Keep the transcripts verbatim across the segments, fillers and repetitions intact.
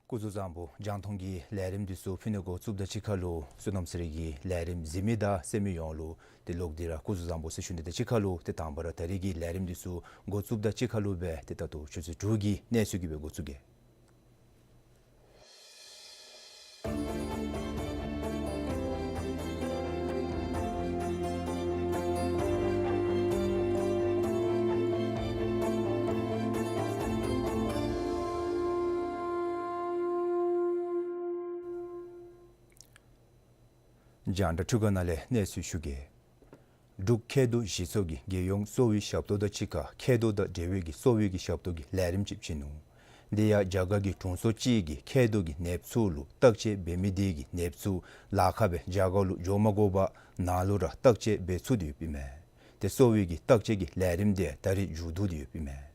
སྐུ་གཟུགས་བཟང་པོ། རྒྱང་མཐོང་གི་ལས་རིམ་འདི་ཚུ་ཕུལ་ནི་འགོ་བཙུགསཔ་དང་གཅིག་ཁར་ལུ་བསོད་ནམས་གསེར་གྱི་ལས་རིམ་གཟིགས་མི་དང་གསན་མི་ཡོངས་ལུ་ཏེ་ལོག་སྟེ་ར་སྐུ་གཟུགས་བཟང་པོ་ཟེར་ཞུ་ནི་དང་གཅིག་ཁར་ལུ་ཏེ་དང་པ་ར་ད་རིས་ཀྱི་ལས་རིམ་འདི་ཚུ་འགོ་བཙུགསཔ་དང་གཅིག་ཁར་ལུ་སྦེ་ཏེ་ད་ལྟོ་ཆུ་ཚོད་དྲུག་གི་གནས་ཚུལ་གྱིས་སྦེ་འགོ་བཙུགས་གེ། རྒྱང་བསྒྲགས་འཕྲུལ་ཁང་ནང་ལས་གནས་ཚུལ་ཞུ་གེ། འབྲུག་མཁལ་རྡོག་བཞི་ཚོགས་ཀྱིས་རྒྱལ་ཡོངས་གསོ་བའི་ཞབས་ཏོག་དང་གཅིག་ཁར་མཁལ་རྡོག་དང་འབྲེལ་བའི་གི་གསོ་བའི་གི་ཞབས་ཏོག་གི་ལས་རིམ་ཅིག་བྱིན་ནུག། དེ་ཡང་རྒྱ་གར་གྱི་དྲུང་འཚོ་ཅིག་གིས་མཁལ་རྡོག་གི་ནདཔ་ཚུ་ལུ་བརྟག་དཔྱད་འབད་མི་དེ་གི་ནདཔ་ཚུ་ལཱ་ཁག་སྦེ་རྒྱ་གར་ལུ་འགྱོ་མ་དགོ་པར་ནཱ་ལུ་ར་བརྟག་དཔྱད་འབད་ཚུགས་ཏེ་ཡོདཔ་ཨིན་མས། ཏེ་གསོ་བའི་གི་བརྟག་དཔྱད་ཀྱི་ལས་རིམ་དེ་ད་རིས་མཇུག་བསྡུ་སྟེ་ཡོདཔ་ཨིན་མས།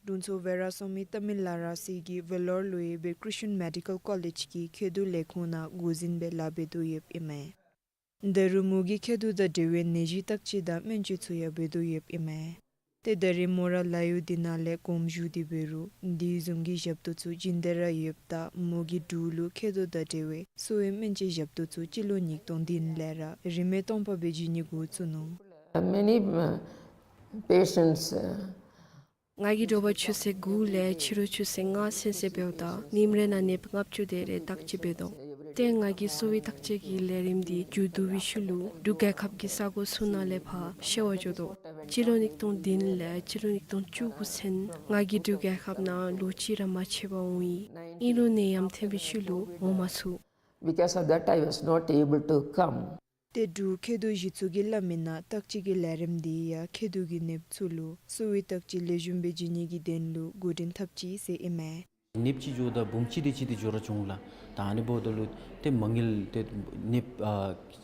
དྲུང་འཚོ་ཝེ་ར་སོ་མི་ཏ་མིལ་ལ་ར་སི་གིས་ཝེ་ལོར་ལུ་ཡོད་པའི་ཀྲིས་ཅན་མེ་ཌི་ཀལ་ཀོ་ལེཇ་གི་མཁལ་རྡོག་ལས་ཁུངས་ནང་འགོ་འཛིན་སྦེ་ལཱ་འབད་དོ་ཡོདཔ་ཨིན་མས། ད་རུང་མོ་གི་མཁལ་རྡོག་དང་འབྲེལ་བའི་ནད་གཞི་བརྟག་དཔྱད་དང་སྨན་བཅོས་ཚུ་ཡང་འབད་དོ་ཡོདཔ་ཨིན་མས། ཏེ་ད་རིས་མོ་ར་ལཱ་གཡོག་འདི་ནང་ལས་དགོངསམ་ཞུ་སྟེ་འབད་རུང་དེ་བཟུམ་གྱི་ཞབས་ཏོག་ཚུ་བྱིན་ཏེ་ར་ཡོདཔ་ད་མོ་གི་འབྲུག་ལུ་མཁལ་རྡོག་དང་འབྲེལ་བའི་གསོ་བའི་སྨན་བཅོས་ཞབས་ཏོག་ཚུ་སྤྱི་ལོ་ཉིས་སྟོང་བདུན་ལས་ར་རིན་མེད་སྟོང་པ་སྦེ་བྱིན་ནི་འགོ་བཙུགས་ནུག། Many, uh, patients, uh, ང་གིས་དྲོ་པ་ཆུ་ཚོད་དགུ་ལས་ཕྱི་རུ་ཆུ་ཚོད་ལྔ་ཚུན་ཚོད་འབདཝ་ད་ཉིནམ་རེ་ནང་ནདཔ་ལྔ་བཅུ་དེ་རེ་བརྟག་དཔྱད་འབད་དོ། ཏེ་ང་གིས་གསོ་བའི་བརྟག་དཔྱད་ཀྱི་ལས་རིམ་འདི་མཇུག་བསྡུ་བའི་ཤུལ་ལུ་འབྲུག་རྒྱལ་ཁབ་ཀྱི་ས་གོ་ཚུ་ནང་ལས་ཕར་བཤལ་བར་འགྱོ་དོ། སྤྱི་ལོ་ཉིས་སྟོང་བདུན་ལས་སྤྱི་ལོ་ཉིས་སྟོང་བཅུ་དགུ་ཚུན་ང་གིས་འབྲུག་རྒྱལ་ཁབ་ནང་ལོ་གཅིག་ར་མ་ཆད་པར་འོང་ཡི། ཨིན་རུང་ནད་ཡམས་ཐོན་པའི་ཤུལ་ལུ་འོང་མ་ཚུགས། Because of that, I was not able to come. ཏེ་འབྲུག་མཁལ་རྡོག་བཞི་ཚོགས་ཀྱིས་སླབ་མི་ནང་བརྟག་དཔྱད་ཀྱི་ལས་རིམ་འདི་ཡང་མཁལ་རྡོག་གི་ནདཔ་ཚུ་ལུ་གསོ་བའི་བརྟག་དཔྱད་ལེགས་ཤོམ་སྦེ་བྱིན་ནི་གི་དོན་ལུ་འགོ་འདྲེན་འཐབ་ཅི་ཟེར་ཨིན་མས། ནདཔ་ཅིག་འགྱོཝ་ད་བུམོ་གཅིག་དེ་གཅིག་དེ་འགྱོ་ར་འགྱོ་འོང་ལགས། ད་ཨ་ནི་འབདཝ་ད་ལུ་ཏེ་མ་དངུལ་ཏེ་ནདཔ་ཨ་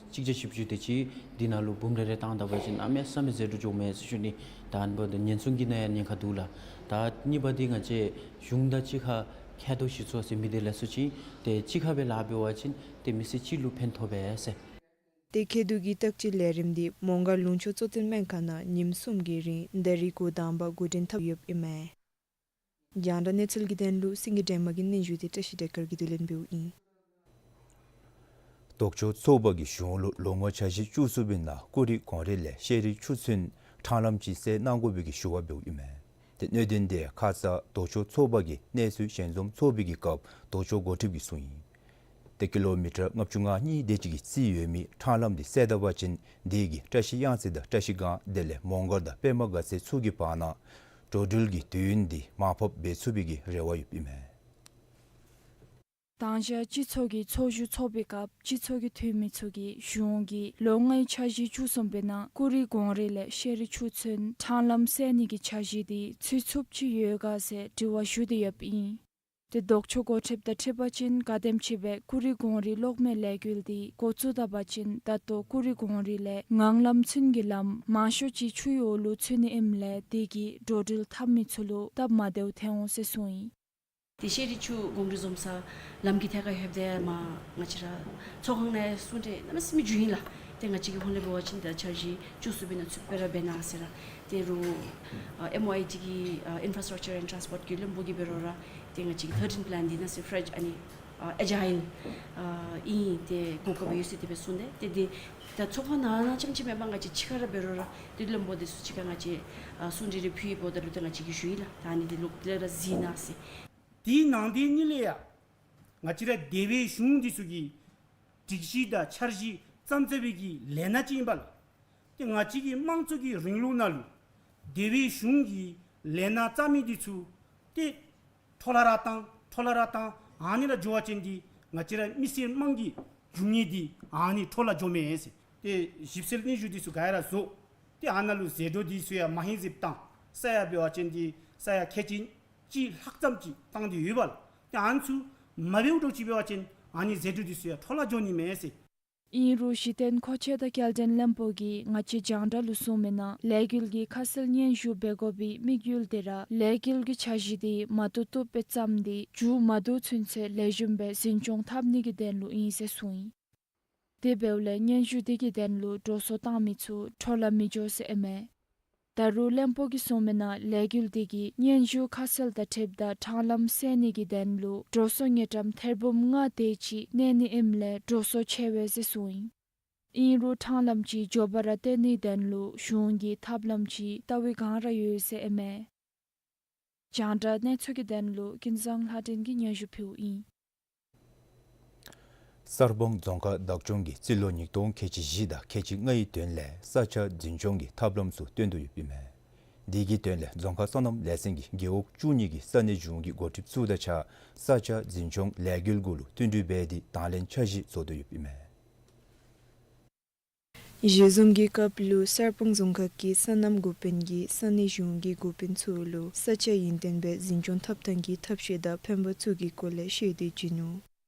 གཅིག་བརྒྱ་བཞི་བཅུ་དེ་ཅིག་འདི་ནང་ལུ་བུམོ་རེ་རེ་བཏང་ད་པ་ཅིན་གནམ་མེད་ས་མེད་ཟད་འགྲོ་འགྱོཝ་མས་ཟེར་ཞུ་ནི། ད་ཨ་ནི་འབདཝ་ད་ཉེན་སྲུང་གི་ནང་ཡང་ཉེན་ཁ་འདུག་ལགས། ད་གཉིས་པ་འདི་ང་བཅས་གཞུང་དང་གཅིག་ཁར་མཁལ་རྡོག་བཞི་ཚོགས་ཟེར་མི་འདི་ལས་ཚོགས་ཅིག་ཏེ་གཅིག་ཁར་སྦེ་ལཱ་འབད་བ་ཅིན་ཏེ་མི་སེར་སྤྱི་ལུ་ཕན་ཐོགས་པས་ཟེར། ཏེ་མཁལ་རྡོག་གི་བརྟག་དཔྱད་ལས་རིམ་འདི་མོང་སྒར་ལུང་ཕྱོགས་གཙོ་བསྟེན་སྨན་ཁང་ནང་ཉིནམ་གསུམ་གྱི་རིང་ད་རིས་འགོ་དང་པ་འགོ་འདྲེན་འཐབ་ཡོདཔ་ཨིན་མས། རྒྱང་བསྒྲགས་གནས་ཚུལ་གྱི་དོན་ལུ་སེང་གེ་སྒྲོལ་མ་གི་སྙན་ཞུ་དེ་བཀྲ་ཤིས་བདེ་སྐར་གྱིས་བསྡུ་ལེན་འབདཝ་ཨིན། ལྡོག་ཕྱོགས་ཚོགས་པ་གིས་གཞུང་ལུ་ལོ་ངོ་འཆར་གཞི་བཅུ་གསུམ་པའི་ནང་ཀུ་རི་གོང་རི་ལས་ཤེལ་རི་ཆུ་ཚོད་ཁྲང་ལམ་གཅིག་བསལ་གནང་དགོ་པའི་གི་ཞུ་བ་འབདཝ་ཨིན་མས། ཏེ་གནད་དོན་དེ་ཁ་ཙ་ལྡོག་ཕྱོགས་ཚོགས་པ་གིས་གནས་ཚུལ་ཞལ་འཛོམས་ཚོགས་པའི་གི་སྐབས་ལྡོག་ཕྱོགས་འགོ་ཁྲིདཔ་གིས་གསུངས་ཡི། ཏེ་ཀི་ལོ་མི་ཊར་ལྔ་བཅུ་ང་གཉིས་དེ་ཅིག་གི་རྩིས་ཡོད་མི་ཁྲང་ལམ་དེ་བསལ་ད་པ་ཅིན་དེ་གིས་བཀྲ་ཤིས་གཡང་རྩེ་དང་བཀྲ་ཤིས་སྒང་དེ་ལས་མོང་སྒར་དང་པདྨ་དགའ་ཚལ་ཚུ་གི་བར་ན་འགྲོ་འགྲུལ་གྱི་དུས་ཡུན་དེ་མར་ཕབ་འབད་ཚུགས་པའི་གི་རེ་བ་ཡོདཔ་ཨིན་མས། དང་ཞག་སྤྱི་ཚོགས་ཀྱི་ཚོགས་བཞུགས་ཚོགས་པའི་སྐབས་སྤྱི་ཚོགས་ཀྱི་འཐུས་མི་ཚུ་གིས་གཞུང་གིས་ལོ་ལྔའི་འཆར་གཞི་བཅུ་གསུམ་པའི་ནང་ཀུ་རི་གོང་རི་ལས་ཤེལ་རི་ཆུ་ཚོད་ཁྲང་ལམ་བསལ་ནི་གི་འཆར་གཞི་དེ་ཚུད་ཚུགསཔ་ཅིག་ཡོད་ག་ཟེར་དྲི་བ་ཞུ་སྟེ་ཡོདཔ་ཨིན། ཏེ་ལྡོག་ཕྱོགས་འགོ་ཁྲིདཔ་དང་འཁྲིལ་བ་ཅིན་ག་དེམ་ཅིག་སྦེ་ཀུ་རི་གོང་རི་གློག་མེ་ལས་འགུལ་འདི་འགོ་བཙུགས་ད་པ་ཅིན་ད་ལྟོ་ཀུ་རི་གོང་རི་ལས་ངང་ལམ་ཚུན་གྱི་ལམ་མང་ཤོས་ཅིག་ཆུའི་འོག་ལུ་ཚུད་ནི་ཨིནམ་ལས་དེ་གིས་འགྲོ་འགྲུལ་འཐབ་མི་ཚུ་ལུ་སྟབས་མ་བདེཝ་ཐོན་འོང་ཟེར་གསུངས་ཡི། ཏེ་ཤེས་རིག་ཆུ་གོང་རི་འཛོམས་ས་ལམ་གྱི་ཐད་ཁར་ལྷོདཔ་ད་མར་ང་བཅས་ར་ཚོགས་ཁང་ནང་གསུང་གྲོས་གནམ་མེད་ས་མེད་བྱུང་ཡི་ལགས། ཏེ་ང་བཅས་ཀྱི་ཧོངས་ལས་འབད་བ་ཅིན་ད་འཆར་གཞི་བཅུ་གསུམ་པའི་ནང་ཚུད་པའི་ར་འབད་གནང་ཟེར་ར། ཏེ་རུང་ཨ་ཨེམ་ཨོ་ཨའི་ཊི་གི་ཨ་Infrastructure and Transport གི་བློན་པོ་གིས་འབད་རུང་ར་ཏེ་ང་བཅས་ཀྱི་ཐར་ཊིན་པི་ལཱན་འདི་ནང་སི་ཕེརེཇ་ཨ་ནི་ཨ་ཨེ་ཇའིལ་ཨ་ཨིན། ཏེ་གོ་སྐབས་ཡོད་ཟེར་དེ་སྦེ་གསུངས་ཏེ། ཏེ་འདི་ད་ཚོགས་ཁང་ནང་ན་རྐྱངམ་ཅིག་མེན་པར་ང་བཅས་ཕྱི་ཁར་ར་འབད་རུང་ར་ཏེ་བློན་པོ་འདི་ཚུ་གཅིག་ཁར་ང་བཅས་ཨ་གསུང་གྲོས་རེ་ཕུལ་ཡི་འབདཝ་ད་ལུ་ཏེ་ང་བཅས་ཀྱིས་ཞུ་ཡི་ལགས། ད་ཨ་ནི་འདི་ལོག་ལས་ར་གཟིགས་གནང་ཟེར། དེའི་ནང་དེ་གཉིས་ལས་ཡང་ང་བཅས་ར་འདས་པའི་གཞུང་འདི་ཚུ་གི་སྒྲིག་གཞི་དང་འཆར་གཞི་བརྩམས་བརྩམས་པའི་གི་ལས་སྣ་ཅིག་ཨིན་པས་ལགས། ཏེ་ང་བཅས་ཀྱི་དམངས་གཙོ་གི་རིང་ལུགས་ནང་ལུ་འདས་པའི་གཞུང་གི་ལས་སྣ་བརྩམས་མི་འདི་ཚུ་ཏེ་འཕྲོ་བརླག་ར་བཏང་འཕྲོ་བརླག་ར་བཏང་ཨ་ནི་ར་འགྱོ་བ་ཅིན་འདི་ང་བཅས་ར་མི་སེར་དམངས་ཀྱི་རྒྱུ་དངོས་འདི་ཨ་ནི་འཕྲོ་བརླག་འགྱོཝ་མས་ཟེར། ཏེ་ཞིབ་འཚོལ་སྙན་ཞུ་འདི་ཚུ་ག་ར་བཟོ། ཏེ་ཨ་ནཱ་ལུ་ཟད་འགྲོ་འདི་ཚུ་ཡང་མ་ཧེང་ཟེབ་བཏང་ས་ཡ་འབད་བ་ཅིན་འདི་ས་ཡ་ཁལ་གཅིག་གཅིག་ལྷག་ཙམ་ཅིག་བཏང་སྟེ་ཡོད་པས་ལགས། ཏེ་ཨ་ནི་ཚུ་མ་འབདཝ་འདྲཝ་ཅིག་འབད་བ་ཅིན་ཨ་ནི་ཟད་འགྲོ་འདི་ཚུ་ཡང་འཕྲོ་བརླག་འགྱོ་ནི་མས་ཟེར། ཨིན་རུང་གཞི་རྟེན་མཁོ་ཆས་དང་སྐྱེལ་འདྲེན་བློན་པོ་གིས་ང་བཅས་རྒྱང་བསྒྲགས་ལུ་གསུངས་མི་ནང་ལས་འགུལ་གྱི་ཁ་གསལ་སྙན་ཞུ་འབད་དགོ་པའི་དམིགས་ཡུལ་དེ་ར་ལས་འགུལ་གྱི་འཆར་གཞི་དེ་མ་བཏུབ་བཏུབ་སྦེ་བརྩམས་ཏེ་མཇུག་མ་བསྡུ་ཚུན་ཚོད་ལེགས་ཤོམ་སྦེ་འཛིན་སྐྱོང་འཐབ་ནི་གི་དོན་ལུ་ཨིན་ཟེར་གསུངས་ཡི། དེ་འབདཝ་ལས་སྙན་ཞུ་དེ་གི་དོན་ལུ་འགྲོ་སོང་བཏང་མི་ཚུ་འཕྲོ་བརླག་མི་འགྱོ་ཟེར་ཨིན་མས། ད་རུང་བློན་པོ་གིས་གསུངས་མི་ནང་ལས་འགུལ་དེ་གིས་སྙན་ཞུ་ཁ་གསལ་དང་འཁྲིལཝ་ད་ཁྲང་ལམ་སེལ་ནི་གི་དོན་ལུ་འགྲོ་སོང་དངུལ་ཀྲམ་ཐེར་འབུམ་ལྔ་དེ་ཅིག་གནས་ནི་ཨིནམ་ལས་འགྲོ་སོང་ཆེ་བས་ཟེར་གསུངས་ཡི། ཨིན་རུང་ཁྲང་ལམ་ཅིག་མགྱོགས་པ་ར་བཏོན་ནིའི་དོན་ལུ་གཞུང་གིས་ཐབས་ལམ་ཅིག་བལྟ་བའི་བསྒང་ར་ཡོད་ཟེར་ཨིན་མས། རྒྱང་བསྒྲགས་གནས་ཚུལ་གྱི་དོན་ལུ་ཀུན་བཟང་ལྷ་སྒྲོན་གྱིས་སྙན་ཞུ་ཕུལཝ་ཨིན། གསར་སྤང་རྫོང་ཁག་བདག་སྐྱོང་གིས་རྩིས་ལོ་ཉིས་སྟོང་ཁལ་གཅིག་བཞི་དང་ཁལ་གཅིག་ལྔའི་དོན་ལས་ས་ཆ་འཛིན་སྐྱོང་གི་ཐབས་ལམ་ཚུ་སྟོན་དོ་ཡོདཔ་ཨིན་མས། དེ་གི་དོན་ལས་རྫོང་ཁག་སོ་ནམ་ལས་ཚན་གྱིས་རྒེད་འོག་བཅུ་གཉིས་ཀྱི་ས་གནས་གཞུང་གི་འགོ་ཁྲིདཔ་ཚུ་དང་གཅིག་ཁར་ས་ཆ་འཛིན་སྐྱོང་ལས་འགུལ་གུ་ལུ་བསྟུན་གྲོས་འབད་དེ་དང་ལེན་འཆར་གཞི་བཟོ་དོ་ཡོདཔ་ཨིན་མས། ཞལ་འཛོམས་ཀྱི་སྐབས་ལུ་གསར་སྤང་རྫོང་ཁག་གི་སོ་ནམ་འགོ་དཔོན་གྱིས་ས་གནས་གཞུང་གི་འགོ་དཔོན་ཚུ་ལུ་ས་ཆ་ཡུན་བརྟན་སྦེ་འཛིན་སྐྱོང་འཐབ་ཐངས་ཀྱི་ཐབས་ཤེས་དང་ཕན་པ་ཚུ་གི་སྐོར་ལས་ཤོད་དེ་བྱིན་ནུག།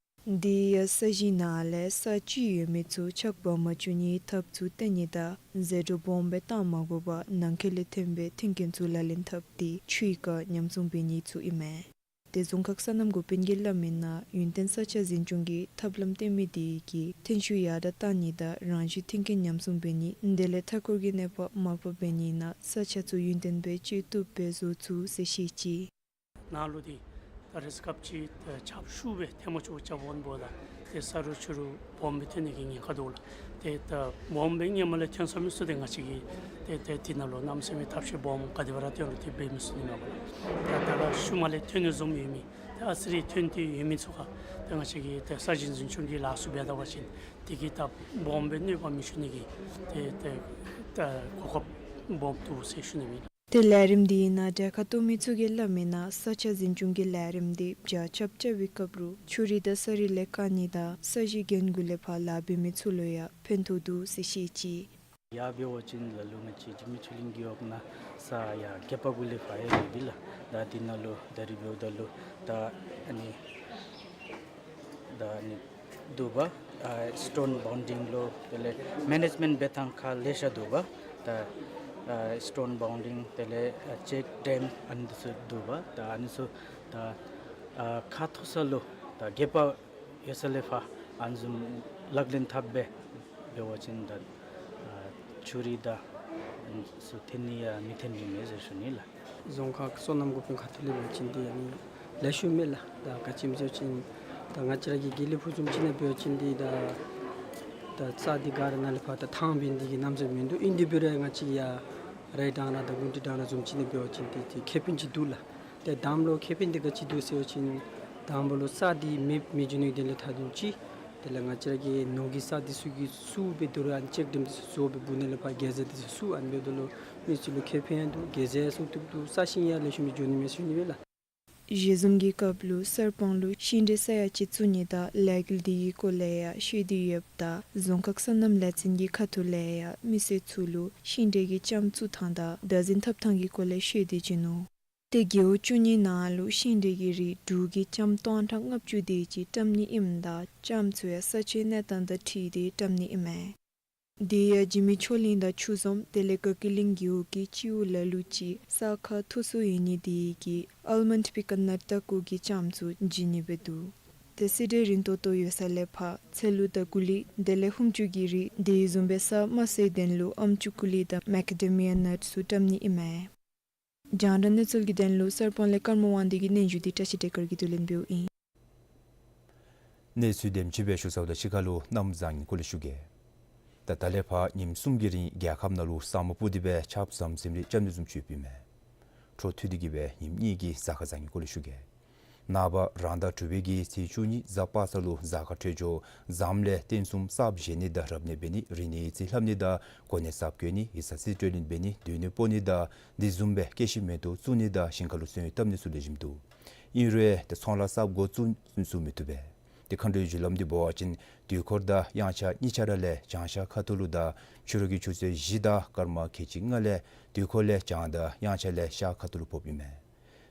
དེ་ཡང་ས་གཞིའི་ནང་ལས་ས་བཅུད་ཡོད་མི་ཚུ་ཆག་སྦོམ་མ་བཅུག་ནིའི་ཐབས་ཚུ་སྟོན་ནི་དང་ཟད་འགྲོ་སྦོམ་སྦེ་བཏང་མ་དགོ་པར་ནང་འཁོད་ལས་ཐོན་པའི་མཐུན་རྐྱེན་ཚུ་ལག་ལེན་འཐབ་སྟེ་ཆུའི་བཀག་ཉམས་སྲུང་འབད་ནི་ཚུ་ཨིན་མས། ཏེ་རྫོང་ཁག་སོ་ནམ་འགོ་དཔོན་གྱིས་སླབ་མི་ནང་ཡུན་བརྟན་ས་ཆ་འཛིན་སྐྱོང་གི་ཐབས་ལམ་སྟོན་མི་དེ་གིས་ཐོན་ཤུགས་ཡར་དྲག་བཏང་ནི་དང་རང་བཞིན་མཐུན་རྐྱེན་ཉམས་སྲུང་འབད་ནི་དེ་ལས་མཐའ་འཁོར་གྱི་གནོད་པ་མར་པ་འབད་ནི་ནང་ས་ཆ་ཚུ་ཡུན་བརྟན་སྦེ་བཅོས་བཏུབ་སྦེ་བཟོ་ཚུགས་ཟེར་བཤད་ཅི། ནཱ་ལུ་འདི་ད་རེས་སྐབས་ཅིག་ད་ཆརཔ་ཤུགས་སྦེ་ཐལ་མོ་ཅོག་རྐྱབ་འོང་འབདཝ་ད་ཏེ་ས་རུད་ཆུ་རུད་སྦོམ་སྦེ་ཐོན་ནི་གི་ཉེན་ཁ་འདུག་ལགས། ཏེ་ད་སྦོམ་སྦེ་སྔོན་མ་ལས་ཐོན་སོང་མི་ཚུ་ཏེ་ང་བཅས་ཀྱིས་ཏེ་ཏེ་འདི་ནང་ལུ་གནམ་མེད་ས་མེད་ཐབས་ཤེས་སྦོམ་ག་དེ་སྦེ་ར་བཏོན་རུང་ཏེ་འབད་མི་ཚུགས་ནི་མས་པ་ལགས། ད་ད་ལྟོ་ཤུལ་མ་ལས་ཐོན་ནི་བཟུམ་ཡོད་མི་ཏེ་ཨ་ཙི་རེ་ཐོན་ཏེ་ཡོད་མི་ཚུ་ཁར་ཏེ་ང་བཅས་ཀྱིས་ཏེ་ས་གཞི་འཛིན་སྐྱོང་གི་ལཱ་ཚུ་འབད་ད་པ་ཅིན་དེ་གིས་ད་སྦོམ་སྦེ་གནོད་པ་མི་འབྱུང་ནི་གི་ཏེ་ཏེ་ད་གོ་སྐབས་སྦོམ་འདུག་ཟེར་ཞུ་ནི་ཨིན། ཏེ་ལས་རིམ་དེའི་ནང་གྲལ་ཁར་གཏོགས་མི་ཚུ་གིས་སླབ་མི་ནང་ས་ཆ་འཛིན་སྐྱོང་གི་ལས་རིམ་དེ་བརྒྱ་ཆ་བརྒྱ་བའི་སྐབས་རུ་ཆུ་རུད་དང་ས་རུད་ལས་བཀག་ནི་དང་ས་གཞི་རྒྱན་གུ་ལས་ཕར་ལཱ་འབད་མི་ཚུ་ལུ་ཡང་ཕན་ཐོགས་འདུག་ཟེར་བཤད་ཅི། ཡར་འབད་བ་ཅིན་ལ་ལུ་ང་བཅས་འཇིགས་མེད་ཆོས་གླིང་རྒེད་འོག་ནང་ས་ཡར་སྒལ་པ་གུ་ལས་ཕར་ཡང་ཡོད་པས་ལགས། ད་འདི་ནང་ལུ་ད་རིས་འབདཝ་ད་ལུ་ད་ཨ་ནི་ད་ཨ་ནི་འདུག་པ། ཨ་སི་ཊོན་བའུན་ཌིང་ལུ་དེ་ལས་མེ་ནེཇ་མེནཊ་འབད་ཐངས་ཁག་ལེ་ཤ་འདུག་པ། ད་ཨ་སི་ཊོན་བའུན་ཌིང་དེ་ལས་ཨ་ཅེཀ་ཌེམ་ཨ་ནི་ཚུ་འདུག་པ། ད་ཨ་ནི་ཚུ་ད་ཨ་ཁ་མཐོ་ས་ལུ་ད་སྒལ་པ་ཡོད་ས་ལས་ཕར་ཨ་ནི་བཟུམ་ལག་ལེན་འཐབ་སྦེ་འབད་བ་ཅིན་ད་ཨ་ཆུ་རུད་དང་ཨ་ནི་ཚུ་ཐོན་ནི་ཡང་མི་ཐོན་ནི་མས་ཟེར་ཞུ་ནི་ལགས། རྫོང་ཁག་སོ་ནམ་འགོ་དཔོན་ཁ་ཐུག་ལས་འབད་བ་ཅིན་འདི་ཨ་ནི་ལེགས་ཤོམ་མས་ལགས། ད་ག་ཅི་སྨོ་ཟེར་བ་ཅིན་ད་ང་བཅས་ར་གི་དགེ་ལེགས་ཕུག་བཟུམ་ཅིག་ནང་འབད་བ་ཅིན་འདི་ད་ད་ས་འདི་ག་ར་ནཱ་ལས་ཕར་ད་ཐང་འབད་ནི་འདི་གི་རྣམ་གཞག་མིན་འདུག། ཨིན་དེ་འབད་རུང་ང་བཅས་ཡར་རའི་འགྲམ་ནང་དང་དགུན་དིའི་འགྲམ་ནང་བཟུམ་ཅིག་ནང་འབད་བ་ཅིན་འདི་འདི་ཁེ་ཕན་ཅིག་འདུག་ལགས། ཏེ་དང་པ་ལུ་ཁེ་ཕན་འདི་ག་ཅི་འདུག་ཟེར་བ་ཅིན་དང་པ་ལུ་ས་འདི་མེདཔ་མི་འགྱོ་ནི་དེ་ལས་ཐ་དོན་ཅིག། དེ་ལས་ང་བཅས་ར་གི་ནོར་གྱི་ས་འདི་ཚུ་གི་བསུབ་སྦེ་དོ་རུང་ཨ་ནི་ཅེཀ་ཌེམ་འདི་ཚུ་བཟོ་སྦེ་སྦུག་ནང་ལས་ཕར་གེ་ཛ་འདི་ཚུ་བསུབ། ཨ་ནི་འབདཝ་ད་ལུ་མི་ཚུ་ལུ་ཁེ་ཕན་ཡང་འདུག། གེ་ཛ་ཡང་སྲུང་བཏུབ་འདུག། ས་ཞིང་ཡང་ལེགས་ཤོམ་སྦེ་འགྱོ་ནི་མས་ཟེར་ཞུ་ནི་ཨིན་ལགས། ཞལ་འཛོམས་ཀྱི་སྐབས་ལུ་གསར་སྤང་ལུ་ཤིང་འབྲས་ས་ཡ་གཅིག་བཙུགས་ནི་དང་ལས་འགུལ་འདི་གི་སྐོར་ལས་ཡང་ཤེས་ཏེ་ཡོདཔ་ད་རྫོང་ཁག་སོ་ནམ་ལས་ཚན་གྱི་ཁ་ཐུག་ལས་ཡང་མི་སེར་ཚུ་ལུ་ཤིང་འབྲས་ཀྱི་ལྕངམ་བཙུགས་ཐངས་དང་བདག་འཛིན་འཐབ་ཐངས་ཀྱི་སྐོར་ལས་ཤེས་ཏེ་བྱིན་ནུག། ཏེ་རྒེད་འོག་བཅུ་གཉིས་ནང་ལུ་ཤིང་འབྲས་ཀྱི་རིགས་འབྲུག་གི་ལྕངམ་སྟོང་ཕྲག་ལྔ་བཅུ་དེ་ཅིག་བཀྲམ་ནི་ཨིནམ་ད་ལྕངམ་ཚུ་ཡང་ས་ཆའི་གནས་སྟངས་དང་འཁྲིལ་ཏེ་བཀྲམ་ནི་ཨིན་མས། དེ་ཡང་འཇིགས་མེད་ཆོས་གླིང་དང་ཆུ་འཛོམས་དེ་ལས་དགའ་སྐྱིད་གླིང་རྒེད་འོག་གི་སྤྱི་འོག་ལ་ལུ་ཅིག་ས་ཁ་མཐོ་སུ་ཡོད་ནི་དེ་གིས་ཨལ་མོནཌ་པི་ཀ་ནཊ་ཏ་ཀུ་གི་ལྕངམ་ཚུ་བྱིན་ནི་སྦེ་འདུག། ཏེ་སི་ཁྲོན་རིན་ཐོག་ཏོ་ཡོད་ས་ལས་ཕར་ཚལ་ལུ་དང་ཀུ་ལི་དེ་ལས་ཧུམ་ཅུ་གི་རིགས་དེ་བཟུམ་སྦེ་ས་དམའ་སའི་དོན་ལུ་ཨམ་ཅུ་ཀུ་ལི་དང་མེ་ཀ་ཌེ་མི་ཡ་ནཊ་ཚུ་བཀྲམ་ནི་ཨིན་མས། རྒྱང་བསྒྲགས་གནས་ཚུལ་གྱི་དོན་ལུ་གསར་སྤང་ལས་ཀརྨ་དབང་འདུས་ཀྱི་སྙན་ཞུ་འདི་བཀྲ་ཤིས་བདེ་དཀར་གྱིས་བསྡུ་ལེན་འབདཝ་ཨིན། གནས་ཚུལ་དེམ་ཅིག་སྦེ་ཞུ་ཚརཝ་ད་ཕྱི་ཁ་ལུ་གནམ་བཟང་ངན་སྐོར་ལས་ཞུ་གེ། ད་ད་ལས་ཕར་ཉིནམ་གསུམ་གྱི་རིང་རྒྱལ་ཁབ་ནང་ལུ་ས་སྨུག་སྤུབས་ཏེ་སྦེ་ཆརཔ་ཟམ་ཟིམ་རེ་རྐྱབ་ནི་བཟུམ་ཅིག་ཡོདཔ་ཨིན་མས། འཕྲོ་མཐུད་དེ་གིས་སྦེ་ཉིནམ་གཉིས་ཀྱི་གཟའ་སྐར་བཟང་ངན་སྐོར་ལས་ཞུ་གེ། ནངས་པ་རང་ཟླ་དྲུག་པའི་གི་ཚེས་བཅུ་གཉིས་གཟའ་པ་སངས་ལུ་གཟའ་སྐར་འཕྲོད་སྦྱོར་ཟམ་ལས་རྟེན་གསུམ་གསརཔ་བཞེངས་ནི་དང་རབ་གནས་འབད་ནི་རིག་གནས་ཡིག་རྩིས་ལྷབ་ནི་དང་གོ་གནས་གསརཔ་བཀོད་ནི་ཡིག་ཚང་རྩིས་སྤྲོད་ལེན་འབད་ནི་སྡོད་གནས་སྤོ་ནི་དང་དེ་བཟུམ་སྦེ་སྐྱེད་ཤིང་མེ་ཏོག་བཙུགས་ནི་དང་ཞིང་ཁ་ལུ་སོན་བཏབ་ནི་ཚུ་ལེགས་ཤོམ་འདུག། ཨིན་རུང་ཏེ་ཚོང་ལཱ་གསརཔ་འགོ་བཙུགས་ནི་ཚུ་མི་བཏུབ་པས། ཏེ་མཁའ་འགྲོའི་རྒྱུ་ལམ་འདི་འབད་བ་ཅིན་དུས་འཁོར་དང་དབྱངས་འཆར་གཉིས་ཆ་ར་ལས་བྱང་ཤར་ཁ་ཐུག་ལུ་དང་ཕྱི་རུ་གི་ཆུ་ཚོད་བཞི་དང་སྐར་མ་ཁལ་གཅིག་ལྔ་ལས་དུས་འཁོར་ལས་བྱང་དང་དབྱངས་འཆར་ལས་ཤར་ཁ་ཐུག་ལུ་ཕོགཔ་ཨིན་མས།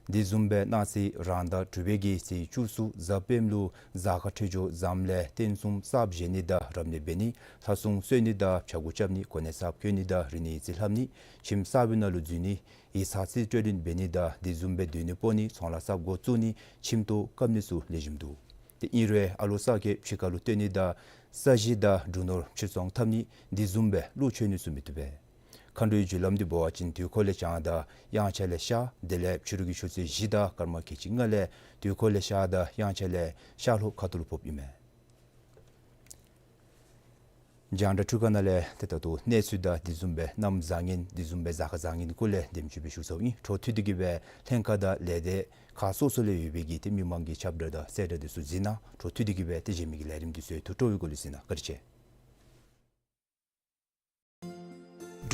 དེ་བཟུམ་སྦེ་གནངས་ཚེ་རང་ཟླ་དྲུག་པའི་གི་ཚེས་བཅུ་གསུམ་གཟའ་སྤེནམ་ལུ་གཟའ་སྐར་འཕྲོད་སྦྱོར་ཟམ་ལས་རྟེན་གསུམ་གསརཔ་བཞེངས་ནི་དང་རབ་གནས་འབད་ནི་ལྷ་སྲུང་གསོལ་ནི་དང་བྱ་འགུག་རྐྱབ་ནི་གོ་གནས་གསརཔ་བཀོད་ནི་དང་རིག་གནས་ཡིག་རྩིས་ལྷབ་ནི་ཁྱིམ་གསར་པའི་ནང་ལུ་འཛུལ་ནི་ཡིག་ཚང་རྩིས་སྤྲོད་ལེན་འབད་ནི་དང་དེ་བཟུམ་སྦེ་སྡོད་གནས་སྤོ་ནི་ཚོང་ལཱ་གསརཔ་འགོ་བཙུགས་ནི་ཁྱིམ་ཐོག་བཀབ་ནི་ཚུ་ལེགས་ཤོམ་འདུག། ཏེ་ཨིན་རུང་ཨ་ལོ་གསར་བསྐལཔ་ཕྱི་ཁ་ལུ་བཏོན་ནི་དང་ས་གཞི་དང་འབྲུ་ནོར་ཕྱིར་ཚོང་འཐབ་ནི་དེ་བཟུམ་སྦེ་བློ་འཆོལ་ནི་ཚུ་མི་བཏུབ་པས། མཁའ་འགྲོའི་རྒྱུ་ལམ་འདི་འབད་བ་ཅིན་དུས་འཁོར་ལས་བྱང་དང་དབྱངས་འཆར་ལས་ཤར་དེ་ལས་ཕྱི་རུ་གི་ཆུ་ཚོད་བཞི་དང་སྐར་མ་ཁལ་གཅིག་ལྔ་ལས་དུས་འཁོར་ལས་ཤར་དང་དབྱངས་འཆར་ལས་ཤར་ལྷོ་ཁ་ཐུག་ལུ་ཕོགཔ་ཨིན་མས། རྒྱང་བསྒྲགས་འཕྲུལ་ཁང་ནང་ལས་ཏེ་ད་ལྟོ་གནས་ཚུལ་དང་དེ་བཟུམ་སྦེ་གནམ་བཟང་ངན་དེ་བཟུམ་སྦེ་གཟའ་སྐར་བཟང་ངན་སྐོར་ལས་དེམ་ཅིག་སྦེ་ཞུ་ཚརཝ་ཨིན། འཕྲོ་མཐུད་དེ་གིས་སྦེ་ལྷན་ཁག་དང་ལས་སྡེ་ཁག་སོ་སོ་ལས་ཡོད་པའི་གི་ཏེ་མི་མང་གི་ཁྱབ་བསྒྲགས་དང་གསལ་བསྒྲགས་འདི་ཚུ་གཟིགས་གནང་། འཕྲོ་མཐུད་དེ་གིས་སྦེ་ཏེ་གཞན་མི་གི་ལས་རིམ་འདི་ཚུ་ཡང་ཐུགས་སྤྲོ་བའི་སྒོ་ལས་གཟིགས་གནང་། བཀའ་དྲིན་ཆེ།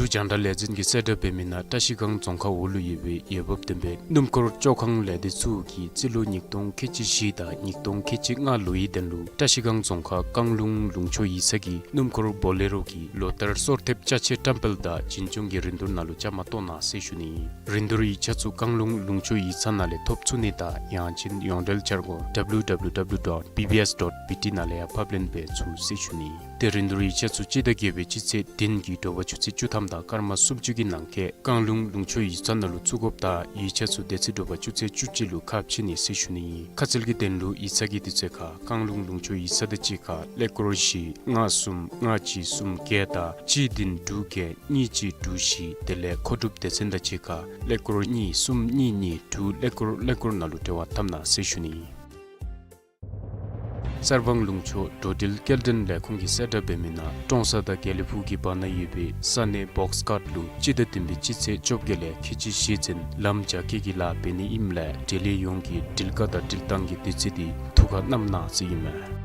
འབྲུག་རྒྱང་བསྒྲགས་ལས་འཛིན་གྱིས་གསལ་བསྒྲགས་འབད་མི་ནང་བཀྲ་ཤིས་སྒང་རྫོང་ཁག་འོག་ལུ་ཡོད་པའི་འོས་འབབ་ལྡན་པའི་སྣུམ་འཁོར་བཅོ་ཁང་ལས་སྡེ་ཚུ་གིས་རྩིས་ལོ་ཉིས་སྟོང་ཁལ་གཅིག་བཞི་དང་ཉིས་སྟོང་ཁལ་གཅིག་ལྔ་ལོའི་དོན་ལུ་བཀྲ་ཤིས་སྒང་རྫོང་ཁག་བཀང་ལུང་ལུང་ཕྱོགས་ཡིག་ཚང་གི་སྣུམ་འཁོར་བོ་ལེ་རོ་གི་ལོ་ལྟར་གསོལ་ཐེབས་ཅ་ཆས་བཀྲམ་སྤེལ་དང་བྱིན་སྐྱོང་གི་རིན་བསྡུར་ནང་ལུ་བཅའ་མར་གཏོགས་གནང་ཟེར་ཞུ་ནི། རིན་བསྡུར་ཡིག་ཆ་ཚུ་བཀང་ལུང་ལུང་ཕྱོགས་ཡིག་ཚང་ནང་ལས་ཐོབ་ཚུགས་ནི་དང་ཡང་ཅིན་ཡོངས་འབྲེལ་འཆར་སྒོ་W W W dot B B S dot B T ནང་ལས་ཡང་ཕབ་ལེན་འབད་ཚུགས་ཟེར་ཞུ་ནི། ཏེ་རིན་བསྡུར་ཡིག་ཆ་ཚུ་སྤྱི་ཟླ་བརྒྱད་པའི་སྤྱི་ཚེས་བདུན་གྱི་དྲོ་པ་ཆུ་ཚོད་བཅུ་ཐམ་དང་སྐར་མ་སུམ་ཅུ་གི་ནང་འཁོད་བཀང་ལུང་ལུང་ཕྱོགས་ཡིག་ཚང་ནང་ལུ་བཙུགས་དགོཔ་དང་ཡིག་ཆ་ཚུ་དེ་ཚེ་དྲོ་པ་ཆུ་ཚོད་བཅུ་གཅིག་ལུ་ཁ་ཕྱེ་ནི་ཟེར་ཞུ་ནི། ཁ་གསལ་གྱི་དོན་ལུ་ཡིག་ཚང་གི་དུས་ཚོད་ཁར་བཀང་ལུང་ལུང་ཕྱོགས་ཡིག་ཚང་དང་གཅིག་ཁར་ཀླད་ཀོར་བཞི་ལྔ་གསུམ་ལྔ་གཅིག་གསུམ་བརྒྱད་དང་གཅིག་བདུན་དྲུག་བརྒྱད་གཉིས་གཅིག་དྲུག་བཞི་དེ་ལས་མཁོ་སྒྲུབ་སྡེ་ཚན་དང་གཅིག་ཁར་ཀླད་ཀོར་གཉིས་གསུམ་གཉིས་གཉིས་དྲུག་ཀླད་ཀོར་ཀླད་ཀོར་ནང་ལུ་འབྲེལ་བ་འཐབ་གནང་ཟེར་ཞུ་ནི། གསར་སྤང་ལུང་ཕྱོགས་འགྲོ་འགྲུལ་སྐྱེལ་འདྲེན་ལས་ཁུངས་ཀྱིས་གསལ་བསྒྲགས་འབད་མི་ནང་ཀྲོང་གསར་དང་དགེ་ལེགས་ཕུག་གི་བར་ན་ཡོད་པའི་ས་གནས་བོགས་ཀཊ་ལུ་སྤྱི་ཟླ་བདུན་པའི་སྤྱི་ཚེས་བཅོ་བརྒྱད་ལས་ཁལ་གཅིག་བཞི་ཚུན་ལམ་རྒྱ་སྐྱེད་ཀྱི་ལཱ་འབད་ནི་ཨིནམ་ལས་འབྲེལ་ཡོད་ཡོངས་ཀྱིས་འགྲུལ་བཀག་དང་འགྲུལ་བཏང་གི་དུས་ཚོད་འདི་ཐུགས་ཁར་བསྣམ་གནང་ཟེར་ཨིན་མས།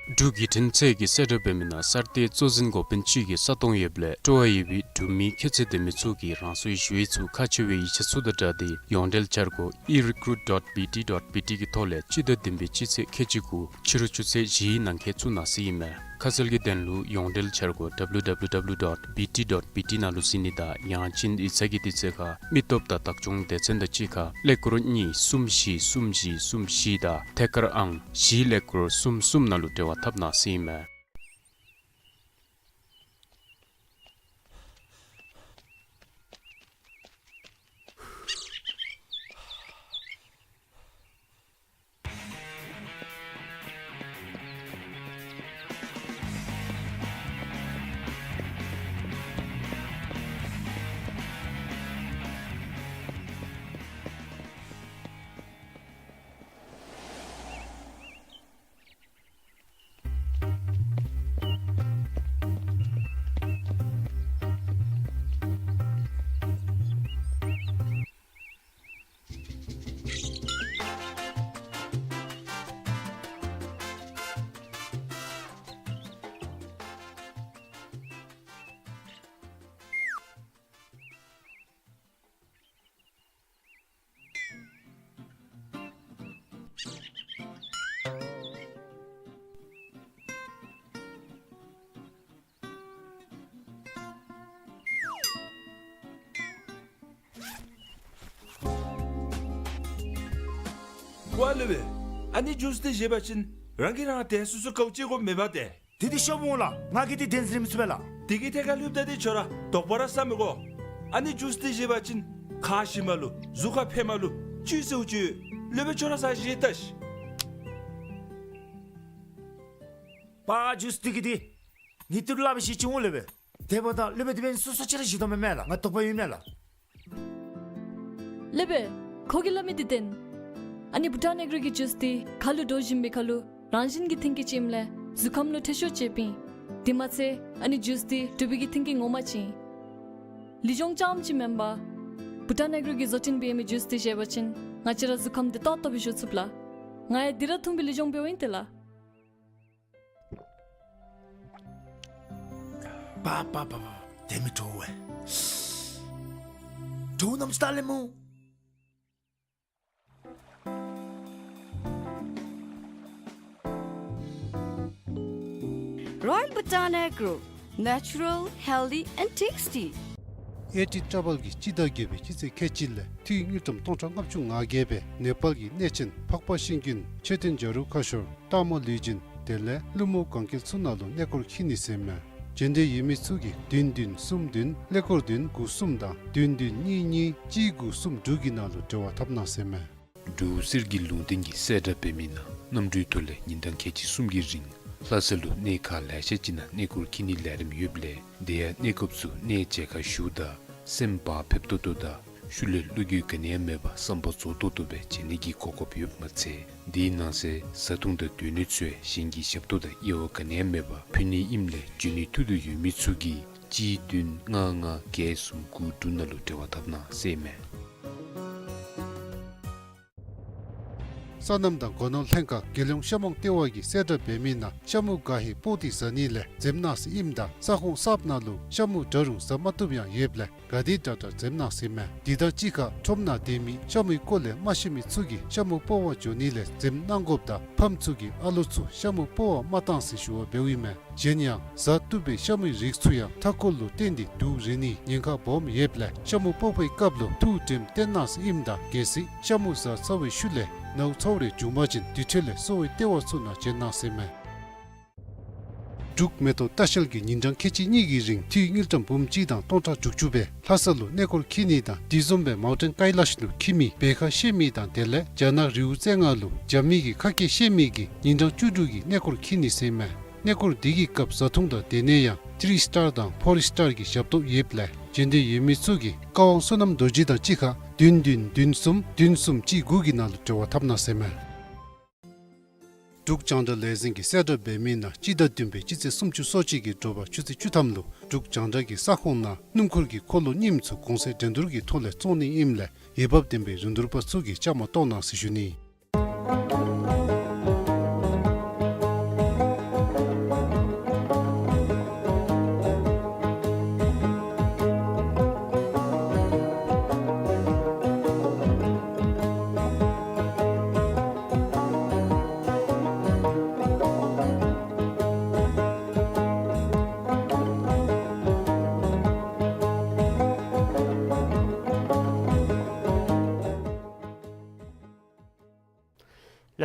འབྲུག་བརྒྱུད་འཕྲིན་ཚད་ཀྱིས་གསལ་བསྒྲགས་འབད་མི་ནང་གསར་གཏོད་གཙོ་འཛིན་འགོ་དཔོན་ཅིག་གིས་ས་སྟོང་ཡོདཔ་ལས་སྤྲོ་བ་ཡོད་པའི་འབྲུག་མི་ཁྱད་ཚད་ལྡན་མི་ཚུ་གིས་རང་སོའི་ཞུ་ཡིག་ཚུ་ཁག་ཆེ་བའི་ཡིག་ཆ་ཚུ་དང་སྦྲགས་ཏེ་ཡོངས་འབྲེལ་འཆར་སྒོ་e recruit dot B T dot B T གི་ཐོག་ལས་སྤྱི་ཟླ་བདུན་པའི་སྤྱི་ཚེས་ཁལ་གཅིག་དགུ་ཕྱི་རུ་ཆུ་ཚོད་བཞིའི་ནང་འཁོད་བཙུགས་གནང་ཟེར་ཨིན་མས། ཁ་གསལ་གྱི་དོན་ལུ་ཡོངས་འབྲེལ་འཆར་སྒོ་W W W dot B T dot B T ནང་ལུ་གཟིགས་ནི་དང་ཡང་ཅིན་ཡིག་ཚང་གི་དུས་ཚོད་ཁར་མི་སྟོབས་དང་བདག་སྐྱོང་སྡེ་ཚན་དང་གཅིག་ཁར་ཀླད་ཀོར་གཉིས་གསུམ་བཞི་གསུམ་བཞི་གསུམ་བཞི་དང་ཐད་ཀར་ཨང་བཞི་ཀླད་ཀོར་གསུམ་གསུམ་ནང་ལུ་འབྲེལ་བ་འཐབ་གནང་ཟེར་ཨིན་མས། ཝ་ལེ་བེ། ཨ་ནི་ཇུས་འདི་བཞེས་པ་ཅིན་རང་གིས་རང་དེ་སོ་སོ་ག་ཅི་དགོཔ་མེད་པ་ཏེ། དེ་འདི་ཤོབ་འོང་ལགས། ང་གིས་འདི་དེ་ཟེར་མི་ཚུགས་པས་ལགས། དེ་གི་ཐད་ཁར་ལྷོདཔ་ད་འདི་ཁྱོད་ར་དོགས་པ་ར་ཟ་མི་དགོ། ཨ་ནི་ཇུས་འདི་བཞེས་པ་ཅིན་ཁ་ཞིམ་མ་ལུ་གཟུགས་ཁར་ཕན་མ་ལུ་ཅི་ཟེརཝ་ཅིག་ཡོད། ལེ་བེ་ཁྱོད་ར་ཟ་ཞིནམ་ལས་ལྟ་ཤིག། པ་ཇུས་འདི་གིས་འདི་ངེའི་ཏི་རུ་སླབ་པའི་ཤེས་ཅི་འོང་ལེ་བེ། དེ་འབདཝ་ད་ལེ་བེ་དེ་འབདན་སོ་སོ་ཅིག་ར་བཞེས་དོ་མེན་མས་ལགས། ང་དོགས་པ་ཡོད་མས་ལགས། ལེ་བེ། ཁོ་གིས་སླབ་མི་འདི་བདེན། ཨ་ནི་བྷུ་ཊཱན་ཨེག་རོ་གི་ཇུས་འདི་ཁ་ལུ་འདྲོག་བཞིན་པའི་ཁར་ལུ་རང་བཞིན་གྱི་མཐུན་རྐྱེན་ཅིག་ཨིནམ་ལས་གཟུགས་ཁམས་ལུ་ཐེ་ཤོས་ཅིག་ཨིན། དེ་མ་ཚད་ཨ་ནི་ཇུས་འདི་འབྲུག་པའི་གི་མཐུན་རྐྱེན་ངོ་མ་ཅིག་ཨིན། ལུས་སྦྱོང་རྐྱངམ་ཅིག་མེན་པར་བྷུ་ཊཱན་ཨེག་རོ་གིས་བཟོ་སྐྲུན་འབད་མི་ཇུས་འདི་བཞེས་པ་ཅིན་ང་བཅས་ར་གཟུགས་ཁམས་བདེ་ཏོག་ཏོ་སྦེ་བཞུགས་ཚུགས་ལགས། ང་ཡང་འདི་ར་འཐུང་སྦེ་ལུས་སྦྱོང་འབདཝ་ཨིན་ཏེ་ལགས། པ་པ་པ་པ། དེ་མི་དྲོ་བས། དྲོ་ནམ་ཅིག་ལྟ་ལེ་སྨོ། Royal Bhutan Agro, natural, healthy and tasty. ཨེ་ཊི་ཊ་བལ་གྱིས་སྤྱི་ཟླ་བརྒྱད་པའི་སྤྱི་ཚེས་ཁལ་གཅིག་ལས་ཏི་རུ་དངུལ་ཀྲམ་སྟོང་ཕྲག་ལྔ་བཅུ་ང་བརྒྱད་སྦེ་ནེ་པཱལ་གྱི་གནས་ཆེན་འཕགས་པ་ཤིང་ཀུན་མཆོད་རྟེན་བྱ་རུང་ཁ་ཤོར་སྟག་མོ་ལུས་སྦྱིན་དེ་ལས་ཀླུ་མོ་གན་རྐྱལ་ཚུ་ནང་ལུ་གནས་སྐོར་འཁྱིད་ནི་ཟེར་མས། འབྱོན་འདོད་ཡོད་མི་ཚུ་གིས་བདུན་བདུན་གསུམ་བདུན་ཀླད་ཀོར་བདུན་དགུ་གསུམ་དང་བདུན་བདུན་གཉིས་གཉིས་གཅིག་དགུ་གསུམ་དྲུག་གི་ནང་ལུ་འབྲེལ་བ་འཐབ་གནང་ཟེར་མས། འབྲུག་གསེར་གྱི་ལུང་བསྟན་གྱི་གསལ་བསྒྲགས་འབད་མི་ནང་གནམ་གྲུའི་ཐོག་ལས་ཉིན་གྲངས་ཁལ་གཅིག་གསུམ་གྱི་རིང་ལྷ་ས་ལུ་གནས་ཁག་ལེ་ཤ་ཅིག་ནང་གནས་སྐོར་འཁྱིད་ནིའི་ལས་རིམ་ཡོདཔ་ལས་དེ་ཡང་གནས་སྐབས་སུ་གནས་མཇལ་ཁ་ཞུཝ་ད་སེམས་བག་ཕེབས་ཏོག་ཏོ་དང་ཤུལ་ལས་བློ་འགྱོད་ག་ནི་ཡང་མེད་པར་བསམ་པ་རྫོགས་ཏོག་ཏོ་སྦེ་མཇལ་ནི་གི་གོ་སྐབས་ཡོདཔ་མ་ཚད་དེའི་ནང་གསེས་བཟའ་འཐུང་དང་སྡོད་གནས་ཚུ་ཡང་གཞན་གྱི་ཞབས་ཏོག་དང་དབྱེ་བ་ག་ནི་ཡང་མེད་པར་ཕུལ་ནི་ཨིནམ་ལས་འབྱོན་ནིའི་ཐུགས་འདོད་ཡོད་མི་ཚུ་གིས་གཅིག་བདུན་ལྔ་ལྔ་བརྒྱད་གསུམ་དགུ་དྲུག་ནང་ལུ་འབྲེལ་བ་འཐབ་གནང་ཟེར་མས། སོ་ནམ་དང་སྒོ་ནོར་ལྷན་ཁག་རྒྱལ་ཡོངས་ཤ་མོང་ལྟེ་བ་གིས་གསལ་བསྒྲགས་འབད་མི་ནང་ཤ་མུ་ག་ཧེ་པོ་ཏི་བཟའ་ནི་ལས་འཛེམ་གནང་ཟེར་ཨིནམ་ད་ས་ཁོངས་གསརཔ་ནང་ལུ་ཤ་མུ་འདྲ་རུང་བཟའ་མ་བཏུབ་ཡང་ཡོདཔ་ལས་ག་དེ་དྲག་དྲག་འཛེམ་གནང་ཟེར་མས། དེ་དང་གཅིག་ཁར་ཁྲོམ་ནང་སྡོད་མི་ཤ་མུའི་སྐོར་ལས་མ་ཤེས་མི་ཚུ་གིས་ཤ་མུ་སྤོ་བར་འགྱོ་ནི་ལས་འཛེམ་གནང་དགོཔ་དང་ཕམ་ཚུ་གིས་ཨ་ལོ་ཚུ་ཤ་མུ་སྤོ་བར་མ་གཏང་ཟེར་ཞུ་བ་འབདཝ་ཨིན་མས། གཞན་ཡང་བཟའ་བཏུབ་པའི་ཤ་མུའི་རིགས་ཚུ་ཡང་མཐའ་འཁོར་ལུ་བརྟེན་ཏེ་དུག་རེག་ནིའི་ཉེན་ཁ་སྦོམ་ཡོདཔ་ལས་ཤ་མུ་སྤོ་བའི་སྐབས་ལུ་ཐུགས་དྲནམ་བཏོན་གནང་ཟེར་ཨིནམ་ད་གལ་སྲིད་ཤ་མུ་བཟའ་ཚར་བའི་ཤུལ་ལས་ནཝ་ཚཝ་རེ་བྱུང་པ་ཅིན་དེ་འཕྲོ་ལས་གསོ་བའི་ལྟེ་བ་ཚུ་ནང་བྱོན་གནང་ཟེར་མས། འབྲུག་མེ་ཏོག་ལྟ་བཤལ་གྱིས་ཉིན་གྲངས་ཁལ་གཅིག་གཉིས་ཀྱི་རིང་ཏི་རུ་དངུལ་ཀྲམ་འབུམ་གཅིག་དང་སྟོང་ཕྲག་དྲུག་ཅུ་སྦེ་ལྷ་ས་ལུ་གནས་སྐོར་འཁྱིད་ནི་དང་དེ་བཟུམ་སྦེ་མའུན་ཊེན་ཀའི་ལཱཤ་ལུ་འཁྱིད་མི་བེ་ཁ་ཤེས་མི་དང་དེ་ལས་རྒྱ་ནག་རི་བོ་རྩེ་ལྔ་ལུ་རྒྱབ་མི་གི་ཁ་སྐད་ཤེས་མི་གིས་ཉིན་གྲངས་བཅུ་དྲུག་གི་གནས་སྐོར་འཁྱིད་ནི་ཟེར་མས། གནས་སྐོར་འདི་གི་སྐབས་བཟའ་འཐུང་དང་སྡོད་གནས་ཡང་ཐི་རི་སི་ཊར་དང་ཕོར་སི་ཊར་གྱི་ཞབས་ཏོག་ཡོདཔ་ལས་འབྱོན་འདོད་ཡོད་མི་ཚུ་གིས་བཀའ་དབང་བསོད་ནམས་རྡོ་རྗེ་དང་གཅིག་ཁར་བདུན་བདུན་བདུན་གསུམ་བདུན་གསུམ་གཅིག་དགུ་གི་ནང་ལུ་འབྲེལ་བ་འཐབ་གནང་ཟེར་མས། འབྲུག་རྒྱང་བསྒྲགས་ལས་འཛིན་གྱིས་གསལ་བསྒྲགས་འབད་མི་ནང་སྤྱི་ཟླ་བདུན་པའི་སྤྱི་ཚེས་སུམ་ཅུ་སོ་གཅིག་གི་དྲོ་པ་ཆུ་ཚོད་བཅུ་ཐམ་ལུ་འབྲུག་རྒྱང་བསྒྲགས་ཀྱི་ས་ཁོངས་ནང་སྣུམ་འཁོར་གྱི་འཁོར་ལོ་རྙིངམ་ཚུ་གོང་ཚད་འགྲན་བསྡུར་གྱི་ཐོག་ལས་བཙོང་ནི་ཨིནམ་ལས་འོས་འབབ་ལྡན་པའི་རིན་བསྡུར་པ་ཚུ་གིས་བཅའ་མར་གཏོགས་གནང་ཟེར་ཞུ་ནི།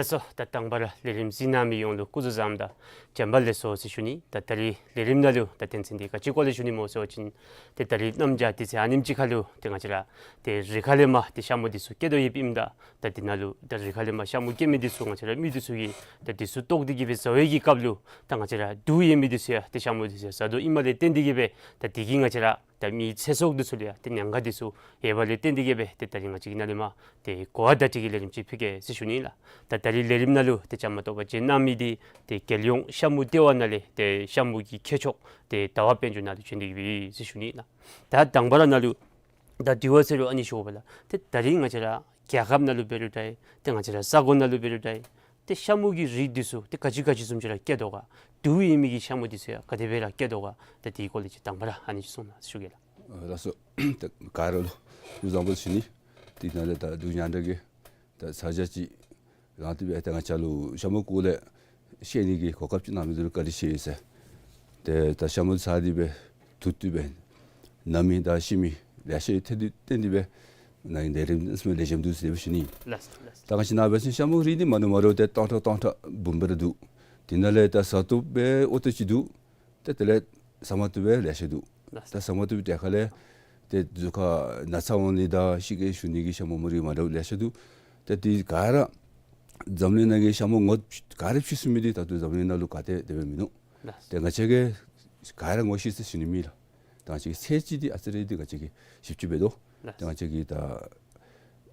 ལགས་སོ། ད་དང་པ་ར་ལས་རིམ་གཟིགས་གནང་མི་ཡོངས་ལུ་སྐུ་གཟུགས་བཟང་དང་བྱོན་པ་ལེགས་སོ་ཟེར་ཞུ་ནི། ད་ད་རིས་ལས་རིམ་ནང་ལུ་ད་དོན་ཚན་འདི་ག་ཅི་སྐོར་ལས་ཞུ་ནི་སྨོ་ཟེར་བ་ཅིན་ཏེ་ད་རིས་གནམ་བྱཱར་དུས་ཚོད་ཨ་ནེམ་ཅིག་ཁར་ལུ་ཏེ་ང་བཅས་ར་ཏེ་རི་ཁ་ལས་མར་ཏེ་ཤ་མུ་འདི་ཚུ་སྐྱེ་དོ་ཡོདཔ་ཨིནམ་ད་ད་འདི་ནང་ལུ་ད་རི་ཁ་ལས་མར་ཤ་མུ་སྐྱེ་མི་འདི་ཚུ་ང་བཅས་ར་མི་འདི་ཚུ་གིས་ད་འདི་ཚུ་བཏོག་སྟེ་གི་སྦེ་བཟའ་བའི་གི་སྐབས་ལུ་ད་ང་བཅས་ར་དུག་ཡོད་མི་འདི་ཚུ་ཡང་ཏེ་ཤ་མུ་འདི་ཚུ་ཡང་བཟའ་དོ་ཨིནམ་ལས་བརྟེན་ཏེ་གི་སྦེ་ད་འདི་གིས་ང་བཅས་ར་ད་མིའི་ཚེ་སྲོག་འདི་ཚུ་ལུ་ཡང་ཏེ་ཉེན་ཁ་འདི་ཚུ་ཡོདཔ་ལས་བརྟེན་ཏེ་གི་སྦེ་ཏེ་ད་རིས་ང་བཅས་ཀྱིས་ནཱ་ལས་མར་ཏེ་གོ་བ་བརྡ་སྤྲོད་ཀྱི་ལས་རིམ་ཅིག་ཕུལ་གེ་ཟེར་ཞུ་ནི་ལགས། ད་ད་རིས་ལས་རིམ་ནང་ལུ་ཏེ་བཅའ་མར་གཏོགས་པར་བྱོན་གནང་མི་འདི་ཏེ་རྒྱལ་ཡོངས་ཤ་མུ་ལྟེ་བ་ནང་ལས་ཏེ་ཤ་མུ་གི་མཁས་མཆོག་ཏེ་ཟླ་བ་དཔལ་འབྱོར་ནཱ་ལུ་བྱོན་ཏེ་གི་སྦེ་ཟེར་ཞུ་ནི་ལགས། ད་དང་པ་ར་ནཱ་ལུ་ད་དྲི་བ་ཟེར་རུང་ཨ་ནི་ཞུ་བ་ལགས། ཏེ་ད་རིས་ང་བཅས་ར་རྒྱལ་ཁབ་ནང་ལུ་འབད་རུང་འདྲ་ཏེ་ང་བཅས་ར་ས་གོ་ནང་ལུ་འབད་རུང་འདྲ་ཏེ་ཤ་མུ་གི་རིགས་འདི་ཚུ་ཏེ་ག་ཅི་ག་ཅི་བཟུམ་ཅིག་ར་སྐྱེ་དོ་ག། དུག་ཡོད་མི་གི་ཤ་མུ་འདི་ཚུ་ཡང་ག་དེ་སྦེ་ར་སྐྱེ་དོ་ག། ད་དེའི་སྐོར་ལས་ཅིག་དང་པ་ར་ཨ་ནི་ཅིག་གསུང་གནང་ཞུ་གེ་ལགས། ཨ་ལགས་སོ། ད་ག་ར་ལུ་སྐུ་གཟུགས་བཟང་པོ་ཟེར་ཞུ་ནི། དེ་ནང་ལས་ད་འབྲུག་རྒྱང་བསྒྲགས་ཀྱིས་ད་ཚར་གཅིག་རང་བཏུབ་སྦེ་ད་ང་བཅས་ལུ་ཤ་མུ་སྐོར་ལས་ཤེས་ནི་གི་གོ་སྐབས་ཅིག་གནང་མི་འདི་ལུ་བཀའ་དྲིན་ཆེ་ཟེར། ཏེ་ད་ཤ་མུ་བཟའ་སྟེ་སྦེ་དུག་བཏུབ་སྦེ་ན་མི་དང་ཤི་མི་ལེ་ཤ་ཡོད། ཏེ་དེ་བརྟེན་ཏེ་སྦེ་ ནཱ་གི་ནད་རིམས་ལེགས་ཤོམ་འདུག་ཟེར་ཞུ་ནི། ལགས་ལགས། ད་ང་བཅས་ནཱ་འབད་བ་ཅིན་ཤ་མུ་རིགས་འདི་མ་འདྲཝ་མ་འདྲཝ་ཏེ་སྟོང་ཕྲག་སྟོང་ཕྲག་འབུམ་སྦེ་ར་འདུག། དེ་ནང་ལས་ད་བཟའ་བཏུབ་སྦེ་ཨོ་ཏོ་ཅིག་འདུག། ཏེ་དེ་ལས་བཟའ་མ་བཏུབ་སྦེ་ལེ་ཤ་འདུག། ལགས། ད་བཟའ་མ་བཏུབ་ཏེ་ཁ་ལས་ཏེ་གཟུགས་ཁར་ན་ཚ་འོང་ནི་དང་ཤི་གེ་ཞུ་ནི་གི་ཤ་མུ་མུ་རིགས་མ་འདྲཝ་ལེ་ཤ་འདུག། ཏེ་དེ་ག་ར་འཛམ་གླིང་ནང་གི་ཤ་མུ་ངོ་ག་ར་ཕྱེ་ཚུགས་མི་འདི་ད་ལྟོ་འཛམ་གླིང་ནང་ལུ་ག་ཏེ་དེ་སྦེ་མིན་ནུག། ལགས། ཏེ་ང་བཅས་ཀྱིས་ག་ར་ངོ་ཤེས་ཟེར་ཞུ་ནི་མེད་ལགས། ད་ང་བཅས་ཀྱིས་ཚད་ཅིག་འདི་ཨ་ཙི་རེ་འདི་ང་བཅས་ཀྱིས་ཞིབ་ཅིག་འབད་དོ། ལགས། ཏེ་ང་བཅས་ཀྱིས་ད་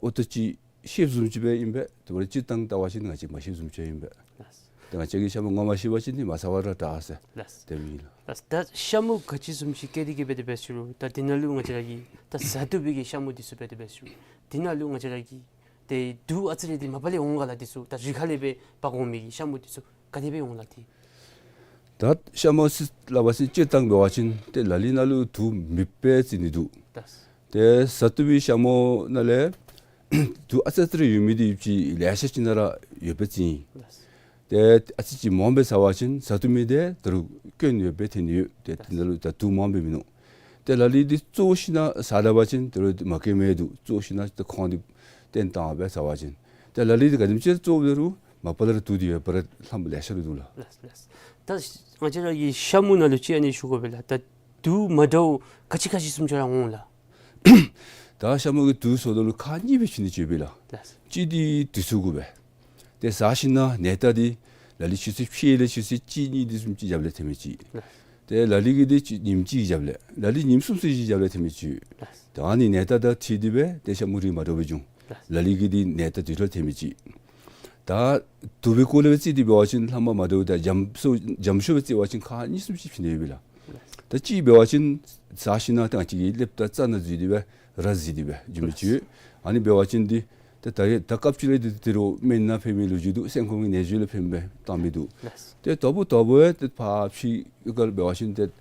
ཨོ་ཏོ་ཅིག་ཤེསཔ་བཟུམ་ཅིག་སྦེ་ཨིན་པས། དེ་འབདཝ་ད་སྤྱིར་བཏང་བལྟ་བ་ཅིན་ང་བཅས་མ་ཤེསཔ་བཟུམ་ཅིག་ཨིན་པས། ལགས། ཏེ་ང་བཅས་ཀྱིས་ཤ་མུ་ངོ་མ་ཤེས་པ་ཅིན་འདི་མ་ཟ་བ་ར་དྲག་ཟེར། ལགས། དེ་སྦེ་ཨིན་ལགས། ལགས། ད་ཤ་མུ་ག་ཅི་བཟུམ་ཅིག་སྐྱེ་དེ་གི་འབད་དེ་འབད་ཟེར་རུང་ད་དེ་ནང་ལུ་ང་བཅས་ར་གི་ད་བཟའ་བཏུབ་པའི་གི་ཤ་མུ་འདི་ཚུ་འབད་དེ་འབད་ཟེར་རུང་དེ་ནང་ལུ་ང་བཅས་ར་གི་ཏེ་དུག་ཨ་ཙི་རེ་འདི་མ་པ་ལས་འོང་ག་ལགས། འདི་ཚུ་ད་རི་ཁ་ལས་སྦེ་འབག་འོང་མི་གི་ཤ་མུ་འདི་ཚུ་ག་དེ་སྦེ་འོང་ལགས་ཏེ། ད་ཤ་མུ་ཟེར་སླབ་པ་ཅིན་སྤྱིར་བཏང་འབད་བ་ཅིན་ཏེ་ལ་ལུ་ནང་ལུ་དུག་མེདཔ་སྦེ་བརྩི་ནི་འདུག། ལགས། ཏེ་བཟའ་བཏུབ་པའི་ཤ་མུ་ནང་ལས་དུག་ཨ་ཙི་ཨ་ཙི་རེ་ཡོད་མི་འདི་ཅིག་ལེ་ཤ་ཅིག་ནང་ར་ཡོདཔ་སྦེ་བརྩི་ཡི། ལགས། ཏེ་ཨ་ཙི་ཅིག་མངམ་སྦེ་ཟ་བ་ཅིན་བཟའ་བཏུབ་མི་འདི་ད་རུང་སྐྱོན་ཡོདཔ་སྦེ་ཐོན་ནི་ཡོད། ཏེ་དེ་ནང་ལུ་ད་དུག་མངམ་སྦེ་མིན་ནུག། ཏེ་ལ་ལུ་འདི་བཙོ་ཞིན་ན་ཟ་ད་པ་ཅིན་ད་རུང་མ་སྐྱེ་མི་འདུག། བཙོ་ཞིན་ན་ཏེ་ཁོང་འདི་བཏོན་བཏང་སྦེ་ཟ་བ་ཅིན། ཏེ་ལ་ལུ་འདི་ག་དེམ་ཅིག་བཙོ་འབད་རུང་མ་པ་ལས་ར་དུག་འདི་ཡོད་པ་ར་ལྷགཔ་ལེ་ཤ་ར་འདུག་ལགས། ལགས་ལགས། ད་ང་བཅས་ར་གི་ཤ་མུ་ནང་ལུ་ཅིག་ཨ་ནི་ཞུ་དགོ་པས་ལགས། ད་དུག་མ་འདྲཝ་ག་ཅི་ག་ཅི་བཟུམ་ཅིག་ར་འོང་ལགས། ད་ཤ་མུ་གི་དུག་ཟེརཝ་ད་ལུ་ཁག་གཉིས་སྦེ་ཕྱེ་ནི་ཅིག་ཡོད་པས་ལགས། ལགས། གཅིག་འདི་དུས་ཚོད་གུ་སྦེ། ཏེ་ཟ་ཞིན་ན་ནད་རྟགས་འདི་ལ་ལུ་ཆུ་ཚོད་ཕྱེད་ལས་ཆུ་ཚོད་གཅིག་གཉིས་འདི་བཟུམ་ཅིག་རྒྱབ་ལས་ཐོན་མི་ཅིག། ལགས། ཏེ་ལ་ལུ་གི་འདི་གཅིག་ཉིནམ་གཅིག་རྒྱབ་ལས་ལ་ལུ་ཉིནམ་གསུམ་གསུམ་ཅིག་རྒྱབ་ལས་ཐོན་མི་ཅིག། ལགས། ད་ཨ་ནི་ནད་རྟགས་དང་འཁྲིལ་ཏེ་སྦེ་ཏེ་ཤ་མུ་རིགས་མ་འདྲཝ་སྦེ་འབྱུང་། ལགས། ལ་ལུ་གི་འདི་ནད་རྟགས་དུས་ཐོག་ཐོན་མི་ཅིག། ད་དུག་པའི་སྐོར་ལས་སྦེ་བརྩི་སྟེ་འབད་བ་ཅིན་ལྷག་མ་མ་འདྲཝ་ད་འཇམ་ཤོས་འཇམ་ཤོས་སྦེ་བརྩི་བ་ཅིན་ཁག་གཉིས་གསུམ་ཅིག་ཕྱེ་ནི་ཡོད་པས་ལགས། ད་གཅིག་འབད་བ་ཅིན་ཟ་ཞིན་ན་ད་ང་བཅས་ཀྱི་ཀླདཔ་དང་རྩ་ནང་འཛུལ་ཏེ་སྦེ་ར་འཛུལ་ཏེ་སྦེ་འགྱོ་མི་ཅིག་ཡོད། ཨ་ནི་འབད་བ་ཅིན་འདི་ཏེ་ད་རེས་ད་སྐབས་ཅིག་ར་འདི་ད་རུང་སྨན་ནང་ཕན་མི་ལོ་རྒྱུས་འདུག། སེམས་ཁོང་གི་ནད་གཞི་ལུ་ཕན་པའི་བཏང་མི་འདུག། ལགས། ཏེ་དོ་བུ་དོ་བུ་ཏེ་ཕར་ཕྱི་ཡུལ་ཁར་འབད་བ་ཅིན་ཏེ་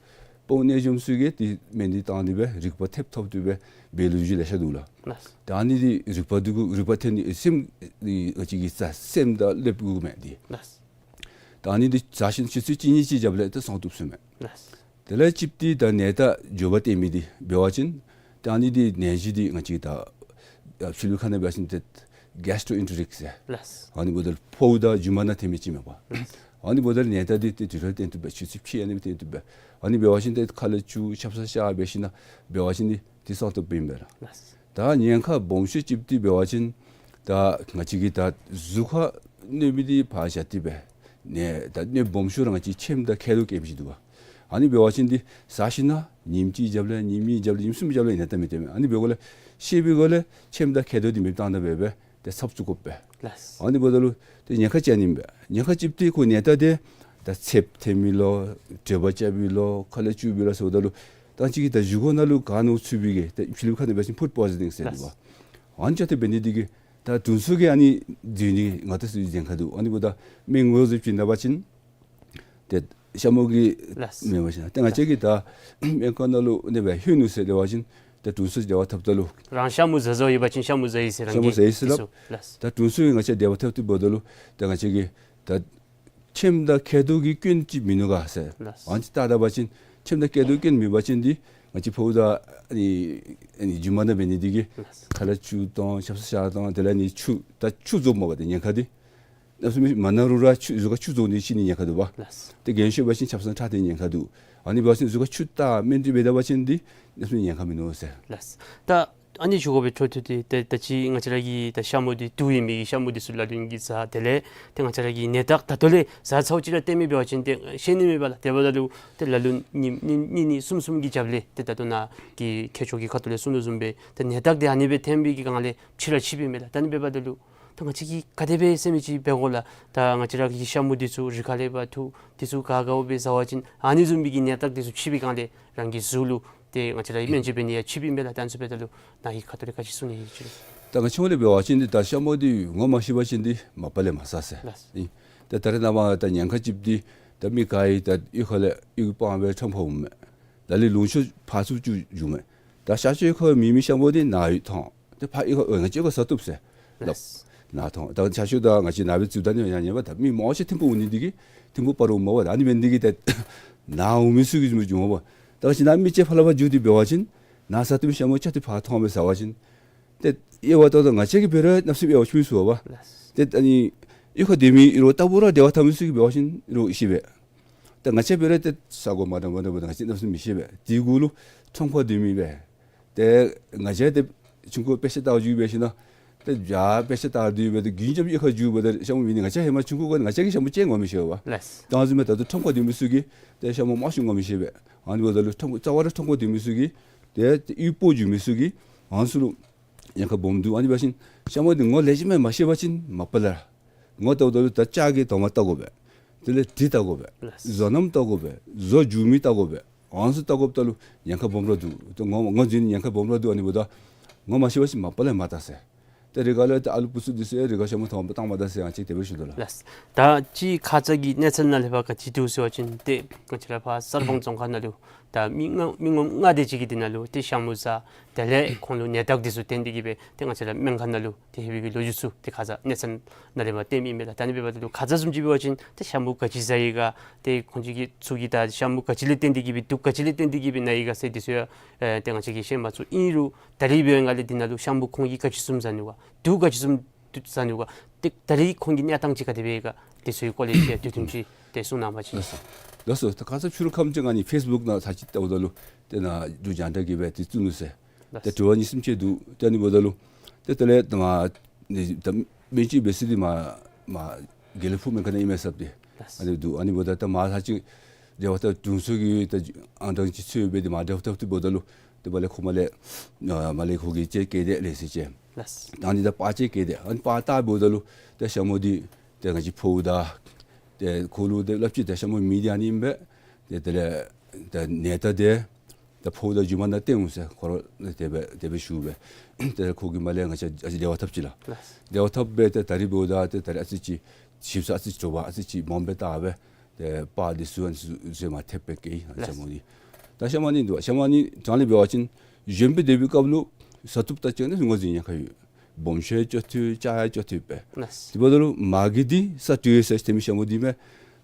དཔོན་གནས་འཇོམས་ཚུ་གིས་ཏེ་སྨན་འདི་བཏང་སྟེ་སྦེ་རིག་པ་ཐེབས་ཐོབ་སྟེ་སྦེ་འབད་ལོ་རྒྱུས་ལེ་ཤ་འདུག་ལགས། ལགས། ད་ཨ་ནི་འདི་རིག་པ་འདི་གུ་རིག་པ་ཐོན་ནི་སེམས་འདི་ང་བཅས་ཀྱི་རྩ་སེམས་དང་ཀླདཔ་གུ་མས་འདི། ལགས། ད་ཨ་ནི་འདི་ཟ་ཞིན་ཆུ་ཚོད་གཅིག་གཉིས་ཅིག་རྒྱབ་ལས་ཏེ་སངས་བཏུབ་ཟེར་མས། ལགས། དེ་ལས་གཅིག་འདི་ད་ནད་རྟགས་འགྱོ་བ་སྟོན་མི་འདི་འབད་བ་ཅིན་ད་ཨ་ནི་འདི་ནད་གཞི་འདི་ང་བཅས་ད་ཨ་ཕྱི་ལུ་ཁ་ནང་འབད་བ་ཅིན་ཏེ་གེསི་ཊོ་ཨེན་ཊེ་རིག་ཟེར། ལགས། ཨ་ནི་འབདཝ་ད་ཕོཝ་དང་རྒྱུ་མ་ནང་ཐོན་མི་ཅིག་མས་པ། ལགས། ཨ་ནི་འབདཝ་ད་ནད་རྟགས་འདི་ཏེ་དུས་ཐོག་ལས་སྟོན་བཏུབ་པས། ཆུ་ཚོད་ཕྱེད་ཨ་ནི་སྦེ་སྟོན་བཏུབ་པས། ཨ་ནི་འབད་བ་ཅིན་ཏེ་ཁ་ལས་སྐྱུག་ཆབ་གསང་གཤག་འབད་ཞིན་ན་འབད་བ་ཅིན་འདི་ཏེ་སངས་བཏུབ་པས་ཨིན་པས་ལགས། ལགས། ད་ཉེན་ཁ་སྦོམ་ཤོས་ཅིག་འདི་འབད་བ་ཅིན་ད་ང་བཅས་ཀྱི་ད་གཟུགས་ཁར་གནོད་མི་འདི་ཕར་བཞག་སྟེ་སྦེ་ནི་ད་གནོད་སྦོམ་ཤོས་ར་ང་བཅས་ཁྱེམ་དང་མཁལ་རྡོག་སྐྱེ་མི་ཅིག་འདུག་པ། ཨ་ནི་འབད་བ་ཅིན་འདི་ཟ་ཞིན་ན་ཉིནམ་གཅིག་རྒྱབ་ལས་ཉིནམ་གཉིས་རྒྱབ་ལས་ཉིནམ་གསུམ་རྒྱབ་ལས་ནད་རྟགས་མི་སྟོན་མས། ཨ་ནི་འབདཝ་ལས་ཤེས་པའི་སྒོ་ལས་ཁྱེམ་དང་མཁལ་རྡོག་འདི་མེདཔ་བཏང་ད་འབད་སྦེ་ཏེ་ཚབ་བཙུགས་དགོ་པས། ལགས། ཨ་ནི་འབདཝ་ད་ལུ་ཏེ་ཉེན་ཁ་ཅན་ཨིན་པས། ཉེན་ཁ་གཅིག་འདི་ཁོ་ནད་རྟགས་འདི་ད་ཚདཔ་ཐོན་མི་ལོ་དྲོད་འབར་རྐྱབ་པའི་ལོ་ཁ་ལས་སྐྱུག་པའི་ལོ་ཟེརཝ་ད་ལུ་ད་ཅི་གི་ད་བཞེས་སྒོ་ནང་ལུ་ག་ནོར་ཚུད་པའི་གི་ད་ཕྱི་ལུ་ཁ་ནང་འབད་བ་ཅིན་ཕུཌ་པོའི་ཛ་ནིང་ཟེར་འདུག་པ། ལགས། ཨ་ནི་ཅིག་ཏེ་འབད་ནི་འདི་གིས་ད་དྲུང་འཚོ་གིས་ཨ་ནི་འཛིན་ནི་ང་བཅས་ཚུ་གི་ཉེན་ཁ་འདུག། ཨ་ནི་འབདཝ་ད་སྨན་ངོས་བཟུང་བྱིན་ད་པ་ཅིན་ཏེ་ཤ་མུ་གི་ལགས། མེན་པ་ཅིན་ཏེ་ང་བཅས་ཀྱིས་ད་སྨན་ཁང་ནང་ལུ་ཨ་ནི་སྦེ་ལྷོད་ནུག་ཟེར་སླབ་པ་ཅིན་ཏེ་དྲུང་འཚོ་འབྲེལ་བ་འཐབ་ད་ལུ་རང་ཤ་མུ་ཟ་བཟའཝ་ཡོད་པ་ཅིན་ཤ་མུ་ཟ་ཡི་ཟེར་ཤ་མུ་ཟ་ཡི་ཟེར་སླབ། ལགས། ད་དྲུང་འཚོ་གིས་ང་བཅས་འབྲེལ་བ་འཐབ་སྟེ་འབདཝ་ད་ལུ་ཏེ་ང་བཅས་ཀྱིས་ད་ཁྱེམ་དང་མཁལ་རྡོག་གི་སྐྱོན་ཅིག་མིན་ནུག་ག་ཟེར། ལགས། ཨ་ནི་ཅིག་བལྟ་ད་པ་ཅིན་ཁྱེམ་དང་མཁལ་རྡོག་སྐྱོན་མེད་པ་ཅིན་འདི་ང་བཅས་ཕོཝ་དང་ཨ་ནི་ཨ་ནི་རྒྱུ་མ་ནང་འབད་ནི་འདི་གིས་ལགས། ཁ་ལས་སྐྱུག་དང་ཆབ་གསང་གཤག་དང་དེ་ལས་ཨ་ནི་ཆུ་ད་ཆུ་རྫོགསཔ་མས་པ་ཏེ་ཉེན་ཁ་འདི། གནམ་མེད་ས་མེད་མ་ན་རུང་ར་ཆུ་གཟུགས་ཁར་ཆུ་རྫོགས་ནི་ཤི་ནི་ཉེན་ཁ་འདུག་པ། ལགས། ཏེ་རྒན་ཤོས་འབད་བ་ཅིན་ཆབ་གསང་ཁྲག་ཐོན་ཉེན་ཁ་འདུག། ཨ་ནི་འབད་བ་ཅིན་གཟུགས་ཁར་ཆུ་བཏགས་སྨན་དེ་འབད་ད་པ་ཅིན་འདི་གནམ་མེད་ས་མེད་ཉེན་ཁ་མིན་ནུག་ཟེར། ལགས། ད་ཨ་ནི་ཞུ་དགོ་པའི་འཕྲོ་མཐུད་དེ་ཏེ་ད་ཅི་ང་བཅས་ར་གི་ད་ཤ་མུ་འདི་དུག་ཡོད་མི་གི་ཤ་མུ་འདི་ཚུ་ལ་ལུ་གིས་ཟ། དེ་ལས་ཏེ་ང་བཅས་ར་གི་ནད་རྟགས་ད་ལྟོ་ལས་ཟ་ཚརཝ་ཅིག་ར་སྟོན་མི་འབད་བ་ཅིན་ཏེ་ཤེས་ནི་མེད་པས་ལགས། དེ་འབདཝ་ད་ལུ་ཏེ་ལ་ལུ་ཉིནམ་གཉིས་གཉིས་གཉིས་གསུམ་གསུམ་གྱི་རྒྱབ་ལས་ཏེ་ད་ལྟོ་ནཱ་གི་མཁས་མཆོག་གིས་ཁ་ཐུག་ལས་གསུངས་དོ་བཟུམ་སྦེ་ཏེ་ནད་རྟགས་འདི་ཨ་ནི་སྦེ་ཐོན་པའི་གི་སྒང་ལས་ཕྱི་ར་ཕྱིཔ་ཨིན་མས་ལགས། ད་ཨ་ནི་འབདཝ་ད་ལུ་ད་ང་བཅས་ཀྱིས་ག་དེ་སྦེ་ཟེར་མི་ཅིག་འབད་དགོ་ལགས། ད་ང་བཅས་ར་གི་ཤ་མུ་འདི་ཚུ་རི་ཁ་ལས་འབག་འཐུ་འདི་ཚུ་ག་ག་འོ་སྦེ་ཟ་བ་ཅིན་ཨ་ནི་བཟུམ་མའི་གི་ནད་རྟགས་འདི་ཚུ་ཕྱིས་པའི་སྒང་ལས་རང་གི་གཟུགས་ལུ་ཏེ་ང་བཅས་ར་གི་སྨན་བཅོས་འབད་ནི་ཡང་ཕྱིཔ་ཨིན་པས་ལགས། ད་ཨ་ནི་ཚུ་འབདཝ་ད་ལུ་ནཱ་གི་ཁ་ཐུག་ལས་ག་ཅི་གསུང་ནི་ཡོད་ཅི། ད་ང་བཅས་ལས་འབད་བ་ཅིན་འདི་ད་ཤ་མུ་འདི་ངོ་མ་ཤེས་པ་ཅིན་འདི་མ་པ་ལས་མ་ཟ་ཟེར། ལགས། ཨིན། ད་ད་རེས་ནངས་པ་ད་ཉེན་ཁ་ཅིག་འདི་ད་མི་ག་ཡང་ད་གཡུས་ཁ་ལས་གཡུས་སྤང་སྦེ་ཁྲམ་ཕབ་འོང་མས། ལ་ལུ་ལུང་ཤོར་ཕར་ཚུར་བཅུག་འགྱོཝ་མས། ད་ཤར་ཕྱོགས་ཁར་མེད་མི་ཤ་མུ་འདི་ནཱ་ཡོད་ཐོན། ད་ཕར་གཡུས་ཁར་ཨོ་ང་བཅས་ཁར་ཟ་བཏུབ་ཟེར་སླབ། ལགས། ནཱ་ཐོན། ད་ཤར་ཕྱོགས་ད་ང་བཅས་ནཱ་སྦེ་འཛུལ་ད་ནི་ཡང་ཉན་པ་ད་མི་མང་ཆེ་ཐིམ་ཕུག་འོང་ནི་འདི་གིས་ཐིམ་ཕུག་སྤར་འོངམ་མས་པ། ད་ཨ་ནི་འབད་ནི་འདི་གིས་ད་ནཱ་འོང་མི་ཚུ་གིས་འཛུལ་འོང་པ། ད་ང་བཅས་ནཱ་མི་ཅིག་ཕར་ལས་ཕར་འཛུལ་ཏེ་འབད་བ་ཅིན་ནཱ་ཟ་བཏུབ་མི་ཤ་མུ་ཅིག་ཏེ་ཕར་ཐོན་སྦེ་ཟ་བ་ཅིན་ ཏེ་དབྱེ་བ་བལྟཝ་ད་ང་བཅས་ཀྱིས་འབད་རུང་གནམ་མེད་ས་མེད་དབྱེ་བ་ཕྱེ་མི་ཚུགས་པས། ལགས། ཏེ་ཨ་ནི་གཡུས་ཁར་སྡོད་མི་རོགས་ལྟ་བུ་ར་སྡེ་བ་འཐབ་མི་ཚུ་གིས་འབད་བ་ཅིན་རོགས་ཤེས་པས། ཏེ་ང་བཅས་འབད་རུང་ཏེ་ས་གོ་མ་འདྲཝ་མ་འདྲཝ་འབདཝ་ད་ང་བཅས་གནམ་མེད་ས་མེད་མི་ཤེས་པས། དེ་གུ་ལུ་ཁྲོམ་ཁར་སྡོད་མི་སྦེ། ཏེ་ང་བཅས་ཏེ་ཆུང་ཀུ་དཔེ་ཆ་ལྟ་བར་འགྱོ་སྦེ་ཞིནམ་ལས་ཏེ་ཡར་དཔེ་ཆ་ལྟ་སྡོད་སྦེ་ཏེ་རྒྱུན་འབྱམས་གཡུས་ཁར་འགྱོ་སྦེ་ཏེ་ཤ་མོ་མེད་ནི། ང་བཅས་ཧེ་མ་ཆུང་ཀུ་ཁར་ང་བཅས་ཀྱིས་ཤ་མོ་བཅད་ངོ་མི་ཤེས་པས། ལགས། ད་ཨ་ནི་བཟུམ་སྦེ་ད་ལྟོ་ཁྲོམ་ཁར་སྡོད་མི་ཚུ་གིས་ཏེ་ཤ་མོ་མང་ཤོས་ངོ་མི་ཤེས་པས། ཨ་ནི་འབདཝ་ད་ལུ་ཁྲོམ་རྩ་བ་ར་ཁྲོམ་ཁར་སྡོད་མི་ཚུ་གིས་ཏེ་གཡུས་སྤོ་འགྱོ་མི་ཚུ་གིས་ཨ་ནི་ཚུ་ལུ་ཉེན་ཁ་སྦོམ་འདུག། ཨ་ནི་འབད་བ་ཅིན་ཤ་མོ་འདི་ངོ་ལེགས་ཤོམ་སྦེ་མ་ཤེས་པ་ཅིན་མ་པ་ལས་ར། ངོ་བལྟཝ་ད་ལུ་ད་ལྕགས་ཀྱི་དོང་མ་བལྟ་དགོ་པས། དེ་ལས་གྲི་བལྟ་དགོ་པས། ལགས། བཟོ་རྣམ་བལྟ་དགོ་པས། བཟོ་འགྱོ་མི་བལྟ་དགོ་པས། ཨ་ནི་ཚུ་བལྟ་དགོཔ་ད་ལུ་ཉེན་ཁ་སྦོམ་ར་འདུག། ཏེ་ངོ་ངོ་འཛིན་ཉེན་ཁ་སྦོམ་ར་འདུག། ཨ་ནི་འབདཝ་ད་ངོ་མ་ཤེས་པ་ཅིན་མ་པ་ལས་མ་བལྟ་ཟེར། ཏེ་རི་ཁ་ལས་ཏེ་ཨ་ལུ་བུཚ་འདི་ཚུ་ཡང་རི་ཁ་ཤ་མོ་ཐོབ་པར་བཏང་མ་ད་ཟེར་ཡང་ཅིག་དེ་སྦེ་ཞུ་དོ་ལགས། ལགས། ད་ཅི་ཁ་ཙ་གི་གནས་ཚུལ་ནང་ལས་ཕར་ག་ཅི་འདུག་ཟེར་བ་ཅིན་ཏེ་ང་བཅས་ར་ཕར་གསར་སྤང་རྫོང་ཁག་ནང་ལུ་ད་མི་ལྔ་མི་ངོམ་ལྔ་དེ་ཅིག་གིས་འདི་ནང་ལུ་ཏེ་ཤ་མོ་བཟའ། དེ་ལས་ཁོང་ལུ་ནད་རྟགས་འདི་ཚུ་ཐོན་ཏེ་གིས་སྦེ་ཏེ་ང་བཅས་ར་སྨན་ཁང་ནང་ལུ་ཏེ་ལྷོད་པའི་གི་ལོ་རྒྱུས་ཚུ་ཏེ་ཁ་ཙ་གནས་ཚུལ་ནང་ལས་ཕར་བཏོན་མི་མས་ལགས། ད་ཨ་ནི་འབདཝ་ད་ལུ་ཁ་ཙ་བཟུམ་ཅིག་འབད་བ་ཅིན་ཏེ་ཤ་མོ་ག་ཅི་བཟའ་ཡི་ག། ཏེ་ཁོང་ཅིག་གིས་ཚུ་གིས་ད་ཤ་མོ་ག་ཅི་ལས་བརྟེན་ཏེ་གིས་སྦེ་དུག་ག་ཅི་ལས་བརྟེན་ཏེ་གིས་སྦེ་ན་ཡི་ག་ཟེར་འདི་ཚུ་ཡང་ཨེ་ཏེ་ང་བཅས་ཀྱིས་ཤེས་མ་ཚུགས། ཨིན་རུང་ད་རིས་འབད་བའི་སྒང་ལས་འདི་ནང་ལུ་ཤ་མོ་ཁོང་གིས་ག་ཅི་བཟུམ་བཟའ་ནུག་ག། དུག་ག་ཅི་བཟུམ་བཟའ་ནུག་ག། ཏེ་ད་རིས་ཁོང་གི་གནས་སྟངས་ཅིག་ག་དེ་སྦེ་ཡོད་ག། དེ་ཚུའི་སྐོར་ལས་ཅིག་དུས་ཐུང་ཅིག་ཏེ་གསུང་གནང་བ་ཅིན། ལགས་སོ། ལགས་སོ། ད་ཁ་ཙ་ཕྱི་རུ་ཁམས་ཅིག་ང་ནི་ཕེསི་བུཀ་ནང་ཚར་ཅིག་བལྟཝ་ད་ལུ་ཏེ་ནཱ་འབྲུག་རྒྱང་བསྒྲགས་ཀྱིས་སྦེ་ཏེ་བཙུགས་ནུག་ཟེར། ལགས། ཏེ་དྲི་བ་གཉིས་གསུམ་ཅིག་འདུག། ཏེ་ཨ་ནི་འབདཝ་ད་ལུ་ཏེ་དེ་ལས་ད་མར་ནི་ད་སྨན་བཅོས་འབད་ས་འདི་མར་མར་དགེ་ལེགས་ཕུག་སྨན་ཁང་ནང་ཨིན་མས་ཟེར་ཏེ། ལགས། ཨ་ནི་འདུག། ཨ་ནི་འབདཝ་ད་ད་མར་ཚར་ཅིག་རྒྱལ་བ་ཐང་དྲུང་འཚོ་གི་ད་ཨང་གྲངས་ཅིག་འཚོལ་སྦེ་ཏེ་མར་རྒྱལ་བ་ཐང་འཐུ་འབདཝ་ད་ལུ་ཏེ་མར་ལས་ཁོ་མར་ལས་ཨ་མར་ལས་ཁོ་གིས་ཅིག་བཀལ་ཏེ་ལེ་ཤ་ཅིག། ལགས། ད་ཨ་ནི་ད་པར་ཅིག་བཀལ་ཏེ་ཨ་ནི་པར་བལྟ་འབདཝ་ད་ལུ་ཏེ་ཤ་མོ་འདི་ཏེ་ང་བཅས་ཕོཝ་དང་ཏེ་ཁོ་ལུ་ཏེ་སླབ་ཅི། ཏེ་ཤ་མོ་མེད་འདི་ཨ་ནི་ཨིན་པས། ཏེ་དེ་ལས་ད་ནད་རྟགས་འདི་ད་ཕོཝ་དང་རྒྱུ་མ་ནང་བསྟན་འོང་ཟེར་ཁོ་ར་དེ་སྦེ་དེ་སྦེ་ཞུ་སྦེ། དེ་ལས་ཁོ་གིས་མར་ལས་ང་བཅས་ཨ་ཙི་བདེ་བ་ཐོབ་ཅི་ལགས། ལགས། བདེ་བ་ཐོབ་སྦེ་ཏེ་ད་རིས་འབདཝ་ད་ཏེ་ད་རིས་ཨ་ཙི་ཅིག་ཞིབ་ས་ཨ་ཙི་ཅིག་དྲོ་པ་ཨ་ཙི་ཅིག་མངམ་སྦེ་བལྟ་སྦེ་ཏེ་པར་འདི་ཚུ་ཨ་ནི་ཚུ་ཚུ་མར་ཐེབས་སྦེ་བཀལ་ཡི་ལགས། ཤ་མོ་འདི། ད་ཤ་མོ་ཨ་ནི་འདུག། ཤ་མོ་ཨ་ནི་དྲང་ལས་འབད་བ་ཅིན་གཞོནམ་སྦེ་སྡོད་པའི་སྐབས་ལུ་བཟའ་བཏུབ་དང་གཅིག་ཁར་ངོས་འཛིན་ཉེན་ཁ་ཡོད། སྦོམ་ཤོས་ཡང་སྐྱོ་ཐོས་ཆ་ཡང་སྐྱོ་ཐོས་པས། ལགས། དེ་འབདཝ་ད་ལུ་མ་གི་འདི་ས་དྲོད་ཡོད་ཟེར་ཐོན་མི་ཤ་མོ་འདི་མས།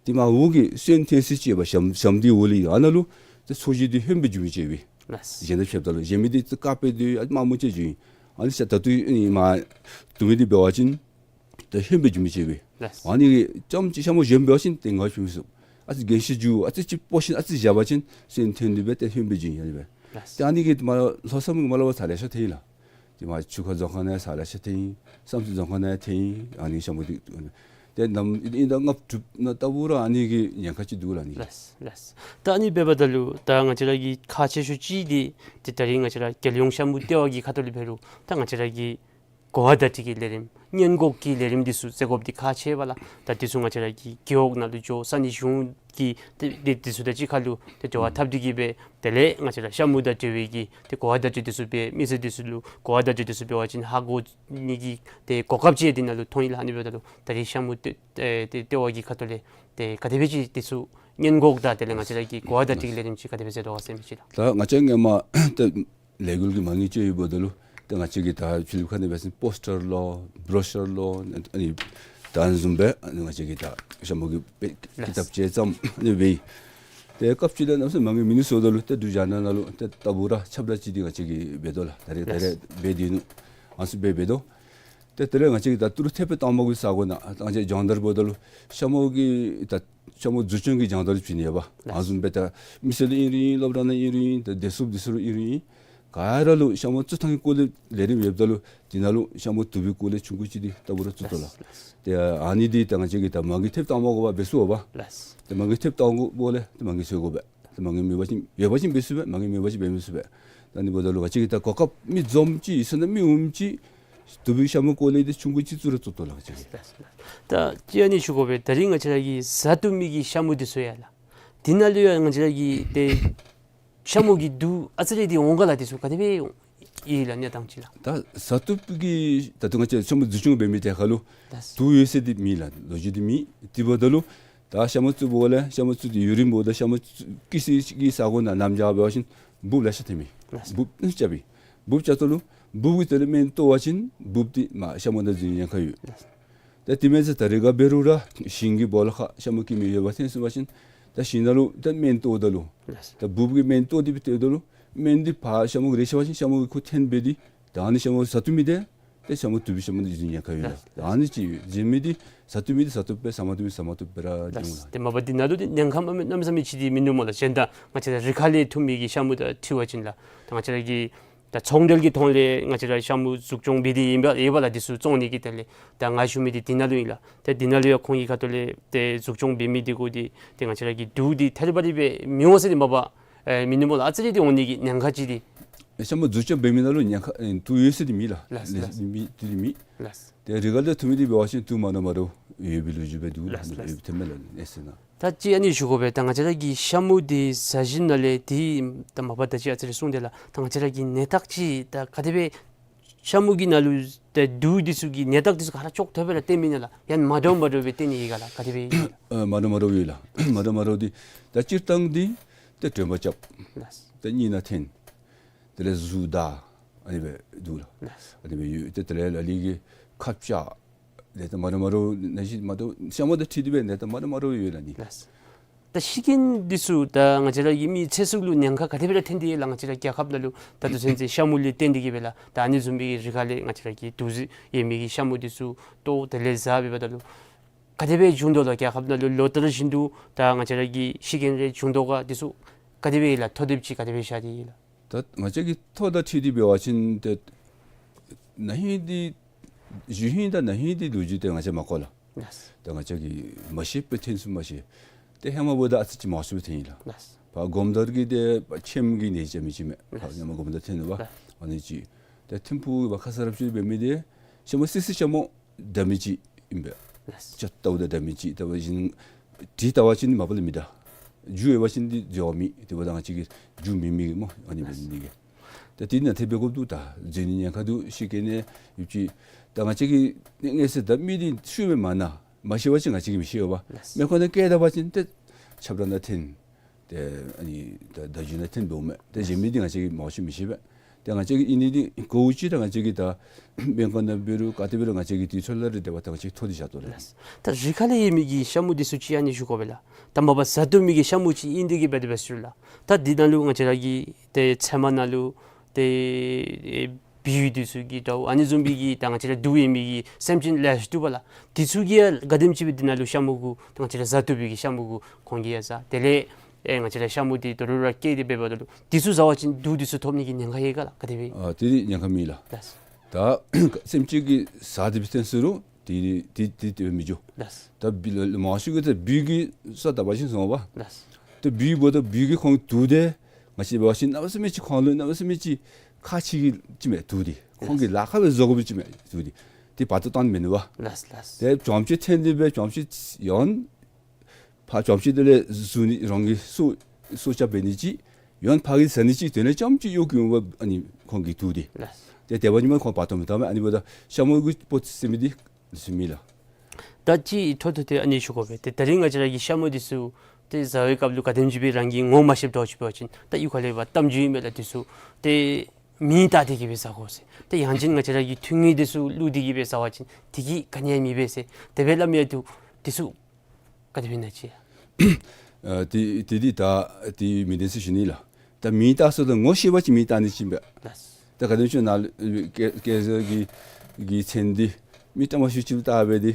དེ་མར་འོག་གི་སོན་ཐོན་ས་ཅིག་ཡོད་པ་ཤམ་ཤམ་འདི་འོག་ལས་ཨ་ནཱ་ལུ་ཏེ་ཚོས་གཞི་འདི་ཧོནམ་སྦེ་འགྱོ་མི་ཅིག་ཡོད་པས། ལགས། གཞན་དང་ཕྱདཔ་ད་ལུ་གཞན་མི་འདི་ཏེ་དཀརཔོ་སྦེ་སྡོད་ཡང་དམར་མོ་ཅིག་འགྱོ་ཡི། ཨ་ནི་ས་ད་ལྟོ་ཨ་ནི་མར་བཏུབ་མི་འདི་འབད་བ་ཅིན་ཏེ་ཧོནམ་སྦེ་འགྱོ་མི་ཅིག་ཡོད་པས། ལགས། ཨ་ནི་གིས་རྐྱངམ་ཅིག་ཤ་མོ་གཞོནམ་འབད་བ་ཅིན་ཏེ་ངོ་ཕྱེ་མི་ཚུགས། ཨ་ཙི་རྒན་ཤོས་འགྱོ་ཨ་ཙི་ཅིག་སྤོ་ཞིནམ་ཨ་ཙི་བཞག་པ་ཅིན་སོན་ཐོན་ནི་སྦེ་ཏེ་ཧོནམ་སྦེ་འགྱོ་ཡི་ཨ་ནི་སྦེ། ལགས། ཏེ་ཨ་ནི་གིས་མར་ལྷོ་མཚམས་མར་ལས་ཕར་ཚར་ལེ་ཤ་ཐོན་ཡི་ལགས། ཏེ་མར་ཆུ་ཁ་རྫོང་ཁག་ནང་ཡང་ཚར་ལེ་ཤ་ཐོན་ཡི། བསམ་རྩེ་རྫོང་ཁག་ནང་ཡང་ཐོན་ཡི། ཨ་ནི་ཤ་མོ་འདི་ཏེ་ནམ་ཨིན་ཨིན་ཟླ་ལྔ་དྲུག་ནང་ལྟ་བུ་ར་ཨ་ནི་གི་ཉེན་ཁ་ཅིག་འདུག་ལགས་ཨ་ནི་གི། ལགས་ལགས། ད་ཨ་ནི་འབདཝ་ད་ལུ་ད་ང་བཅས་ར་གི་ཁག་ཆེ་ཤོས་ཅིག་འདི་ཏེ་ད་རིས་ང་བཅས་ར་རྒྱལ་ཡོངས་ཤ་མོ་ལྟེ་བ་གི་ཁ་ཐུག་ལས་འབད་རུང་ད་ང་བཅས་ར་གི་གོ་བ་བརྡ་སྤྲོད་ཀྱི་ལས་རིམ་སྔོན་འགོག་གི་ལས་རིམ་འདི་ཚུ་བཙུགས་དགོཔ་འདི་ཁག་ཆེ་བས་ལགས། ད་འདི་ཚུ་ང་བཅས་ར་གི་རྒེད་འོག་ནང་ལུ་འགྱོ་ས་གནས་གཞུང་གི་ཏེ་ཏེ་འདི་ཚུ་དང་གཅིག་ཁར་ལུ་ཏེ་འབྲེལ་བ་འཐབ་སྟེ་གིས་སྦེ་དེ་ལས་ང་བཅས་ར་ཤ་མོ་དང་འབྲེལ་བའི་གི་ཏེ་གོ་བ་བརྡ་སྤྲོད་འདི་ཚུ་སྦེ་མི་སེར་འདི་ཚུ་ལུ་གོ་བ་བརྡ་སྤྲོད་འདི་ཚུ་འབད་བ་ཅིན་ཧ་གོ་ནི་གི་ཏེ་གོ་སྐབས་ཅིག་འདི་ནང་ལུ་ཐོན་ཡི་ལགས། ཨ་ནི་འབདཝ་ད་ལུ་ད་རིས་ཤ་མོ་ལྟེ་ཨེ་ཏེ་ལྟེ་བ་གི་ཁ་ཐུག་ལས་ཏེ་ག་དེ་སྦེ་ཅིག་འདི་ཚུ་སྔོན་འགོག་དང་དེ་ལས་ང་བཅས་ར་གི་གོ་བ་བརྡ་སྤྲོད་ཀྱི་ལས་རིམ་ཅིག་ག་དེ་སྦེ་མཛད་དོ་ག་ཟེར་མི་ཅིག་ལགས། ད་ང་བཅས་སྔོན་མ་ཏེ་ལས་འགུལ་གྱི་མ་དངུལ་ཅིག་ཡོདཔ་ད་ལུ་ཏེ་ང་བཅས་ཀྱིས་ད་ཕྱི་གླིངཔ་ཁ་ནང་འབད་བ་ཅིན་པོསི་ཊར་ལོ་བྲོ་ཤར་ལོ་ཨ་ནི་ད་ཨ་ནི་བཟུམ་སྦེ་ཨ་ནི་ང་བཅས་ཀྱིས་ད་ཤ་མོ་གི་དཔེ་ཀི་ཏབ་ཅིག་བརྩམས་ཨ་ནི་འབད་ཡི། ཏེ་སྐབས་ཅིག་ལས་གནམ་མེད་ས་མེད་མ་དངུལ་མེད་ནི་ཚུ་འབདཝ་ད་ལུ་ཏེ་འབྲུག་རྒྱང་བསྒྲགས་ནང་ལུ་ཏེ་ལྟ་བུ་ར་ཁྱབ་བསྒྲགས་ཅིག་འདི་ང་བཅས་ཀྱིས་འབད་དོ་ལགས། ད་རེས་ད་རེས་འབད་དེ་ནུག། ཨ་ནི་ཚུ་སྦེ་འབད་དོ། ཏེ་དེ་ལས་ང་བཅས་ཀྱིས་ད་ཏི་རུ་ཐེབས་དང་པ་གི་ས་གོ་ནང་ད་ང་བཅས་སྦྱོང་བརྡར་འབདཝ་ད་ལུ་ཤ་མོ་གི་ད་ཤ་མོ་འཛུགས་སྐྱོང་གི་སྦྱོང་བརྡར་བྱིན་ནི་ཡོདཔ། ལགས། ཨ་ནི་བཟུམ་སྦེ་ད་མི་སེར་ལུ་ཨིན་རུང་ཨིན་སློབ་གྲྭ་ནང་ཨིན་རུང་ཨིན་ད་བདེ་སྲུངཔ་འདི་ཚུ་ལུ་ཨིན་རུང་ཨིན་ག་ར་ལུ་ཤ་མོ་བཙུགས་ཐངས་ཀྱི་སྐོར་ལས་ལས་རིམ་ཡོདཔ་ད་ལུ་དེ་ནང་ལུ་ཤ་མོ་བཏུབ་པའི་སྐོར་ལས་ཆུང་ཀུ་ཅིག་འདི་ལྟ་བུ་ར་བཙུགས་དོ་ལགས། ལགས། ཏེ་ཨ་ནི་འདི་ད་ང་བཅས་ཀྱིས་ད་མ་དངུལ་ཐེབས་དང་པ་གུ་འབད་ཚུགས་པས། ལགས། ཏེ་མ་དངུལ་ཐེབས་དང་པ་གུ་ལས་ཏེ་མ་དངུལ་འཚོལ་དགོ་པས། ཏེ་མ་དངུལ་མེད་པ་ཅིན་ཡོད་པ་ཅིན་འབད་ཚུགས་པས། མ་དངུལ་མེད་པ་ཅིན་འབད་མི་ཚུགས་པས། ད་ཨ་ནི་འབདཝ་ད་ལུ་ང་བཅས་ཀྱིས་ད་གོ་སྐབས་མི་འཛོམས་ཅིག་ཡོད་ས་ནང་མི་འོངམ་ཅིག་བཏུབ་པའི་ཤ་མོ་སྐོར་ལས་འདི་ཆུང་ཀུ་ཅིག་བཙུགས་ར་བཙུགས་དོ་ལགས་ང་བཅས་ཀྱིས། ད་ཅི་ཨ་ནི་ཞུ་དགོ་པས། ད་རིས་ང་བཅས་ར་གི་བཟའ་བཏུབ་མི་གི་ཤ་མོ་འདི་ཚུ་ཡོད་ལགས། དེ་ནང་ལུ་ཡང་ང་བཅས་ར་གི་ཏེ་ཤ་མོ་གི་དུག་ཨ་ཙི་རེ་འདི་འོང་ག་ལགས། འདི་ཚུ་ག་དེ་སྦེ་ཡོད་ལགས་གནས་སྟངས་ཅིག་ལགས། ད་བཟའ་བཏུབ་ཀྱི་ད་ལྟོ་ང་བཅས་ཤ་མོ་འཛུགས་སྐྱོང་འབད་མི་དེ་ཁར་ལུ་ལགས། དུག་ཡོད་ཟེར་འདི་མེད་ལགས། ལོ་རྒྱུས་འདི་མེད། དེ་འབདཝ་ད་ལུ་ད་ཤ་མོ་བཙུགས་པ་ལས་ཤ་མོ་བཙུགས་ཏེ་ཡུན་རིངམོ་འབདཝ་ད་ཤ་མོ་བཙུགས་སྐྱེ་ས་གི་ས་གོ་ནང་གནམ་བྱཱར་འབད་བ་ཅིན་འབུཔ་ལེ་ཤ་ཐོན་མས། ལགས། འབུཔ་ཨ་ནི་རྐྱབ་པས། འབུཔ་རྐྱབ་ད་ལུ་འབུཔ་གི་དེ་ལས་སྨན་གཏོར་བ་ཅིན་འབུཔ་འདི་མར་ཤ་མོ་ནང་འཛུལ་ནི་ཉེན་ཁ་ཡོད། ལགས། ད་དེ་མེན་ཟེར་ད་རེས་ག་འབད་རུང་ར་ཞིང་གི་སྦོ་ལོགས་ཁར་ཤ་མོ་སྐྱེ་མི་ཡོདཔ་ཐོན་སོང་པ་ཅིན་ད་ཞིང་ནང་ལུ་ད་སྨན་གཏོརཝ་ད་ལུ་ལགས། ད་འབུཔ་གི་སྨན་གཏོར་ཏེ་སྦེ་གཏོརཝ་ད་ལུ་སྨན་འདི་ཕར་ཤ་མོ་གི་རེ་ཆ་བ་ཅིན་ཤ་མོ་གིས་ཁོ་འཐེན་སྦེ་འདི་ ད་ཨ་ནི་ཤ་མོ་ཟ་བཏུབ་མི་འདི་ཏེ་ཤ་མོ་བཏུབ་པའི་ཤ་མོ་འདི་ཨིན་ནི་ཉེན་ཁ་ཡོད་ལགས། ལགས། ད་ཨ་ནི་ཅིག་ཡོད། བཟའ་མི་འདི་ཟ་བཏུབ་མི་འདི་ཟ་བཏུབ་པས། ཟ་མ་བཏུབ་མི་ཟ་མ་བཏུབ་པས་ར་འབྱུང་ལགས། ཏེ་མ་པ་འདི་ནང་ལུ་འདི་ཉེན་ཁ་མ་མེད་གནམ་མེད་ས་མེད་ཅིག་འདི་མིན་འདུག་སྨོ་ལགས། གཞན་ད་ང་བཅས་ར་རི་ཁ་ལས་འཐུ་མི་གི་ཤ་མོ་དང་འཁྲིལ་བ་ཅིན་ལགས། ད་ང་བཅས་ར་གི་ད་ཚོང་འབྲེལ་གྱི་ཐོག་ལས་ང་བཅས་ར་ཤ་མོ་འཛུགས་སྐྱོང་འབད་དེ་ཨིན་པས་ལགས། དེ་ཚུ་བཙོང་ནི་གི་དོན་ལས་ད་ང་ཞུ་མི་འདི་འདི་ནང་ལུ་ཨིན་ལགས། ཏེ་འདི་ནང་ལུ་ཡང་ཁོང་གི་ཁ་ཐུག་ལས་ཏེ་འཛུགས་སྐྱོང་འབད་མི་འདི་གུ་འདི་ཏེ་ང་བཅས་ར་གི་དུག་འདི་ཐད་རི་བ་རི་སྦེ་མི་འོང་ཟེར་འདི་མ་པ་ཨེ་མིན་འདུག་སྨོ་ལགས། ཨ་ཙི་རེ་འདི་འོང་ནི་གི་ཉེན་ཁ་ཅིག་འདི། ཨེ་ཤ་མོ་འཛུགས་སྐྱོང་འབད་མི་ནང་ལུ་ཉེན་ཁ་ཨེ་དུག་ཡོད་ཟེར་འདི་མེད་ལགས། ལགས། ལགས། མེད་དེ་འདི་མེད། ལགས། ཏེ་རི་ཁ་ལས་འཐུ་མི་འདི་འབད་བ་ཅིན་དུག་མ་འདྲཝ་མ་འདྲཝ་ཡོད་པའི་ལོ་རྒྱུས་འབད་འདུག་ལགས། ལགས། ལགས། ཡོད་པའི་ཐོན་མས་ལགས། ཨེ་ཟེར་ན། ད་ཅི་ཨ་ནི་ཞུ་དགོ་པས། ད་ང་བཅས་ར་གི་ཤ་མོ་འདི་ཟ་ཞིནམ་ལས་འདི་ད་མ་པ་ད་ཅི་ཨ་ཙི་རེ་གསུངས་ཏེ་ལགས། ད་ང་བཅས་ར་གི་ནད་རྟགས་ཅིག་ད་ག་དེ་སྦེ་ཤ་མོ་གི་ནང་ལུ་ད་དུག་འདི་ཚུ་གི་ནད་རྟགས་འདི་ཚུ་ག་ར་ཅོག་འཐདཔ་སྦེ་ར་སྟོན་མི་ནི་ལགས། ཡང་མ་འདྲཝ་མ་འདྲཝ་སྦེ་སྟོན་ནི་ཡོད་ག་ལགས། ག་དེ་སྦེ་ཨིན་ལགས། ཨ་མ་འདྲཝ་མ་འདྲཝ་ཡོད་ལགས། མ་འདྲཝ་མ་འདྲཝ་འདི་ད་སྤྱིར་བཏང་འདི་ད་དྲོད་འབར་རྐྱབ། ལགས། ད་གཉིད་ནང་འཐེན། དེ་ལས་གཟུགས་འདར། ཨ་ནི་སྦེ་འདུག་ལགས། ལགས། ཨ་ནི་སྦེ་ཡོད། ཏེ་དེ་ལས་ལ་ལུ་གིས་ཁ་བཅག། ནད་རྟགས་མ་འདྲཝ་མ་འདྲཝ་ནང་བཞིན་མ་འདྲཝ་ཤ་མོ་དང་འཁྲིལ་ཏེ་སྦེ་ནད་རྟགས་མ་འདྲཝ་མ་འདྲཝ་ཡོད་ལགས་ནི། ལགས། ད་ཤི་རྐྱེན་འདི་ཚུ་ད་ང་བཅས་ར་གི་མི་ཚེ་སྲོག་ལུ་ཉེན་ཁ་ག་དེ་སྦེ་ར་ཐོན་ཏེ་ཡོད་ལགས། ང་བཅས་ར་རྒྱལ་ཁབ་ནང་ལུ་ད་དུས་ཚོད་ཅིག་ཤ་མོ་ལས་བརྟེན་ཏེ་གིས་སྦེ་ལགས། ད་ཨ་ནི་བཟུམ་སྦེ་རི་ཁ་ལས་ང་བཅས་ར་གི་དུག་རྫས་ཡོད་མི་གི་ཤ་མོ་འདི་ཚུ་བཏོག་དེ་ལས་ཟ་འབདཝ་ད་ལུ་ག་དེ་སྦེ་འབྱུང་དོ་ལགས། རྒྱལ་ཁབ་ནང་ལུ་ལོ་ལྟར་བཞིན་དུ་ད་ང་བཅས་ར་གི་ཤི་རྐྱེན་རེ་འབྱུང་དོ་ག། འདི་ཚུ་ག་དེ་སྦེ་ལགས། ཐོ་དེབ་ཅིག་ག་དེ་སྦེ་ཤར་ཏེ་ཡོད་ལགས། ད་ང་བཅས་ཀྱི་ཐོ་དང་འཁྲིལ་ཏེ་འབད་བ་ཅིན་ཏེ་ན་ཧིང་འདི་གཞེས་ཧིང་དང་ན་ཧིང་འདི་ལོ་རྒྱུས་འདི་ང་བཅས་མ་གོ་ལགས། ལགས། ད་ང་བཅས་ཀྱིས་མ་ཤེས་པར་ཐོན་ཚུགས་མ་ཤེས། ཏེ་ཧེ་མ་འབདཝ་ད་ཨ་ཙི་ཅིག་མང་སུ་ཐོན་ཡི་ལགས། ལགས། ཕར་སྒོམ་དར་གྱི་ཏེ་ཁྱེམ་གྱི་ནད་ཅིག་མི་ཅིག་མས། ལགས། ཕར་ཧེ་མ་སྒོམ་དར་ཐོན་ནུག་པ། ལགས། ཨ་ནི་ཅིག། ཏེ་ཐིམ་ཕུག་ཕར་ཁ་ས་ར་ཕྱོགས་འབད་མི་འདི་ཤ་མོ་སི་སི་ཤ་མོ་འདྲ་མི་ཅིག་ཨིན་པས། ལགས། ཅ་ལྟ་བུ་དང་འདྲ་མི་ཅིག། ལྟ་བུ་བཞིན་དྲི་ལྟ་བ་ཅིན་མ་པ་ལས་མི་འདྲ། རྒྱུ་ཡོད་པ་ཅིན་འདི་འགྱོ་མི་དེ་འབདཝ་ད་ང་བཅས་ཀྱིས་རྒྱུ་མེད་མི་གི་སྨོ། ཨ་ནི་འབད་ནི་གི། ད་དེ་ནང་ཐེབས་འབད་དགོཔ་འདུག། ད་འཛོལ་ནི་ཉེན་ཁ་འདུག། ཤི་རྐྱེན་ནི་ཡོད་ཅི། ད་ང་བཅས་ཀྱིས་ནད་ཟེར་ད་མི་འདི་ཤུལ་མ་མ་ན་མ་ཤེས་པ་ཅིན་ང་བཅས་ཀྱིས་མི་ཤེས་པས། ལགས། མེ་འཁོར་ནང་བཀལ་ད་པ་ཅིན་ཏེ་ཆབ་ར་ནང་འཐེན། ཏེ་ཨ་ནི་ད་ད་རྒྱུ་ནང་འཐེན་འབདཝ་མས། ཏེ་གཞན་མི་འདི་ང་བཅས་ཀྱིས་མང་ཤོས་མི་ཤེས་པས། ཏེ་ང་བཅས་ཀྱིས་ཨིན་ནི་འདི་གོ་ཅི། ད་ང་བཅས་ཀྱིས་ད་སྨན་ཁང་ནང་འབད་རུང་ག་ཏེ་འབད་རུང་ང་བཅས་ཀྱིས་དུས་ཚོད་ལ་རེ་དེ་བ་ད་ང་བཅས་ཀྱིས་ཐོ་འདི་བཞག་དོ་ལགས། ལགས། ད་རི་ཁ་ལས་ཡོད་མི་གི་ཤ་མོ་འདི་ཚུ་ཅིག་ཨ་ནི་ཞུ་དགོ་པས་ལགས། ད་མ་པ་ཟ་བཏུབ་མི་གི་ཤ་མོ་ཅིག་ཨིན་ཏེ་གིས་འབད་དེ་འབད་ཟེར་ལགས། ད་འདི་ནང་ལུ་ང་བཅས་ར་གི་ཏེ་ཚལ་མ་ནང་ལུ་ཏེ་བེའུ་འདི་ཚུ་གི་འདྲཝ་ཨ་ནི་བཟུམ་སྦེ་གི་ད་ང་བཅས་ར་དུག་ཡོད་མི་གི་སེམས་ཅན་ལེ་ཤ་འདུག་པ་ལགས། འདི་ཚུ་གིས་ཡང་ག་དེམ་ཅིག་སྦེ་འདི་ནང་ལུ་ཤ་མོ་གུ་ད་ང་བཅས་ར་ཟ་བཏུབ་པའི་གི་ཤ་མོ་གུ་ཁོང་གིས་ཡང་ཟ། དེ་ལས་ཨེ་ང་བཅས་ར་ཤ་མོ་འདི་དོ་རུང་ར་བཀལ་ཏེ་འབདཝ་ད་ལུ་འདི་ཚུ་ཟ་བ་ཅིན་དུག་འདི་ཚུ་ཐོབ་ནི་གི་ཉེན་ཁ་ཡོད་ག་ལགས། ག་དེ་སྦེ། ཨ་དེ་ཉེན་ཁ་མེད་ལགས། ལགས། ད་སེམས་ཅན་གྱིས་ཟ་སྟེ་འབད་ཐོན་ཟེར་རུང་དེ་དེ་དེ་སྦེ་མི་འགྱོ། ལགས། ད་བེའུ་ལུ་མང་ཤོས་ཀྱིས་ད་བེའུ་གིས་ཟ་ད་པ་ཅིན་སོང་པ། ལགས། ད་བེའུ་འབདཝ་ད་བེའུ་གིས་ཁོང་དུག་འདི་ང་བཅས་འབད་བ་ཅིན་གནམ་མེད་ས་མེད་ཅིག་ཁོང་ལུ་གནམ་མེད་ས་མེད་ཅིག་ཁག་ཆེ་གི་ཅིག་མས་དུག་འདི། ཁོང་གིས་ལཱ་ཁག་སྦེ་བཟོ་དགོ་པའི་ཅིག་མས་དུག་འདི། དེ་བར་དུ་བཏང་མི་ནུས་པ། ལགས་ལགས། ཏེ་ཅོག་ཅིག་འཐེན་ཏེ་སྦེ་ཅོག་ཅིག་ཡང་ཕར་ཅོག་ཅིག་དེ་ལས་བཟུང་ནི་རང་གི་སྲོག་སྲོག་སྐྱབས་འབད་ནི་ཅིག། ཡང་ཕར་གྱི་ཟ་ནི་ཅིག་དེ་ལས་ཅོག་ཅིག་གཡོག་གི་འོང་པ། ཨ་ནི་ཁོང་གིས་དུག་འདི། ལགས། ཏེ་དེ་འབདཝ་ཉིནམ་ཁོང་བར་དུ་མི་བཏང་མས། ཨ་ནི་འབདཝ་ད་ཤ་མོ་གི་སྤོ་ཟེར་མི་འདི་ཟེར་མི་ལགས། ད་ཅི་འཕྲོ་མཐུད་དེ་ཨ་ནི་ཞུ་དགོ་པས། ཏེ་ད་རིས་ང་བཅས་ར་གི་ཤ་མོ་འདི་ཚུ་ཏེ་ཟ་བའི་སྐབས་ལུ་ག་དེམ་ཅིག་སྦེ་རང་གིས་ངོ་མ་ཤེསཔ་འདྲཝ་ཅིག་འབད་བ་ཅིན་ད་གཡུས་ཁ་ལས་འབད་གཏམ་རྒྱུད་ཨིན་མས་ལགས། འདི་ཚུ་ཏེ་མེ་བཏང་སྟེ་གིས་སྦེ་ཟ་དགོ་ཟེར། ཏེ་ཡང་ཅིན་ང་བཅས་ར་གིས་ཐུང་ངེ་འདི་ཚུ་བླུགས་ཏེ་གིས་སྦེ་ཟ་བ་ཅིན་དེ་གིས་ག་ནི་ཡང་མི་འབད་ཟེར་དེ་སྦེ་སླབ་མི་ཡང་འདུག། འདི་ཚུ་ག་དེ་སྦེ་ཨིན་ན་ཅིག། ཨ་དེ་དེ་འདི་ད་དེ་མི་བདེན་ཟེར་ཞུ་ནི་ལགས། ད་མེ་བཏང་ཟེརཝ་ད་ངོ་ཤེས་པ་ཅིན་མེ་བཏང་ནི་ཅིག་ཨིན་པས། ལགས། ད་ག་དེམ་ཅིག་ནཱ་ལུ་ཀེ་ཀེ་ཟར་གྱི་གི་ཚན་འདི་མི་དྲང་པ་ཅིག་ཅིག་བལྟ་སྦེ་འདི་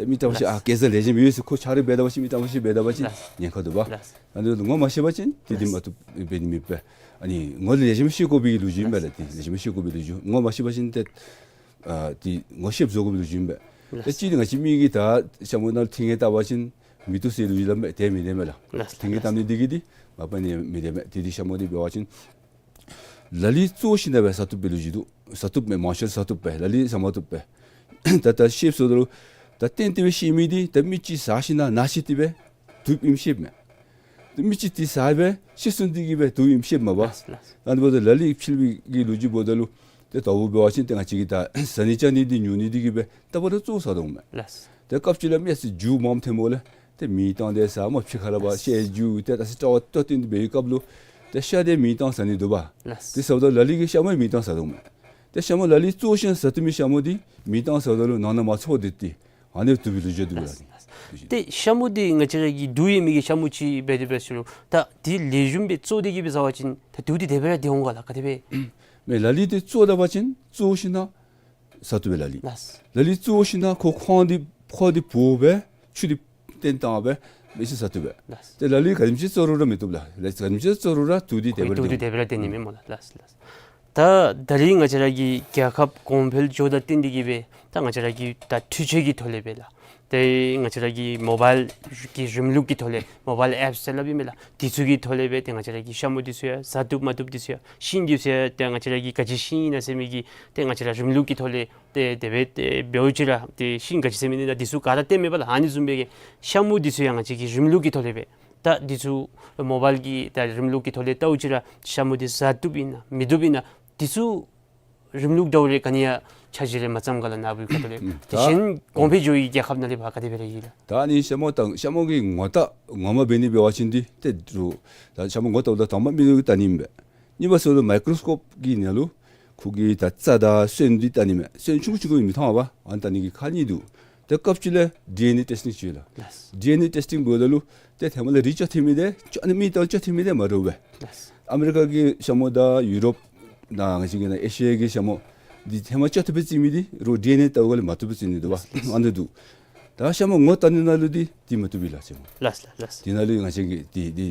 ད་མི་དྲང་པ་ཅིག། ལགས། ཨ་ཀེ་ཟར་ལེགས་ཤོམ་ཡོད་ཟེར་ཁོ་ཆ་རོགས་འབད་ད་པ་ཅིན་མི་དྲང་པ་ཅིག་འབད་ད་པ་ཅིན། ལགས། ཉེན་ཁ་འདུག་པ། ལགས། ཨ་ནི་ངོ་མ་ཤེས་པ་ཅིན་དེ་འདི་མ་བཏུབ་འབད་ནི་མེད་པས། ཨ་ནི་ངོ་ལེགས་ཤོམ་ཤེས་དགོ་པའི་ལོ་རྒྱུས་ཨིན་པས་ལགས། དེ་ལེགས་ཤོམ་ཤེས་དགོ་པའི་ལོ་རྒྱུས། ངོ་མ་ཤེས་པ་ཅིན་ཏེ་ཨ་དེ་ངོ་ཤེསཔ་བཟོ་དགོ་པའི་ལོ་རྒྱུས་ཨིན་པས། ལགས། ད་ཅི་ང་བཅས་མི་གིས་ད་ཤ་མོ་ནང་ལུ་ཐིང་ངེ་བཏབ་པ་ཅིན་མེ་བཏུབ་ཟེར་ལོ་རྒྱུས་སླབ་མས། དེ་མི་བདེན་མས་ལགས། ལགས། ཐིང་ངེ་བཏབ་ནི་འདི་གིས་འདི་མ་པ་ནི་མི་བདེན་མས། དེ་འདི་ཤ་མོ་འདི་འབད་བ་ཅིན་ལ་ལུ་བཙོ་ཞིནམ་ལས་ཟ་བཏུབ་པའི་ལོ་རྒྱུས་འདུག། ཟ་བཏུབ་མས། མང་ཤོས་ཟ་བཏུབ་པས། ལ་ལུ་ཟ་མ་བཏུབ་པས། ད་ད་ཤེསཔ་བཟོ་ད་ལུ་ད་གཏན་དུ་ཤེས་མི་འདི་ད་མི་ཅིག་ཟ་ཞིནམ་ལས་ན་ཤི་སྟེ་སྦེ་དུག་ཨིནམ་ཤེསཔ་མས། ཏེ་མི་ཅིག་འདི་ཟ་སྦེ་ཤི་སོང་སྟེ་གིས་སྦེ་དུག་ཨིནམ་ཤེསཔ་མས་པ། ལགས་ལགས། ཨ་ནི་འབདཝ་ད་ལ་ལུ་ཕྱེ་བའི་གི་ལོ་རྒྱུས་འབདཝ་ད་ལུ་ཏེ་ད་འབད་བ་ཅིན་ཏེ་ང་བཅས་ཀྱིས་ད་ཟ་ནི་བཅའ་ནི་འདི་ཉོ་ནི་འདི་གིས་སྦེ་ད་འབད་རུང་བཙོ་ཟ་དོ་མས། ལགས། ཏེ་སྐབས་ཅིག་ལུ་མི་ཚུ་རྒྱུ་མངམ་ཐོནམ་ལས་ཏེ་མེ་བཏང་སྟེ་ཟ་སྨོ། ཕྱི་ཁ་ལས་འབད་ལགས། ཤེས་རྒྱུ་ཏེ་ད་ཟེར་དྲག་པ་ཏོག་ཏོ་འདི་འབད་བའི་སྐབས་ལུ་ཏེ་ཤ་འདི་མེ་བཏང་ཟ་ནི་འདུག་པ། ལགས། དེ་ཟེརཝ་ད་ལ་ལུ་གིས་ཤ་མོ་མེ་བཏང་ཟ་དོ་མས། ཏེ་ཤ་མོ་ལ་ལུ་བཙོ་ཞིནམ་ཟ་བཏུབ་མི་ཤ་མོ་འདི་མེ་བཏང་ཟ་ད་ལུ་ནང་ན་མ་ཚོར་བར་འདི་ཏེ་ཨ་ནི་དུག་པའི་ལོ་རྒྱུས་འདུག་པ་ལགས། ལགས། ཏེ་ཤ་མོ་འདི་ང་བཅས་ར་གི་དུག་ཡོད་མི་གི་ཤ་མོ་ཅིག་འབད་དེ་འབད་ཟེར་རུང་ད་འདི་ལེགས་ཤོམ་སྦེ་བཙོ་སྟེ་གིས་སྦེ་ཟ་བ་ཅིན་ད་དུག་འདི་དེ་སྦེ་ར་འདི་འོང་ག་ལགས། ག་དེ་སྦེ། མེན་ལ་ལུ་འདི་བཙོ་ད་པ་ཅིན་བཙོ་ཞིན་ན་ཟ་བཏུབ་པས་ལ་ལུ། ལགས། ལ་ལུ་བཙོ་ཞིན་ན་ཁོ་ཁོང་འདི་ཁོ་འདི་བོ་སྦེ་ཆུ་འདི་བཏོན་བཏང་སྦེ་མེ་ཤིན་ཟ་བཏུབ་པས། ལགས། ཏེ་ལ་ལུ་ག་དེམ་ཅིག་བཙོ་རུང་ར་མི་བཏུབ་ལགས། ལ་ལུ་ག་དེམ་ཅིག་བཙོ་རུང་ར་དུག་འདི་དེ་སྦེ་ར་དུག་འདི་སྟོན་དེ་སྦེ་ར་སྟོན་ནི་མས་སྨོ་ལགས། ལགས་ལགས། ད་ད་རིས་ང་བཅས་ར་གི་རྒྱལ་ཁབ་གོང་འཕེལ་འགྱོཝ་དང་བསྟུན་ཏེ་གིས་སྦེ་ད་ང་བཅས་ར་གི་ད་འཕྲུལ་ཆས་ཀྱི་ཐོག་ལས་སྦེ་ལགས། ཏེ་ང་བཅས་ར་གི་མོ་བཱའིལ་གྱི་རིམ་ལུགས་ཀྱི་ཐོག་ལས་མོ་བཱའིལ་ཨེཔསི་ཟེར་སླབ་ཨིན་མས་ལགས། འདི་ཚུ་གི་ཐོག་ལས་སྦེ་ཏེ་ང་བཅས་ར་གི་ཤ་མུ་འདི་ཚུ་ཡང་ཟ་བཏུབ་མ་བཏུབ་འདི་ཚུ་ཡང་ཤིང་འདི་ཚུ་ཡང་ཏེ་ང་བཅས་ར་གི་ག་ཅི་ཤིང་ཨིན་ན་ཟེར་མི་གི་ཏེ་ང་བཅས་ར་རིམ་ལུགས་ཀྱི་ཐོག་ལས་ཏེ་དེ་སྦེ་ཏེ་འབདཝ་ཅིག་ར་ཏེ་ཤིང་ག་ཅི་ཟེར་མི་ཨིན་ན་འདི་ཚུ་ག་ར་སྟོནམ་མས་པ་ལགས། ཨ་ནི་བཟུམ་སྦེ་གི་ཤ་མུ་འདི་ཚུ་ཡང་ང་བཅས་ཀྱིས་རིམ་ལུགས་ཀྱི་ཐོག་ལས་སྦེ་ད་འདི་ཚུ་མོ་བཱའིལ་གྱི་ད་རིམ་ལུགས་ཀྱི་ཐོག་ལས་བལྟཝ་ཅིག་ར་ཤ་མུ་འདི་ཟ་བཏུབ་ཨིན་ན་མི་བཏུབ་ཨིན་ན་འདི་ཚུ་རིམ་ལུགས་འདྲཝ་རེ་ག་ནི་ཡང་ཆ་ཤས་རེ་མ་བརྩམས་ག་ལགས་ནཱ་བུའི་ཁ་ཐུག་ལས། ཨུམ། དེ་ད་གཞན་གོང་འཕེལ་འགྱོ་བའི་རྒྱལ་ཁབ་ནང་ལས་ཕར་ག་དེ་སྦེ་ར་ཨིན་ལགས། ད་ཨ་ནི་ཤ་མུ་དང་ཤ་མུ་གི་ངོ་རྟགས་ངོ་མ་འབད་ནི་འབད་བ་ཅིན་འདི་ཏེ་རུང་ད་ཤ་མུ་ངོ་བལྟཝ་ད་དང་པ་མིག་ལུ་བལྟ་ནི་མས། གཉིས་པ་སོ་ལུ་མའི་ཀོརོ་སི་ཀོཔ་གི་ནང་ལུ་ཁོ་གི་ད་རྩ་དང་སོན་འདི་བལྟ་ནི་མས། སོན་ཆུང་ཀུ་ཆུང་ཀུ་མི་མཐོང་བས། ཨ་ནི་བལྟ་ནི་གི་ཁག་གཉིས་འདུག། ཏེ་སྐབས་ཅིག་ལས་ཌི་ཨེན་ཨེ་ཊེསི་ཊིང་ཅིག་ཡོད་ལགས། ལགས། ཌི་ཨེན་ཨེ་ཊེསི་ཊིང་འབདཝ་ད་ལུ་ཏེ་ཧེ་མ་ལས་རིགས་ཅོག་འཐདམ་ཨིན་ཏེ་ཅོག་ཨ་ནི་མི་དང་ཅོག་འཐདམ་ཨིན་ཏེ་མ་འདྲཝ་སྦེ། ལགས། ཨ་མི་རི་ཀ་གི་ཤ་མུ་དང་ཡུ་རོབ་ནང་ང་བཅས་ཀྱི་ནང་ཨེ་ཤི་ཡ་གི་ཤ་མུ་འདི་ཧེ་མ་ཅོག་འཐདཔ་སྦེ་བརྩི་མི་འདི་རུང་ཌི་ཨེན་ཨེ་བལྟཝ་ལས་མ་བཏུབ་པར་བརྩི་ནི་འདུག་པ། ལགས། ཨ་ནི་འདུག། ད་ཤ་མུ་ངོ་བལྟ་ནི་ནང་ལུ་འདི་འདི་མ་བཏུབ་པས་ལགས་ཤ་མུ། ལགས་ལགས་ལགས། འདི་ནང་ལུ་ང་བཅས་ཀྱིས་འདི་འདི་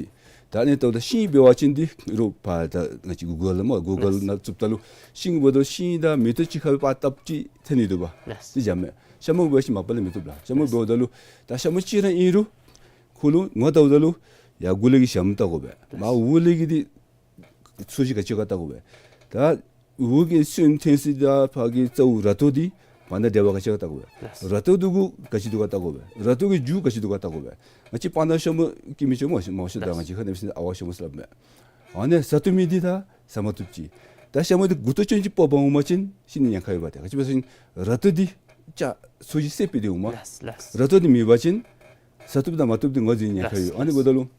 ད་ཨ་ནི་བལྟཝ་ད་ཤིང་འབད་བ་ཅིན་འདི་རུང་ཕར་ད་ང་བཅས་གུ་གཱལ་ལུ་མ་གུ་གཱལ་ལགས། ནང་བཙུགསཔ་ད་ལུ་ཤིང་འབདཝ་ད་ཤིང་དང་མེ་ཏོག་གཅིག་ཁར་སྦེ་པར་བཏབ་ཅིག་འཐོན་ནི་འདུག་པ། ལགས། འདི་འཇམ་མས། ཤ་མུ་འབད་བ་ཅིན་མ་པ་ལས་མི་བཏུབ་ལགས། ཤ་མུ་འབདཝ་ད་ལུ་ད་ཤ་མུ་གཅིག་ར་ཨིན་རུང་ཁོ་ལུ་ངོ་བལྟཝ་ད་ལུ་ཡར་མགུ་ལས་ཀྱི་ཞྭམོ་བལྟ་དགོ་པས། མར་འོག་ལས་ཀྱི་འདི་ཚོས་གཞི་ག་ཅི་ག་བལྟ་དགོ་པས། ད་འོག་གི་སོན་འཐོན་ས་དང་ཕར་གྱི་རྩ་བོ་ར་ཏོ་འདི་བར་ན་འབྲེལ་བ་ག་ཅི་ག་བལྟ་དགོ་པས། ལགས། ར་ཏོ་འདི་གུ་ག་ཅི་འདུག་ག་བལྟ་དགོ་པས། ར་ཏོ་གི་རྒྱུ་ག་ཅི་འདུག་ག་བལྟ་དགོ་པས། ང་བཅས་སྤང་ཐང་ཤ་མུ་སྐྱེ་མི་ཅིག་སྨོ་ཤ་མུ་ཤ་ད། ལགས། ང་བཅས་ཁ་ནང་སྦེ་ཟེར་ན་ཨ་ཝ་ཤ་མུ་ཟེར་སླབ་མས། ཨ་ནི་ཟ་བཏུབ་མི་འདི་ད་ཟ་མ་བཏུབ་ཅིག། ད་ཤ་མུ་འདི་མགུ་ཏོ་ཅན་ཅིག་སྤོ་བར་འོང་པ་ཅིན་ཤི་ནི་ཉེན་ཁ་ཡོད་པ། ཏེ་ག་ཅི་འབད་ཟེར་ན་ར་ཏོ་འདི་ཅ་ཚོས་གཞི་སེརཔོ་འདི་འོང་མས། ལགས་ལགས། ར་ཏོ་འདི་མེད་པ་ཅིན་ཟ་བཏུབ་དང་མ་བཏུབ་འདི་ངོས་འཛིན་ཉེན་ཁ་ཡོད། ལགས་ལགས། ཨ་ནི་འབདཝ་ད་ལུ་ང་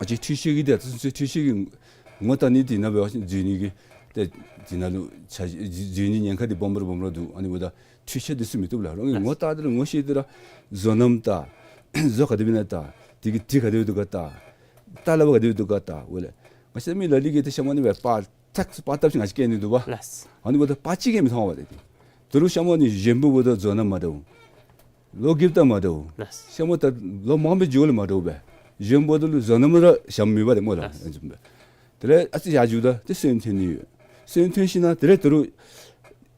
བཅས་འཕྲུལ་ཆས་ཀྱི་འདི་ད་ཚུན་ཚོད་འཕྲུལ་ཆས་ཀྱི་ངོ་བལྟ་ནི་འདི་ནང་འབད་བ་ཅིན་འཛོལ་ནི་གི་ཏེ་འདི་ནང་ལུ་ཆ་འཛོལ་ནི་ཉེན་ཁ་འདི་སྦོམ་ར་སྦོམ་ར་འདུག། ཨ་ནི་འབདཝ་ད་འཕྲུལ་ཆས་འདི་ཚུ་མི་བཏུབ་ལགས། རང་གི་ངོ་བལྟ་ད་ལུ་ངོ་ཤེས་ཏེ་ར་བཟོ་རྣམ་བལྟ། བཟོ་ག་དེ་སྦེ་ཨིན་ན་བལྟ། དེ་གི་དྲི་ག་དེ་སྦེ་འདུག་ག་བལྟ། ལྟ་ལ་བ་ག་དེ་སྦེ་འདུག་ག་བལྟ། འོ་ལགས། ང་བཅས་མི་ལ་ལུ་གིས་ཏེ་ཤ་མུ་ཨ་ནི་སྦེ་པར་ཐག་པར་བཏབ་ཅིག་ང་བཅས་བཀལ་ནི་འདུག་པ། ལགས། ཨ་ནི་འབདཝ་ད་པར་ཅིག་གིས་མི་མཐོང་བས་ཏེ། ད་རུང་ཤ་མུ་ཨ་ནི་གཞོནམ་འབདཝ་ད་བཟོ་རྣམ་མ་འདྲཝ། ལོ་རྒསཔ་ད་མ་འདྲཝ། ལགས། ཤ་མུ་ད་ལོ་མང་པོ་འགྱོཝ་ལས་མ་འདྲཝ་སྦེ། གཞོནམ་འབདཝ་ད་ལུ་བཟོ་རྣམ་ར་ཞྭམོ་མེད་པ་ཏེ་སྨོ་ལགས། ལགས། དེ་ལས་ཨ་ཙི་ཡར་འགྱོཝ་ད་ཏེ་སོན་འཐོན་ནི་ཡོད། སོན་འཐོན་ཞིན་ན་དེ་ལས་ད་རུང་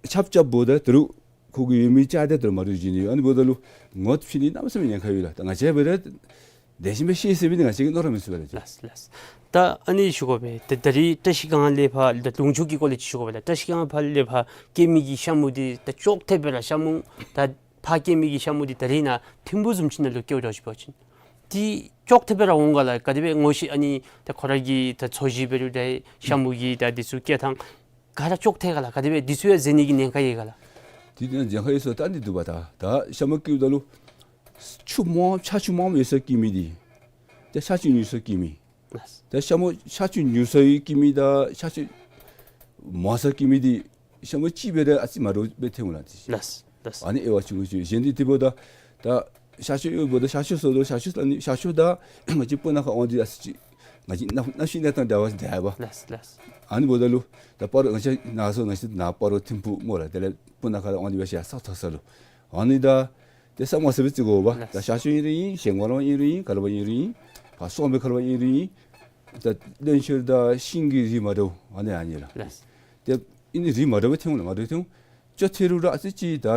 ཆརཔ་རྐྱབ་འབདཝ་ད་ད་རུང་ཁོ་གི་ཡོད་མི་ཅ་དེ་ད་རུང་མ་འདྲཝ་འགྱོ་ནི་ཡོད། ཨ་ནི་འབདཝ་ད་ལུ་ངོ་ཕྱེ་ནི་གནམ་མེད་ས་མེད་ཉེན་ཁ་ཡོད་ལགས། ད་ང་བཅས་འབད་རུང་དེ་བཞིན་སྦེ་ཤེས་ཟེར་མི་འདི་ང་བཅས་ཀྱིས་མནོ་ར་མི་ཚུགས་པས་ལགས། ལགས་ལགས། ད་ཨ་ནི་ཞུ་དགོ་པས། ད་ད་རིས་བཀྲ་ཤིས་སྒང་ལས་ཕར་ད་ལུང་ཕྱོགས་ཀྱི་སྐོར་ལས་ཅིག་ཞུ་དགོ་པས་ལགས། བཀྲ་ཤིས་སྒང་ཕར་ལས་ཕར་སྐྱེ་མི་གི་ཤ་མུ་འདི་ད་ཅོག་འཐདཔ་སྦེ་ར་ཤ་མུ་ད་ཕར་སྐྱེ་མི་གི་ཤ་མུ་འདི་ད་རིས་ནཱ་ཐིམ་ཕུག་བཟུམ་ཅིག་ནང་ལུ་སྐྱེཝ་འདྲཝ་ཅིག་འབད་བ་ཅིན་འདི་ཅོག་འཐདཔ་སྦེ་ར་འོང་ག་ལགས། ག་དེ་སྦེ་ངོ་ཤེས། ཨ་ནི་ད་ཁོ་ར་གི་ད་ཚོས་གཞི་འབད་རུང་ད་ཤ་མུ་གི་ད་འདི་ཚུ་སྐྱེ་ཐངས་ག་ར་ཅོག་འཐད་ག་ལགས། ག་དེ་སྦེ་འདི་ཚུ་ཡང་འཛོལ་ནི་གི་ཉེན་ཁ་ཡོད་ག་ལགས། འདི་ཉེན་ཁ་ཡོད་ཟེར་ད་འདི་འདུག་པ། ད་ད་ཤ་མུ་སྐྱེཝ་ད་ལུ་ཆུ་མང་ཆར་ཆུ་མངམ་ཡོད་སར་སྐྱེ་མི་འདི་ད་ཆར་ཆུ་ཉུང་སར་སྐྱེ་མི། ལགས། ད་ཤ་མུ་ཆར་ཆུ་ཉུང་སར་སྐྱེ་མི་དང་ཆར་ཆུ་མང་སར་སྐྱེ་མི་འདི་ཤ་མུ་གཅིག་སྦེ་ར་ཨ་ཙི་མ་འདྲཝ་སྦེ་ཐོན་འོང་ལགས། ལགས་ལགས། ཨ་ནི་དབྱེ་བ་ཆུང་ཀུ་ཅིག། གཞན་འདི་དེ་འབདཝ་ད་ད་ཤ་ཤོ་ཡོདཔ་ད་ཤ་ཤོ་ཟེརཝ་ད་ཤ་ཤོ་ཨ་ནི་ཤ་ཤོ་དང་ང་བཅས་སྤུ་ན་ཁ་དབང་འདུས་ཨ་ཙི་ཅིག་ང་བཅས་གནམ་གནམ་གཤིས་གནས་སྟངས་འདྲ་བ་འདྲ་བ། ལགས་ལགས། ཨ་ནི་འབདཝ་ད་ལུ་ད་སྤ་རོ་ང་བཅས་ནཱ་སོ་ང་བཅས་ནཱ་སྤ་རོ་ཐིམ་ཕུག་སྨོ་ལགས། དེ་ལས་སྤུ་ན་ཁ་དབང་འདུས་སྦེ་ཤར་ས་མཐོ་ས་ལུ་ཨ་ནི་ད་ཏེ་ས་མ་ས་སྦེ་བརྩི་དགོ་པ། ལགས། ད་ཤ་ཤོ་ཨིན་རུང་ཨིན། གཞན་ཁ་ལུ་ཨིན་རུང་ཨིན། ག་ལུ་ཨིན་རུང་ཨིན། ཕར་སོང་པའི་ཁ་ལུ་ཨིན་རུང་ཨིན། ད་རློན་ཆོས་དང་ཤིང་གི་རིགས་མ་འདྲཝ་ཨ་ནི་ཨ་ནི་ལགས། ལགས། ཏེ་ཨ་ནི་རིགས་མ་འདྲཝ་སྦེ་ཐོན་འོང་ལགས། མ་འདྲཝ་ཐོན་འོང་། ཅོག་འཐད་རུང་ར་ཨ་ཙི་ཅིག་ད་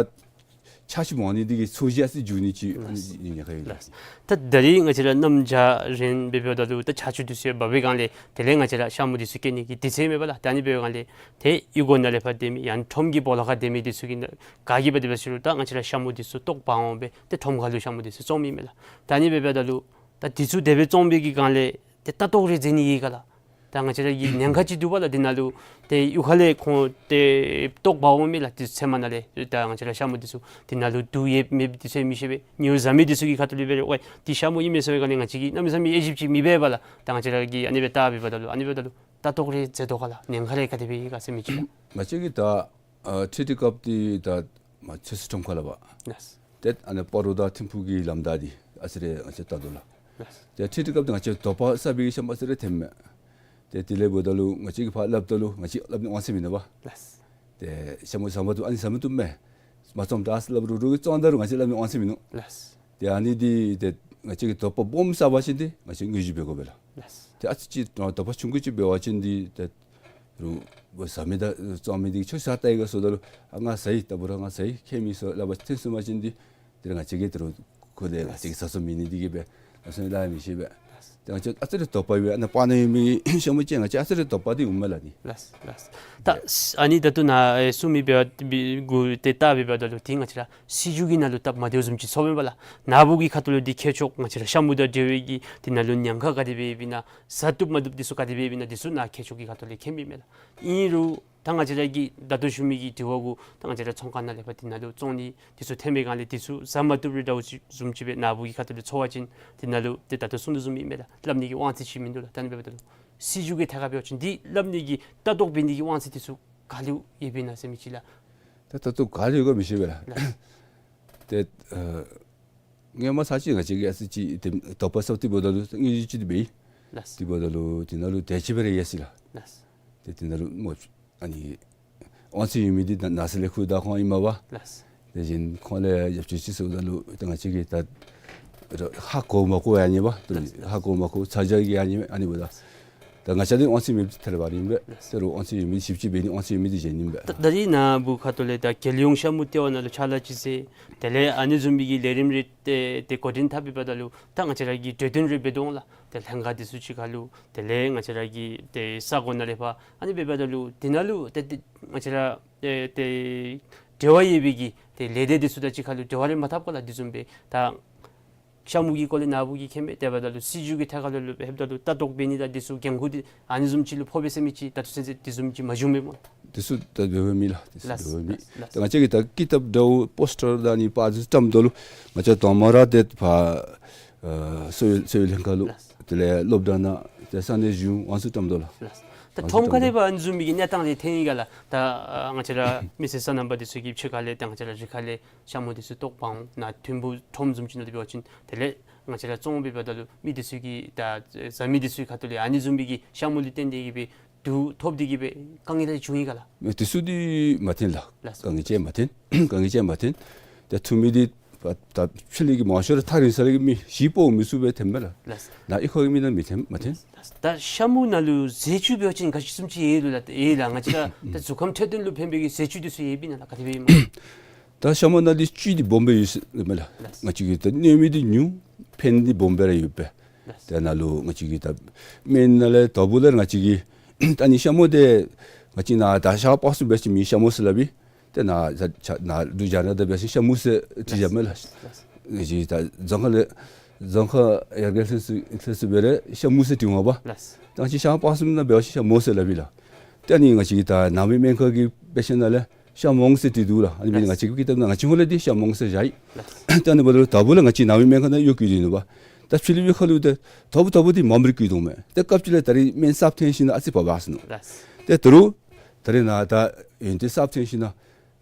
ཆར་ཆུ་མང་ནི་འདི་གིས་ཚོས་གཞི་ཨ་ཙི་འགྱུར་ནི་ཅིག་ཨ་ནི་ཉེན་ཁ་ཡོད། ལགས། ད་ད་རིས་ང་བཅས་ར་གནམ་བྱཱར་རན་སྦེ་འབདཝ་ད་ལུ་ད་ཆར་ཆུ་འདི་ཚུ་ཡང་འབབ་པའི་སྒང་ལས་དེ་ལས་ང་བཅས་ར་ཤ་མུ་འདི་ཚུ་སྐྱེ་ནི་གི་དུས་ཚོད་མེད་པ་ལགས། ད་ཨ་ནི་འབད་བའི་སྒང་ལས་ཏེ་གཡུས་སྒོ་ནང་ལས་ཕར་སྡོད་མི་ཡང་ཁྲོམ་གྱི་སྦོ་ལོགས་ཁར་སྡོད་མི་འདི་ཚུ་གིས་ག་གིས་འབད་དེ་འབད་ཟེར་རུང་ད་ང་བཅས་ར་ཤ་མུ་འདི་ཚུ་བཏོག་འབག་འོང་སྦེ་ཏེ་ཁྲོམ་ཁ་ལུ་ཤ་མུ་འདི་ཚུ་བཙོང་མི་མས་ལགས། ད་ཨ་ནི་འབད་འབདཝ་ད་ལུ་ད་འདི་ཚུ་དེ་སྦེ་བཙོང་པའི་གི་སྒང་ལས་ཏེ་ལྟ་རྟོག་རེ་མཛད་ནི་ཡོད་ག་ལགས། ད་ང་བཅས་ར་གི་ཉེན་ཁ་ཅིག་འདུག་པ་ལགས། འདི་ནང་ལུ་ཏེ་གཡུས་ཁ་ལས་ཁོང་ཏེ་བཏོག་འབག་འོང་མི་ལགས། ཏེ་ཚལ་མ་ནང་ལས་ད་ང་བཅས་ར་ཤ་མུ་འདི་ཚུ་འདི་ནང་ལུ་དུག་ཡོད་མེད་འདི་ཚུ་མི་ཤེས་པས། ཉོ་བཟའ་མི་འདི་ཚུ་གི་ཁ་ཐུག་ལས་འབད་རུང་ཝའི་འདི་ཤ་མུ་ཨིན་མས་ཟེར་བའི་སྒང་ལས་ང་བཅས་ཀྱིས་གནམ་མེད་ས་མེད་དབྱེ་ཞིབ་ཅིག་མི་འབད་བས་ལགས། ད་ང་བཅས་ར་གིས་ཨ་ནི་སྦེ་ལྟ་འབདཝ་ད་ལུ་ཨ་ནི་འབདཝ་ད་ལུ་ལྟ་རྟོག་རེ་མཛད་དོ་ག་ལགས། ཉེན་ཁ་རེ་ག་དེ་སྦེ་ཡོད་ག་ཟེར་མི་ཅིག་ལགས། ང་བཅས་ཀྱིས་ད་ཨ་འཕྲུལ་རིག་སྐབས་འདི་ད་མ་ཚོད་སུ་ཁྲོམ་ཁ་ལུ་བ། ལགས། ཏེ་ཨ་ནི་སྤ་རོ་དང་ཐིམ་ཕུག་གི་ལམ་བདའ་འདི་ཨ་ཙི་རེ་ང་བཅས་ལྟ་དོ་ལགས། ལགས། ཏེ་འཕྲུལ་རིག་སྐབས་འདི་ང་བཅས་དོ་པ་ས་སྦེ་ཤ་མུ་ཨ་ཙི་རེ་ཐོནམ་མས། ཏེ་དེ་ལས་འབདཝ་ད་ལུ་ང་བཅས་ཀྱིས་ཕར་སླབ་ད་ལུ་ང་བཅས་སླབ་ནི་དབང་ཚད་མིན་འདུག་པ། ལགས། ཏེ་ཤ་མུ་ཟ་མ་བཏུབ་ཨ་ནི་ཟ་མ་བཏུབ་མས། མ་བཙོངམ་ད་ཨ་ཙི་སླབ་རུང་རུང་གིས་བཙོངམ་ད་རུང་ང་བཅས་སླབ་ནི་དབང་ཚད་མིན་ནུག། ལགས། ཏེ་ཨ་ནི་འདི་ཏེ་ང་བཅས་ཀྱིས་དོགས་པ་སྦོམ་བསགས་པ་ཅིན་ཏེ་ང་བཅས་དངོས་གཞི་འབད་དགོ་པས་ལགས། ལགས། ཏེ་ཨ་ཙི་ཅིག་དོགས་པ་ཆུང་ཀུ་ཅིག་འབད་བ་ཅིན་འདི་ཏེ་རུང་ཟ་མི་དང་བཙོང་མི་འདི་ཁྱོད་ཟ་ལྟ་ཡི་ག་ཟེརཝ་ད་ལུ་ཨ་ང་ཟ་ཡི། ད་འབད་རུང་ང་ཟ་ཡི། ཁྱད་མེད་ཟེར་སླབ་པ་ཐོན་སོང་པ་ཅིན་འདི་ཏེ་ང་བཅས་ཀྱིས་ཏེ་རུང་ཁོ་ལས་ང་བཅས་ཀྱིས་ཟ་ཚུགས་མེད་ནི་འདི་གིས་སྦེ་ཨ་ཙི་སླབ་མི་ཤེས་པས། ཏེ་ང་བཅས་ཨ་ཙི་རེ་དོགས་པ་ཡོད་པས། ཨ་ནཱ་སྤང་ནང་ཡོད་མི་ཤ་མུ་ཅིག་ང་བཅས་ཨ་ཙི་རེ་དོགས་པ་འདི་འོངམ་མས་ལགས་ནི། ལགས་ལགས། ད་ཨ་ནི་ད་ལྟོ་ནཱ་ཨེ་གསུང་མི་འབད་བ་འབད་གུ་ཏེ་ད་འབད་བ་ད་ལུ་ཏེ་ང་བཅས་ར་སྲིད་བྱུས་ཀྱི་ནང་ལུ་སྟབས་མ་བདེཝ་བཟུམ་ཅིག་ཚོརཝ་མས་པ་ལགས། ནཱ་བུ་གི་ཁ་ཐུག་ལས་འདི་མཁས་མཆོག་ང་བཅས་ར་ཤ་མུ་དང་འབྲེལ་བའི་གི་འདི་ནང་ལུ་ཉེན་ཁ་ག་དེ་སྦེ་ཡོདཔ་ཨིན་ན། ཟ་བཏུབ་མ་བཏུབ་འདི་ཚུ་ག་དེ་སྦེ་ཡོདཔ་ཨིན་ན། འདི་ཚུ་ནཱ་མཁས་མཆོག་གི་ཁ་ཐུག་ལས་མཁྱེན་མི་མས་ལགས། ཨིན་རུང་ད་ང་བཅས་ར་གི་ད་ལྟོ་ཞུ་མི་གི་དྲི་བ་གུ་ད་ང་བཅས་ར་ཚོང་ཁང་ནང་ལས་ཕར་འདི་ནང་ལུ་བཙོང་ནི་འདི་ཚུ་ཐོན་པའི་སྒང་ལས་འདི་ཚུ་ཟ་མ་བཏུབ་རུང་འདྲཝ་ཅིག་བཟུམ་ཅིག་སྦེ་ནཱ་བུ་གི་ཁ་ཐུག་ལས་ཚོར་བ་ཅིན་འདི་ནང་ལུ་ཏེ་ད་ལྟོ་གསུང་དོ་བཟུམ་ཨིན་མས་ལགས། སླབ་ནི་གི་དབང་ཚད་ཅིག་མིན་འདུག་ལགས། ད་ཨ་ནི་འབདཝ་ད་ལུ་སྲིད་བྱུས་ཀྱི་ཐད་ཁར་འབད་བ་ཅིན་འདི་སླབ་ནི་གི་ལྟ་རྟོག་འབད་ནི་གི་དབང་ཚད་འདི་ཚུ་ག་ལུ་ཡོདཔ་ཨིན་ན་ཟེར་མི་ཅིག་ལགས། ད་ལྟོ་ག་ལུ་ཡོད་ག་མི་ཤེས་པས་ལགས། ལགས། ཏེ་ཨ་སྔོན་མ་ཚར་ཅིག་ང་བཅས་ཀྱིས་ཨ་ཙི་ཅིག་ཏེ་དོགས་པ་ཟཝ་ད་འབདཝ་ད་ལུ་དངོས་གཞི་ཅིག་འདི་འབད་ཡི། ལགས། དེ་འབདཝ་ད་ལུ་དེ་ནང་ལུ་དེ་ཅིག་སྦེ་ར་ཡོད་ཟེར་ལགས། ལགས། ཏེ་དེ་ནང་ལུ་མོ་ཨ་ནི་དབང་ཚད་ཡོད་མི་འདི་ན་ན་ས་ལས་ཁུ་ད་ཁོང་ཨིན་མས་པ། ལགས། དེ་བཞིན་ཁོང་ལས་ཡབ་ཆུ་ཅིག་ཟེརཝ་ད་ལུ་ཏེ་ང་བཅས་ཀྱིས་ད་ཧ་གོ་མ་གོ་ཡང་ཨ་ནི་པ། ལགས། ཧ་གོ་མ་གོ་ཚ་གྱང་གིས་ཨ་ནི་ཨ་ནི་འབདཝ་ད། ད་ང་བཅས་འདི་དབང་ཚད་མེདཔ་ཐལ་བ་ར་ཨིན་པས། ལགས། ཏེ་རུང་དབང་ཚད་ཡོད་མི་ཞིབ་དཔྱད་འབད་ནི་དབང་ཚད་ཡོད་མི་འདི་གཞན་ཨིན་པས། ད་ད་རིས་ནཱ་བུ་ཁ་ཐུག་ལས་ད་རྒྱལ་ཡོངས་ཤ་མུ་ལྟེ་བ་ནང་ལུ་ཕྱག་ལཱ་ཅིག་མཛད། དེ་ལས་ཨ་ནི་བཟུམ་མའི་གི་ལས་རིམ་རེ་ཏེ་ཏེ་འགོ་འདྲེན་འཐབ་འབདཝ་ད་ལུ་ད་ང་བཅས་ར་གི་གྲོས་བསྟུན་རེ་འབད་དོ་འོང་ལགས། ཏེ་ལྷན་ཁག་འདི་ཚུ་གཅིག་ཁར་ལུ་དེ་ལས་ང་བཅས་ར་གི་ཏེ་ས་གོ་ནང་ལས་ཕར་ཨ་ནི་འབདཝ་ད་ལུ་དེ་ནང་ལུ་ཏེ་ཏེ་ང་བཅས་ར་ཏེ་ཏེ་འབྲེལ་བ་ཡོད་པའི་གི་ཏེ་ལས་སྡེ་འདི་ཚུ་དང་གཅིག་ཁར་ལུ་འབྲེལ་བ་རེ་མ་འཐབ་ག་ལགས། དེ་བཟུམ་སྦེ་ད་ཤ་མུ་གི་སྐོར་ལས་ནཱ་བུ་གིས་མཁྱེན་མས། དེ་འབདཝ་ད་ལུ་སྲིད་བྱུས་ཀྱི་ཐད་ཁར་ལུ་ལུ་ལྷོདཔ་ད་ལུ་ལྟ་རྟོག་འབད་ནི་དང་འདི་ཚུ་འགན་ཁུར་འདི་ཨ་ནི་བཟུམ་ཅིག་ལུ་ཕོག་པས་ཟེར་མི་ཅིག་ད་ལྟོ་ཚུན་ཚོད་དེ་བཟུམ་ཅིག་མ་བྱུངམ་མས་སྨོ། འདི་ཚུ་ད་འབད་བའི་མི་ལགས། འདི་ཚུ་ལགས། འབད་བའི་མི། ལགས། ད་ང་བཅས་ཀྱིས་ད་ཀི་ཏབ་འདྲཝ་པོསི་ཊར་དང་ཨ་ནི་པར་འདི་བཀྲམ་དོ་ལུ་ང་བཅས་དང་མ་ར་ཏེ་ཕར་ཨ་གསོ་བའི་གསོ་བའི་ལྷན་ཁག་ལུ། ལགས། དེ་ལས་སློབ་གྲྭ་ནང་ཏེ་ས་གནས་གཞུང་དབང་ཚད་བཀྲམ་དོ་ལགས། ལགས། ད་ཨ་ནི་ཚུ་ཐོགམ་ཁ་ལས་ཕར་ཨ་ནི་བཟུམ་མའི་གི་གནས་སྟངས་འདི་ཐོན་ཡི་ག་ལགས། ད་ཨ་ང་བཅས་ར་མི་སེར་སོ་ནམ་པ་འདི་ཚུ་གིས་ཕྱི་ཁ་ལས་ད་ང་བཅས་ར་རི་ཁ་ལས་ཤ་མུ་འདི་ཚུ་བཏོག་འབག་འོང་། ནཱ་ཐིམ་ཕུག་ཁྲོམ་བཟུམ་ཅིག་ནང་ལུ་འབད་བ་ཅིན་དེ་ལས་ང་བཅས་ར་བཙོང་འབདཝ་ད་ལུ་མི་འདི་ཚུ་གིས་ད་ཟ་མི་འདི་ཚུའི་ཁ་ཐུག་ལས་ཨ་ནི་བཟུམ་མའི་གི་ཤ་མུ་ལུ་བརྟེན་ཏེ་གིས་སྦེ་དུག་ཐོབ་སྟེ་གིས་སྦེ་དཀའ་ངལ་རེ་བྱུང་ཡི་ག་ལགས། མེན། དེ་ཚུ་འདི་མ་ཐོན་ལགས། ལགས་སོ། དཀའ་ངལ་ཅིག་མ་ཐོན། དཀའ་ངལ་ཅིག་མ་ཐོན། ཏེ་ཐུག་མི་འདི་ད་ཕྱི་ལས་ཀྱི་མང་ཤོས་ར་ཐག་རིང་ས་ལས་ཀྱི་མི་གཞིས་སྤོ་མི་ཚུ་སྦེ་ཐོནམ་མས་ལགས། ལགས་སོ། ནཱ་གཡུས་ཁ་གི་མི་ནང་མི་ཐོན་མ་ཐོན། ད་ཤ་མུ་ནང་ལུ་ཟས་བཅུད་འབད་བ་ཅིན་ག་ཅི་བཟུམ་ཅིག་ཡོད་ལགས། ཡོད་ལགས། ང་བཅས་ར་ད་གཟུགས་ཁམས་འཕྲོད་བསྟེན་ལུ་ཕན་པའི་གི་ཟས་བཅུད་འདི་ཚུ་ཡོདཔ་ཨིན་ན་ལགས། ག་དེ་སྦེ་ཨིན་མས། ད་ཤ་མུ་ནང་འདི་བཅུད་འདི་སྦོམ་སྦེ་ཡོད་ཟེར་མས་ལགས། ལགས། ང་བཅས་ཀྱིས་ད་གནོད་མི་འདི་ཉུང་ཕན་འདི་སྦོམ་སྦེ་ར་ཡོད་པས། ལགས། ཏེ་ནཱ་ལུ་ང་བཅས་ཀྱིས་ད་སྨན་ནང་ལས་དོ་བུ་ལས་ང་བཅས་ཀྱིས་ད་ཨ་ནི་ཤ་མུ་འདི་ང་བཅས་ནཱ་ད་ཤར་པ་སུ་འབད་བ་ཅིན་མི་ཤ་མུ་ཟེར་སླབ་ཨིན། ཏེ་ནཱ་ད་ཆ་ནཱ་ལུ་རྒྱ་ནག་དང་འབད་བ་ཅིན་ཤ་མུ་ཟེར་བྲིས་བཞགཔ་མས་ལགས། ལགས། ང་བཅས་ད་རྫོང་ཁ་ལས་རྫོང་ཁ་ཡར་རྒྱས་ལྷན་ཚོགས་ལྷན་ཚོགས་འབད་རུང་ཤ་མུ་ཟེར་བྲིས་འོང་པ། ལགས། ད་ང་བཅས་ཤར་པ་སུ་ནང་འབད་བ་ཅིན་ཤ་མུ་ཟེར་སླབ་ཨིན་ལགས། ཏེ་ཨ་ནི་ང་བཅས་ཀྱིས་ད་ནང་མི་སྨན་ཁང་གི་དཔེ་ཆ་ནང་ལས་ཤ་མོང་ཟེར་བྲིས་འདུག་ལགས། ཨ་ནི་འབད་ནི་ལགས། ང་བཅས་ཀྱི་ཀི་ཏབ་ནང་ང་བཅས་ཧོང་ལས་འདི་ཤ་མོང་ཟེར་བཞག་ཡི། ལགས། ཏེ་ཨ་ནི་འབདཝ་ད་ལུ་དོ་བུ་ལས་ང་བཅས་ནང་མི་སྨན་ཁང་ནང་གཡོག་བཀོལ་ཏེ་ཨིན་པས། ད་ཕྱི་ལུ་གཡུས་ཁ་ལུ་ཏེ་དོ་བུ་དོ་བུ་འདི་མངམ་ར་བཀོལ་དོ་མས། ཏེ་སྐབས་ཅིག་ལས་ད་རིས་སྨན་གསརཔ་ཐོན་ཞིནམ་ལས་ཨ་ཙི་བབས་བབས་སོ་ནུག། ལགས། ཏེ་དོ་རུང་ད་རིས་ནཱ་ད་ཡོན་ཏན་གསརཔ་ཐོན་ཞིནམ་ལས་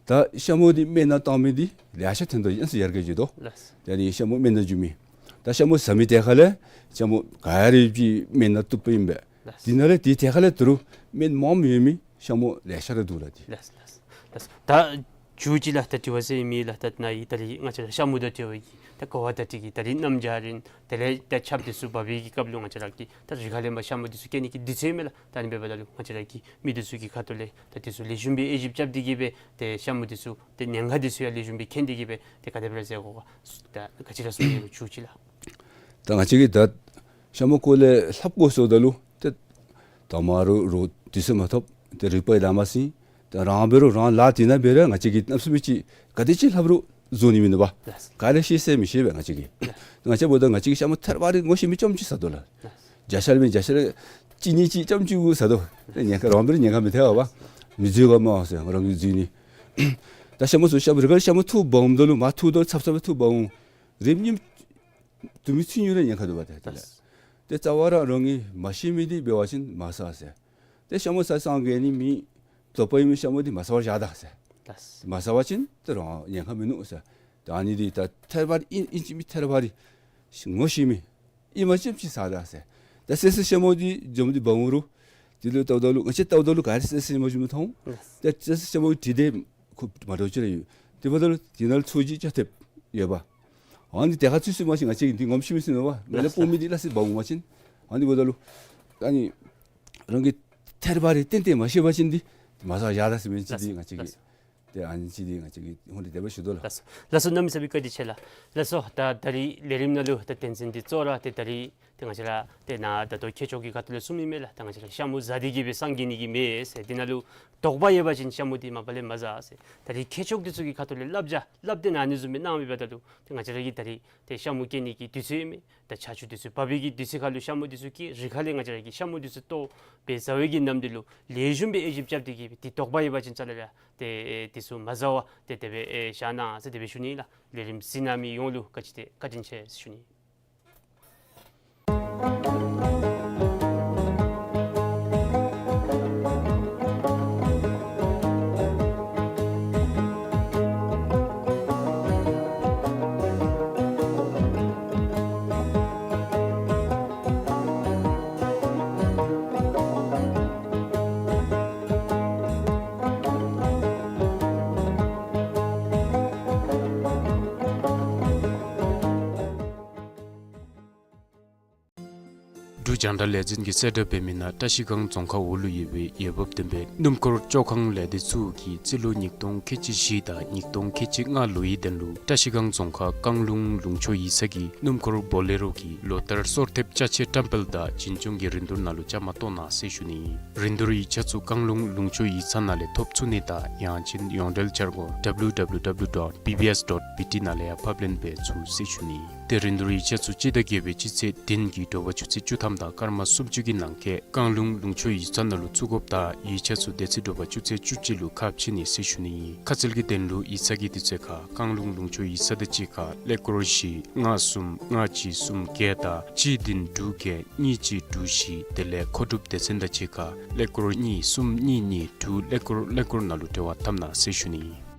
ད་ཤ་མུ་འདི་སྨན་ནང་བཏང་མི་འདི་ལེ་ཤ་ཐོན་དོ། ཡང་སུ་ཡར་རྒྱས་འགྱོ་དོ། ལགས། ད་ཨ་ནི་ཤ་མུ་སྨན་ནང་འཇུ་མི། ད་ཤ་མུ་ཟ་མི་ཐད་ཁ་ལས་ཤ་མུ་ག་ར་ཡོད་པའི་སྨན་ནང་བཏུབ་པ་ཨིན་པས། ལགས། དེ་ནང་ལས་དེ་ཐད་ཁ་ལས་དོ་རུང་སྨན་མངམ་ཡོད་མི་ཤ་མུ་ལེ་ཤ་ར་འདུག་ལགས། དེ་ལགས་ལགས་ལགས། ད་མཇུག་ཅིག་ལགས་ད་དྲི་བ་ཟེར་མི་ལགས། ད་ནཱ་ཡི་ད་རིས་ང་བཅས་ར་ཤ་མུ་དང་འབྲེལ་བའི་གི་ད་གོ་བ་བརྡ་སྤྲོད་ཀྱི་ད་རིས་གནམ་བྱཱར་ཨིན། དེ་ལས་ད་ཆརཔ་འདི་ཚུ་འབབ་པའི་གི་སྐབས་ལུ་ང་བཅས་ར་གི་ད་རི་ཁ་ལས་མར་ཤ་མུ་འདི་ཚུ་སྐྱེ་ནི་གི་དུས་ཚོད་མས་ལགས། ད་ཨ་ནི་འབདཝ་ད་ལུ་ང་བཅས་ར་གི་མི་འདི་ཚུ་གི་ཁ་ཐུག་ལས་ད་འདི་ཚུ་ལེགས་ཤོམ་སྦེ་དབྱེ་ཞིབ་རྐྱབ་སྟེ་གིས་སྦེ་ཏེ་ཤ་མུ་འདི་ཚུ་ཏེ་ཉེན་ཁ་འདི་ཚུ་ཡང་ལེགས་ཤོམ་སྦེ་མཁྱེན་ཏེ་གིས་སྦེ་ཏེ་ག་དེ་སྦེ་ར་མཛད་དགོ་ག། ད་ག་ཅི་ར་གསུང་ནི་མཇུག་ཅིག་ལགས། ད་ང་བཅས་ཀྱིས་ད་ཤ་མུ་སྐོར་ལས་ལྷབ་དགོ་ཟེརཝ་ད་ལུ་ཏེ་དང་མ་ར་རོགས་དུས་ཚོད་མ་ཐོབ། ཏེ་རིག་པ་ཡང་ལང་མ་ཟིན། ཏེ་རང་འབད་རུང་རང་ལཱ་འདི་ནང་འབད་རུང་ང་བཅས་ཀྱིས་གནམ་མེད་ས་མེད་ཅིག་ག་དེ་ཅིག་ལྷབ་རུང་བཟོ་ནི་མིན་འདུག་པ། ལགས། ག་ར་ཤེས་ཟེར་མི་ཤེས་པས་ང་བཅས་ཀྱིས། ལགས། ང་བཅས་འབདཝ་ད་ང་བཅས་ཀྱིས་ཤ་མུ་ཐལ་བ་རེ་ངོ་ཤེས་མི་རྐྱངམ་ཅིག་ཟ་དོ་ལགས། ལགས། བརྒྱ་ཆ་ལས་བརྒྱ་ཆ་ལས་གཅིག་གཉིས་ཅིག་རྐྱངམ་ཅིག་གུ་ཟ་དོ། ཏེ་ཉེན་ཁ་རང་འབད་རུང་ཉེན་ཁ་མི་ཐེག་པ། མི་འཛུལ་ག་སྨོ་ཟེར་ང་རང་གིས་འཛུལ་ནི། ད་ཤ་མུ་ཚུ་ཤ་མུ་རི་ཁ་ལས་ཤ་མུ་འཐུ་འབག་འོངམ་ད་ལུ་མར་འཐུཝ་ད་ལུ་ཚབ་ཚབ་སྦེ་འཐུ་འབག་འོང་། རིམ་གཉིས་དུ་མི་ཚུད་ནི་ར་ཉེན་ཁ་འདུག་པ། ཏེ་དེ་ལས་ལགས། ཏེ་རྩ་བ་ར་རང་གིས་མ་ཤེས་མི་འདི་འབད་བ་ཅིན་མ་ཟ་ཟེར། ཏེ་ཤ་མུ་ཟ་སངས་རྒྱས་ནི་མེད། དོགས་པ་ཡོད་མི་ཤ་མུ་འདི་མ་ཟ་བར་བཞག་ད་ཟེར། ལགས། མ་ཟ་བ་ཅིན་ཏེ་རང་ཉེན་ཁ་མིན་ནུག་ཟེར། ད་ཨ་ནི་འདི་ད་ཐལ་བ་རེ་ཨིན་ཨིན་ཅི་མིན་ཐལ་བ་རེ་ངོ་ཤེས་མི་ཨིནམ་ཅིག་ཅིག་ཟ་ད་ཟེར། ད་སེར་སེར་ཤ་མུ་འདི་འཇམ་འདི་འབག་འོང་རུང་ དེ་ལུ་ལྟཝ་ད་ལུ་ང་བཅས་ལྟཝ་ད་ལུ་ག་ར་རྩེད་ཟེར་མ་བྱུང་མི་མཐོང་། ལགས། ཏེ་རྩེད་ཟེར་ཆེན་མོ་གི་བྲིས་དེ་ཁུ་མ་འདྲཝ་ཅིག་ར་ཡོད། དེ་འབདཝ་ད་ལུ་དེ་ནང་ལུ་ཚོས་གཞི་ཅ་ཐེབས་ཡོདཔ། ཨ་ནི་དེ་ཁར་ཚུད་ཚུདཔ་མ་ཤེས་ང་བཅས་ཀྱིས་འདི་ངོམ་ཤེས་མི་ཤེས་ནོ་བ། མེ་ལ་ལགས་སོ། སྤོ་མི་འདི་ལ་སི་འབག་འོང་པ་ཅིན། ཨ་ནི་འབདཝ་ད་ལུ་ཨ་ནི་རང་གི་ཐད་རི་བ་རི་ཏན་ཏན་མ་ཤེས་པ་ཅིན་འདི་མ་ཟ་བར་བཞག་ད་ཟེར་མི་ཅིག་འདི་ལགས་སོ། ང་བཅས་ཀྱིས། ལགས་སོ། ཏེ་ཨ་ནི་ཅིག་འདི་ང་བཅས་ཀྱིས་ཧོང་ཏེ་དེ་སྦེ་ཞུ་དོ་ལགས། ལགས་སོ། ལགས་སོ། གནམ་མེད་ས་མེད་བཀའ་དྲིན་ཆེ་ལགས། ལགས་སོ། ད་ད་རིས་ལས་རིམ་ནང་ལུ་ད་བསྟན་འཛིན་འདི་གཙོ་བོ་ར་ཏེ་ད་རིས་ཏེ་ང་བཅས་ར་ཏེ་ནཱ་ད་ལྟོ་ཁྱད་ཆོས་ཀྱི་ཁ་ཐུག་ལས་གསུངས་མི་མས་ལགས། ད་ང་བཅས་ར་ཤ་མུ་ཟ་སྟེ་གིས་སྦེ་སངས་རྒྱས་ནི་གི་མེད་ཟེར། འདི་ནང་ལུ་དོགས་པ་ཡོད་པ་ཅིན་ཤ་མུ་འདི་མ་པ་ལས་མ་ཟ་ཟེར། ད་རིས་ཁྱད་ཆོས་འདི་ཚུ་གི་ཁ་ཐུག་ལས་བསླབ་བྱ་སླབ་སྟེ་ནཱ་ཨ་ནི་བཟུམ་སྦེ་གནང་མི་འབདཝ་ད་ལུ་ཏེ་ང་བཅས་ར་གིས་ད་རིས་ཏེ་ཤ་མུ་སྐྱེ་ནི་གི་དུས་ཚོད་ཨིན་མས། ད་ཆར་ཆུ་དུས་ཚོད་བབས་པའི་གི་དུས་ཚོད་ཁར་ལུ་ཤ་མུ་འདི་ཚུ་སྐྱེ། རི་ཁ་ལས་ང་བཅས་ར་གིས་ཤ་མུ་འདི་ཚུ་བཏོག་སྦེ་ཟ་བའི་གི་ནམ་འདི་ལུ་ལེགས་ཤོམ་སྦེ་དབྱེ་ཞིབ་རྐྱབ་སྟེ་གིས་སྦེ་ཏེ་དོགས་པ་ཡོད་པ་ཅིན་རྩ་ལས་ར་ཏེ་འདི་ཚུ་མ་ཟ་བར་ཏེ་དེ་སྦེ་ཨེ་བཞག་གནང་ཟེར་དེ་སྦེ་ཞུ་ནི་ལགས། ལས་རིམ་གཟིགས་གནང་མི་ཡོངས་ལུ་བཀའ་དྲིན་ཆེ་བཀའ་དྲིན་ཆེ་ཟེར་ཞུ་ནི། འབྲུག་རྒྱང་བསྒྲགས་ལས་འཛིན་གྱིས་གསལ་བསྒྲགས་འབད་མི་ནང་བཀྲ་ཤིས་སྒང་རྫོང་ཁག་འོག་ལུ་ཡོད་པའི་འོས་འབབ་ལྡན་པའི་སྣུམ་འཁོར་བཅོ་ཁང་ལས་སྡེ་ཚུ་གིས་རྩིས་ལོ་ཉིས་སྟོང་ཁལ་གཅིག་བཞི་དང་ཉིས་སྟོང་ཁལ་གཅིག་ལྔ་ལོའི་དོན་ལུ་བཀྲ་ཤིས་སྒང་རྫོང་ཁག་བཀང་ལུང་ལུང་ཕྱོགས་ཡིག་ཚང་གི་སྣུམ་འཁོར་བོ་ལེ་རོ་གི་ལོ་ལྟར་སོར་ཐེབས་ཅ་ཆས་བཀྲམ་སྤེལ་དང་བྱིན་སྐྱོང་གི་རིན་བསྡུར་ནང་ལུ་བཅའ་མར་གཏོགས་གནང་ཟེར་ཞུ་ནི། རིན་བསྡུར་ཡིག་ཆ་ཚུ་བཀང་ལུང་ལུང་ཕྱོགས་ཡིག་ཚང་ནང་ལས་ཐོབ་ཚུགས་ནི་དང་ཡང་ཅིན་ཡོངས་འབྲེལ་འཆར་སྒོ་W W W dot B B S dot B T ནང་ལས་ཡང་ཕབ་ལེན་འབད་ཚུགས་ཟེར་ཞུ་ནི། ཏེ་རིན་བསྡུར་ཡིག་ཆ་ཚུ་སྤྱི་ཟླ་བརྒྱད་པའི་སྤྱི་ཚེས་བདུན་གྱི་དྲོ་པ་ཆུ་ཚོད་བཅུ་ཐམ་དང་སྐར་མ་སུམ་ཅུ་གི་ནང་འཁོད་བཀང་ལུང་ལུང་ཕྱོགས་ཡིག་ཚང་ནང་ལུ་བཙུགས་དགོཔ་དང་ཡིག་ཆ་ཚུ་དེ་ཚེ་དྲོ་པ་ཆུ་ཚོད་བཅུ་གཅིག་ལུ་ཁ་ཕྱེ་ནི་ཟེར་ཞུ་ནི། ཁ་གསལ་གྱི་དོན་ལུ་ཡིག་ཚང་གི་དུས་ཚོད་ཁར་བཀང་ལུང་ལུང་ཕྱོགས་ཡིག་ཚང་དང་གཅིག་ཁར་ཀླད་ཀོར་བཞི་ལྔ་གསུམ་ལྔ་གཅིག་གསུམ་བརྒྱད་དང་གཅིག་བདུན་དྲུག་བརྒྱད་གཉིས་གཅིག་དྲུག་བཞི་དེ་ལས་མཁོ་སྒྲུབ་སྡེ་ཚན་དང་གཅིག་ཁར་ཀླད་ཀོར་གཉིས་གསུམ་གཉིས་གཉིས་དྲུག་ཀླད་ཀོར་ཀླད་ཀོར་ནང་ལུ་འབྲེལ་བ་འཐབ་གནང་ཟེར་ཞུ་ནི།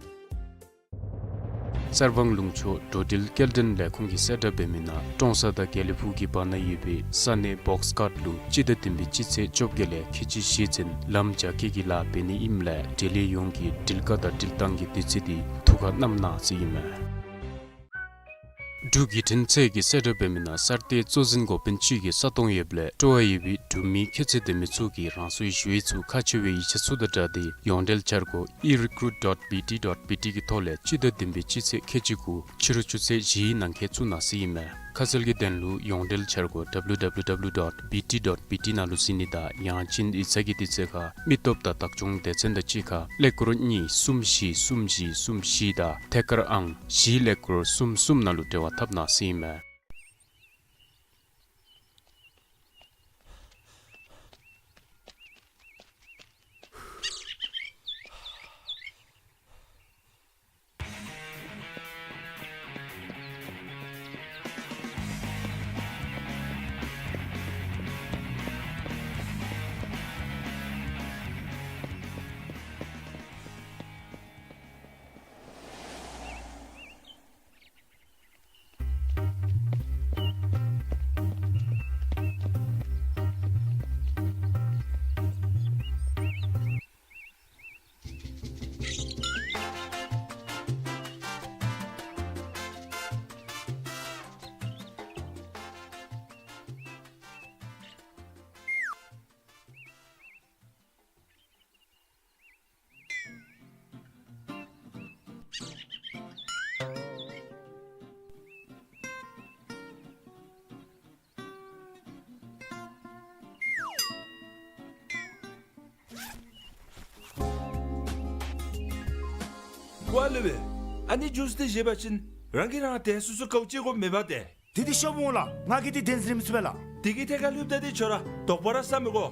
གསར་སྤང་ལུང་ཕྱོགས་འགྲོ་འགྲུལ་སྐྱེལ་འདྲེན་ལས་ཁུངས་ཀྱིས་གསལ་བསྒྲགས་འབད་མི་ནང་ཀྲོང་གསར་དང་དགེ་ལེགས་ཕུག་གི་བར་ན་ཡོད་པའི་ས་གནས་བོགས་ཀཊ་ལུ་སྤྱི་ཟླ་བདུན་པའི་སྤྱི་ཚེས་བཅོ་བརྒྱད་ལས་ཁལ་གཅིག་བཞེས་ཚུན་ལམ་རྒྱ་སྐྱེད་ཀྱི་ལཱ་འབད་ནི་ཨིནམ་ལས་འབྲེལ་ཡོད་ཡོངས་ཀྱིས་འགྲུལ་བཀག་དང་འགྲུལ་བཏང་གི་དུས་ཚོད་འདི་ཐུགས་ཁར་བསྣམ་གནང་ཟེར་ཨིན་མས། འབྲུག་བརྒྱུད་འཕྲིན་ཚད་ཀྱིས་གསལ་བསྒྲགས་འབད་མི་ནང་གསར་གཏོད་གཙོ་འཛིན་འགོ་དཔོན་ཅིག་གིས་ས་སྟོང་ཡོདཔ་ལས་སྤྲོ་བ་ཡོད་པའི་འབྲུག་མི་ཁྱད་ཚད་ལྡན་མི་ཚུ་གིས་རང་སོའི་ཞུ་ཡིག་ཚུ་ཁག་ཆེ་བའི་ཡིག་ཆ་ཚུ་དང་སྦྲགས་ཏེ་ཡོངས་འབྲེལ་འཆར་སྒོ་E recruit dot B T dot B T གི་ཐོག་ལས་སྤྱི་ཟླ་བདུན་པའི་སྤྱི་ཚེས་ཁལ་གཅིག་དགུ་ཕྱི་རུ་ཆུ་ཚོད་བཞིའི་ནང་འཁོད་བཙུགས་གནང་ཟེར་ཨིན་མས། ཁ་གསལ་གྱི་དོན་ལུ་ཡོངས་འབྲེལ་འཆར་སྒོ་W W W dot B T dot B T ནང་ལུ་གཟིགས་ནི་དང་ཡང་ཅིན་ཡིག་ཚང་གི་དུས་ཚོད་ཁར་མི་སྟོབས་དང་བདག་སྐྱོང་སྡེ་ཚན་དང་གཅིག་ཁར་ཀླད་ཀོར་གཉིས་གསུམ་བཞི་གསུམ་བཞི་གསུམ་བཞི་དང་ཐད་ཀར་ཨང་བཞི་ཀླད་ཀོར་གསུམ་གསུམ་ནང་ལུ་འབྲེལ་བ་འཐབ་གནང་ཟེར་ཨིན་མས། ཀོ་ལེ་བེ། ཨ་ནི་ཇུས་འདི་བཞེས་པ་ཅིན་རང་གིས་རང་དེ་སོ་སོ་ག་ཅི་དགོ་མེད་པ་ཏེ། དེ་འདི་ཤོབ་འོང་ལགས། ང་གིས་འདི་བདེན་འཛིན་ར་མི་ཚུགས་པས་ལགས། དེ་གི་ཐད་ཁར་ལྷོདཔ་ད་འདི་ཁྱོད་ར་དོགས་པ་ར་ཟ་མི་དགོ།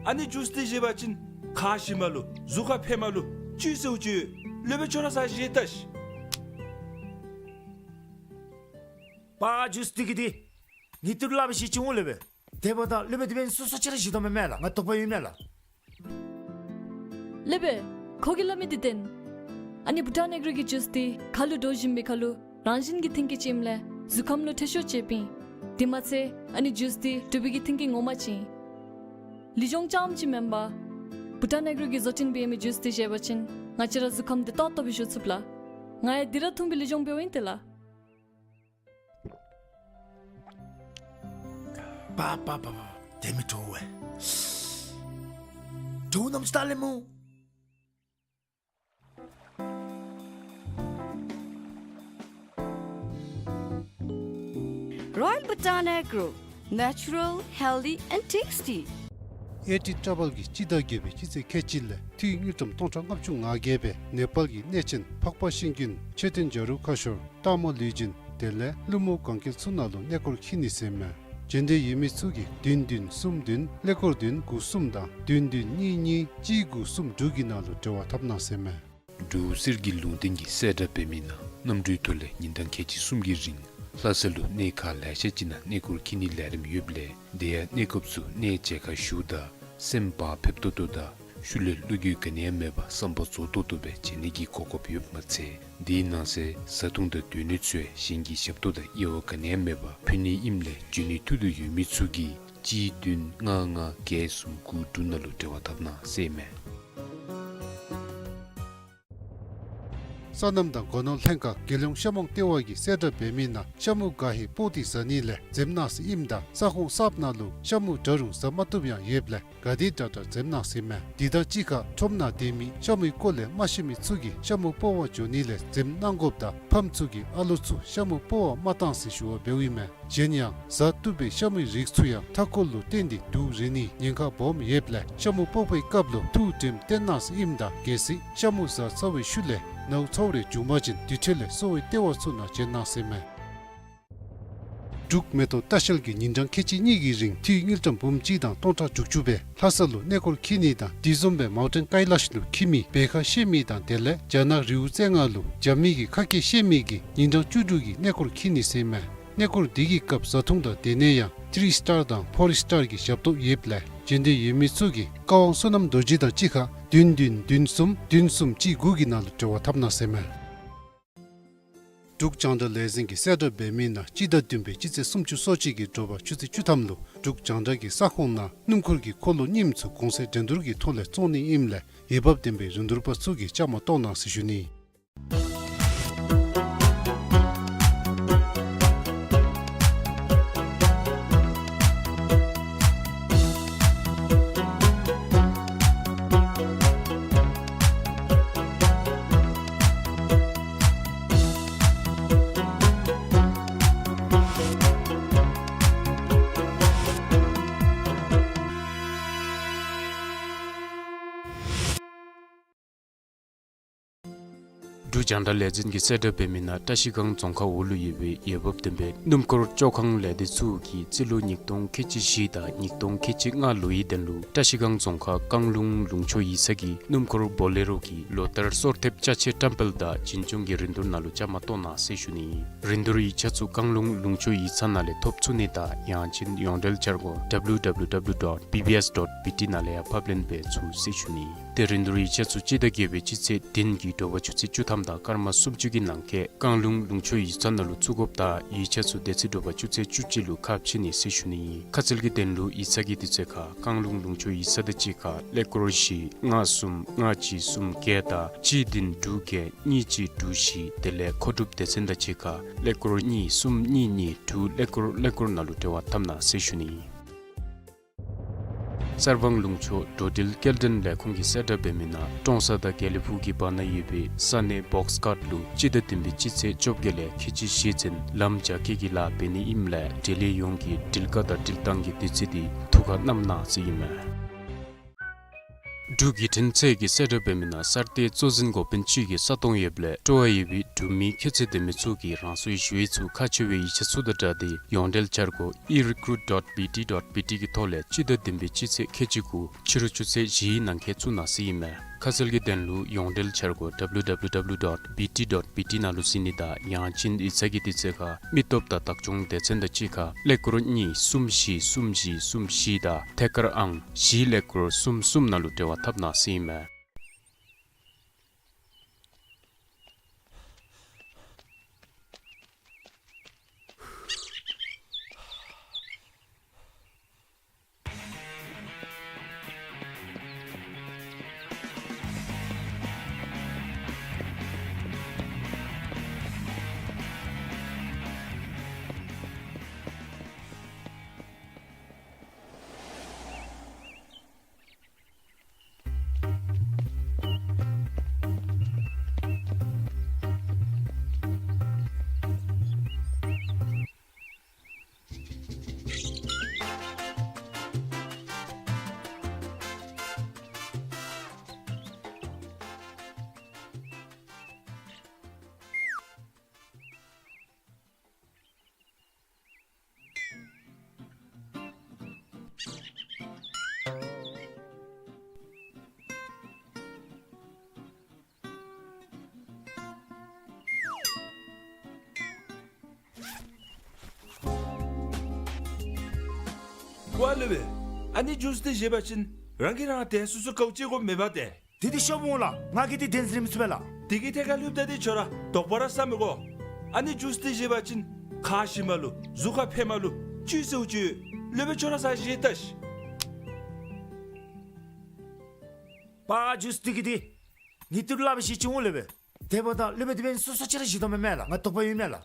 ཨ་ནི་ཇུས་འདི་བཞེས་པ་ཅིན་ཁ་ཞི་མ་ལུ་གཟུགས་ཁར་ཕན་མ་ལུ་བཅུད་ཟེརཝ་ཅིག་ཡོད། སློབ་དཔོན་ཁྱོད་ར་ཟ་བཞེས་ལྟ་ཤིག། པ་ཇུས་འདི་གིས་འདི་ངེའི་ཏེ་ལུ་སླབ་བཞེས་ཅི་འོང་སློབ་དཔོན། དེ་འབདཝ་ད་སློབ་དཔོན་དེ་འབདན་སོ་སོ་ཅིག་ར་བཞེས་དོ་མེན་མས་ལགས། ང་དོགས་པ་ཡོད་མས་ལགས། སློབ་དཔོན། ཁོ་གིས་སླབ་མི་འདི་བདེན། ཨ་ནི་བྷུ་ཊཱན་ཨེག་རོ་གི་ཇུས་འདི་ཁ་ལུ་འདྲོག་བཞིན་པའི་ཁར་ལུ་རང་བཞིན་གྱི་མཐུན་རྐྱེན་ཅིག་ཨིནམ་ལས་གཟུགས་ཁམས་ལུ་འཐུས་ཤོར་བྱེདཔ་ཨིན། དེ་མ་ཚད་ཨ་ནི་ཇུས་འདི་འབྲུག་པའི་གི་མཐུན་རྐྱེན་ངོ་མ་ཅིག་ཨིན། ལུས་སྦྱོང་རྐྱངམ་ཅིག་མེན་པར་བྷུ་ཊཱན་ཨེག་རོ་གི་བཟོ་སྐྲུན་འབད་མི་ཇུས་འདི་བཞེས་པ་ཅིན་ང་བཅས་ར་གཟུགས་ཁམས་བདེ་ཏོག་ཏོ་སྦེ་བཞུགས་ཚུགས་ལགས། ང་ཡང་འདི་ར་འཐུང་སྦེ་ལུས་སྦྱོང་འབདཝ་ཨིན་ཏེ་ལགས། པ་པ་པ་པ། དེ་མི་དྲོ་བས། དྲོ་ནམ་ཅི་ད་ལེ་མོ། Royal Bhutan Agro, natural, healthy and tasty. ཨེ་ཊི་ཊ་བཱལ་གྱི་སྤྱི་ཟླ་བརྒྱད་པའི་སྤྱི་ཚེས་ཁལ་གཅིག་ལས་འཐུས་དངུལ་ཀྲམ་སྟོང་ཕྲག་ལྔ་བཅུ་ང་བརྒྱད་སྦེ་ནེ་པཱལ་གྱི་གནས་ཆེན་འཕགས་པ་ཤིང་ཀུན་མཆོད་རྟེན་བྱ་རུང་ཁ་ཤོར་སྟག་མོ་ལུས་སྦྱིན་དེ་ལས་ཀླུ་མོ་གན་རྐྱལ་ཚུ་ནང་ལུ་གནས་སྐོར་འཁྱིད་ནི་ཟེར་མས། འབྱོན་འདོད་ཡོད་མི་ཚུ་གིས་བདུན་བདུན་གསུམ་བདུན་ཀླད་ཀོར་བདུན་དགུ་གསུམ་དང་བདུན་བདུན་གཉིས་གཉིས་གཅིག་དགུ་གསུམ་དྲུག་གི་ནང་ལུ་འབྲེལ་བ་འཐབ་གནང་ཟེར་མས། འབྲུག་གསེར་གྱི་ལུང་བསྟན་གྱིས་གསལ་བསྒྲགས་འབད་མི་ནང་གནམ་གྲུའི་ཐོག་ལས་ཉིན་གྲངས་ཁལ་གཅིག་གསུམ་གྱི་རིང་ལྷ་ས་ལུ་གནས་ཁག་ལེ་ཤ་ཅིག་ནང་གནས་སྐོར་འཁྱིད་ནིའི་ལས་རིམ་ཡོདཔ་ལས་དེ་ཡང་གནས་སྐབས་སུ་གནས་མཇལ་ཁ་ཞུཝ་ད་སེམས་བག་ཕེབས་ཏོག་ཏོ་དང་ཤུལ་ལས་བློ་འགྱོད་ག་ནི་ཡང་མེད་པར་བསམ་པ་རྫོགས་ཏོག་ཏོ་སྦེ་མཇལ་ནི་གི་གོ་སྐབས་ཡོདཔ་མ་ཚད་དེའི་ནང་གསེས་བཟའ་འཐུང་དང་སྡོད་གནས་ཚུ་ཡང་གཞན་གྱི་ཞབས་ཏོག་དང་དབྱེ་བ་ག་ནི་ཡང་མེད་པར་ཕུལ་ནི་ཨིནམ་ལས་འབྱོན་ནིའི་ཐུགས་འདོད་ཡོད་མི་ཚུ་གིས་གཅིག་བདུན་ལྔ་ལྔ་བརྒྱད་གསུམ་དགུ་དྲུག་ནང་ལུ་འབྲེལ་བ་འཐབ་གནང་ཟེར་མས། སོ་ནམ་དང་སྒོ་ནོར་ལྷན་ཁག་རྒྱལ་ཡོངས་ཤ་མོང་ལྟེ་བ་གིས་གསལ་བསྒྲགས་འབད་མི་ནང་ཤ་མུ་ག་ཧེ་སྤོག་སྟེ་བཟའ་ནི་ལས་འཛེམ་གནང་ཟེར་ཨིནམ་ད་ས་ཁོངས་གསརཔ་ནང་ལུ་ཤ་མུ་འདྲ་རུང་བཟའ་མ་བཏུབ་ཡང་ཡོདཔ་ལས་ག་དེ་དྲག་དྲག་འཛེམ་གནང་ཟེར་མས། དེ་དང་གཅིག་ཁར་ཁྲོམ་ནང་སྡོད་མི་ཤ་མུའི་སྐོར་ལས་མ་ཤེས་མི་ཚུ་གིས་ཤ་མུ་སྤོག་པར་འགྱོ་ནི་ལས་འཛེམ་གནང་དགོཔ་དང་ཕམ་ཚུ་གིས་ཨ་ལོ་ཚུ་ཤ་མུ་སྤོག་པར་མ་གཏང་ཟེར་ཞུ་བ་འབདཝ་ཨིན་མས། གཞན་ཡང་བཟའ་བཏུབ་པའི་ཤ་མུའི་རིགས་ཚུ་ཡང་མཐའ་འཁོར་ལུ་བརྟེན་ཏེ་དུག་རེག་ནིའི་ཉེན་ཁ་སྦོམ་ཡོདཔ་ལས་ཤ་མུ་སྤོག་པའི་སྐབས་ལུ་ཐུགས་དྲནམ་བཏོན་གནང་ཟེར་ཨིནམ་ད་གལ་སྲིད་ཤ་མུ་བཟའ་ཚར་བའི་ཤུལ་ལས་ནཝ་ཚཝ་རེ་བྱུང་པ་ཅིན་དེ་འཕྲོ་ལས་གསོ་བའི་ལྟེ་བ་ཚུ་ནང་བྱོན་གནང་ཟེར་མས། འབྲུག་མེ་ཏོག་ལྟ་བཤལ་གྱིས་ཉིན་གྲངས་ཁལ་གཅིག་གཉིས་ཀྱི་རིང་འཐུས་དངུལ་ཀྲམ་འབུམ་གཅིག་དང་སྟོང་ཕྲག་དྲུག་ཅུ་སྦེ་ལྷ་ས་ལུ་གནས་སྐོར་འཁྱིད་ནི་དང་དེ་བཟུམ་སྦེ་མའུན་ཊེན་ཀའི་ལཱཤ་ལུ་འཁྱིད་མི་བེ་ཁ་ཤེས་མི་དང་དེ་ལས་རྒྱ་ནག་རི་བོ་རྩེ་ལྔ་ལུ་འཇབ་མི་གི་ཁ་སྐད་ཤེས་མི་གིས་ཉིན་གྲངས་བཅུ་དྲུག་གི་གནས་སྐོར་འཁྱིད་ནི་ཟེར་མས། གནས་སྐོར་འདི་གི་སྐབས་བཟའ་འཐུང་དང་སྡོད་གནས་ཡང་ཐི་རི་སི་ཊར་དང་ཕོར་སི་ཊར་གྱི་ཞབས་ཏོག་ཡོདཔ་ལས་འབྱོན་འདོད་ཡོད་མི་ཚུ་གིས་ཀ་ཝང་བསོད་ནམས་རྡོ་རྗེ་དང་གཅིག་ཁར་བདུན་བདུན་བདུན་གསུམ་བདུན་གསུམ་གཅིག་དགུ་གི་ནང་ལུ་འབྲེལ་བ་འཐབ་གནང་ཟེར་མས། འབྲུག་རྒྱང་བསྒྲགས་ལས་འཛིན་གྱིས་གསལ་བསྒྲགས་འབད་མི་ནང་སྤྱི་ཟླ་བདུན་པའི་སྤྱི་ཚེས་སུམ་ཅུ་སོ་གཅིག་གི་དྲོ་པ་ཆུ་ཚོད་བཅུ་ཐམ་ལུ་འབྲུག་རྒྱང་བསྒྲགས་ཀྱི་ས་ཁོངས་ནང་སྣུམ་འཁོར་གྱི་འཁོར་ལོ་རྙིངམ་ཚུ་གོང་ཚད་འགྲན་བསྡུར་གྱི་ཐོག་ལས་བཙོང་ནི་ཨིནམ་ལས་འོས་འབབ་ལྡན་པའི་རིན་བསྡུར་པ་ཚུ་གིས་བཅའ་མར་གཏོགས་གནང་ཟེར་ཞུ་ནི། འབྲུག་རྒྱང་བསྒྲགས་ལས་འཛིན་གྱིས་གསལ་བསྒྲགས་འབད་མི་ནང་བཀྲ་ཤིས་སྒང་རྫོང་ཁག་འོག་ལུ་ཡོད་པའི་འོས་འབབ་ལྡན་པའི་སྣུམ་འཁོར་བཅོ་ཁང་ལས་སྡེ་ཚུ་གིས་རྩིས་ལོ་ཉིས་སྟོང་ཁལ་གཅིག་བཞི་དང་ཉིས་སྟོང་ཁལ་གཅིག་ལྔ་ལོའི་དོན་ལུ་བཀྲ་ཤིས་སྒང་རྫོང་ཁག་བཀང་ལུང་ལུང་ཕྱོགས་ཡིག་ཚང་གི་སྣུམ་འཁོར་བོ་ལེ་རོ་གི་ལོ་ལྟར་སོར་ཐེབས་ཅ་ཆས་བཀྲམ་སྤེལ་དང་བྱིན་སྐྱོང་གི་རིན་བསྡུར་ནང་ལུ་བཅའ་མར་གཏོགས་གནང་ཟེར་ཞུ་ནི། རིན་བསྡུར་ཡིག་ཆ་ཚུ་བཀང་ལུང་ལུང་ཕྱོགས་ཡིག་ཚང་ནང་ལས་ཐོབ་ཚུགས་ནི་དང་ཡང་ཅིན་ཡོངས་འབྲེལ་འཆར་སྒོ་W W W dot B B S dot B T ནང་ལས་ཡང་ཕབ་ལེན་འབད་ཚུགས་ཟེར་ཞུ་ནི། ཏེ་རིན་བསྡུར་ཡིག་ཆ་ཚུ་སྤྱི་ཟླ་བརྒྱད་པའི་སྤྱི་ཚེས་བདུན་གྱི་དྲོ་པ་ཆུ་ཚོད་བཅུ་ཐམ་དང་སྐར་མ་སུམ་ཅུ་གི་ནང་འཁོད་བཀང་ལུང་ལུང་ཕྱོགས་ཡིག་ཚང་ནང་ལུ་བཙུགས་དགོཔ་དང་ཡིག་ཆ་ཚུ་དེ་ཚེ་དྲོ་པ་ཆུ་ཚོད་བཅུ་གཅིག་ལུ་ཁ་ཕྱེ་ནི་ཟེར་ཞུ་ནི། ཁ་གསལ་གྱི་དོན་ལུ་ཡིག་ཚང་གི་དུས་ཚོད་ཁར་བཀང་ལུང་ལུང་ཕྱོགས་ཡིག་ཚང་དང་གཅིག་ཁར་ཀླད་ཀོར་བཞི་ལྔ་གསུམ་ལྔ་གཅིག་གསུམ་བརྒྱད་དང་གཅིག་བདུན་དྲུག་བརྒྱད་གཉིས་གཅིག་དྲུག་བཞི་དེ་ལས་མཁོ་སྒྲུབ་སྡེ་ཚན་དང་གཅིག་ཁར་ཀླད་ཀོར་གཉིས་གསུམ་གཉིས་གཉིས་དྲུག་ཀླད་ཀོར་ཀླད་ཀོར་ནང་ལུ་འབྲེལ་བ་འཐབ་གནང་ཟེར་ཞུ་ནི། གསར་སྤང་ལུང་ཕྱོགས་འགྲོ་འགྲུལ་སྐྱེལ་འདྲེན་ལས་ཁུངས་ཀྱིས་གསལ་བསྒྲགས་འབད་མི་ནང་ཀྲོང་གསར་དང་དགེ་ལེགས་ཕུག་གི་བར་ན་ཡོད་པའི་ས་གནས་བོགས་ཁཊ་ལུ་སྤྱི་ཟླ་བདུན་པའི་སྤྱི་ཚེས་བཅོ་བརྒྱད་ལས་ཁལ་གཅིག་བཞེས་ཚུན་ལམ་རྒྱ་སྐྱེད་ཀྱི་ལཱ་འབད་ནི་ཨིནམ་ལས་འབྲེལ་ཡོད་ཡོངས་ཀྱིས་འགྲུལ་བཀག་དང་འགྲུལ་བཏང་གི་དུས་ཚོད་འདི་ཐུགས་ཁར་བསྣམ་གནང་ཟེར་ཨིན་མས། འབྲུག་བརྒྱུད་འཕྲིན་ཚད་ཀྱིས་གསལ་བསྒྲགས་འབད་མི་ནང་གསར་གཏོད་གཙོ་འཛིན་འགོ་དཔོན་ཅིག་གི་ས་སྟོང་ཡོདཔ་ལས་སྤྲོ་བ་ཡོད་པའི་འབྲུག་མི་ཁྱད་ཚད་ལྡན་མི་ཚུ་གིས་རང་སོའི་ཞུ་ཡིག་ཚུ་ཁག་ཆེ་བའི་ཡིག་ཆ་ཚུ་དང་སྦྲགས་ཏེ་ཡོངས་འབྲེལ་འཆར་སྒོ་e recruit dot B T dot B T གི་ཐོག་ལས་སྤྱི་ཟླ་བདུན་པའི་སྤྱི་ཚེས་ཁལ་གཅིག་དགུ་ཕྱི་རུ་ཆུ་ཚོད་བཞིའི་ནང་འཁོད་བཙུགས་གནང་ཟེར་ཨིན་མས། ཁ་གསལ་གྱི་དོན་ལུ་ཡོངས་འབྲེལ་འཆར་སྒོ་W W W dot B T dot B T ནང་ལུ་གཟིགས་ནི་དང་ཡང་ཅིན་ཡིག་ཚང་གི་དུས་ཚོད་ཁར་མི་སྟོབས་དང་བདག་སྐྱོང་སྡེ་ཚན་དང་གཅིག་ཁར་ཀླད་ཀོར་གཉིས་གསུམ་བཞི་གསུམ་བཞི་གསུམ་བཞི་དང་ཐད་ཀར་ཨང་བཞི་ཀླད་ཀོར་གསུམ་གསུམ་ནང་ལུ་འབྲེལ་བ་འཐབ་གནང་ཟེར་ཨིན་མས། ཝ་ལེ་བེ། ཨ་ནི་ཇུས་འདི་བཞེས་པ་ཅིན་རང་གིས་རང་དེ་སོ་སོ་དགའཝ་ཅིག་དགོ་མེན་པ་ཏེ། དེ་འདི་ཤོབ་འོང་ལགས། ང་གིས་འདི་བདེན་འཛིན་རེ་མི་ཚུགས་པས་ལགས། དེ་གི་ཐད་ཁར་ལྷོདཔ་ད་འདི་ཁྱོད་ར་དོགས་པ་ར་ཟ་མི་དགོ། ཨ་ནི་ཇུས་འདི་བཞེས་པ་ཅིན་ཁ་ཞི་མ་ལུ་གཟུགས་ཁར་ཕན་མ་ལུ་བཅུད་ཟེརཝ་ཅིག་ཡོད། ལེ་བེ་ཁྱོད་ར་ཟ་བཞེས་ལྟ་ཤིག། པ་ཇུས་འདི་གི་འདི་ངེའི་ཏི་རུ་སླབ་པའི་ཤེས་ཅི་འོང་ལེ་བེ། དེ་འབདཝ་ད་ལེ་བེ་དེ་འབདན་སོ་སོ་ཅིག་ར་བཞེས་དོ་མེན་མས་ལགས། ང་དོགས་པ་ཡོད་མས་ལགས།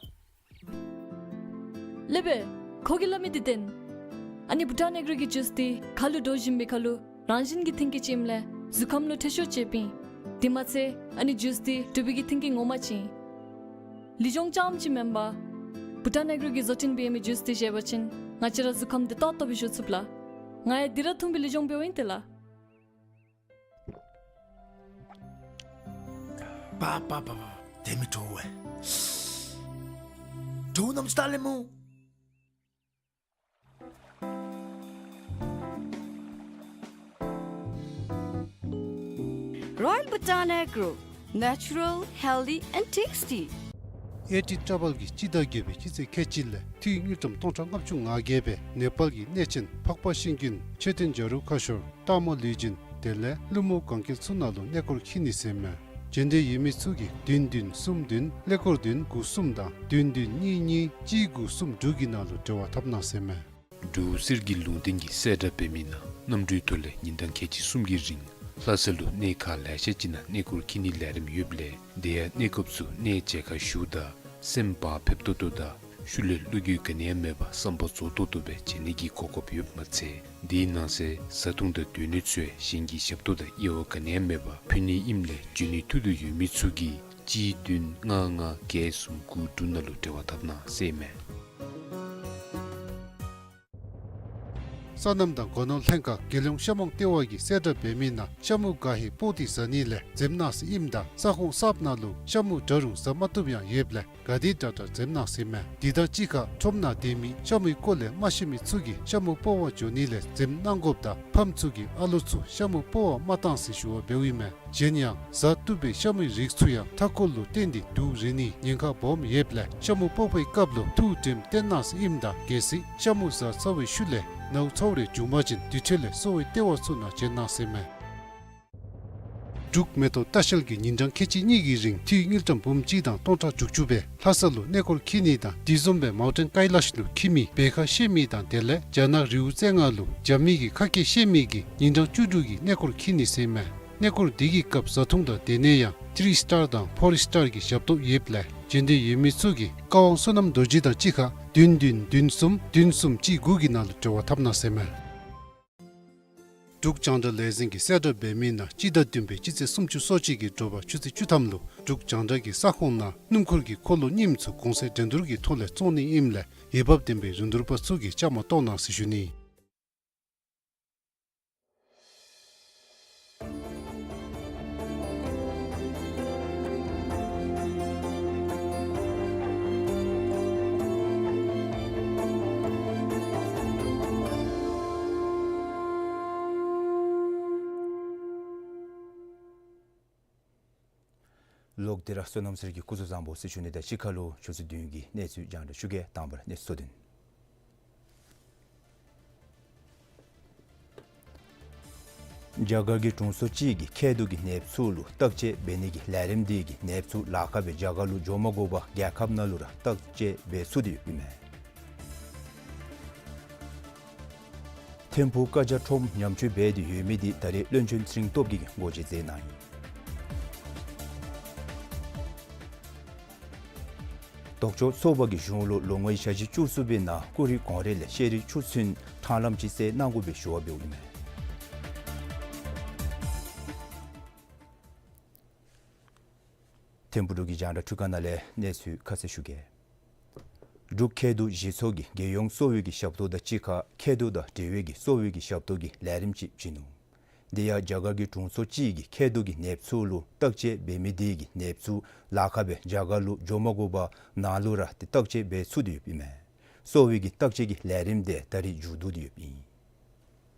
ལེ་བེ། ཁོ་གིས་སླབ་མི་འདི་བདེན། ཨ་ནི་བྷུ་ཊཱན་ཨེག་རོ་གི་ཇུས་འདི་ཁ་ལུ་འདྲོག་བཞིན་པའི་ཁར་ལུ་རང་བཞིན་གྱི་མཐུན་རྐྱེན་ཅིག་ཨིནམ་ལས་གཟུགས་ཁམས་ལུ་ཐེ་ཤོག་ཅིག་ཡོདཔ་ཨིན། དེ་མ་ཚད་ཨ་ནི་ཇུས་འདི་འབྲུག་པའི་གི་མཐུན་རྐྱེན་ངོ་མ་ཅིག་ཨིན། ལུས་སྦྱོང་རྐྱངམ་ཅིག་མེན་པར་བྷུ་ཊཱན་ཨེག་རོ་གིས་བཟོ་སྐྲུན་འབད་མི་ཇུས་འདི་བཞེས་པ་ཅིན་ང་བཅས་ར་གཟུགས་ཁམས་འདི་ཏོག་ཏོ་སྦེ་བཞུགས་ཚུགས་ལགས། ང་ཡང་འདི་ར་འཐུང་སྦེ་ལུས་སྦྱོང་འབདཝ་ཨིན་ཏེ་ལགས། པ་པ་པ་པ། དེ་མི་དྲོ་བས། དྲོ་ནམ་ཅིག་ལྟ་ལེ་སྨོ། Royal Bhutan Agro, natural, healthy and tasty. ཨེ་ཊི་ཊྲ་བཱལ་གྱིས་སྤྱི་ཟླ་བརྒྱད་པའི་སྤྱི་ཚེས་ཁལ་གཅིག་ལས་ཏི་རུ་དངུལ་ཀྲམ་སྟོང་ཕྲག་ལྔ་བཅུ་ང་བརྒྱད་སྦེ་ནེ་པཱལ་གྱི་གནས་ཆེན་འཕགས་པ་ཤིང་ཀུན་མཆོད་རྟེན་བྱ་རུང་ཁ་ཤོར་སྟག་མོ་ལུས་སྦྱིན་དེ་ལས་ཀླུ་མོ་གན་རྐྱལ་ཚུ་ནང་ལུ་གནས་སྐོར་འཁྱིད་ནི་ཟེར་མས། འབྱོན་འདོད་ཡོད་མི་ཚུ་གིས་བདུན་བདུན་གསུམ་བདུན་ཀླད་ཀོར་བདུན་དགུ་གསུམ་དང་བདུན་བདུན་གཉིས་གཉིས་གཅིག་དགུ་གསུམ་དྲུག་གི་ནང་ལུ་འབྲེལ་བ་འཐབ་གནང་ཟེར་མས། འབྲུག་གསེར་གྱི་ལུང་བསྟན་གྱི་གསལ་བསྒྲགས་འབད་མི་ནང་གནམ་གྲུའི་ཐོག་ལས་ཉིན་གྲངས་ཁལ་གཅིག་གསུམ་གྱི་རིང་ལྷ་ས་ལུ་གནས་ཁག་ལེ་ཤ་ཅིག་ནང་གནས་སྐོར་འཁྱིད་ནིའི་ལས་རིམ་ཡོདཔ་ལས་དེ་ཡང་གནས་སྐབས་སུ་གནས་མཇལ་ཁ་ཞུཝ་ད་སེམས་བག་ཕེབས་ཏོག་ཏོ་དང་ཤུལ་ལས་བློ་འགྱོད་ག་ནི་ཡང་མེད་པར་བསམ་པ་རྫོགས་ཏོག་ཏོ་སྦེ་མཇལ་ནི་གི་གོ་སྐབས་ཡོདཔ་མ་ཚད་དེའི་ནང་གསེས་བཟའ་འཐུང་དང་སྡོད་གནས་ཚུ་ཡང་གཞན་གྱི་ཞབས་ཏོག་དང་དབྱེ་བ་ག་ནི་ཡང་མེད་པར་ཕུལ་ནི་ཨིནམ་ལས་འབྱོན་ནིའི་ཐུགས་འདོད་ཡོད་མི་ཚུ་གིས་གཅིག་བདུན་ལྔ་ལྔ་བརྒྱད་གསུམ་དགུ་དྲུག་ནང་ལུ་འབྲེལ་བ་འཐབ་གནང་ཟེར་མས། སོ་ནམ་དང་སྒོ་ནོར་ལྷན་ཁག་རྒྱལ་ཡོངས་ཤ་མོང་ལྟེ་བ་གིས་གསལ་བསྒྲགས་འབད་མི་ནང་ཤ་མུ་ག་ཧེ་པོ་ཏི་ཟ་ནི་ལས་འཛེམ་གནང་ཟེར་ཨིནམ་ད་ས་ཁོངས་གསརཔ་ནང་ལུ་ཤ་མུ་འདྲ་རུང་ཟ་མ་བཏུབ་ཡང་ཡོདཔ་ལས་ག་དེ་དྲག་དྲག་འཛེམ་གནང་ཟེར་མས། དེ་དང་གཅིག་ཁར་ཁྲོམ་ནང་སྡོད་མི་ཤ་མུའི་སྐོར་ལས་མ་ཤེས་མི་ཚུ་གིས་ཤ་མུ་སྤོ་བར་འགྱོ་ནི་ལས་འཛེམ་གནང་དགོཔ་དང་ཕམ་ཚུ་གིས་ཨ་ལོ་ཚུ་ཤ་མུ་སྤོ་བར་མ་གཏང་ཟེར་ཞུ་བ་འབདཝ་ཨིན་མས། གཞན་ཡང་བཟའ་བཏུབ་པའི་ཤ་མུའི་རིགས་ཚུ་ཡང་མཐའ་འཁོར་ལུ་བརྟེན་ཏེ་དུག་རེག་ནིའི་ཉེན་ཁ་སྦོམ་ཡོདཔ་ལས་ཤ་མུ་སྤོ་བའི་སྐབས་ལུ་ཐུགས་དྲནམ་བཏོན་གནང་ཟེར་ཨིནམ་ད་གལ་སྲིད་ཤ་མུ་བཟའ་ཚར་བའི་ཤུལ་ལས་ནཝ་ཚཝ་རེ་བྱུང་པ་ཅིན་དེ་འཕྲོ་ལས་གསོ་བའི་ལྟེ་བ་ཚུ་ནང་བྱོན་གནང་ཟེར་མས། འབྲུག་མེ་ཏོག་ལྟ་བཤལ་གྱིས་ཉིན་གྲངས་ཁལ་གཅིག་གཉིས་ཀྱི་རིང་ཏི་རུ་དངུལ་ཀྲམ་འབུམ་གཅིག་དང་སྟོང་ཕྲག་དྲུག་ཅུ་སྦེ་ལྷ་ས་ལུ་གནས་སྐོར་འཁྱིད་ནི་དང་དེ་བཟུམ་སྦེ་མའུ་ཊེན་ཀའི་ལཱཤ་ལུ་འཁྱིད་མི་བེ་ཁ་ཤེས་མི་དང་དེ་ལས་རྒྱ་ནག་རི་བོ་རྩེ་ལྔ་ལུ་རྒྱབ་མི་གི་ཁ་སྐད་ཤེས་མི་གིས་ཉིན་གྲངས་བཅུ་དྲུག་གི་གནས་སྐོར་འཁྱིད་ནི་ཟེར་མས། གནས་སྐོར་འདི་གི་སྐབས་བཟའ་འཐུང་དང་སྡོད་གནས་ཡང་ཐི་རི་སི་ཊར་དང་ཕོར་སི་ཊར་གྱི་ཞབས་ཏོག་ཡོདཔ་ལས་འབྱོན་འདོད་ཡོད་མི་ཚུ་གིས་ཀ་ཝང་བསོད་ནམས་རྡོ་རྗེ་དང་གཅིག་ཁར་བདུན་བདུན་བདུན་གསུམ་བདུན་གསུམ་གཅིག་དགུ་གི་ནང་ལུ་འབྲེལ་བ་འཐབ་གནང་ཟེར་མས། འབྲུག་རྒྱང་བསྒྲགས་ལས་འཛིན་གྱིས་གསལ་བསྒྲགས་འབད་མི་ནང་སྤྱི་ཟླ་བདུན་པའི་སྤྱི་ཚེས་སུམ་ཅུ་སོ་གཅིག་གི་དྲོ་པ་ཆུ་ཚོད་བཅུ་ཐམ་ལུ་འབྲུག་རྒྱང་བསྒྲགས་ཀྱི་ས་ཁོངས་ནང་སྣུམ་འཁོར་གྱི་འཁོར་ལོ་རྙིངམ་ཚུ་གོང་ཚད་འགྲན་བསྡུར་གྱི་ཐོག་ལས་བཙོང་ནི་ཨིནམ་ལས་འོས་འབབ་ལྡན་པའི་རིན་བསྡུར་པ་ཚུ་གིས་བཅའ་མར་གཏོགས་གནང་ཟེར་ཞུ་ནི། ལོག་སྟེ་ར་བསོད་ནམས་ཟེར་གྱི་སྐུ་གཟུགས་བཟང་པོ་ཟེར་ཞུ་ནི་དང་གཅིག་ཁར་ལུ་ཆུ་ཚོད་བདུན་གྱི་གནས་ཚུལ་རྒྱང་བསྒྲགས་ཞུ་གེ། དང་པ་ར་གནས་ཚུལ་གཙོ་དོན། རྒྱ་གར་གྱི་དྲུང་འཚོ་ཅིག་གིས་མཁལ་རྡོག་གི་ནདཔ་ཚུ་ལུ་བརྟག་དཔྱད་འབད་ནི་གི་ལས་རིམ་དེ་གིས་ནདཔ་ཚུ་ལཱ་ཁག་སྦེ་རྒྱ་གར་ལུ་འགྱོ་མ་དགོ་པར་རྒྱལ་ཁབ་ནང་ལུ་ར་བརྟག་དཔྱད་འབད་ཚུགས་ཏེ་ཡོདཔ་ཨིན་མས། ཐིམ་ཕུག་ཀ་ཇ་ཁྲོམ་ཉམས་བཅོས་འབད་དེ་ཡོད་མི་དེ་ད་རེས་བློན་ཆེན་ཚེ་རིང་སྟོབས་རྒྱས་ཀྱིས་སྒོ་འབྱེད་མཛད་གནང་ཡི། ལྡོག་ཕྱོགས་ཚོགས་པ་གིས་གཞུང་ལུ་ལོ་ངོ་ཞེ་བཞི་བཅུ་གསུམ་པའི་ནང་ཀུ་རི་གོང་རོལ་ལས་ཤེས་རིག་ཆུ་ཚོད་ཕྲང་ལམ་ཅིག་བསལ་གནང་དགོ་པའི་ཞུ་བ་འབདཝ་ཨིན་མས། ཐིམ་ཕུག་འབྲུག་གི་རྒྱང་བསྒྲགས་འཕྲུལ་ཁང་ནང་ལས་གནས་ཚུལ་ཁ་གསལ་ཞུ་གེ། འབྲུག་མཁལ་རྡོག་གཞི་ཚོགས་ཀྱིས་རྒྱལ་ཡོངས་གསོ་བའི་གི་ཞབས་ཏོག་དང་གཅིག་ཁར་མཁལ་རྡོག་དང་འབྲེལ་བའི་གི་གསོ་བའི་གི་ཞབས་ཏོག་གི་ལས་རིམ་ཅིག་བྱིན་ནུག། དེ་ཡང་རྒྱ་གར་གྱི་དྲུང་འཚོ་ཅིག་གིས་མཁལ་རྡོག་གི་ནདཔ་ཚུ་ལུ་བརྟག་དཔྱད་འབད་མི་དེ་གིས་ནདཔ་ཚུ་ལཱ་ཁག་སྦེ་རྒྱ་གར་ལུ་འགྱོ་མ་དགོ་པར་ནཱ་ལུ་ར་ཏེ་བརྟག་དཔྱད་འབད་ཚུགས་ཏེ་ཡོདཔ་ཨིན་མས། གསོ་བའི་གི་བརྟག་དཔྱད་ཀྱི་ལས་རིམ་དེ་ད་རེས་མཇུག་བསྡུ་སྟེ་ཡོདཔ་ཨིན།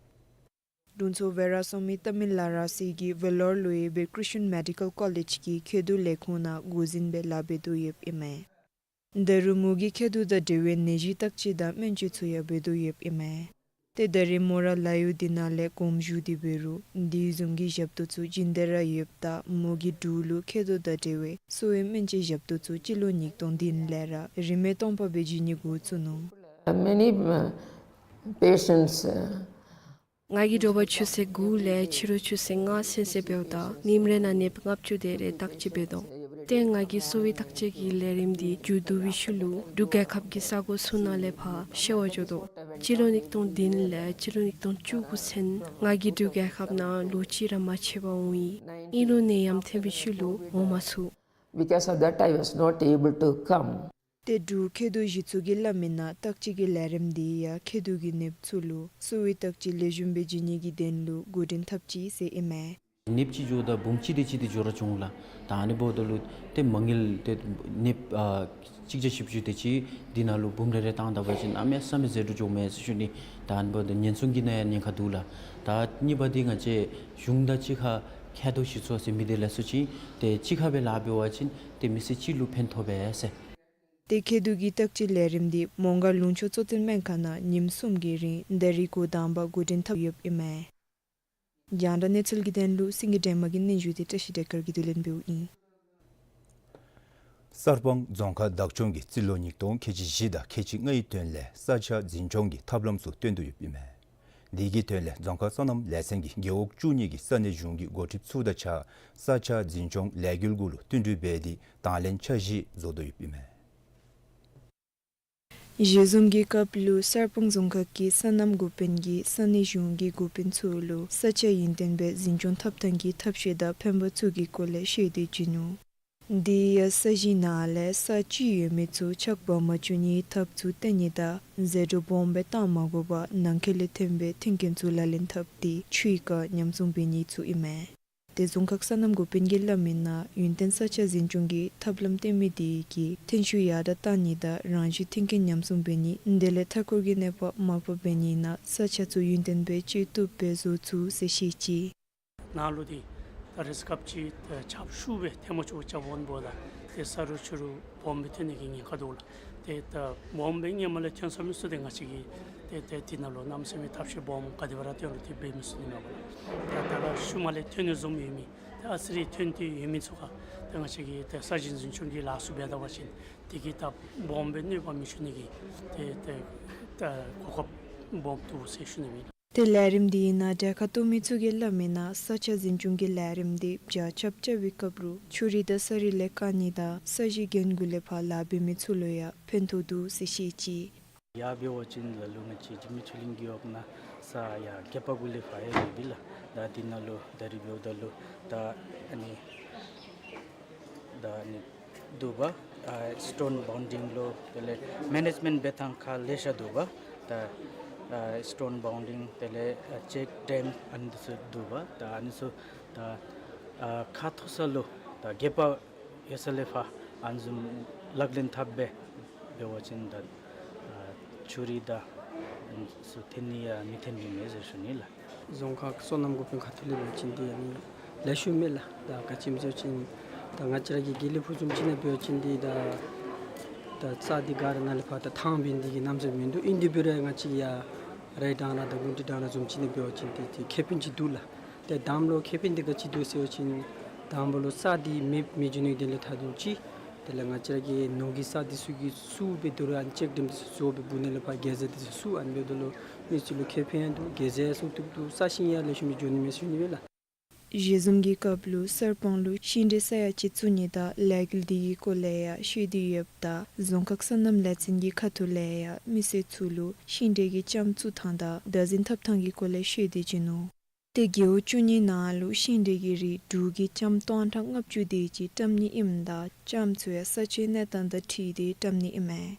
དྲུང་འཚོ་ཝེ་ར་སོ་མི་ཏ་མིལ་ལ་ར་སི་གིས་ཝེ་ལོར་ལུ་ཡོད་པའི་ཀྲི་ཤཱན་མེ་ཌི་ཀཱལ་ཀོ་ལེཇ་གི་མཁལ་རྡོག་ལས་ཁུངས་ནང་འགོ་འཛིན་སྦེ་ལཱ་འབད་དོ་ཡོདཔ་ཨིན་མས། ད་རུང་མོ་གིས་མཁལ་རྡོག་དང་འབྲེལ་བའི་ནད་གཞི་བརྟག་དཔྱད་དང་སྨན་བཅོས་ཚུ་ཡང་འབད་དོ་ཡོདཔ་ཨིན་མས། ཏེ་ད་རེས་མོ་ར་ལཱ་གཡོག་འདི་ནང་ལས་དགོངསམ་ཞུ་སྟེ་འབད་རུང་དེ་བཟུམ་གྱི་ཞབས་ཏོག་ཚུ་བྱིན་ཏེ་ར་ཡོདཔ་ད་མོ་གི་འབྲུག་ལུ་མཁལ་རྡོག་དང་འབྲེལ་བའི་གསོ་བའི་སྨན་དཔྱད་ཞབས་ཏོག་ཚུ་སྤྱི་ལོ་ཉིས་སྟོང་བདུན་ལས་ར་རིན་མེད་སྟོང་པ་སྦེ་བྱིན་ནི་འགོ་བཙུགས་ནུག། Many, uh, patients, uh, ང་གིས་དྲོ་པ་ཆུ་ཚོད་དགུ་ལས་ཕྱི་རུ་ཆུ་ཚོད་ལྔ་ཚུན་ཚོད་འབདཝ་ད་ཉིནམ་རེ་ནང་ནདཔ་ལྔ་བཅུ་དེ་རེ་བརྟག་དཔྱད་འབད་དོ། ཏེ་ང་གིས་གསོ་བའི་བརྟག་དཔྱད་ཀྱི་ལས་རིམ་འདི་མཇུག་བསྡུ་བའི་ཤུལ་ལུ་འབྲུག་རྒྱལ་ཁབ་ཀྱི་ས་གོ་ཚུ་ནང་ལས་ཕར་བཤལ་བར་འགྱོ་དོ། སྤྱི་ལོ་ཉིས་སྟོང་བདུན་ལས་སྤྱི་ལོ་ཉིས་སྟོང་བཅུ་དགུ་ཚུན་ང་གིས་འབྲུག་རྒྱལ་ཁབ་ནང་ལོ་གཅིག་ར་མ་ཆད་པར་འོང་ཡི། ཨིན་རུང་ནད་ཡམས་ཐོན་པའི་ཤུལ་ལུ་འོང་མ་ཚུགས། Because of that, I was not able to come. ཏེ་འབྲུག་མཁལ་རྡོག་གཞི་ཚོགས་ཀྱིས་སླབ་མི་ནང་བརྟག་དཔྱད་ཀྱི་ལས་རིམ་འདི་ཡང་མཁལ་རྡོག་གི་ནདཔ་ཚུ་ལུ་གསོ་བའི་བརྟག་དཔྱད་ལེགས་ཤོམ་སྦེ་བྱིན་ནི་གི་དོན་ལུ་འགོ་འདྲེན་འཐབ་ཅི་ཟེར་ཨིན་མས། ནདཔ་ཅིག་འགྱོཝ་ད་འབུམ་གཅིག་དེ་ཅིག་དེ་འགྱོ་ར་འགྱོ་འོང་ལགས། ད་ཨ་ནི་འབདཝ་ད་ལུ་ཏེ་མ་དངུལ་ཏེ་ནདཔ་ཨ་གཅིག་བརྒྱ་བཞི་བཅུ་དེ་ཅིག་འདི་ནང་ལུ་འབུམ་རེ་རེ་བཏང་ད་པ་ཅིན་གནམ་མེད་ས་མེད་ཟད་འགྲོ་འགྱོཝ་མས་ཟེར་ཞུ་ནི། ད་ཨ་ནི་འབདཝ་ད་ཉེན་སྲུང་གི་ནང་ཡང་ཉེན་ཁ་འདུག་ལགས། ད་གཉིས་པ་འདི་ང་བཅས་གཞུང་དང་གཅིག་ཁར་མཁལ་རྡོག་གཞི་ཚོགས་ཟེར་མི་འདི་ལས་ཚུ་ཅིག་ཏེ་གཅིག་ཁར་སྦེ་ལཱ་འབད་བ་ཅིན་ཏེ་མི་སེར་སྤྱི་ལུ་ཕན་ཐོགས་པས་ཟེར། ཏེ་མཁལ་རྡོག་གི་བརྟག་དཔྱད་ལས་རིམ་འདི་མོང་སྒར་ལུང་ཕྱོགས་གཙོ་བསྟེན་སྨན་ཁང་ནང་ཉིནམ་གསུམ་གྱི་རིང་ད་རིས་འགོ་དང་པ་འགོ་འདྲེན་འཐབ་ཡོདཔ་ཨིན་མས། རྒྱང་བསྒྲགས་གནས་ཚུལ་གྱི་དོན་ལུ་སེང་གེ་སྒྲོལ་མ་གི་སྙན་ཞུ་འདི་བཀྲ་ཤིས་བདེ་སྐར་གྱིས་བསྡུ་ལེན་འབདཝ་ཨིན། གསར་སྤང་རྫོང་ཁག་བདག་སྐྱོང་གིས་རྩིས་ལོ་ཉིས་སྟོང་ཁལ་གཅིག་བཞི་དང་ཁལ་གཅིག་ལྔའི་དོན་ལས་ས་ཆ་འཛིན་སྐྱོང་གི་ཐབས་ལམ་ཚུ་སྟོན་དོ་ཡོདཔ་ཨིན་མས། དེ་གི་དོན་ལས་རྫོང་ཁག་སོ་ནམ་ལས་ཚན་གྱིས་རྒེད་འོག་བཅུ་གཉིས་ཀྱི་ས་གནས་གཞུང་གི་འགོ་ཁྲིདཔ་ཚུ་དང་གཅིག་ཁར་ས་ཆ་འཛིན་སྐྱོང་ལས་འགུལ་གུ་ལུ་བསྟུན་གྲོས་འབད་དེ་དང་ལེན་འཆར་གཞི་བཟོ་དོ་ཡོདཔ་ཨིན་མས། ཞལ་འཛོམས་ཀྱི་སྐབས་ལུ་གསར་སྤང་རྫོང་ཁག་གི་སོ་ནམ་འགོ་དཔོན་གྱིས་ས་གནས་གཞུང་གི་འགོ་དཔོན་ཚུ་ལུ་ས་ཆ་ཡུན་བརྟན་སྦེ་འཛིན་སྐྱོང་འཐབ་ཐངས་ཀྱི་ཐབས་ཤེས་དང་ཕན་པ་ཚུ་གི་སྐོར་ལས་ཤེས་འདོད་བྱིན་ནུག། དེ་ཡང་ས་གཞི་ནང་ལས་ས་བཅུད་ཡོད་མི་ཚུ་ཆག་འབག་མ་བཅུག་ནིའི་ཐབས་ཚུ་སྟོན་ནི་དང་ཟད་འགྲོ་སྦོམ་སྦེ་བཏང་མ་དགོ་པར་ནང་འཁོད་ལས་ཐོན་པའི་མཐུན་རྐྱེན་ཚུ་ལག་ལེན་འཐབ་སྟེ་ཆུའི་རྐ་ཉམས་སྲུང་འབད་ནི་ཚུ་ཨིན་མས། ཏེ་རྫོང་ཁག་སོ་ནམ་འགོ་དཔོན་གྱིས་སླབ་མི་ནང་ཡུན་བརྟན་ས་ཆ་འཛིན་སྐྱོང་གི་ཐབས་ལམ་སྟོན་མི་དེ་གིས་ཐོན་ཤུགས་ཡར་དྲག་བཏང་ནི་དང་རང་བཞིན་མཐུན་རྐྱེན་ཉམས་སྲུང་འབད་ནི་དེ་ལས་མཐའ་འཁོར་གྱི་གནོད་པ་མར་ཕབ་འབད་ནི་ནང་ས་ཆ་ཚུ་ཡུན་བརྟན་སྦེ་སྤྱོད་བཏུབ་སྦེ་བཟོ་ཚུགས་ཟེར་བཤད་ཅི། ནཱ་ལུ་འདི་ད་རེས་སྐབས་ཅིག་ད་ཆརཔ་ཤུགས་སྦེ་ཐལ་མོ་ཅོག་རྐྱབ་འོང་འབདཝ་ད་ཏེ་ས་རུད་ཆུ་རུད་སྦོམ་སྦེ་ཐོན་ནི་གི་ཉེན་ཁ་འདུག་ལགས། ཏེ་ད་སྦོམ་སྦེ་སྔོན་མ་ལས་ཐོན་སོང་མི་ཚུ་ཏེ་ང་བཅས་ཀྱིས་ཏེ་ཏེ་འདི་ནང་ལུ་གནམ་མེད་ས་མེད་ཐབས་ཤེས་སྦོམ་ག་དེ་སྦེ་ར་སྟོན་རུང་ཏེ་འབད་མི་ཚུགས་ནི་མས་པ་ལགས། ད་ད་ལྟོ་ཤུལ་མ་ལས་ཐོན་ནི་བཟུམ་ཡོད་མི་ཏེ་ཨ་ཙི་རེ་ཐོན་ཏེ་ཡོད་མི་ཚུ་ཁར་ཏེ་ང་བཅས་ཀྱིས་ཏེ་ས་གཞི་འཛིན་སྐྱོང་གི་ལཱ་ཚུ་འབད་ད་པ་ཅིན་དེ་གིས་ད་སྦོམ་སྦེ་གནོད་པ་མི་འབྱུང་ནི་གི་ཏེ་ཏེ་ད་གོ་སྐབས་སྦོམ་འདུག་ཟེར་ཞུ་ནི་ཨིན། ཏེ་ལས་རིམ་འདི་ནང་གྲལ་ཁར་གཏོགས་མི་ཚུ་གིས་སླབ་མི་ནང་ས་ཆ་འཛིན་སྐྱོང་གི་ལས་རིམ་འདི་བརྒྱ་ཆ་བརྒྱ་བའི་སྐབས་ལུ་ཆུ་རུད་དང་ས་རུད་ལས་བཀག་ནི་དང་ས་གཞི་རྒན་གུ་ལས་ཕར་ལཱ་འབད་མི་ཚུ་ལུ་ཡང་ཕན་ཐོགས་འདུག་ཟེར་བཤད་ཅི། ཡར་འབད་བ་ཅིན་ལ་ལུ་ང་བཅས་འཇིགས་མེད་ཆོས་གླིང་གི་འོག་ནང་ས་ཡར་སྒལ་པ་གུ་ལས་ཕར་ཡར་ཡོད་པས་ལགས། ད་འདི་ནང་ལུ་ད་རིས་འབདཝ་ད་ལུ་ད་ཨ་ནི་ད་ཨ་ནི་འདུག་པ། ཨ་སི་ཊོན་བའུན་ཌིང་ལོ་དེ་ལས་མེ་ནེཇ་མེནཊ་འབད་ཐངས་ཁག་ལེ་ཤ་འདུག་པ། ད་ཨ་སི་ཊོན་བའུན་ཌིང་དེ་ལས་ཨ་ཅེཀ་ཌེམ་ཨ་ནི་ཚུ་འདུག་པ། ད་ཨ་ནི་ཚུ་ད་ཨ་ཁ་མཐོ་ས་ལུ་ད་སྒལ་པ་ཡོད་ས་ལས་ཕར་ཨ་ནི་བཟུམ་ལག་ལེན་འཐབ་སྦེ་འབད་བ་ཅིན་ད་ཨ་ཆུ་རུད་དང་ཨ་ནི་ཚུ་ཐོན་ནི་ཡང་མི་ཐོན་ནི་མས་ཟེར་ཞུ་ནི་ལགས། རྫོང་ཁག་སོ་ནམ་འགོ་དཔོན་ཁ་ཐུག་ལས་འབད་བ་ཅིན་འདི་ཨ་ནི་ལེགས་ཤོམ་མས་ལགས། ད་ག་ཅི་སྨོ་ཟེར་བ་ཅིན་ད་ང་བཅས་ར་གི་དགེ་ལེགས་ཕུག་བཟུམ་ཅིག་ནང་འབད་བ་ཅིན་འདི་ད་ད་ས་འདི་ག་ར་ནང་ལས་ཕར་ད་ཐང་འབད་ནི་འདི་གི་གནམ་མེད་ས་མེད་མིན་འདུག། ཨིན་དེ་འབད་རུང་ང་བཅས་ཡར་རི་དང་ར་དང་གུང་ཁྲན་དང་ར་བཟུམ་ཅིག་ནང་འབད་བ་ཅིན་འདི་འདི་ཁེ་ཕན་ཅིག་འདུག་ལགས། ཏེ་དང་པ་ལུ་ཁེ་ཕན་འདི་ག་ཅི་འདུག་ཟེར་བ་ཅིན་དང་པ་ལུ་ས་འདི་མེ་མི་འགྱོ་ནི་དེ་ལས་ཐ་དོན་ཅིག། དེ་ལས་ང་བཅས་ར་གི་ནོར་གྱི་ས་འདི་ཚུ་གི་བསུབ་སྦེ་དོ་རུང་ཨ་ནི་ཅེཀ་ཌེམ་འདི་ཚུ་བཟོ་སྦེ་སྦུག་ནང་ལས་ཕར་གེ་ཟ་འདི་ཚུ་བསུབ། ཨ་ནི་འབདཝ་ད་ལུ་མི་ཚུ་ལུ་ཁེ་ཕན་ཡང་འདུག། གེ་ཟ་ཡང་བསུབ་བཏུབ་འདུག། ས་ཞིང་ཡང་ལེགས་ཤོམ་སྦེ་འགྱོ་ནི་མས་ཟེར་ཞུ་ནི་ཨིན་ལགས། ཞལ་འཛོམས་ཀྱི་སྐབས་ལུ་གསར་སྤང་ལུ་ཤིང་འབྲས་ས་ཡ་གཅིག་བཙུགས་ནི་དང་ལས་འགུལ་འདི་གི་སྐོར་ལས་ཡང་ཤེས་འདོད་ཡོདཔ་ད་རྫོང་ཁག་སོ་ནམ་ལས་ཚན་གྱི་ཁ་ཐུག་ལས་ཡང་མི་སེར་ཚུ་ལུ་ཤིང་འབྲས་ཀྱི་ལྕངམ་བཙུགས་ཐངས་དང་བདག་འཛིན་འཐབ་ཐངས་ཀྱི་སྐོར་ལས་ཤེས་འདོད་བྱིན་ནུག། ཏེ་རྒེད་འོག་བཅུ་གཉིས་ནང་ལུ་ཤིང་འབྲས་ཀྱི་རིགས་འབྲུག་གི་ལྕངམ་སྟོང་ཕྲག་ལྔ་བཅུ་དེ་ཅིག་བཀྲམ་ནི་ཨིནམ་ད་ལྕངམ་ཚུ་ཡང་ས་ཆའི་གནས་སྟངས་དང་འཁྲིལ་ཏེ་བཀྲམ་ནི་ཨིན་མས།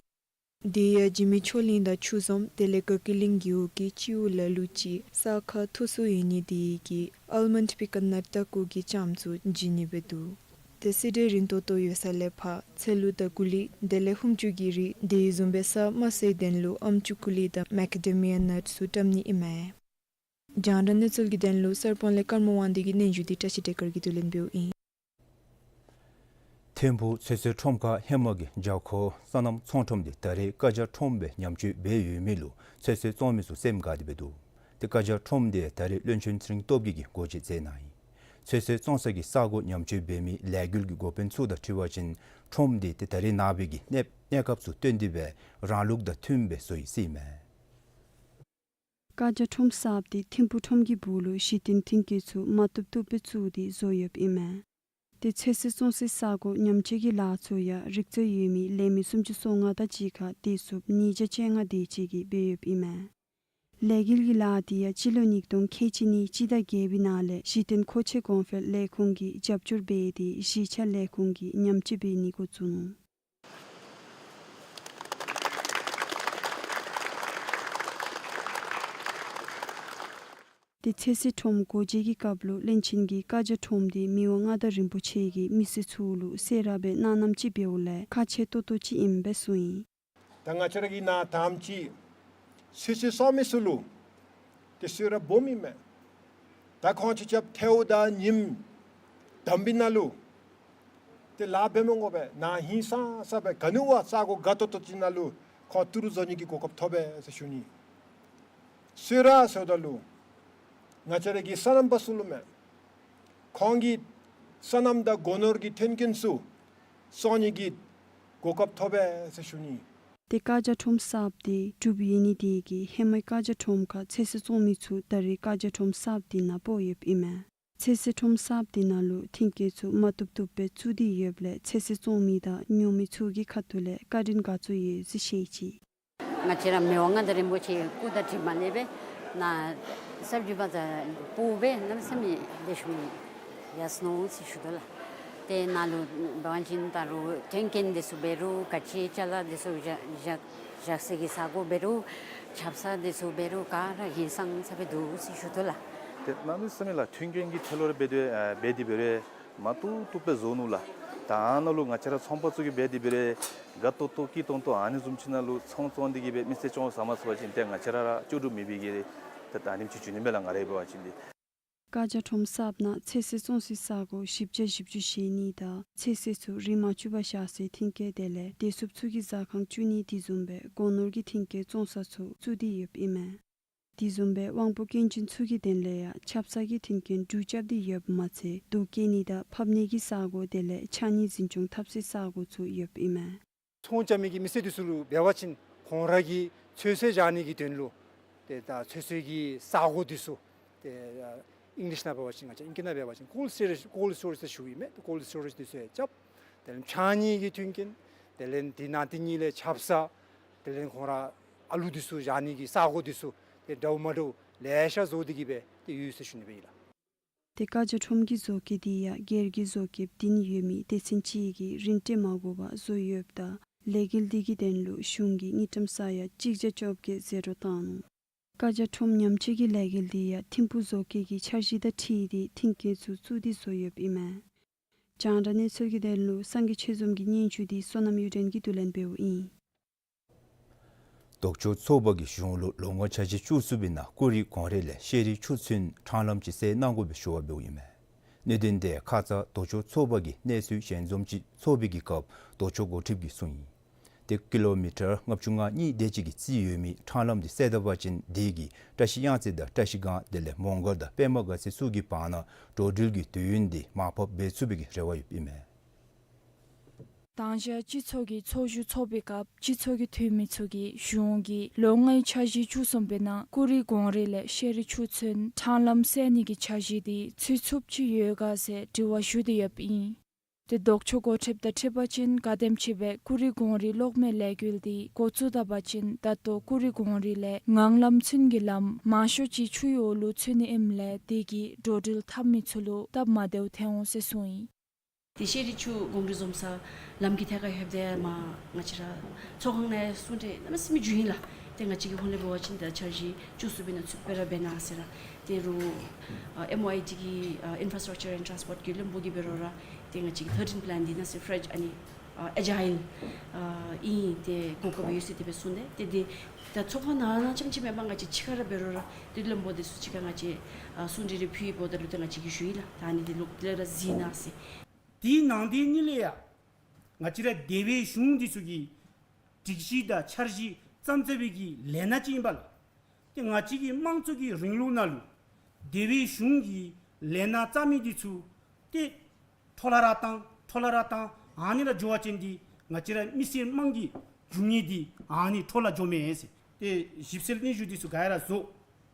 དེ་ཡང་འཇིགས་མེད་ཆོས་གླིང་དང་ཆུ་འཛོམས་དེ་ལས་དགའ་སྐྱིད་གླིང་རྒེད་འོག་གི་སྤྱི་འོག་ལ་ལུ་ཅིག་ས་ཁ་མཐོ་སུ་ཡོད་ནི་དེ་གིས་ཨལ་མོནཌ་པི་ཀ་ནཊ་ཏ་ཀུ་གི་ལྕངམ་ཚུ་བྱིན་ནི་སྦེ་འདུག། ཏེ་སེ་འབྲས་རིང་ཏོག་ཏོ་ཡོད་ས་ལས་ཕར་ཚལ་ལུ་དང་ཀུ་ལི་དེ་ལས་ཧུམ་ཅུ་གི་རིགས་དེ་བཟུམ་སྦེ་ས་དམའ་སའི་དོན་ལུ་ཨམ་ཅུ་ཀུ་ལི་དང་མེ་ཀ་ཌེ་མི་ཡ་ནཊ་ཚུ་བཀྲམ་ནི་ཨིན་མས། རྒྱང་བསྒྲགས་གནས་ཚུལ་གྱི་དོན་ལུ་གསར་སྤང་ལས་ཀརྨ་དབང་འདུས་ཀྱི་སྙན་ཞུ་འདི་བཀྲ་ཤིས་བདེ་སྐར་གྱིས་བསྡུ་ལེན་འབདཝ་ཨིན། ཐིམ་ཕུག་ཚོད་བསྲེ་ཁྲོམ་ཁར་ཧེ་མ་གི་རྒྱ་ཁོག་སོ་ནམ་ཚོང་ཁྲོམ་དེ་ད་རེས་ཀ་ཇ་ཁྲོམ་སྦེ་ཉམས་བཅོས་འབད་ཡོད་མི་ལུ་ཚོད་བསྲེ་བཙོང་མི་ཚུ་སེམས་དགའ་སྟེ་སྦེ་འདུག། ཏེ་ཀ་ཇ་ཁྲོམ་དེ་ད་རེས་བློན་ཆེན་ཚེ་རིང་སྟོབས་རྒྱས་ཀྱིས་སྒོ་འབྱེད་མཛད་གནང་ཡི། ཚོད་བསྲེ་བཙོང་ས་གི་ས་གོ་ཉམས་བཅོས་འབད་མི་ལས་འགུལ་གྱི་འགོ་དཔོན་ཚུ་དང་འཁྲིལ་བ་ཅིན་ཁྲོམ་དེ་ཏེ་ད་རེས་ནངས་པའི་གི་གནས་གནས་སྐབས་ཚུ་བསྟུན་ཏེ་སྦེ་རང་ལུགས་དང་མཐུནམ་སྦེ་བཟོ་ཡི་ཟེར་ཨིན་མས། ཀ་ཇ་ཁྲོམ་གསརཔ་དེ་ཐིམ་ཕུག་ཁྲོམ་གྱི་སྦུག་ལུ་གཞི་རྟེན་མཐུན་རྐྱེན་ཚུ་མ་བཏུབ་བཏུབ་སྦེ་བཙུགས་ཏེ་བཟོ་ཡོདཔ་ཨིན་མས། ཏེ་ཚོད་བསྲེ་བཙོང་སའི་ས་གོ་ཉམས་བཅོས་ཀྱི་ལཱ་ཚུ་ཡང་རིག་རྩལ་ཡོད་མི་ལས་མི་སུམ་ཅུ་སོ་ལྔ་དང་གཅིག་ཁར་སྡེ་ཚོགས་ཉིས་བརྒྱ་བཅོ་ལྔ་དེ་ཅིག་གིས་འབད་ཡོདཔ་ཨིན་མས། ལས་འགུལ་གྱི་ལཱ་དེ་ཡང་སྤྱི་ལོ་ཉིས་སྟོང་ཁལ་གཅིག་གཉིས་སྤྱི་ཟླ་བརྒྱད་པའི་ནང་ལས་གཞི་རྟེན་མཁོ་ཆས་གོང་འཕེལ་ལས་ཁུངས་ཀྱིས་རྒྱབ་སྐྱོར་འབད་དེ་གཞིས་ཆགས་ལས་ཁུངས་ཀྱིས་ཉམས་བཅོས་འབད་ནི་འགོ་བཙུགས་ནུག། ཏེ་ཚོད་བསྲེ་ཁྲོམ་སྒོ་འབྱེད་ཀྱི་སྐབས་ལུ་བློན་ཆེན་གྱིས་ཀ་ཇ་ཁྲོམ་དེ་མི་དབང་མངའ་བདག་རིན་པོ་ཆེ་གིས་མི་སེར་ཚུ་ལུ་གསོལ་རས་སྦེ་གནང་གནངམ་ཅིག་འབདཝ་ལས་ཁག་ཆེ་ཏོག་ཏོ་ཅིག་ཨིནམ་སྦེ་གསུངས་ཡི། ད་ང་བཅས་ར་གི་ནཱ་དངམ་ཅིག་ཚོད་བསྲེ་བཙོང་མི་ཚུ་ལུ་ཏེ་གསོལ་རས་སྦོམ་ཨིན་མས། ད་ཁོང་ཆ་ཁྱབ་ཐལཝ་དང་ཉིམ་དམ་པའི་ནང་ལུ་ཏེ་ལཱ་འབད་མི་དགོ་པས། ནཱ་ཧིང་སངས་ས་སྦེ་ག་ནི་བ་ས་གོ་དགའ་ཏོག་ཏོ་ཅིག་ནང་ལུ་ཁོང་ཏི་རུ་བཟོ་ནི་གི་གོ་སྐབས་ཐོབ་པས་ཟེར་ཞུ་ནི། གསོལ་རས་ཟེརཝ་ད་ལུ་ང་བཅས་ར་གི་སོ་ནམ་པ་ཚུ་ལུ་མེན། ཁོང་གི་སོ་ནམ་དང་སྒོ་ནོར་གྱི་མཐུན་རྐྱེན་ཚུ་བཙོང་ནི་གི་གོ་སྐབས་ཐོབ་པས་ཟེར་ཞུ་ནི། ཏེ་ཀ་ཇ་ཁྲོམ་གསརཔ་དེ་གྲུབ་ཡོད་ནི་དེ་གིས་ཧེ་མའི་ཀ་ཇ་ཁྲོམ་ཁར་ཚོད་བསྲེ་བཙོང་མི་ཚུ་ད་རེས་ཀ་ཇ་ཁྲོམ་གསརཔ་དེ་ནང་སྤོ་ཡོདཔ་ཨིན་མས། ཚོད་བསྲེ་ཁྲོམ་གསརཔ་དེ་ནང་ལུ་མཐུན་རྐྱེན་ཚུ་མ་བཏུབ་བཏུབ་སྦེ་བཙུགས་ཏེ་ཡོདཔ་ལས་ཚོད་བསྲེ་བཙོང་མི་དང་ཉོ་མི་ཚུ་གི་ཁ་ཐུག་ལས་བཀའ་དྲིན་དགའ་ཚོར་ཡོད་ཟེར་བཤད་ཅི། ང་བཅས་ར་མི་དབང་མངའ་བདག་རིན་པོ་ཆེའི་སྐུ་དང་གྲིབ་མ་ལས་སྦེ་ནཱ་གསརཔ་འགྱུར་བ་དང་སྤོ་སྦེ་གནམ་མེད་ས་མེད་ལེགས་ཤོམ་ཡར་སོ་ནུག་ཟེར་ཞུ་དོ་ལགས། ཏེ་ནཱ་ལུ་འབད་བ་ཅིན་ད་རུང་མཐུན་རྐྱེན་དེ་ཚུ་འབད་རུང་ག་ཅི་ཅ་ལ་དེ་ཚུ་བཞག་བཞག་བཞག་ས་གི་ས་གོ་འབད་རུང་ཆབ་གསང་དེ་ཚུ་འབད་རུང་ག་ར་ཧིང་སངས་ས་སྦེ་འདུག་ཟེར་ཞུ་དོ་ལགས། ཏེ་གནམ་མེད་ས་མེད་ལགས་མཐུན་རྐྱེན་གྱི་ཐད་ལུ་ར་འབད་དེ་ཨ་འབད་དེ་འབད་རུང་མ་བཏུབ་བཏུབ་སྦེ་བཟོ་ནུག་ལགས། ད་ཨ་ནཱ་ལུ་ང་བཅས་ར་ཚོང་པ་ཚུ་གིས་འབད་དེ་འབད་རུང་དགའ་ཏོག་ཏོ་སྐྱིད་ཏོང་ཏོ་ཨ་ནི་བཟུམ་ཅིག་ནང་ལུ་ཚོང་བཙོང་སྟེ་གིས་སྦེ་མི་ཚེ་སྐྱོང་ས་མ་ཚུགས་པ་ཅིན་ཏེ་ང་བཅས་ར་ར་ལྕོགས་གྲུབ་མེད་པའི་གི་ཏེ་ད་ཨ་ནེམ་ཅིག་འགྱོ་ནི་མས་ལགས། ང་རའི་འབད་བ་ཅིན་ཏེ། ཀ་ཇ་ཁྲོམ་གསརཔ་ནང་ཚོད་བསྲེ་བཙོང་སའི་ས་གོ་བཞི་བརྒྱ་བཞི་བཅུ་བཞེས་ནི་དང་ཚོད་བསྲེ་ཚུ་རིན་མ་བཅུག་པར་བཞག་སའི་མཐུན་རྐྱེན་དེ་ལས་བདེ་སྲུངཔ་ཚུ་གི་ཟ་ཁང་བཙུགས་ནི་དེ་བཟུམ་སྦེ་སྒོ་ནོར་གྱི་མཐུན་རྐྱེན་བཙོང་ས་ཚུ་བཙུགས་ཏེ་ཡོདཔ་ཨིན་མས། དེ་བཟུམ་སྦེ་དབང་པོ་སྐྱོན་ཅན་ཚུ་གི་དོན་ལས་ཡང་ཆབ་གསང་གི་མཐུན་རྐྱེན་འབྲུག་རྐྱབ་སྟེ་ཡོདཔ་མ་ཚད་རྡོ་བཀལ་ནི་དང་ཕབ་ནི་གི་ས་གོ་དེ་ལས་ཕྱགས་སྙིགས་འཛིན་སྐྱོང་འཐབ་སའི་ས་གོ་ཚུ་ཡོདཔ་ཨིན་མས། ཚོང་རྐྱབ་མི་གི་མི་སེར་དེ་ཚུ་ལུ་འབད་བ་ཅིན་ཁོང་ར་གི་ཚོད་བསྲེ་བཞག་ནི་གི་དོན་ལུ་ཏེ་ད་ཚོད་བསྲེ་གི་ས་གོ་དེ་ཚུ་ཏེ་ཨིང་ལིཤ་ནང་འབད་བ་ཅིན་ང་བཅས་ཨིང་སྐད་ནང་འབད་བ་ཅིན་ཀོལཌ་སི་ཊོ་རེཇ་ཀོལཌ་སི་ཊོ་རེཇ་ཟེར་ཞུཝ་ཨིན་མས། ཀོལཌ་སི་ཊོ་རེཇ་དེ་ཚུ་ཡང་རྐྱབ། དེ་ལས་ཕྱགས་སྙིགས་ཀྱི་མཐུན་རྐྱེན། དེ་ལས་དེ་ནང་དེ་གཉིས་ལས་ཆབ་གསང་། དེ་ལས་ཁོང་ར་ཨ་ལུ་དེ་ཚུ་བཞག་ནི་གི་ས་གོ་དེ་ཚུ་ཏེ་འདྲཝ་མ་འདྲཝ་ལེ་ཤ་བཟོ་སྟེ་གིས་སྦེ་ཏེ་ཡོད་ཟེར་ཞུ་ནི་སྦེ་ཨིན་ལགས། ཏེ་ཀ་ཇ་ཁྲོམ་གྱི་བཟོ་བཀོད་དེ་ཡང་སྒེར་གྱི་བཟོ་བཀོདཔ་བདུན་ཡོད་མི་སྡེ་ཚན་གཅིག་གིས་རིན་སྤྲོད་མ་དགོ་པར་བཟོ་ཡོདཔ་ད་ལས་འགུལ་དེ་གི་དོན་ལུ་གཞུང་གིས་དངུལ་ཀྲམ་ས་ཡ་གཅིག་བརྒྱ་བཅོ་བརྒྱད་ཟད་འགྲོ་བཏང་ནུག། ཀ་ཇ་ཁྲོམ་ཉམས་བཅོས་ཀྱི་ལས་འགུལ་དེ་ཡང་ཐིམ་ཕུག་བཟོ་བཀོད་ཀྱི་འཆར་གཞི་དང་འཁྲིལ་ཏེ་མཐུན་རྐྱེན་ཚུ་བཙུགས་ཏེ་བཟོ་ཡོདཔ་ཨིན་མས། རྒྱང་བསྒྲགས་གནས་ཚུལ་གྱི་དོན་ལུ་སངས་རྒྱས་ཆོས་འཛོམས་ཀྱི་སྙན་ཞུ་དེ་བསོད་ནམས་གཡུ་སྒྲོན་གྱིས་བསྡུ་ལེན་འབདཝ་ཨིན། ལྡོག་ཕྱོགས་ཚོགས་པ་གིས་གཞུང་ལུ་ལོ་ངོ་འཆར་གཞི་བཅུ་གསུམ་པའི་ནང་ཀུ་རི་གོང་རི་ལས་ཤེས་རིག་ཆུ་ཚུན་འཕྲང་ལམ་ཅིག་བསལ་གནང་དགོ་པའི་ཞུ་བ་འབདཝ་ཨིན་མས། གནད་དོན་དེ་ཁ་ཙ་ལྡོག་ཕྱོགས་ཚོགས་པ་གིས་གནས་ཚུལ་ཞལ་འཛོམས་ཅིག་ཚོགས་པའི་གི་སྐབས་ལྡོག་ཕྱོགས་འགོ་ཁྲིདཔ་གིས་གསུངས་ཡི། ཏེ་ཀི་ལོ་མི་ཊར་ལྔ་བཅུ་ང་གཉིས་དེ་ཅིག་གི་རྩིས་ཡོད་མི་འཕྲང་ལམ་དེ་བསལ་ད་པ་ཅིན་དེ་གིས་བཀྲ་ཤིས་གཡང་རྩེ་དང་བཀྲ་ཤིས་སྒང་དེ་ལས་མོང་སྒར་དང་པདྨ་དགའ་ཚལ་ཚུ་གི་བར་ན་འགྲོ་འགྲུལ་གྱི་དུས་ཡུན་དེ་མར་ཕབ་འབད་ཚུགས་པའི་གི་རེ་བ་ཡོདཔ་ཨིན་མས། དང་ཞག་སྤྱི་ཚོགས་ཀྱི་ཚོགས་བཞུགས་ཚོགས་པའི་སྐབས་སྤྱི་ཚོགས་ཀྱི་འཐུས་མི་ཚུ་གིས་གཞུང་གིས་ལོ་ལྔའི་འཆར་གཞི་བཅུ་གསུམ་པའི་ནང་ཀུ་རི་གོང་རི་ལས་ཤེས་རིག་ཆུ་ཚུན་འཕྲང་ལམ་བསལ་ནི་གི་འཆར་གཞི་དེ་ཚུད་ཚུགསཔ་ཅིག་ཡོད་ག་ཟེར་དྲི་བ་ཞུ་སྟེ་ཡོདཔ་ཨིན། ཏེ་ལྡོག་ཕྱོགས་འགོ་ཁྲིདཔ་དང་འཁྲིལ་བ་ཅིན་ག་དེམ་ཅིག་སྦེ་ཀུ་རི་གོང་རི་གློག་མེ་ལས་འགུལ་དེ་འགོ་བཙུགས་ད་པ་ཅིན་ད་ལྟོ་ཀུ་རི་གོང་རི་ལས་ངང་ལམ་ཚུན་གྱི་ལམ་མང་ཤོས་ཅིག་ཆུའི་འོག་ལུ་ཚུད་ནི་ཨིནམ་ལས་དེ་གིས་འགྲོ་འགྲུལ་འཐབ་མི་ཚུ་ལུ་སྟབས་མ་བདེཝ་ཐོན་འོང་ཟེར་གསུངས་ཡི། དེ་ཤེས་རིག་ཆུ་གོང་རི་འཛོམས་ས་ལམ་གྱི་ཐད་ཁར་ལྷོདཔ་དེ་མར་ང་བཅས་ར་ཚོགས་ཁང་ནང་གསུང་གྲོས་གནམ་མེད་ས་མེད་ཞུ་ཡི་ལགས། ཏེ་ང་བཅས་ཀྱི་ཧོངས་ལས་འབད་བ་ཅིན་ད་འཆར་གཞི་བཅུ་གསུམ་པའི་ནང་ཚུད་པའི་ར་འབད་གནང་ཟེར་ར། ཏེ་རུང་ཨ་ཨེམ་ཨོ་ཨའི་ཌི་གི་ཨ་ཨིན་ཕ་ར་སི་ཊག་ཅར་ཨེནཌ་ཊཱན་སི་པོརཊ་གི་བློན་པོ་གིས་འབད་རུང་ར་ཏེ་ང་བཅས་ཀྱི་ཐར་ཊིན་པི་ལེན་འདི་ནང་སི་ཕེ་རེཇ་ཨ་ནི་ཨ་ཨེ་ཇའིལ་ཨ་ཨིན། ཏེ་གོ་སྐབས་ཡོད་ཟེར་དེ་སྦེ་གསུངས་ཏེ་ཏེ་དེ་ད་ཚོགས་ཁང་ནང་ན་རྐྱངམ་ཅིག་མེན་པར་ང་བཅས་ཕྱི་ཁར་ར་འབད་རུང་ར་ཏེ་བློན་པོ་དེ་ཚུ་ཕྱི་ཁར་ང་བཅས་ཨ་གསུང་གྲོས་རེ་ཕུལ་ཡི་འབདཝ་ད་ལུ་ཏེ་ང་བཅས་ཀྱིས་ཞུ་ཡི་ལགས། ད་ཨ་ནི་དེ་ལོག་ལས་ར་གཟིགས་གནང་ཟེར། དེའི་ནང་དེ་གཉིས་ལས་ཡང་ ང་བཅས་ར་སྡེ་བའི་གཞུང་འདི་ཚུ་གི་སྒྲིག་གཞི་དང་འཆར་གཞི་བརྩམས་བརྩམས་པའི་གི་ལས་སྣ་ཅིག་ཨིན་པས་ལགས། ཏེ་ང་བཅས་ཀྱི་དམངས་གཙོ་གི་རིང་ལུགས་ནང་ལུ་སྡེ་བའི་གཞུང་གི་ལས་སྣ་བརྩམ་མི་འདི་ཚུ་ཏེ་འཕྲོ་བརླག་ར་བཏང་འཕྲོ་བརླག་ར་བཏང་ཨ་ནི་ར་འགྱོ་བ་ཅིན་འདི་ང་བཅས་ར་མི་སེར་དམངས་ཀྱི་རྒྱུ་དངོས་འདི་ཨ་ནི་འཕྲོ་བརླག་འགྱོཝ་མས་ཟེར། ཏེ་ཞིབ་འཚོལ་སྙན་ཞུ་འདི་ཚུ་ག་ར་བཟོ།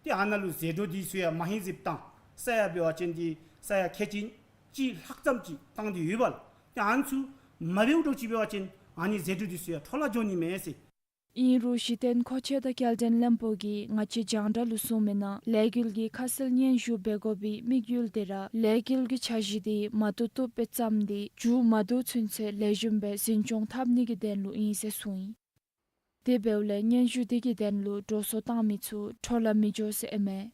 ཏེ་ཨ་ནཱ་ལུ་ཟད་འགྲོ་འདི་ཚུ་ཡང་མ་ཧེང་ཟེབ་བཏང་ས་ཡ་འབད་བ་ཅིན་འདི་ས་ཡ་ཁལ་གཅིག་གཅིག་ལྷག་ཙམ་ཅིག་བཏང་སྟེ་ཡོད་པས་ལགས། ཏེ་ཨ་ནི་ཚུ་མ་འབདཝ་འདྲཝ་ཅིག་འབད་བ་ཅིན་ཨ་ནི་ཟད་འགྲོ་འདི་ཚུ་ཡང་འཕྲོ་བརླག་འགྱོ་ནི་མས་ཟེར། ཨིན་རུང་གཞི་རྟེན་མཁོ་ཆས་དང་སྐྱེལ་འདྲེན་བློན་པོ་གིས་ང་བཅས་རྒྱང་བསྒྲགས་ལུ་གསུངས་མི་ནང་ལས་འགུལ་གྱི་ཁ་གསལ་སྙན་ཞུ་འབད་དགོ་པའི་དམིགས་ཡུལ་དེ་ར་ལས་འགུལ་གྱི་འཆར་གཞི་དེ་མ་བཏུབ་བཏུབ་སྦེ་བརྩམས་ཏེ་མཇུག་མ་བསྡུ་ཚུན་ཚོད་ལེགས་ཤོམ་སྦེ་འཛིན་སྐྱོང་འཐབ་ནི་གི་དོན་ལུ་ཨིན་ཟེར་གསུངས་ཡི། དེ་འབདཝ་ལས་སྙན་ཞུ་དེ་གི་དོན་ལུ་འགྲོ་སོང་བཏང་མི་ཚུ་འཕྲོ་བརླག་མི་འགྱོ་ཟེར་ཨིན་མས།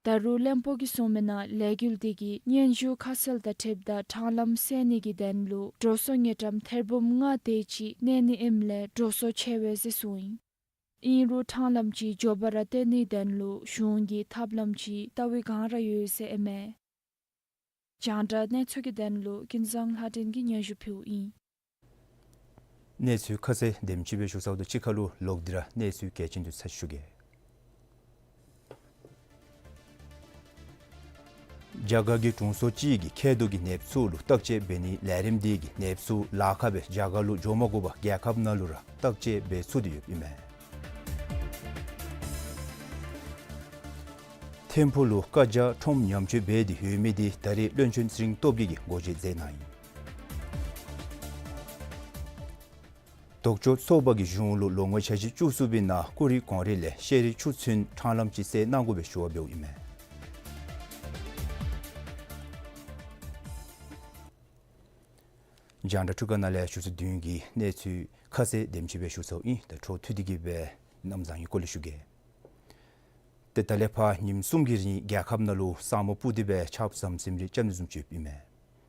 ད་རུང་བློན་པོ་གིས་གསུངས་མི་ནང་ལས་འགུལ་དེ་གིས་སྙན་ཞུ་ཁ་གསལ་དང་འཁྲིལཝ་ད་འཕྲང་ལམ་སེལ་ནི་གི་དོན་ལུ་འགྲོ་སོང་དངུལ་ཀྲམ་ཐེར་འབུམ་ལྔ་དེ་ཅིག་གནས་ནི་ཨིནམ་ལས་འགྲོ་སོང་ཆེ་བས་ཟེར་གསུངས་ཡི། ཨིན་རུང་འཕྲང་ལམ་ཅིག་མགྱོགས་པ་ར་བཏོན་ནིའི་དོན་ལུ་གཞུང་གིས་ཐབས་ལམ་ཅིག་བལྟ་བའི་བསྒང་ར་ཡོད་ཟེར་ཨིན་མས། རྒྱང་བསྒྲགས་གནས་ཚུལ་གྱི་དོན་ལུ་ཀུན་བཟང་ལྷ་སྒྲོན་གྱིས་སྙན་ཞུ་ཕུལཝ་ཨིན། གནས་ཚུལ་ཁ་གསལ་དེམ་ཅིག་སྦེ་ཞུ་ཚརཝ་ད་གཅིག་ཁར་ལུ་ལོག་སྟེ་ར་གནས་ཚུལ་གལ་ཆེན་དེ་ཚུ་ཞུ་གེ། རྒྱ་གར་གྱི་དྲུང་འཚོ་ཅིག་གིས་མཁལ་རྡོག་གི་ནདཔ་ཚུ་ལུ་བརྟག་དཔྱད་འབད་ནིའི་ལས་རིམ་དེ་གིས་ནདཔ་ཚུ་ལཱ་ཁག་སྦེ་རྒྱ་གར་ལུ་འགྱོ་མ་དགོ་པར་རྒྱལ་ཁབ་ནང་ལུ་ར་བརྟག་དཔྱད་འབད་ཚུགས་ཏེ་ཡོདཔ་ཨིན་མས། ཐིམ་ཕུག་ལུ་བཀའ་རྒྱ་ཁྲོམ་ཉམས་བཅོས་འབད་དེ་ཡོད་མི་དེ་ད་རེས་བློན་ཆེན་ཚེ་རིང་སྟོབས་རྒྱས་ཀྱིས་སྒོ་འབྱེད་མཛད་གནང་ཡི། ལྡོག་ཕྱོགས་ཚོགས་པ་གིས་གཞུང་ལུ་ལོ་ངོ་ཆ་བཞི་བཅུ་བསུབ་པའི་ནང་ཀུ་རི་གོང་རི་ལས་ཤེལ་རི་ཆུ་ཚུན་འཕྲང་ལམ་ཅིག་སེལ་གནང་དགོ་པའི་ཞུ་བ་འབདཝ་ཨིན་མས། རྒྱང་བསྒྲགས་འཕྲུལ་ཁང་ནང་ལས་ཆུ་ཚོད་བདུན་གྱི་གནས་ཚུལ་ཁ་གསལ་དེམ་ཅིག་སྦེ་ཞུ་ཚརཝ་ཨིན། ད་འཕྲོ་མཐུད་དེ་གི་སྦེ་གནམ་བཟང་ངན་སྐོར་ལས་ཞུ་གེ། ཏེ་ད་ལས་ཕར་ཉིནམ་གསུམ་གྱི་རིང་རྒྱལ་ཁབ་ནང་ལུ་ས་སྨུག་སྤུབས་ཏེ་སྦེ་ཆརཔ་ཟམ་ཟིམ་རེ་རྐྱབ་ནི་བཟུམ་ཅིག་ཡོདཔ་ཨིན་མས།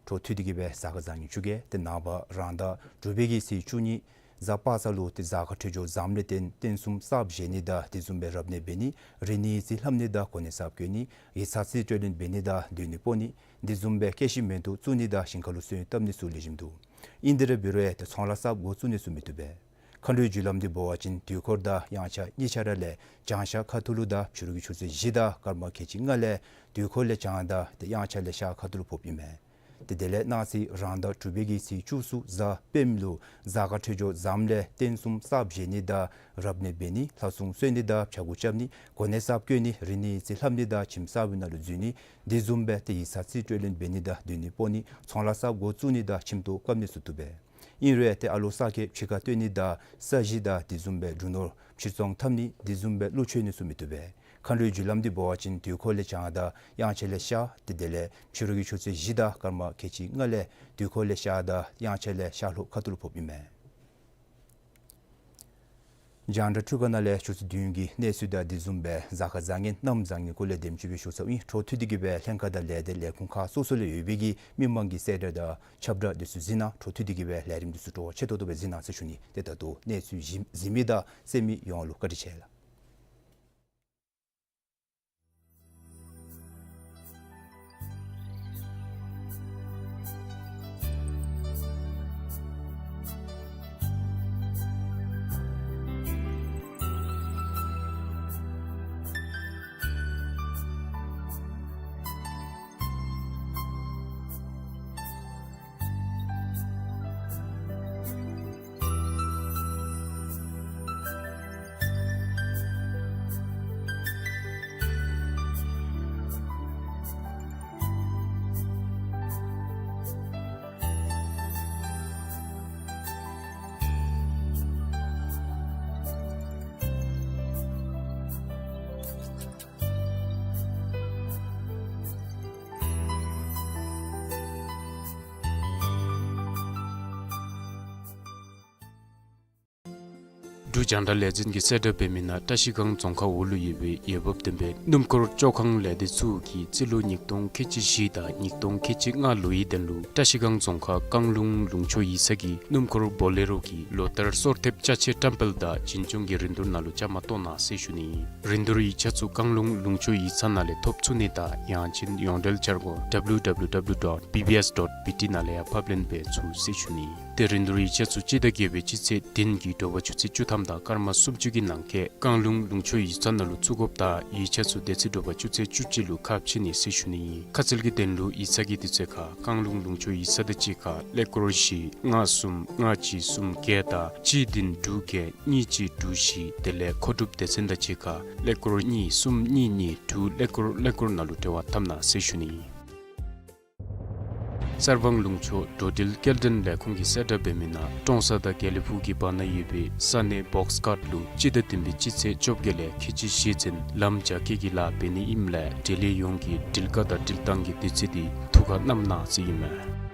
འཕྲོ་མཐུད་དེ་གི་སྦེ་གཟའ་སྐར་བཟང་ངན་ཞུ་གེ། ཏེ་ནངས་པ་རང་ཟླ་དྲུག་པའི་གི་ཚེས་བཅུ་གཉིས་གཟའ་པ་སངས་ལུ་ཏེ་གཟའ་སྐར་འཕྲོད་སྦྱོར་གཟའམ་ལས་བརྟེན་རྟེན་གསུམ་གསརཔ་བཞེངས་ནི་དང་དེ་བཟུམ་སྦེ་རབ་གནས་འབད་ནི་རིག་གནས་ཡིག་རྩིས་ལྷབ་ནི་དང་གོ་གནས་གསརཔ་བཀོད་ནི་ཡིག་ཚང་རྩིས་སྤྲོད་ལེན་འབད་ནི་དང་སྡོད་གནས་སྤོ་ནི་དེ་བཟུམ་སྦེ་སྐྱེད་ཤིང་མེ་ཏོག་བཙུགས་ནི་དང་ཞིང་ཁ་ལུ་སོན་བཏབ་ནི་ཚུ་ལེགས་ཤོམ་འདུག། ཨིན་དེ་ར་འབད་རུང་ཡང་ཏེ་ཚོང་ལཱ་གསརཔ་འགོ་བཙུགས་ནི་ཚུ་མི་བཏུབ་པས། མཁའ་འགྲོའི་རྒྱུ་ལམ་འདི་འབད་བ་ཅིན་དུས་འཁོར་དང་དབྱངས་འཆར་གཉིས་ཆ་ར་ལས་བྱང་ཤར་ཁ་ཐུག་ལུ་དང་ཕྱི་རུ་གི་ཆུ་ཚོད་བཞི་དང་སྐར་མ་ཁལ་གཅིག་ལྔ་ལས་དུས་འཁོར་ལས་བྱང་དང་ཏེ་དབྱངས་འཆར་ལས་ཤར་ཁ་ཐུག་ལུ་ཕོགཔ་ཨིན་མས། ཏེ་དེ་ལས་གནངས་ཚེ་རང་ཟླ་དྲུག་པའི་གི་ཚེས་བཅུ་གསུམ་གཟའ་སྤེནམ་ལུ་གཟའ་སྐར་འཕྲོད་སྦྱོར་གཟའམ་ལས་རྟེན་གསུམ་གསརཔ་བཞེངས་ནི་དང་རབ་གནས་འབད་ནི་ལྷ་སྲུང་གསོལ་ནི་དང་བྱ་འགུགས་རྐྱབ་ནི་གོ་གནས་གསརཔ་བཀོད་ནི་རིག་གནས་ཡིག་རྩིས་ལྷབ་ནི་དང་ཁྱིམ་གསར་པའི་ནང་ལུ་འཛུལ་ནི་དེ་བཟུམ་སྦེ་ཏེ་ཡིག་ཚང་རྩིས་སྤྲོད་ལེན་འབད་ནི་དང་སྡོད་གནས་སྤོ་ནི་ཚོང་ལཱ་གསརཔ་འགོ་བཙུགས་ནི་དང་ཁྱིམ་ཐོག་བཀབ་ནི་ཚུ་བཏུབ་པས། ཨིན་རུང་ཡང་ཏེ་ཨ་ལོ་གསར་སྐྱེས་ཕྱི་ཁར་བཏོན་ནི་དང་ས་གཞི་དང་དེ་བཟུམ་སྦེ་འབྲུ་ནོར་ཕྱིར་ཚོང་འཐབ་ནི་དེ་བཟུམ་སྦེ་གླུ་མཆོད་ནི་ཚུ་མི་བཏུབ་པས། མཁའ་འགྲོའི་རྒྱུ་ལམ་འདི་འབད་བ་ཅིན་དུས་འཁོར་ལས་བྱང་དང་དབྱངས་འཆར་ལས་ཤར་ཏེ་དེ་ལས་ཕྱི་རུ་གི་ཆུ་ཚོད་བཞི་དང་སྐར་མ་ཁལ་གཅིག་ལྔ་ལས་དུས་འཁོར་ལས་ཤར་དང་དབྱངས་འཆར་ལས་ཤར་ལྷོ་ཁ་ཐུག་ལུ་ཕོགཔ་ཨིན་མས། རྒྱང་བསྒྲགས་འཕྲུལ་ཁང་ནང་ལས་ཆུ་ཚོད་བདུན་གྱི་གནས་ཚུལ་དང་དེ་བཟུམ་སྦེ་གཟའ་སྐར་བཟང་ངན་གནམ་བཟང་ངན་སྐོར་ལས་དེམ་ཅིག་སྦེ་ཞུ་ཚརཝ་ཨིན། འཕྲོ་མཐུད་དེ་གི་སྦེ་ལྷན་ཁག་དང་ལས་སྡེ་ལས་ཁུངས་ཁག་སོ་སོ་ལས་ཡོད་པའི་གི་མི་མང་གི་གསལ་བསྒྲགས་དང་ཁྱབ་བསྒྲགས་དེ་ཚུ་གཟིགས་གནང་། འཕྲོ་མཐུད་དེ་གི་སྦེ་ལས་རིམ་དེ་ཚུ་སྤྲོ་བ་ཆེ་ཏོག་ཏོ་སྦེ་གཟིགས་གནང་ཟེར་ཞུ་ནི། ཏེ་ད་ལྟོ་གནས་ཚུལ་གཟིགས་མི་དང་གསན་མི་ཡོངས་ལུ་བཀའ་དྲིན་ཆེ་ལགས། འབྲུག་རྒྱང་བསྒྲགས་ལས་འཛིན་གྱིས་གསལ་བསྒྲགས་འབད་མི་ནང་བཀྲིས་སྒང་རྫོང་ཁག་འོག་ལུ་ཡོད་པའི་འོས་འབབ་ལྡན་པའི་སྣུམ་འཁོར་བཅོ་ཁང་ལས་སྡེ་ཚུ་གིས་རྩིས་ལོ་ཉིས་སྟོང་ཁལ་གཅིག་བཞི་དང་ཉིས་སྟོང་ཁལ་གཅིག་ལྔ་ལོའི་དོན་ལུ་བཀྲིས་སྒང་རྫོང་ཁག་བཀང་ལུང་ལུང་ཕྱོགས་ཡིག་ཚང་གི་སྣུམ་འཁོར་བོ་ལེ་རོ་གི་ལོ་ལྟར་སོར་ཐེབས་ཅ་ཆས་བཀྲམ་སྤེལ་དང་བྱིན་སྐྱོང་གི་རིན་བསྡུར་ནང་ལུ་བཅའ་མར་གཏོགས་གནང་ཟེར་ཞུ་ནི། རིན་བསྡུར་ཡིག་ཆ་ཚུ་བཀང་ལུང་ལུང་ཕྱོགས་ཡིག་ཚང་ནང་ལས་ཐོབ་ཚུགས་ནི་དང་ཡང་ཅིན་ཡོངས་འབྲེལ་འཆར་སྒོ་W W W dot B B S dot B T ནང་ལས་ཡང་ཕབ་ལེན་འབད་ཚུགས་ཟེར་ཞུ་ནི། ཏེ་རིན་བསྡུར་ཡིག་ཆ་ཚུ་སྤྱི་ཟླ་བརྒྱད་པའི་སྤྱི་ཚེས་བདུན་གྱི་དྲོ་པ་ཆུ་ཚོད་བཅུ་ཐམ་དང་སྐར་མ་སུམ་ཅུ་གི་ནང་འཁོད་བཀང་ལུང་ལུང་ཕྱོགས་ཡིག་ཚང་ནང་ལུ་བཙུགས་དགོཔ་དང་ཡིག་ཆ་ཚུ་དེ་ཚེ་དྲོ་པ་ཆུ་ཚོད་བཅུ་གཅིག་ལུ་ཁ་ཕྱེ་ནི་ཟེར་ཞུ་ནི་ཨིན། ཁ་གསལ་གྱི་དོན་ལུ་ཡིག་ཚང་གི་དུས་ཚོད་ཁར་བཀང་ལུང་ལུང་ཕྱོགས་ཡིག་ཚང་དང་གཅིག་ཁར་ཀླད་ཀོར་བཞི་ལྔ་གསུམ་ལྔ་གཅིག་གསུམ་བརྒྱད་དང་གཅིག་བདུན་དྲུག་བརྒྱད་གཉིས་གཅིག་དྲུག་བཞི་དེ་ལས་མཁོ་སྒྲུབ་སྡེ་ཚན་དང་གཅིག་ཁར་ཀླད་ཀོར་གཉིས་གསུམ་གཉིས་གཉིས་དྲུག་ཀླད་ཀོར་ཀླད་ཀོར་ནང་ལུ་འབྲེལ་བ་འཐབ་གནང་ཟེར་ཞུ་ནི་ཨིན། གསར་སྤང་ལུང་ཕྱོགས་འགྲོ་འགྲུལ་སྐྱེལ་འདྲེན་ལས་ཁུངས་ཀྱིས་གསལ་བསྒྲགས་འབད་མི་ནང་ཀྲོང་གསར་དང་དགེ་ལེགས་ཕུག་གི་བར་ན་ཡོད་པའི་ས་གནས་བོགས་ཀཊ་ལུ་སྤྱི་ཟླ་བདུན་པའི་སྤྱི་ཚེས་བཅོ་བརྒྱད་ལས་ཁལ་གཅིག་བཞི་ཚུན་ལམ་རྒྱ་སྐྱེད་ཀྱི་ལཱ་འབད་ནི་ཨིནམ་ལས་འབྲེལ་ཡོད་ཡོངས་ཀྱིས་འགྲུལ་བཀག་དང་འགྲུལ་བཏང་གི་དུས་ཚོད་འདི་ཐུགས་ཁར་བསྣམ་གནང་ཟེར་ཨིན་མས།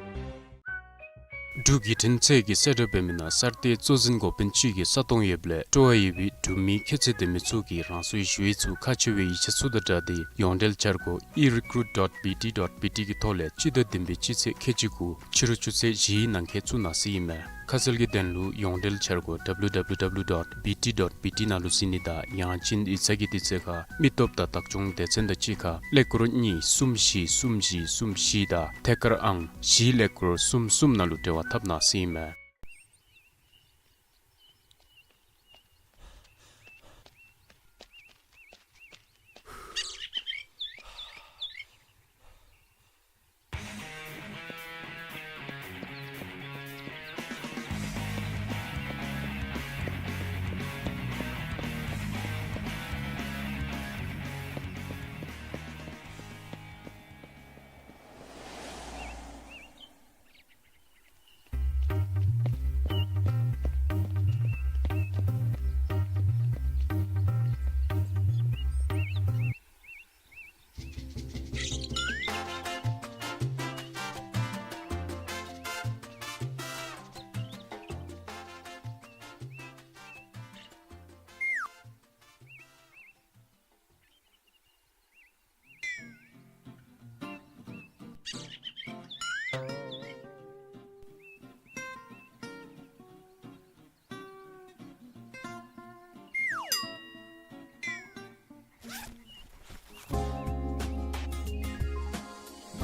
འབྲུག་བརྒྱུད་འཕྲིན་ཚད་ཀྱིས་གསལ་བསྒྲགས་འབད་མི་ནང་གསར་གཏོད་གཙོ་འཛིན་འགོ་དཔོན་ཅིག་གིས་ས་སྟོང་ཡོདཔ་ལས་སྤྲོ་བ་ཡོད་པའི་འབྲུག་མི་ཁྱད་ཚད་ལྡན་མི་ཚུ་གིས་རང་སོའི་ཞུ་ཡིག་ཚུ་ཁག་ཆེ་བའི་ཡིག་ཆ་ཚུ་དང་སྦྲགས་ཏེ་ཡོངས་འབྲེལ་འཆར་སྒོ་E recruit dot B T dot B T གི་ཐོག་ལས་སྤྱི་ཟླ་བདུན་པའི་སྤྱི་ཚེས་ཁལ་གཅིག་དགུ་ཕྱི་རུ་ཆུ་ཚོད་བཞིའི་ནང་འཁོད་བཙུགས་གནང་ཟེར་ཨིན་མས། ཁ་གསལ་གྱི་དོན་ལུ་ཡོངས་འབྲེལ་འཆར་སྒོ་W W W dot B T dot B T ནང་ལུ་གཟིགས་ནི་དང་ཡང་ཅིན་ཡིག་ཚང་གི་དུས་ཚོད་ཁར་མི་སྟོབས་དང་བདག་སྐྱོང་སྡེ་ཚན་དང་གཅིག་ཁར་ཀླད་ཀོར་གཉིས་གསུམ་བཞི་གསུམ་བཞི་གསུམ་བཞི་དང་ཐད་ཀར་ཨང་བཞི་ཀླད་ཀོར་གསུམ་གསུམ་ནང་ལུ་འབྲེལ་བ་འཐབ་གནང་ཟེར་ཨིན་མས།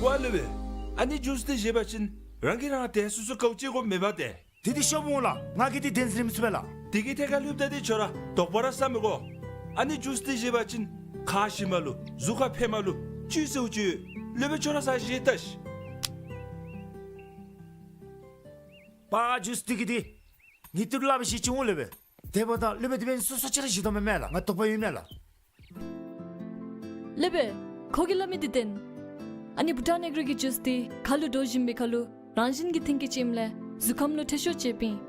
ཝ་ལེ་བེ། ཨ་ནི་ཇུས་འདི་བཞེས་པ་ཅིན་རང་གིས་རང་དེ་སོ་སོ་གའུ་ཅིག་གོ་མེད་པ་དེ། དེ་འདི་ཤོབ་འོང་ལགས། ང་གིས་འདི་བདེན་ཟེར་མི་ཚུགས་པས་ལགས། དེ་གི་ཐད་ཁར་ལྷོདཔ་ད་འདི་ཁྱོད་ར་དོགས་པ་ར་ཟ་མི་དགོ། ཨ་ནི་ཇུས་འདི་བཞེས་པ་ཅིན་ཁ་ཞི་མ་ལུ་གཟུགས་ཁར་ཕན་མ་ལུ་ཅི་ཟེརཝ་ཅིག་ཡོད། ལེགས་པས་ཁྱོད་ར་ཟ་བཞེས་ལྟ་ཤིག། པ་ཇུས་འདི་གིས་འདི་ངེའི་ཏི་རུ་སླབ་པའི་ཤེས་ཅི་འོང་ལེགས་པས། དེ་འབདཝ་ད་ལེགས་པས་དེ་འབདན་སོ་སོ་ཅིག་ར་བཞེས་དོ་མེན་མས་ལགས། ང་དོགས་པ་ཡོད་མས་ལགས། ལེགས་པས། ཁོ་གིས་སླབ་མི་འདི་བདེན། ཨ་ནི་བྷུ་ཊཱན་ཨེག་རོ་གི་ཇུས་འདི་ཁ་ལུ་འདྲོག་བཞིན་པའི་ཁར་ལུ་རང་བཞིན་གྱི་མཐུན་རྐྱེན་ཅིག་ཨིནམ་ལས་གཟུགས་ཁམས་ལུ་ཐེ་ཤོས་ཅིག་ཡོདཔ་ཨིན།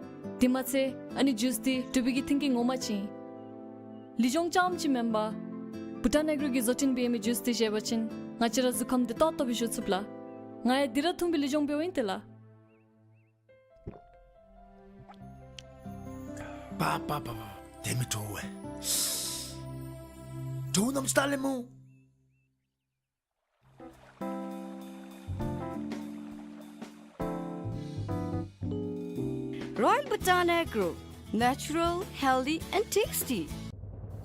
དེ་མ་ཚད་ཨ་ནི་ཇུས་འདི་འབྲུག་པའི་གི་མཐུན་རྐྱེན་ངོ་མ་ཅིག་ཨིན། ལུས་སྦྱོང་རྐྱངམ་ཅིག་མེན་པར་བྷུ་ཊཱན་ཨེག་རོ་གིས་བཟོ་སྐྲུན་འབད་མི་ཇུས་འདི་བཞེས་པ་ཅིན་ང་བཅས་ར་གཟུགས་ཁམས་འདི་ཏོག་ཏོ་སྦེ་བཞུགས་ཚུགས་ལགས། ང་ཡང་འདི་ར་འཐུང་སྦེ་ལུས་སྦྱོང་འབདཝ་ཨིན་ཏེ་ལགས། པ་པ་པ་པ། དེ་མི་དྲོ་བས། དྲོ་ནམ་ཅིག་ལྟ་ལེ་སྨོ། Royal Bhutan Agro, natural, healthy and tasty.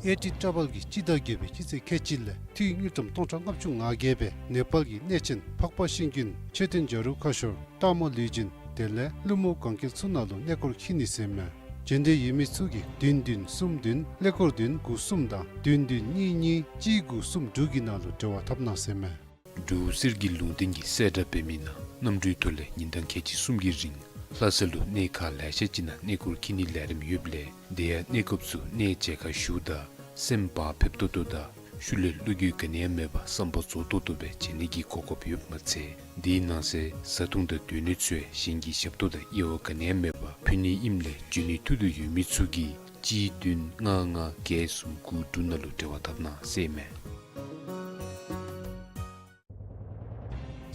ཨེ་ཊི་ཊ་བཱལ་གྱིས་སྤྱི་ཟླ་བརྒྱད་པའི་སྤྱི་ཚེས་ཁལ་གཅིག་ལས་ཐིག་དངུལ་ཀྲམ་སྟོང་ཕྲག་ལྔ་བཅུ་ང་བརྒྱད་སྦེ་ནེ་པཱལ་གྱི་གནས་ཆེན་འཕགས་པ་ཤིང་ཀུན་མཆོད་རྟེན་བྱ་རུང་ཁ་ཤོར་སྟག་མོ་ལུས་སྦྱིན་དེ་ལས་ཀླུ་མོ་གན་རྐྱལ་ཚུ་ནང་ལུ་གནས་སྐོར་འཁྱིད་ནི་ཟེར་མས། འབྱོན་འདོད་ཡོད་མི་ཚུ་གིས་བདུན་བདུན་གསུམ་བདུན་ཀླད་ཀོར་བདུན་དགུ་གསུམ་དང་བདུན་བདུན་གཉིས་གཉིས་གཅིག་དགུ་གསུམ་དྲུག་གི་ནང་ལུ་འབྲེལ་བ་འཐབ་གནང་ཟེར་མས། འབྲུག་གསེར་གྱི་ལུང་བསྟན་གྱིས་གསལ་བསྒྲགས་འབད་མི་ནང་གནམ་གྲུའི་ཐོག་ལས་ཉིན་གྲངས་ཁལ་གཅིག་གསུམ་གྱི་རིང་ལྷ་ས་ལུ་གནས་ཁག་ལེ་ཤ་ཅིག་ནང་གནས་སྐོར་འཁྱིད་ནིའི་ལས་རིམ་ཡོདཔ་ལས་དེ་ཡང་གནས་སྐབས་སུ་གནས་མཇལ་ཁ་ཞུཝ་ད་སེམས་བག་ཕེབས་ཏོག་ཏོ་དང་ཤུལ་ལས་བློ་འགྱོད་ག་ནི་ཡང་མེད་པར་བསམ་པ་རྫོགས་ཏོག་ཏོ་སྦེ་མཇལ་ནི་གི་གོ་སྐབས་ཡོདཔ་མ་ཚད་དེའི་ནང་གསེས་བཟའ་འཐུང་དང་སྡོད་གནས་ཚུ་ཡང་གཞན་གྱི་ཞབས་ཏོག་དང་དབྱེ་བ་ག་ནི་ཡང་མེད་པར་ཕུལ་ནི་ཨིནམ་ལས་འབྱོན་ནིའི་ཐུགས་འདོད་ཡོད་མི་ཚུ་གིས་གཅིག་བདུན་ལྔ་ལྔ་བརྒྱད་གསུམ་དགུ་དྲུག་ནང་ལུ་འབྲེལ་བ་འཐབ་གནང་ཟེར་མས།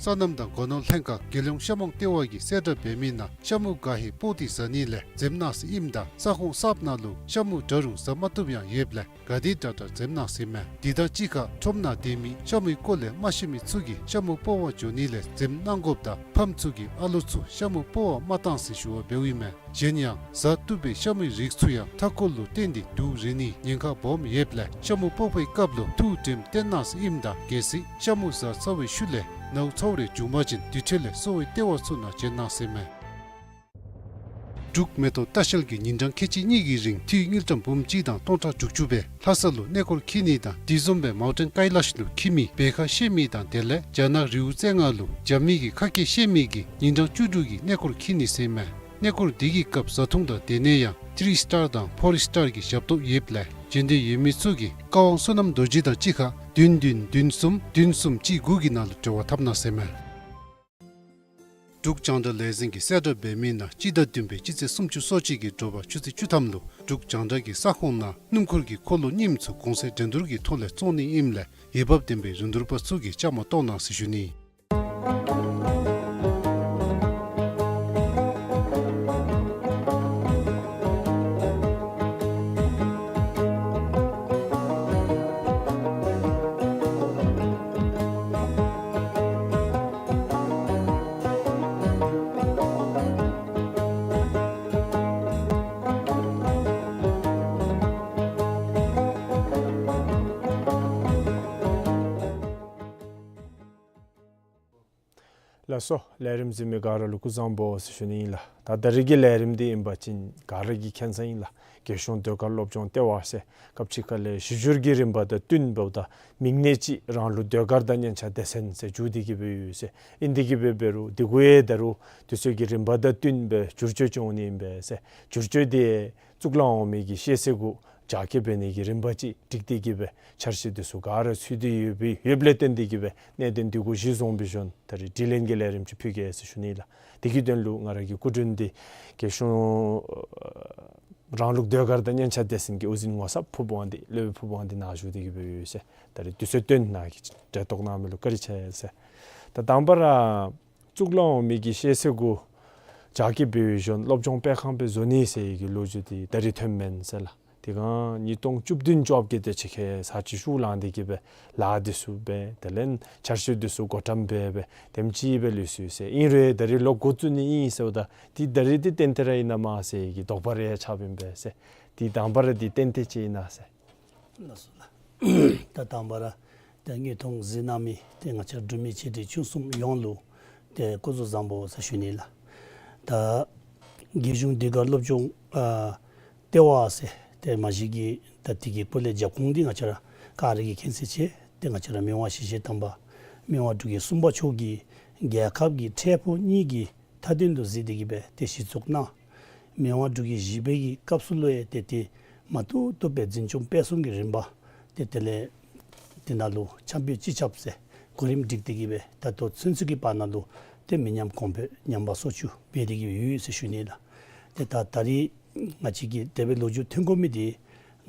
སོ་ནམ་དང་སྒོ་ནོར་ལྷན་ཁག་རྒྱལ་ཡོངས་ཤ་མོང་ལྟེ་བ་གིས་གསལ་བསྒྲགས་འབད་མི་ནང་ཤ་མུ་ག་ཧེ་སྤོག་སྟེ་བཟའ་ནི་ལས་འཛེམ་གནང་ཟེར་ཨིནམ་ད་ས་ཁོངས་གསརཔ་ནང་ལུ་ཤ་མུ་འདྲ་རུང་བཟའ་མ་བཏུབ་ཡང་ཡོདཔ་ལས་ག་དེ་དྲག་དྲག་འཛེམ་གནང་ཟེར་མས། དེ་དང་གཅིག་ཁར་ཁྲོམ་ནང་སྡོད་མི་ཤ་མུའི་སྐོར་ལས་མ་ཤེས་མི་ཚུ་གིས་ཤ་མུ་སྤོག་པར་འགྱོ་ནི་ལས་འཛེམ་གནང་དགོཔ་དང་ཕམ་ཚུ་གིས་ཨ་ལོ་ཚུ་ཤ་མུ་སྤོག་པར་མ་གཏང་ཟེར་ཞུ་བ་འབདཝ་ཨིན་མས། གཞན་ཡང་བཟའ་བཏུབ་པའི་ཤ་མུའི་རིགས་ཚུ་ཡང་མཐའ་འཁོར་ལུ་བརྟེན་ཏེ་དུག་རེག་ནིའི་ཉེན་ཁ་སྦོམ་ཡོདཔ་ལས་ཤ་མུ་སྤོག་པའི་སྐབས་ལུ་ཐུགས་དྲནམ་བཏོན་གནང་ཟེར་ཨིནམ་ད་གལ་སྲིད་ཤ་མུ་བཟའ་ཚར་བའི་ཤུལ་ལས་ནཝ་ཚཝ་རེ་བྱུང་པ་ཅིན་དེ་འཕྲོ་ལས་གསོ་བའི་ལྟེ་བ་ཚུ་ནང་བྱོན་གནང་ཟེར་མས། འབྲུག་མེ་ཏོག་ལྟ་བཤལ་གྱིས་ཉིན་གྲངས་ཁལ་གཅིག་གཉིས་ཀྱི་རིང་འཐུས་དངུལ་ཀྲམ་འབུམ་གཅིག་དང་སྟོང་ཕྲག་དྲུག་ཅུ་སྦེ་ལྷ་ས་ལུ་གནས་སྐོར་འཁྱིད་ནི་དང་དེ་བཟུམ་སྦེ་མའུ་ཊེན་ཀའི་ལཱཤ་ལུ་འཁྱིད་མི་བེ་ཁ་བཤལ་མི་དང་དེ་ལས་རྒྱ་ནག་རི་བོ་རྩེ་ལྔ་ལུ་རྒྱབ་མི་གི་ཁ་སྐད་བཤད་མི་གིས་ཉིན་གྲངས་བཅུ་དྲུག་གི་གནས་སྐོར་འཁྱིད་ནི་ཟེར་མས། གནས་སྐོར་འདི་གི་སྐབས་བཟའ་འཐུང་དང་སྡོད་གནས་ཡང་ཐི་རི་སི་ཊར་དང་ཕོར་སི་ཊར་གྱི་ཞབས་ཏོག་ཡོདཔ་ལས་འབྱོན་འདོད་ཡོད་མི་ཚུ་གིས་བཀའ་དབང་བསོད་ནམས་རྡོ་རྗེ་དང་གཅིག་ཁར་བདུན་བདུན་བདུན་གསུམ་བདུན་གསུམ་གཅིག་དགུ་གི་ནང་ལུ་འབྲེལ་བ་འཐབ་གནང་ཟེར་མས། འབྲུག་རྒྱང་བསྒྲགས་ལས་འཛིན་གྱིས་གསལ་བསྒྲགས་འབད་མི་ནང་སྤྱི་ཟླ་བདུན་པའི་སྤྱི་ཚེས་སུམ་ཅུ་སོ་གཅིག་གི་དྲོ་པ་ཆུ་ཚོད་བཅུ་ཐམ་ལུ་འབྲུག་རྒྱང་བསྒྲགས་ཀྱི་ས་ཁོངས་ནང་སྣུམ་འཁོར་གྱི་འཁོར་ལོ་རྙིངམ་ཚུ་གོང་ཚད་འགྲན་བསྡུར་གྱི་ཐོག་ལས་བཙོང་ནི་ཨིནམ་ལས་འོས་འབབ་ལྡན་པའི་རིན་བསྡུར་པ་ཚུ་གིས་བཅའ་མར་གཏོགས་གནང་ཟེར་ཞུ་ནི། ལགས་སོ། ལས་རིམ་གཟིགས་མི་ག་ར་ལུ་སྐུ་གཟུགས་བཟང་པོ་ཟེར་ཞུ་ནི་ཨིན་ལགས། ད་ད་རིས་ཀྱི་ལས་རིམ་འདི་ཨིན་པ་ཅིན་ག་ར་གིས་མཁྱེན་གསལ་ཨིན་ལགས། རྒྱལ་གཞུང་ཟློས་གར་སློབ་སྦྱོང་ལྟེ་བ་ཟེར་སྐབས་ཅིག་ཁ་ལས་བཞི་བཅུ་གི་རིམ་པ་དང་བསྟུན་འབདཝ་ད་མིང་གནས་ཅིག་རང་ལུགས་ཟློས་གར་དང་སྙན་ཆ་སྡེ་ཚན་ཟེར་བསྒྱུར་ཏེ་གི་སྦེ་ཡོད་ཟེར། ཨིན་ཏེ་གི་སྦེ་འབད་རུང་དེ་གུ་ཡང་ད་རུང་དུས་ཚོད་ཀྱི་རིམ་པ་དང་བསྟུན་སྦེ་བསྒྱུར་བཅོས་འབྱུང་ནི་ཨིན་པས་ཟེར། བསྒྱུར་བཅོས་འདི་གཙུག་ལག་འོག་མའི་གི་ཤེས་ཚད་གུ་རྒྱ་སྐྱེད་འབད་ནི་གི་རིམ་པ་ཅིག་སྒྲིག་སྟེ་གི་སྦེ་འཆར་གཞི་འདི་ཚུ་ག་ར་ཚུད་དེ་ཡོད་པའི་ཡོདཔ་ལས་བརྟེན་ཏེ་གི་སྦེ་གནད་དོན་འདི་གུ་གཞི་བཟུང་སྦེ་བྱོན་ད་རིས་དྲི་ལན་གྱི་ལས་རིམ་ཅིག་ཕུལ་གེ་ཟེར་ཞུ་ནི་ལགས། དེ་གི་དོན་ལུ་ང་ར་གི་སྐུ་མགྲོན་འདི་རྒྱལ་གཞུང་རང་ལུགས་ཟློས་གར་དང་སྙན་ཆ་སྡེ་ཚན་གྱི་དབུ་འཛིན་ངོ་ཚབ་ཕུར་བུ་དབང་འདུས་སློབ་དཔོན་ཕུར་བུ་དབང་འདུས་ནཱ་བཞུགས་ཏེ་གི་སྦེ་ཡོད་ཟེར། ད་རིས་དུས་ཚོད་བཏོན་ནཱ་གིས་གྲལ་གཏོགས་གནང་མི་ལུ་བཀའ་དྲིན་ཆེ་ཟེར། ད་དང་པ་ར་གཙུག་ལག་འོག་མའི་གི་ཤེས་ཚད་གུ་རྒྱ་སྐྱེད་འབད་བའི་གཞུང་སློབ་སྦྱོང་སྤེལ་ཁང་སྦེ་བཟོ་ནི་ཟེར་བའི་གི་ལོ་རྒྱུས་འདི་ད་རིས་ཐོནམ་མེན་ཟེར་ལགས། དེ་སྒང་ཉིས་སྟོང་བཅུ་བདུན་བཅོ་བརྒྱད་དེ་ཅིག་ཁར་ཚར་གཅིག་ཤུགས་ལང་སྟེ་གི་སྦེ་ལཱ་འདི་ཚུ་འབད་དེ་ལས་འཆར་གཞི་འདི་ཚུ་འགོ་འདྲེན་འབད་སྦེ་དེམ་ཅིག་སྦེ་ལུས་སོ་ཡི་ཟེར། ཨིན་རུང་ད་རིས་ལོག་འགོ་བཙུགས་ནི་ཨིན་ཟེརཝ་ད་འདི་ད་རིས་འདི་ཏན་ཏན་ར་ཨིན་ན་མས་ཟེར་བའི་གི་དོགས་པ་རེ་ཡང་ཆགསཔ་ཨིན་པས་ཟེར། འདི་དང་པ་ར་འདི་ཏན་ཏན་ཅིག་ཨིན་ན་ཟེར། ལགས་སོ་ལགས། ད་དང་པ་ར་ཏེ་དངོས་མཐོང་གཟིགས་གནང་མི་ཏེ་ང་བཅས་འབྲུག་མི་ཆེ་འབྲིང་ཆུང་གསུམ་ཡོངས་ལུ་ཏེ་སྐུ་གཟུགས་བཟང་པོ་ཟེར་ཞུ་ནི་ལགས། ད་རྒྱལ་གཞུང་ཟློས་གར་སློབ་སྦྱོང་ཨ་ལྟེ་བ་ཟེར་ཏེ་མ་གཞི་གི་ད་དེ་གི་སྐོར་ལས་རྒྱབ་ཁུངས་འདི་ང་བཅས་ར་ག་ར་གིས་མཁྱེན་གསལ་ཆེ། ཏེ་ང་བཅས་ར་མི་དབང་ཞི་བྱེད་དམ་པ་མི་དབང་འབྲུག་རྒྱལ་གསུམ་པ་མཆོག་གིས་རྒྱལ་ཁབ་ཀྱི་འཕྲལ་ཕུགས་གཉིས་ཀྱི་མཐའ་དོན་དུ་གཟིགས་ཏེ་གི་སྦེ་ཏེ་གཞི་བཙུགས་གནང་། མི་དབང་འབྲུག་རྒྱལ་བཞི་པའི་གི་སྐབས་སུ་ལུ་ཡང་ཏེ་ཏེ་མ་བཏུབ་བཏུབ་སྦེ་འཛིན་སྐྱོང་སྤེལ་གསུམ་གྱི་རིམ་པ་ཏེ་དེ་ལས་དེ་ནང་ལུ་ཆབ་སྤེལ་སྤྱི་ཁྱབ་ཟེར་གོ་རིམ་སྒྲིག་སྟེ་གི་སྦེ་ད་ལྟོ་ཚུན་ཚོད་ཀྱི་བར་ན་ལུ་ཏེ་མི་ཉམས་གོང་འཕེལ་ཉམས་པ་སོར་ཆུད་འབད་དེ་གི་ཡོད་ཟེར་ཞུ་ནི་ལགས། ཏེ་ད་ད་རིས་ང་བཅས་ཀྱི་དེ་སྦེ་ལོ་རྒྱུས་ཐོན་དགོ་མི་འདི་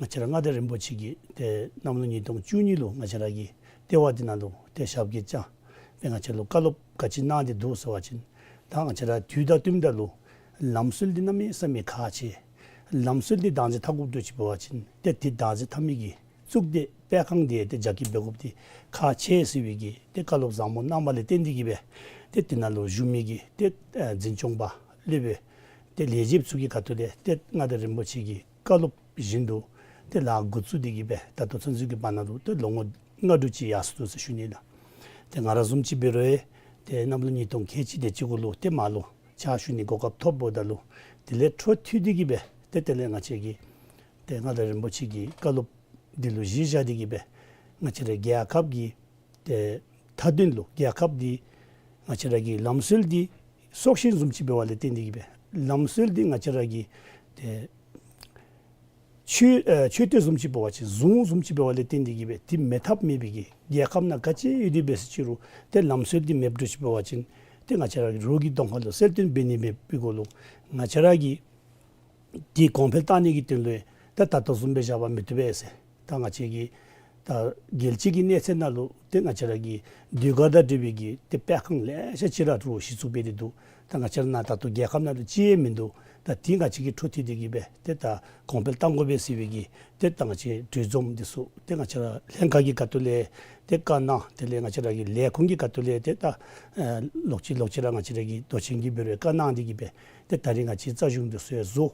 ང་བཅས་ར་མངའ་བདག་རིན་པོ་ཆེ་གིས་ཏེ་གནམ་ལོ་ཉིས་སྟོང་བཅུ་གཉིས་ལུ་ང་བཅས་ར་གི་ལྟེ་བ་འདི་ནང་ལུ་ཏེ་ཞབས་སྐྱེལ་བསྐྱངས་སྦེ་ང་བཅས་ལུ་བཀའ་སློབ་ག་ཅི་གནང་སྟེ་འདུག་ཟེར་བ་ཅིན་ད་ང་བཅས་ར་དུས་དང་བསྟུནམ་ད་ལུ་ལམ་སྲོལ་འདི་གནམ་མེད་ས་མེད་ཁག་ཆེ། ལམ་སྲོལ་འདི་བདག་འཛིན་འཐབ་དགོཔ་འདུག་ཅིག་འབད་བ་ཅིན་ཏེ་འདི་བདག་འཛིན་འཐབ་མི་གི་གཙུག་སྡེ་སྤེལ་ཁང་འདི་ཏེ་རྒྱ་སྐྱེད་འབད་དགོཔ་འདི་ཁག་ཆེ་ཟེར་བའི་གི་ཏེ་བཀའ་སློབ་བཟང་པོ་གནང་བ་ལས་བརྟེན་ཏེ་གི་སྦེ་ཏེ་དེ་ནང་ལུ་བཞུགས་མི་གི་ཏེ་ཨ་འཛིན་སྐྱོང་པ་སློབ་དཔོན་ཏེ་ལས་བྱེདཔ་ཚུ་གི་ཁ་ཐུག་ལས་ཏེ་མངའ་བདག་རིན་པོ་ཆེ་གི་བཀའ་སློབ་བཞིན་དུ་ཏེ་ལཱ་འགོ་བཙུགས་ཏེ་གི་སྦེ་ད་ལྟོ་ཚུན་ཚོད་ཀྱི་བར་ན་ལུ་ཏེ་ལོ་ངོ་ལྔ་དྲུག་ཅིག་ཡར་སོ་ནུག་ཟེར་ཞུ་ནི་ལགས། ཏེ་ང་ར་བཟུམ་ཅིག་འབད་རུང་ཡང་ཏེ་གནམ་ལོ་ཉིས་སྟོང་ཁལ་གཅིག་དེ་ཅིག་གུ་ལུ་ཏེ་མར་ལུ་ཕྱག་ཞུ་ནི་གོ་སྐབས་ཐོབ་འབདཝ་ད་ལུ་དེ་ལས་འཕྲོ་མཐུད་དེ་གི་སྦེ་ཏེ་དེ་ལས་ང་བཅས་ཀྱིས་ཏེ་མངའ་བདག་རིན་པོ་ཆེ་གི་བཀའ་སློབ་འདི་ལུ་གཞི་བཞག་སྟེ་གི་སྦེ་ང་བཅས་ར་རྒྱལ་ཁབ་ཀྱི་ཏེ་མཐའ་དོན་ལུ་རྒྱལ་ཁབ་འདི་ང་བཅས་ར་གི་ལམ་སྲོལ་འདི་སྲོག་ཤིང་བཟུམ་ཅིག་འབད་བ་ལས་བརྟེན་ཏེ་གི་སྦེ་ལམ་སྲོལ་འདི་ང་བཅས་ར་གི་ཏེ་མཆོད་ཨེ་མཆོད་རྟེན་བཟུམ་ཅིག་འབད་བ་ཅིན་གཟུངས་བཟུམ་ཅིག་འབད་བ་ལས་བརྟེན་ཏེ་གི་སྦེ་འདི་མེད་ཐབས་མེད་པའི་གི་རྒྱལ་ཁབ་ནང་ག་ཅི་ཡོད་དེ་འབད་ཟེར་ཅི་རུང་ཏེ་ལམ་སྲོལ་འདི་མེདཔ་འགྱོ་ཅིག་འབད་བ་ཅིན་ཏེ་ང་བཅས་ར་གི་རོགས་ཀྱི་གདོང་ཁ་ལུ་གསལ་སྟོན་འབད་ནི་མེད་པའི་གུ་ལུ་ང་བཅས་ར་གི་འདི་གོང་འཕེལ་བཏང་ནི་གི་དོན་ལུ་ད་ད་ལྟོ་བཟུམ་སྦེ་བཞག་པ་མི་བཏུབ་པས་ཟེར། ད་ང་བཅས་ཀྱི་ ད་རྒྱལ་སྤྱི་གི་གནས་ཚད་ནང་ལུ་ཏེ་ང་བཅས་ར་གི་ཟློས་གར་དང་འབྲེལ་བའི་གི་ཏེ་སྤེལ་ཁང་ལེ་ཤ་ཅིག་ར་ལུ་གཞི་བཙུགས་འབད་དེ་འདུག། ད་ང་བཅས་ར་ནཱ་ད་ལྟོ་རྒྱལ་ཁབ་ནང་ལུ་ཅིག་ཡང་མིན་འདུག། ད་དེ་ང་བཅས་ཀྱིས་འཕྲོ་མཐུད་དེ་གི་སྦེ་ཏེ་ད་གོང་འཕེལ་གཏང་དགོ་པས་ཟེར་བའི་གི་ཏེ་ད་ང་བཅས་གྲོས་འཛོམས་འདི་ཚུ་ཏེ་ང་བཅས་ར་ལྷན་ཁག་གི་ཁ་ཐུག་ལས་ཏེ་བཀའ་གནང་། དེ་ལས་ང་བཅས་ར་གི་ལས་ཁུངས་ཀྱི་ཁ་ཐུག་ལས་ཏེ་ད་ཨ་ལོག་ཅི་ལོག་ཅི་ར་ང་བཅས་ར་གི་མདོ་ཆེན་གྱིས་འབད་རུང་བཀའ་གནང་སྟེ་གི་སྦེ་ཏེ་ད་རིས་ང་བཅས་རྩ་གཞུང་འདི་ཚུ་ཡང་བཟོ།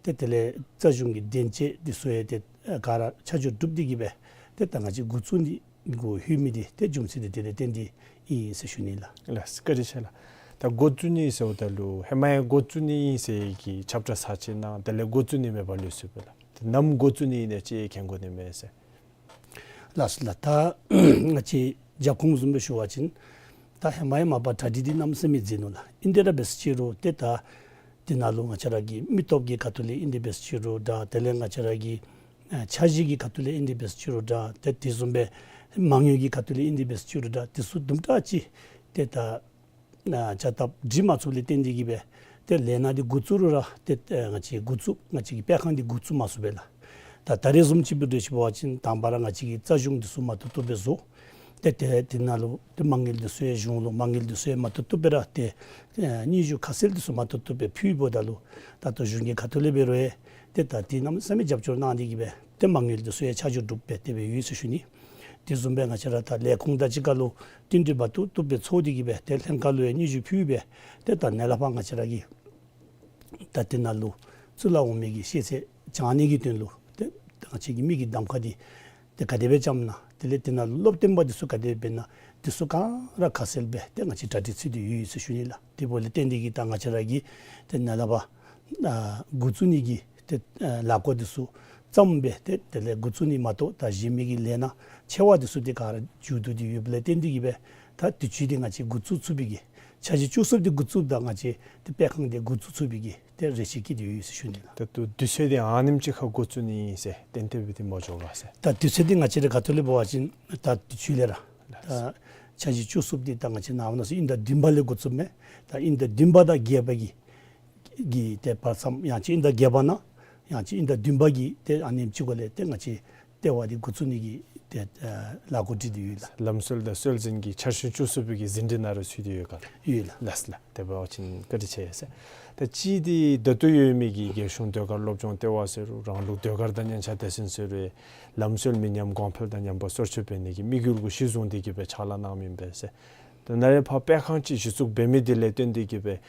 ཏེ་དེ་ལས་རྩ་གཞུང་གི་དོན་ཆེན་འདི་ཚུ་ཡང་ཏེ་ཨ་ག་ར་ཆ་འཇོག་གྲུབ་སྟེ་གི་སྦེ་ཏེ་ད་ང་བཅས་འགོ་བཙུགས་ནི་འགོ་ལྷོད་མི་འདི་ཏེ་རྒྱུ་མཚན་འདི་དེ་ལས་བརྟེན་ཏེ་ཨིན་ཟེར་ཞུ་ནི་ལགས། ལགས་སོ། བཀའ་དྲིན་ཆེ་ལགས། ད་འགོ་བཙུགས་ནི་ཟེརཝ་ད་ལུ་ཧེ་མ་ཡང་འགོ་བཙུགས་ནི་ཨིན་ཟེར་གྱི་ཁྱབ་བསྒྲགས་ཚར་ཅིག་གནང་། དེ་ལས་འགོ་བཙུགས་ནི་མེད་པར་ལུས་སོང་པས་ལགས། ཏེ་ནམ་འགོ་བཙུགས་ནི་ཨིན་ན་ཅིག་མཁྱེན་དགོ་ནི་མས་ཟེར། ལགས་སོ་ལགས། ད་ང་བཅས་རྒྱབ་ཁུངས་བཟུམ་སྦེ་ཞུ་བ་ཅིན་ད་ཧེ་མ་ཡང་མ་པ་གྲ་སྒྲིག་འདི་གནམ་མེད་ས་མེད་མཛད་ནུག་ལགས། ཨིན་ཏེ་ར་འབད་ཟེར་ཅི་རུང་ཏེ་ད་དེ་ནང་ལུ་ང་བཅས་ར་གི་མི་སྟོབས་ཀྱི་ཁ་ཐུག་ལས་ཨིན་ཏེ་འབད་ཟེར་ཅི་རུང་འདྲ། དེ་ལས་ང་བཅས་ར་གི་ཨ་འཆར་གཞི་གི་ཁ་ཐུག་ལས་ཨིན་ཏེ་འབད་ཟེར་ཅི་རུང་འདྲ། ཏེ་དེ་བཟུམ་སྦེ་མ་དངུལ་གྱི་ཁ་ཐུག་ལས་ཨིན་ཏེ་འབད་ཟེར་ཅི་རུང་འདྲ། དེ་ཚུ་དུམ་གྲ་ཅིག་ཏེ་ད་ཨ་བྱ་སྟབས་སྒྲིག་མ་ཚུགསཔ་ལས་བརྟེན་ཏེ་གི་སྦེ་ཏེ་ལས་སྣ་འདི་འགོ་བཙུགས་རུང་ར་ཏེ་ཨ་ང་བཅས་འགོ་བཙུགས་ང་བཅས་ཀྱི་སྤེལ་ཁང་འདི་འགོ་བཙུགས་མ་ཚུགས་པས་ལགས། ད་ད་རེས་བཟུམ་ཅིག་འབད་དེ་ཅིག་འབད་བ་ཅིན་དང་པ་ར་ང་བཅས་ཀྱིས་རྩ་གཞུང་འདི་ཚུ་མ་ཏོག་ཏོ་སྦེ་བཟོ། ཏེ་ཏེ་དེ་ནང་ལུ་ཏེ་མ་དངུལ་འདི་ཚུ་ཡང་གཞུང་ལུ་མ་དངུལ་འདི་ཚུ་ཡང་མ་ཏོག་ཏོ་སྦེ་ར་ཏེ་ཨ་སྙན་ཞུ་ཁ་གསལ་འདི་ཚུ་མ་ཏོག་ཏོ་སྦེ་ཕུལཝ་ད་ལུ་ད་ལྟོ་གཞུང་གི་ཁ་ཐུག་ལས་འབད་རུང་ཡང་ཏེ་ད་དེ་གནམ་མེད་ས་མེད་རྒྱབ་སྐྱོར་གནང་སྟེ་གི་སྦེ་ཏེ་མ་དངུལ་འདི་ཚུ་ཡང་ཆ་འཇོག་གྲུབ་སྦེ་དེ་སྦེ་ཡོད་ཟེར་ཞུ་ནི། དེ་བཟུམ་སྦེ་ང་བཅས་ར་ད་ལས་ཁུངས་དང་གཅིག་ཁར་ལུ་བསྟུན་གྲོས་མ་ཏོག་ཏོ་སྦེ་ཚོགས་ཏེ་གི་སྦེ་ཏེ་ལྷན་ཁག་ལུ་ཡང་སྙན་ཞུ་ཕུལ་སྦེ་ཏེ་ད་ནཱ་ལས་ཕར་ང་བཅས་ར་གི་ད་དེ་ནང་ལུ་གཙུག་ལག་འོག་མའི་གི་ཤེས་ཚད་སྦྱང་ནི་གི་དོན་ལུ་ཏེ་ང་བཅས་ཀྱི་མི་གི་གདམ་ཁ་འདི་ཏེ་ག་དེ་སྦེ་བཅངམ་ན། དེ་ལས་དེ་ནང་ལུ་སློབ་སྟོན་པ་འདི་ཚུ་ག་དེ་སྦེ་འབད་ན། འདི་ཚུ་ག་ར་ཁ་གསལ་སྦེ་ཏེ་ང་བཅས་གྲ་སྒྲིག་ཚུད་དེ་ཡོད་ཟེར་ཞུ་ནི་ལགས། དེ་འབདཝ་ལས་བརྟེན་ཏེ་གི་ད་ང་བཅས་ར་གིས་ཏེ་ནཱ་ལས་ཕར་ཨ་འགོ་བཙུགས་ནི་གི་ཏེ་ཨ་ལས་འགུལ་འདི་ཚུ་བརྩམས་སྦེ་ཏེ་དེ་ལས་འགོ་བཙུགས་ནི་མ་གཏོགས་ད་གཞན་མི་གི་ལས་སྣ་ཆེ་བ་འདི་ཚུ་ཏེ་ག་ར་མཇུག་བསྡུ་སྟེ་ཡོདཔ་ལས་བརྟེན་ཏེ་གི་སྦེ་ད་དུས་ཚོད་འདི་ང་བཅས་འགོ་བཙུགས་ཚུགས་པའི་གི་འཆར་གཞི་བཅུ་གསུམ་འདི་འགོ་བཙུགསཔ་ད་ང་བཅས་ཏེ་སྤེལ་ཁང་འདི་འགོ་བཙུགས་ཚུགས་པའི་གི་ཏེ་རེ་ཆེ་བསྐྱེད་དེ་ཡོད་ཟེར་ཞུ་ནི་ལགས། ད་ལྟོ་དུས་ཚོད་འདི་ཨ་ནེམ་ཅིག་ཁར་འགོ་བཙུགས་ནི་ཨིན་ཟེར་གཏན་གཏན་སྦེ་འདི་མ་འགྱོ་ག་ཟེར། ད་དུས་ཚོད་འདི་ང་བཅས་རའི་ཁ་ཐུག་ལས་འབད་བ་ཅིན་ད་དུས་ཚོད་ལས་ར་ད་འཆར་གཞི་བཅུ་གསུམ་འདི་ད་ང་བཅས་ནངས་པ་གནངས་ཚེ་དབྱིན་ཟླ་བདུན་པ་ལས་འགོ་བཙུགསཔ་མས། ད་དབྱིན་ཟླ་བདུན་པ་དང་བརྒྱད་པ་གི་གི་ཏེ་བར་མཚམས་ཡང་ཅིན་དབྱིན་ཟླ་བརྒྱད་པ་ནང་ཡང་ཅིན་དབྱིན་ཟླ་བདུན་པ་གི་ཏེ་ཨ་ནེམ་ཅིག་གུ་ལས་ཏེ་ང་བཅས་ལྟེ་བ་འདི་འགོ་བཙུགས་ནི་གི་ཏེ་ཨ་ལས་འགུལ་སྒྲིག་སྟེ་ཡོད་ལགས། ལམ་སྲོལ་དང་སྲོལ་འཛིན་གྱི་འཆར་གཞི་བཅུ་གསུམ་པའི་གི་ཟིན་བྲིས་ནང་ར་ཚུད་དེ་ཡོད་ག་ལགས། ཡོད་ལགས། ལགས་ལགས། དེ་འབད་བ་ཅིན་བཀའ་དྲིན་ཆེ་ཟེར། ད་ཅི་འདི་ད་ལྟོ་ཡོད་མི་གི་རྒྱལ་གཞུང་ཟློས་གར་སློབ་སྦྱོང་ལྟེ་བ་ཟེར་རུང་རང་ལུགས་ཟློས་གར་དང་སྙན་ཆ་སྡེ་ཚན་ཟེར་རུང་ལམ་སྲོལ་མི་ཉམས་གོང་འཕེལ་དང་ཉམས་པ་སོར་ཆུད་འབད་ནི་གི་དམིགས་ཡུལ་གུ་གཞི་བཟུང་སྟེ་གི་སྦེ་ཕྱག་ལཱ་གནང་མི་ཨིན་པས་ཟེར། ད་ནཱ་ལས་ཕར་སྤེལ་ཁང་ཅིག་གཞི་བཙུགས་འབད་མི་འདི་ལས་བརྟེན་ཏེ་གི་སྦེ་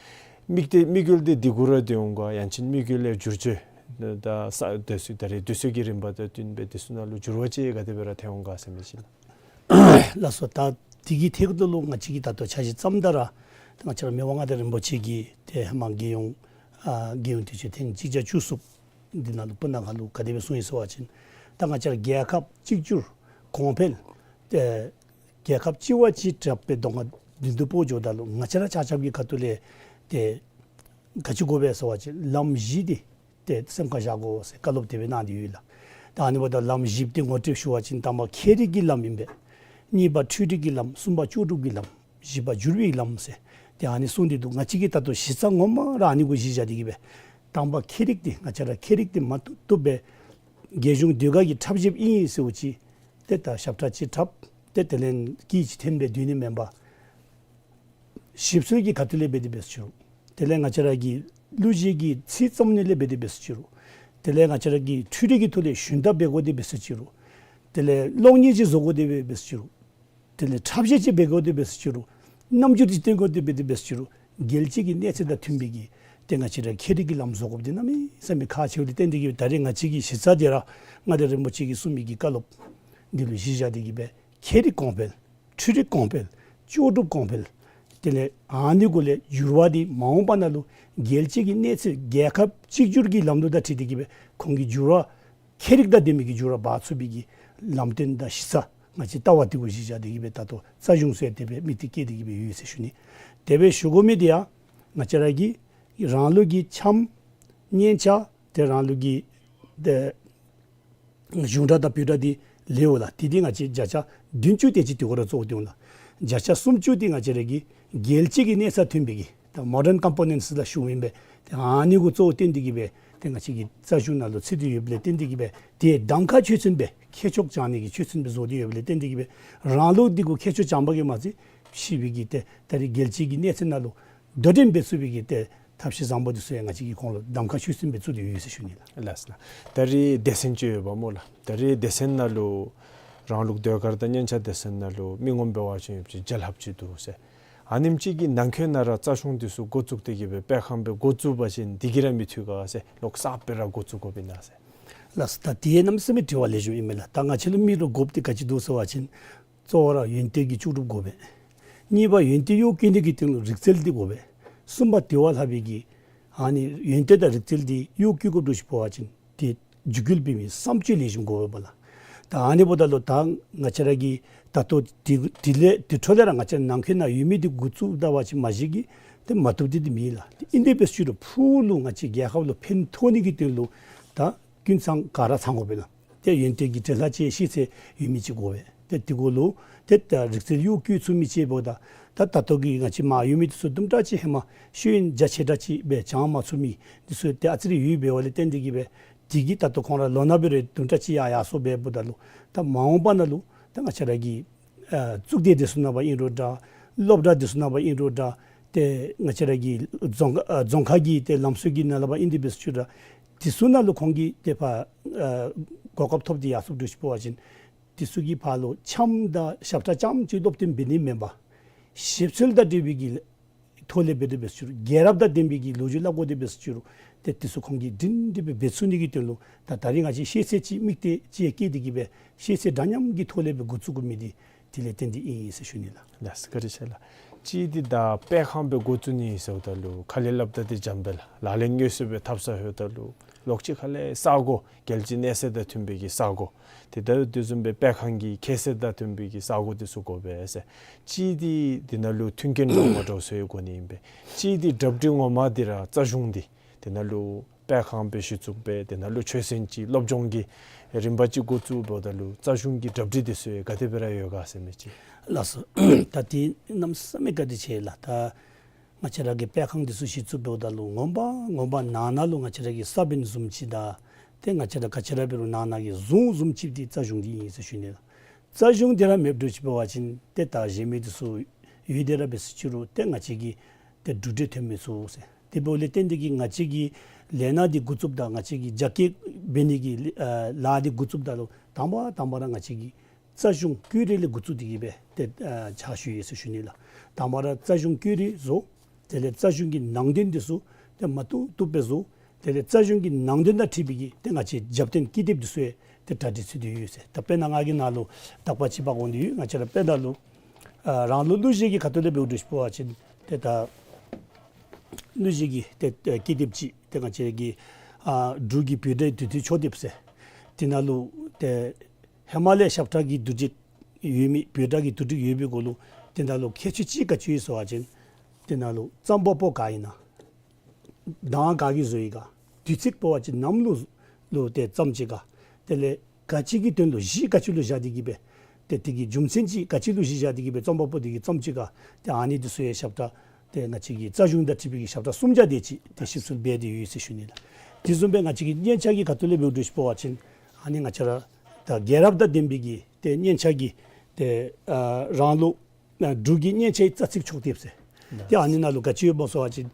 དམིགས་ཏེ་དམིགས་ཡུལ་འདི་འདི་གུ་ར་སྡོད་འོང་ག་ཡང་ཅིན་དམིགས་ཡུལ་ལས་བསྒྱུར་བཅོས་ད་ས་དུས་ཚོད་ད་རེས་དུས་ཚོད་ཀྱི་རིམ་པ་དང་བསྟུན་སྦེ་འདི་ཚུ་ནང་ལུ་འགྱུར་བ་ཅིག་ག་དེ་སྦེ་ར་ཐོན་འོང་ག་ཟེར་མི་ཅིག་ལགས། ལགས་སོ། ད་འདི་གི་ཐད་ཁར་ལུ་ང་བཅས་ཀྱིས་ད་ལྟོ་འཆར་གཞི་བརྩམ་ད་ར་ད་ང་བཅས་ར་མི་དབང་མངའ་བདག་རིན་པོ་ཆེ་གིས་ཏེ་ཧེ་མ་རྒྱལ་ཡོངས་ཨ་རྒྱལ་ཡོངས་དུས་ཆེན་ཐེངས་གཅིག་བརྒྱ་བཅུ་གསུམ་འདི་ནང་ལུ་སྤུ་ན་ཁ་ལུ་ག་དེ་སྦེ་གསུངས་ཡི་ཟེར་བ་ཅིན་ད་ང་བཅས་ར་རྒྱལ་ཁབ་གཅིག་གྱུར་གོང་འཕེལ་ཏེ་རྒྱལ་ཁབ་གཅིག་བ་གཅིག་དྲག་པའི་གདོང་ཁར་མདུན་དུ་སྤོ་འགྱོཝ་ད་ལུ་ང་བཅས་ར་ཆ་ཁྱབ་ཀྱི་ཁ་ཐུག་ལས་ཏེ་ག་ཅི་དགོ་པས་ཟེར་བ་ཅིན་ལམ་བཞི་འདི་ཏེ་སེམས་ཁར་བཞག་དགོ་ཟེར་བཀའ་སློབ་དེ་སྦེ་གནང་སྟེ་ཡོད་ལགས། ད་ཨ་ནི་འབདཝ་ད་ལམ་བཞི་འདི་ངོ་སྤྲོད་ཞུ་བ་ཅིན་དང་པ་ཁྱད་རིག་གི་ལམ་ཨིན་པས། གཉིས་པ་འཕྲུལ་རིག་གི་ལམ། གསུམ་པ་ལྕོགས་གྲུབ་ཀྱི་ལམ། བཞི་པ་འགྱུར་བའི་ལམ་ཟེར་ཏེ་ཨ་ནི་གསུངས་ཏེ་འདུག། ང་བཅས་ཀྱིས་ད་ལྟོ་གཞི་རྩ་ངོ་མ་ར་ཨ་ནི་གུ་གཞི་བཞག་སྟེ་གི་སྦེ་དང་པ་ཁྱད་རིག་འདི་ང་བཅས་ར་ཁྱད་རིག་འདི་མ་བཏུབ་བཏུབ་སྦེ་རྒྱལ་གཞུང་ཟློས་གར་གྱི་འཁྲབ་གཞས་ཨིན་ཟེརཝ་ཅིག་ཏེ་ད་ཞབས་ཁྲ་ཅིག་འཁྲབ་ཏེ་དེ་ལས་སྐད་ཅིག་འཐེན་སྦེ་སྡོད་ནི་མེན་པར་ཞིབ་འཚོལ་གྱི་ཁ་ཐུག་ལས་འབད་དེ་འབད་ཟེར་ཅི་རུང་། དེ་ལས་ང་བཅས་ར་གི་གླུ་གཞས་ཀྱི་ཚིག་རྩོམ་ནི་ལས་འབད་དེ་འབད་ཟེར་ཅི་རུང་། དེ་ལས་ང་བཅས་ར་གི་འཕྲུལ་རིག་གི་ཐོག་ལས་ཞུན་དག་འབད་དགོ་དེ་འབད་ཟེར་ཅི་རུང་། དེ་ལས་གློག་བརྙན་ཅིག་བཟོ་དགོ་དེ་འབད་ཟེར་ཅི་རུང་། དེ་ལས་འཁྲབ་གཞས་ཅིག་འབད་དགོ་དེ་འབད་ཟེར་ཅི་རུང་། རྣམ་འགྱུར་ཅིག་སྟོན་དགོ་དེ་འབད་དེ་འབད་ཟེར་ཅི་རུང་། རྒྱལ་སྤྱི་གི་གནས་ཚད་དང་མཐུན་པའི་གི་ཏེ་ང་བཅས་ར་ཁྱད་རིག་གི་ལམ་བཟོ་དགོཔ་འདི་གནམ་མེད་ས་མེད་ཁག་ཆེཝ་ལས་བརྟེན་ཏེ་གི་ད་རེས་ང་བཅས་ཀྱི་གཞི་རྩ་འདི་ར་མངའ་བདག་རིན་པོ་ཆེ་གིས་གསུངས་མི་གི་བཀའ་སློབ་འདི་ལུ་གཞི་བཞག་སྟེ་གི་སྦེ་ཁྱད་རིག་གོང་འཕེལ། འཕྲུལ་རིག་གོང་འཕེལ། ལྕོགས་གྲུབ་གོང་འཕེལ། དེ་ལས་ཨ་ནི་གུ་ལས་འགྱུར་བ་འདི་མ་འོངས་པ་ནང་ལུ་རྒྱལ་སྤྱི་གི་གནས་ཚད་རྒྱལ་ཁབ་གཅིག་གྱུར་གྱི་ལམ་ལུགས་དང་འཁྲིལ་ཏེ་གི་སྦེ་ཁོང་གི་འགྱུར་བ་ཁྱད་རིག་དང་ལྡན་མི་གི་འགྱུར་བ་འབག་ཚུགས་པའི་གི་ལམ་སྟོན་དང་གཞི་རྩ་ང་བཅས་ལྟ་བ་འདི་གུ་གཞི་བཞག་སྟེ་གི་སྦེ་ད་ལྟོ་རྩ་གཞུང་ཚུ་ཡང་དེ་སྦེ་དམིགས་གཏད་བསྐྱེད་དེ་གི་སྦེ་ཡོད་ཟེར་ཞུ་ནི། དེ་སྦེ་ཞུ་དགོ་མི་འདི་ཡང་ང་བཅས་ར་གི་རང་ལུགས་ཀྱི་འཆམ་སྙན་ཆ་ཏེ་རང་ལུགས་ཀྱི་ཏེ་གཞུང་སྒྲ་དང་བོད་སྒྲ་འདི་ལེགས་འོང་ལགས། དེ་འདི་ང་བཅས་བརྒྱ་ཆ་བདུན་ཅུ་དེ་ཅིག་དེ་གུ་ར་བཙུགས་ཏེ་འོང་ལགས། བརྒྱ་ཆ་སུམ་ཅུ་འདི་ང་བཅས་ར་གི་རྒྱལ་སྤྱི་གི་གནས་ཚད་མཐུན་པའི་གི་ད་མོ་ཌརན་ཀམ་པོ་ནེནཊསི་ལ་ཞུཝ་ཨིན་པས། ཏེ་ཨ་ནི་གུ་གཙོ་བོ་བཏོན་ཏེ་གི་སྦེ་ ཏེ་ང་བཅས་ཀྱི་རྩ་གཞུང་ནང་ལུ་ཚུད་དེ་ཡོདཔ་ལས་བརྟེན་ཏེ་གིས་སྦེ་ཏེ་གདམ་ཁ་ཆོས་ཚན་སྦེ་ཁྱད་ཆོས་སྦྱང་ནི་གི་ཆོས་ཚན་སྦེ་བཟོ་སྟེ་ཡོདཔ་ལས་བརྟེན་ཏེ་གིས་སྦེ་རང་ལུགས་འདི་གུ་ཁྱད་ཆོས་སྦྱང་པ་གིས་མ་ཚད་ཕྱི་པའི་གི་ཏེ་ད་རེས་རྒྱལ་སྤྱི་གི་གནས་ཚད་ནང་ལུ་དོ་འགྲན་འབད་ཚུགས་པའི་གི་ཏེ་ཐབས་ཤེས་བཟང་པོ་འདི་ཚུ་ཡང་ང་བཅས་ཀྱིས་ཁོང་ལུ་གདམ་ཁ་ཆོས་ཚན་སྦེ་བཙུགས་ཏེ་ཡོད་ཟེར་ཞུ་ནི་ལགས། ལགས་སོ་ལགས། ད་རེས་སྡེ་ཚན་ཅིག་ཡོདཔ་སྨོ་ལགས། ད་རེས་སྡེ་ཚན་ནང་ལུ་རང་ལུགས་ཟློས་གར་དང་སྙན་ཆ་སྡེ་ཚན་ནང་ལུ་མི་ངོམ་འབད་བ་ཅིན་ཡོད་ཅིག་བརྒྱ་ལྷགཔ་ཅིག་འདུག་ཟེར། ཨ་ནེམ་ཅིག་གི་ནང་འཁོད་ནང་ར་རྩ་གཞུང་འདི་ཚུ་འགོ་བཙུགས་ཏེ་གིས་སྦེ་སྤེལ་ཁང་སྦེ་འགོ་བཙུགས་པ་ཅིན་འདི་གིས་ར་མི་འཐུས་ག་ཟེར། ལོག་གསརཔ་སྦེ་ར་འགོ་བཙུགས་དགོཔ་ཨིན་ན་ཟེར། ལགས་སོ། ད་དེ་གནམ་མེད་ས་མེད་དྲི་བ་ལེགས་ཤོམ་ཨིན་མས་ལགས། ད་ང་བཅས་ལུ་མི་རུ་དགོཔ་འདི་ག་ཅི་འདུག་ཟེར་བ་ཅིན་གཙོ་བོ་ར་ཡོན་ཏན་གྱི་ལྕོགས་གྲུབ་དགོ་པས། གཉིས་པ་ཡོན་ཏན་གཡོག་བཀོལ་ནི་གི་སྟེང་ལུ་རིག་རྩལ་འདི་དགོ་པས། གསུམ་པ་དེ་བ་ལྷག་པའི་གི་ཨ་ནི་ཡོན་ཏན་དང་རིག་རྩལ་འདི་གཡོག་བཀོལ་དགོཔ་འདྲཝ་ཅིག་འབད་བ་ཅིན་ཏེ་འཇུག་སྐུལ་འབད་མི་བསམ་སྤྱོད་ལེགས་ཤོམ་དགོ་པས་ལགས། ད་ཨ་ནི་འབདཝ་ད་ལུ་ད་ང་བཅས་ར་གིས་ད་ལྟོ་དེ་དེ་ལས་དེ་འཕྲོ་ལས་ར་ང་བཅས་ནང་འཁོད་ནང་ཡོད་མི་འདི་འགོ་བཙུགས་ད་པ་ཅིན་མ་གཞི་གིས་ཏེ་མ་བཏུབ་འདི་འདི་མེད་ལགས། ཏེ་ཨིན་དེ་འབད་ཞུ་རུང་ཕུགས་ལུ་ང་བཅས་རྒྱལ་ཁབ་ལུ་ཕན་ཐོགས་ནི་གི་དོན་ལུ་ད་ཀུན་ཚང་ག་ར་ཚང་དགོ་པས་ལགས། ཏེ་ཡོན་ཏན་གྱི་འབྲེལ་ལྷག་ཅིག་ཤེས་ཚད་ཡོད་མི་ཅིག་དགོ་པས། ཏེ་དེ་གུ་ལུ་ཏེ་ད་རིག་རྩལ་གཡོག་བཀོལ་ཚུགས་མི་ཅིག་འབདཝ་ད་ད་ད་ལྟོ་གི་ང་བཅས་མར་ཡོད་མི་འདི་ཚུ་དུམ་གྲ་ཅིག་ཧེ་མ་ཤེས་ཡོན་རྒྱ་ཆེ་དྲགས་ཅིག་སྦེ་སྦྱང་མ་ཚུགས་མི་འདི་ཚུ་ཏེ་ཨ་ཙི་རེ་ཡོདཔ་འབདཝ་ལས་བརྟེན་ཏེ་གིས་སྦེ་དེ་གིས་ད་ལྟོ་ཁོང་ར་ལོ་ན་འབད་རུང་དུམ་གྲ་ཅིག་ཡར་ཡར་སོངམ་འབདཝ་ད་ལུ་ད་མ་འོངས་པ་ནང་ལུ་ད་ང་བཅས་ར་གི་ཨ་གཙུག་སྡེ་འདི་ཚུ་ནང་འབད་ཨིན་རུང་འདྲ། སློབ་གྲྭ་འདི་ཚུ་ནང་འབད་ཨིན་རུང་འདྲ། ཏེ་ང་བཅས་ར་གི་རྫོང་ཁ་ཨ་རྫོང་ཁ་གི་ཏེ་ལམ་སྲོལ་གྱི་ནང་ལུ་འབད་ཨིན་དེ་འབད་ཞུ་རུང་འདྲ། དེ་ཚུ་ནང་ལུ་ཁོང་གིས་ཏེ་ཕར་ཨ་གོ་སྐབས་ཐོབ་སྟེ་ཡར་སོངམ་འདྲཝ་ཅིག་འབད་བ་ཅིན་དེ་ཚུ་གི་ཕར་ལུ་འཆམ་དང་ཞབས་ཁྲ་རྐྱངམ་ཅིག་སློབ་སྟོན་འབད་ནི་མེན་པར་ཞིབ་འཚོལ་དང་འབྲེལ་བའི་གི་ཐོག་ལས་འབད་དེ་འབད་ཞུ་རུང་རྒྱལ་རབས་དང་ལྡན་པའི་གི་ལོ་རྒྱུས་སླབ་དགོ་དེ་འབད་ཞུ་རུང་ཏེ་དེ་ཚུ་ཁོང་གིས་སྒྲིང་སྒྲི་སྦེ་འབད་ཚུགས་ནི་གི་དོན་ལུ་ད་ད་རེས་ང་བཅས་ཤེས་ཚད་ཅིག་དམིགས་གཏད་ཅིག་བསྐྱེད་དེ་གིས་སྦེ་ཤེས་ཚད་འདྲ་མཉམ་གྱི་ཐོག་ལས་སྦེ་འགོ་བཙུགས་དགོ་མི་འདི་དེ་ལས་བརྟེན་ཏེ་ཨིན་ཟེར་ཞུ་ནི་ལགས། ལགས་སོ་བཀའ་དྲིན་ཆེ་ལགས། གཅིག་འདི་ད་སྤེལ་ཁང་སྦེ་འགོ་བཙུགས་ནི་ཟེརཝ་ད་ལུ་ཁ་ལས་སླབ་ད་འདི་འཇམ་པས་ལགས། ལག་ལེན་དངོས་སུ་སྦེ་འཐབ་ས་ལྷོདཔ་ད་ལུ་ལོག་ཅིག་ཁ་ལས་ས་གོ་རྒྱལ་སྤྱིའི་གནས་ཚད་དང་མཐུན་པའི་གི་ས་གོ་ཏེ་ད་དེ་བཟུམ་སྦེ་སྤེལ་ཁང་གི་ཁྱད་ཚད་དང་མཐུན་པའི་གི་ས་གོ་འདི་ཚུ་དགོ་པས་ཟེར། གཅིག་འདི་འདི་ནང་ལུ་མཐུན་རྐྱེན་འདྲཝ་མ་འདྲཝ་བཟོ་དགོ་ནི་ཨིན་པས། གཅིག་འདི་གྲ་སྒྲིག་ངོ་མ་འདི་ར་རྩ་གཞུང་འདི་དེ་ནང་ལུ་སྤེལ་ཁང་སྦེ་གཞི་བཙུགས་འབད་དེ་ནང་ལུ་ཆོས་ཚན་ཅིག་སློབ་སྦྱོང་གི་རིམ་པ་ཅིག་འགོ་བཙུགསཔ་ད་ལུ་རྩ་གཞུང་གི་གྲ་སྒྲིག་འདི་ཚུ་ག་དེ་སྦེ་ར་ཡོད་ག་ཟེར་མི་ཅིག། ལགས་སོ། ད་དེ་གནམ་མེད་ས་མེད་བཀའ་དྲིན་ཆེ་ལགས། ད་ང་བཅས་ར་གིས་སྤེལ་ཁང་འདི་ཚུ་གཞི་བཙུགསཔ་ད་ལུ་ངོ་མ་ངོ་མ་ནང་ན་ལུ་ང་བཅས་ར་གི་ས་བོན་བཟུམ་ཅིག་དང་ཏེ་ང་བཅས་ར་ག་ཅི་ར་འབད་རུང་ནང་ན་གི་གཟུངས་བཟུམ་ཅིག་འདི་རྩ་གཞུང་འདི་ཨིན་ཟེར་ཞུ་ནི་ལགས། རྩ་གཞུང་འདི་ར་མེདཔ་འདྲཝ་ཅིག་འབད་བ་ཅིན་ཏེ་ད་གཞན་མི་འདི་ཚུ་ཡོད་དེ་ར་འབད་ཞུ་རུང་ཏེ་ང་བཅས་ཀྱི་ཏེ་གྲུབ་འབྲས་ཐོན་མི་ཚུགས་ཟེར། དེ་འབདཝ་ལས་བརྟེན་ཏེ་གིས་ང་བཅས་ཀྱི་ལས་སྣ་འདི་འགོ་བཙུགསཔ་ད་ང་བཅས་ཀྱི་རྒྱ་སྐྱེད་འབད་ནི་གི་ཨ་ལཱ་འདི་འགོ་བཙུགསཔ་ད་ལུ་དང་པ་དང་པ་ར་ང་བཅས་ཀྱི་རྩ་གཞུང་བཀོད་སྒྲིག་ལས་འགོ་བཙུགས་ཏེ་གིས་སྦེ་ཏེ་ཨ་ཕྱག་ཞུ་ཡི་ཟེར་ཞུ་ནི་ལགས། དང་པ་ར་རྩ་གཞུང་བཀོད་སྒྲིག་བཟོ། དེ་ལས་རྩ་གཞུང་གི་ནང་དོན་འདི་ཚུ་ཏེ་མ་བཏུབ་བཏུབ་སྦེ་བཟོ། དེ་ལས་རྩ་གཞུང་གི་ནང་དོན་དང་འཁྲིལ་བའི་གི་ཏེ་ང་བཅས་རྒྱབ་རྟེན་ཀི་དེབ་འདི་ཚུ་ཡང་ཏེ་གྲ་སྒྲིག་ཚུད་དེ་ཡོད་ཟེར། ད་དཔེར་ན་ང་གིས་ནཱ་ལུ་དག་པ་ཅིག་འབག་འོང་དེ་ཡོད། ང་བཅས་ར་དཔེར་ན་ལུ་ཨ་རང་ལུགས་གླུ་གཞས་ཀྱི་ཁ་ཐུག་ལས་འབདཝ་འདྲཝ་ཅིག་འབད་བ་ཅིན་ཏེ་ད་གླུ་གཞས་ཀྱི་ཏེ་ཏེ་ཀི་དེབ་ཅིག་ཏེ་ང་བཅས་ཀྱི་ཨ་འབྲུག་གི་བོད་སྒྲའི་དུས་མཐུན་ཕྱོགས་དེབ་ཟེར། དེ་ནང་ལུ་ཏེ་ཧེ་མ་ལས་ཞབས་ཁྲ་གི་བསྡུ་སྒྲིག་ཡོད་མི་བོད་སྒྲ་གི་བསྡུ་སྒྲིག་ཡོད་པའི་གུ་ལུ་དེ་ནང་ལུ་ཁྱད་ཆོས་ཅིག་ག་ཅི་ཡོད་ཟེར་བ་ཅིན་དེ་ནང་ལུ་རྩོམ་པ་པོ་ག་ཨིན་ན། གདངས་ག་གིས་བཟོ་ཡི་ག། དུས་ཚིགས་འབད་བ་ཅིན་ནམ་ལུ་ལུ་ཏེ་རྩོམ་ཅི་ག། དེ་ལས་ག་ཅི་གི་དོན་ལུ་གཞི་ག་ཅི་ལུ་བཞག་སྟེ་གིས་སྦེ་ཏེ་དེ་གི་རྒྱུ་མཚན་ཅིག་ག་ཅི་ལུ་གཞི་བཞག་སྟེ་གིས་སྦེ་རྩོམ་པ་པོ་དེ་གིས་རྩོམ་ཅི་ག། ཏེ་ཨ་ནི་འདི་ཚུ་ཡང་ཞབས་ཁྲ་ཏེ་ང་བཅས་ཀྱི་རྩ་གཞུང་དང་འཁྲིལ་བའི་གི་ཞབས་ཁྲ་གསུམ་ཆ་དེ་ཅིག་ཏེ་ཞིབ་འཚོལ་འབད་དེ་ཡོད་ཟེར་ཞུ་ནི་ལགས། དེ་བཟུམ་སྦེ་ང་བཅས་ཀྱི་སྙན་ཆ་གི་ཁ་ཐུག་ལས་འབདཝ་འདྲཝ་ཅིག་འབད་བ་ཅིན་ཨ་ནི་ང་བཅས་ར་ད་རྒྱལ་རབས་དང་ལྡན་པའི་གི་ཏེ་སྙན་ཆ་གི་ཏེ་ཨ་རང་ལུགས་ཨ་འབྲུག་གི་སྙན་ཆའི་རྩ་ཚིག་ཕྱོགས་དེབ་ཟེར། ཏེ་ཨ་ནི་ནང་ལུ་ག་ཅི་ཡོདཔ་སྨོ་ཟེར་བ་ཅིན་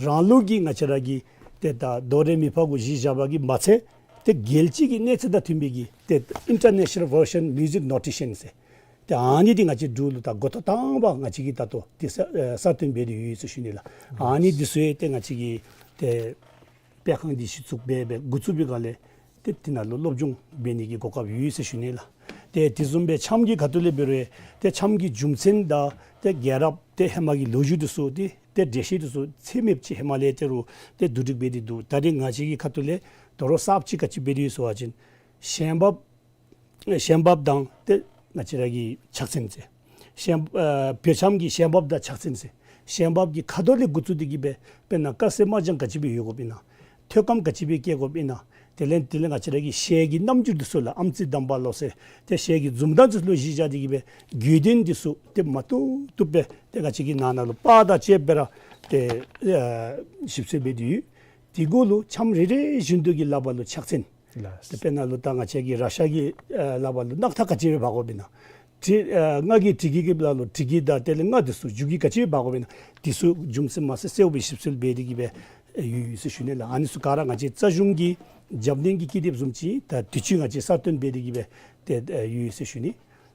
རང་ལུགས་ཀྱི་ང་བཅས་ར་གི་ཏེ་ད་དོ་རེ་མི་ཕ་གུ་གཞི་བཞག་པ་གིས་མ་ཚད་ཏེ་རྒྱལ་སྤྱི་གི་གནས་ཚད་དང་མཐུན་པའི་གི་ཏེ་International Version Music Notation ཟེར། ཏེ་ཨ་ནི་འདི་ང་བཅས་འབྲུག་ལུ་ད་འགོ་ཐོག་དང་པ་ང་བཅས་ཀྱིས་ད་ལྟོ་ཏེ་གསར་ཨེ་གསར་བཏོན་འབད་དེ་ཡོད་ཟེར་ཞུ་ནི་ལགས། ཨ་ནི་འདི་ཚུ་ཡང་ཏེ་ང་བཅས་ཀྱི་ཏེ་སྤེལ་ཁང་འདི་གཞི་བཙུགས་འབད་འབད་འགོ་བཙུགས་པའི་སྒང་ལས་ཏེ་དེ་ནང་ལུ་སློབ་སྦྱོང་འབད་ནི་གི་གོ་སྐབས་ཡོད་ཟེར་ཞུ་ནི་ལགས། ཏེ་དེ་བཟུམ་སྦེ་འཆམ་གྱི་ཁ་ཐུག་ལས་འབད་རུང་ཏེ་འཆམ་གྱི་རྒྱུ་མཚན་དང་ཏེ་རྒྱལ་རབས་ཏེ་ཧེ་མ་གི་ལོ་རྒྱུས་འདི་ཚུ་ཏེ་ཏེ་འགྲེལ་བཤད་འདི་ཚུ་ཚད་མེདཔ་ཅིག་ཧེ་མ་ལས་ཏེ་རུང་ཏེ་བསྡུ་སྒྲིག་འབད་དེ་འདུག། ད་རེས་ང་བཅས་ཀྱི་ཁ་ཐུག་ལས་དོ་རུང་གསརཔ་ཅིག་ག་ཅི་འབད་དེ་ཡོད་ཟེར་བ་ཅིན་ཞལ་འབབ་ཞལ་འབབ་དང་ཏེ་ང་བཅས་ར་གི་ཕྱག་མཚན་ཟེར། ཞལ་ཨ་བོད་འཆམ་གྱི་ཞལ་འབབ་དང་ཕྱག་མཚན་ཟེར། ཞལ་འབབ་ཀྱི་ཁ་དོག་ལས་འགོ་བཙུགས་ཏེ་གིས་སྦེ་དཔེར་ན་དཀར་སེར་དམར་ལྗང་ག་ཅི་སྦེ་ཡོད་དགོཔ་ཨིན་ན། ཐོད་སྐམ་ག་ཅི་སྦེ་བཀལ་དགོཔ་ཨིན་ན། དེ་ལས་དེ་ལས་ང་བཅས་ར་གི་ཞལ་གྱི་རྣམ་འགྱུར་འདི་ཚུ་ལགས་ཨམ་ཙི་དམ་པ་ལོ་ཟེར་ཏེ་ཞལ་གྱི་འཛུམ་མདངས་འདི་ཚུ་ལུ་གཞི་བཞག་སྟེ་གིས་སྦེ་དགོས་དོན་འདི་ཚུ་ཏེ་མ་བཏུབ་བཏུབ་སྦེ་ཏེ་ང་བཅས་ཀྱིས་ནང་ན་ལུ་པར་དང་བཅས་སྦེ་ར་ཏེ་ཨ་ཞིབ་འཚོལ་འབད་དེ་ཡོད། དེ་གུ་ལུ་འཆམ་རེ་རེ་བཞིན་དུ་གི་ལག་པར་ལུ་ཕྱག་མཚན། ལགས། ཏེ་དཔེར་ན་ལུ་ད་ང་བཅས་ཀྱི་ར་ཤ་གི་ཨ་ལག་པར་ལུ་སྣག་ཐག་ག་ཅི་སྦེ་འབག་དགོཔ་ཨིན་ན། དྲི་ཨ་རྔ་གི་དྲི་གི་གི་ལག་ལུ་དྲི་གི་དང་དེ་ལས་རྔ་དེ་ཚུ་རྒྱུག་གི་ག་ཅི་སྦེ་འབག་དགོཔ་ཨིན་ན། དེ་ཚུ་རྒྱུ་མཚན་མ་ཚད་གསལཝ་སྦེ་ཞིབ་འཚོལ་འབད་དེ་གི་སྦེ་ཨེ་ཡོད་ཡོད་ཟེར་ཞུ་ནི་ལགས། ཨ་ནི་ཚུ་ག་ར་ང་བཅས་རྩ་གཞུང་གི་རྒྱབ་སྣོན་གྱི་ཀི་དེབ་བཟུམ་ཅིག་ད་དུས་ཅི་ང་བཅས་གསར་བཏོན་འབད་དེ་གི་སྦེ་ཏེ་ཨེ་ཡོད་ཡོད་ཟེར་ཞུ་ནི།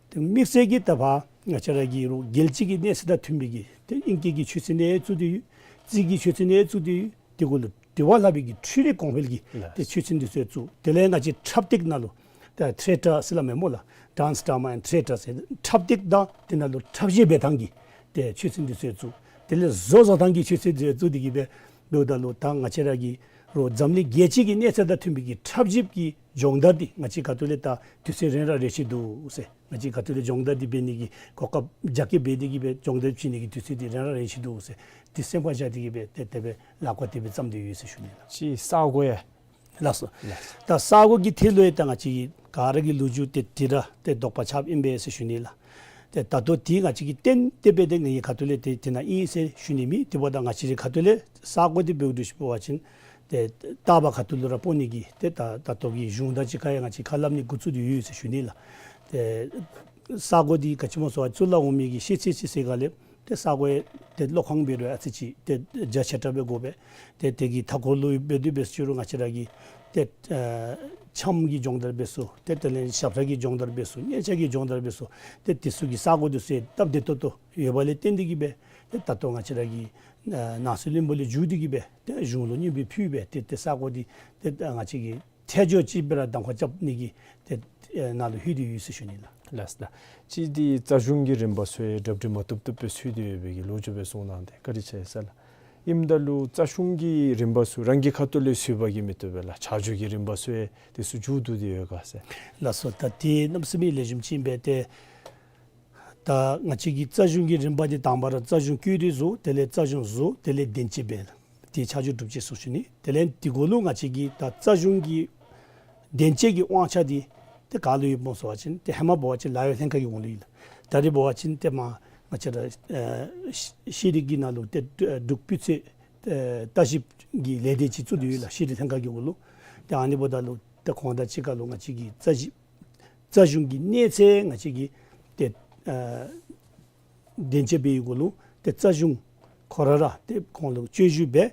ཏེ་དམིགས་བསལ་གྱིས་ད་ཕར་ང་བཅས་ར་གི་རོགས་རྒྱལ་སྤྱི་གི་གནས་ཚད་དང་མཐུན་པའི་གི་ཏེ་ཨིང་སྐད་ཀྱི་ཆོས་ཚན་ནང་བཙུགས་ཏེ་ཡོད། རྩིས་ཀྱི་ཆོས་ཚན་ནང་བཙུགས་ཏེ་ཡོད། དེ་གུ་ལུ་དེ་བ་ལྷག་པའི་གི་འཕྲུལ་རིག་གོང་འཕེལ་གྱི་ལགས། ཏེ་ཆོས་ཚན་འདི་ཚུ་བཙུགས། དེ་ལས་ང་བཅས་འཁྲབ་སྟེགས་ནང་ལུ་ད་ཐི་ཡེ་ཊར་ཟེར་སླབ་མས་སྨོ་ལགས། Dance, Drama and Theatre ཟེར་འཁྲབ་སྟེགས་དང་དེ་ནང་ལུ་འཁྲབ་གཞས་འབད་ཐངས་ཀྱི་ཏེ་ཆོས་ཚན་འདི་ཚུ་བཙུགས། དེ་ལས་བཟོ་བཟོ་ཐངས་ཀྱི་ཆོས་ཚན་འདི་ཚུ་བཙུགས་ཏེ་གི་སྦེ་འབདཝ་ད་ལུ་ད་ང་བཅས་ར་གི་རོགས་འཛམ་གླིང་རྒྱལ་སྤྱི་གི་གནས་ཚད་དང་མཐུན་པའི་གི་འཁྲབ་ཞིབ་ཀྱི་སྦྱོང་བརྡར་འདི་ང་བཅས་ཁ་ཐུག་ལས་ད་དུས་ཚོད་རན་ར་རན་ཅི་འདུག་ཟེར། ང་བཅས་ཁ་ཐུག་ལས་སྦྱོང་བརྡར་འདི་འབད་ནི་གི་གོ་སྐབས་རྒྱ་སྐྱེད་འབད་དེ་གི་སྦེ་སྦྱོང་བརྡར་བྱིན་ནི་གི་དུས་ཚོད་འདི་རན་ར་རན་ཅི་འདུག་ཟེར། འདི་སེམས་ཁར་བཞག་སྟེ་གི་སྦེ་ཏེ་དེ་སྦེ་ལག་པ་དེ་སྦེ་བརྩམས་ཏེ་ཡོད་ཟེར་ཞུ་ནི་ལགས། ཅིག་ས་གོ་ཡང་ལགས་སོ། ལགས། ད་ས་གོ་གི་ཐད་ལུ་ཡང་ད་ང་བཅས་ཀྱི་ག་ར་གི་ལོ་རྒྱུས་ཏེ་དེ་ར་ཏེ་དོགས་པ་ཆགསཔ་ཨིན་པས་ཟེར་ཞུ་ནི་ལགས། ཏེ་ད་ལྟོ་འདི་ང་བཅས་ཀྱིས་ཏན་ཏན་སྦེ་ཏེ་ངེའི་ཁ་ཐུག་ལས་ཏེ་དེ་ནང་ཨིན་ཟེར་ཞུ་ནི་མེད། དེ་འབདཝ་ད་ང་བཅས་རའི་ཁ་ཐུག་ལས་ས་གོ་འདི་འབདཝ་འདྲཝ་ཅིག་འབད་བ་ཅིན་ཏེ་ལྟ་བ་ཁ་ཐུག་ལུ་ར་སྤོ་ནི་གི་ཏེ་ད་ད་ལྟོ་གི་གཞུང་དང་གཅིག་ཁར་ཡང་ང་བཅས་ཁ་སླབ་ནི་འགོ་བཙུགས་ཏེ་ཡོད་ཟེར་ཞུ་ནི་ལགས། ཏེ་ས་གོ་འདི་ག་ཅི་སྨོ་ཟེར་བ་ཅིན་གཙུག་ལག་འོག་མའི་གི་ཤེས་ཚད་ཅིག་ཟེར་ག་ལས་ཏེ་ས་གོ་ཡང་ཏེ་ལོག་ཁང་འབད་རུང་ཨ་ཙི་ཅིག་ཏེ་རྒྱ་ཆེ་དྲགས་སྦེ་དགོ་པས། ཏེ་དེ་གི་མཐའ་འཁོར་ལུ་འབད་དེ་འབད་ཟེར་རུང་ང་བཅས་ར་གི་ཏེ་ཨ་འཆམ་གྱི་སྦྱོང་བརྡར་འབད་ས་ཏེ་དེ་ལས་ཞབས་ཁྲ་གི་སྦྱོང་བརྡར་འབད་ས་སྙན་ཆ་གི་སྦྱོང་བརྡར་འབད་ས་ཏེ་དེ་ཚུ་གི་ས་གོ་དེ་ཚུ་ཡང་སྟབས་བདེ་ཏོག་ཏོ་ཡོད་པ་ལས་བརྟེན་ཏེ་གི་སྦེ་ཏེ་ད་ལྟོ་ང་བཅས་ར་གི་ཨ་ནང་སྲིད་བློན་པོ་ལས་བརྒྱུད་དེ་གི་སྦེ་ཏེ་གཞུང་ལུ་སྙན་འབུལ་ཕུལ་སྦེ་ཏེ་ཏེ་ས་གོ་འདི་ཏེ་ང་བཅས་ཀྱིས་ཐད་སྦྱོར་ཅིག་སྦེ་ར་གདམ་ཁ་རྐྱབ་ནི་གི་ཏེ་ཨེ་ནང་ལུ་ལྷོད་དེ་ཡོད་ཟེར་ཞུ་ནི་ལགས། ལགས་ལགས། ཅིག་འདི་རྩ་གཞུང་གི་རིམ་པ་ཚུ་ཡང་གྲ་སྒྲིག་མ་བཏུབ་བཏུབ་སྦེ་ཚུད་དེ་ཡོད་པའི་གི་ལོ་རྒྱུས་སྦེ་གསུངས་གནང་སྟེ་བཀའ་དྲིན་ཆེ་ཟེར་ལགས། ཨིནམ་ད་ལུ་རྩ་གཞུང་གི་རིམ་པ་ཚུ་རང་གི་ཁ་ཐུག་ལས་ཚུད་པ་གིས་མི་བཏུབ་པས་ལགས། ཆ་འཇོག་གི་རིམ་པ་ཚུ་ཡང་དེ་ཚུ་མཇུག་བསྡུ་སྟེ་ཡོད་ག་ཟེར། ལགས་སོ། ད་དེ་གནམ་མེད་ས་མེད་ལེགས་ཤོམ་ཅིག་ཨིན་པས། ཏེ་ད་ང་བཅས་ཀྱི་རྩ་གཞུང་གི་རིམ་པ་འདི་དང་པ་ར་རྩ་གཞུང་བཀོད་སྒྲིག་བཟོ། དེ་ལས་རྩ་གཞུང་བཟོ། དེ་ལས་དོན་གཅོད་འབད། དེ་ཆ་འཇོག་གྲུབ་རྗེས་སུ་ཞུ་ནི། དེ་ལས་དེ་གུ་ལུ་ང་བཅས་ཀྱི་ད་རྩ་གཞུང་གི་དོན་གཅོད་ཀྱི་དབང་ཆ་འདི་ཏེ་ག་ལུ་ཡོདཔ་སྨོ་ཟེར་བ་ཅིན་ཏེ་ཧེ་མ་འབད་བ་ཅིན་ལཱ་གཡོག་ལྷན་ཁག་གི་འོག་ལུ་ཨིན་ལགས། ད་རེས་འབད་བ་ཅིན་ཏེ་མར་ང་བཅས་ར་ཨེ་ཤེས་རིག་གི་ནང་ལུ་ཏེ་འབྲུག་སྤུས་ཚད་ཨེ་ལྟ་ཞིབ་ཀྱི་ལས་སྡེ་ཅིག་བཙུགས་ཏེ་ཡོད་ལགས། ཤེས་རིག་ལྷན་ཁག་གི་འོག་ལུ། ཏེ་ཨ་ནི་འབདཝ་ད་ལུ་ཏེ་ཁོང་དང་གཅིག་ཁར་ལུ་ང་བཅས་ཀྱི་རྩ་གཞི་རྩ་གཞུང་གི་གནས་ཚད་ང་བཅས་ཀྱིས་ཏེ་ཨ་དོན་གཅོད་འབད་བའི་གུ་ལུ་ཏེ་རྩ་གཞུང་ཁོ་ར་ར་ཏེ་ཁོང་ལུ་བཅའ་བཞག་སྦེ་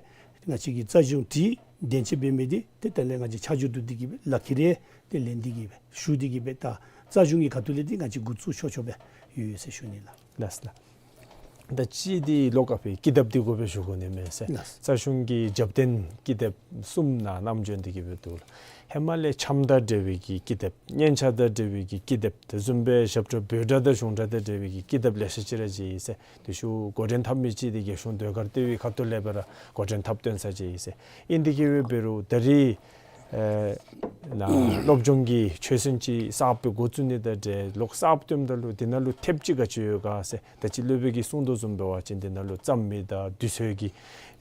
ང་བཅས་ཀྱིས་རྩ་གཞུང་བྲིས། དོན་གཅོད་འབད་མི་འདི་ཏེ་དེ་ལས་ང་བཅས་ཆ་འཇོག་གྲུབ་སྟེ་གི་སྦེ་ལག་ཁྱེར་ཡང་ཏེ་ལེན་ཏེ་གི་སྦེ་ཞུ་སྟེ་གི་སྦེ་ད་རྩ་གཞུང་གི་ཁ་ཐུག་ལས་འདི་ང་བཅས་འགོ་བཙུགས་ཆོག་ཆོག་སྦེ་ཡོད་ཟེར་ཞུ་ནི་ལགས། ལགས་ལགས། ད་ཅི་འདི་ལོག་ཀ་ཕི་ཀི་དེབ་འདི་དགོ་པས་ཞུ་དགོ་ནི་མས་ཟེར། ལགས། རྩ་གཞུང་གི་རྒྱབ་རྟེན་ཀི་དེབ་གསུམ་ནང་ནམ་བྱོན་ཏེ་གི་སྦེ་འདུག་ལགས། ཧེ་མ་ལས་འཆམ་དང་འབྲེལ་བའི་གི་ཀི་དེབ། སྙན་ཆ་དང་འབྲེལ་བའི་གི་ཀི་དེབ། དེ་བཟུམ་སྦེ་ཞབས་ཁྲ་འབོད་སྒྲ་དང་གཞུང་སྒྲ་དང་འབྲེལ་བའི་གི་ཀི་དེབ་ལེ་ཤ་ཅིག་ར་མཇལ་ཡི་ཟེར། དེ་ཤུལ་འགོ་འདྲེན་འཐབ་མི་ཅིག་འདི་རྒྱལ་གཞུང་ཟློས་གར་ལྟེ་བའི་ཁ་ཐུག་ལས་སྦེ་ར་འགོ་འདྲེན་འཐབ་སྟོན་ས་མཇལ་ཡི་ཟེར། ཨིན་ཏེ་གི་སྦེ་འབད་རུང་ད་རེས་ཨེ་ནཱ་སློབ་སྦྱོང་གི་ཆོས་ཚན་ཅིག་གསརཔ་སྦེ་འགོ་བཙུགས་ནི་དང་འབྲེལ་ལོག་གསརཔ་བཏོནམ་ད་ལུ་དེ་ནང་ལུ་ཐེབས་ཅིག་ག་ཅི་ཡོད་ག་ཟེར། ད་ཅི་སློབ་དཔོན་གྱིས་གསུངས་དོ་བཟུམ་འབད་བ་ཅིན་དེ་ནང་ལུ་རྩོམ་མི་དང་དུས་ཚོད་ཀྱི་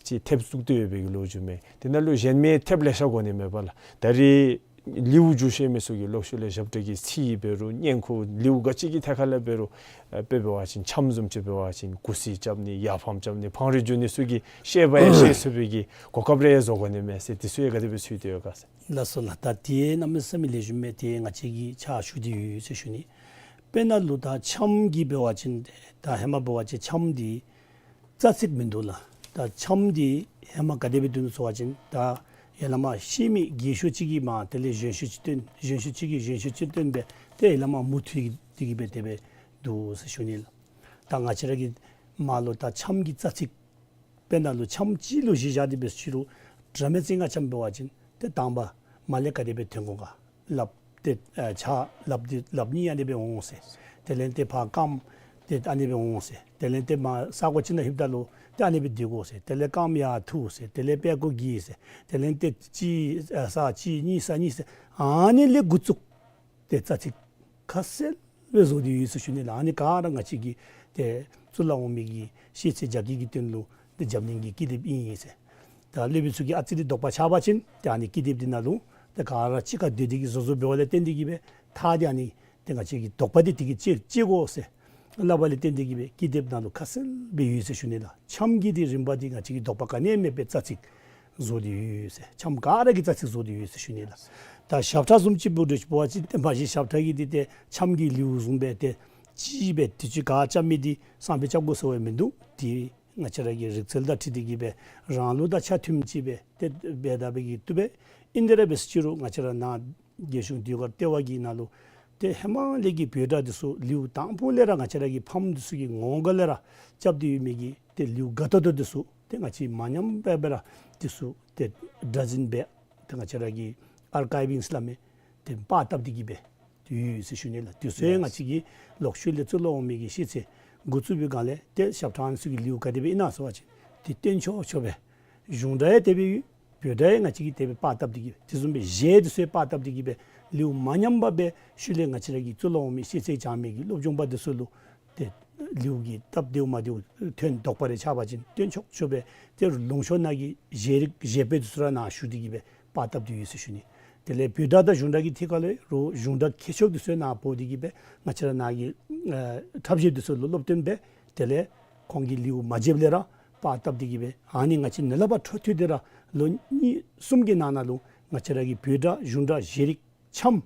ཅིག་ཐེབས་བཙུགས་ཏེ་ཡོད་པའི་གི་ལོ་རྒྱུས་མས། དེ་ནང་ལུ་གཞན་མི་ཐེབས་ལེ་ཤ་དགོ་ནི་མས་པ་ལགས། ད་རེས་ལེའུ་བསྒྱུར་ཤེས་མི་ཚུ་གིས་ལོག་ཤུལ་ལས་ཞབས་ཁྲ་གི་ཚིག་འབད་རུང་སྙན་ཁུ་ལེའུ་ག་ཅི་གི་ཐད་ཁར་ལས་འབད་རུང་ཨ་དཔེ་འབད་བ་ཅིན་འཆམ་བཟུམ་ཅིག་འབད་བ་ཅིན་གུ་སི་རྐྱབ་ནི་ཡར་འཕངམ་རྐྱབ་ནི་འཕང་རིས་བསྒྱུར་ནི་ཚུ་གིས་ཤེས་པ་ཡང་ཤེས་ཚུགས་པའི་གི་གོ་སྐབས་རེ་ཡང་བཟོ་དགོ་ནི་མས་ཟེར། དེ་ཚུ་ཡང་ག་དེ་སྦེ་ཚུད་དེ་ཡོད་ག་ཟེར། ལགས་སོ་ལགས། ད་དེ་གནམ་མེད་ས་མེད་ལེགས་ཤོམ་མས། དེ་ང་བཅས་ཀྱིས་ཕྱག་ཞུ་སྟེ་ཡོད་ཟེར་ཞུ་ནི། དཔེར་ན་ལུ་ད་འཆམ་གྱི་འབད་བ་ཅིན་ད་ཧེ་མ་འབད་བ་ཅིན་འཆམ་འདི་རྩ་ཚིག་མིན་འདུག་ལགས། ད་འཆམ་འདི་ཧེ་མ་ག་དེ་སྦེ་འདུག་ཟེར་བ་ཅིན་ད་ཡར་ལས་མར་ཤེས་མི་རྒས་ཤོས་ཅིག་གིས་མར་དེ་ལས་གཞོན་ཤོས་ཅིག་བཏོན། གཞོན་ཤོས་ཅིག་གིས་གཞོན་ཤོས་ཅིག་བཏོན་སྦེ་ཏེ་ཡར་ལས་མར་མུ་མཐུད་དེ་གི་སྦེ་དེ་སྦེ་འདུག་ཟེར་ཞུ་ནི་ལགས། ད་ང་བཅས་ར་གི་མར་ལུ་ད་འཆམ་གྱི་རྩ་ཚིག་དཔེར་ན་ལུ་འཆམ་གཅིག་ལུ་གཞི་བཞག་སྟེ་འབད་ཟེར་རུང་ཌ་ར་མ་ཅིག་ང་འཆམ་འབད་བ་ཅིན་ཏེ་དང་པ་མར་ལས་ག་དེ་སྦེ་འཐེན་དགོ་ག། ལགཔ་ཏེ་ཨ་ཕྱག་ལགཔ་འདི་ལགཔ་གཉིས་ཨ་ནི་སྦེ་འོང་ཟེར། དེ་ལས་ཏེ་ཕར་རྐངམ་ཏེ་ཨ་ནི་སྦེ་འོང་ཟེར། དེ་ལས་ཏེ་མར་ས་གོ་ཅིག་ནང་ལྷོདཔ་ད་ལུ་ཏེ་ཨ་ནི་སྦེ་སྡོད་དགོ་ཟེར། དེ་ལས་རྐངམ་ཡར་འཐུ་ཟེར། དེ་ལས་པད་ཀོ་བརྒྱད་ཟེར། དེ་ལས་ཏེ་གཅིག་ཨ་ས་གཅིག་གཉིས་ས་གཉིས་ཟེར། ཨ་ནི་ལས་འགོ་བཙུགས་ཏེ་རྩ་ཚིག་ཁ་གསལ་སྦེ་བཟོ་སྟེ་ཡོད་ཟེར་ཞུ་ནི་ལགས། ཨ་ནི་ག་ར་ང་བཅས་ཀྱི་ཏེ་གཙུག་ལག་འོག་མའི་གི་ཤེས་ཚད་རྒྱ་སྐྱེད་ཀྱི་དོན་ལུ་ཏེ་རྒྱབ་སྣོན་གྱི་ཀི་དེབ་ཨིན་ཟེར། ད་སློབ་དཔོན་ཚུ་གིས་ཨ་ཙི་རེ་དོགས་པ་ཆགས་པ་ཅིན་ཏེ་ཨ་ནི་ཀི་དེབ་འདི་ནང་ལུ་ཏེ་ག་ར་གཅིག་ཁར་སྡོད་དེ་གི་བཟོ་བཟོཝ་འབདཝ་ལས་བརྟེན་ཏེ་གི་སྦེ་ཐག་འདི་ཨ་ནི་ཏེ་ང་བཅས་ཀྱི་དོགས་པ་འདི་དེ་གིས་བཅད་བཅད་དགོ་ཟེར་སླབ་པ་ལས་བརྟེན་ཏེ་གི་སྦེ་ཀི་དེབ་ནང་ལུ་ཁ་གསལ་སྦེ་ཡོད་ཟེར་ཞུ་ནི་ལགས། འཆམ་གྱི་འདི་རིམ་པ་འདི་ང་བཅས་ཀྱི་དོགས་པ་ག་ནི་ཡང་མེད་པའི་རྩ་ཚིག་ བཟོ་སྟེ་ཡོད་ཟེར། འཆམ་ག་ར་གི་རྩ་ཚིག་བཟོ་སྟེ་ཡོད་ཟེར་ཞུ་ནི་ལགས། ད་ཞབས་ཁྲ་བཟུམ་ཅིག་འབད་བ་ཅིན་ཏེ་མ་གཞི་ཞབས་ཁྲ་གི་འདི་ཏེ་འཆམ་གྱི་ལེའུ་བཟུམ་སྦེ་ཏེ་གཅིག་སྦེ་དུས་ཅི་ག་རྐྱབ་མི་འདི་བསམ་པའི་རྐྱབ་དགོ་ཟེར་བ་མིན་འདུག། ཏེ་ང་བཅས་ར་གི་རིག་རྩལ་དང་འཁྲིལ་ཏེ་གི་སྦེ་རང་ལུགས་དང་ཆ་མཐུནམ་ཅིག་སྦེ་ཏེ་འབད་ད་འབད་གི་བཏུབ་པས། ཨིན་དེ་ར་འབད་ཟེར་ཅི་རུང་ང་བཅས་ར་ནཱ་རྒྱལ་གཞུང་ཟློས་གར་ལྟེ་བ་གི་ནང་ལུ་ཏེ་ཧེ་མ་ལས་ཀྱི་བོད་སྒྲ་འདི་ཚུ་ལེའུ་དང་པོ་ལས་ར་ང་བཅས་ར་གི་ཕམ་འདི་ཚུ་གི་ངོ་སྒ་ལས་ར་རྐྱབ་སྟེ་ཡོད་མི་གི་ཏེ་ལེའུ་ག་ཏོག་ཏོ་འདི་ཚུ་ཏེ་ང་བཅས་མ་ཉམས་པར་སྦེ་ར་འདི་ཚུ་ཏེ་སྒྲ་འཛིན་འབད་ཏེ་ང་བཅས་ར་གི་ཨར་ཀའིབ་ཨིང་སླབ་མི་ཏེ་པར་བཏབ་སྟེ་གི་སྦེ་ཏེ་ཡོད་ཟེར་ཞུ་ནི་ལགས། དེ་ཚུ་ཡང་ང་བཅས་ཀྱི་ལོག་ཤུལ་ལས་གཙུག་ལག་འོག་མའི་གི་ཤེས་ཚད་འགོ་བཙུགས་པའི་སྒང་ལས་ཏེ་ཞབས་ཁྲ་ཨ་ནི་ཚུ་གི་ལེའུ་ག་དེ་སྦེ་ཨིན་ན་ཟེར་བ་ཅིན་ཏེ་སྟོན་ཆོག་ཆོག་སྦེ་གཞུང་སྒྲ་ཡང་དེ་སྦེ་ཡོད། བོད་སྒྲ་ཡང་ང་བཅས་ཀྱིས་དེ་སྦེ་པར་བཏབ་སྟེ་གི་སྦེ་དེ་བཟུམ་སྦེ་གཞས་འདི་ཚུ་ཡང་པར་བཏབ་སྟེ་གི་སྦེ་ལེའུ་མ་ཉམས་པར་སྦེ་ཤུལ་ལས་ང་བཅས་ར་གི་གཙུག་ལག་འོག་མའི་ཤེས་ཚད་སྦྱང་མི་གི་སློབ་སྦྱོང་པ་འདི་ཚུ་ལུ་ཏེ་ལེའུ་གི་སྟབས་བདེཝ་མ་བདེཝ་ཐོན་དོགས་པ་རེ་ཆགས་པ་ཅིན་སྟོན་ཆོག་ཆོག་སྦེ་ཏེ་ལུང་ཕྱོགས་ནང་གི་གཞས་རིག་གཞས་པོད་འདི་ཚུ་ར་ནཱ་ཞུ་སྟེ་གི་སྦེ་པར་བཏབ་སྟེ་ཡོད་ཟེར་ཞུ་ནི། དེ་ལས་བོད་སྒྲ་དང་གཞུང་སྒྲ་གི་ཐད་ཁར་ལས་རུང་གཞུང་སྒྲ་མཁས་མཆོག་འདི་ཚུ་ནཱ་འབོ་སྟེ་གི་སྦེ་ང་བཅས་ར་ནཱ་གི་ཨ་འཁྲབ་གཞས་འདི་ཚུ་ལུ་སློབ་སྟོན་འབད། དེ་ལས་ཁོང་གི་ལེའུ་མ་བརྗེདཔ་ལས་ར་པར་བཏབ་སྟེ་གི་སྦེ་ཨ་ནི་ང་བཅས་ནཱ་ལས་ཕར་འཕྲོ་མཐུད་དེ་ར་ལོ་གཉིས་གསུམ་གྱི་ནང་ན་ལུ་ང་བཅས་ར་གི་བོད་སྒྲ་གཞུང་སྒྲ་གཞས་རིག་འཆམ་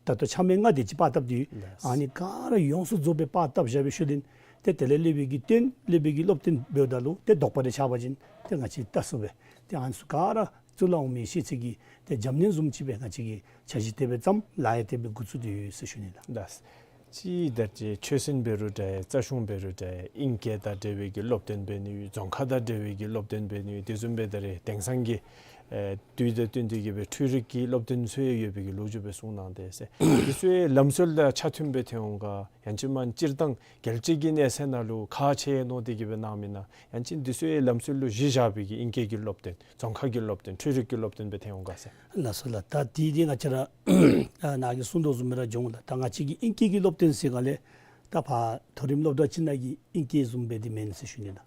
ད་ལྟོ་འཆམ་ཡིག་ལྔ་དེ་ཅིག་པར་བཏབ་སྟེ་ཡོད། ལགས། ཨ་ནི་ག་ར་ཡོངས་སུ་རྫོགས་སྦེ་པར་བཏབ་བཞག་པའི་ཤུལ་ལས་ཏེ་དེ་ལས་སློབ་དཔོན་གྱིས་སྟོན་སློབ་དཔོན་གྱིས་སློབ་སྟོན་འབདཝ་ད་ལུ་ཏེ་དོགས་པ་རེ་ཆགས་པ་ཅིན་ཏེ་ང་བཅས་ལྟ་ཚུགས་པས། ཏེ་ཨ་ནི་ཚུ་ག་ར་གཙུག་ལག་འོག་མའི་ཤེས་ཚད་ཀྱི་ཏེ་རྒྱབ་སྣོན་བཟུམ་ཅིག་སྦེ་ང་བཅས་ཀྱིས་འཆར་གཞི་དེ་སྦེ་བརྩམས་ལཱ་ཡང་དེ་སྦེ་འགོ་བཙུགས་ཏེ་ཡོད་ཟེར་ཞུ་ནི་ལགས། ལགས། ཅིག་ད་ཅི་ཆོས་སྲིད་འབད་རུང་འདྲ་རྩ་གཞུང་འབད་རུང་འདྲ་ཨིང་སྐད་དང་འབྲེལ་བའི་གི་སློབ་སྟོན་འབད་ནི་ཡོད། རྫོང་ཁ་དང་འབྲེལ་བའི་གི་སློབ་སྟོན་འབད་ནི་ཡོད། དེ་བཟུམ་སྦེ་ད་རེས་དེང་སང་གི་ཨེ་དུས་དང་བསྟུན་ཏེ་གི་སྦེ་འཕྲུལ་རིག་གི་སློབ་སྟོན་ཚུ་ཡང་ཡོད་པའི་གི་ལོ་རྒྱུས་སྦེ་གསུངས་གནང་སྟེ་ཟེར། དེ་ཚུ་ཡང་ལམ་སྲོལ་དང་ཆ་མཐུན་སྦེ་ཐོན་འོང་ག། ཡང་ཅིན་མ་སྤྱིར་བཏང་རྒྱལ་སྤྱི་གི་གནས་ཚད་ནང་ལུ་ཁག་ཆེ་མནོ་སྟེ་གི་སྦེ་གནང་མི་ན། ཡང་ཅིན་དེ་ཚུ་ཡང་ལམ་སྲོལ་ལུ་གཞི་བཞག་པའི་གི་ཨིང་སྐད་ཀྱི་སློབ་སྟོན་རྫོང་ཁ་གི་སློབ་སྟོན་འཕྲུལ་རིག་གི་སློབ་སྟོན་སྦེ་ཐོན་འོང་ག་ཟེར། ལགས་སོ་ལགས། ད་དེ་འདི་ང་བཅས་ར་ཨ་ནཱ་གིས་གསུངས་དོ་བཟུམ་སྦེ་ར་འགྱོ་འོང་ལགས། ད་ང་བཅས་ཀྱི་ཨིང་སྐད་ཀྱི་སློབ་སྟོན་ཟེར་ག་ལས་ད་ཕར་མཐོ་རིམ་སློབ་གྲྭ་ཅིག་ནང་གི་ཨིང་སྐད་བཟུམ་སྦེ་འདི་མེན་ཟེར་ཞུ་ནི་ལགས།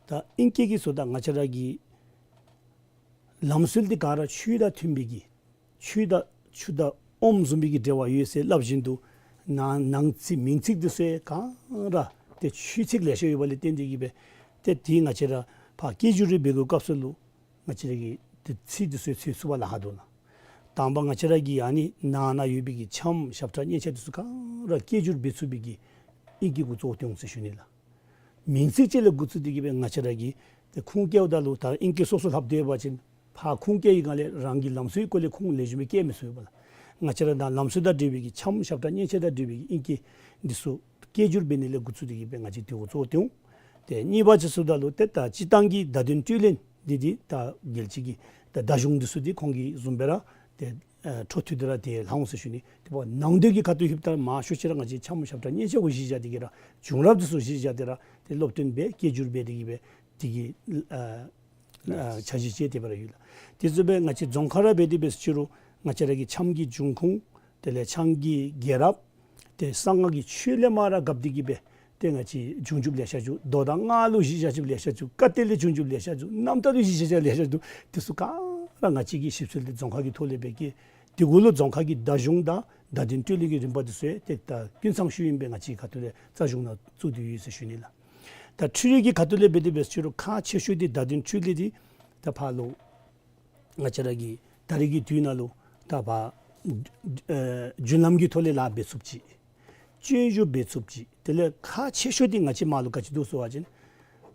ད་ཨིང་སྐད་ཀྱི་ཟེརཝ་ད་ང་བཅས་ར་གི་ལམ་སྲོལ་འདི་ག་ར་ཆོས་དང་མཐུན་པའི་གི་ཆོས་དང་ཆུ་དང་ཨོམ་བཟུམ་སྦེ་གི་འབྲེལ་བ་ཡོད་ཟེར་སླབ་བཞིན་དུ་ནང་ནང་ཚིག་མིང་ཚིག་འདི་ཚུ་ག་ར་ཏེ་ཆོས་ཚིག་ལེ་ཤ་ཡོད་པ་ལས་བརྟེན་ཏེ་གི་སྦེ་ཏེ་དེ་ང་བཅས་ར་ཕར་སྐད་སྒྱུར་རེ་འབད་དགོ་སྐབས་སུ་ལུ་ང་བཅས་ར་གིས་ཏེ་ཚིག་འདི་ཚུ་འཚོལ་ཚུགས་པར་ལཱ་ཁག་འདུག་ལགས། དང་པ་ང་བཅས་ར་གི་ཨ་ནི་ནང་ན་ཡོད་པའི་གི་འཆམ་ཞབས་ཁྲ་སྙན་ཆ་འདི་ཚུ་ག་ར་སྐད་སྒྱུར་འབད་ཚུགས་པའི་གི་ཨིང་སྐད་གུ་གཙོ་བོ་བཏོན་འོང་ཟེར་ཞུ་ནི་ལགས། མིང་ཚིག་ཅིག་ལས་འགོ་བཙུགས་ཏེ་གི་སྦེ་ང་བཅས་ར་གིས་ཏེ་ཁུངས་བཀལཝ་ད་ལུ་ད་ཨིང་སྐད་སོ་སོ་ལྷབ་སྡོད་པ་ཅིན་ཕར་ཁུངས་བཀལ་བའི་སྒང་ལས་རང་གི་ལམ་སྲོལ་གྱི་སྐོར་ལས་ཁུངས་ལེགས་ཤོམ་སྦེ་བཀལ་མི་ཚུགས་པས་ལགས། ང་བཅས་ར་ནཱ་ལམ་སྲོལ་དང་འབྲེལ་བའི་གི་འཆམ་ཞབས་ཁྲ་སྙན་ཆ་དང་འབྲེལ་བའི་གི་ཨིང་སྐད་འདི་ཚུ་སྐད་སྒྱུར་འབད་ནི་ལས་འགོ་བཙུགས་ཏེ་གི་སྦེ་ང་བཅས་དེ་གུ་གཙོ་བོ་བཏོན་འོང་། ཏེ་གཉིས་པ་ཅིག་ཟེརཝ་ད་ལུ་ཏེ་ད་སྤྱིར་བཏང་གི་བརྡ་དོན་སྤྲོད་ལེན་འདི་འདི་ད་རྒྱལ་སྤྱི་གི་ད་བརྡ་གཞུང་འདི་ཚུ་འདི་ཁོང་གིས་བཟུམ་སྦེ་ར་ཏེ་ཨ་འཕྲོ་མཐུད་དེ་ར་ཏེ་ལྷག་འོང་ཟེར་ཞུ་ནི། ཏེ་འབདཝ་ནང་དོན་གྱི་ཁ་ཐུག་ལྷོདཔ་ད་མང་ཤོས་ཅིག་ར་ང་བཅས་འཆམ་ཞབས་ཁྲ་སྙན་ཆ་གུ་གཞི་བཞག་སྟེ་གི་ར་བྱུང་རབས་འདི་ཚུ་གཞི་བཞག་སྟེ་ར་ཏེ་སློབ་སྟོན་འབད་སྐད་སྒྱུར་འབད་དེ་གི་སྦེ་དེ་གི་ཨ་ཨ་འཆར་གཞི་ཅིག་དེ་སྦེ་ར་ཡོད་ལགས། དེ་བཟུམ་སྦེ་ང་བཅས་རྫོང་ཁ་ར་འབད་དེ་འབད་ཟེར་ཅི་རུང་ང་བཅས་ར་གི་འཆམ་གྱི་འབྱུང་ཁུངས་དེ་ལས་འཆམ་གྱི་རྒྱལ་རབས་ཏེ་གསང་སྔགས་ཀྱི་ཆོས་ལས་མར་ར་བཀབ་སྟེ་གི་སྦེ་ཏེ་ང་བཅས་བྱུང་བྱུངམ་ལེ་ཤ་བྱུང་། མདོ་དང་སྔགས་ལུ་གཞི་བཞག་བྱུངམ་ལེ་ཤ་བྱུང་། བཀའ་གཏེར་ལས་བྱུང་བྱུངམ་ལེ་ཤ་བྱུང་། རྣམ་ཐར་ལུ་གཞི་བཞག་བྱུངམ་ལེ་ཤ་བྱུང་། དེ་ཚུ་ག་ར་ང་བཅས་ཀྱིས་ཞིབ་འཚོལ་འདི་རྫོང་ཁ་གི་ཐོག་ལས་འབད་གེ། དེ་གུ་ལུ་རྫོང་ཁ་གི་བརྡ་གཞུང་དང་བརྡ་དོན་སྤྲོད་ལེན་གྱི་རིམ་པ་འདི་ཚུ་ཡང་ཏེ་ད་ཀུན་ཚང་ཞུ་ཨིན་པས། ང་བཅས་ཁ་ཐུག་ལས་རྩ་གཞུང་ནང་བཙུགས་ཏེ་ཡོད་ཟེར་ཞུ་ནི་ལགས། ད་འཕྲུལ་རིག་གི་ཁ་ཐུག་ལས་འབད་དེ་འབད་ཟེར་ཅི་རུང་ཁག་ཆེ་ཤོས་འདི་བརྡ་དོན་འཕྲུལ་ལས་འདི་ད་ཕར་ལུ་ང་བཅས་ར་གི་ད་རེས་ཀྱི་དུས་ནང་ལུ་ད་ཕར་ཨེ་རྒྱུན་ལམ་གྱི་ཐོག་ལས་ལཱ་འབད་ཚུགསཔ་ཅིག། སྤྱོད་འཇུག་འབད་ཚུགསཔ་ཅིག། དེ་ལས་ཁག་ཆེ་ཤོས་འདི་ང་བཅས་མར་ལུ་ག་ཅི་འདུག་ཟེར་བ་ཅིན་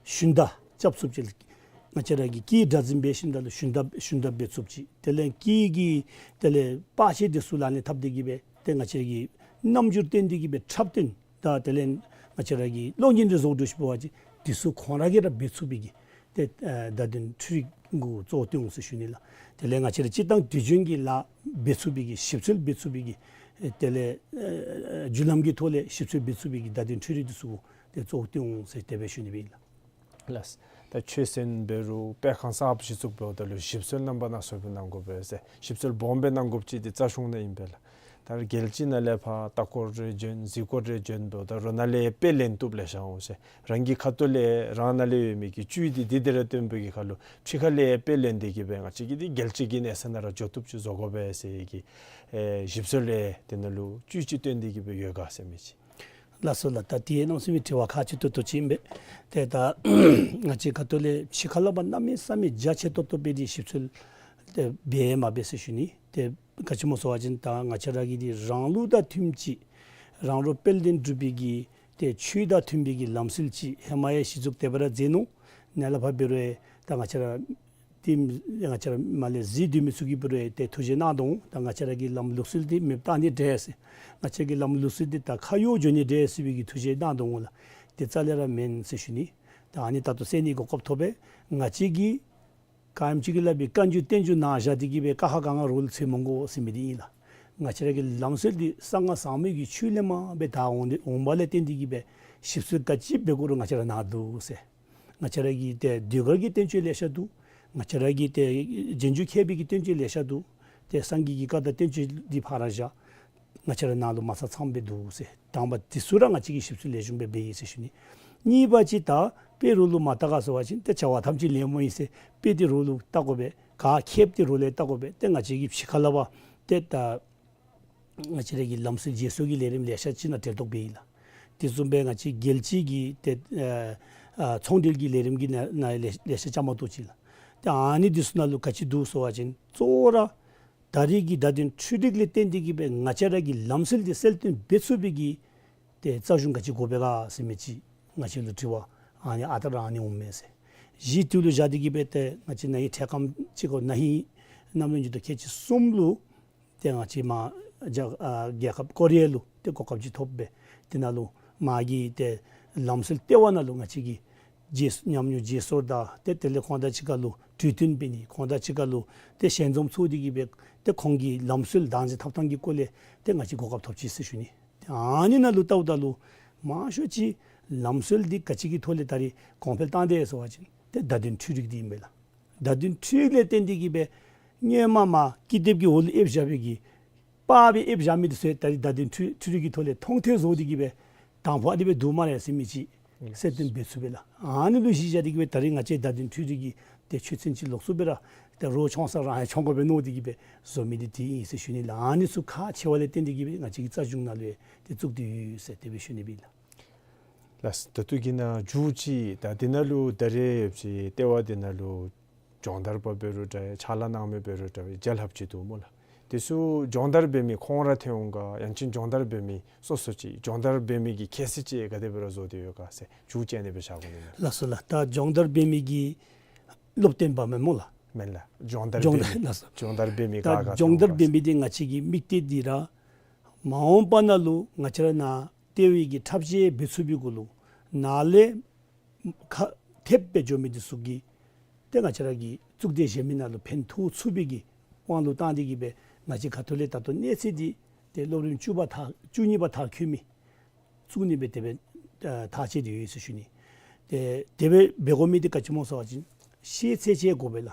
ཞུན་དག་རྐྱབ་ཚུགསཔ་ཅིག། ང་བཅས་ར་གིས་སྐད་སྒྲ་འཛིན་འབད་ཞིནམ་ད་ལུ་ཞུན་དག་ཞུན་དག་འབད་ཚུགསཔ་ཅིག། དེ་ལས་སྐད་ཀྱི་དེ་ལས་པར་ཆས་འདི་ཚུ་ལག་ལེན་འཐབ་སྟེ་གི་སྦེ་ཏེ་ང་བཅས་ར་གི་རྣམ་འགྱུར་སྟོན་ཏེ་གི་སྦེ་འཁྲབ་སྟོན་དང་དེ་ལས་ང་བཅས་ར་གི་གློག་བརྙན་འདི་བཟོ་དགོཔ་འདྲཝ་ཅིག། འདི་ཚུ་ཁོང་ར་གིས་ར་འབད་ཚུགས་པའི་གི་ཏེ་ཨ་བརྡ་དོན་འཕྲུལ་རིག་གུ་གཙོ་བོ་བཏོན་འོང་ཟེར་ཞུ་ནི་ལགས། དེ་ལས་ང་བཅས་ར་སྤྱིར་བཏང་དུས་རྒྱུན་གྱི་ལཱ་འབད་ཚུགས་པའི་གི་ཞིབ་འཚོལ་འབད་ཚུགས་པའི་གི་ཨེ་དེ་ལས་ཨེ་རྒྱུན་ལམ་གྱི་ཐོག་ལས་ཞིབ་འཚོལ་འབད་ཚུགས་པའི་གི་བརྡ་དོན་འཕྲུལ་རིག་འདི་ཚུ་གུ་ཏེ་གཙོ་བོ་བཏོན་འོང་ཟེར་དེ་སྦེ་ཞུ་ནི་སྦེ་ཨིན་ལགས། ལགས། ད་ཆོས་ཚན་འབད་རུང་དཔེ་ཁང་གསརཔ་གཞི་བཙུགས་འབདཝ་ད་ལུ་ཞིབ་འཚོལ་རྣམ་པ་སྣ་ཚོགས་སྦེ་གནང་དགོ་པས་ཟེར། ཞིབ་འཚོལ་སྦོམ་སྦེ་གནང་དགོཔ་ཅིག་འདི་རྩ་གཞུང་ནང་ཨིན་པས་ལགས། ད་རྒྱལ་སྤྱི་ནང་ལས་ཕར་ལྟ་སྐོར་རེ་བྱོན་གཟིགས་སྐོར་རེ་བྱོན་འབདཝ་ད་རོ་ནང་ལས་དཔེ་ལེན་བཏུབ་ལེ་ཤ་འོང་ཟེར། རང་གི་ཁ་ཐུག་ལས་རང་ནང་ལས་ཡོད་མི་གི་བཅུད་འདི་འདི་དེ་ར་སྟོན་པའི་གི་ཁར་ལུ་ཕྱི་ཁ་ལས་དཔེ་ལེན་ཏེ་གི་སྦེ་ང་བཅས་ཀྱིས་འདི་རྒྱལ་སྤྱི་གི་གནས་ཚད་ནང་ར་འགྱོ་བཏུབ་ཅིག་བཟོ་དགོ་པས་ཟེར་གི་ཨེ་ཞིབ་འཚོལ་ལས་དེ་ནང་ལུ་བཅུད་ཅིག་བཏོན་ཏེ་གི་སྦེ་ཡོད་ག་ཟེར་མི་ཅིག། ལགས་སོ་ལགས། ད་དེ་གནམ་མེད་ས་མེད་དྲི་བ་ཁག་ཆེ་ཏོག་ཏོ་ཅིག་ཨིན་པས། ཏེ་ད་ང་བཅས་ཁ་ཐུག་ལས་ཕྱི་ཁ་ལས་ཕར་གནམ་མེད་ས་མེད་རྒྱ་ཆེ་ཏོག་ཏོ་སྦེ་དེ་ཞིབ་འཚོལ་ཏེ་འབད་མ་འབད་ཟེར་ཞུ་ནི། ཏེ་ག་ཅི་སྨོ་ཟེར་བ་ཅིན་ད་ང་བཅས་ར་གི་དེ་རང་ལུགས་དང་མཐུནམ་ཅིག་རང་རོགས་དཔལ་ལྡན་འབྲུག་པའི་གི་ཏེ་ཆོས་དང་མཐུན་པའི་གི་ལམ་སྲོལ་ཅིག་ཧེ་མ་ཡང་གཞི་བཙུགས་དེ་སྦེ་ར་མཛད་ནུག། ནཱ་ལས་ཕར་འབད་རུང་ད་ང་བཅས་ར་ཏེ་ང་བཅས་ར་མར་ལས་གཟིགས་སྡོད་མི་ཚུ་གིས་འབད་རུང་ཏེ་ཐུགས་བཞེད་གནང་དོ་འོང་། ད་ང་བཅས་ར་གི་ལམ་ལུགས་སྲོལ་འདི་མེདཔ་བཏང་ནི་འདྲས་ཟེར། ང་བཅས་ཀྱི་ལམ་ལུགས་སྲོལ་འདི་ད་ཁ་གཡོག་འགྱོ་ནི་འདྲས་ཟེར་བའི་གི་ཐུགས་བཞེད་གནང་དོ་འོང་ལགས། དེ་རྩ་ལས་ར་མེན་ཟེར་ཞུ་ནི། ད་ཨ་ནི་ད་ལྟོ་གསན་ནི་གོ་སྐབས་ཐོབ་པས། ང་བཅས་ཀྱིས་ག་ཨིནམ་ཅིག་གི་སླབ་པའི་བཀའ་འགྱུར་བསྟན་འགྱུར་ནང་བཞག་སྟེ་གི་སྦེ་ཀ་ཁ་ག་ང་རོགས་ལུ་འཚོལ་མི་དགོ་ཟེར་མི་འདི་ཨིན་ལགས། ང་བཅས་ར་གི་ལམ་སྲོལ་འདི་གསང་སྔགས་ཟབ་མོ་གི་ཆོས་ལས་མར་སྦེ་དར་འོང་འདི་འོང་བ་ལས་བརྟེན་ཏེ་གི་སྦེ་ཞིབ་འཚོལ་ག་ཅི་འབད་དགོ་རུང་ང་བཅས་ར་ནཱ་འདུག་ཟེར། ང་བཅས་ར་གི་ཏེ་ཟློས་གར་གྱི་བསྟན་བཅོས་ལེ་ཤ་འདུག། ང་བཅས་ར་གི་ཏེ་རྗེས་འཇུག་མཁས་པའི་གི་བསྟན་བཅོས་ལེ་ཤ་འདུག། ཏེ་སངས་རྒྱས་ཀྱི་བཀའ་དང་བསྟན་བཅོས་འདི་ཕར་ར་བཞག། ང་བཅས་ར་ནཱ་ལུ་མ་ཚང་ཚངམ་སྦེ་འདུག་ཟེར། དང་པ་དེ་ཚུ་ར་ང་བཅས་ཀྱིས་ཞིབ་འཚོལ་ལེགས་ཤོམ་སྦེ་འབད་ཡི་ཟེར་ཞུ་ནི། གཉིས་པ་ཅིག་ད་དཔེ་རོགས་ལུ་མ་བལྟ་ག་ཟེར་བ་ཅིན་ཏེ་བྱ་བ་ཐམས་ཅད་ལད་མོ་ཨིན་ཟེར། དཔེ་འདི་རོགས་ལུ་བལྟ་དགོ་པས། ག་ཁྱད་འདི་རོགས་ལུ་བལྟ་དགོ་པས། ཏེ་ང་བཅས་ཀྱིས་ཕྱི་ཁ་ལས་ཕར་ཏེ་ད་ང་བཅས་ར་གི་ལམ་སྲོལ་བརྗེ་སོར་གྱི་ལས་རིམ་ལེ་ཤ་ཅིག་ནང་གྲལ་གཏོགས་འབད་ཡི་ལགས། དེ་བཟུམ་སྦེ་ང་བཅས་རྒྱལ་སྤྱི་གི་ཏེ་ཨ་ཨ་ཚོང་འབྲེལ་གྱི་ལས་རིམ་གྱི་ནང་ནང་ལེ་ལེ་ཤ་བཅའ་མར་གཏོགས་ཅི་ལགས། ཏེ་ཨ་ནི་འདི་ཚུ་ནང་ལུ་ག་ཅི་འདུག་ཟེར་བ་ཅིན་གཙོ་བོ་ར་ད་རེས་ཀྱི་བརྡ་དོན་འཕྲུལ་རིག་ལས་བརྟེན་ཏེ་གི་སྦེ་ང་བཅས་ར་གི་ལམ་སྲོལ་འདི་གསལ་སྟོན་འབད་ཚུགས་པའི་གི་ཏེ་རྩ་གཞུང་ག་ཅི་དགོ་པས་ག་ཟེར་མི་ཅིག་ང་བཅས་ལུ་དྲི་བ་ཨ་ནི་ཨ་རྟག་ར་ཨ་ནི་འོང་མས་ཟེར། གཞི་དེ་ལུ་བཞག་སྟེ་གི་སྦེ་ཏེ་ང་བཅས་ན་ཧིང་འཕྲལ་ཁམས་ཅིག་གོ་ན་ཧིང་གནམ་ལོ་ཉིས་སྟོང་ཁལ་གཅིག་གསུམ་ལུ་ཏེ་ང་བཅས་མར་རྒྱ་ཨ་རྒྱལ་ཁབ་ཀོ་རི་ཡ་ལུ་ཏེ་གོ་སྐབས་ཅིག་ཐོབ་སྦེ་དེ་ནང་ལུ་མར་གྱི་ཏེ་ལམ་སྲོལ་ལྟེ་བ་ནང་ལུ་ང་བཅས་ཀྱིས་བརྗེ་ཉམས་མྱོང་བརྗེ་སོར་དང་ཏེ་དེ་ལས་ཁོང་དང་གཅིག་ཁར་ལུ་གྲོས་བསྟུན་འབད་ནི། ཁོང་དང་གཅིག་ཁར་ལུ་ཏེ་ཞལ་འཛོམས་ཚོགས་ཏེ་གི་སྦེ་ཏེ་ཁོང་གི་ལམ་སྲོལ་བདག་འཛིན་འཐབ་ཐངས་ཀྱི་སྐོར་ལས་ཏེ་ང་བཅས་གོ་སྐབས་ཐོབ་ཅི་ཟེར་ཞུ་ནི། ཏེ་ཨ་ནི་ནང་ལུ་བལྟཝ་ད་ལུ་མང་ཤོས་ཅིག་ལམ་སྲོལ་འདི་ག་ཅི་གི་ཐོག་ལས་ད་རེས་གོང་འཕེལ་བཏང་དེས་ཟེར་བ་ཅིན་ཏེ་བརྡ་དོན་འཕྲུལ་རིག་འདི་ཨིན་པས་ལགས། བརྡ་དོན་འཕྲུལ་རིག་ལས་བརྟེན་ཏེ་གི་སྦེ་སྔོན་མ་མར་ཀི་དེབ་ཀྱི་འོག་ལུ་ཨེབ་བཞག་པའི་གི་པར་སྦེ་ཨེབ་བཞག་མི་འདི་ཚུ་ད་རེས་བརྡ་དོན་འཕྲུལ་འཕྲུལ་རིག་གི་ཐོག་ལས་མཐོང་ཐོས་བཟོ་སྟེ་གི་སྦེ་དང་ཕུ་ཨ་ནི་སྦེ་འདུག་སྨ་རེ་ཟེར་མི་ཅིག་གསལ་སྟོན་འབད་ཚུགས་པས་ལགས། ཨ་ནི་ལུ་གཞི་བཞག་སྟེ་གི་སྦེ་ད་རེས་ང་བཅས་བརྡ་དོན་འཕྲུལ་རིག་གི་ཏེ་ཆོས་ཚན་ཅིག་ལོགས་སུ་སྦེ་ར་ཏེ་རོགས་འཁྱོངས་ས་རང་ཡང་འཁྱོངས་དགོ་པས་མནོ་སྟེ་གི་སྦེ་བཟོ་མི་འདི་དེ་ཨིན་ཟེར་ཞུ་ནི་ལགས། ཨ་ནི་ཚུ་ཁག་ཆེ་བ་ལས་བརྟེན་ཏེ་གི་སྦེ་ང་བཅས་ཀྱི་རྩ་གཞུང་ནང་ལུ་ཡང་ཏེ་བཙུགས་ཏེ་ཡོད་ཟེར་དེ་སྦེ་ཞུ་ནི་སྦེ་ཨིན་ལགས། ལགས། ད་ལྟོ་གི་ནང་མཇུག་ཅིག་ད་འདི་ནང་ལུ་ད་རེས་ཡོད་པའི་ལྟེ་བ་འདི་ནང་ལུ་སྦྱོང་བརྡར་པ་འབད་རུང་འདྲ་ཕྱག་ལཱ་གནང་མི་འབད་རུང་འདྲ་བརྒྱ་ལྷགཔ་ཅིག་འདུག་སྨོ་ལགས། དེ་ཚུ་སྦྱོང་བརྡར་འབད་མི་ཁོང་ར་ཐོན་འོང་ག་ཡང་ཅིན་སྦྱོང་བརྡར་འབད་མི་སོ་སོ་ཅིག་སྦྱོང་བརྡར་འབད་མི་གི་ཁྱད་ཚད་ཅིག་ག་དེ་སྦེ་ར་བཟོ་སྟེ་ཡོད་ག་ཟེར་མཇུག་ཅིག་ཨ་ནི་སྦེ་བཞག་དགོ་ནི་མས། ལགས་སོ་ལགས། ད་སྦྱོང་བརྡར་འབད་མི་གི་སློབ་སྟོན་པ་མེན་སྨོ་ལགས། མེན་ལགས། སྦྱོང་བརྡར་སྦྱོང་འབད་བརྡར་མི་ལགས་སོ། སྦྱོང་བརྡར་འབད་མི་ད་ག་ག་སྦྱོང་བརྡར་འབད་མི་འདི་ང་བཅས་ཀྱི་དམིགས་གཏད་འདི་ར་མ་འོངས་པ་ནང་ལུ་ང་བཅས་ར་ནཱ་ལྟེ་བའི་གི་འཁྲབ་ཆས་འབད་ཚུགས་པའི་གུ་ལུ་ནཱ་ལས་ཁ་ཐེབས་སྦེ་འགྱོ་མི་འདི་ཚུ་གིས་ཏེ་ང་བཅས་ར་གི་གཙུག་སྡེ་གཞན་མི་ནང་ལུ་ཕན་ཐོགས་ཚུགས་པའི་གི་དབང་ལུ་བཏང་སྟེ་གི་སྦེ་ང་བཅས་ཁ་ཐུག་ལས་ད་ལྟོ་གནས་ཚད་འདི་ཏེ་སློབ་རིམ་བཅུ་པ་མཐར་བཅུ་གཉིས་པ་མཐར་འཁྱོལ་མི་བཙུགས་ནི་སྦེ་དེ་སྦེ་ཨ་ཐག་བཅད་དེ་ཡོད་ཟེར་ཞུ་ནི། ཏེ་དེ་སྦེ་འབད་དགོ་མི་འདི་ག་ཅི་སྨོ་ཟེར་བ་ཅིན་ཤེས་ཚད་ཅིག་དགོ་པས་ལགས།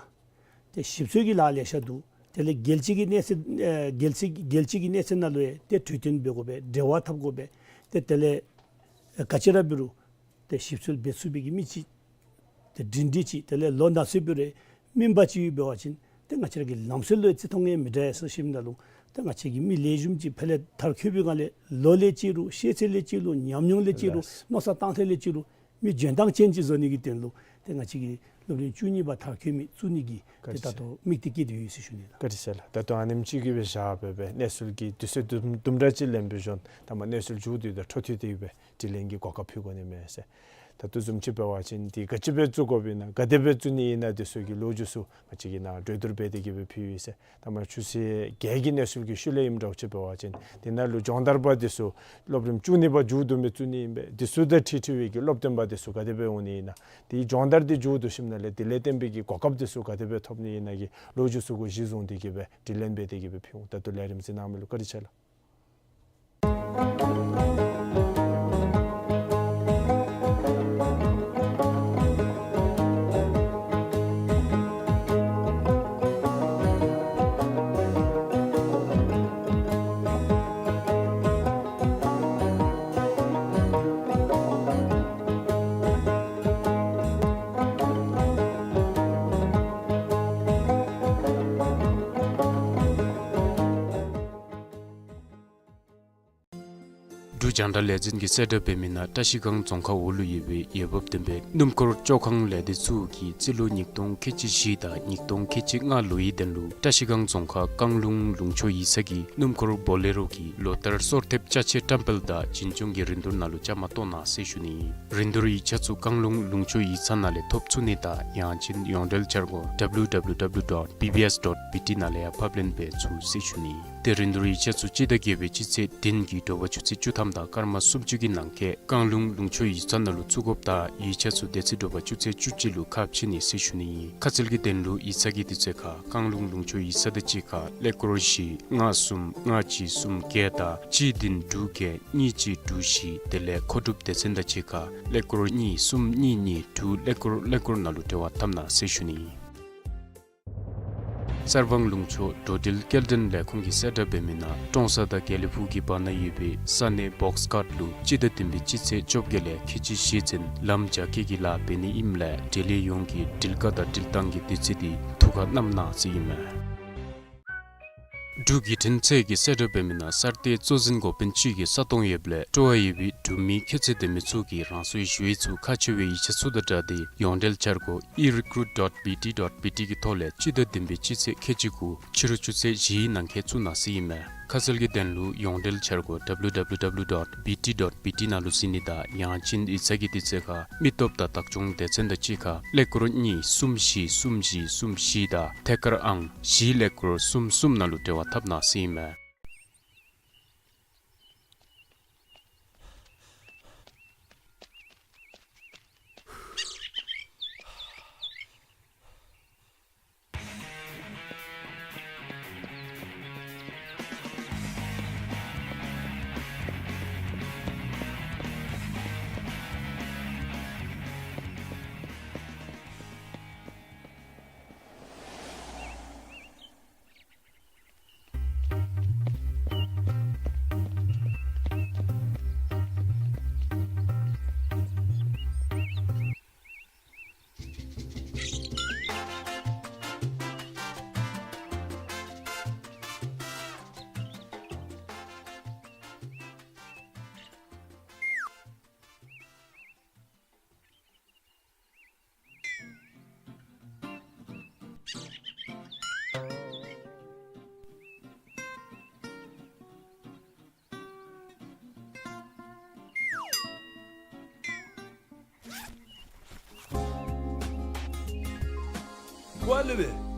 ཏེ་ཞིབ་འཚོལ་གྱི་ལཱ་ལེ་ཤ་འདུག། དེ་ལས་རྒྱལ་སྤྱི་གི་གནས་ཚད་ཨེ་རྒྱལ་སྤྱི་རྒྱལ་སྤྱི་གི་གནས་ཚད་ནང་ལུ་ཡང་ཏེ་གྲོས་བསྟུན་འབད་དགོ་པས། འབྲེལ་བ་འཐབ་དགོ་པས། ཏེ་དེ་ལས་ཨེ་ག་ཅི་ར་འབད་རུང་ཏེ་ཞིབ་འཚོལ་འབད་ཚུགས་པའི་གི་མི་ཅིག་ཏེ་སྒྲིང་སྒྲི་ཅིག་དེ་ལས་ལོ་ན་ཚོད་འབད་རུང་སྨིན་པ་ཅིག་ཡོད་འབད་བ་ཅིན་ཏེ་ང་བཅས་ར་གི་ལམ་སྲོལ་ལུ་ཡང་བརྩི་མཐོང་ཡང་མི་འདྲ་ཡ་ཟེར་ཞུ་མི་ནང་ལུ་ཏེ་ང་བཅས་ཀྱི་མི་ལེགས་ཤོམ་ཅིག་ཕར་ལས་མཐར་འཁྱོལ་བའི་སྒང་ལས་ལོ་ལས་བརྩི་རུང་ཤེས་ཚད་ལས་བརྩི་རུང་ཉམས་མྱོང་ལས་བརྩི་རུང་ལགས། མནོ་བསམ་གཏང་ཐངས་ལས་བརྩི་རུང་མི་འཇོན་ཐང་ཅན་ཅིག་བཟོ་ནི་གི་དོན་ལུ་ཏེ་ང་བཅས་ཀྱིས་སློབ་རིམ་བཅུ་གཉིས་པ་མཐར་འཁྱོལ་མི་བཙུགས་ནི་གི་ཏེ་བཀའ་དྲིན་ཆེ། ད་ལྟོ་དམིགས་གཏད་བསྐྱེད་དེ་ཡོད་ཟེར་ཞུ་ནི་ལགས། བཀའ་དྲིན་ཆེ་ལགས། ད་ལྟོ་ཨ་ནེམ་ཅིག་གི་སྦེ་བཞག་སྦེ་སྦེ་གནས་ཚུལ་གྱི་དུས་ཚོད་དུམ་དུམ་གྲ་ཅིག་ལེན་པའི་གཞོན་ད་མ་གནས་ཚུལ་མཇུག་བསྡུ་དང་འཕྲོ་མཐུད་དེ་སྦེ་དྲི་ལན་གྱི་གོ་སྐབས་ཕུལ་དགོ་ནི་མས་ཟེར། ད་ལྟོ་བཟུམ་ཅིག་འབད་བ་ཅིན་འདི་ག་ཅི་སྦེ་བཙུགས་དགོཔ་ཨིན་ན་ག་དེ་སྦེ་བཙུགས་ནི་ཨིན་ན་དེ་ཚུ་གི་ལོ་རྒྱུས་ཚུ་ང་བཅས་ཀྱིས་ནཱ་གྲོས་བསྡུར་འབད་དེ་གི་སྦེ་ཕུལ་ཡི་ཟེར། ད་མ་ཆུ་ཚོད་བརྒྱད་ཀྱི་གནས་ཚུལ་གྱི་ཤུལ་ལས་ཨིནམ་འདྲཝ་ཅིག་འབད་བ་ཅིན་འདི་ནང་ལུ་སྦྱོང་བརྡར་པ་དེ་ཚུ་སློབ་རིམ་བཅུ་གཉིས་པ་མཇུག་བསྡུ་མི་བཙུགས་ནི་ཨིན་པས། དེ་ཚུ་དང་འཁྲིལ་འཁྲིལ་བའི་གི་སློབ་སྟོན་པ་དེ་ཚུ་ག་དེ་སྦེ་འོང་ནི་ཨིན་ན། དེའི་སྦྱོང་བརྡར་དེ་མཇུག་བསྡུ་ཞིནམ་ལས་དེ་ལས་བརྟེན་པའི་གི་གོ་སྐབས་དེ་ཚུ་ག་དེ་སྦེ་ཐོབ་ནི་ཨིན་ན་གི་ལོ་རྒྱུས་ཚུ་གུ་གཞི་བཟུང་སྟེ་གི་སྦེ་དྲི་ལན་འབད་དེ་གི་སྦེ་ཕུལ་འོང་། ད་ལྟོ་ལས་རིམ་གཟིགས་གནང་མི་ལུ་བཀའ་དྲིན་ཆེ་ལགས། རྒྱང་བསྒྲགས་ལས་འཛིན་གྱིས་གསལ་བསྒྲགས་འབད་མི་ནང་བཀྲིས་སྒང་རྫོང་ཁག་འོག་ལུ་ཡོད་པའི་འོས་འབབ་ལྡན་པའི་སྣུམ་འཁོར་བཅོ་ཁང་ལས་སྡེ་ཚུ་གིས་རྩིས་ལོ་ཉིས་སྟོང་ཁལ་གཅིག་བཞི་དང་ཉིས་སྟོང་ཁལ་གཅིག་ལྔ་ལོའི་དོན་ལུ་བཀྲིས་སྒང་རྫོང་ཁག་རྐང་ལུང་ལུང་ཕྱོགས་ཡིག་ཚང་གི་སྣུམ་འཁོར་བོ་ལེ་རོ་གི་ལོ་ལྟར་གསོལ་ཐེབས་ཅ་ཆས་བཀྲམ་སྤེལ་དང་བྱིན་ཆུང་གི་རིན་བསྡུར་ནང་ལུ་བཅའ་མར་གཏོགས་གནང་ཟེར་ཞུ་ནི། རིན་བསྡུར་ཡིག་ཆ་ཚུ་རྐང་ལུང་ལུང་ཕྱོགས་ཡིག་ཚང་ནང་ལས་ཐོབ་ཚུགས་ནི་དང་ཡང་ཅིན་ཡོངས་འབྲེལ་འཆར་སྒོ་W W W dot B B S dot B T ནང་ལས་ཡང་ཕབ་ལེན་འབད་ཚུགས་ཟེར་ཞུ་ནི། ཏེ་རིན་བསྡུར་ཡིག་ཆ་ཚུ་སྤྱི་ཟླ་བརྒྱད་པའི་སྤྱི་ཚེས་བདུན་གྱི་དྲོ་པ་ཆུ་ཚོད་བཅུ་ཐམ་དང་སྐར་མ་སུམ་ཅུ་གི་ནང་འཁོད་རྐང་ལུང་ལུང་ཕྱོགས་ཡིག་ཚང་ནང་ལུ་བཙུགས་དགོཔ་དང་ཡིག་ཆ་ཚུ་དེ་ཚེ་དྲོ་པ་ཆུ་ཚོད་བཅུ་གཅིག་ལུ་ཁ་ཕྱེ་ནི་ཟེར་ཞུ་ནི་ཨིན། ཁ་གསལ་གྱི་དོན་ལུ་ཡིག་ཚང་གི་དུས་ཚོད་ཁར་རྐང་ལུང་ལུང་ཕྱོགས་ཡིག་ཚང་དང་གཅིག་ཁར་ཀླད་ཀོར་བཞི་ལྔ་གསུམ་ལྔ་གཅིག་གསུམ་བརྒྱད་དང་གཅིག་བདུན་དྲུག་བརྒྱད་གཉིས་གཅིག་དྲུག་བཞི་དེ་ལས་མཁོ་སྒྲུབ་སྡེ་ཚན་དང་གཅིག་ཁར་ཀླད་ཀོར་གཉིས་གསུམ་གཉིས་གཉིས་དྲུག་ཀླད་ཀོར་ཀླད་ཀོར་ནང་ལུ་འབྲེལ་བ་འཐབ་གནང་ཟེར་ཞུ་ནི་ཨིན། གསར་སྤང་ལུང་ཕྱོགས་འགྲོ་འགྲུལ་སྐྱེལ་འདྲེན་ལས་ཁུངས་ཀྱིས་གསལ་བསྒྲགས་འབད་མི་ནང་ཀྲོང་གསར་དང་དགེ་ལེགས་ཕུག་གི་བར་ན་ཡོད་པའི་ས་གནས་བོགས་ཁཊ་ལུ་སྤྱི་ཟླ་བདུན་པའི་སྤྱི་ཚེས་བཅོ་བརྒྱད་ལས་ཁལ་གཅིག་བཞི་ཚུན་ལམ་རྒྱ་སྐྱེད་ཀྱི་ལཱ་འབད་ནི་ཨིནམ་ལས་འབྲེལ་ཡོད་ཡོངས་ཀྱིས་སྒྲིལ་ཁ་དང་སྒྲིལ་གཏང་གི་དུས་ཚོད་འདི་ཐུགས་ཁར་བསྣམ་གནང་ཟེར་ཨིན་མས། འབྲུག་བརྒྱུད་འཕྲིན་ཚད་ཀྱིས་གསལ་བསྒྲགས་འབད་མི་ནང་གསར་གཏོད་གཙོ་འཛིན་འགོ་དཔོན་ཅིག་གིས་ས་སྟོང་ཡོདཔ་ལས་སྤྲོ་བ་ཡོད་པའི་འབྲུག་མི་ཁྱད་ཚད་ལྡན་མི་ཚུ་གིས་རང་སོའི་ཞུ་ཡིག་ཚུ་ཁག་ཆེ་བའི་ཡིག་ཆ་ཚུ་དང་སྦྲགས་ཏེ་ཡོངས་འབྲེལ་འཆར་སྒོ e recruit dot B T dot B T གི་ཐོག་ལས་སྤྱི་ཟླ་བདུན་པའི་སྤྱི་ཚེས་ཁལ་གཅིག་དགུ་ཕྱི་རུ་ཆུ་ཚོད་བཞིའི་ནང་འཁོད་བཙུགས་གནང་ཟེར་ཨིན་མས། ཁ་གསལ་གྱི་དོན་ལུ་ཡོངས་འབྲེལ་འཆར་སྒོ W W W dot B T dot B T ནང་ལུ་གཟིགས་ནི་དང་ཡང་ཅིན་ཡིག་ཚང་གི་དུས་ཚོད་ཁར་མི་སྟོབས་དང་བདག་སྐྱོང་སྡེ་ཚན་དང་གཅིག་ཁར་ཀླད་ཀོར་གཉིས་གསུམ་བཞི་གསུམ་བཞི་གསུམ་བཞི་དང་ཐད་ཀར་ཨང་བཞི་ཀླད་ཀོར་གསུམ་གསུམ་ནང་ལུ་འབྲེལ་བ་འཐབ་གནང་ཟེར་ཨིན་མས། ཝ་ལེ་བེ།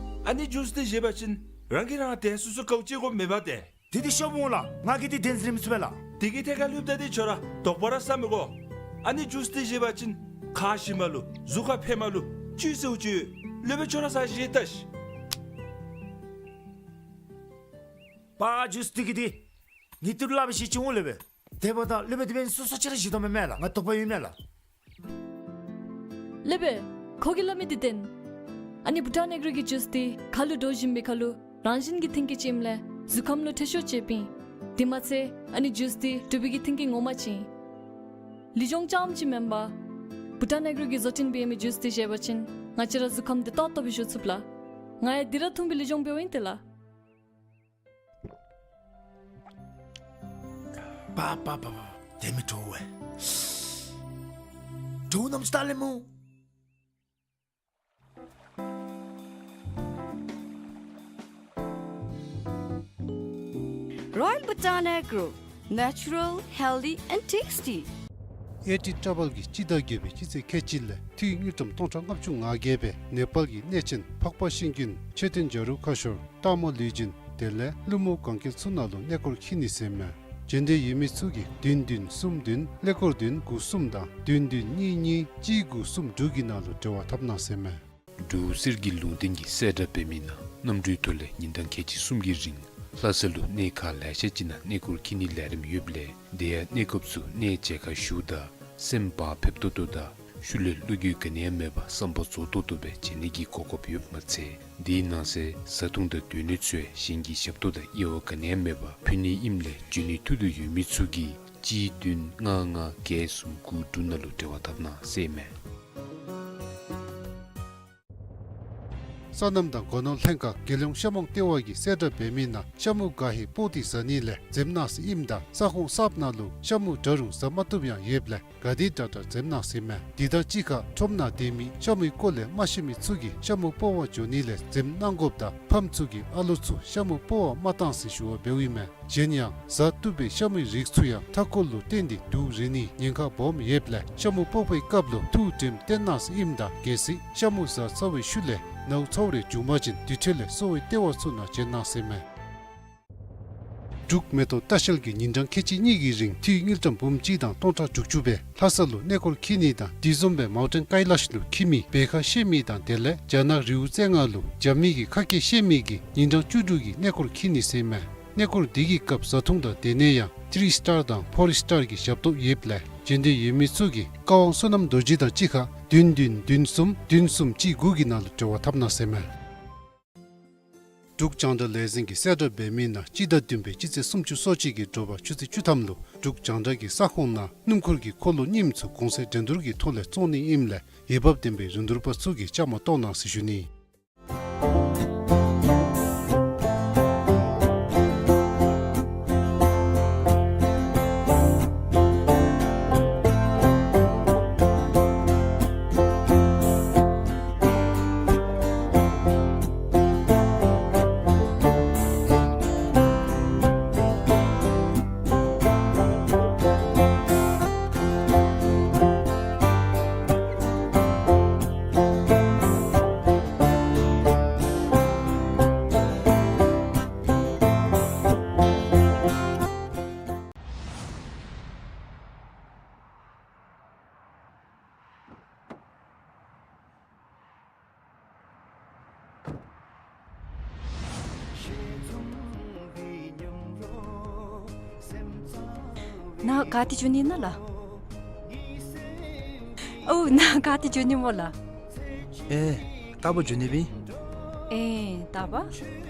ཨ་ནི་ཇུས་འདི་བཞེས་པ་ཅིན་རང་གིས་རང་དེ་སོ་སོ་དགའཝ་ཅིག་དགོཔ་མེད་པ་ཏེ། དེ་འདི་ཤོབ་འོང་ལགས། ང་གིས་འདི་བདེན་འཛིན་རེ་མི་ཚུགས་པས་ལགས། དེ་གི་ཐད་ཁར་ལྷོདཔ་ད་འདི་ཁྱོད་ར་དོགས་པ་ར་ཟ་མི་དགོ། ཨ་ནི་ཇུས་འདི་བཞེས་པ་ཅིན་ཁ་ཞི་མ་ལུ་གཟུགས་ཁར་ཕན་མ་ལུ་ཅི་ཟེརཝ་ཅིག་ལེགས་པས། ཁྱོད་ར་ཟ་ཤིག་ལྟ་ཤིག། པ་ཇུས་འདི་གིས་འདི་ངེའི་ཏི་རུ་སླབ་པའི་ཤེད་ཅིག་འོང་ལེགས་པས། དེ་འབདཝ་ད་ལེགས་པས་དེ་འབདན་སོ་སོ་ཅིག་ར་བཞེས་དོ་མེན་མས་ལགས། ང་དོགས་པ་ཡོད་མས་ལགས། ལེགས་པས། ཁོ་གིས་སླབ་མི་འདི་བདེན། ཨ་ནི་བྷུ་ཊཱན་ཨེག་རོ་གི་ཇུས་འདི་ཁ་ལུ་འདྲོག་བཞིན་པའི་ཁར་ལུ་རང་བཞིན་གྱི་མཐུན་རྐྱེན་ཅིག་ཨིནམ་ལས་གཟུགས་ཁམས་ལུ་འཕྲོད་བཤུད་ཅིག་ཨིན། དེ་མ་ཚད་ཨ་ནི་ཇུས་འདི་འབྲུག་པའི་གི་མཐུན་རྐྱེན་ངོ་མ་ཅིག་ཨིན། ལུས་སྦྱོང་རྐྱངམ་ཅིག་མེན་པར་བྷུ་ཊཱན་ཨེག་རོ་གིས་བཟོ་སྐྲུན་འབད་མི་ཇུས་འདི་བཞེས་པ་ཅིན་ང་བཅས་ར་གཟུགས་ཁམས་བདེ་ཏོག་ཏོ་སྦེ་བཞུགས་ཚུགས་ལགས། ང་ཡང་འདི་ར་འཐུང་སྦེ་ལུས་སྦྱོང་འབདཝ་ཨིན་ཏེ་ལགས། པ་པ་པ་པ། དེ་མི་དྲོ་བས། དྲོ་ནམ་ཅིག་ལྟ་ལེ་སྨོ། Royal Bhutan Agro, natural, healthy and tasty. ཨེ་ཊི་ཊ་བཱལ་གྱིས་སྤྱི་ཟླ་བརྒྱད་པའི་སྤྱི་ཚེས་ཁལ་གཅིག་ལས་ཐིག་དངུལ་ཀྲམ་སྟོང་ཕྲག་ལྔ་བཅུ་ང་བརྒྱད་སྦེ་ནེ་པཱལ་གྱི་གནས་ཆེན་འཕགས་པ་ཤིང་ཀུན་མཆོད་རྟེན་བྱ་རུང་ཁ་ཤོར་སྟག་མོ་ལུས་སྦྱིན་དེ་ལས་ཀླུ་མོ་གན་རྐྱལ་ཚུ་ནང་ལུ་གནས་སྐོར་འཁྱིད་ནི་ཟེར་མས། འབྱོན་འདོད་ཡོད་མི་ཚུ་གིས་བདུན་བདུན་གསུམ་བདུན་ཀླད་ཀོར་བདུན་དགུ་གསུམ་དང་བདུན་བདུན་གཉིས་གཉིས་གཅིག་དགུ་གསུམ་དྲུག་གི་ནང་ལུ་འབྲེལ་བ་འཐབ་གནང་ཟེར་མས། འབྲུག་གསེར་གྱི་ལུང་བསྟན་གྱིས་གསལ་བསྒྲགས་འབད་མི་ནང་གནམ་གྲུའི་ཐོག་ལས་ཉིན་གྲངས་ཁལ་གཅིག་གསུམ་གྱི་རིང་ལྷ་ས་ལུ་གནས་ཁག་ལེ་ཤ་ཅིག་ནང་གནས་སྐོར་འཁྱིད་ནིའི་ལས་རིམ་ཡོདཔ་ལས་དེ་ཡང་གནས་སྐབས་སུ་གནས་མཇལ་ཁ་ཞུཝ་ད་སེམས་བག་ཕེབས་ཏོག་ཏོ་དང་ཤུལ་ལས་བློ་འགྱོད་ག་ནི་ཡང་མེད་པར་བསམ་པ་རྫོགས་ཏོག་ཏོ་སྦེ་མཇལ་ནི་གི་གོ་སྐབས་ཡོདཔ་མ་ཚད་དེའི་ནང་གསེས་བཟའ་འཐུང་དང་སྡོད་གནས་ཚུ་ཡང་གཞན་གྱི་ཞབས་ཏོག་དང་དབྱེ་བ་ག་ནི་ཡང་མེད་པར་ཕུལ་ནི་ཨིནམ་ལས་འབྱོན་ནིའི་ཐུགས་འདོད་ཡོད་མི་ཚུ་གིས་གཅིག་བདུན་ལྔ་ལྔ་བརྒྱད་གསུམ་དགུ་དྲུག་ནང་ལུ་འབྲེལ་བ་འཐབ་གནང་ཟེར་མས། སོ་ནམ་དང་སྒོ་ནོར་ལྷན་ཁག་རྒྱལ་ཡོངས་ཤ་མོང་ལྟེ་བ་གིས་གསལ་བསྒྲགས་འབད་མི་ནང་ཤ་མུ་ག་ཧེ་སྤོག་སྟེ་བཟའ་ནི་ལས་འཛེམ་གནང་ཟེར་ཨིནམ་ད་ས་ཁོངས་གསརཔ་ནང་ལུ་ཤ་མུ་འདྲ་རུང་བཟའ་མ་བཏུབ་ཡང་ཡོདཔ་ལས་ག་དེ་དྲག་དྲག་འཛེམ་གནང་ཟེར་མས། དེ་དང་གཅིག་ཁར་ཁྲོམ་ནང་སྡོད་མི་ཤ་མུའི་སྐོར་ལས་མ་ཤེས་མི་ཚུ་གིས་ཤ་མུ་སྤོག་པར་འགྱོ་ནི་ལས་འཛེམ་གནང་དགོཔ་དང་ཕམ་ཚུ་གིས་ཨ་ལོ་ཚུ་ཤ་མུ་སྤོག་པར་མ་གཏང་ཟེར་ཞུ་བ་འབདཝ་ཨིན་མས། གཞན་ཡང་བཟའ་བཏུབ་པའི་ཤ་མུའི་རིགས་ཚུ་ཡང་མཐའ་འཁོར་ལུ་བརྟེན་ཏེ་དུག་རེག་ནིའི་ཉེན་ཁ་སྦོམ་ཡོདཔ་ལས་ཤ་མུ་སྤོག་པའི་སྐབས་ལུ་ཐུགས་དྲནམ་བཏོན་གནང་ཟེར་ཨིནམ་ད་གལ་སྲིད་ཤ་མུ་བཟའ་ཚར་བའི་ཤུལ་ལས་ནཝ་ཚཝ་རེ་བྱུང་པ་ཅིན་དེ་འཕྲོ་ལས་གསོ་བའི་ལྟེ་བ་ཚུ་ནང་བྱོན་གནང་ཟེར་མས། འབྲུག་མེ་ཏོག་ལྟ་བཤལ་གྱིས་ཉིན་གྲངས་ཁལ་གཅིག་གཉིས་ཀྱི་རིང་འཐུས་དངུལ་ཀྲམ་འབུམ་གཅིག་དང་སྟོང་ཕྲག་དྲུག་ཅུ་སྦེ་ལྷ་ས་ལུ་གནས་སྐོར་འཁྱིད་ནི་དང་དེ་བཟུམ་སྦེ་མའུ་ཊེན་ཀའི་ལཱཤ་ལུ་འཁྱིད་མི་བེ་ཁ་བཤལ་མི་དང་དེ་ལས་རྒྱ་ནག་རི་བོ་རྩེ་ལྔ་ལུ་རྒྱབ་མི་གི་ཁ་སྐད་བཤད་མི་གིས་ཉིན་གྲངས་བཅུ་དྲུག་གི་གནས་སྐོར་འཁྱིད་ནི་ཟེར་མས། གནས་སྐོར་འདི་གི་སྐབས་བཟའ་འཐུང་དང་སྡོད་གནས་ཡང་ཐི་རི་སི་ཊར་དང་ཕོར་སི་ཊར་གྱི་ཞབས་ཏོག་ཡོདཔ་ལས་འབྱོན་འདོད་ཡོད་མི་ཚུ་གིས་ཀ་ཝང་བསོད་ནམས་རྡོ་རྗེ་དང་གཅིག་ཁར་བདུན་བདུན་བདུན་གསུམ་བདུན་གསུམ་གཅིག་དགུ་གི་ནང་ལུ་འབྲེལ་བ་འཐབ་གནང་ཟེར་མས། འབྲུག་རྒྱང་བསྒྲགས་ལས་འཛིན་གྱིས་གསལ་བསྒྲགས་འབད་མི་ནང་སྤྱི་ཟླ་བདུན་པའི་སྤྱི་ཚེས་སུམ་ཅུ་སོ་གཅིག་གི་དྲོ་པ་ཆུ་ཚོད་བཅུ་ཐམ་ལུ་འབྲུག་རྒྱང་བསྒྲགས་ཀྱི་ས་ཁོངས་ནང་སྣུམ་འཁོར་གྱི་འཁོར་ལོ་རྙིངམ་ཚུ་གོང་ཚད་འགྲན་བསྡུར་གྱི་ཐོག་ལས་བཙོང་ནི་ཨིནམ་ལས་འོས་འབབ་ལྡན་པའི་རིན་བསྡུར་པ་ཚུ་གིས་བཅའ་མར་གཏོགས་གནང་ཟེར་ཞུ་ནི། ནཱ་ག་ཏེ་འགྱོ་ནི་ཨིན་ན་ལགས། ཨོ་ནཱ་ག་ཏེ་འགྱོ་ནི་སྨོ་ལགས། ཨེ་རྟག་པར་འགྱོ་ནི་སྦེ་ཨིན། ཨེ་རྟག་པར།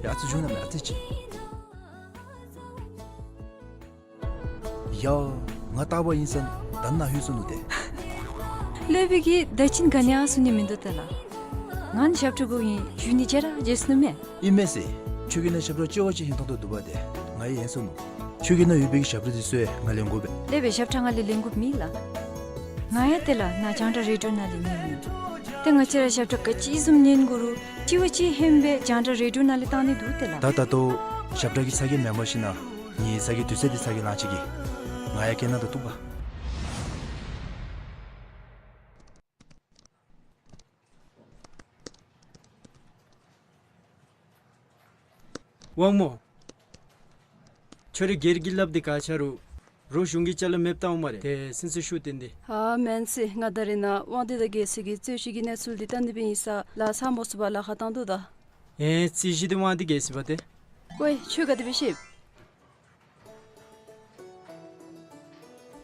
ཡ་ཨ་ཙི་བྱོན་གནང་མས་ཨ་ཙི་ཅིག། ཡ་ང་རྟག་པར་ཨིན་ས་ད་ནཱ་ལྷོད་སོ་ནུག་ཏེ། ལྷོད་པའི་གི་ད་ཅི་ག་ནི་ཡང་ཟེར་ནི་མིན་འདུག་ཏེ་ལགས། ང་ནི་ཞབས་ཁྲ་དགོཔ་ཨིན། ཞུ་ནི་བརྗེད་ར་བརྗེད་སོ་ནུག་མས། ཨིན་མས་ཟེར། ཁྱོད་ཀྱི་ནང་ཞབས་ཁྲ་ལྕི་བ་ཅིག་ཧིང་ཐང་ཐོག་འདུག་པ་ཏེ། ང་ཡང་ཡེངས་སོ་ནུག། ཁྱོད་ཀྱི་ནང་ཡོད་པའི་གི་ཞབས་ཁྲ་འདི་ཚུ་ང་ལེན་དགོ་པས། ལྷོད་པའི་ཞབས་ཁྲ་ང་ལས་ལེན་དགོཔ་མེད་ལགས། ང་ཡང་ཏེ་ལགས་ནཱ་རྒྱང་བསྒྲགས་རེ་ཌིའོ་ནང་ལས་ཉན་ནི། ཏེ་ང་བཅས་ར་ཞབས་ཁྲ་ག་ཅི་བཟུམ་ཉན་དགོ་རུང་ལྕི་བ་ཅིག་ཧེ་མ་སྦེ་རྒྱང་བསྒྲགས་རེ་ཌིའོ་ནང་ལས་བཏང་ནི་འདུག་ཏེ་ལགས། ད་ད་ལྟོ་ཞབས་ཁྲ་གི་ཚ་གྱང་མེན་པར་ཞིན་ན་ངེའི་ཚ་གྱང་དུས་ཚོད་འདི་ཚ་གྱང་ལང་ཅི་གི། ང་ཡང་སྐད་ནང་དུ་གཏུགས་པ། དབང་མོ། ཁྱོད་རའི་སྒེར་གྱི་ལགཔ་འདི་ག་ཆ་རུང་རོགས་གཞུང་གི་ཅ་ལ་མེདཔ་བཏང་འོང་སྨ་རེ། ཏེ་སེམས་ཚེགས་ཤོར་ཏེ་འདི། ཨ་མེན་ཟེར། ང་ད་རེས་ནཱ་དབང་འདུས་དང་རྒྱལ་སྲས་ཀྱི་རྩོད་གཞི་གི་གནས་ཚུལ་འདི་བལྟ་ནི་སྦེ་ཨིན་ས་ལགས། ཚར་མ་ཚུགས་པར་ལཱ་ཁག་བཏང་དོ་ད། ཨེ་རྩོད་གཞི་འདི་དབང་འདུས་རྒྱལ་སྲས་པ་ཏེ། ཀོ་ཁྱོད་ག་དེ་སྦེ་ཤེས།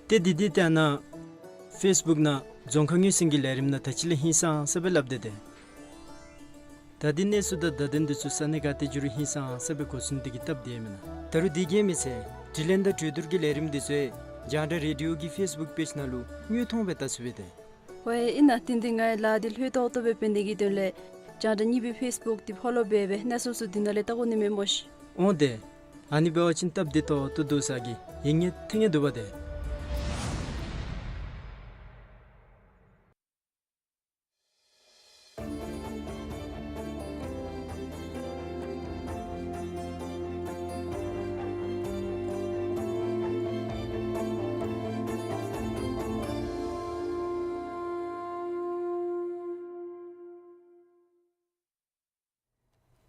ཏེ་འདི་འདི་ལྟ་ན་ཕེསི་བུཀ་ནང་རྫོང་ཁ་ངོས་ཟིན་གྱི་ལས་རིམ་ནང་ད་ཅི་ལས་ཧིང་སངས་ས་སྦེ་སླབ་སྟེ་ཏེ། ད་འདི་གནས་ཚུལ་དང་བརྡ་དོན་འདི་ཚུ་ས་གནས་ག་ཏེ་འགྱོ་རུང་ཧིང་སངས་ས་སྦེ་གོ་ཚུགས་ནི་འདི་གིས་སྟབས་བདེ་མེན་ན། ད་རུང་འདི་གིས་མི་ཚད་དྲི་ལན་དང་གྲོས་བསྡུར་གྱི་ལས་རིམ་འདི་ཚུ་རྒྱང་བསྒྲགས་རེ་ཌིའོ་གི་ཕེསི་བུཀ་པེཇ་ནང་ལུ་དངོས་མཐོང་སྦེ་བལྟ་ཚུགས་པས་ཏེ། ཝའེ་ཨིན་ན། ཏན་ཏན་ངེའི་ལཱ་འདི་ལྷོད་ཏོག་ཏོ་སྦེ་འབད་ནི་གི་དོན་ལས་རྒྱང་བསྒྲགས་གཉིས་པའི་ཕེསི་བུཀ་འདི་ཕོ་ལོ་འབད་སྦེ་གནས་ཚུལ་ཚུ་འདི་ནང་ལས་བལྟ་དགོ་ནི་མས་སྨོ་ཤིག། འོང་ཏེ། ཨ་ནི་འབད་བ་ཅིན་སྟབས་བདེ་ཏོག་ཏོ་འདུག་ཟེར་གི་ཡིད་ངེས་ཐིང་ངེས་འདུག་པ་ཏེ།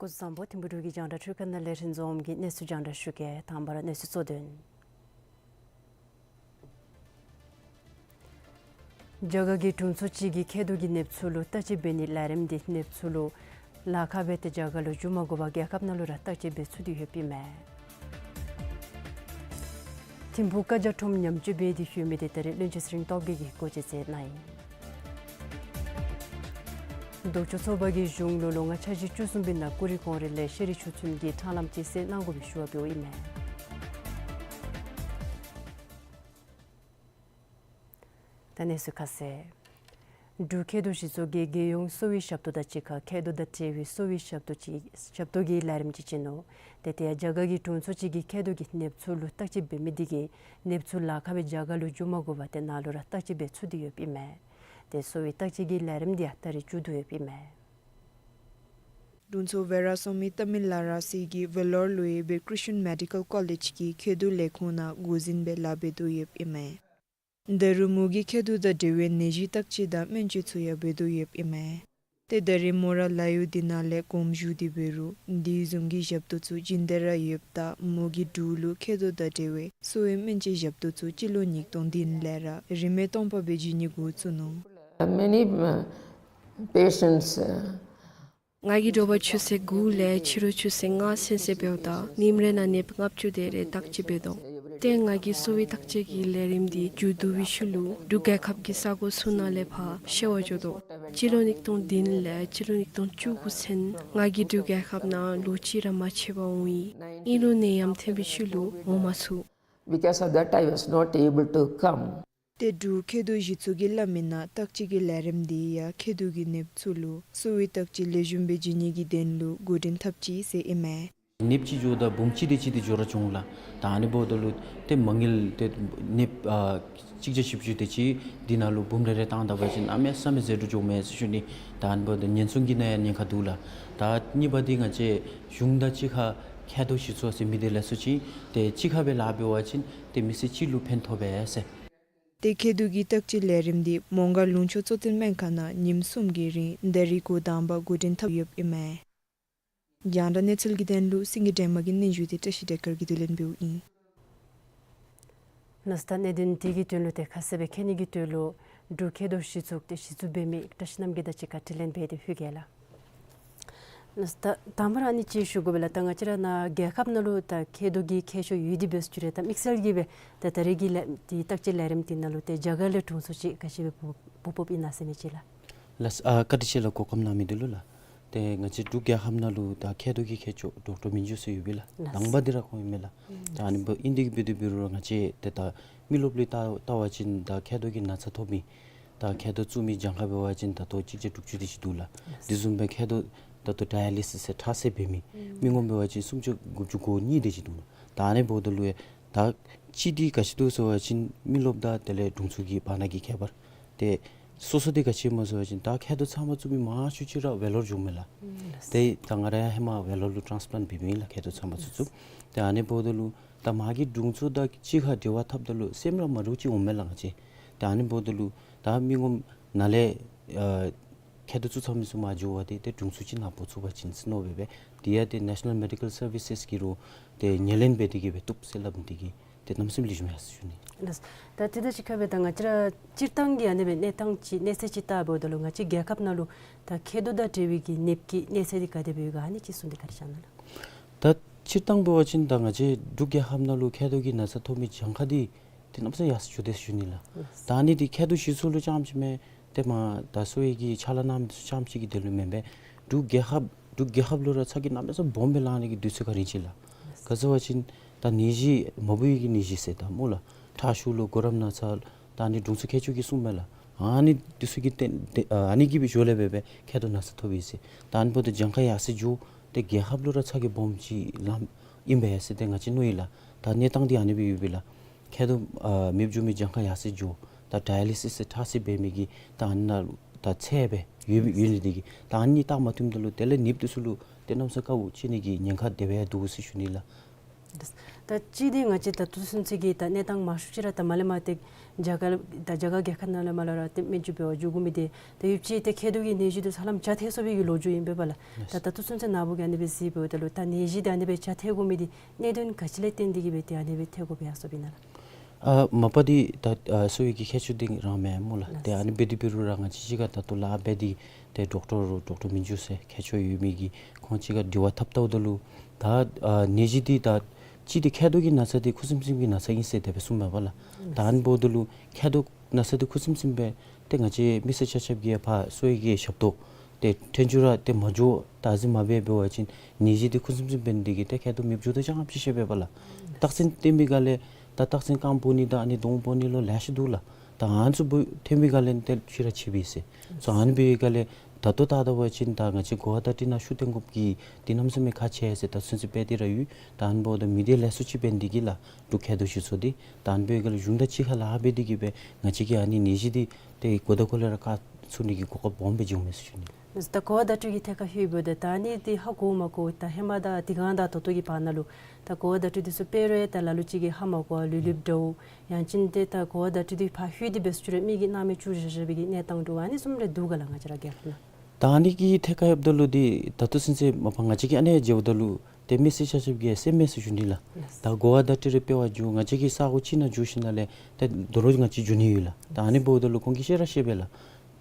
སྐུ་གཟུགས་བཟང་པོ། ཐིམ་ཕུ་འབྲུག་གི་རྒྱང་བསྒྲགས་འཕྲུལ་ཁང་ནང་ལས་རིན་འཛོམས་ཀྱིས་གནས་ཚུལ་རྒྱང་བསྒྲགས་ཞུ་གེ། དང་པ་ར་གནས་ཚུལ་གཙོ་དོན། རྒྱ་གར་གྱི་དྲུང་འཚོ་ཅིག་གིས་མཁལ་རྡོག་གི་གནོད་འཚེ་ལུ་བརྟག་དཔྱད་འབད་ནིའི་ལས་རིམ་འདི་གནོད་འཚེ་ལུ་ ལཱ་ཁག་འབད་དེ་རྒྱ་གར་ལུ་འགྱོ་མ་དགོ་པར་རྒྱལ་ཁབ་ནང་ལུ་ར་བརྟག་དཔྱད་འབད་ཚུགས་ཏེ་ཡོདཔ་ཨིན་མས། ཐིམ་ཕུག་ཀ་རྒྱ་ཁྲོམ་ཉམས་བཅོས་འབད་དེ་ཡོད་མི་འདི་ད་རེས་བློན་ཆེན་ཚེ་རིང་སྟོབས་རྒྱས་ཀྱིས་སྒོ་འབྱེད་མཛད་གནང་ཡི། ལྡོག་ཕྱོགས་ཚོགས་པ་གིས་གཞུང་ལུ་ལོ་ལྔ་འཆར་གཞི་བཅུ་གསུམ་པའི་ནང་ཀུ་རེ་གོང་རིམ་ལས་ཤེས་རིག་ཆོས་ཚུགས་ཀྱི་ཁྲང་ལམ་ཅིག་སེལ་གནང་དགོ་པའི་ཞུ་བ་འབདཝ་ཨིན་མས། ད་གནས་ཚུལ་ཁ་གསལ། འབྲུག་མཁལ་རྡོག་གཞི་ཚོགས་ཀྱིས་རྒྱལ་ཡོངས་གསོ་བའི་ཞབས་ཏོག་དང་གཅིག་ཁར་མཁལ་རྡོག་དང་འབྲེལ་བའི་གསོ་བའི་ཞབས་ཏོག་ཅིག་ཞབས་ཏོག་གི་ལས་རིམ་ཅིག་བྱིན་ནུག། ཏེ་དེ་ཡང་རྒྱ་གར་གྱི་དྲུང་འཚོ་ཅིག་གིས་མཁལ་རྡོག་གི་ནདཔ་ཚུ་ལུ་བརྟག་དཔྱད་འབད་མི་འདི་གིས་ནདཔ་ཚུ་ལཱ་ཁག་སྦེ་རྒྱ་གར་ལུ་འགྱོ་མ་དགོ་པར་ཏེ་ནཱ་ལུ་ར་བརྟག་དཔྱད་འབད་ཚུགས་ཏེ་ཡོདཔ་ཨིན་མས། ཏེ་གསོ་བའི་བརྟག་དཔྱད་ཀྱི་ལས་རིམ་འདི་ཡང་ད་རེས་མཇུག་བསྡུ་ཡོདཔ་ཨིན་མས། དྲུང་འཚོ་ཝེ་ར་སོ་མི་ཏ་མིལ་ལ་ར་སི་གིས་ཝེ་ལོར་ལུ་ཡོད་པའི་ཀྲིས་ཅན་མེ་ཌི་ཀཱལ་ཀོ་ལེཇ་གི་མཁལ་རྡོག་ལས་ཁུངས་ནང་འགོ་འཛིན་སྦེ་ལཱ་འབད་དོ་ཡོདཔ་ཨིན་མས། ད་རུང་མོ་གི་མཁལ་རྡོག་དང་འབྲེལ་བའི་ནད་གཞི་བརྟག་དཔྱད་དང་སྨན་བཅོས་ཚུ་ཡང་འབད་དོ་ཡོདཔ་ཨིན་མས། ཏེ་ད་རེས་མོ་ར་ལཱ་གཡོག་འདི་ནང་ལས་དགོངསམ་ཞུ་སྟེ་འབད་རུང་དེ་བཟུམ་གྱི་ཞབས་ཏོག་ཚུ་བྱིན་ཏེ་ར་ཡོདཔ་ད་མོ་གི་འབྲུག་ལུ་མཁལ་རྡོག་དང་འབྲེལ་བའི་གསོ་བའི་སྨན་བཅོས་ཞབས་ཏོག་ཚུ་སྤྱི་ལོ་ཉིས་སྟོང་བདུན་ལས་ར་རིན་མེད་སྟོང་པ་སྦེ་བྱིན་ནི་འགོ་བཙུགས་ནུག། Many, uh, patients, uh, ང་གིས་དྲོ་པ་ཆུ་ཚོད་དགུ་ལས་ཕྱི་རུ་ཆུ་ཚོད་ལྔ་ཚུན་ཚོད་འབདཝ་ད་ཉིནམ་རེ་ནང་ནདཔ་ལྔ་བཅུ་དེ་རེ་བརྟག་དཔྱད་འབད་དོ། ཏེ་ང་གིས་གསོ་བའི་བརྟག་དཔྱད་ཀྱི་ལས་རིམ་འདི་མཇུག་བསྡུ་བའི་ཤུལ་ལུ་འབྲུག་རྒྱལ་ཁབ་ཀྱི་ས་གོ་ཚུ་ནང་ལས་ཕར་བཤལ་བར་འགྱོ་དོ། སྤྱི་ལོ་ཉིས་སྟོང་བདུན་ལས་སྤྱི་ལོ་ཉིས་སྟོང་བཅུ་དགུ་ཚུན་ང་གིས་འབྲུག་རྒྱལ་ཁབ་ནང་ལོ་གཅིག་ར་མ་ཆད་པར་འོང་ཡི། ཨིན་རུང་ནད་ཡམས་ཐོན་པའི་ཤུལ་ལུ་འོང་མ་ཚུགས། Because of that, I was not able to come. ཏེ་འབྲུག་མཁལ་རྡོག་གཞི་ཚོགས་ཀྱིས་སླབ་མི་ནང་བརྟག་དཔྱད་ཀྱི་ལས་རིམ་འདི་ཡང་མཁལ་རྡོག་གི་ནདཔ་ཚུ་ལུ་གསོ་བའི་བརྟག་དཔྱད་ལེགས་ཤོམ་སྦེ་བྱིན་ནི་གི་དོན་ལུ་འགོ་འདྲེན་འཐབ་ཅི་ཟེར་ཨིན་མས། ནདཔ་ཅིག་འགྱོཝ་ད་བུམོ་གཅིག་དེ་གཅིག་དེ་འགྱོ་ར་འགྱོ་འོང་ལགས། ད་ཨ་ནི་འབདཝ་ད་ལུ་ཏེ་མ་དངུལ་ཏེ་ནདཔ་ཨ་གཅིག་བརྒྱ་བཞི་བཅུ་དེ་ཅིག་འདི་ནང་ལུ་བུམོ་རེ་རེ་བཏང་ད་པ་ཅིན་གནམ་མེད་ས་མེད་ཟད་འགྲོ་འགྱོཝ་མས་ཟེར་ཞུ་ནི། ད་ཨ་ནི་འབདཝ་ད་ཉེན་སྲུང་གི་ནང་ཡང་ཉེན་ཁ་འདུག་ལགས། ད་གཉིས་པ་འདི་ང་བཅས་གཞུང་དང་གཅིག་ཁར་མཁལ་རྡོག་གཞི་ཚོགས་ཟེར་མི་འདི་ལས་ཚུ་ཅིག་ཏེ་གཅིག་ཁར་སྦེ་ལཱ་འབད་བ་ཅིན་ཏེ་མི་སེར་སྤྱི་ལུ་ཕན་ཐོགས་པས་ཟེར། ཏེ་མཁལ་རྡོག་གི་བརྟག་དཔྱད་ལས་རིམ་འདི་མོང་སྒར་ལུང་ཕྱོགས་གཙོ་བསྟེན་སྨན་ཁང་ནང་ཉིནམ་གསུམ་གྱི་རིང་ད་རིས་འགོ་དང་པ་འགོ་འདྲེན་འཐབ་ཡོདཔ་ཨིན་མས། རྒྱང་བསྒྲགས་གནས་ཚུལ་གྱི་དོན་ལུ་སེང་གེ་སྒྲོལ་མ་གི་སྙན་ཞུ་འདི་བཀྲ་ཤིས་བདེ་སྐར་གྱིས་བསྡུ་ལེན་འབདཝ་ཨིན། ལགས་སོ། ད་གནད་དོན་འདི་གི་དོན་ལུ་ཏེ་ཁ་གསལ་སྦེ་མཁྱེན་ནི་གི་དོན་ལུ་འབྲུག་མཁལ་རྡོག་གཞི་ཚོགས་ཏེ་གཞི་བཙུགས་འབད་མི་བཀྲ་ཤིས་རྣམ་རྒྱལ་དང་གཅིག་ཁར་དྲི་ལན་འབད་དེ་ཞུ་གེ་ལགས། ལགས་སོ། ད་དང་པ་ར་ཨ་ནི་ཅིག་ཞུ་དགོ་པས་ལགས། ད་ང་བཅས་ར་ནཱ་རྒྱལ་ཁབ་ནང་ལུ་ད་མཁལ་རྡོག་གི་མཁས་མཆོག་ཡོད་དེ་འབད་ས་ཅིག་ར་ད་དམིགས་བསལ་གྱིས་སྦེ་ད་ད་རེས་ཀྱི་ལས་འདི་བརྟག་དཔྱད་ལས་རིམ་འདི་ནང་ལུ་ཏེ་རྒྱ་གར་ལས་དྲུང་འཚོ་ཅིག་ག་ཅི་སྦེ་འབོ་འབོཝ་ཨིན་ན་ཟེར་མི་ཅིག་ལགས། ལགས་སོ། ཨ་བཀའ་དྲིན་ཆེ་ལགས། གོ་སྐབས་གནང་མི་འདི་ལུ་ལགས། ཏེ་ང་བཅས་འབྲུག་རྒྱལ་ཁབ་ནང་ལུ་ད་མཁལ་རྡོག་གི་མཁས་མཆོག་ཌོག་ཊར་མིན་ཇུ་ཟེར་ཡོད་པས་ལགས། ལགས་སོ། དང་པ་འདི་ར་ཁོང་ཨིན་མས་ལགས། ཨུམ། ད་ཨ་ནི་འབདཝ་ཨིན་དེ་གིས་འབད་དེ་འབད་རུང་ར་ང་བཅས་ཏེ་ད་མི་རློབས་ལུ་བལྟ་བལྟ་བ་ཅིན་ད་མཁལ་རྡོག་གི་ན་ཚ་ཐོབ་མི་ད་མཁལ་རྡོག་བཙུགས་མི་གྱངས་ཁ་འབད་བ་ཅིན་ད་ལྟོ་གཅིག་བརྒྱ་དྲུག་ཅུ་དེ་ཅིག་འདུག་ལགས། ལགས་སོ། དེ་བཟུམ་སྦེ་མཁལ་རྡོག་ད་ལྟོ་ཌའི་ཡ་ལི་སིས་ཟེར་ཁྲག་སེལ་འབད་མི་ཨུམ་མི་ངོམ་འབད་བ་ཅིན་སུམ་ཅུ་དགུ་བཅུ་གོ་གཉིས་དེ་ཅིག་འདུག་ལགས། ད་ཨ་ནི་འབདཝ་ད་ལུ་ཡང་ད་གཅིག་འདི་ག་ཅི་འདུག་ཟེར་བ་ཅིན་མི་རློབས་དང་དེ་ལས་དྲུང་འཚོ་གི་བར་ན་གི་ཁྱད་པར། ཏེ་སོ་སོ་འདི་ག་ཅི་སྨོ་ཟེར་བ་ཅིན་ད་མཁལ་རྡོག་ཚབ་མ་བཙུགས་མི་མང་ཤོས་ཅིག་ར་ཝེ་ལོར་འགྱོཝ་མས་ལགས། ཨུམ། ཏེ་ད་ང་ར་ཡང་ཧེ་མ་ཝེ་ལོར་ལུ་ཊཱནསི་པ་ལེནཊ་འབད་མི་ཨིན་ལགས། མཁལ་རྡོག་ཚབ་མ་བཙུགས་བཙུགས། ཏེ་ཨ་ནི་འབདཝ་ད་ལུ་ད་མ་གི་དྲུང་འཚོ་དང་གཅིག་ཁར་འབྲེལ་བ་འཐབ་ད་ལུ་སེམས་ར་མ་འགྲོཝ་ཅིག་འོངམ་མས་ལགས་ང་བཅས། ཏེ་ཨ་ནི་འབདཝ་ད་ལུ་ད་མི་ངོམ་ནཱ་ལས་ཨ་མཁལ་རྡོག་བཙུགས་ཚར་མི་ཚུ་མར་འགྱོ་བ་འདི་ཏེ་དྲུང་འཚོ་ཅིག་ནཱ་འབོ་ཚུགས་པ་ཅིན་ཟེར་མནོ་སྦེ་སྦེ་དེ་ཡང་ཏེ་ནེ་ཤ་ནཱལ་མེ་ཌི་ཀཱལ་སར་བི་སེས་ཀྱིས་རུང་ཏེ་ངོས་ལེན་འབད་དེ་གིས་སྦེ་བཏུབ་ཟེར་སླབ་མི་འདི་གིས་ཏེ་གནམ་མེད་ས་མེད་ལེགས་ཤོམ་ཡར་སོང་ནི། ལགས། ད་དེ་དང་གཅིག་ཁར་སྦེ་ད་ང་བཅས་ར་སྤྱིར་བཏང་གི་ཨ་ནི་སྦེ་གནས་སྟངས་ཅིག་གནས་ཚད་ཅིག་བལྟཝ་ད་ལུ་ང་བཅས་རྒྱལ་ཁབ་ནང་ལུ་ད་མཁལ་རྡོག་དང་འབྲེལ་བའི་གི་ནདཔ་གི་གནས་ཚད་འདི་ག་དེ་སྦེ་ཡོད་ག་ཨ་ནི་ཅིག་གསུངས་ཏེ་བཀའ་དྲིན་བསྐྱང་གནང་ལགས། ད་སྤྱིར་བཏང་འབད་བ་ཅིན་ད་ང་བཅས་འབྲུག་རྒྱལ་ཁབ་ནང་ལུ་མཁལ་རྡོག་གི་ན་ཚ་ཐོབ་མི་གྱངས་ཁ་འདི་ཏེ་གནམ་མེད་ས་མེད་ཡར་སོང་འགྱོ་དེས་ཞུ་ནི་ལགས། ལགས། ད་ཨ་ནི་འདི་མཁལ་རྡོག་གཞི་ཚོགས་ལུ་རྐྱངམ་ཅིག་མེན། ཏེ་མ་ད་གསོ་བའི་གི་ཕྱག་ལཱ་གནང་མི་ཚུ་རྐྱངམ་ཅིག་གི་དོན་ལུ་མེན་པས། འབྲུག་རྒྱལ་ཁབ་འབྲུག་རྒྱལ་ཁབ་ལུ་ར་ཚ་གྱང་གནམ་མེད་ས་མེད་སྦོམ་སྦེ་ལང་ནི་གི་དུས་ཚོད་ཁར་རན་ཅི་ལགས། ལགས། ག་ཅི་ཟེར་བ་ཅིན་ད་ནད་གཞི་མ་བུ་ཡི་གི་ནད་གཞི་ཟེར་ད་སྨོ་ལགས། ཁྲག་ཤུགས་ལོ་གོ་རམས་ན་ཚ། ད་ཨ་ནི་དྲུང་འཚོ་མཁས་མཆོག་གིས་གསུངམ་མས་ལགས། ཨ་ནི་འདི་ཚུ་གི་ཏེ་ཏེ་ཨ་ནི་གི་སྦེ་ཞོར་ལས་སྦེ་སྦེ་མཁལ་རྡོག་ན་ཚ་ཐོབ་ཡི་ཟེར། ད་ཨ་ནི་འབདཝ་ད་གྱངས་ཁ་ཡར་སོང་འགྱོ། ཏེ་རྒྱལ་ཁབ་ལུ་ར་ཚ་གྱང་སྦོམ་ཅིག་ལངམ་ཨིན་པས་ཟེར་ཏེ་ང་བཅས་མནོ་ཡི་ལགས། ད་གནས་སྟངས་འདི་ཨ་ནི་སྦེ་ཡོད་པས་ལགས། མཁལ་རྡོག་ཨ་མེདཔ་འགྱོ་མི་གྱངས་ཁ་ཡར་སོང་འགྱོ། ད་ཌའི་ཡ་ལི་སིས་ཟེར་ཁྲག་སེལ་འབད་མི་གི་ད་ཨ་ནི་ནང་ལུ་ད་ཚད་སྦེ་ཡོད་ཡོད་ནི་འདི་གིས་ད་ཨ་ནི་བལྟ་མ་བཏུབ་ད་ལུ་དེ་ལས་ནདཔ་འདི་ཚུ་ལུ་ཏེ་གནམ་མེད་ས་མེད་དཀའཝ་སྤྱད་ནི་གི་ཉེན་ཁ་དེ་སྦེ་འདུག་ཟེར་ཞུ་ནི་ལགས། ད་ཅི་འདི་ང་བཅས་ད་ལྟོ་ཚུན་ཚོད་ཀྱི་ད་གནས་སྟངས་མང་ཤོས་ཅིག་ར་ད་མར་ལས་མར་ཏེ་རྒྱ་གར་ད་རྒྱ་གར་རྒྱལ་ཁབ་ནང་ལས་མར་ལུ་ར་ཏེ་སྨན་བཅོས་འབད་བར་འགྱོ་དགོ་མི་འདི་ད་ཡོདཔ་ཅིག་ཏེ་མཁལ་རྡོག་གི་ནད་གཞི་འདི་ཧ་ལམ་བྱ་ཐལ་སོང་བའི་གི་ལོ་རྒྱུས་ཨིན་པས་ལགས། ལགས། ད་ད་ལྟོ་ཚུན་ཚོད་ནཱ་བུ་གིས་ཨ་ནི་སྦེ་གཟིགས་འབདཝ་ད་ལུ་ད་ནད་གཞི་འདི་ཨ་ནི་སྦེ་བྱ་ཐལ་དགོ་མི་འདི་གནད་དོན་ག་ཅི་ལས་བརྟེན་ཏེ་གིས་སྦེ་ཏེ་ཨ་ནི་སྦེ་ཐལ་དགོཔ་ཡར་སོངམ་ཨིན་ན་ལགས། ཨ་མ་པ་འདི་ད་ཨ་གསོ་བའི་གི་མཁས་མཆོག་འདི་རང་མེན་སྨོ་ལགས། ལགས། ཏེ་ཨ་ནི་འབད་དེ་འབད་རུང་ར་ང་བཅས་གཅིག་ཁར་ད་ལྟོ་ལཱ་འབད་དེ་ ཏེ་ཌོག་ཊར་རུ་ཌོག་ཊར་མིན་ཇུ་ཟེར་མཁས་མཆོག་ཡོད་མི་གིས་ཁོང་གཅིག་ཁར་དྲི་བ་འཐབ་འཐབཝ་ད་ལུ་ད་ཨ་ནད་གཞི་འདི་ད་གཅིག་འདི་མཁལ་རྡོག་གི་ན་ཚ་འདི་ཁུ་སིམ་སིམ་གྱི་ན་ཚ་ཨིན་ཟེར་དེ་སྦེ་གསུངམ་མས་པ་ལགས། ད་ཨ་ནི་འབདཝ་ད་ལུ་མཁལ་རྡོག་ན་ཚ་འདི་ཁུ་སིམ་སིམ་སྦེ་ཏེ་ང་བཅས་མི་སེར་ཆ་ཁྱབ་ཀྱིས་ཕར་གསོ་བའི་གི་ཞབས་ཏོག་ཏེ་ཐོན་སྐྱེད་ར་ཏེ་མ་འགྱོ་བརྟག་དཔྱད་མ་འབད་འབད་བ་ཅིན་ནད་གཞི་འདི་ཁུ་སིམ་སིམ་འབད་ནི་འདི་གིས་ཏེ་མཁལ་རྡོག་མེདཔ་འགྱོ་དོ་ཅ་ལྔ་ཅིག་ཤེས་པས་པ་ལགས། རྟགས་མཚན་བསྟན་པའི་སྒང་ལས་ད་རྟགས་མཚན་རྐངམ་ཕོག་ནི་དང་ཨ་ནི་གདོང་ཕོག་ནི་ལོ་ལེ་ཤ་འདུག་ལགས། ད་ཨ་ནི་ཚུ་འབད་ཐོན་པའི་སྒང་ལས་ཏེ་ཤི་ར་ཤི་པས་ཟེར། སོ་ཨ་ནི་འབད་བའི་སྒང་ལས་ད་ལྟོ་ད་ལྟ་བ་ཅིན་ད་ང་བཅས་གོ་བ་བརྡ་སྤྲོད་ནང་ཤུགས་བཏོན་དགོཔ་གི་འདི་གནམ་མེད་ས་མེད་ཁག་ཆེ་ཟེར་ད་ཚུན་ཚོད་འབད་དེ་ར་ཡོད། ད་ཨ་ནི་འབདཝ་ད་མི་སྡེ་ལེགས་སུ་ཅིག་འབད་ནི་འདི་གིས་ལགས་འབྲུག་མཁལ་རྡོག་ཞུ་ཚོགས་འདི་ད་ཨ་ནི་འབད་བའི་སྒང་ལས་གཞུང་དང་གཅིག་ཁར་ལཱ་འབད་དེ་གིས་སྦེ་ང་བཅས་ཀྱིས་ཨ་ནི་ནད་གཞི་འདི་ཏེ་གོ་ད་གོ་ལས་ར་བཀག་ཚུགས་ནི་གི་གོ་སྐབས་སྦོམ་སྦེ་འབྱུངམ་མས་ཟེར་ཞུ་ནི། ད་གོ་བ་བརྡ་སྤྲོད་ཀྱི་ཐད་ཁར་ལྷོདཔ་ད་ད་ཨ་ནི་འདི་ཧ་གོ་མ་གོ་ད་ཧེ་མ་དང་དེ་སྒང་དང་ད་ལྟོ་གི་བར་ན་ལུ་ད་གོ་བ་བརྡ་སྤྲོད་འདི་ཚུ་འབད་རུང་ད་ལ་ལུ་ཅིག་གིས་ཧ་མ་གོ་བར་ལུས་ལུསཔ་འདྲཝ་ཡང་ཅིན་ཏེ་ད་གོ་བ་བརྡ་སྤྲོད་འདི་ཕར་ལྷོད་དེ་འབད་སོང་རུང་མི་གིས་སྣང་མེད་བཅུག་བཞག་བཞག་པའི་གི་གནས་སྟངས་འདྲཝ་ཨ་ནི་བཟུམ་རེ་འདུག་ག་ལགས། ང་བཅས་ར་རྒྱལ་ཁབ་ནང་། ད་ཨ་ནི་གི་ཐད་ཁར་ལྷོདཔ་ད་ལུ་འདི་ད་ལྟོ་ཚུན་ཚོད་མ་པ་ང་བཅས་ཀྱིས་ཨ་ནི་མཇལཝ་ད་ལུ་ཏེ་མི་སེར་ཆ་ཁྱབ་ཀྱིས་སེམས་མེད་ཟེར་ཞུ་ནི་ལགས། ད་གོ་བ་བརྡ་སྤྲོད་རེ་འབད་བར་འགྱོ་ང་བཅས་ཀྱི་ས་གོ་ཅིག་ནང་འགྱོ་ཞིནམ་ལས་ཏེ་དོ་རུང་ང་བཅས་འགྱོ་ནི་ཡོད་ལགས། ད་ཨ་ནི་འབདཝ་ད་ལུ་ཁོང་གིས་ཤེས་ར་ཤེས་པས་ལགས།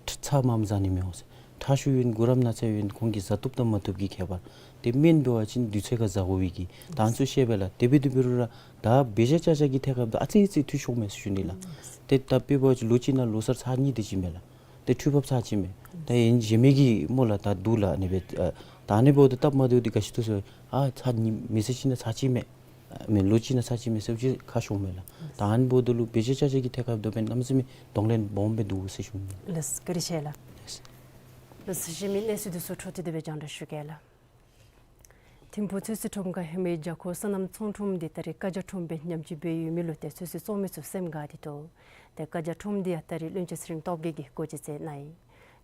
ཚ་མངམ་ཟ་ནི་མི་འོང་ཟེར། ཁྲག་ཤུགས་ཡོད་གུ་རམ་ན་ཚ་ཡོད་ཁོང་གིས་ཟ་བཏུབ་དང་མ་བཏུབ་ཀྱི་ཁྱད་པར། ཏེ་སྨན་འབད་བ་ཅིན་དུས་ཚོད་ཁར་ཟ་དགོ་པའི་གི་ད་ཨ་ནི་ཚུ་ཤེས་པས་ལགས། དེ་འབད་དེ་འབད་རུང་ར་ད་འབད་བཞག་བཅའ་བཞག་གི་ཐད་ཁར་ད་ཨ་ཙི་ཙི་འཐུས་ཤོར་མས་ཟེར་ཞུ་ནི་ལགས། ཏེ་ད་དཔེ་འབད་བ་ཅིན་ལོ་གཅིག་ནང་ལོ་གསར་ཚར་གཉིས་དེ་ཅིག་མས་ལགས། ཏེ་འཕྲུལ་འབབ་ཚར་གཅིག་མས། ད་ཨིན་གཞན་མི་གིས་སྨོ་ལགས་ད་འདུག་ལགས་ཨ་ནི་སྦེ། ཨ་ད་ཨ་ནི་འབདཝ་ད་སྟབས་མ་བདེཝ་འདི་ག་ཅི་འདུག་ཟེར་ཨ་ཚར་གཉིས་མི་ཚེ་གཅིག་ནང་ཚར་གཅིག་མས། ཨ་མི་ལོ་གཅིག་ནང་ཚར་གཅིག་མས་ཟེར་ཅིག་ཁ་ཤོརཝ་མས་ལགས། ད་ཨ་ནི་འབདཝ་ད་ལུ་འབད་བཞག་བཅའ་བཞག་གི་ཐད་ཁར་ད་དཔེ་གནམ་མེད་ས་མེད་གདོང་ལེན་སྦོམ་སྦེ་འདུག་ཟེར་ཞུ་ནི། ལགས་བཀའ་དྲིན་ཆེ་ལགས། ལགས། ལགས་གཞན་མི་གནས་ཚུལ་འདི་ཚུ་འཕྲོ་མཐུད་དེ་སྦེ་སྤྱན་འདྲེན་ཞུ་གེ་ལགས། ཐིམ་ཕུག་ཚོད་བསྲེ་ཁྲོམ་ཁར་ཧེ་མའི་རྒྱ་ཁོག་སོ་ནམ་ཚོང་ཁྲོམ་འདི་ད་རེས་བཀའ་རྒྱ་ཁྲོམ་སྦེ་ཉམས་བཅོས་འབད་ཡོད་མི་ལུ་ཏེ་ཚོད་བསྲེ་བཙོང་མི་ཚུ་སེམས་དགའ་སྟེ་འདུག། ཏེ་བཀའ་རྒྱ་ཁྲོམ་འདི་ཡང་ད་རེས་བློན་ཆེན་ཚེ་རིང་སྟོབས་རྒྱས་ཀྱིས་སྒོ་འབྱེད་མཛད་གནང་ཡི།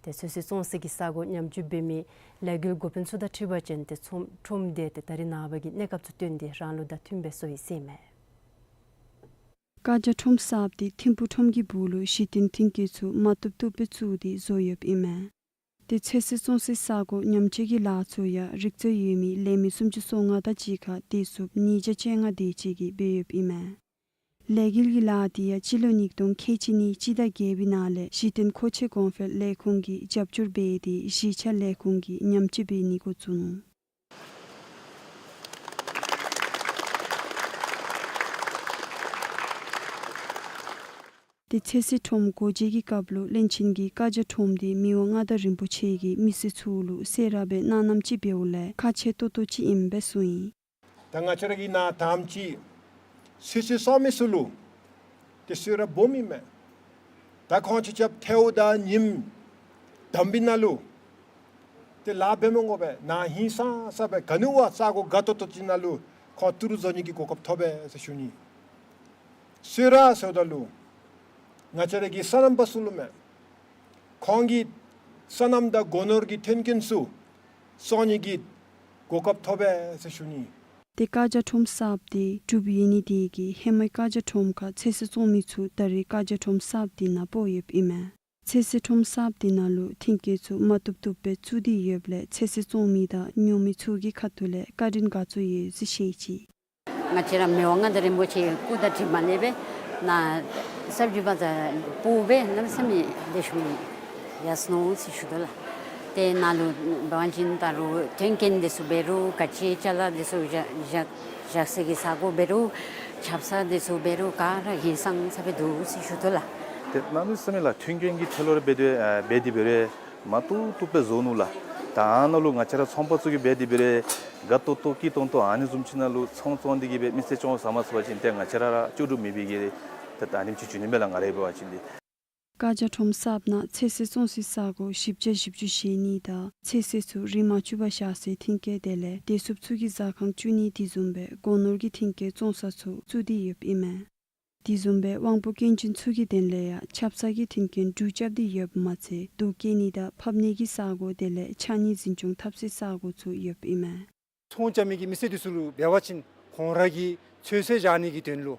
ཏེ་ཚོད་བསྲེ་བཙོང་སའི་གི་ས་གོ་ཉམས་བཅོས་འབད་མི་ལས་འགུལ་འགོ་དཔོན་ཚུ་དང་འཁྲིལ་བ་ཅིན་ཏེ་ཚོང་ཁྲོམ་འདི་ཏེ་ད་རེས་ནངས་པ་གི་གནས་སྐབས་ཚུ་བསྟུན་ཏེ་རང་ལུགས་དང་མཐུནམ་སྦེ་བཟོ་ཡི་ཟེར་ཨིན་མས། བཀའ་རྒྱ་ཁྲོམ་གསརཔ་འདི་ཐིམ་ཕུག་ཁྲོམ་གྱི་སྦུག་ལུ་གཞི་རྟེན་མཐུན་རྐྱེན་ཚུ་མ་བཏུབ་བཏུབ་སྦེ་བཙུགས་ཏེ་བཟོ་ཡོདཔ་ཨིན་མས། ཏེ་ཚོད་བསྲེ་བཙོང་སའི་ས་གོ་ཉམས་བཅོས་ཀྱི་ལཱ་ཚུ་ཡང་རིག་རྩལ་ཡོད་མི་ལས་མི་སུམ་ཅུ་སོ་ལྔ་དང་གཅིག་ཁར་སྡེ་ཚན་ཉིས་བརྒྱ་བཅོ་ལྔ་དེ་ཅིག་གིས་འབད་ཡོདཔ་ཨིན་མས། ལས་འགུལ་གྱི་ལཱ་འདི་ཡང་སྤྱི་ལོ་ཉིས་སྟོང་ཁལ་གཅིག་གཉིས་སྤྱི་ཟླ་བརྒྱད་པའི་ནང་ལས་གཞི་རྟེན་མཁོ་ཆས་གོང་འཕེལ་ལས་ཁུངས་ཀྱིས་རྒྱབ་སྐྱོར་འབད་དེ་གཞིས་ཆགས་ལས་ཁུངས་ཀྱིས་ཉམས་བཅོས་འབད་ནི་འགོ་བཙུགས་ནུག། ཏེ་ཚོད་བསྲེ་ཁྲོམ་སྒོ་འབྱེད་ཀྱི་སྐབས་ལུ་བློན་ཆེན་གྱིས་བཀའ་རྒྱ་ཁྲོམ་འདི་མི་དབང་མངའ་བདག་རིན་པོ་ཆེ་གིས་མི་སེར་ཚུ་ལུ་གསོལ་རས་སྦེ་གནང་གནངམ་ཅིག་འབདཝ་ལས་ཁག་ཆེ་ཏོག་ཏོ་ཅིག་ཨིནམ་སྦེ་གསུངས་ཡི། ད་ང་བཅས་ར་གིས་ནཱ་དམ་ཅིག་ཚོད་བསྲེ་བཙོང་མི་ཚུ་ལུ་ཏེ་གསོལ་རས་སྦོམ་ཨིན་མས། ད་ཁོང་ཆ་ཁྱབ་ཐལཝ་དང་ཉིམ་དམ་པའི་ནང་ལུ་ཏེ་ལཱ་འབད་མི་དགོ་པས། ནཱ་ཧིང་སངས་ས་སྦེ་ག་ནི་བ་ས་གོ་དགའ་ཏོག་ཏོ་ཅིག་ནང་ལུ་ཁོང་ཏི་རུ་བཟོ་ནི་གི་གོ་སྐབས་ཐོབ་པས་ཟེར་ཞུ་ནི། གསོལ་རས་ཟེརཝ་ད་ལུ་ང་བཅས་ར་གི་སོ་ནམ་པ་ཚུ་ལུ་མས། ཁོང་གིས་སོ་ནམ་དང་སྒོ་ནོར་གྱི་མཐུན་རྐྱེན་ཚུ་བཙོང་ནི་གི་གོ་སྐབས་ཐོབ་པས་ཟེར་ཞུ་ནི། ཏེ་བཀའ་རྒྱ་ཁྲོམ་གསརཔ་འདི་གྲུབ་ཡོད་ནི་དེ་གིས་ཧེ་མའི་བཀའ་རྒྱ་ཁྲོམ་ཁར་ཚོད་བསྲེ་བཙོང་མི་ཚུ་ད་རེས་བཀའ་རྒྱ་ཁྲོམ་གསརཔ་འདི་ནང་སྤོ་ཡོདཔ་ཨིན་མས། ཚོད་བསྲེ་ཁྲོམ་གསརཔ་འདི་ནང་ལུ་མཐུན་རྐྱེན་ཚུ་མ་བཏུབ་བཏུབ་སྦེ་བཙུགས་ཏེ་ཡོདཔ་ལས་ཚོད་བསྲེ་བཙོང་མི་དང་ཉོ་མི་ཚུ་གི་ཁ་ཐུག་ལས་བཀའ་དྲིན་དགའ་ཚོར་ཡོད་ཟེར་བཤད་ཅི། ང་བཅས་ར་མི་དབང་མངའ་བདག་རིན་པོ་ཆེ་སྐུ་དང་འཁྲིལ་མ་ནི་སྦེ་ནཱ་ས་བྱི་བ་ཛ་སྤོ་སྦེ་གནམ་མེད་ས་མེད་ལེགས་ཤོམ་ཡར་སོ་ནུག་ཟེར་ཞུ་དོ་ལགས། ཏེ་ནཱ་ལུ་འབད་བ་ཅིན་ད་རུང་མཐུན་རྐྱེན་འདི་ཚུ་འབད་རུང་ག་ཅི་ཅ་ལ་འདི་ཚུ་བཞག་བཞག་བཞག་སའི་གི་ས་གོ་འབད་རུང་ཆབ་གསང་འདི་ཚུ་འབད་རུང་ག་ར་ཧིང་སངས་ས་སྦེ་འདུག་ཟེར་ཞུ་དོ་ལགས། ཏེ་གནམ་མེད་ས་མེད་ལགས་མཐུན་རྐྱེན་གྱི་ཐད་ལུ་ར་འབད་དེ་ཨ་འབད་དེ་འབད་རུང་མ་བཏུབ་བཏུབ་སྦེ་བཟོ་ནུག་ལགས། ད་ཨ་ནཱ་ལུ་ང་བཅས་ར་ཚོང་པ་ཚུ་གིས་འབད་དེ་འབད་རུང་དགའ་ཏོག་ཏོ་སྐྱིད་ཏོང་ཏོ་ཨ་ནི་བཟུམ་ཅིག་ནང་ལུ་ཚོང་བཙོང་སྟེ་གིས་སྦེ་མི་སེར་སྐྱོང་ཟ་མ་ཚུགས་པ་ཅིན་ཏེ་ང་བཅས་ར་ར་སྐྱོ་དྲགས་མེད་པའི་གི་ཏེ་ད་ཨ་ནེམ་ཅིག་འགྱོ་ནི་མས་ལགས་ང་རའི་འབད་བ་ཅིན་ཏེ། བཀའ་རྒྱ་ཁྲོམ་གསརཔ་ནང་ཚོད་བསྲེ་བཙོང་སའི་ས་གོ་བཞི་བརྒྱ་བཞི་བཅུ་ཞེ་གཉིས་དང་ཚོད་བསྲེ་ཚུ་རིན་མ་བཅུག་པར་བཞག་སའི་མཐུན་རྐྱེན་དེ་ལས་བདེ་སྲུངཔ་ཚུ་གི་ཟ་ཁང་བཅུ་གཉིས་དེ་བཟུམ་སྦེ་སྒོ་ནོར་གྱི་མཐུན་རྐྱེན་བཙོང་ས་ཚུ་བཙུགས་ཏེ་ཡོདཔ་ཨིན་མས། དེ་བཟུམ་སྦེ་དབང་པོ་སྐྱོན་ཅན་ཚུ་གི་དོན་ལས་ཡང་ཆབ་གསང་གི་མཐུན་རྐྱེན་འབྲུག་རྐྱབ་སྟེ་ཡོདཔ་མ་ཚད་དུག་བཀལ་ནི་དང་ཕབ་ནི་གི་ས་གོ་དེ་ལས་ཕྱགས་སྙིགས་འཛིན་སྐྱོང་འཐབ་སའི་ས་གོ་ཚུ་ཡོདཔ་ཨིན་མས། ཚོང་རྐྱབ་མི་གི་མི་སེར་འདི་ཚུ་ལུ་འབད་བ་ཅིན་ཁོང་ར་གི་ཚོད་བསྲེ་བཞག་ནི་གི་དོན་ལུ་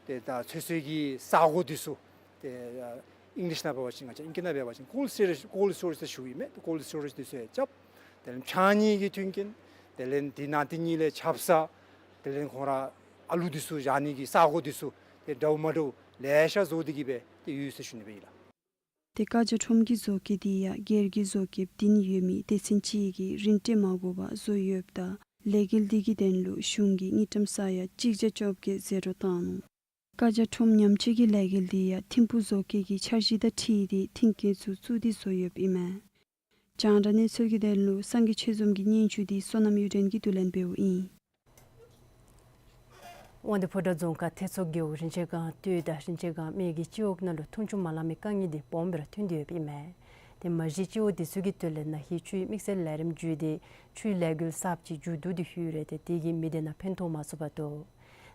ཏེ་ད་ཚོད་བསྲེ་གི་ས་གོ་འདི་ཚུ་ཏེ་ཨ་ཨིང་ལིཤ་ནང་འབད་བ་ཅིན་ང་བཅས་ཨིང་སྐད་ནང་འབད་བ་ཅིན་ཀོལཌ་སི་ཊོ་རེཇ་ཀོལཌ་སི་ཊོ་རེཇ་ཟེར་ཞུཝ་ཨིན་མས། ཀོལཌ་སི་ཊོ་རེཇ་འདི་ཚུ་ཡང་རྐྱབ། དེ་ལས་ཕྱགས་སྙིགས་ཀྱི་མཐུན་རྐྱེན་དེ་ལས་འདི་ནང་དེ་གཉིས་ལས་ཆབ་གསང་དེ་ལས་ཁོང་ར་ཨ་ལུ་འདི་ཚུ་བཞག་ནི་གི་ས་གོ་འདི་ཚུ་ཏེ་འདྲཝ་མ་འདྲཝ་ལེ་ཤ་བཟོ་སྟེ་གིས་སྦེ་ཏེ་ཡོད་ཟེར་ཞུ་ནི་སྦེ་ཨིན་ལགས། ཏེ་བཀའ་རྒྱ་ཁྲོམ་གྱི་བཟོ་བཀོད་འདི་ཡང་སྒེར་གྱི་བཟོ་བཀོདཔ་བདུན་ཡོད་མི་སྡེ་ཚན་གཅིག་གིས་རིན་བྲལ་མ་དགོ་པར་བཟོ་ཡོདཔ་ད་ལས་འགུལ་འདི་གི་དོན་ལུ་གཞུང་གིས་དངུལ་ཀྲམ་ས་ཡ་གཅིག་བརྒྱ་བཅོ་བརྒྱད་ཟད་འགྲོ་བཏང་ནུག། བཀའ་རྒྱ་ཁྲོམ་ཉམས་བཅོས་ཀྱི་ལས་འགུལ་འདི་ཡང་ཐིམ་ཕུག་བཟོ་བཀོད་ཀྱི་འཆར་གཞི་དང་འཁྲིལ་ཏེ་ཐིམ་སྐྱེལ་ཚུ་བཙུགས་ཏེ་བཟོ་ཡོདཔ་ཨིན་མས། རྒྱང་བསྒྲགས་གནས་ཚུལ་གྱི་དོན་ལུ་སངས་རྒྱས་ཆོས་འཛོམས་ཀྱི་སྙན་ཞུ་འདི་བསོད་ནམས་གཡུ་སྒྲོན་གྱིས་བསྡུ་ལེན་འབདཝ་ཨིན། དབང་འདུས་ཕོ་བྲང་རྫོང་ཁག་ཐེད་མཚོ་རྒེད་འོག་རིན་ཆེན་སྒང་སྟོད་དང་རིན་ཆེན་སྒང་སྨད་ཀྱི་སྤྱི་འོག་ནང་ལུ་འཐུང་ཆུ་མ་ལང་པའི་དཀའ་ངལ་འདི་སྦོམ་སྦེ་ར་ཐོན་ཏེ་ཡོདཔ་ཨིན་མས། ཏེ་མ་གཞི་སྤྱི་འོག་འདི་ཚུ་གི་དོན་ལས་ན་ཧིང་ཆུའི་དམིགས་བསལ་ལས་རིམ་བརྒྱུད་དེ་ཆུའི་ལས་འགུལ་གསརཔ་ཅིག་མཇུག་བསྡུ་སྟེ་ཡོད་རུང་ཏེ་དེ་གིས་མི་སྡེ་ནང་ཕན་ཐོགས་མ་ཚུགས་པར་འདུག།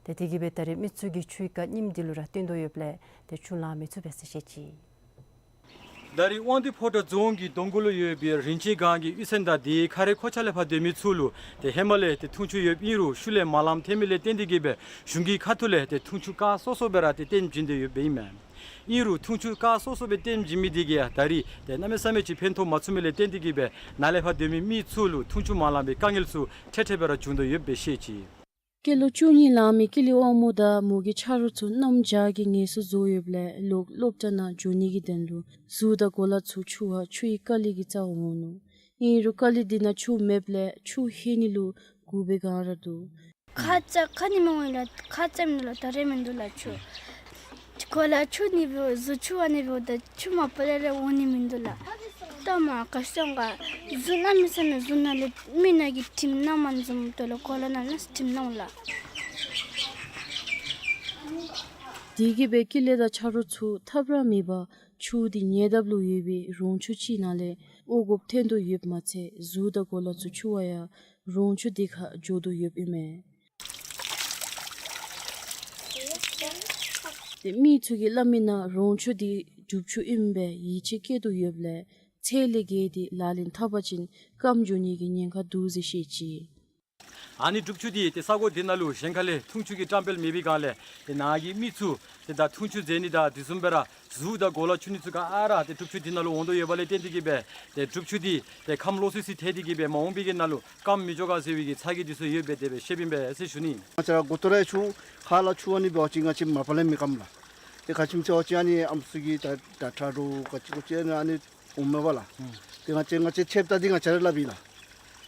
ཏེ་དེ་གིས་སྦེ་ད་རིས་མི་ཚུ་གིས་ཆུའི་ཁ་རྙིངམ་འདི་ལུ་ར་བརྟེན་དོ་ཡོདཔ་ལས་ཏེ་ཆུ་ལང་མི་ཚུགས་པས་ཟེར་བཤད་ཅི། ད་རིས་དབང་འདུས་ཕོ་བྲང་རྫོང་གི་གདོང་གུ་ལུ་ཡོད་པའི་རིན་ཆེན་སྒང་གི་གཡུས་ཚན་དང་དེའི་ཁ་རས་མཁོ་ཆས་ལས་ཕར་སྡོད་མི་ཚུ་ལུ་ཏེ་ཧེ་མ་ལས་ཏེ་འཐུང་ཆུ་ཡོདཔ་ཨིན་རུང་ཤུལ་ལས་མ་ལངམ་ཐལ་མི་ལས་བརྟེན་ཏེ་གིས་སྦེ་གཞུང་གི་ཁ་ཐུག་ལས་ཏེ་འཐུང་ཆུ་རྐང་སོ་སོ་སྦེ་ར་ཏེ་བཏོན་བྱིན་ཏེ་ཡོདཔ་ཨིན་མས། ཨིན་རུང་འཐུང་ཆུ་རྐང་སོ་སོ་སྦེ་བཏོན་བྱིན་མི་འདི་གིས་ཡང་ད་རིས་ཏེ་གནམ་མེད་ས་མེད་ཅིག་ཕན་ཐོགས་མ་ཚུགས་མི་ལས་བརྟེན་ཏེ་གིས་སྦེ་ནཱ་ལས་ཕར་སྡོད་མི་མི་ཚུ་ལུ་འཐུང་ཆུ་མ་ལང་པའི་དཀའ་ངལ་ཚུ་འཕྲལ་འཕྲལ་སྦེ་ར་བྱུང་དོ་ཡོདཔ་སྦེ་བཤད་ཅི། སྐྱེས་ལོ་བཅུ་གཉིས་ལང་མི་ཀི་ལི་དབང་མོ་དང་མོ་གི་ཆ་རོགས་ཚུ་གནམ་བྱཱར་གྱི་ངལ་གསོ་བཟོ་ཡོདཔ་ལས་ལོག་སློབ་གྲྭ་ནང་འགྱོ་ནི་གི་དོན་ལུ་གཟུགས་དང་གོ་ལ་ཚུ་འཁྱུ་བར་ཆུའི་ཀ་ལི་གི་རྩར་འོང་ནུག། ཨིན་རུང་ཀ་ལི་འདི་ནང་ཆུ་མེདཔ་ལས་ཆུ་ལྷོད་ནི་ལུ་སྒུག་པའི་སྒང་ར་འདུག། ཁ་ཙ་ཁ་ཉིནམ་འོང་ཡི་ལགས། ཁ་ཙ་མིན་འདུག་ལགས། ད་རེས་མིན་འདུག་ལགས་ཆུ། གོ་ལ་འཁྱུ་ནི་འབདཝ་གཟུགས་འཁྱུ་བ་ནི་འབདཝ་ད་ཆུ་མ་པ་ལས་ར་འོང་ནི་མིན་འདུག་ལགས། ལྟ་མ་ག་སོང་ག་གཟུགས་གནམ་མེད་ས་མེད་གཟུགས་ནང་ལས་མི་ནང་གི་དྲིམ་ནང་མ་འཛུམ་དོ་ལགས། གོ་ལ་ནང་ན་དྲིམ་ནང་ལགས། དེ་གིས་སྦེ་ཀི་ལི་དང་ཆ་རོགས་ཚུ་ཐབས་ར་མེད་པར་ཆུ་འདི་ཉེ་འདབས་ལུ་ཡོད་པའི་རོང་ཆུ་ཅིག་ནང་ལས་འོ་དགོཔ་ཐོན་དོ་ཡོདཔ་མ་ཚད་གཟུགས་དང་གོ་ལ་ཚུ་འཁྱུ་བར་ཡང་རོང་ཆུ་འདི་ཁར་འགྱོ་དོ་ཡོདཔ་ཨིན་མས། ཏེ་མི་ཚུ་གིས་སླབ་མི་ནང་རོང་ཆུ་འདི་སྒྲུབ་ཆུ་ཨིནམ་སྦེ་ཡིད་ཆེས་བསྐྱེད་དོ་ཡོདཔ་ལས་ཚད་ལས་བརྒལ་ཏེ་ལག་ལེན་འཐབ་པ་ཅིན་སྐམ་འགྱོ་ནི་གི་ཉེན་ཁ་འདུག་ཟེར་བཤད་ཅི། ཨ་ནི་སྒྲུབ་ཆུ་འདི་ཏེ་ས་གོ་འདི་ནང་ལུ་གཞན་ཁ་ལས་འཐུང་ཆུ་གི་བཀྲམ་སྤེལ་མེད་པའི་སྒང་ལས་ཏེ་ནཱ་གི་མི་ཚུ་ཏེ་ད་འཐུང་ཆུ་རྫས་ནི་དང་དེ་བཟུམ་སྦེ་ར་གཟུགས་དང་གོ་ལ་འཁྱུ་ནི་ཚུ་ག་ར་ཏེ་སྒྲུབ་ཆུ་འདི་ནང་ལུ་འོང་དོ་ཡོདཔ་ལས་བརྟེན་ཏེ་གིས་སྦེ་ཏེ་སྒྲུབ་ཆུ་འདི་ཏེ་ཁམས་ལོག་སི་སི་ཐལ་ཏེ་གིས་སྦེ་མ་འོངས་པའི་གི་ནང་ལུ་སྐམ་མི་འགྱོ་ག་ཟེར་བའི་གི་ཚ་གྱང་འདི་ཚུ་ཡོདཔ་སྦེ་དེ་སྦེ་བཤདཔ་ཨིན་པས་ཟེར་ཞུ་ནི། ང་བཅས་ར་གོ་ཏོ་རའི་ཆུ་ཁ་ལས་འཁྱུ་བ་ནི་འབད་བ་ཅིན་ང་བཅས་མ་པ་ལས་མི་སྐམ་ལགས། ཏེ་ག་ཅི་སྨོ་ཟེར་བ་ཅིན་ཨ་ནི་ཨམ་སྲུ་གི་ད་ད་ཁྲག་འདྲོག་ག་ཅི་གོ་ཅི་ཨ་ནི་འོངམ་མས་པ་ལགས། ཏེ་ང་བཅས་ང་བཅས་ཆད་ད་འདི་ང་བཅས་ར་སླབ་ཨིན་ལགས།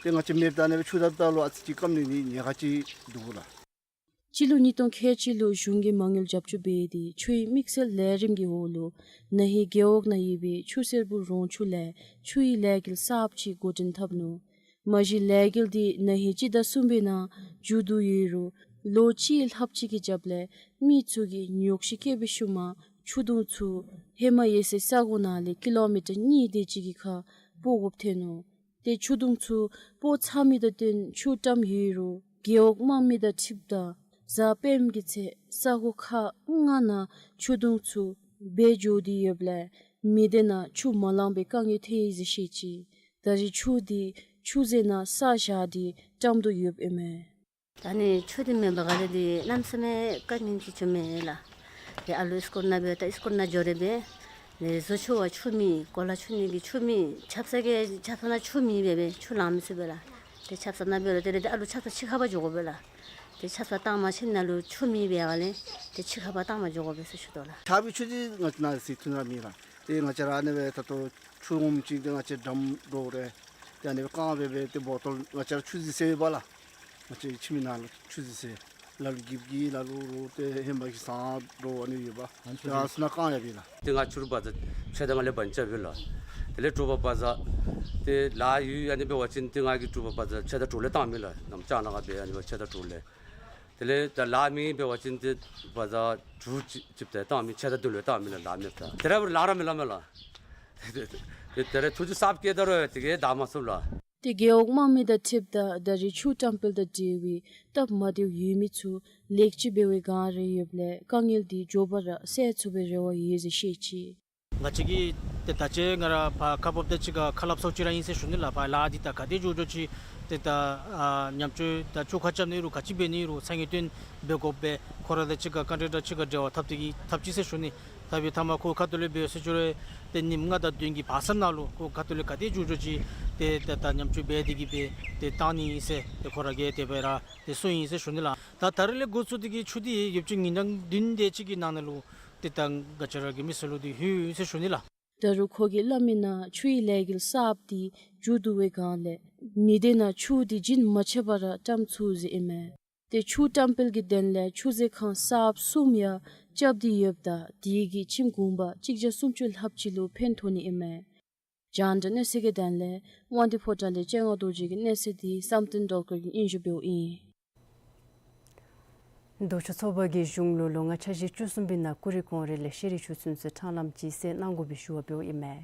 ཏེ་ང་བཅས་མེདཔ་ད་ཨ་ནི་སྦེ་འཁྱུ་ད་ད་ལུ་ཨ་ཙི་ཅིག་སྐམ་ནི་ནི་ཉེན་ཁ་ཅིག་འདུག་ལགས། སྤྱི་ལོ་ཉིས་སྟོང་ཁལ་གཅིག་ལུ་གཞུང་གིས་མ་དངུལ་རྒྱབ་སྐྱོར་འབད་དེ་ཆུའི་དམིགས་བསལ་ལས་རིམ་གྱི་འོག་ལུ་ན་ཧིང་རྒེད་འོག་ནང་ཡོད་པའི་ཆུ་སེར་པོ་རོང་ཆུ་ལས་ཆུའི་ལས་འགུལ་གསརཔ་ཅིག་འགོ་འདྲེན་འཐབ་ནུག། མ་གཞི་ལས་འགུལ་འདི་ན་ཧིང་སྤྱི་ཟླ་གསུམ་པའི་ནང་མཇུག་བསྡུ་ཡོད་རུང་ལོ་གཅིག་ལྷགཔ་ཅིག་གི་རྒྱབ་ལས་མི་ཚུ་གིས་ཉོགས་བཤད་བཀོད་པའི་ཤུལ་མ་ཆུ་དུང་ཚུ་ཧེ་མ་ཡོད་སའི་ས་གོ་ནང་ལས་ཀི་ལོ་མི་ཊར་གཉིས་དེ་ཅིག་གི་ཁར་སྤོ་དགོཔ་ཐོན་ནུག། ཏེ་ཆུ་དུང་ཚུ་སྤོ་ཚར་མི་དང་བསྟུན་ཆུ་བཀྲམ་ཡོད་རུང་རྒེད་འོག་དམངས་མི་དང་འཁྲིལཝ་ད་གཟའ་སྤེནམ་གི་ཚེ་ས་གོ་ཁག་ལྔ་ནང་ཆུ་དུང་ཚུ་སྦེ་འགྱོ་སྟེ་ཡོདཔ་ལས་མི་སྡེ་ནང་ཆུ་མ་ལང་པའི་དཀའ་ངལ་ཐོན་ཡི་ཟེར་བཤད་ཅི། ད་རེས་ཆུ་འདི་ཆུ་རྫས་ནང་ས་བཞག་སྟེ་བཀྲམ་དོ་ཡོདཔ་ཨིན་མས། ད་ནི་ཆུ་འདི་མེད་པ་ག་ལས་འདི་གནམ་མེད་ས་མེད་དཀའ་ངལ་ཅིག་བྱུངམ་མས་ལགས། ཏེ་ཨ་ལུ་སི་ཀུལ་ནང་འབད་ད་སི་ཀུལ་ནང་འགྱོ་རུང་འབད་ཏེ་གཟུགས་འཁྱུ་བར་ཆུ་མེད། གོ་ལ་འཁྱུ་ནི་གི་ཆུ་མེད། ཆབ་གསང་གི་ཆབ་གསང་ནང་ཆུ་མེད་པས་སྦེ་ཆུ་ལང་མི་ཚུགས་པས་ལགས། ཏེ་ཆབ་གསང་ནང་འབད་རུང་དེ་ལས་ཏེ་ཨ་ལུ་ཆབ་གསང་ཕྱི་ཁར་ཕར་འགྱོ་དགོ་པས་ལགས། ཏེ་ཆབ་གསང་བཏང་མ་ཚུགས་ནང་ལུ་ཆུ་མེད་པའི་སྒང་ལས་ཏེ་ཕྱི་ཁར་ཕར་བཏང་མ་འགྱོ་དགོ་པས་ཟེར་ཞུ་དོ་ལགས། ཆརཔ་གི་ཆུ་འདི་ང་བཅས་ནཱ་ཟེར་ཐུབ་ནི་ར་མེད་ལགས། ཏེ་ང་བཅས་ར་ཨ་ནི་སྦེ་ད་ལྟོ་ཆུ་ངོམ་ཅིག་ཏེ་ང་བཅས་ཌམ་འདྲོག་རུང་ཏེ་ཨ་ནི་སྦེ་བཀང་སྦེ་སྦེ་ཏེ་བོ་ཊོལ་ང་བཅས་ར་ཆུ་བཟི་སེར་ཡོད་པ་ལགས། ང་བཅས་ཁྱིམ་གྱི་ནང་ལུ་ཆུ་བཟི་སེར་ལ་ལུ་གིབ་གིབ་ལ་ལུ་རུང་ཏེ་ཧེ་མ་གི་ཟངས་འདྲོག་ཨ་ནི་ཡོད་པ། ཏེ་ཨ་ནི་ཚུ་ནང་བཀང་ཡར་སྦེ་ལགས། ཏེ་ང་ཕྱི་རུ་བ་ཛར་ཕྱེད་དང་ལྔ་ལས་འབག་འབགཔ་ཨིན་ལགས། དེ་ལས་དྲོ་པ་བ་ཛར་ཏེ་ལཱ་ཡོད་ཨ་ནི་འབད་བ་ཅིན་ཏེ་ང་གིས་དྲོ་པ་བ་ཛར་ཕྱེད་དང་དྲུག་ལས་བཏངམ་ཨིན་ལགས། གནམ་ལྕགས་ནང་ག་འབད་ཨ་ནི་སྦེ་ཕྱེད་དང་དྲུག་ལས། དེ་ལས་ད་ལཱ་མེད་འབད་བ་ཅིན་ཏེ་བ་ཛར་དྲུག་ཅིག་ཅིག་ཏེ་བཏངམ་ཨིན། ཕྱེད་དང་བདུན་ལས་བཏངམ་ཨིན་ལགས། ལཱ་མེདཔ་ད། དེ་ར་ལཱ་ར་མི་ལང་མས་ལགས། ཏེ་དེ་ར་ཐུགས་རྗེ་གཟབ་བསྐྱེད་ད་རུང་དེ་གིས་ད་མ་ཚུགས་ལགས། ཏེ་རྒེད་འོག་དམངས་མི་དང་འཁྲིལཝ་ད་ད་རེས་ཆུ་བཀྲམ་སྤེལ་དང་འབྲེལ་བའི་སྟབས་མ་བདེཝ་ཡོད་མི་ཚུ་ལེགས་བཅོས་འབད་བའི་སྒང་ར་ཡོདཔ་ལས་དཀའ་ངལ་འདི་མགྱོགས་པ་ར་སེལ་ཚུགས་པའི་རེ་བ་ཡོད་ཟེར་བཤད་ཅི། ང་བཅས་ཀྱིས་ཏེ་ད་ཅི་ང་ར་ཕར་ཁ་འབབ་དང་གཅིག་ཁར་ཁ་སླབ་སོང་ཅི་ར་ཨིན་ཟེར་ཞུ་ནི་ལགས། ཕར་ལཱ་འདི་ད་ག་དེ་མགྱོགས་མགྱོགས་ཅིག་ཏེ་ད་ཨ་ཉམས་བཅོས་ད་ཆུ་ཁ་རྐྱབ་ནི་རུང་ག་ཅི་འབད་ནི་རུང་ཚ་ངེས་སྟོན་འབད་དགོ་པས། ཁོ་ར་དང་གཅིག་ཁར་ཀོན་ཊེག་ཊར་གཅིག་ཁར་འབྲེལ་བ་འཐབ་སྟེ་གིས་འཐབ་ཅི་ཟེར་ཞུ་ནི། འཐབ་པའི་མཐའ་མར་ཁོ་ཁ་ཐུག་ལས་འབད་ཟེར་ཞུ་རུང་ཏེ་ཉིནམ་ལྔ་དང་བདུན་གྱི་བར་ས་ནང་ལུ་ཁོ་ཁ་ཐུག་ལས་ག་དེ་མགྱོགས་མགྱོགས་ཅིག་ཏེ་ད་ད་ཉམས་བཅོས་འབད་དེ་གིས་སྦེ་ཏེ་བཏང་ནི་ཨིན་ཟེར་ཏེ་ཁོ་ར་གིས་དེ་སྦེ་ར་ཏེ་གསུངས་ཡི་ཟེར་ཞུ་ནི་ལགས། ད་ད་རེས་ལས་འགོ་བཙུགས་ཏེ་གིས་ཆུ་འདི་ཡོདཔ་ཅིག་ཉིན་གྲངས་བདུན་དེ་ཅིག་གི་ནང་ན་ལུ་ཏེ་ད་ང་བཅས་ར་གི་མི་སེར་ལུ་འདི་ལྷོད་ཡི་ཟེར་ཞུ་ནི་ལགས། ད་རུང་ཁོ་གིས་སླབ་མི་ནང་ཆུའི་ལས་འགུལ་གསརཔ་འདི་མཇུག་བསྡུ་བའི་སྒང་ལས་མི་སྡེ་ནང་ཆུ་འདི་བྱིན་མ་ཆད་པར་ར་བཀྲམ་ཚུགས་ཟེར་ཨིན་མས། ཏེ་ཆུ་བཀྲམ་སྤེལ་གྱི་དོན་ལས་ཆུ་མཛོད་ཁང་གསརཔ་གསུམ་ཡང་རྐྱབ་སྟེ་ཡོདཔ་ད་དེ་གིས་ཁྱིམ་གུང་པ་གཅིག་བརྒྱ་སུམ་ཅུ་ལྷགཔ་ཅིག་ལུ་ཕན་ཐོགས་ནི་ཨིན་མས། རྒྱང་བསྒྲགས་གནས་ཚུལ་གྱི་དོན་ལས་དབང་འདུས་ཕོ་བྲང་ལས་སྤྱན་སྔ་རྡོ་རྗེ་གི་གནས་ཚུལ་འདི་བསམ་གཏན་སྒྲོལ་དཀར་གྱིས་སྙན་ཞུ་འབདཝ་ཨིན། ལྡོག་ཕྱོགས་ཚོགས་པ་གིས་གཞུང་ལུ་ལོ་ལྔ་འཆར་གཞི་བཅུ་གསུམ་པའི་ནང་ཀུ་རི་གོང་རི་ལས་ཤེས་རིག་ཆུ་ཚོད་ཚུ་ཕྲང་ལམ་ཅིག་བསལ་གནང་དགོ་པའི་ཞུ་བ་འབདཝ་ཨིན་མས།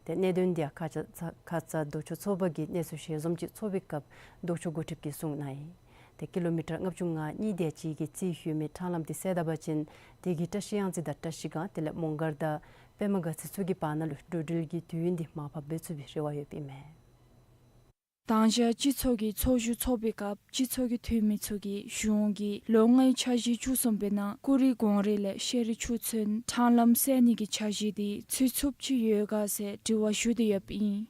ཏེ་གནད་དོན་འདི་ཡང་ཁ་ཙ་ཁ་ཙ་ལྡོག་ཕྱོགས་ཚོགས་པ་གིས་གནས་ཚུལ་ཞལ་འཛོམས་ཅིག་ཚོགས་པའི་སྐབས་ལྡོག་ཕྱོགས་འགོ་ཁྲིདཔ་གིས་གསུངས་གནང་ཡི། ཏེ་ཀི་ལོ་མི་ཊར་ལྔ་བཅུ་ང་གཉིས་དེ་ཅིག་གི་རྩིས་ཞུ་མི་ཕྲང་ལམ་འདི་བསལ་ད་པ་ཅིན་དེ་གིས་བཀྲ་ཤིས་གཡང་རྩེ་དང་བཀྲ་ཤིས་སྒང་དེ་ལས་མོང་སྒར་དང་པདྨ་དགའ་ཚལ་ཚུ་གི་བར་ན་ལུ་འགྲོ་འགྲུལ་གྱི་དུས་ཡུན་འདི་མར་ཕབ་འབད་ཚུགས་པའི་རེ་བ་ཡོདཔ་ཨིན་མས། དང་ཞག་སྤྱི་ཚོགས་ཀྱི་ཚོགས་བཞུགས་ཚོགས་པའི་སྐབས་སྤྱི་ཚོགས་ཀྱི་འཐུས་མི་ཚུ་གིས་གཞུང་གིས་ལོ་ལྔའི་འཆར་གཞི་བཅུ་གསུམ་པའི་ནང་ཀུ་རི་གོང་རི་ལས་ཤེས་རིག་ཆུ་ཚོད་ཕྲང་ལམ་བསལ་ནི་གི་འཆར་གཞི་འདི་ཚུད་ཚུགསཔ་ཅིག་ཡོད་ག་ཟེར་དྲི་བ་ཞུ་སྟེ་ཡོདཔ་ཨིན།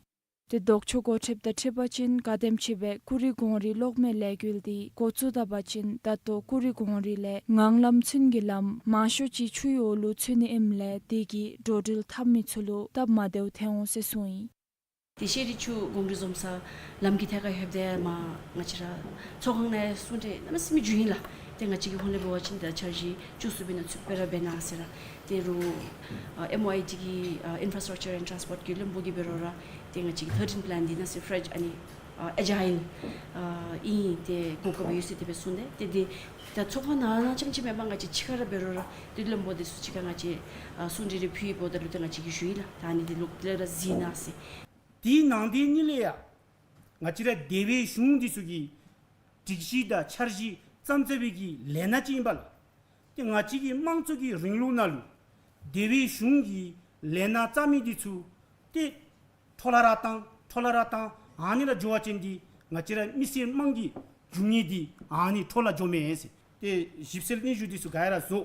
ཏེ་ལྡོག་ཕྱོགས་འགོ་ཁྲིདཔ་དང་འཁྲིལ་བ་ཅིན་ག་དེམ་ཅིག་སྦེ་ཀུ་རི་གོང་རི་གློག་མེ་ལས་འགུལ་འདི་འགོ་བཙུགས་ད་པ་ཅིན་ད་ལྟོ་ཀུ་རི་གོང་རི་ལས་ངང་ལམ་ཚུན་གྱི་ལམ་མང་ཤོས་ཅིག་ཆུའི་འོག་ལུ་ཚུད་ནི་ཨིནམ་ལས་དེ་གིས་འགྲོ་འགྲུལ་འཐབ་མི་ཚུ་ལུ་སྟབས་མ་བདེཝ་ཐོན་འོང་ཟེར་གསུངས་ཡི། ཏེ་ཤེས་རིག་ཆུ་གོང་རི་འཛོམས་ས་ལམ་གྱི་ཐད་ཁར་ལྷོདཔ་ད་མར་ང་བཅས་ར་ཚོགས་ཁང་ནང་གསུང་གྲོས་གནམ་མེད་ས་མེད་བྱུང་ཡི་ལགས། ཏེ་ང་བཅས་ཀྱི་ཧོངས་ལས་འབད་བ་ཅིན་ད་འཆར་གཞི་བཅུ་གསུམ་པའི་ནང་ཚུད་སྤེལ་ར་འབད་གནང་ཟེར་ར། ཏེ་རུང་ཨ་ཨེམ་ཨོ་ཨའི་ཌི་གི་ཨ་Infrastructure and Transport གི་བློན་པོ་གིས་འབད་རུང་ར་ཏེ་ང་བཅས་ཀྱི་thirteen plan འདི་ནང་སི་ཕེརེཤ་ཨ་ནི་ཨ་ཨེ་ཇའིལ་ཨ་ཨིན། ཏེ་གོ་སྐབས་ཡོད་ཟེར་དེ་སྦེ་གསུངས་ཏེ། ཏེ་འདི་ད་ཚོགས་ཁང་ནང་ན་རྐྱངམ་ཅིག་མེན་པར་ང་བཅས་ཕྱི་ཁར་ར་འབད་རུང་ར་ཏེ་བློན་པོ་འདི་ཚུ་ཕྱི་ཁར་ང་བཅས་ཨ་གསུང་གྲོས་རེ་ཕུལ་ཡི། འབདཝ་ད་ལུ་ཏེ་ང་བཅས་ཀྱིས་ཞུ་ཡི་ལགས། ད་ཨ་ནི་འདི་ལོག་ལས་ར་གཟིགས་གནང་ཟེར། དེའི་ནང་དེ་གཉིས་ལས་ཡང་ང་བཅས་ར་སྡེ་བའི་གཞུང་འདི་ཚུ་གིས་སྒྲིག་གཞི་དང་འཆར་གཞི་བརྩམ་བརྩམ་པའི་གི་ལས་སྣ་ཅིག་ཨིན་པས་ལགས། ཏེ་ང་བཅས་ཀྱི་དམངས་གཙོ་གི་རིང་ལུགས་ནང་ལུ་སྡེ་བའི་གཞུང་གིས་ལས་སྣ་བརྩམ་མི་འདི་ཚུ་ཏེ་འཕྲོ་བརླག་ར་བཏང་འཕྲོ་བརླག་ར་བཏང་ཨ་ནི་ར་འགྱོ་བ་ཅིན་འདི་ང་བཅས་ར་མི་སེར་དམངས་ཀྱི་རྒྱུ་དངོས་འདི་ཨ་ནི་འཕྲོ་བརླག་འགྱོཝ་མས་ཟེར། ཏེ་ཞིབ་འཚོལ་སྙན་ཞུ་འདི་ཚུ་ག་ར་བཟོ།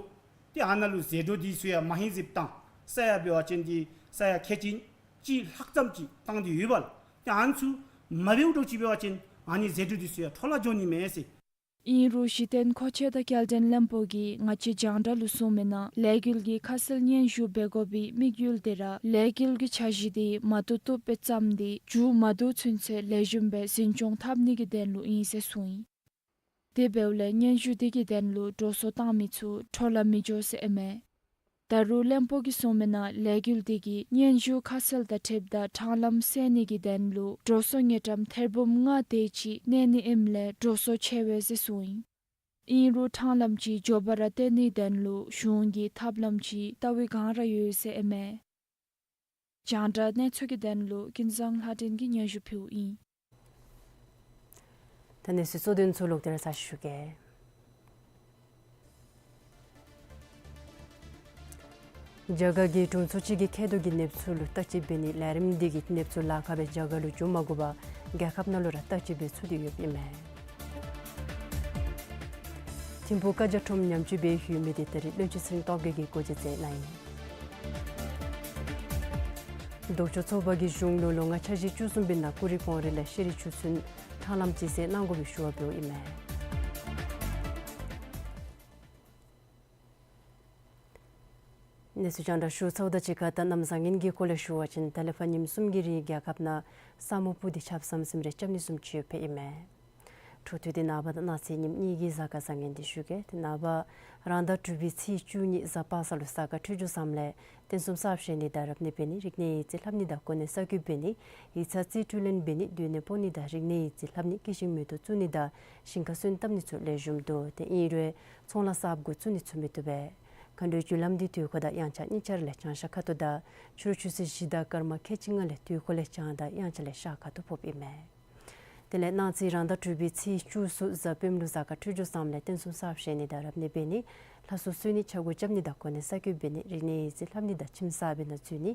ཏེ་ཨ་ནཱ་ལུ་ཟད་འགྲོ་འདི་ཚུ་ཡང་མ་ཧེ་ཟེབ་བཏང་ས་ཡ་འབད་བ་ཅིན་འདི་ས་ཡ་ཁལ་གཅིག་གཅིག་ལྷག་ཙམ་ཅིག་བཏང་སྟེ་ཡོད་པས་ལགས། ཏེ་ཨ་ནི་ཚུ་མ་འབདཝ་འདྲཝ་ཅིག་འབད་བ་ཅིན་ཨ་ནི་ཟད་འགྲོ་འདི་ཚུ་ཡང་འཕྲོ་བརླག་འགྱོ་ནི་མས་ཟེར། ཨིན་རུང་གཞི་རྟེན་མཁོ་ཆས་དང་སྐྱེལ་འདྲེན་བློན་པོ་གིས་ང་བཅས་རྒྱང་བསྒྲགས་ལུ་གསུངས་མི་ནང་ལས་འགུལ་གྱི་ཁ་གསལ་སྙན་ཞུ་འབད་དགོ་པའི་དམིགས་ཡུལ་འདི་ར་ལས་འགུལ་གྱི་འཆར་གཞི་འདི་མ་བཏུབ་བཏུབ་སྦེ་བརྩམས་ཏེ་མཇུག་མ་བསྡུ་ཚུན་ཚོད་ལེགས་ཤོམ་སྦེ་འཛིན་སྐྱོང་འཐབ་ནི་གི་དོན་ལུ་ཨིན་ཟེར་གསུངས་ཡི། དེ་འབདཝ་ལས་སྙན་ཞུ་འདི་གི་དོན་ལུ་འགྲོ་སོང་བཏང་མི་ཚུ་འཕྲོ་བརླག་མི་འགྱོ་ཟེར་ཨིན་མས། ད་རུང་བློན་པོ་གིས་གསུངས་མི་ནང་ལས་འགུལ་འདི་གིས་སྙན་ཞུ་ཁ་གསལ་དང་འཁྲིལཝ་ད་ཕྲང་ལམ་བསལ་ནི་གི་དོན་ལུ་འགྲོ་སོང་དངུལ་ཀྲམ་ཐེར་འབུམ་ལྔ་དེ་ཅིག་གནས་ནི་ཨིནམ་ལས་འགྲོ་སོང་ཆེ་བས་ཟེར་གསུངས་ཡི། ཨིན་རུང་ཕྲང་ལམ་ཅིག་མགྱོགས་པ་ར་བཏོན་ནིའི་དོན་ལུ་གཞུང་གིས་ཐབས་ལམ་ཅིག་བལྟ་བའི་བསྒང་ར་ཡོད་ཟེར་ཨིན་མས། རྒྱང་བསྒྲགས་གནས་ཚུལ་གྱི་དོན་ལུ་ཀུན་བཟང་ལྷ་སྒྲོན་གྱིས་སྙན་ཞུ་ཕུལཝ་ཨིན། ད་གནས་ཚུལ་གཙོ་དོན་ཚུ་ལོག་སྟེ་ར་ཚར་ཞུ་གེ། རྒྱ་གར་གྱིས་དྲུང་འཚོ་ཅིག་གི་ཁྱད་དུ་གི་གནས་ཚུལ་ལུ་བརྟག་དཔྱད་འབད་ནི་ལས་རིམ་འདི་གིས་གནས་ཚུལ་ལཱ་ཁག་སྦེ་རྒྱ་གར་ལུ་འགྱོ་མ་དགོ་པར་རྒྱལ་ཁབ་ནང་ལུ་ར་བརྟག་དཔྱད་འབད་ཚུགས་ཏེ་ཡོདཔ་ཨིན་མས། ཐིམ་ཕུག་བཀའ་རྒྱ་ཁྲོམ་ཉམས་བཅོས་འབད་ཡོད་མི་འདི་ད་རིས་བློན་ཆེན་ཚེ་རིང་སྟོབས་རྒྱས་ཀྱིས་སྒོ་འབྱེད་མཛད་གནང་ཡི། ལྡོག་ཕྱོགས་ཚོགས་པ་གིས་གཞུང་ལུ་ལོ་ལྔ་འཆར་གཞི་བཅུ་གསུམ་པའི་ནང་ཀུ་རི་གོང་རི་ལས་ཤེས་རིག་ཆུ་ཚོད་ཕྲང་ལམ་ཅིག་བསལ་གནང་དགོ་པའི་ཞུ་བ་འབདཝ་ཨིན་མས། གནས་ཚུལ་རྒྱང་བསྒྲགས་ཞུ་ཚརཝ་དང་གཅིག་ཁར་ད་གནམ་བཟང་ངན་གྱི་སྐོར་ལས་ཞུ་བ་ཅིན་ད་ལས་ཕར་ཉིནམ་གསུམ་གྱི་རིང་རྒྱལ་ཁབ་ནང་ས་སྨུག་སྤུབས་ཏེ་ཆརཔ་ཟམ་ཟིམ་རེ་རྐྱབ་ནི་བཟུམ་ཅིག་ཡོདཔ་ཨིན་མས། འཕྲོ་མཐུད་དེ་ནངས་པ་དང་གནངས་ཚེ་ཉིནམ་གཉིས་ཀྱི་གཟའ་སྐར་བཟང་ངན་འདི་ཞུ་གེ། ཏེ་ནངས་པ་རང་ཟླ་དྲུག་པའི་ཚེས་བཅུ་གཉིས་གཟའ་པ་སངས་ལུ་གཟའ་སྐར་འཕྲོད་སྦྱོར་བཟངམ་ལས་རྟེན་གསུམ་གསརཔ་བཞེངས་ནི་དང་རབ་གནས་འབད་ནི་རིག་གནས་ཡིག་རྩིས་ལྷབ་ནི་དང་གོ་གནས་གསར་བསྐོ་འབད་ནི་ཡིག་ཚང་རྩིས་སྤྲོད་ལེན་འབད་ནི་སྡོད་གནས་སྤོ་ནི་དང་རིག་གནས་ཡིག་རྩིས་ལྷབ་ནི་སྐྱེད་ཤིང་མེ་ཏོག་བཙུགས་ནི་དང་ཞིང་ཁ་སོན་བཏབ་ནི་ཚུ་ལེགས་ཤོམ་འདུག། ཏེ་ཨིན་རུང་ཚོང་ལཱ་གསརཔ་འགོ་བཙུགས་ནི་ཚུ་མི་བཏུབ་པས། མཁའ་འགྲོའི་རྒྱུ་ལམ་འདི་དུས་འཁོར་དང་དབྱངས་འཆར་གཉིས་ཆ་ར་ལས་བྱང་ཤར་ཁ་ཐུག་དང་ཕྱི་རུ་ཆུ་ཚོད་བཞི་དང་སྐར་མ་ཁལ་གཅིག་ལྔ་ལས་དུས་འཁོར་ལས་བྱང་དང་དབྱངས་འཆར་ལས་ཤར་ཁ་ཐུག་ཕོགཔ་ཨིན་མས། དེ་ལས་གནངས་ཚེ་རང་ཟླ་དྲུག་པའི་ཚེས་བཅུ་གསུམ་གཟའ་སྤེནམ་ལུ་གཟའ་སྐར་འཕྲོད་སྦྱོར་བཟངམ་ལས་རྟེན་གསུམ་གསརཔ་བཞེངས་ནི་དང་རབ་གནས་འབད་ནི་ལྷ་གསོལ་གསོལ་ནི་ཕྱག་འགུགས་རྐྱབ་ནི་དང་གོ་གནས་གསར་བསྐོ་འབད་ནི་རིག་གནས་ཡིག་རྩིས་ལྷབ་ནི་དང་ཁྱིམ་གསར་པའི་ནང་འཛུལ་ནི་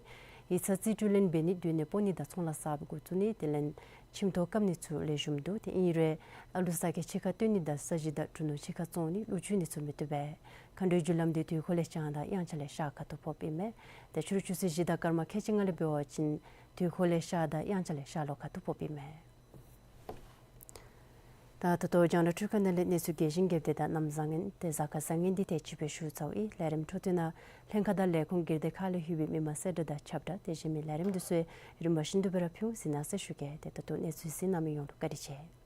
ཡིག་ཚང་རྩིས་སྤྲོད་ལེན་འབད་ནི་སྡོད་གནས་སྤོ་ནི་དང་ཚོང་ལཱ་གསརཔ་འགོ་བཙུགས་ནི་དེ་ལས་ཁྱིམ་ཐོག་བཀབ་ནི་ཚུ་ལེགས་ཤོམ་འདུག། ཏེ་ཨིན་རུང་ཨ་ལུ་ས་ཁལ་ཕྱི་ཁར་བཏོན་ནི་དང་ས་གཞི་དང་གྲུ་ནོར་ཕྱི་ཁར་བཙོང་ནི་ཀླུ་ཆུ་ནི་ཚུ་མི་བཏུབ་པས། མཁའ་འགྲོའི་རྒྱུ་ལམ་འདི་དུས་འཁོར་ལས་བྱང་དང་དབྱངས་འཆར་ལས་ཤར་ཁ་ཐུག་ཕོགཔ་ཨིན་མས། ཏེ་ཕྱི་རུ་ཆུ་ཚོད་བཞི་དང་སྐར་མ་ཁལ་གཅིག་ལྔ་ལས་འབད་བ་ཅིན་དུས་འཁོར་ལས་ཤར་དང་དབྱངས་འཆར་ལས་ཤར་ལྷོ་ཁ་ཐུག་ཕོགཔ་ཨིན་མས། ད་ད་ལྟོ་རྒྱང་བསྒྲགས་འཕྲུལ་ཁང་ནང་ལས་གནས་ཚུལ་རྒྱས་ཤིང་རྒྱསཔ་དེ་དང་གནམ་བཟང་ངན་དེ་གཟའ་སྐར་བཟང་ངན་འདི་ཏེ་ཅིག་སྦེ་ཞུ་ཚརཝ་ཨིན། ལས་རིམ་འཕྲོ་མཐུད་ནང་ལྷན་ཁག་དང་ལས་ཁུངས་སྒེར་སྡེ་ཁག་ལས་ལྷོད་པའི་མི་མང་གསལ་བསྒྲགས་དང་ཁྱབ་བསྒྲགས་དེ་བཞིན་མི་ལས་རིམ་འདི་ཚུ་རིམ་པ་བཞིན་དུ་སྦེ་ར་ཕུལ་ཟེར་ནང་གསལ་ཞུ་གེ། ཏེ་ད་ལྟོ་གནས་ཚུལ་གཟིགས་གནང་མི་ཡོངས་ལུ་བཀའ་དྲིན་ཆེ།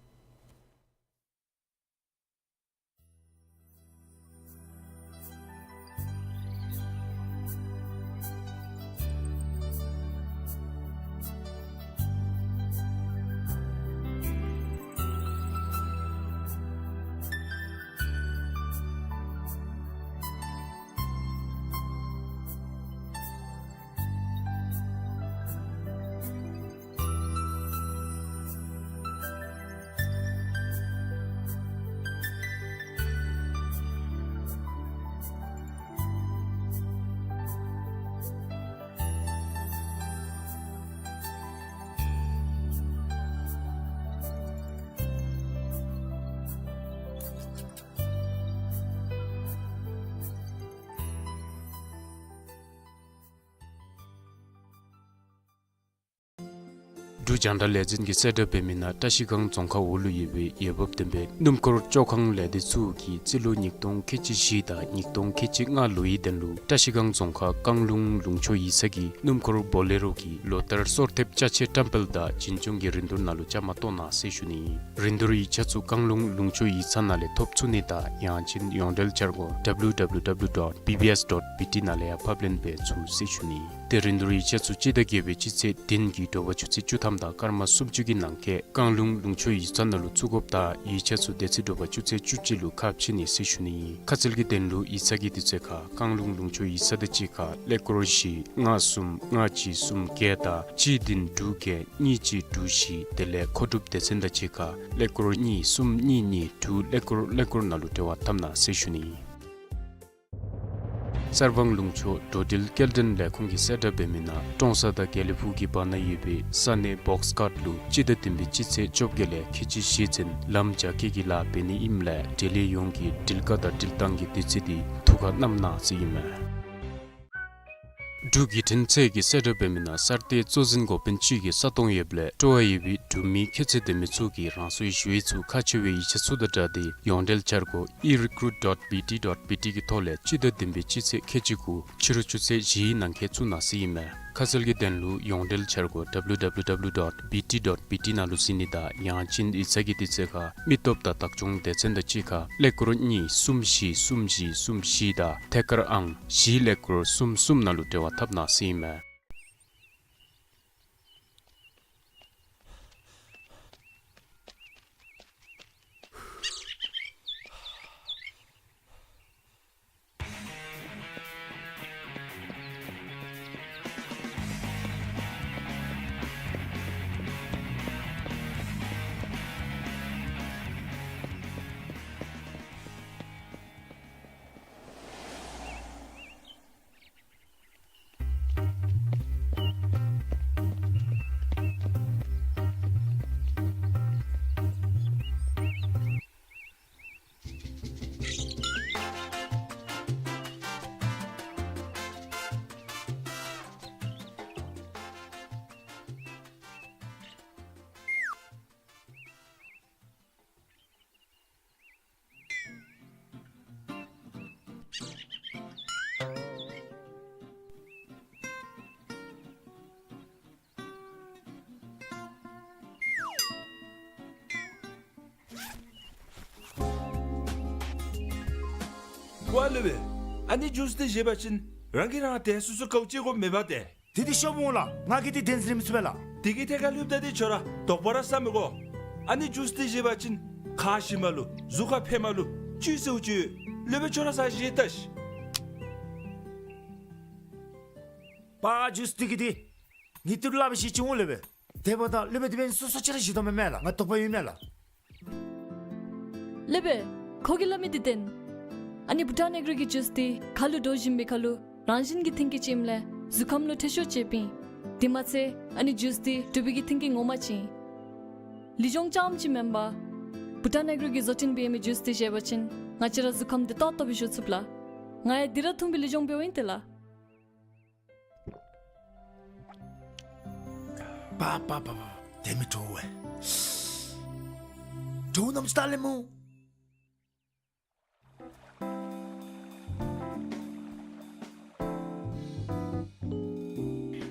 འབྲུག་རྒྱང་བསྒྲགས་ལས་འཛིན་གྱིས་གསལ་བསྒྲགས་འབད་མི་ནང་བཀྲིས་སྒང་རྫོང་ཁག་འོག་ལུ་ཡོད་པའི་འོས་འབབ་ལྡན་པའི་སྣུམ་འཁོར་བཅོ་ཁང་ལས་སྡེ་ཚུ་གིས་རྩིས་ལོ་ཉིས་སྟོང་ཁལ་གཅིག་བཞི་དང་ཉིས་སྟོང་ཁལ་གཅིག་ལྔ་ལོའི་དོན་ལུ་བཀྲིས་སྒང་རྫོང་ཁག་བཀང་ལུང་ལུང་ཕྱོགས་ཡིག་ཚང་གི་སྣུམ་འཁོར་བོ་ལེ་རོ་གི་ལོ་ལྟར་སོར་ཐེབས་ཅ་ཆས་བཀྲམ་སྤེལ་དང་བྱིན་སྐྱོང་གི་རིན་བསྡུར་ནང་ལུ་བཅའ་མར་གཏོགས་གནང་ཟེར་ཞུ་ནི། རིན་བསྡུར་ཡིག་ཆ་ཚུ་བཀང་ལུང་ལུང་ཕྱོགས་ཡིག་ཚང་ནང་ལས་ཐོབ་ཚུགས་ནི་དང་ཡང་ཅིན་ཡོངས་འབྲེལ་འཆར་སྒོ་W W W dot B B S dot B T ནང་ལས་ཡང་ཕབ་ལེན་འབད་ཚུགས་ཟེར་ཞུ་ནི། ཏེ་རིན་བསྡུར་ཡིག་ཆ་ཚུ་སྤྱི་ཟླ་བརྒྱད་པའི་སྤྱི་ཚེས་བདུན་གྱི་དྲོ་པ་ཆུ་ཚོད་བཅུ་ཐམ་དང་སྐར་མ་སུམ་ཅུ་གི་ནང་འཁོད་བཀང་ལུང་ལུང་ཕྱོགས་ཡིག་ཚང་ནང་ལུ་བཙུགས་དགོཔ་དང་ཡིག་ཆ་ཚུ་དེ་ཚེ་དྲོ་པ་ཆུ་ཚོད་བཅུ་གཅིག་ལུ་ཁ་ཕྱེ་ནི་ཟེར་ཞུ་ནི། ཁ་གསལ་གྱི་དོན་ལུ་ཡིག་ཚང་གི་དུས་ཚོད་ཁར་བཀང་ལུང་ལུང་ཕྱོགས་ཡིག་ཚང་དང་གཅིག་ཁར་ཀླད་ཀོར་བཞི་ལྔ་གསུམ་ལྔ་གཅིག་གསུམ་བརྒྱད་དང་གཅིག་བདུན་དྲུག་བརྒྱད་གཉིས་གཅིག་དྲུག་བཞི་དེ་ལས་མཁོ་སྒྲུབ་སྡེ་ཚན་དང་གཅིག་ཁར་ཀླད་ཀོར་གཉིས་གསུམ་གཉིས་གཉིས་དྲུག་ཀླད་ཀོར་ཀླད་ཀོར་ནང་ལུ་འབྲེལ་བ་འཐབ་གནང་ཟེར་ཞུ་ནི། གསར་སྤང་ལུང་ཕྱོགས་འགྲོ་འགྲུལ་སྐྱེལ་འདྲེན་ལས་ཁུངས་ཀྱིས་གསལ་བསྒྲགས་འབད་མི་ནང་ཀྲོང་གསར་དང་དགེ་ལེགས་ཕུག་གི་བར་ན་ཡོད་པའི་ས་གནས་བོགས་ཀཊ་ལུ་སྤྱི་ཟླ་བདུན་པའི་སྤྱི་ཚེས་བཅོ་བརྒྱད་ལས་ཁལ་གཅིག་བཞི་ཚུན་ལམ་རྒྱ་སྐྱེད་ཀྱི་ལཱ་འབད་ནི་ཨིནམ་ལས་འབྲེལ་ཡོད་ཡོངས་ཀྱིས་འགྲུལ་བཀག་དང་འགྲུལ་བཏང་གི་དུས་ཚོད་འདི་ཐུགས་ཁར་བསྣམ་གནང་ཟེར་ཨིན་མས། འབྲུག་བརྒྱུད་འཕྲིན་ཚད་ཀྱིས་གསལ་བསྒྲགས་འབད་མི་ནང་གསར་གཏོད་གཙོ་འཛིན་འགོ་དཔོན་ཅིག་གིས་ས་སྟོང་ཡོདཔ་ལས་སྤྲོ་བ་ཡོད་པའི་འབྲུག་མི་ཁྱད་ཚད་ལྡན་མི་ཚུ་གིས་རང་སོའི་ཞུ་ཡིག་ཚུ་ཁག་ཆེ་བའི་ཡིག་ཆ་ཚུ་དང་སྦྲགས་ཏེ་ཡོངས་འབྲེལ་འཆར་སྒོ་e recruit dot B T dot B T གི་ཐོག་ལས་སྤྱི་ཟླ་བདུན་པའི་སྤྱི་ཚེས་ཁལ་གཅིག་གུ་ཕྱི་རུ་ཆུ་ཚོད་བཞིའི་ནང་འཁོད་བཙུགས་གནང་ཟེར་ཨིན་མས། ཁ་གསལ་གྱི་དོན་ལུ་ཡོངས་འབྲེལ་འཆར་སྒོ་W W W dot B T dot B T ནང་ལུ་གཟིགས་ནི་དང་ཡང་ཅིན་ཡིག་ཚང་གི་དུས་ཚོད་ཁར་མི་སྟོབས་དང་བདག་སྐྱོང་སྡེ་ཚན་དང་གཅིག་ཁར་ཀླད་ཀོར་གཉིས་གསུམ་བཞི་གསུམ་བཞི་གསུམ་བཞི་དང་ཐད་ཀར་ཨང་བཞི་ཀླད་ཀོར་གསུམ་གསུམ་ནང་ལུ་འབྲེལ་བ་འཐབ་གནང་ཟེར་ཨིན་མས། ཝ་ལེ་བེ། ཨ་ནི་ཇུས་འདི་བཞེས་པ་ཅིན་རང་གིས་རང་དེ་སོ་སོ་གའུ་ཅིག་གོ་མེད་པ་ཏེ། དེ་འདི་ཤོབ་འོང་ལགས། ང་གིས་འདི་བདེན་འཛིན་ར་མི་ཚུགས་པས་ལགས། དེ་གི་ཐད་ཁར་ལྷོདཔ་ད་འདི་ཁྱོད་ར་དོགས་པ་ར་ས་མི་དགོ། ཨ་ནི་ཇུས་འདི་བཞེས་པ་ཅིན་ཁ་ཞི་མ་ལུ་གཟུགས་ཁར་ཕན་མ་ལུ་ཅིག་ཟེརཝ་ཅིག་ཡོད། སློབ་དཔོན་ཁྱོད་ར་ས་བཞེས་ལྟ་ཤིག། པ་ཇུས་འདི་གིས་འདི་ངེའི་ཏི་རུ་སླབ་པའི་ཤེས་ཅི་འོང་ལེ་བེ། དེ་འབདཝ་ད་སློབ་དཔོན་དེ་འབདན་སོ་སོ་ཅིག་ར་བཞེས་དོ་མེན་མས་ལགས། ང་དོགས་པ་ཡོད་མས་ལགས། སློབ་དཔོན། ཁོ་གིས་སླབ་མི་འདི་བདེན། ཨ་ནི་བྷུ་ཊཱན་ཨེག་རོ་གི་ཇུས་འདི་ཁ་ལུ་འདྲོག་བཞིན་པའི་ཁར་ལུ་རང་བཞིན་གྱི་མཐུན་རྐྱེན་ཅིག་ཨིནམ་ལས་གཟུགས་ཁམས་ལུ་ཐེ་ཤུགས་ཆེ་བས། དེ་མ་ཚད་ཨ་ནི་ཇུས་འདི་འབྲུག་པའི་གི་མཐུན་རྐྱེན་ངོ་མ་ཅིག་ཨིན། ལུས་སྦྱོང་རྐྱངམ་ཅིག་མེན་པར་བྷུ་ཊཱན་ཨེག་རོ་གིས་བཟོ་སྐྲུན་འབད་མི་ཇུས་འདི་བཞེས་པ་ཅིན་ང་བཅས་ར་གཟུགས་ཁམས་བདེ་ཏོག་ཏོ་སྦེ་བཞུགས་ཚུགས་ལགས། ང་ཡང་འདི་ར་འཐུང་སྦེ་ལུས་སྦྱོང་འབདཝ་ཨིན་ཏེ་ལགས། པ་པ་པ་པ། དེ་མི་དྲོ་བས། འགྲོ་རྣམས་ལྟ་ལེ་མོ།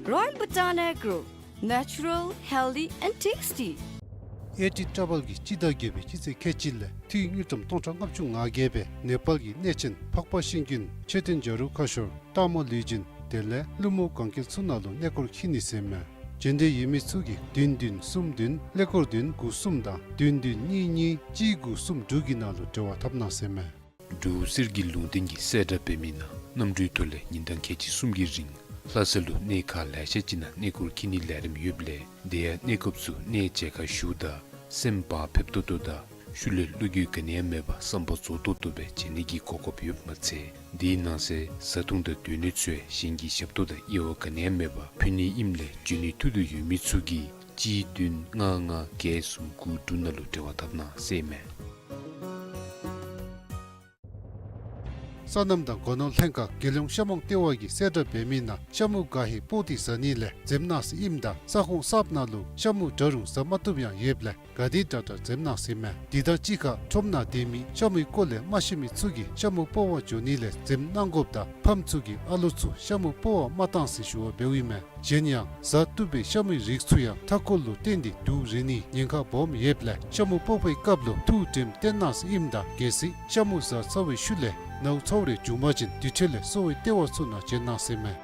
Royal Bhutan Agro, natural, healthy and tasty. ཨེ་ཊི་ཊ་བཱལ་གྱིས་སྤྱི་ཟླ་བརྒྱད་པའི་སྤྱི་ཚེས་ཁལ་གཅིག་ལས་འཐུས་དངུལ་ཀྲམ་སྟོང་ཕྲག་ལྔ་བཅུ་ང་བརྒྱད་སྦེ་ནེ་པཱལ་གྱི་གནས་ཆེན་འཕགས་པ་ཤིང་ཀུན་མཆོད་རྟེན་བྱ་རུང་ཁ་ཤོར་སྟག་མོ་ལུས་སྦྱིན་དེ་ལས་ཀླུ་མོ་གན་རྐྱལ་ཚུ་ནང་ལུ་གནས་སྐོར་འཁྱིད་ནི་ཟེར་མས། འབྱོན་འདོད་ཡོད་མི་ཚུ་གིས་བདུན་བདུན་གསུམ་བདུན་ཀླད་ཀོར་བདུན་དགུ་གསུམ་དང་བདུན་བདུན་གཉིས་གཉིས་གཅིག་དགུ་གསུམ་དྲུག་གི་ནང་ལུ་འབྲེལ་བ་འཐབ་གནང་ཟེར་མས། འབྲུག་གསེར་གྱི་ལུང་བསྟན་གྱིས་གསལ་བསྒྲགས་འབད་མི་ནང་གནམ་གྲུའི་ཐོག་ལས་ཉིན་གྲངས་ཁལ་གཅིག་གསུམ་གྱི་རིང་ལྷ་ས་ལུ་གནས་ཁག་ལེ་ཤ་ཅིག་ནང་གནས་སྐོར་འཁྱིད་ནིའི་ལས་རིམ་ཡོདཔ་ལས་དེ་ཡང་གནས་སྐབས་སུ་གནས་མཇལ་ཁ་ཞུཝ་ད་སེམས་བག་ཕེབས་ཏོག་ཏོ་དང་ཤུལ་ལས་བློ་འགྱོད་ག་ནི་ཡང་མེད་པར་བསམ་པ་རྫོགས་ཏོག་ཏོ་སྦེ་མཇལ་ནི་གི་གོ་སྐབས་ཡོདཔ་མ་ཚད་དེའི་ནང་གསེས་བཟའ་འཐུང་དང་སྡོད་གནས་ཚུ་ཡང་གཞན་གྱི་ཞབས་ཏོག་དང་དབྱེ་བ་ག་ནི་ཡང་མེད་པར་ཕུལ་ནི་ཨིནམ་ལས་འབྱོན་ནིའི་ཐུགས་འདོད་ཡོད་མི་ཚུ་གིས་གཅིག་བདུན་ལྔ་ལྔ་བརྒྱད་གསུམ་དགུ་དྲུག་ནང་ལུ་འབྲེལ་བ་འཐབ་གནང་ཟེར་མས། སོ་ནམ་དང་སྒོ་ནོར་ལྷན་ཁག་རྒྱལ་ཡོངས་ཤ་མོང་ལྟེ་བ་གིས་གསལ་བསྒྲགས་འབད་མི་ནང་ཤ་མུ་ག་ཧེ་སྤོག་སྟེ་བཟའ་ནི་ལས་འཛེམ་གནང་ཟེར་ཨིནམ་ད་ས་ཁོངས་གསརཔ་ནང་ལུ་ཤ་མུ་འདྲ་རུང་བཟའ་མ་བཏུབ་ཡང་ཡོདཔ་ལས་ག་དེ་དྲག་དྲག་འཛེམ་གནང་ཟེར་མས། དེ་དང་གཅིག་ཁར་ཁྲོམ་ནང་སྡོད་མི་ཤ་མུའི་སྐོར་ལས་མ་ཤེས་མི་ཚུ་གིས་ཤ་མུ་སྤོག་པར་འགྱོ་ནི་ལས་འཛེམ་གནང་དགོཔ་དང་ཕམ་ཚུ་གིས་ཨ་ལོ་ཚུ་ཤ་མུ་སྤོག་པར་མ་གཏང་ཟེར་ཞུ་བ་འབདཝ་ཨིན་མས། གཞན་ཡང་བཟའ་བཏུབ་པའི་ཤ་མུའི་རིགས་ཚུ་ཡང་མཐའ་འཁོར་ལུ་བརྟེན་ཏེ་དུག་རེག་ནིའི་ཉེན་ཁ་སྦོམ་ཡོདཔ་ལས་ཤ་མུ་སྤོག་པའི་སྐབས་ལུ་ཐུགས་དྲནམ་བསྟེན་གནང་ཟེར་ཨིནམ་ད་གལ་སྲིད་ཤ་མུ་བཟའ་ཚར་བའི་ཤུལ་ལས་ནཝ་ཚཝ་རེ་བྱུང་པ་ཅིན་དེ་འཕྲོ་ལས་གསོ་བའི་ལྟེ་བ་ཚུ་ནང་བྱོན་གནང་ཟེར་མས།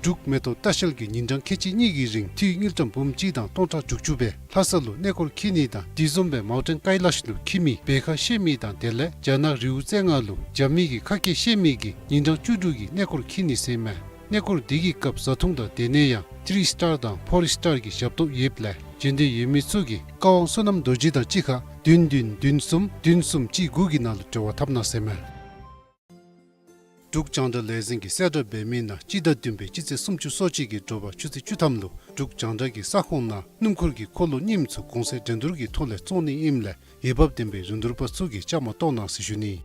འབྲུག་མེ་ཏོག་ལྟ་བཤལ་གྱིས་ཉིན་གྲངས་ཁལ་གཅིག་གཉིས་ཀྱི་རིང་འཐུས་དངུལ་ཀྲམ་འབུམ་གཅིག་དང་སྟོང་ཕྲག་དྲུག་ཅུ་སྦེ་ལྷ་ས་ལུ་གནས་སྐོར་འཁྱིད་ནི་དང་དེ་བཟུམ་སྦེ་མའུ་ཊེན་ཀའི་ལཱཤ་ལུ་འཁྱིད་མི་བེ་ཁ་བཤལ་མི་དང་དེ་ལས་རྒྱ་ནག་རི་བོ་རྩེ་ལྔ་ལུ་འགྱོ་མི་གི་ཁ་སྐད་བཤད་མི་གིས་ཉིན་གྲངས་བཅུ་དྲུག་གི་གནས་སྐོར་འཁྱིད་ནི་ཟེར་མས། གནས་སྐོར་འདི་གི་སྐབས་བཟའ་འཐུང་དང་སྡོད་གནས་ཡང་ཐི་རི་སི་ཊར་དང་ཕོར་སི་ཊར་གྱི་ཞབས་ཏོག་ཡོདཔ་ལས་འབྱོན་འདོད་ཡོད་མི་ཚུ་གིས་ཀ་ཝང་བསོད་ནམས་རྡོ་རྗེ་དང་གཅིག་ཁར་བདུན་བདུན་བདུན་གསུམ་བདུན་གསུམ་གཅིག་དགུ་གི་ནང་ལུ་འབྲེལ་བ་འཐབ་གནང་ཟེར་མས། འབྲུག་རྒྱང་བསྒྲགས་ལས་འཛིན་གྱིས་གསལ་བསྒྲགས་འབད་མི་ནང་སྤྱི་ཟླ་བདུན་པའི་སྤྱི་ཚེས་སུམ་ཅུ་སོ་གཅིག་གི་དྲོ་པ་ཆུ་ཚོད་བཅུ་ཐམ་ལུ་འབྲུག་རྒྱང་བསྒྲགས་ཀྱི་ས་ཁོངས་ནང་སྣུམ་འཁོར་གྱི་འཁོར་ལོ་རྙིངམ་ཚུ་གོང་ཚད་འགྲན་བསྡུར་གྱི་ཐོག་ལས་བཙོང་ནི་ཨིནམ་ལས་འོས་འབབ་ལྡན་པའི་རིན་བསྡུར་པ་ཚུ་གིས་བཅའ་མར་གཏོགས་གནང་ཟེར་ཞུ་ནི།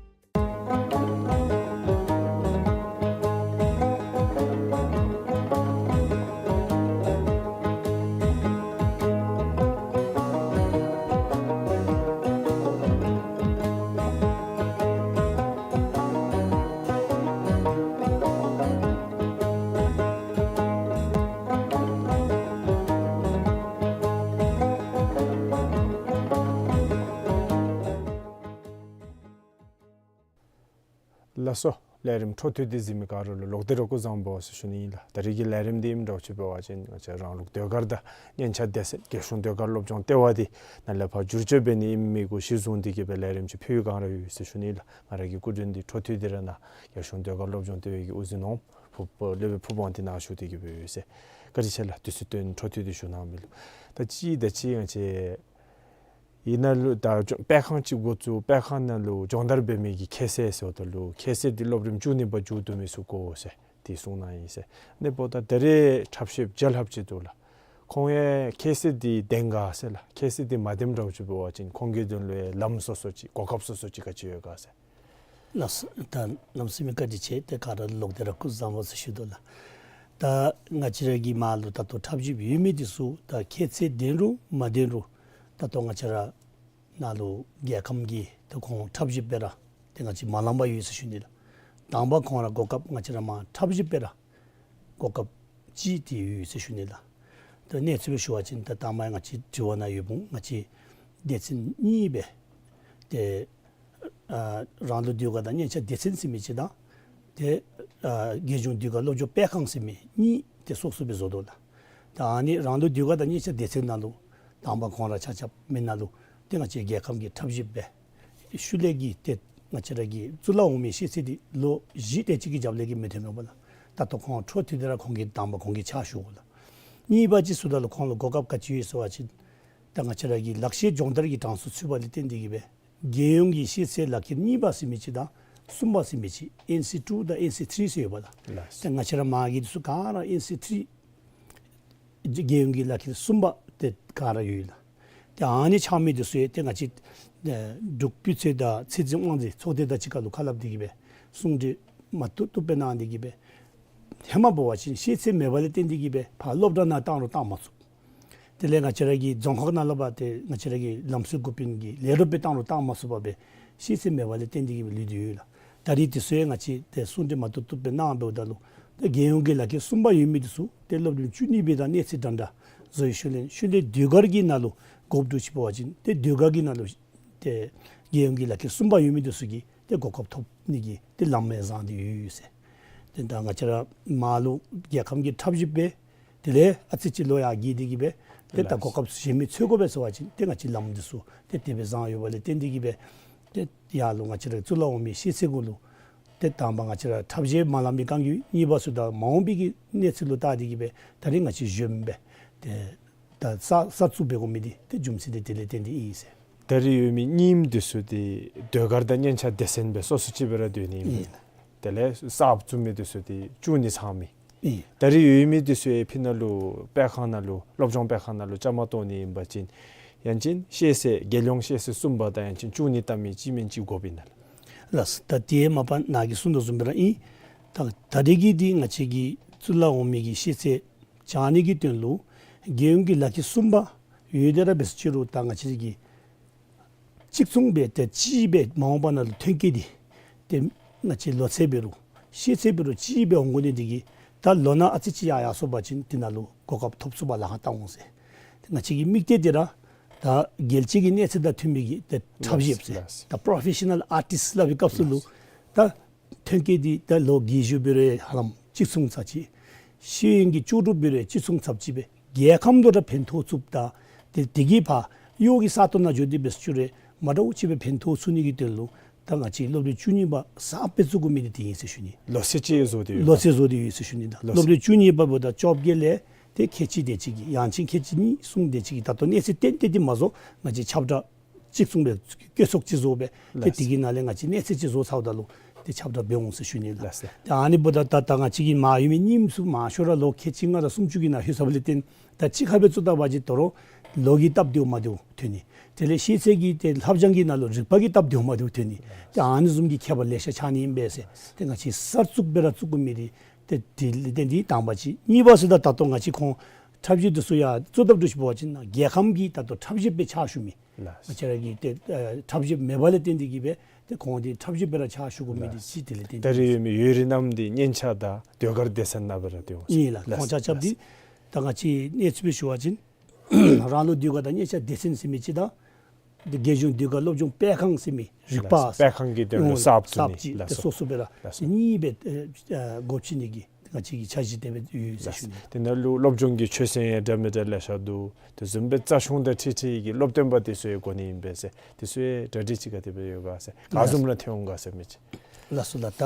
ལགས་སོ། ལས་རིམ་འཕྲོ་མཐུད་དེ་གཟིགས་མི་ག་ར་ལུ་ལོག་སྟེ་ར་སྐུ་གཟུགས་བཟང་པོ་ཟེར་ཞུ་ནི་ཨིན་ལགས། ད་རིས་ཀྱི་ལས་རིམ་འདི་ཨིནམ་འདྲཝ་ཅིག་འབད་བ་ཅིན་ང་བཅས་རང་ལུགས་ཟློས་གར་དང་སྙན་ཆ་སྡེ་ཚན་རྒྱལ་གཞུང་ཟློས་གར་སློབ་སྦྱོང་ལྟེ་བ་འདི་ནཱ་ལས་ཕར་བསྒྱུར་བཅོས་འབད་ནི་ཨིནམ་གུ་གཞི་བཟུང་སྟེ་གིས་སྦེ་ལས་རིམ་ཅིག་ཕུལ་བའི་བསྒང་ར་ཡོད་ཟེར་ཞུ་ནི་ཨིན་ལགས། ང་ར་གི་སྐུ་མགྲོན་འདི་འཕྲོ་མཐུད་དེ་ར་ནཱ་རྒྱལ་གཞུང་ཟློས་གར་སློབ་སྦྱོང་ལྟེ་བའི་གི་དབུ་འཛིན་ནོར་བུ་སློབ་དཔོན་ཕུར་བུ་དབང་འདི་ནཱ་བཞུགས་ཏེ་གིས་སྦེ་ཡོད་ཟེར། བཀའ་དྲིན་ཆེ་ལགས། དུས་ཚོད་བཏོན་འཕྲོ་མཐུད་དེ་བཞུགས་གནང་མི་ལུ། ད་ཅི་ད་ཅི་ང་བཅས་ཨིན་ན་ལུ་ད་སྦྱོང་དཔེ་ཁང་ཅིག་འགོ་བཙུགས་དཔེ་ཁང་ནང་ལུ་སྦྱོང་བརྡར་འབད་མི་གི་ཁྱད་ཚད་ཟེརཝ་ད་ལུ་ཁྱད་ཚད་འདི་སློབ་རིམ་བཅུ་གཉིས་པ་མཇུག་བསྡུ་མི་ཚུ་དགོ་ཟེར་དེ་གསུངས་གནང་ཡི་ཟེར། ཨ་ནི་འབདཝ་ད་ད་རེས་འཁྲབ་གཞས་རྒྱལ་ཁབ་ཅིག་འདུག་ལགས། ཁོང་ཡང་ཁྱད་ཚད་འདི་ལྡན་ག་ཟེར་ལགས། ཁྱད་ཚད་འདི་མ་ལྡནམ་འདྲཝ་ཅིག་འབད་བ་ཅིན་ཁོང་གི་དོན་ལུ་ཡང་ལམ་སོ་སོ་ཅིག་གོ་སྐབས་སོ་སོ་ཅིག་ག་ཅི་ཡོད་ག་ཟེར། ལགས་སོ། ད་གནམ་མེད་ས་མེད་བཀའ་དྲིན་ཆེ། ཏེ་ག་ར་ལོག་སྟེ་ར་སྐུ་གཟུགས་བཟང་པོ་ཟེར་ཞུ་དོ་ལགས། ད་ང་བཅས་ར་གི་མར་ལུ་ད་ལྟོ་འཁྲབ་གཞས་ཡོད་མི་འདི་ཚུ་ད་ཁྱད་ཚད་ལྡན་རུང་མ་ལྡན་རུང་ད་ལྟོ་ང་བཅས་ར་ནཱ་ལུ་རྒྱལ་ཁམས་ཀྱི་ད་ཁོང་འཁྲབ་གཞས་སྦེ་ར་ཏེ་ང་བཅས་མ་ལང་པར་ཡོད་ཟེར་ཞུ་ནི་ལགས། དང་པ་ཁོང་ར་གོ་སྐབས་ང་བཅས་ར་མར་འཁྲབ་གཞས་སྦེ་ར་གོ་སྐབས་ཅིག་ཏེ་ཡོད་ཟེར་ཞུ་ནི་ལགས། ད་གནས་ཚུལ་སྦེ་ཞུ་བ་ཅིན་ད་དང་པ་ང་བཅས་དྲི་བ་ནང་ཡོདཔ་འོང་ང་བཅས་སྡེ་ཚན་གཉིས་སྦེ་ཏེ་ཨ་རང་ལུགས་ཟློས་གར་དང་སྙན་ཆ་སྡེ་ཚན་ཟེར་མི་ཅིག་དང་ཏེ་ཨ་རྒྱལ་གཞུང་ཟློས་གར་སློབ་སྦྱོང་སྤེལ་ཁང་ཟེར་མི་གཉིས་ཏེ་སོ་སོ་སྦེ་བཟོ་དོ་ལགས། ད་ཨ་ནི་རང་ལུགས་ཟློས་གར་དང་སྙན་ཆ་སྡེ་ཚན་ནང་ལུ་དང་པ་ཁོང་ར་ཆ་ཁྱབ་མི་ནང་ལུ་ཏེ་ང་བཅས་རྒྱལ་ཁམས་ཀྱི་འཁྲབ་གཞས་སྦེ་ཤུལ་ལས་ཀྱི་ཏེ་ང་བཅས་ར་གི་གཙུག་ལག་འོག་མའི་ཤེས་ཚད་འདི་ལོ་བཞི་དེ་ཅིག་གི་རྒྱབ་ལས་ཀྱི་མི་ཐོན་མས་པ་ལགས། ད་ལྟོ་ཁོང་འཕྲོ་མཐུད་དེ་ར་ཁོང་གིས་དང་པ་ཁོང་གིས་ཕྱག་ཞུ་དགོ་ལགས། གཉིས་པ་ཅིག་ཟེརཝ་ད་ལུ་ཁོང་ལུ་གོ་སྐབས་ག་ཅི་ཡོད་ཟེར་བ་ཅིན་ད་ང་བཅས་ར་གི་ལག་ཤེས་སྦྱོང་བརྡར་གྱི་གྲངས་སུ་ཚུད་པ་ལས་བརྟེན་ཏེ་གིས་སྦེ་རྒྱལ་ཡོངས་ཀྱི་ཤེས་ཚད་ལག་ཁྱེར་གཉིས་པ་ཟེར་མི་ཅིག་དང་གསུམ་པ་ཟེར་མི་ཅིག་ཨེན་སི་ཊུ་དང་ཨེན་སི་ཐི་རི་ཟེར་ཡོད་པ་ལགས། ལགས། ད་ང་བཅས་ར་མ་གི་འདི་ཚུ་ག་ར་ཨེན་སི་ཐི་རི་རྒྱལ་ཡོངས་ཀྱི་ལག་ཁྱེར་གསུམ་པ་ཏེ་ག་ར་ཡོད་ལགས། ཏེ་ཨ་ནི་ཆགས་མི་འདི་ཚུ་ཡང་ཏེ་ང་བཅས་ཨེ་འབྲུག་སྤུས་ཚད་དང་ཚད་འཛིན་དབང་འཛིན་ཚོགས་སྡེ་དང་གཅིག་ཁར་ལུ་ཁ་སླབ་སྟེ་གིས་སྦེ་གསུང་གྲོས་མ་བཏུབ་བཏུབ་སྦེ་གནང་སྟེ་གིས་སྦེ་ཧེ་མ་འབད་བ་ཅིན་ཤེས་ཚད་མེད་པ་ལས་བརྟེན་ཏེ་གིས་སྦེ་ཕར་སློབ་གྲྭ་ནང་བཏང་རུང་བཏང་མ་ཚུགས། དེ་ལས་ང་བཅས་ར་གི་རྫོང་ཁག་ནང་ལུ་འབད་དེ་ང་བཅས་ར་གི་ལམ་སྲོལ་འགོ་དཔོན་གྱིས་ལས་རོགས་སྦེ་བཏང་རུང་བཏང་མ་ཚུགས་པར་སྦེ་ཤེས་ཚད་མེད་པ་ལས་བརྟེན་ཏེ་གིས་སྦེ་ལུས་ཏེ་ཡོད་ལགས། ད་རིས་དེ་ཚུ་ཡང་ང་བཅས་ཏེ་གསུང་གྲོས་མ་བཏུབ་བཏུབ་སྦེ་གནང་འབདཝ་ད་ལུ་ཏེ་རྒྱལ་ཡོངས་ཀྱི་ལག་ཁྱེར་གསུམ་པ་ཡོད་མི་དེ་ཚུ་ཏེ་སློབ་རིམ་བཅུ་གཉིས་པའི་དང་གནས་ཚད་འདྲན་འདྲ་བཟོ་ཡི་ཤུལ་ལས་ཤུལ་ལས་ཟློས་གར་གྱི་ནང་ལུ་དགོཔ་འདྲཝ་ཅིག་འབད་བ་ཅིན་ཏེ་ཟློས་གར་གྱི་ནང་ལུ་ཏེ་རྒྱལ་ཡོངས་ཀྱི་ལག་ཁྱེར་གསུམ་པ་ཡོད་མི་དེ་ཚུ་གིས་ཏེ་གོ་སྐབས་ཐོབ་ནི་གི་ཏེ་ལམ་ཡང་བཟང་སྟེ་ཡོད་ཡོད་ཟེར། ཏེ་ད་ང་བཅས་ར་མར་ལུ་རྒྱལ་ཁམས་ཀྱི་ཁྲབ་གཞུང་སྦེ་དེ་ལས་ཨ་ཙི་ཅིག་ལོག་ཡར་བརྒྱུད་དེ་གིས་སྦེ་ཏེ་ད་ལགས། གོ་སྐབས་གཞན་མི་འཚོལ་དགོ་པས་ཟེར་བ་ཅིན་ཏེ་ང་བཅས་ལམ་འདི་ཚུ་ཏེ་དེ་སྦེ་བཟང་ཡོད་པ་ལས་བརྟེན་ཏེ་གིས་སྦེ་ཏེ་ཡར་ལུ་ང་བཅས་ར་གཙུག་ལག་འོག་མའི་ཤེས་ཚད་གུ་ལུ་ཏེ་དང་པ་ང་བཅས་ར་ཁྲབ་གཞུང་མ་ལང་པའི་བསྐང་རྒྱུ། གཉིས་པ་ཚུ་ད་མ་འོངས་པའི་གི་གནས་ཚུལ་ལུ་བལྟ་སྟེ་གིས་སྦེ་ད་རིས་ང་བཅས་གཞོནམ་སྦེ་ཏེ་ད་གསར་གསར་བཙུགས་འབད་དགོ་མི་འདི་ཏེ་རྒྱུ་མཚན་འདི་དེ་ལས་བརྟེན་ཏེ་ཨིན་ཟེར། ད་རིས་ཡོད་མི་རྙིངམ་འདི་ཚུ་འདི་ཟློས་གར་དང་སྙན་ཆ་སྡེ་ཚན་སྦེ་སོ་སོ་ཅིག་སྦེ་ར་སྡོད་ནི་ཨིན། ཨིན། དེ་ལས་གསརཔ་བཙུགས་མི་འདི་ཚུ་འདི་བཅུག་ནི་ཚང་མི་ཨིན། ད་རིས་ཡོད་མི་འདི་ཚུ་ཡང་ཕྱི་ནང་ལུ་སྤེལ་ཁང་ནང་ལུ་སློབ་སྦྱོང་སྤེལ་ཁང་ནང་ལུ་བཅའ་མར་གཏོགས་ནི་ཨིན་པ་ཅིན་ཡང་ཅིན་ཤེས་ཚད་རྒྱལ་ཡོངས་ཤེས་ཚད་གསུམ་པ་དང་ཡང་ཅིན་བཅུ་གཉིས་བལྟ་མི་གཅིག་མེན་གཅིག་དགོཔ་ཨིན་ན་ལགས། ལགས། ད་དེ་མ་པ་ནཱ་གིས་གསུངས་དོ་བཟུམ་སྦེ་ར་ཨིན། ད་ད་རིས་ཀྱི་འདི་ང་བཅས་ཀྱི་གཙུག་ལག་འོག་མའི་གི་ཤེས་ཚད་བྱང་ནི་གི་དོན་ལུ་རྒྱལ་ཡོངས་ཀྱི་ལག་ཁྱེར་གསུམ་པ་ཡོད་དེ་ར་འབད་ཟེར་ཅི་རུང་ད་ང་བཅས་ཀྱི་གཅིག་མཚུངས་སྦེ་ཏེ་གཅིག་སྦེ་མ་འོངས་པ་ནང་ལུ་ཐོན་སྐྱེད་འདི་ཏེ་ང་བཅས་ལོ་ཚད་འབད་རུང་ཤེས་ཚད་འབད་རུང་གཅིག་སྦེ་འོང་དགོ་ནི་འདི་གིས་ད་ལོ་ན་ཨ་ཙི་ཅིག་ཡར་ཡར་སོང་པ་ཅིན་དེ་ནང་ལུ་གོ་སྐབས་ཐོབ་ཚུགསཔ་ལཱ་ཁག་བཏང་འོང་ཟེར། ཏེ་ང་བཅས་ཀྱི་དམིགས་གཏད་འདི་ར་ད་རྒྱལ་སྤྱི་གི་གནས་ཚད་དང་མཐུན་མི་གི་ཏེ་ཁྲབ་གཞུང་ཟེར། ལགས། ད་པྲོ་ཕེ་ཤ་ནཱལ་ཨར་ཊིསཊ་སླབ་པའི་སྐབས་སུ་ལུ་ད་ཐོན་སྐྱེད་འདི་ད་ལོ་བརྒྱད་ཅུ་འབད་རུང་ཧ་ལམ་གཅིག་མཚུངས་ཚར་གཅིག། ཤེས་ཡོན་གྱི་ལྕོགས་གྲུབ་འབད་རུང་གཅིག་མཚུངས་ཚར་གཅིག་སྦེ་རྒྱལ་ཁམས་ལུ་ར་ཕན་ཐོགས་ཚུགསཔ་དང་ཏེ་དེ་གིས་ཕར་གཡོག་གི་ས་སྟོང་ནང་འགྱོ་སྟེ་འབད་ཟེར་ཅི་རུང་མ་འདྲཝ་ཅིག་སྦེ་ཕན་ཐོགས་ཚུགས་ནི་གི་དོན་ལུ་ད་ང་བཅས་སློབ་རིམ་བཅུ་གཉིས་པ་གསརཔ་སྦེ་བཙུགས་དགོ་མི་འདི་དེ་ཨིན་ཟེར་ཞུ་ནི། ལོ་ཚད་ཅིག་བཟོ་སྟེ་ཡོད། ལོ་ཚད་བཟོ་སྟེ་ཡོད་ཟེར་ཞུ་ནི། ད་ལོ་ཚད། སློབ་རིམ་བཅུ་གཉིས་པ་འབདཝ་ད་བཅོ་བརྒྱད་ལས་ཏེ་ཁལ་གཅིག་དེ་ཅིག་གི་ཡང་ཅིན་ཁལ་གཅིག་གཉིས་གསུམ་དེ་ཅིག་གི་ད་ལྟོ་གནས་ཚད་ཏན་ཏན་འདི་མ་བཟོ་ང་བཅས་ཁྱབ་བསྒྲགས་གཅིག་མཚུངས་སྦེ་བཀོད་ཚོགས་ཅིག་བཟོ་སྦེ་ཏེ། ལགས། དེ་གི་ནང་ལས་ང་བཅས་གནས་ཚད་ཅིག་བཟོ་ཚརཝ་ད་ལུ་ཏེ་ཁྱབ་བསྒྲགས་འབད་འོང་ཟེར་ཞུ་ནི་ལགས། ལགས། ཏེ་ཨ་ནི་འབདཝ་ད་ད་ད་ང་བཅས་ཀྱི་མར་ཡོད་མི་རྙིངམ་ཚུ་མང་ཤོས་ར་ལོ་ཁལ་གཅིག་ལྔ་དང་སུམ་ཅུ་གི་ནང་ལྷོད་ཚར་བ་ལས་བརྟེན་ད་གཅིག་ཁར་སྦེ་བཙུགས་ད་པ་ཅིན་དོ་རུང་ལོ་གི་སྟབས་བདེཝ་མ་བདེཝ་ཐོན་ནི། དེ་ལས་ཤེས་ཚད་ཀྱི་ཏེ་ལྷབ་སྦྱང་གི་ནང་ལུ་རིག་པ་གི་སྟབས་བདེཝ་མ་བདེཝ་ཐོན་ནི། ཏེ་ཨ་ནི་བཟུམ་གྱི་ཁྱད་པར་ལེ་ཤ་ཆགས་ནི་ཨིན་པས་ཟེར། ཏེ་ང་བཅས་གསར་བཙུགས་སྦེ་ར་བཙུགས་དགོ་མི་འདི་ཏེ་དེ་ལས་བརྟེན་ཏེ་དང་པ་ཅིག། གཉིས་པ་ཟེརཝ་ད་ད་ལྟོ་ང་བཅས་ཁོང་ཁྲབ་གཞུང་འདི་ཚུ་ཡར་བཙུགས་ད་འདྲཝ་ཅིག་འབད་བ་ཅིན་ནཱ་རྒྱལ་ཁམས་ཀྱི་ད་ལྟོ་ཁྲབ་གཞུང་སྦེ་ཕྱག་ཞུ་མི། ལགས། ང་བཅས་ར་གི་ཏེ་ཨ་ཁྲབ་གཞུང་མེད་པ་ལས་བརྟེན་ཏེ་གིས་སྦེ་ཏེ་ཁོང་འདི་ཁྲབ་གཞུང་སྦེ་ར་ཕྱག་ཞུ་དགོ་མི་འདི་ལགས། ཅིག་དེ་ལས་བརྟེན་ཏེ། ད་རིས་ཡོད་མི་ཡུན་རིང་གནམ་འདི་སྙན་ཆ་དང་ཟློས་གར་སྡེ་ཚན་ནང་སྦེ་ར་སྡོད་འོང་ཟེར། ཨིན་ལགས། ལགས། ཁོང་ཆ་ཁྱབ་འདི། ལགས། ད་ང་བཅས་གནས་ཚུལ་སྦེ་ཞུ་བ་ཅིན་རང་ལུགས་ཟློས་གར་དང་སྙན་ཆ་སྡེ་ཚན་ཟེར་མི་ཅིག་དང་ཏེ་རྒྱལ་གཞུང་ཟློས་གར་སློབ་སྦྱོང་སྤེལ་ཁང་ཟེར་མི་རིག་པ། ལགས། སྤེལ་ཁང་གི་དོན་ལུ་ཨོ་གསརཔ་བཙུགས་ནི། གསརཔ་ཅིག། ལགས་སོ། ཏེ་སོ་སོ་སྦེ་ར། ལགས་སོ། ཏེ་གཉིས་སྦེ་ཨེ་ཨེ་འགོ་ཁྲིད་ནི་གི་ང་བཅས་ཀྱི་འཆར་གཞི་དེ་སྦེ་ཡོད་ཟེར་ཞུ་ནི། དེ་ནང་ལུ་སློབ་སྦྱོང་གི་ཆོས་ཚན་ཡང་འདྲ་མི་འདྲ་ལེ་ཤ་འདུག། དེ་བཟུམ་སྦེ་རྩ་གཞུང་དང་འཁྲིལ་འཁྲིལ་གྱི་སློབ་སྟོན་པ་དེ་ཚུ་ཡང་དགོ་ནི་ཨིན་པས་ཟེར། དེ་ཚུ་ཡང་གྲ་སྒྲིག་ཅིག་ག་དེ་སྦེ་ཡོད་ག་ཟེར། ག་བཟུམ་ར་ཐོན་འོང་ག་ཟེར་མི་ཅིག། ལགས་སོ་ལགས། ད་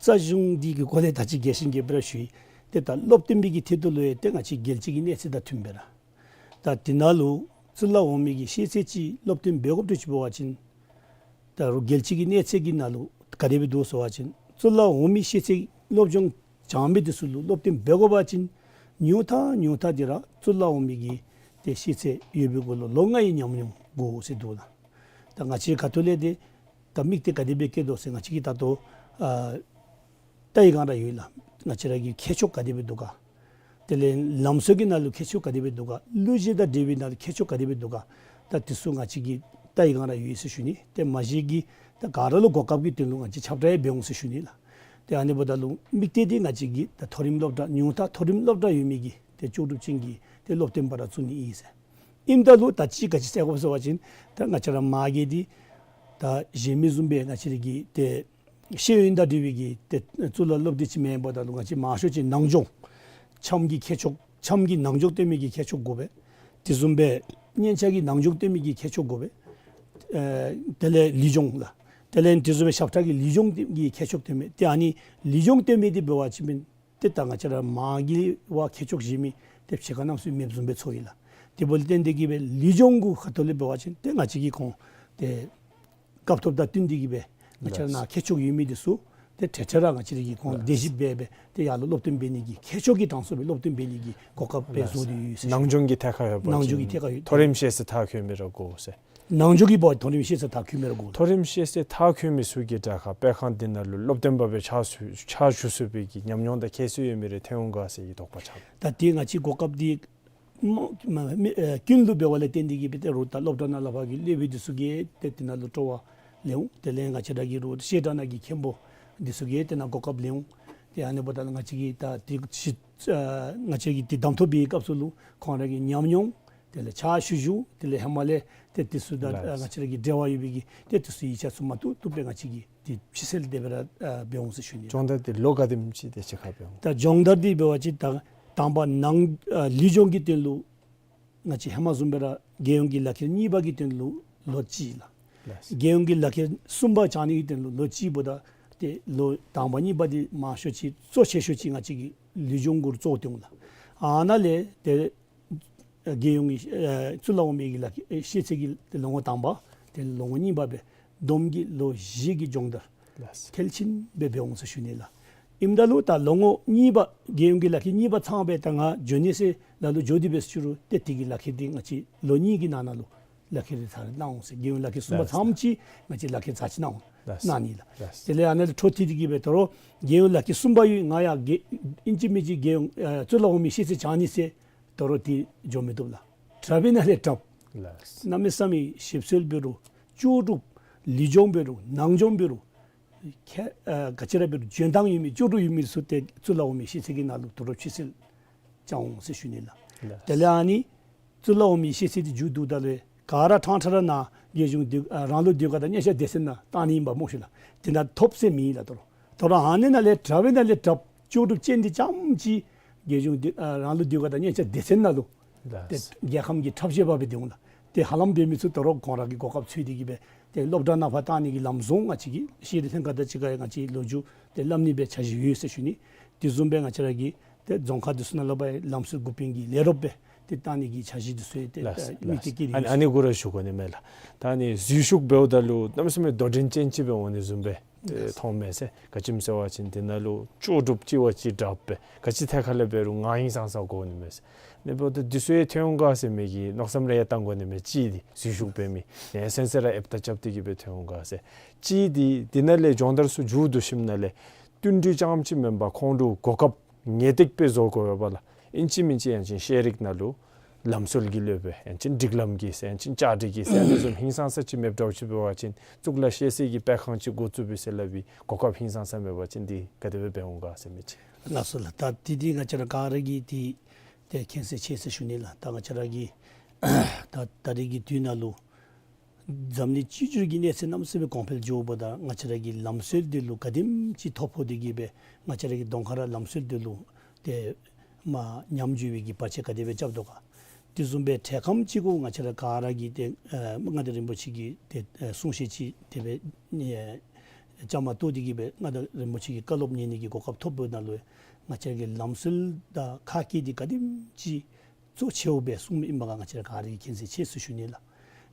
རྩ་གཞུང་འདི་གི་སྐོར་ལས་ད་ཅི་རྒྱས་ཤིང་རྒྱས་པ་ར་ཞུ་ཡི། ཏེ་ད་སློབ་སྟོན་པའི་གི་ཐད་དུ་ལུ་ཡང་ཏེ་ང་བཅས་རྒྱལ་སྤྱི་གི་གནས་ཚད་དང་མཐུན་པའི་ར། ད་དེ་ནང་ལུ་གཙུག་ལག་འོག་མའི་གི་ཤེས་ཚད་ཅིག་སློབ་སྟོན་འབད་དགོཔ་འདྲཝ་ཅིག་འབད་བ་ཅིན་ད་རུང་རྒྱལ་སྤྱི་གི་གནས་ཚད་ཀྱི་ནང་ལུ་ག་དེ་སྦེ་འདུག་ཟེར་བ་ཅིན་གཙུག་ལག་འོག་མའི་ཤེས་ཚད་སློབ་སྦྱོང་སྦྱང་མི་དེ་ཚུ་ལུ་སློབ་སྟོན་འབད་དགོ་པ་ཅིན་ཉུང་མཐའ་ཉུང་མཐའ་འདི་ར་གཙུག་ལག་འོག་མའི་གི་ཏེ་ཤེས་ཚད་ཡོད་པའི་གུ་ལུ་ལོ་ལྔའི་ཉམས་མྱོང་དགོ་ཟེར་འདུག་ལགས། ད་ང་བཅས་ཁ་ཐུག་ལས་ཏེ་ད་དམིགས་གཏད་ག་དེ་སྦེ་བསྐྱེད་དོ་ཟེར་ང་བཅས་ཀྱིས་ད་ལྟོ་ཨ་ལྟ་བའི་སྒང་ར་ཡོད་ལགས། ང་བཅས་ར་གི་ཁྱད་ཆོས་ག་དེ་སྦེ་འདུག་ག། དེ་ལས་ལམ་སྲོལ་གྱི་ནང་ལུ་ཁྱད་ཆོས་ག་དེ་སྦེ་འདུག་ག། གླུ་གཞས་དང་འབྲེལ་བའི་ནང་ལུ་ཁྱད་ཆོས་ག་དེ་སྦེ་འདུག་ག། ད་དེ་ཚུ་ང་བཅས་ཀྱིས་ལྟ་བའི་སྒང་ར་ཡོད་ཟེར་ཞུ་ནི། ཏེ་མ་གཞི་གིས་ད་ག་ར་ལུ་གོ་སྐབས་ཀྱི་དོན་ལུ་ང་བཅས་ཁྱབ་བསྒྲགས་ཡང་འབད་འོང་ཟེར་ཞུ་ནི་ལགས། ཏེ་ཨ་ནི་འབདཝ་ད་ལུ་དམིགས་གཏད་འདི་ང་བཅས་ཀྱིས་ད་མཐོ་རིམ་སློབ་གྲྭ་ཉུང་མཐའ་མཐོ་རིམ་སློབ་གྲྭ་ཡོད་མི་གི་ཏེ་ལྕོགས་གྲུབ་ཅན་གྱི་ཏེ་སློབ་སྟོན་པ་ར་བཙུགས་ནི་ཨིན་ཟེར། ཨིནམ་ད་ལུ་ད་ཅི་ག་ཅི་ཟེར་དགོཔ་ཟེར་བ་ཅིན་ད་ང་བཅས་ར་མ་གི་འདི་ད་གཞན་མི་བཟུམ་སྦེ་ང་བཅས་ར་གི་ཏེ་ཤེས་ཡོན་དང་འབྲེལ་བའི་གི་ཏེ་གཙུག་ལག་སློབ་སྡེ་ཅིག་མེན་པ་ད་ལུ་ང་བཅས་མང་ཤོས་ཅིག་ནང་སྦྱོང་འཆམ་གྱི་ཁྱད་ཆོས་འཆམ་གྱི་ནང་སྦྱོང་སྟོན་མི་གི་ཁྱད་ཆོས་དགོ་པས། དེ་བཟུམ་སྦེ་སྙན་ཆ་གི་ནང་སྦྱོང་སྟོན་མི་གི་ཁྱད་ཆོས་དགོ་པས། ཨེ་དེ་ལས་ལུས་སྦྱོང་ལགས། དེ་ལས་དེ་བཟུམ་སྦེ་ཞབས་ཁྲ་གི་ལུས་སྦྱོང་གི་ཁྱད་ཆོས་སྟོན་མི་ཏེ་ཨ་ནི་ལུས་སྦྱོང་སྟོན་མི་འདི་འབད་བ་ཅིན་ཏེ་ད་ང་བཅས་ར་མ་གི་བ་ཁྱད་ཆོས་གཞན་མི་ཏེ་ཕྱེད་ཀ་རྣམ་གསུམ་མེདཔ་བཟུམ་སྦེ་ཚོར་ཡི་ལགས། དེ་འབདཝ་ལས་བརྟེན་ཏེ་གིས་སྦེ་ལུས་སྦྱོང་གི་ཁ་ཐུག་ལས་འབད་བ་ཅིན་ཏེ་ང་བཅས་ཀྱིས་ཁོང་ཏེ་སྐབས་ཐོབ་དང་བསྟུན་ཏེ་གིས་སྦེ་ང་བཅས་ར་ནཱ་ཁྱད་ཆོས་ཡོད་མི་འདི་ཚུ་ཏེ་ཏེ་ཏེ་ར་ང་བཅས་ར་གིས་ཁོང་ལེགས་ཤོམ་སྦེ་སྦེ་ཏེ་ཡར་ལུ་སློབ་སྟོན་འབད་ནི་གི་ཁྱད་ཆོས་ཀྱི་གྲངས་སུ་སྦེ་སློབ་སྟོན་འབད་ནི་གི་གོ་སྐབས་སྦེ་བཟོ་སྟེ་ཡོད་ཟེར། ནང་སྦྱོང་གི་ཐད་ཁར་ཡོད་པ་ནང་སྦྱོང་གི་ཅིན་ཐད་ཁར་ཡོད། མཐོ་རིམ་ཤེས་ཚད་མཐར་འཁྱོལ་མི་ར་དགོ་ཟེར། ནང་སྦྱོང་གི་འབདཝ་མཐོ་རིམ་ཤེས་ཚད་མཐར་འཁྱོལ་མི་ར་དགོ། མཐོ་རིམ་ཤེས་ཚད་མཐར་འཁྱོལ་མི་ཚུ་གིས་དྲག་ཁ་སྤེལ་ཁང་འདི་ནང་ལུ་སློབ་སྟོན་པ་སྦེ་ཕྱག་ཞུ་ཕྱག་ཞུ་ཚུགས་པའི་གི་ཉམས་མྱོང་དང་ཁྱད་གསོད་ཡོད་མི་རེ་ཐོན་འོང་ག་ཟེར་གྱི་དོགས་པ་ཆགས། ད་དེ་ང་བཅས་གོ་སྐབས་འདི་ མ་མ་མི་ཨེ་ཀུན་ལུ་འབདཝ་ལས་བརྟེན་ཏེ་གིས་སྦེ་ཏེ་རུང་ད་སློབ་གྲྭ་ནང་ལས་ཕར་གྱི་སློབ་དཔོན་འདི་ཚུ་གིས་ཏེ་དེ་ནང་ལུ་སྤྲོ་བ་ལེན་འོང་། དེ་ལས་ང་བཅས་ར་གི་རུང་བཤད་གྲྭ་ནང་གི་མཁན་པོ་འདི་ཚུ་གིས་དེ་ནང་གོ་སྐབས་ལེན་འོང་། ཏེ་ཨ་ནི་འབདཝ་ད་ང་བཅས་ཀྱིས་ད་དེ་ཅིག་ཨ་ང་བཅས་ཀྱིས་དེ་གདམ་ཐོན་པའི་སྐབས་སུ་ལུ་ཁོང་ར་གི་ཉམས་མྱོང་དེ་ལས་ཕྱག་ཞུ་ཞུ་དེ་ལས་ཧེ་མ་ལས་ཏེ་དེ་ཚུ་དང་ལགས། ཨ་ང་བཅས་ར་གི་འབྲེལ་བ་ཡོད་པའི་གི་ཏེ་དེ་ཚུ་ཡིག་ཆ་ཚུ་མ་བཏུབ་བཏུབ་སྦེ་ང་བཅས་ཀྱིས་ཏེ་ཕྱི་སེལ་དེ་སྦེ་ར་ཨ་འབད་འོང་ཟེར་ཞུ་ནི། སྦྱོང་བརྡར་འདི་ལོ་ག་དེམ་ཅིག་དེ་ཅིག་ཁར་འབད་འོང་། ད་སྦྱོང་བརྡར་འདི་འབད་བ་ཅིན་ད་དང་པ་ནང་ཨ་ལུས་སྦྱོང་གི་དོན་ལུ་ང་བཅས་ཧེ་མ་བཟུམ་སྦེ་ར་རྒྱལ་ཡོངས་ཀྱི་ལག་ཁྱེར་གཉིས་པ་གི་དོན་ལུ་ལོ་གཅིག་ལགས། ལགས། རྒྱལ་ཡོངས་ཀྱི་ལག་ཁྱེར་གསུམ་པ་བཅང་ནི་གི་དོན་ལུ་ལོ་གཅིག་འབདཝ་ད་ཏེ་ལོ་དང་པ་གཉིས་པ་འདི་མང་ཤོས་ཅིག་གཙོ་ཆེ་ཤོས་ཅིག་ང་བཅས་ཀྱིས་ལུས་སྦྱོང་གུ་ར་གཙོ་བོ་སྟོན་འོང་ལགས། ཨ་ནཱ་ལས་ཏེ་རྒྱལ་ཡོངས་ཀྱི་ཨ་གཙུག་ལག་འོག་མའི་གི་ལག་ཁྱེར་ཤེས་ཚད་ཀྱི་ལོ་ངོ་དང་པ་དེ་ལོ་ངོ་གཉིས་པ་སྦེ་བསྡོམས་ཀྱིས་ལོ་བཞི་གི་སྦྱོང་བརྡར་ལགས། མཐིལ་ཕྱིན་སྦེ་འབད་འོང་ཟེར་ཞུ་ནི་ལགས། ཨིནམ་ད་ལུ་ད་ལོ་ངོ་གཉིས་པ་རྒྱལ་ཡོངས་ཀྱི་ལག་ཁྱེར་གཉིས་པ་ཚང་སྦེ་ད་ང་འགྱོ་ནི་ཟེར་ལ་ལུ་འགྱོ་སྟེ་འབད་ཟེར་ཞུ་རུང་ཏེ་དེ་གི་ལག་ཁྱེར་འདི་ང་བཅས་ལོ་གཉིས་ཀྱི་ནང་ན་ལུ་ལག་ཁྱེར་འདི་ཚར་གནང་འོང་ཟེར། རྒྱལ་ཡོངས་ལག་ཁྱེར་གསུམ་པ་ལགས། ཚངམ་ཅིག་ང་བཅས་ལག་ཁྱེར་ཚར་ཅིག་གནང་འོང་ལགས། གནང་ནི་ལགས། ལགས། དེ་ལས་ཨ་ནཱ་ལས་འཕྲོ་མཐུད་དེ་གིས་སྦེ་ད་རུང་རྒྱལ་ཡོངས་ལག་ཁྱེར་གསུམ་པ་ཡོད་ང་ཡང་གི་ཨིན་ཅི་མིན་ཅི་རྒྱལ་ཡོངས་ཨ་གཙུག་ལག་འོག་མའི་ཤེས་ཚད་བཅང་ནི་ཟེར་ད་རུང་དེ་འགྱོ་མི་བཏུབ་ལགས། དྲགཔ་ཨིན་ན་ལས་དྲགཔ། ལགས། གནམ་མེད་ས་མེད་ཞིབ་འཚོལ་འབད་རུང་ལྕོགས་གྲུབ་ལུས་སྦྱོང་འབད་རུང་ནང་སྦྱོང་འབད་རུང་ཁྱད་ཨ་ག་ཅི་ར་འབད་རུང་འཇོན་ཐང་ཡོད་མི་ལྕོགས་གྲུབ་ཡོད་མི་ཚུ་ཏེ་གཙུག་ལག་འོག་མའི་ཤེས་ཚད་ཀྱི་ནང་ལུ་ད་རུང་ཕྱི་སེལ་བཅང་འོང་ཟེར་ཞུ་ནི་ལགས། ལགས། དེ་ལས་ཨ་ནི་གཙུག་ལག་འོག་མའི་ཤེས་ཚད་འདི་མཇུག་བསྡུཝ་ད་ལུ་ག་ར་ཕྲང་ཕྲང་ར་ནཱ་རྒྱལ་གཞུང་དུས་ཨ་རང་ལུགས་དུས་ཁ་དང་མཉམ་གཞག་སྡེ་ཚན་ནང་བཏང་ནི་ཨིན་པས་སྨོ་ཤེས་ལགས། དེ་ནང་ཐོབ་ཟེར་མེད་ལགས། ད་རུང་ད་རུང་ཨ་ནི་ནང་ལས་དྲགཔ་ཨིན་ན་ལས་དྲགཔ་ལྕོགས་གྲུབ་ཅན་འདི་རྐྱངམ་ཅིག་རྒྱལ་གཞུང་དུས་ཨ་རང་ལུགས་དུས་ཁ་དང་མཉམ་གཞག་སྡེ་ཚན་ནང་ལུ་ཏེ་ལགས། རྒྱལ་ཁམས་ཀྱི་འཁྲབ་གཞས་འབད་སྦེ་སྡོད་འོང་ལགས། ཏེ་ཧ་ལམ་འབད་མི་ཚུ་ད་རུང་ཁོང་ར་གི་གོ་སྐབས་འཚོལ་ཏེ་གིས་སྦེ་ཏེ་སློབ་གྲྭ་ནང་ཕར་བཏང་ནི་གི་ལམ་བཟང་ང་བཅས་ཀྱིས་ཤེས་རིག་ལྷན་ཁག་དང་གཅིག་ཁར་ཡང་ང་བཅས་ལོ་རྒྱུས་ཏེ་སླབ་ནི་སྦེ་འཆར་གཞི་ཡོད་ཟེར་ཞུ་ནི། དེ་བཟུམ་སྦེ་ང་བཅས་ར་གི་ཏེ་རྫོང་ཁག་འདི་ཚུ་ནང་ལས་ཕར་ལམ་སྲོལ་འགོ་དཔོན་གྱི་ལས་རོགསཔ་སྦེ་ཏེ་བཏང་ནི་གི་འཆར་གཞི་འདི་ཚུ་ཡང་ཏེ་ལགས། ཨ་དམིགས་གཏད་ལགས། བསྐྱེད་ཨ་ཡོད་ཨ་ནི་གུ་ར་ཞུ་དགོ་ནི་མས་ལགས། ད་ཨ་ནི་འཛུལ་ཞུགས་འབདཝ་ད་ལུ་གནམ་མེད་ས་མེད་དོ་འགྲན་ཅན་ཅིག་སྦེ་འོང་ནི་བཟུམ་སྦེ་ཏེ་ལགས། མཐོངམ་མས་ཟེར། ག་ཅི་སྨོ་ཟེར་བ་ཅིན་དེ་ནང་ལུ་ལྕོགས་གྲུབ་ཅིག་བ་ཅིག་དྲགཔ་སྦེ་ག་ཅི་ཐད་ཁར་ལས་འབད་རུང་ངར་ཧིང་སངས་ས་དགོ་ནི་མས་ཟེར། ཨ་ནི་འབདཝ་ད་འདི་ཚུ་ཡང་ཐོན་འོང་ག་ཟེར་མི་གི་མནོ་བསམ་རེ་ཡང་བཏང་དགོ་ནི་མས། གཅིག་འདི་འཛུལ་ཞུགས་འབད་མི་ཡང་སེམས་ཅན་ར་ཨེབ་ད་རྐྱབ་སྟེ་གིས་སྦེ་ཐོན་འོང་ག་ཟེར། གཅིག་འདི་དེ་ནང་ལས་སྦྱོང་བརྡར་ཚུ་མཇུག་བསྡུ་ཞིནམ་ལས་བསྟུན་གྲོས་རྐྱངམ་ཅིག་མེན་པར་ཁོང་ལུ་གོ་སྐབས་ངེས་ཏིག་སྦེ་བཟོ་དགོ་པས་ལགས། ཨིན་ཅི་མིན་ཅི་ཡང་ཅིན་ཤེས་རིག་ནང་ལུ་ལམ་སྲོལ་གྱི་སློབ་དཔོན་ཡང་ཅིན་སྒྲིག་ལམ་གྱི་ཟེར་ཡང་ཅིན་བཅའ་སྒྲིག་གི་ཟེར་ཨ་ནི་བཟུམ་ཧིང་སངས་ས་ཅིག་མེདཔ་འདྲཝ་ཅིག་འབད་བ་ཅིན་གཙུག་ལག་ཤེས་ཚད་ཀྱི་སྤེལ་ཁང་ཅིག་འགོ་བཙུགས་པས་ཟེར་སླབ་པའི་གོ་སྐབས་ཧིང་སངས་ས་མེད་པ་ཅིན་འདི་ག་དེ་སྦེ་འབད་འོང་ག་ཟེར་མི་ཅིག། ལགས་སོ་ལགས། ད་དེ་འདི་ང་བཅས་ར་ག་ར་གིས་ཏེ་ཏེ་མཁྱེན་གསལ་ཆེ་ཟེར་ཞུ་ནི་ལགས། ད་ང་བཅས་ར་གི་ད་ད་རེས་ཀྱི་དུས་ནང་ལུ་འཛམ་གླིང་སྤྱི་འབྱོར་གྱི་གནས་ཚད་གནམ་མེད་ས་མེད་གོང་འཕེལ་འགྱོཝ་ད་ང་བཅས་ར་གི་ལམ་སྲོལ་འདི་ལུ་ག་དེམ་ཅིག་ཐོ་ཕོག་སྟེ་གིས་སྦེ་ང་བཅས་ར་གི་གདོང་ཁར་ལམ་སྲོལ་འདི་ལུ་ཏེ་མར་ཉམས་འགྱོ་བའི་གི་བར་ཆད་ག་དེ་སྦེ་རྐྱབ་དོ་ག། དེ་བཟུམ་སྦེ་འཕྲལ་ཁམས་ཅིག་གུ་ང་བཅས་ར་ག་ར་གིས་ཏེ་ཨ་མངའ་བདག་རིན་པོ་ཆེ་གི་ཏེ་ཨ་གསུང་བཤད་ཅིག་དེ་སྦེ་ཨེ་བཅའ་མར་གཏོགས་ཏེ་གིས་སྦེ་མངའ་བདག་རིན་པོ་ཆེ་གི་བཀའ་སློབ་ཉན་ནི་གི་གོ་སྐབས་ཐོབ་པའི་ནང་ལུ་ང་བཅས་ར་གི་ལམ་སྲོལ་དང་ཁ་སྐད་འདི་ག་དེམ་ཅིག་གཙོ་ཆེཝ་སྦེ་གསུངམ་ཨིན་པ་ག་ང་བཅས་ར་ག་ར་གིས་མཁྱེན་གསལ་ཆེ་ཟེར་ཞུ་ནི་ལགས།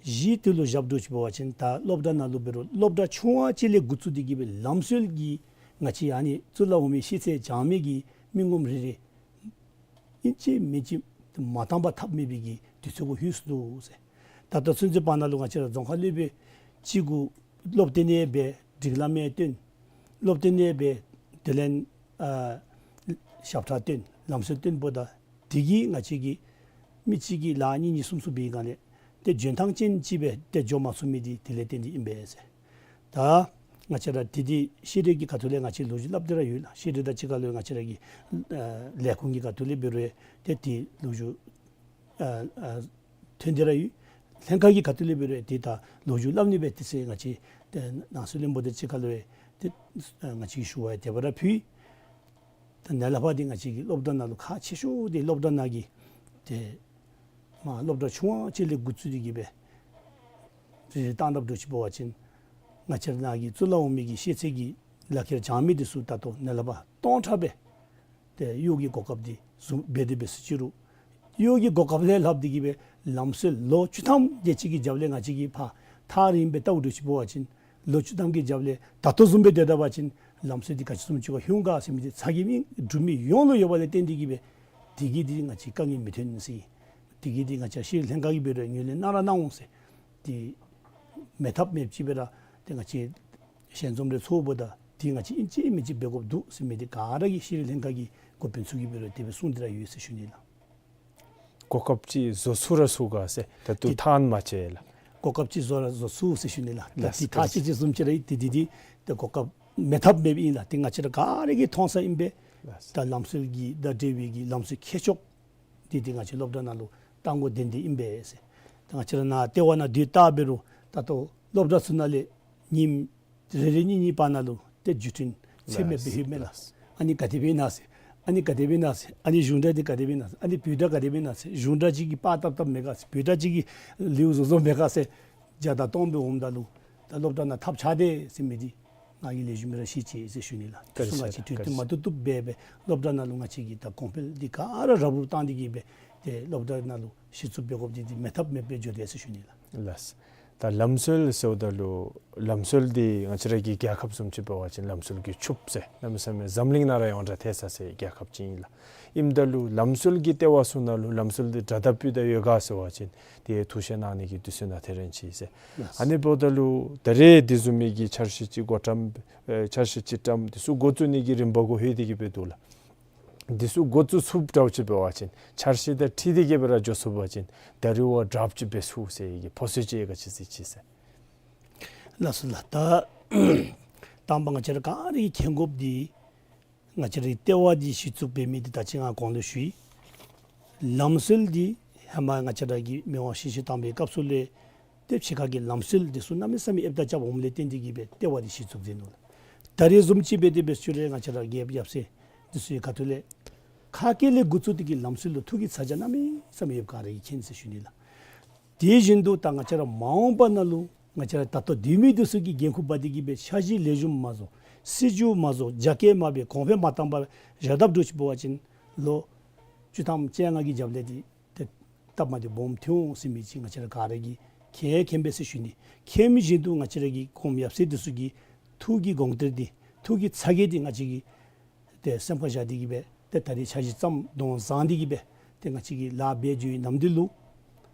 གཞི་དེ་ལུ་བཞག་དོ་ཅིག་འབད་བ་ཅིན་ད་སློབ་གྲྭ་ནང་ལུ་འབད་རུང་སློབ་གྲྭ་ཆུང་བ་ཅིག་ལས་འགོ་བཙུགས་ཏེ་གིས་སྦེ་ལམ་སྲོལ་གྱི་ང་བཅས་ཨ་ནི་གཙུག་ལག་འོག་མའི་ཤེས་ཚད་སྦྱང་མི་གི་མི་ངོམ་རེ་རེ་ཨིན་ཅི་མིན་ཅི་མ་བཏང་པར་ཐབས་མེད་པའི་གི་དུས་ཚོད་གུ་ལྷོད་སོ་ནུག་ཟེར། ད་ལྟོ་ཚུན་ཚོད་བར་ན་ལུ་ང་བཅས་ར་རྫོང་ཁ་སློབ་དཔོན་ཅིག་གུ་སློབ་སྟོན་ཡང་འབད་སྒྲིག་ལམ་ཡང་སྟོན། སློབ་སྟོན་ཡང་འབད་དེ་ལས་ཨ་ཞབས་ཁྲ་སྟོན་ལམ་སྲོལ་སྟོན་འབདཝ་ད་དེ་གིས་ང་བཅས་ཀྱིས་མི་གཅིག་གིས་ལཱ་གཉིས་གཉིས་གསུམ་གསུམ་འབད་བའི་སྒང་ལས་ཏེ་འཇོན་ཐང་ཅན་ཅིག་སྦེ་ཏེ་འགྱོ་མ་ཚུགས་མི་འདི་དེ་ལས་བརྟེན་ཏེ་ཨིན་པས་ཟེར། ད་ང་བཅས་ར་དེ་འདི་ཤེས་རིག་གི་ཁ་ཐུག་ལས་ང་བཅས་ལོ་རྒྱུས་སླབ་སྟེ་ར་ཡོད་ལགས། ཤེས་རིག་དང་གཅིག་ཁར་ལུ་ང་བཅས་ར་གི་ཨ་ལས་ཁུངས་ཀྱི་ཁ་ཐུག་ལས་འབད་རུང་ཏེ་དེ་ལོ་རྒྱུས་ཨ་ཨ་ཐོན་ཏེ་ར་ཡོད། ལྷན་ཁག་གི་ཁ་ཐུག་ལས་འབད་རུང་ཏེ་ད་ལོ་རྒྱུས་སླབ་ནི་སྦེ་ཏེ་ཟེར་ང་བཅས་ཏེ་ནང་སྲིད་བློན་པོ་དང་གཅིག་ཁར་ལུ་ཏེ་ཨ་ང་བཅས་ཀྱིས་ཞུ་བ་ཡང་དེ་སྦེ་ར་ཕུལ། ད་ནཱ་ལས་ཕར་འདི་ང་བཅས་ཀྱི་སློབ་གྲྭ་ནང་ལུ་ཁག་ཆེ་ཤོས་འདི་སློབ་གྲྭ་ནང་གི་ཏེ་མར་སློབ་གྲྭ་ཆུང་བ་ཅིག་ལས་འགོ་བཙུགས་ཏེ་གིས་སྦེ་རེ་རེ་བཏང་དཔ་འདྲཝ་ཅིག་འབད་བ་ཅིན་ང་བཅས་ར་ནང་གི་གཙུག་ལག་འོག་མའི་གི་ཤེས་ཚད་ཀྱི་ལག་ཁྱེར་སྦྱང་མི་འདི་ཚུ་ད་ལྟོ་ནཱ་ལས་ཕར་སྟོང་ཕྲག་སྦེ་ཏེ་གཡོག་གི་གོ་སྐབས་འདི་བཟུང་འབད་དེ་འབད་ཟེར་ཅི་རུང་གཡོག་གི་གོ་སྐབས་ལས་ལྷག་སྟེ་གིས་སྦེ་ལམ་སྲོལ་ལོ་བཅུ་ཐམ་དེ་ཅིག་གི་རྒྱབ་ལས་ང་བཅས་ཀྱིས་ཕར་ཐག་རིངམོ་སྦེ་བལྟཝ་འདྲཝ་ཅིག་འབད་བ་ཅིན་ལོ་བཅུ་ཐམ་གྱི་རྒྱབ་ལས་ད་ལྟོ་བཟུམ་སྦེ་སྡོད་ད་པ་ཅིན་ལམ་སྲོལ་འདི་ག་ཅི་བཟུམ་ཅིག་ཁར་ལྷོད་ག་ཟེར་མི་འདི་ཚ་གྱང་འདི་འབྲུག་མི་ཡོངས་ལུ་ཡོད་པ་ལས་བརྟེན་ཏེ་གིས་སྦེ་དེ་གིས་འདི་ང་བཅས་དཀའ་ངལ་མི་ཐོན་ཟེར། དེ་གིས་འདི་ང་བཅས་ཤེས་རིག་ལྷན་ཁག་གིས་འབད་རུང་ངོས་ལེན་གནང་ར་གནང་འོང་ཟེར། ཏེ་མེད་ཐབས་མེདཔ་ཅིག་སྦེ་ར་ཏེ་ང་བཅས་ཞལ་འཛོམས་རེ་ཚོགསཔ་ད་འདི་ང་བཅས་ཨིན་ཅི་མིན་ཅི་འབད་དགོཔ་འདུག་ཟེར་མི་འདི་ག་ར་གིས་ཤེས་རིག་ལྷན་ཁག་གི་འགོ་དཔོན་ཚུ་གིས་འབད་རུང་དེ་སྦེ་གསུངས་ཏེ་ར་ཡོད་ཟེར་ཞུ་ནི་ལགས། གོ་སྐབས་ཅིག་བཟོ་ཚུགས་ར་ཚུགས་ག་ཟེར་ད་ལྟོ་ཐག་མ་བཅད་ལགས། གོ་སྐབས་ཅིག་བཟོ་ར་བཟོ་ཚུགས་ཟེར་ཞུ་ནི་ལགས། ད་ལགས་སོ། དེ་ཐག་བཅད་ཅིག་བཟུམ་ཅིག་ར་ཨིན། དེ་དེ་དེ་ད་གོ་སྐབས་མེད་ཐབས་མེདཔ་ཨིན་ལགས། དེ་ང་བཅས་ར་ག་ར་གིས་མཐོང་ས་ཨིན་པས། ལགས་སོ། ད་ལམ་སྲོལ་གྱི་ད་འབྲེལ་བའི་གི་ལམ་སྲོལ་མཁས་མཆོག་དེ་དེ་ང་བཅས་སློབ་གྲྭ་ནང་ལུ་རྟ་མགོ་གདན་འདྲེན་ཨིན་པས་ཟེར། ད་ང་བཅས་ར་ནཱ་ལྟེ་བ་ནང་སྡོད་བལྟ་འབད་རུང་ད་ལྟོ་སློབ་གྲྭ་ཚུ་ནང་ལས་ཉིནམ་རེ་རེ་གཉིས་གཉིས་བར་ན་ལུ་ཏེ་བརྒྱུད་འཕྲིན་ཚད་མེད་སྦེ་ལགས་ཡོདཔ་མས་ལགས། ལགས། ཨ་ནི་ག་དེ་སྦེ་ཨིན་ན་ཟེར། ཨ་ནི་ག་དེ་སྦེ་ཨིན་ན་ཟེར། ཨ་ནི་གཞུང་འབྲེལ་འདི་ག་དེ་སྦེ་ཨིན་ན་ཟེར། ཨ་ནི་བོད་སྒྲ་ག་དེ་སྦེ་ཨིན་ན་ཟེར། གཞུང་འབྲེལ་ཅིག་གིས་པར་བཏབ་བཏབ་མས་ག་ཟེར། བོད་སྒྲ་ཅིག་གིས་ལེའུ་བཟོ་བཟོཝ་མས་ག་ཟེར། བརྒྱ་དང་སྟོང་སྦེ་འོངམ་ད་ལུ་ད་སློབ་གྲྭ་ནང་ཐབས་ཆག་དེས་ཟེར་མི་འདི་ང་གིས་ལེགས་ཤོམ་སྦེ་ར་ཤེས་ཅི་ཟེར་ཞུ་ནི་ལགས། དེ་ཚུ་ང་བཅས་དུས་མཐུན་མ་བཏུབ་བཏུབ་སྦེ་སྦེ་སློབ་གྲྭ་ནང་ལུ་ང་བཅས་ཀྱིས་ད་གོང་འཕེལ་འདི་ག་ར་རབ་རུབ་བཏང་སྟེ་གིས་སྦེ་ཏེ་སློབ་གྲྭ་ནང་ལུ་གཞི་བཙུགས་འབད་དགོཔ་འདི་འདི་མེད་ཐབས་མེདཔ་སྦེ་འགྱོ་དེས་ཟེར་ཞུ་ནི་ལགས། ལགས། ད་ལམ་སྲོལ་ཟེརཝ་ད་ལུ་ལམ་སྲོལ་འདི་ང་བཅས་ར་གི་རྒྱལ་ཁབ་བཟུམ་ཅིག་འབད་བ་ཅིན་ལམ་སྲོལ་གྱི་ཕྱུགཔོ་ཟེར་གནམ་མེད་ས་མེད་འཛམ་གླིང་ནང་ར་ཡོངས་གྲགས་ཐལ་ས་ཟེར་རྒྱལ་ཁབ་ཅིག་ཨིན་ལགས། ཨིནམ་ད་ལུ་ལམ་སྲོལ་གྱི་ལྟེ་བ་ཚུ་ནང་ལུ་ལམ་སྲོལ་འདི་དྲ་དང་སྤུས་དང་ཡོད་ག་ཟེར་བ་ཅིན་དེ་ཐུགས་བཞེད་གནང་ནི་གི་དུས་ཚོད་ནང་ཐད་རན་ཅི་ཟེར། ལགས། ཨ་ནི་འབདཝ་ད་ལུ་ད་རེས་དེ་བཟུམ་མའི་གི་འཆར་གཞི་ཅིག་འགོ་བཀྲམ་ཨེ་འཆར་གཞི་ཅིག་བཀྲམ་དེ་ཚུ་འགོ་བཙུགས་ནི་གི་རིམ་པ་གུ་ལྷོད་དེ་གིས་སྦེ་འདུག་ལགས། དེ་ཚུ་འགོ་བཙུགས་ཚུགསཔ་འདྲཝ་ཅིག་འབད་བ་ཅིན་འཆར་གཞི་དང་འཁྲིལ་ཏེ་གིས་སྦེ་ར་འགྱོ་ཚུགས་པ་ཅིན་ད་རེས་བ་དྲགཔ་ཅིག་འབད་ཚུགས་ཟེར་གྱི་ཕོ་སོ་ཅིག་ག་ཅི་ཟེར་ཅི་ཟེར། ལགས་སོ་ལགས། ད་དང་པ་ང་བཅས་ར་ག་ར་གིས་མཁྱེན་དགོཔ་འདི་ང་བཅས་རའི་ལྟེ་བ་འདི་གཞི་བཙུགས་འབད་མི་འདི་ད་ཅི་ང་གོང་ལུ་ཞུ་ཡི། ལམ་སྲོལ་འདི་ཧེ་མ་ང་བཅས་ར་གི་མི་དབང་ཞི་བདེ་དང་པའི་སྐབས་སུ་ལས་ཏེ་ཕྱི་ཁ་གི་ལམ་སྲོལ་འདི་ཚུ་གནམ་མེད་ས་མེད་ཨེབ་ད་རྐྱབ་འོངམ་ལས་བརྟེན་ཏེ་གིས་སྦེ་ལྟེ་བ་འདི་གཞི་བཙུགས་མཛད་ནུག་ལགས། ད་རེས་བཟུམ་ཅིག་སྦེ་དེ་སྦེ་ཞུ་རུང་ང་བཅས་ར་རྒྱལཔོ་ཡབ་སྲས་འདི་ཚུ་གི་ཁ་ཐུག་ལས་ཁ་སྐད་ལས་འགོ་བཙུགས་ཏེ་གིས་ལམ་སྲོལ་ལུ་ཐུགས་ཀྱི་ཚ་གྱང་གནམ་མེད་ས་མེད་ཡོདཔ་ག་ར་གིས་མཁྱེན་ཟེར་ཞུ་ནི་ལགས། དེ་བཞིན་དུ་ད་ང་བཅས་ར་མ་འོངས་པ་ནང་ལུ་ང་བཅས་ར་ད་ལྟོ་སྡོད་མི་འདི་ཚུ་གིས་འགན་ཁུར་འབག་སྟེ་གིས་སྦེ་འཆར་གཞི་ལེགས་ཤོམ་མ་བཟོ་སྲིད་བྱུས་མ་བཟོ་རྒྱ་སྐྱེད་མ་འབད་གོང་འཕེལ་མ་བཏང་པར་བཞག་དཔ་འདྲཝ་ཅིག་འབད་བ་ཅིན་ལོ་བཅུ་ཐམ་བཅོ་ལྔ་གི་རྒྱབ་ལས་འདི་ཏེ་སྟབས་མ་བདེཝ་སྦོམ་ཐོན་འོང་ཟེར་མི་ཅིག་ང་བཅས་ར་ག་ར་གིས་མཁྱེན་མཁྱེན་པས་ཟེར་ཞུ་ནི། མཁྱེན་མི་བཞིན་དུ་ང་བཅས་ར་གི་གོངམ་ཡབ་སྲས་འདི་ཚུ་གི་ཐུགས་ཀྱི་དགོངས་གཏེར་འདི་ཐུགས་ཀྱི་ཚ་གྱང་འདི་ང་བཅས་ཀྱིས་ཏེ་སེམས་ཁར་བཞག་སྟེ་གིས་སྦེ་ཏེ་ད་རེས་འཆར་གཞི་བརྩམས་དོན་བཟང་སྟེ་གིས་སྦེ་ཏེ་ང་བཅས་ཀྱིས་ལཱ་འབད་འགྱོ་བའི་ནམ་དུས་ལུ་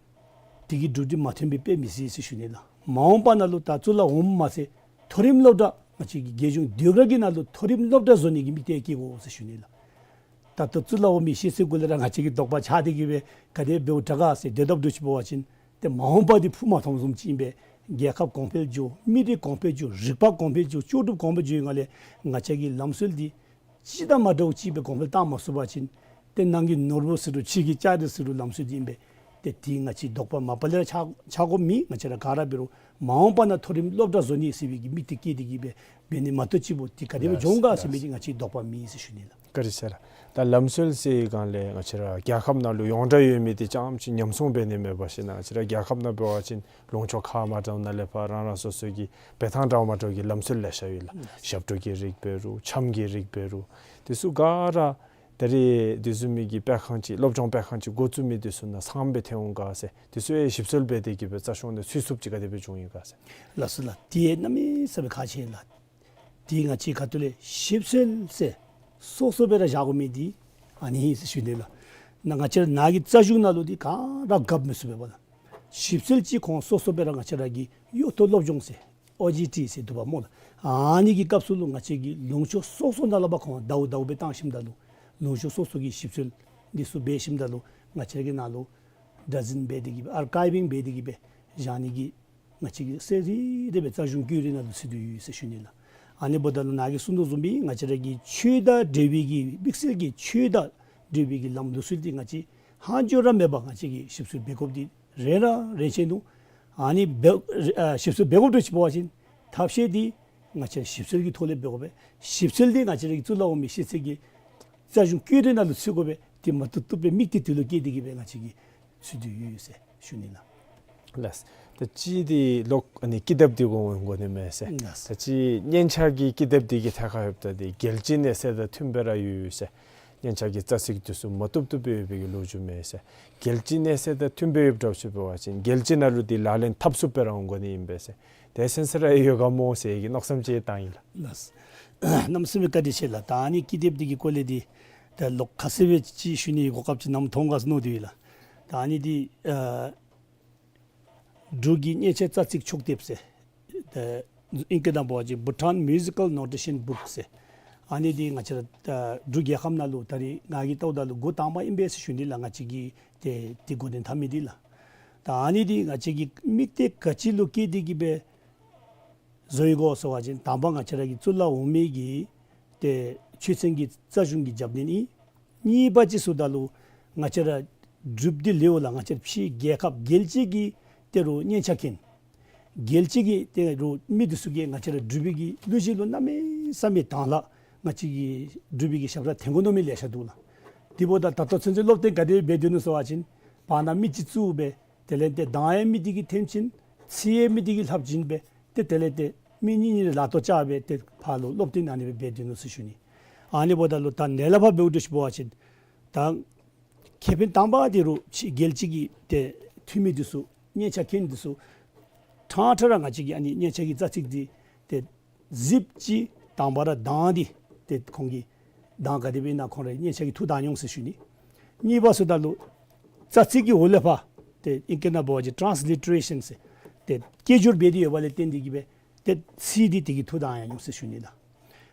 དེ་གི་འགྲུབ་འབྲས་མ་ཐོན་པའི་དཔེ་མི་སྲིད་ཟེར་ཞུ་ནི་ལགས། མ་འོངས་པ་ནང་ལུ་ད་གཙུག་ལག་འོགམ་མ་ཚད་མཐོ་རིམ་སློབ་གྲྭ་ང་བཅས་ཀྱི་རྒྱལ་གཞུང་ཟློས་གར་གྱི་ནང་ལུ་མཐོ་རིམ་སློབ་གྲྭ་བཟོ་ནི་གི་དམིགས་གཏད་བསྐྱེད་དགོ་ཟེར་ཞུ་ནི་ལགས། ད་ལྟོ་གཙུག་ལག་འོག་མའི་ཤེས་ཚད་གུ་ལས་ར་ང་བཅས་ཀྱིས་དོགས་པ་ཆགས་ཏེ་གིས་སྦེ་ག་དེ་འབདཝ་དྲག་ག་ཟེར་སྡོད་དཔ་འདྲཝ་ཅིག་འབད་བ་ཅིན་ཏེ་མ་འོངས་པ་འདི་ཕུགས་མ་མཐོངམ་བཟུམ་ཅིག་ཨིན་པས། རྒྱལ་ཁབ་གོང་འཕེལ་འགྱོ་མི་རིགས་གོང་འཕེལ་འགྱོ་རིག་པ་གོང་འཕེལ་འགྱོ་ལྕོགས་གྲུབ་གོང་འཕེལ་འགྱོ་བའི་སྒང་ལས་ང་བཅས་ཀྱི་ལམ་སྲོལ་འདི་སྤྱི་དང་མ་འདྲཝ་ཅིག་སྦེ་གོང་འཕེལ་བཏང་མ་ཚུགས་པ་ཅིན་ཏེ་ནང་གི་ནོར་བུ་ཟེར་རུང་ཕྱི་གི་ལྕགས་རི་ཟེར་རུང་ལམ་སྲོལ་འདི་ཨིན་པས། ཏེ་དེ་ང་བཅས་དོགས་པ་མ་པ་ལས་ར་ཆགས་ཆགས་དགོཔ་མེད། ང་བཅས་ར་ག་ར་འབད་རུང་མ་འོངས་པ་ནང་མཐོ་རིམ་སློབ་གྲྭ་བཟོ་ནི་ཟེར་བའི་གི་དམིགས་གཏད་བསྐྱེད་དེ་གིས་སྦེ་འབད་ནི་མ་གཏོགས་ཅིག་པོ་དེ་ག་དེ་སྦེ་ལགས་འགྱོ་འོང་ག་ཟེར་མི་ལགས་དེ་ང་བཅས་དོགས་པ་མེད་ཟེར་ཞུ་ནི་ལགས། བཀའ་དྲིན་ཆེ་ལགས། ད་ལམ་སྲོལ་ཟེར་བའི་སྒང་ལས་ང་བཅས་ར་རྒྱལ་ཁབ་ནང་ལུ་ཡོངས་གྲགས་ཡོད་མི་འདི་རྐྱངམ་ཅིག་ཉམས་སྲུང་འབད་ནི་མེད་པ་ཞིན་ན་ང་བཅས་ར་རྒྱལ་ཁབ་ནང་འབད་བ་ཅིན་ལུང་ཕྱོགས་ཁ་མ་འདྲཝ་ནང་ལས་ཕར་རང་རང་སོ་སོ་གི་འབད་ཐངས་འདྲཝ་མ་འདྲཝ་གི་ལམ་སྲོལ་ལེ་ཤ་ཡོད་ལགས། ཞབས་བྲོ་གི་རིགས་འབད་རུང་འཆམ་གྱི་རིགས་འབད་རུང་དེ་ཚུ་ག་ར་ད་རེས་དེ་བཟུམ་མའི་གི་སྤེལ་ཁང་ཅིག་སློབ་སྦྱོང་སྤེལ་ཁང་ཅིག་འགོ་བཙུགས་མི་དེ་ཚུ་ནང་ཚངམ་སྦེ་ཐོན་འོང་ག་ཟེར། དེ་ཚུ་ཡང་ཞིབ་འཚོལ་འབད་དེ་གིས་སྦེ་རྩ་གཞུང་ནང་ཚུད་ཚུགསཔ་ཅིག་ག་དེ་སྦེ་བྱུང་ཡི་ག་ཟེར། ལགས་སོ་ལགས། དེ་གནམ་མེད་ས་མེད་ཁག་ཆེ་ལགས། དེ་ང་བཅས་ཁ་ཐུག་ལས་ཞིབ་འཚོལ་ཟེར་སོ་སོ་སྦེ་ར་བཞག་དགོ་མི་འདི་ཨ་ནི་ཨིན་ཟེར་ཞུ་ནི་ལགས། ནཱ་ང་བཅས་ར་ནཱ་གི་རྩ་གཞུང་ནང་ལུ་འདི་ག་ར་རྒཔོ་མི་ཚུ་འབད་བ་ལགས། ཞིབ་འཚོལ་ཅིག་ཁོང་སོ་སོ་སྦེ་ར་ང་བཅས་ར་གི་གཡོག་ཐོ་སློབ་སྦྱོང་ཟེར་ཨོ་ཇི་ཊི་ཟེར་འདུག་པ་སྨོ་ལགས། ཨ་ནི་གི་སྐབས་སུ་ལུ་ང་བཅས་ཀྱི་ལུང་ཕྱོགས་སོ་སོ་ནང་ལུ་འབད་ཁོང་ཟླཝ་ཟླཝ་སྦེ་བཏང་ཞིནམ་ད་ལུ་ལུང་ཕྱོགས་སོ་སོ་གི་ཞིབ་འཚོལ་འདི་ཚུ་འབད་ཞིནམ་ད་ལུ་ང་བཅས་ཀྱིས་ནཱ་ལུ་བདག་འཛིན་འབད་དེ་གིས་སྦེ་ཨར་ཀའིབ་ཝིང་འབད་དེ་གིས་སྦེ་བཞག་ནི་གི་ང་བཅས་ཀྱིས་གསལ་རི་རི་སྦེ་རྩ་གཞུང་བཀོད་རིས་ནང་ལུ་ཚུད་དེ་ཡོད་ཟེར་ཞུ་ནི་ལགས། ཨ་ནི་འབདཝ་ད་ལུ་ནཱ་གིས་གསུང་དོ་བཟུམ་སྦེ་ང་བཅས་ར་གི་ཆོས་དང་འབྲེལ་བའི་གི་དམིགས་བསལ་གྱི་ཆོས་དང་འབྲེལ་བའི་གི་ལམ་ལུགས་སྲོལ་འདི་ང་བཅས་ཧང་འཇོག་ར་མེད་པར་ང་བཅས་ཀྱིས་ཞིབ་འཚོལ་འབད་དགོཔ་འདི་རེ་ར་རེ་ཆེ་ནུག། ཨ་ནི་འབད་ཨ་ཞིབ་འཚོལ་འབད་དགོཔ་འདྲཝ་ཅིག་འབད་བ་ཅིན་ཐབས་ཤེས་འདི་ང་བཅས་ཞིབ་འཚོལ་གྱི་ཐོག་ལས་འབད་དགོ་པས། ཞིབ་འཚོལ་འདི་ང་བཅས་ར་གི་གཙུག་ལག་འོག་མའི་ཤེས་ཚད་ཀྱི་རྩ་གཞུང་བཀོད་རིས་ནང་ལུ་ཚུད་དགོ་པས། དེ་མ་བཏུབ་བཏུབ་སྦེ་དམིགས་གཏད་དེ་ལུ་བསྐྱེད་དེ་གིས་སྦེ་ང་བཅས་ཀྱིས་ཚུད་དེ་ཡོད་ཟེར་ཞུ་ནི་ལགས། ལགས། ད་ཅི་འདི་ལོག་ཨ་ནི་ཀི་དེབ་འདི་གུ་འོང་དགོ་ནི་མས་ཟེར། ལགས། ད་ཅི་སྙན་ཆ་གི་ཀི་དེབ་འདི་གི་ཐད་ཁར་ཡོདཔ་ད་འདི་རྒྱལ་སྤྱིའི་གནས་ཚད་དང་མཐུནམ་སྦེ་ར་ཡོད་ཟེར། སྙན་ཆ་གི་རྩ་ཚིག་འདི་ཚུ་མ་བཏུབ་བཏུབ་སྦེ་ཡོད་པའི་གི་ལོ་རྒྱུས་མས་ཟེར། རྒྱལ་སྤྱིའི་གནས་ཚད་དང་མཐུནམ་སྦེ་ཡོདཔ་འདྲཝ་ཅིག་འབད་བ་ཅིན་རྒྱལ་སྤྱི་ནང་ལུ་འདི་ལག་ལེན་འཐབ་ཚུགསཔ་སྦེ་ར་འོང་དགོ་ནི་ཨིན་པས་ཟེར། དེ་སེམས་ས་ར་ཡོད་ག་སྨོ་ཟེར་གྱི་མནོ་བསམ་ཅིག་བཏང་ཡི་ལགས། ལགས། གནམ་མེད་ས་མེད་བཀའ་དྲིན་ཆེ་ལགས། ད་ཨ་ནི་ཀི་དེབ་འདི་གི་སྐོར་ལས་འདི་ད་ལོག་ཁ་གསལ་སྦེ་ཅིག་ཞུ་ནི་གོ་སྐབས་ཅིག་ནམ་ཐོབ་ག་ཟེར་མནོ་སྟེ་ཡོད་ལགས། ད་ཨ་ནི་འདི་ཨ་འབྲུག་གི་སྙན་ཆ་རྩ་ཚིག་ཕྱོགས་སྡེབ་ཟེར། ད་ཨིང་སྐད་ནང་འབད་བ་ཅིན་Bhutan Musical Notation Book ཟེར། ཨ་ནི་འདི་ང་བཅས་ར་ད་འབྲུག་རྒྱལ་ཁབ་ནང་ལུ་ད་རེས་ང་གིས་བལྟཝ་ད་ལུ་འགོ་དང་པ་ཨིན་པས་ཟེར་ཞུ་ནི་ལགས། ང་བཅས་ཀྱི་ ཏེ་འདི་འགོ་འདྲེན་འཐབ་མི་འདི་ལགས། ད་ཨ་ནི་འདི་ང་བཅས་ཀྱི་དམིགས་གཏད་ག་ཅི་ལུ་བསྐྱེད་དེ་གི་སྦེ་བཟོ་ཡི་གོ་ཟེར་བ་ཅིན་དང་པ་ང་བཅས་ར་གི་གཙུག་ལག་འོག་མའི་གི་ཏེ་ཆོས་ཚན་གྱི་རྩ་གཞུང་གི་རྒྱབ་སྣོན་ཨིན། གཉིས་པ་ཅིག་ཟེརཝ་ད་ལུ་ང་བཅས་ར་འབྲུགཔ་འདི་ལེགས་ལགས། ང་བཅས་ར་ཕྱི་རྒྱལ་ཁབ་རྒྱལ་སྤྱི་གི་ཏེ་རུ་སྙན་ཆ་མཁན། རྒྱལ་སྤྱི་གི་ཏེ་རུ་མི་འདི་ཚུ་གིས་ང་བཅས་ར་འབྲུག་པའི་གི་གླུ་གཞས་ལུ་གནམ་མེད་ས་མེད་དང་ལགས། ང་བཅས་ཀྱི་འབྲུག་པའི་གི་ཞབས་ཁྲ་འཐེན་དགོ་མནོ་མི་ལེ་ཤ་འདུག་ལགས། དེ་འབདཝ་ད་ད་ལྟོ་ཚུན་ཚོད་སློབ་སྟོན་ག་དེ་འབད་དོ་ནུག་ཟེར་བ་ཅིན་བར་ན་མི་གཅིག་བཙུགས་སྦེ་དེ་ལས་ཏེ་གདངས་ཡང་མི་དེ་གིས་འཐེན་བྱིན། ཚིག་ཡང་མི་དེ་གིས་ལྷབ་བྱིན་སྦེ་ཏེ་དེ་ལས་ཏེ་མི་གཉིས་གཉིས་ལག་ཐོག་བཅར་སྦེ་ཏེ་ཕར་ལུ་སློབ་སྟོན་ཨ་ནི་སྦེ་འབད་དོ་ནུག་ཟེར་ཞུ་ནི། ཨ་ནི་འབདཝ་ད་ལུ་ད་ནཱ་ལས་ཕར་འབདཝ་འདྲཝ་ཅིག་འབད་བ་ཅིན་ད་ཁེ་ཕན་དང་པ་འདི་རུ་ཕྱི་རྒྱལ་སྤྱི་གི་ཏེ་འཐུས་མི་འདི་ཚུ་སྙན་ཆ་མཁན་འདི་ཚུ་ཕྲང་ཕྲང་ར་ང་བཅས་ཀྱི་ཨ་ནི་སྙན་ཆ་གི་རྩ་ཚིག་འདི་ཏེ་གཟིགསཔ་ཅིག་དང་པ་ར་གདངས་འདི་ཏེ་ཁོང་གིས་གདངས་ག་དེ་སྦེ་ཨིན་ན་ཁོང་རའི་སྙན་ཆ་གིས་ཐུགས་དག་འོང་ཟེར་ཞུ་ནི། གཉིས་པ་ཟེརཝ་ད་ལུ་རྩ་ཚིག་གི་འོག་ལས་ཕར་ཏེ་ཨིང་སྐད་ནང་འབད་བ་ཅིན་ཊཱནསི་ལི་ཊ་རེ་ཤཱན་ཟེར་ཏེ་སྐད་སྒྱུར་འབད་དེ་ཡོདཔ་ལས་བརྟེན་ཏེ་གི་སྦེ་ཏེ་ཚིག་འདི་དེ་གིས་ཐུགས་དག་ཡང་འོང་ཟེར་ཞུ་ནི་ལགས།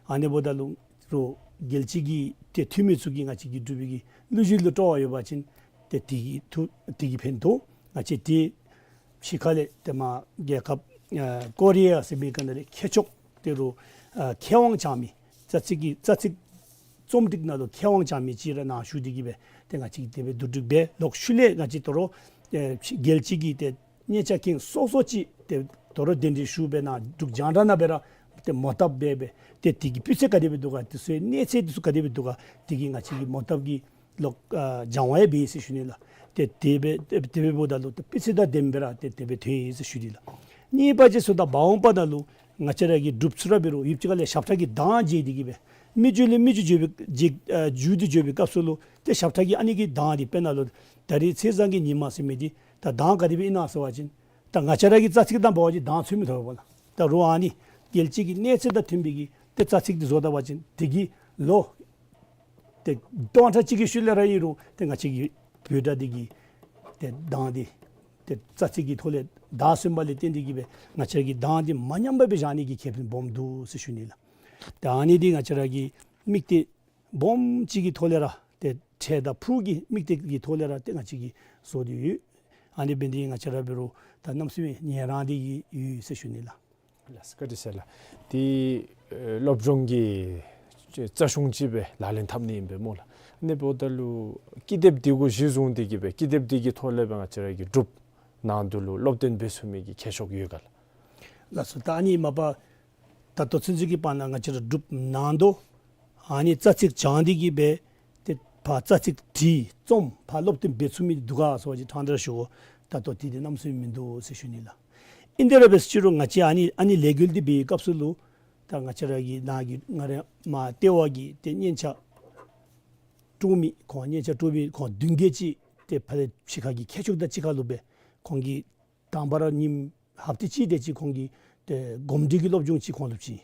ཨ་ནི་འབདཝ་ད་ལུ་རུ་རྒྱལ་སྤྱི་གི་ཏེ་འཐུས་མི་ཚུ་གིས་ང་བཅས་ཀྱི་འབྲུག་པའི་གི་གླུ་གཞས་ལུ་སྤྲོ་བ་ཡོད་པ་ཅིན་ཏེ་དེ་གིས་ཐུགས་དེ་གིས་ཕན་ཐོགས། ང་བཅས་ཏེ་ཕྱི་ཁ་ལས་ཏེ་མར་རྒྱལ་ཁབ་ཨ་ཀོ་རི་ཡ་ཟེར་མི་ག་ནང་ལས་མཁས་མཆོག་ཏེ་རུ་ཨ་མཁས་དབང་བྱང་མི་རྩ་ཚིག་གི་རྩ་ཚིག་རྩོམ་སྒྲིག་ནང་ལུ་མཁས་དབང་བྱང་མི་ཅིག་ར་ནཱ་ཞུ་སྟེ་གི་སྦེ་ཏེ་ང་བཅས་ཀྱིས་དེ་སྦེ་བསྡུ་སྒྲིག་འབད། ལོག་ཤུལ་ལས་ང་བཅས་དོ་རུང་ཨེ་རྒྱལ་སྤྱི་གི་ཏེ་སྙན་ཆ་མཁན་སོ་སོ་ཅིག་ཏེ་དོ་རུང་གདན་འདྲེན་ཞུ་སྦེ་ནཱ་འབྲུག་རྒྱང་བསྒྲགས་ནང་སྦེ་ར་ཏེ་མོ་བཏབ་འབད་སྦེ་ཏེ་དེ་གི་སྤུས་ཚད་ག་དེ་སྦེ་འདུག་ག་དེ་ཚུ་གནས་ཚད་དེ་ཚུ་ག་དེ་སྦེ་འདུག་ག་དེ་གིས་ང་བཅས་ཀྱིས་མོ་བཏབ་ཀྱི་ལོག་ཨ་སྦྱང་བ་ཡང་འབད་ཡི་ཟེར་ཞུ་ནི་ལགས། ཏེ་དེ་སྦེ་དེ་སྦེ་འབདཝ་ད་ལུ་ཏེ་སྤུས་ཚད་དང་ལྡནམ་སྦེ་ར་ཏེ་དེ་སྦེ་ཐོན་ཡི་ཟེར་ཞུ་ནི་ལགས། གཉིས་པ་ཅིག་ཟེརཝ་ད་འབད་འོངས་པ་ནང་ལུ་ང་བཅས་ར་གི་འབྲུགཔ་ཚུ་ར་འབད་རུང་ཡུདཔ་ཅིག་ཁ་ལས་ཞབས་ཁྲ་གི་གདངས་བརྗེད་དེ་གི་སྦེ་མི་རྒྱུད་ལས་མི་རྒྱུད་བརྗེ་བའི་བརྗེ་ཨ་འགྱུར་ཏེ་འགྱོ་བའི་སྐབས་སུ་ལུ་ཏེ་ཞབས་ཁྲ་གི་ཨ་ནི་གི་གདངས་འདི་དཔེར་ན་ལུ་ད་རིས་ཚེས་བཟང་གི་ཉིན་མ་ཟེར་མི་འདི་ད་གདངས་ག་དེ་སྦེ་ཨིན་ན་ཟེར་བ་ཅིན་ད་ང་བཅས་ར་གི་རྩ་ཚིག་དང་འབད་བ་ཅིན་གདངས་ཚུད་མི་ཐོབ་པས་ལགས། ད་རུང་ཨ་ནི་རྒྱལ་སྤྱི་གི་གནས་ཚད་དང་མཐུན་པའི་གི་ཏེ་རྩ་ཚིག་འདི་བཟོ་ད་པ་ཅིན་དེ་གི་ལོ་ཏེ་སྟོང་ཕྲག་གཅིག་གི་ཤུལ་ལས་ར་ཨིན་རུང་ཏེ་ང་བཅས་ཀྱི་བོད་སྒྲ་འདི་གི་ཏེ་གདངས་འདི་ཏེ་རྩ་ཚིག་གི་ཐོག་ལས་བདའ་སོན་པ་ལས་བརྟེན་ཏེ་གི་སྦེ་ང་བཅས་ཀྱི་གདངས་འདི་མ་ཉམས་པར་སྦེ་བཞག་ནི་གི་ཁེ་ཕན་སྦོམ་འདུག་ཟེར་ཞུ་ནི་ལགས། ཏེ་ཨ་ནི་འདི་ང་བཅས་ར་གི་དམིགས་གཏད་སྦོམ་ཅིག་གི་ཐོག་ལས་ར་ཏེ་འཕྲལ་དང་ཕུགས་ཀྱི་དམིགས་གཏད་ཀྱི་ཐོག་ལས་ར་ཏེ་ང་བཅས་ཀྱིས་བཟོ་སྟེ་ཡོད། ཨ་ནི་འབད་ནི་འདི་ང་བཅས་ར་འབད་རུང་ད་གནམ་མེད་ས་མེད་ཉན་རང་འདི་ཡོད་ཟེར་ཞུ་ནི་ལགས། ལགས་སོ། བཀའ་དྲིན་ཆེ་ལགས། ཏེ་ཨེ་སློབ་སྦྱོང་གི་རྩ་གཞུང་ཅིག་སྦེ་ལག་ལེན་འཐབ་ནི་ཨིན་པས་སྨོ་ལགས། ཨ་ནི་འབདཝ་ད་ལུ་ཀི་དེབ་འདི་གུ་གཞི་བཟུང་སྟེ་གི་སྦེ་ཀི་དེབ་འདི་གི་ཐོག་ལས་སྦེ་ང་བཅས་ར་གི་འབྲུགཔ་ནང་དུ་ལུ་སློབ་སྟོན་འབད་ཚུགས་མི་གི་ཁྱད་ཆོས་ཡོད་ག་ལགས། ལགས་སོ། ད་ཨ་ནི་མ་པ་ད་ལྟོ་ཚུན་ཚོད་ཀྱི་བར་ན་ང་བཅས་ར་འབྲུགཔ་ནང་དུ་ཨ་ནི་རྩ་ཚིག་སྦྱང་སྟེ་གི་སྦེ་ཏེ་ཕར་རྩ་ཚིག་བྲིས་རྩོམ་ཕར་སློབ་སྟོན་འབད་ཚུགས་མི་འདུག་ག་ཟེར་བ་ཅིན་ཕྲང་སྟེ་ར་ཞུ་དགོ། ད་ལྟོ་དེ་འདི་གནམ་མེད་ས་མེད་མིན་འདུག་ཟེར་ཞུ་ནི་ལགས། ཨིན་ཏེ་ར་འབད་ཟེར་ཅི་རུང་ང་བཅས་ཨ་ནི་ཨ་ནི་ལས་འགུལ་འདི་འབད་བའི་སྐབས་སུ་ལུ་ད་ང་བཅས་ར་གི་ནཱ་གི་ང་རའི་མར་ལྟེ་བ་གི་ཏེ་སྙན་ཆ་དཀྲོག་མི་ཁོང་སྙན་ཆ་དཀྲོག་མི་ཁོང་བདུན་བརྒྱད་ཅིག་ཏེ་ཕར་ལས་ཕྱི་ཁ་གི་མཁས་མཆོག་དང་གཅིག་ཁར་ལུ་སྦེ་ཁོང་གིས་དང་པ་ར་ཉིནམ་ཧབ་ཏ་གཅིག་དེ་ཅིག་ཁོང་གིས་ཏེ་གོམས་འདྲིས་ཀྱི་སློབ་སྦྱོང་ཅིག་ཁོང་ལུ་བྱིན།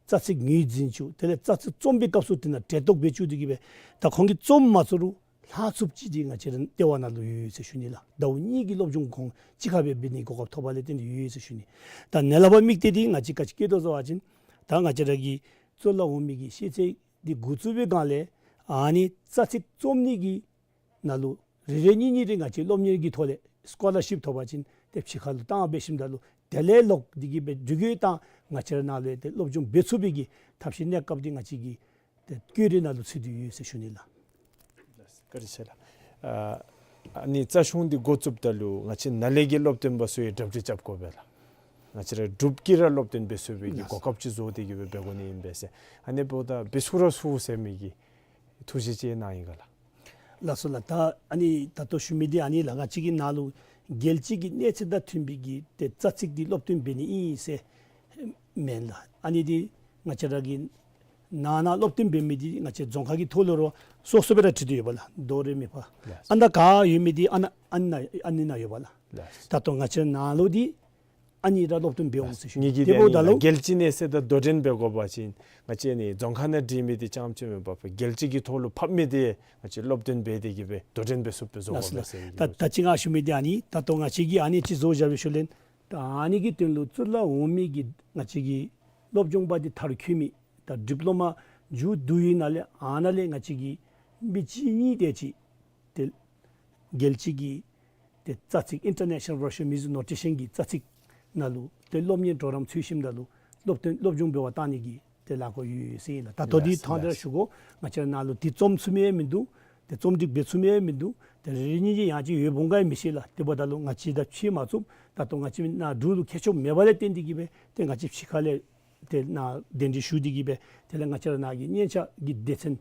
རྩ་ཚིག་ངོས་འཛིན་བཅུག། དེ་ལས་རྩ་ཚིག་རྩོམ་པའི་སྐབས་སུ་དེ་ནང་གྲལ་གཏོགས་འབད་བཅུག་སྟེ་གི་སྦེ་ད་ཁོང་གིས་རྩོམ་མ་ཚུགས་རུང་ལྷག་ཚུགསཔ་ཅིག་འདི་ང་བཅས་རའི་ལྟེ་བ་ནང་ལུ་ཡོད་ཟེར་ཞུ་ནི་ལགས། ཟླཝ་གཉིས་ཀྱི་སློབ་སྦྱོང་ཁོང་གཅིག་ཁར་སྦེ་འབད་ནི་གོ་སྐབས་ཐོབ་པ་ལས་བརྟེན་ཏེ་ཡོད་ཟེར་ཞུ་ནི། ད་ནཱ་ལས་ཕར་དམིགས་གཏད་འདི་ང་བཅས་ག་ཅི་བསྐྱེད་དོ་ཟེར་བ་ཅིན་ད་ང་བཅས་ར་གི་གཙུག་ལག་འོག་མའི་གི་ཤེས་ཚད་འདི་འགོ་བཙུགས་པའི་སྒང་ལས་ཨ་ནི་རྩ་ཚིག་རྩོམ་ནི་གི་ནང་ལུ་རེ་རེ་གཉིས་གཉིས་རེ་ང་བཅས་སློབ་གཉེར་གྱི་ཐོག་ལས་སི་ཀོ་ལར་ཤིཔ་ཐོབ་པ་ཅིན་ཏེ་ཕྱི་ཁ་ལུ་བཏང་འབད་ཞིནམ་ད་ལུ་དེ་ལས་ལོག་སྟེ་གི་སྦེ་འགྲུལ་སྐྱོད་བཏང་ང་བཅས་ར་ནཱ་ལུ་ཏེ་སློབ་སྦྱོང་འབད་ཚུགས་པའི་གི་ཐབས་ཤེས་གནས་སྐབས་འདི་ང་བཅས་ཀྱི་ཏེ་བཀོད་སྒྲིག་ནང་ལུ་ཚུད་དེ་ཡོད་ཟེར་ཞུ་ནི་ལགས། བཀའ་དྲིན་ཆེ་ལགས། ཨ་ཨ་ནི་རྩ་གཞུང་འདི་འགོ་བཙུགསཔ་ད་ལུ་ང་བཅས་ནཱ་ལས་ཀྱི་སློབ་སྟོན་པ་ཚུ་ཡང་གྲ་སྒྲིག་རྐྱབ་དགོ་པས་ལགས། ང་བཅས་ར་འབྲུགཔ་ཀྱིས་ར་སློབ་སྟོན་འབད་ཚུགས་པའི་གི་གོ་སྐབས་ཅིག་བཟོ་སྟེ་གི་སྦེ་འབད་དགོ་ནི་ཨིན་པས་ཟེར། ཨ་ནི་འབདཝ་ད་འབད་ཚུགས་ར་ཚུགས་ཟེར་མི་གི་ཐུགས་བཞེད་ཅིག་གནང་ཡི་ག་ལགས། ལགས་སོ་ལགས། ད་ཨ་ནི་ད་ལྟོ་ཞུ་མི་འདི་ཨ་ནི་ལགས། ང་བཅས་ཀྱིས་ནཱ་ལུ་རྒྱལ་སྤྱི་གི་གནས་ཚད་དང་མཐུན་པའི་གི་ཏེ་རྩ་ཚིག་འདི་སློབ་སྟོན་འབད་ནི་ཨིན་ཟེར་མེན་ལགས། ཨ་ནི་འདི་ང་བཅས་ར་གི་ནང་ན་སློབ་སྟོན་འབད་མི་འདི་ང་བཅས་རྫོང་ཁག་གི་ཐོག་ལུ་ར་སོ་སོ་སྦེ་ར་བྲིས་ཏེ་ཡོད་པས་ལགས། དོ་རེ་མི་ཕ། ལགས་སོ། ཨ་ནཱ་ག་ཡོད་མི་འདི་ཨ་ནཱ་ཨ་ནཱ་ཨ་ནི་ནང་ཡོད་པས་ལགས། ལགས་སོ། ད་ལྟོ་ང་བཅས་ནང་ལུ་འདི་ཨ་ནི་ར་སློབ་སྟོན་འབད་འོང་ཟེར་ཞུ་ནི། ངེ་གི་དེ་འབདཝ་ད་ལུ་རྒྱལ་སྤྱི་གནས་ཚད་དང་དོ་འགྲན་འབད་དགོ་པ་ཅིན་ང་བཅས་ནི་རྫོང་ཁག་ནང་བྲིས་མི་འདི་རྐྱངམ་ཅིག་མེན་པར་རྒྱལ་སྤྱི་གི་ཐོག་ལུ་ཕབ་མི་འདི་ང་བཅས་སློབ་སྟོན་འབད་དེ་གི་སྦེ་དོ་འགྲན་འབད་ཚུགསཔ་སྦེ་བཟོ་དགོ་པས་ཟེར་ཞུ་ནི། ད་ད་ཅི་ང་ཞུ་མི་འདི་ཨ་ནི་ད་ལྟོ་ང་བཅས་ཀྱིས་ཨ་ནི་ཅིག་བཟོ་བཞག་པའི་ཤུལ་ལས་ད་ཨ་ནི་གི་དོན་ལུ་གཙུག་ལག་འོག་མའི་གི་ང་བཅས་ཀྱི་སློབ་སྦྱོང་པ་འདི་མཐར་འཁྱོལ་མི་ད་ཌིབ་ལོ་མ་མཇུག་བསྡུ་ཡི་ནང་ལས་ཨ་ནཱ་ལས་ང་བཅས་ཀྱི་མི་གཅིག་གཉིས་དེ་ཅིག་ཏེ་ རྒྱལ་སྤྱི་གི་ཏེ་རྩ་ཚིག་International Virtual Music Notation གི་རྩ་ཚིག་ནང་ལུ་ཏེ་སློབ་གཉེར་གྲོགས་རམ་ཚུད་ཞིནམ་ད་ལུ་སློབ་སྟོན་སློབ་སྦྱོང་འབད་བར་བཏང་ནི་གི་ཏེ་ལས་འགུལ་ཡོད་ཟེར་ཨིན་ལགས། ད་ལྟོ་འདི་ལགས་ལགས། ཐང་དེ་ར་ཞུ་དགོ། ང་བཅས་ར་ནཱ་ལུ་འདི་རྩོམ་ཚུགས་མི་ཡང་མིན་འདུག། ཏེ་རྩོམ་སྒྲིག་འབད་ཚུགས་མི་ཡང་མིན་འདུག། ཏེ་རེ་རེ་གཉིས་གཉིས་ཡང་ཅིན་ཡོདཔ་འོང་ག་ཡང་མི་ཤེས་ལགས། དེ་འབདཝ་ད་ལུ་ང་བཅས་དང་ཕྱད་མ་ཚུགས། ད་ལྟོ་ང་བཅས་ནཱ་འབྲུག་ལུ་མཁས་མཆོག་མེདཔ་ལས་བརྟེན་ཏེ་གིས་སྦེ་ཏེ་ང་བཅས་ཕྱི་ཁ་ལས་ཏེ་ནཱ་གདན་འདྲེན་ཞུ་སྟེ་གིས་སྦེ་དེ་ལས་ང་བཅས་ར་ནཱ་གི་སྙན་ཆ་གི་སྡེ་ཚན་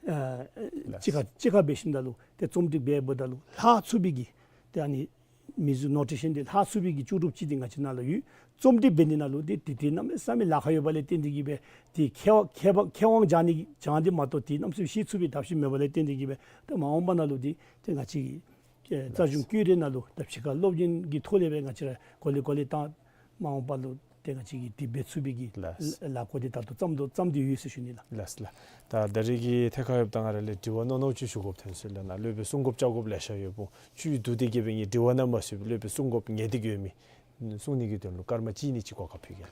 ཨ་ལགས། གཅིག་ཁར་གཅིག་ཁར་འབད་ཞིནམ་ད་ལུ་ཏེ་རྩོམ་སྒྲིག་འབད་འབདཝ་ད་ལུ་ལྷག་ཚུགས་པའི་གི་ཏེ་ཨ་ནི་མིའུ་ཛིག་ནོ་ཊེ་ཤཱན་འདི་ལྷག་ཚུགས་པའི་གི་ལྕོགས་གྲུབ་ཅིག་འདི་ང་བཅས་ནཱ་ལུ་ཡོད། རྩོམ་སྒྲིག་འབད་ནི་ནང་ལུ་ཏེ་ཏེ་ཏེ་གནམ་མེད་ས་མེད་ལཱ་ཁག་ཡོདཔ་ལས་བརྟེན་ཏེ་གིས་སྦེ་ཏེ་མཁས་མཁས་མཁས་དབང་སྦྱང་ནི་སྦྱང་སྟེ་མ་གཏོགས་ཏེ་གནམ་མེད་ས་མེད་ཤེས་ཚུགས་པའི་ཐབས་ཤེས་མེདཔ་ལས་བརྟེན་ཏེ་གིས་སྦེ་ཏེ་མ་འོངས་པ་ནང་ལུ་ཏེ་ཏེ་ང་བཅས་ཀྱི་ཨེ་རྩ་གཞུང་ཀུན་ར་ནང་ལུ་ད་ཕྱི་ཁ་སློབ་གཉེར་གྱི་ཐོག་ལས་སྦེ་ང་བཅས་ར་གོ་ལེ་གོ་ལེ་བཏང་མ་འོངས་པ་ལུ་ཏེ་ང་བཅས་ཀྱིས་དེ་འབད་ཚུགས་པའི་གི་ལགས། ལཱ་འགོ་འདི་ད་ལྟོ་བརྩམ་དོ་བརྩམས་ཏེ་ཡོད་ཟེར་ཞུ་ནི་ལགས། ལགས་ལགས། ད་ད་རེས་ཀྱི་ཐད་ཁར་ཡོདཔ་ད་ང་ར་ལས་དྲི་བ་རྣོ་རྣོ་ཅིག་ཞུ་དགོཔ་ཐོན་སོང་ལགས། ནཱ་སློབ་དཔོན་གསུང་དགོཔ་བཅར་དགོཔ་ལེ་ཤ་ཡོདཔ་འོང་། བཅུད་བསྡུ་སྟེ་གིས་སྦེ་ངེའི་དྲི་བ་ནང་མ་ཚུད་པའི་སློབ་དཔོན་གསུང་དགོཔ་ངེས་ཏིག་ཡོད་མི་གསུང་ནི་གི་དོན་ལུ་སྐར་མ་གཅིག་གཉིས་ཅིག་གོ་སྐབས་ཕུལ་གེ་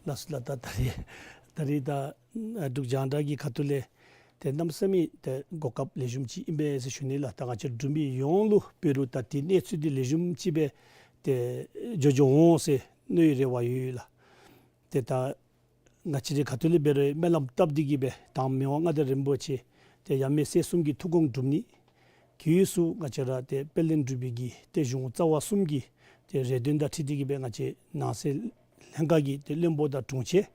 ལགས། ལགས་སོ་ལགས། ད་ད་རེས་ད་རེས་ད་འབྲུག་རྒྱང་བསྒྲགས་ཀྱི་ཁ་ཐུག་ལས་ཏེ་གནམ་མེད་ས་མེད་ཏེ་གོ་སྐབས་ལེགས་ཤོམ་ཅིག་ཨིན་པས་ཟེར་ཞུ་ནི་ལགས། ད་ང་བཅས་འབྲུག་མི་ཡོངས་ལུ་འབད་རུང་ད་ཏེ་གནས་ཚུལ་འདི་ལེགས་ཤོམ་ཅིག་སྦེ་ཏེ་འགྱོ་འགྱོཝ་འོང་ཟེར་མནོ་བའི་རེ་བ་ཡོད་ལགས། ཏེ་ད་ང་བཅས་རའི་ཁ་ཐུག་ལས་འབད་རུང་སྨོན་ལམ་བཏབ་སྟེ་གིས་སྦེ་དང་མི་དབང་མངའ་བདག་རིན་པོ་ཆེ་ཏེ་ཡབ་མེས་སྲས་གསུམ་གྱི་ཐུགས་དགོངས་འགྲུབ་ནི། དེ་ཚུ་ང་བཅས་ར་ཏེ་དཔལ་ལྡན་འབྲུག་པའི་གི་ཏེ་གཞུང་རྩ་བ་གསུམ་གྱི་ཏེ་རེ་འདུན་དང་འཁྲིལ་ཏེ་གིས་སྦེ་ང་བཅས་ནང་སྲིད་ལྷན་ཁག་གི་ཏེ་བློན་པོ་དང་དྲུང་ཆེན་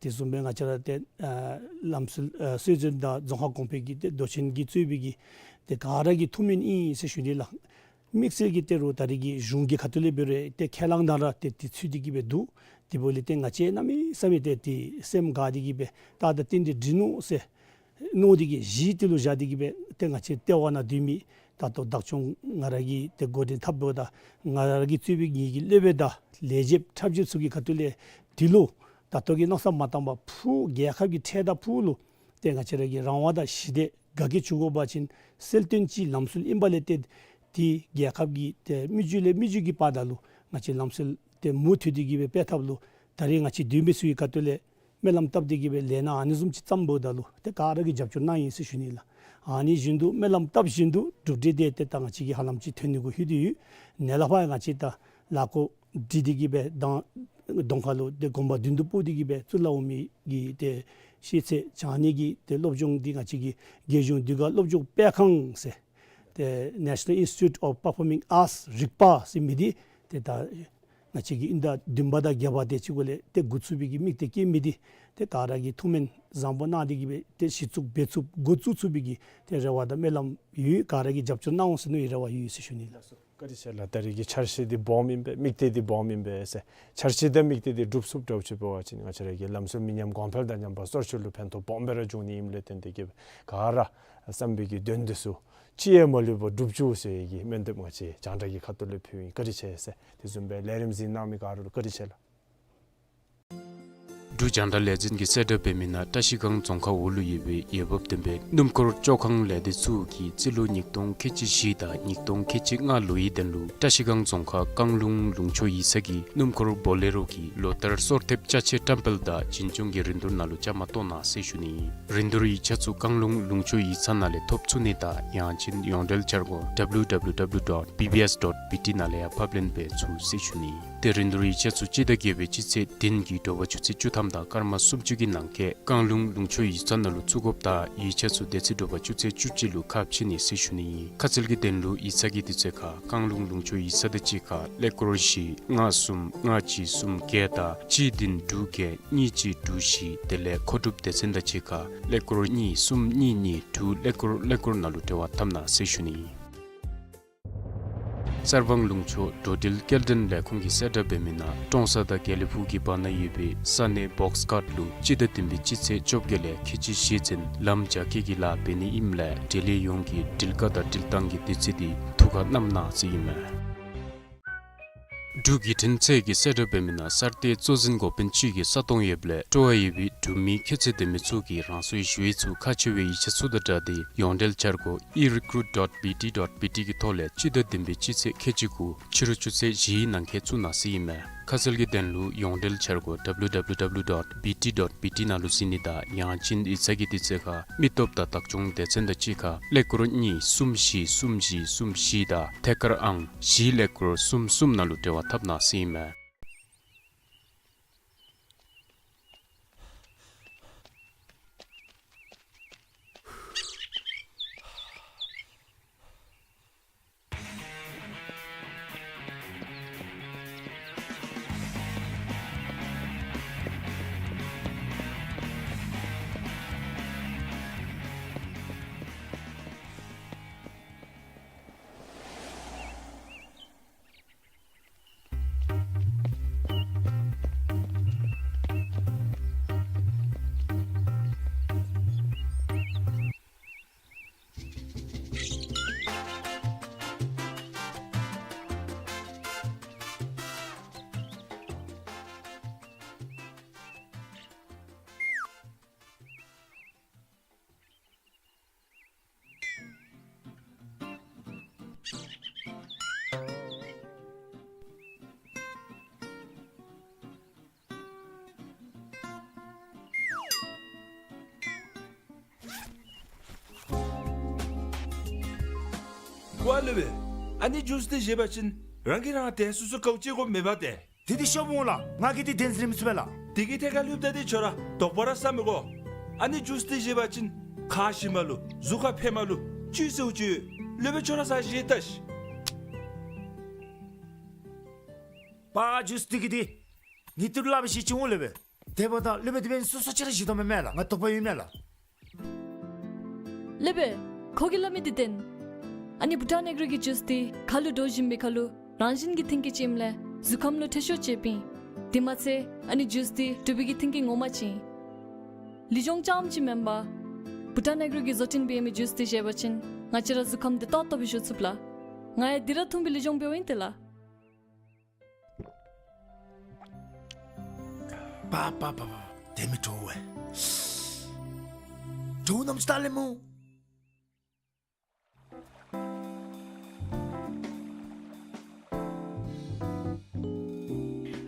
དེ་བཟུམ་སྦེ་ང་བཅས་ར་ཏེ་ཨ་ལམ་སྲོལ་ཨ་སྲོལ་འཛིན་དང་རྫོང་ཁག་གོང་འཕེལ་གྱི་ཏེ་མདོ་ཆེན་གྱིས་གཙོས་པའི་གི་ཏེ་ག་ར་གི་ཐུགས་སྨོན་ཨིན་ཟེར་ཞུ་ནི་ལགས། དམིགས་བསལ་གྱིས་ཏེ་རུང་ད་རེས་ཀྱི་གཞུང་གི་ཁ་ཐུག་ལས་འབད་རུང་ཏེ་ཁས་བླངས་ནང་ར་ཏེ་དེ་ཚུད་དེ་གིས་སྦེ་འདུག། དེ་འབདཝ་ལས་ཏེ་ང་བཅས་གནམ་མེད་ས་མེད་ཏེ་ཏེ་སེམས་དགའ་སྟེ་གིས་སྦེ་ད་ད་ཏན་ཏན་འགྲིག་ནུག་ཟེར་མནོ་སྟེ་གིས་གཞི་དེ་ལུ་བཞག་སྟེ་གིས་སྦེ་ཏེ་ང་བཅས་ལྟེ་བ་ནང་སྡོད་མི་ད་ལྟོ་བདག་སྐྱོང་ང་ར་གིས་ཏེ་འགོ་འདྲེན་འཐབ་འབདཝ་ད་ང་ར་གིས་གཙོས་པའི་ངེའི་གི་སློབ་དཔོན་དང་ལས་བྱེདཔ་ཁྲབ་རྗེ་ཚུ་གི་ཁ་ཐུག་ལས་དེ་ལུ་ད་ལྟོ་གི་མནོ་བསམ་མ་བཏང་པར་ཕུགས་རྒྱལ་ཁབ་ཀྱི་འཕྲལ་དང་ཕུགས་ལུ་ཏེ་ང་བཅས་ར་གི་རང་དབང་དང་ཞི་བདེ་དགའ་སྐྱིད་འབྱུང་དགོ་པ་ཅིན་གསལ་སྟོན་གྱི་ལམ་སྲོལ་ཨིན་པ་ལས་ཏེ་དེ་རྒྱལ་ཁབ་ཀྱི་ཏེ་མི་རྒྱུད་ལས་མི་རྒྱུད་ཀྱི་བར་ན་ལུ་ང་བཅས་ལམ་སྲོལ་ཏེ་མུ་མཐུད་དེ་གིས་སྦེ་སྤེལ་ཐབས་ལུ་ད་རེས་ང་བཅས་འདུས་མི་ཚུ་གི་ཁ་ཐུག་ལས་སྨོན་ལམ་བཏབ་སྟེ་གིས་སྦེ་ལས་སྣ་ཨ་ནི་བཟུམ་ཅིག་བརྩམ་འབདཝ་ད་ལུ་ཏེ་ག་ར་གིས་རྒྱབ་སྐྱོར་གནང་ཡི་ཟེར་ཞུ་ནི་ལགས། ཨ་ནི་བཞིན་དུ་སྨོན་ལམ་བཏབ་བཞིན་དུ་གྲུབ་འབྲས་དེ་ཏེ་ད་ང་བཅས་ཀྱིས་ཧ་ལམ་ཅིག་ཐོན་ནི་གུ་ལྷོད་དེ་ཡོད། ནཱ་ལས་ཕར་ང་བཅས་ད་ལཱ་འགོ་འདི་འདི་གིས་སྦེ་དང་གདོང་ཁ་ལུ་ཏེ་དགོངས་པ་མདུན་དུ་སྤོ་སྟེ་གིས་སྦེ་གཙུག་ལག་འོག་མའི་གི་ཏེ་ཤེས་ཚད་སྦྱང་ནི་གི་ཏེ་སློབ་སྦྱོང་འདི་ང་བཅས་ཀྱི་རྒྱལ་གཞུང་དུས་འགོ་སློབ་སྦྱོང་སྤེལ་ཁང་ཟེར་ཏེ་National Institute of Performing Arts རིག་པ་ཟེར་མི་འདི་ཏེ་ད་ང་བཅས་ཀྱི་དབྱིན་ཟླ་བདུན་པ་དང་བརྒྱད་པ་དེ་ཅིག་གུ་ལས་ཏེ་འགོ་བཙུགས་པའི་གི་དམིགས་གཏད་བསྐྱེད་མི་འདི་ཏེ་ག་ར་གིས་ཐུགས་སྨོན་བཟང་པོ་གནང་སྟེ་གིས་སྦེ་ཏེ་གཞི་བཙུགས་འབད་ཚུགསཔ་འགོ་བཙུགས་ཚུགས་པའི་གི་ཏེ་རེ་བ་དང་སྨོན་ལམ་ཡོད། ག་ར་གིས་རྒྱབ་སྐྱོར་གནང་འོང་ཟེར་མནོ་བའི་རེ་བ་ཡོད་ཟེར་ཞུ་ནི་ལགས། བཀའ་དྲིན་ཆེ་ལགས། ད་རེས་ཀྱི་འཆར་གཞི་འདི་སྦོམ་ཨིན་པས། དམིགས་གཏད་འདི་སྦོམ་ཨིན་པས་ཟེར། འཆར་གཞི་དང་དམིགས་གཏད་འདི་འགྲུབ་ཚུགསཔ་འདྲཝ་ཅིག་འབད་བ་ཅིན་ང་བཅས་ར་གི་ལམ་སྲོལ་མི་ཉམས་གོང་འཕེལ་དང་ཉམ་པ་སོར་ཆུད་ལུ་ཕན་ཐོགས་སྦོམ་སྦེ་ར་འབྱུང་ནི་ཨིནམ་ལས་བརྟེན་ཏེ་གིས་ག་ར་བསམ་པའི་གི་དོན་འདི་ཚུ་གཅིག་ཡང་མ་ལུས་པར་འགྲུབ་བཅུག་ཟེར་བའི་གི་སྨོན་འདེབས་ང་བཅས་རྒྱང་བསྒྲགས་ཀྱི་ཁ་ཐུག་ལས་ཕུལཝ་ཨིན། བཀའ་དྲིན་ཆེ་ཟེར། དེ་བཟུམ་སྦེ་ལས་རིམ་གཟིགས་གནང་མི་ག་ར་ལུ་བཀའ་དྲིན་ཆེ་ལགས། འབྲུག་རྒྱང་བསྒྲགས་ལས་འཛིན་གྱིས་གསལ་བསྒྲགས་འབད་མི་ནང་བཀྲ་ཤིས་སྒང་རྫོང་ཁག་འོག་ལུ་ཡོད་པའི་འོས་འབབ་ལྡན་པའི་སྣུམ་འཁོར་བཅོ་ཁང་ལས་སྡེ་ཚུ་གིས་རྩིས་ལོ་ཉིས་སྟོང་ཁལ་གཅིག་བཞི་དང་ཉིས་སྟོང་ཁལ་གཅིག་ལྔ་ལོའི་དོན་ལུ་བཀྲ་ཤིས་སྒང་རྫོང་ཁག་བཀང་ལུང་ལུང་ཕྱོགས་ཡིག་ཚང་གི་སྣུམ་འཁོར་བོ་ལེ་རོ་གི་ལོ་ལྟར་སོར་ཐེབས་ཅ་ཆས་བཀྲམ་སྤེལ་དང་བྱིན་སྐྱོང་གི་རིན་བསྡུར་ནང་ལུ་བཅའ་མར་གཏོགས་གནང་ཟེར་ཞུ་ནི། རིན་བསྡུར་ཡིག་ཆ་ཚུ་བཀང་ལུང་ལུང་ཕྱོགས་ཡིག་ཚང་ནང་ལས་ཐོབ་ཚུགས་ནི་དང་ཡང་ཅིན་ཡོངས་འབྲེལ་འཆར་སྒོ་W W W dot B B S dot B T ནང་ལས་ཡང་ཕབ་ལེན་འབད་ཚུགས་ཟེར་ཞུ་ནི། ཏེ་རིན་བསྡུར་ཡིག་ཆ་ཚུ་སྤྱི་ཟླ་བརྒྱད་པའི་སྤྱི་ཚེས་བདུན་གྱི་དྲོ་པ་ཆུ་ཚོད་བཅུ་ཐམ་དང་སྐར་མ་སུམ་ཅུ་གི་ནང་འཁོད་བཀང་ལུང་ལུང་ཕྱོགས་ཡིག་ཚང་ནང་ལུ་བཙུགས་དགོཔ་དང་ཡིག་ཆ་ཚུ་དེ་ཚེ་དྲོ་པ་ཆུ་ཚོད་བཅུ་གཅིག་ལུ་ཁ་ཕྱེ་ནི་ཟེར་ཞུ་ནི་ཨིན། ཁ་གསལ་གྱི་དོན་ལུ་ཡིག་ཚང་གི་དུས་ཚོད་ཁར་བཀང་ལུང་ལུང་ཕྱོགས་ཡིག་ཚང་དང་གཅིག་ཁར་ཀླད་ཀོར་བཞི་ལྔ་གསུམ་ལྔ་གཅིག་གསུམ་བརྒྱད་དང་གཅིག་བདུན་དྲུག་བརྒྱད་གཉིས་གཅིག་དྲུག་བཞི་དེ་ལས་མཁོ་སྒྲུབ་སྡེ་ཚན་དང་གཅིག་ཁར་ཀླད་ཀོར་གཉིས་གསུམ་གཉིས་གཉིས་དྲུག་ཀླད་ཀོར་ཀླད་ཀོར་ནང་ལུ་འབྲེལ་བ་འཐབ་གནང་ཟེར་ཞུ་ནི་ཨིན། གསར་སྤང་ལུང་ཕྱོགས་འགྲོ་འགྲུལ་སྐྱེལ་འདྲེན་ལས་ཁུངས་ཀྱིས་གསལ་བསྒྲགས་འབད་མི་ནང་ཀྲོང་གསར་དང་དགེ་ལེགས་ཕུག་གི་བར་ན་ཡོད་པའི་ས་གནས་བོགས་ཀཊ་ལུ་སྤྱི་ཟླ་བདུན་པའི་སྤྱི་ཚེས་བཅོ་བརྒྱད་ལས་ཁལ་གཅིག་བཞི་ཚུན་ལམ་རྒྱ་སྐྱེད་ཀྱི་ལཱ་འབད་ནི་ཨིནམ་ལས་འབྲེལ་ཡོད་ཡོངས་ཀྱིས་འགྲུལ་བཀག་དང་འགྲུལ་བཏང་གི་དུས་ཚོད་འདི་ཐུགས་ཁར་བསྣམ་གནང་ཟེར་ཨིན་མས། འབྲུག་བརྒྱུད་འཕྲིན་ཚད་ཀྱིས་གསལ་བསྒྲགས་འབད་མི་ནང་གསར་གཏོད་གཙོ་འཛིན་འགོ་དཔོན་ཅིག་གིས་ས་སྟོང་ཡོདཔ་ལས་སྤྲོ་བ་ཡོད་པའི་འབྲུག་མི་ཁྱད་ཚད་ལྡན་མི་ཚུ་གིས་རང་སོའི་ཞུ་ཡིག་ཚུ་ཁག་ཆེ་བའི་ཡིག་ཆ་ཚུ་དང་སྦྲགས་ཏེ་ཡོངས་འབྲེལ་འཆར་སྒོ་e recruit dot B T dot B T གི་ཐོག་ལས་སྤྱི་ཟླ་བདུན་པའི་སྤྱི་ཚེས་ཁལ་གཅིག་གུ་ཕྱི་རུ་ཆུ་ཚོད་བཞིའི་ནང་འཁོད་བཙུགས་གནང་ཟེར་ཨིན་མས། ཁ་གསལ་གྱི་དོན་ལུ་ཡོངས་འབྲེལ་འཆར་སྒོ་W W W dot B T dot B T ནང་ལུ་གཟིགས་ནི་དང་ཡང་ཅིན་དབྱིན་ཚད་ཀྱི་དུས་ཚོད་ཁར་མི་སྟོབས་དང་བདག་སྐྱོང་སྡེ་ཚན་དང་གཅིག་ཁར་ཀླད་ཀོར་གཉིས་གསུམ་བཞི་གསུམ་བཞི་གསུམ་བཞི་དང་ཐད་ཀར་ཨང་བཞི་ཀླད་ཀོར་གསུམ་གསུམ་ནང་ལུ་འབྲེལ་བ་འཐབ་གནང་ཟེར་ཨིན་མས། ཀོ་ལེ་བེ། ཨ་ནི་ཇུས་འདི་བཞེས་པ་ཅིན་རང་གིས་རང་དེ་སོ་སོ་ཀའུ་ཅིག་གོ་མེད་པ་ཏེ། དེ་འདི་ཤོབ་འོང་ལགས། ང་གིས་འདི་བདེན་ཟེར་མི་ཚུགས་པས་ལགས། དེ་གི་ཐད་ཁར་ལྷོདཔ་ད་འདི་ཁྱོད་ར་དོགས་པ་ར་ཟ་མི་དགོ། ཨ་ནི་ཇུས་འདི་བཞེས་པ་ཅིན་ཁ་ཞིམ་མ་ལུ་གཟུགས་ཁར་ཕན་མ་ལུ་བཅུད་ཟེརཝ་ཅིག་ཡོད། ལེ་བེ་ཁྱོད་ར་ཟ་བཞེས་ལྟ་ཤིག། པ་ཇུས་འདི་གི་འདི་ངེའི་ཏི་རུ་སླབ་བཞེས་ཅི་འོང་ལེ་བེ། དེ་འབདཝ་ད་ལེ་བེ་དེ་འབདན་སོ་སོ་ཅིག་ར་བཞེས་དོ་མེན་མས་ལགས། ང་དོགས་པ་ཡོད་མས་ལགས། ལེ་བེ། ཁོ་གིས་སླབ་མི་འདི་བདེན། ཨ་ནི་བྷུ་ཊཱན་ཨེག་རོ་གི་ཇུས་འདི་ཁ་ལུ་འདྲོག་བཞིན་པའི་ཁར་ལུ་རང་བཞིན་གྱི་མཐུན་རྐྱེན་ཅིག་ཨིནམ་ལས་གཟུགས་ཁམས་ལུ་ཐེ་ཤོས་ཆེ་བས། དེ་མ་ཚད་ཨ་ནི་ཇུས་འདི་གྲུབ་པའི་གི་མཐུན་རྐྱེན་ངོ་མ་ཅིག་ཨིན། ལུས་སྦྱོང་རྐྱངམ་ཅིག་མེན་པར་བྷུ་ཊཱན་ཨེག་རོ་གིས་བཟོ་སྐྲུན་འབད་མི་ཇུས་འདི་བཞེས་པ་ཅིན་ང་བཅས་ར་གཟུགས་ཁམས་འདི་ཏོག་ཏོ་སྦེ་བཞུགས་ཚུགས་ལགས། ང་ཡང་འདི་ར་འཐུང་སྦེ་ལུས་སྦྱོང་འབདཝ་ཨིན་ཏེ་ལགས། པ་པ་པ་པ། དེ་མི་དྲོ་བས། དྲོ་ནམ་ཅི་ད་ལེ་མོ།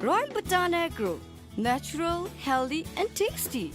Royal Bhutan Agro, natural, healthy and tasty.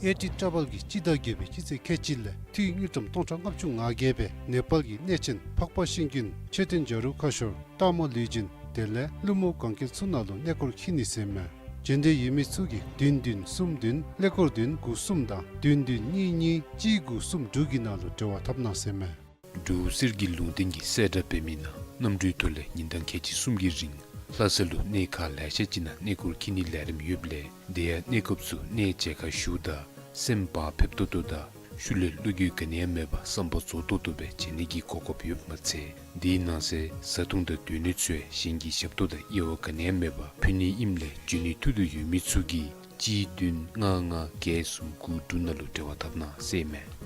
ཨེ་ཊི་ཊ་བཱལ་གྱིས་སྤྱི་ཟླ་བརྒྱད་པའི་སྤྱི་ཚེས་ཁལ་གཅིག་ལས་འཐུས་དངུལ་ཀྲམ་སྟོང་ཕྲག་ལྔ་བཅུ་ང་བརྒྱད་སྦེ་ནེ་པཱལ་གྱི་གནས་ཆེན་འཕགས་པ་ཤིང་ཀུན་མཆོད་རྟེན་བྱ་རུང་ཁ་ཤོར་སྟག་མོ་ལུས་སྦྱིན་དེ་ལས་ཀླུ་མོ་གན་རྐྱལ་ཚུ་ནང་ལུ་གནས་སྐོར་འཁྱིད་ནི་ཟེར་མས། འབྱོན་འདོད་ཡོད་མི་ཚུ་གིས་བདུན་བདུན་གསུམ་བདུན་ཀླད་ཀོར་བདུན་དགུ་གསུམ་དང་བདུན་བདུན་གཉིས་གཉིས་གཅིག་དགུ་གསུམ་དྲུག་གི་ནང་ལུ་འབྲེལ་བ་འཐབ་གནང་ཟེར་མས། འབྲུག་གསེར་གྱི་ལུང་བསྟན་གྱིས་གསལ་བསྒྲགས་འབད་མི་ནང་གནམ་གྲུའི་ཐོག་ལས་ཉིན་གྲངས་ཁལ་གཅིག་གསུམ་གྱི་རིང་ལྷ་ས་ལུ་གནས་ཁག་ལེ་ཤ་ཅིག་ནང་གནས་སྐོར་འཁྱིད་ནིའི་ལས་རིམ་ཡོདཔ་ལས་དེ་ཡང་གནས་སྐབས་སུ་གནས་མཇལ་ཁ་ཞུཝ་ད་སེམས་བག་ཕེབས་ཏོག་ཏོ་དང་ཤུལ་ལས་བློ་འགྱོད་ག་ནི་ཡང་མེད་པར་བསམ་པ་རྫོགས་ཏོག་ཏོ་སྦེ་མཇལ་ནི་གི་གོ་སྐབས་ཡོདཔ་མ་ཚད་དེའི་ནང་གསེས་བཟའ་འཐུང་དང་སྡོད་གནས་ཚུ་ཡང་གཞན་གྱི་ཞབས་ཏོག་དང་དབྱེ་བ་ག་ནི་ཡང་མེད་པར་ཕུལ་ནི་ཨིནམ་ལས་འབྱོན་ནིའི་ཐུགས་འདོད་ཡོད་མི་ཚུ་གིས་གཅིག་བདུན་ལྔ་ལྔ་བརྒྱད་གསུམ་དགུ་དྲུག་ནང་ལུ་འབྲེལ་བ་འཐབ་གནང་ཟེར་མས།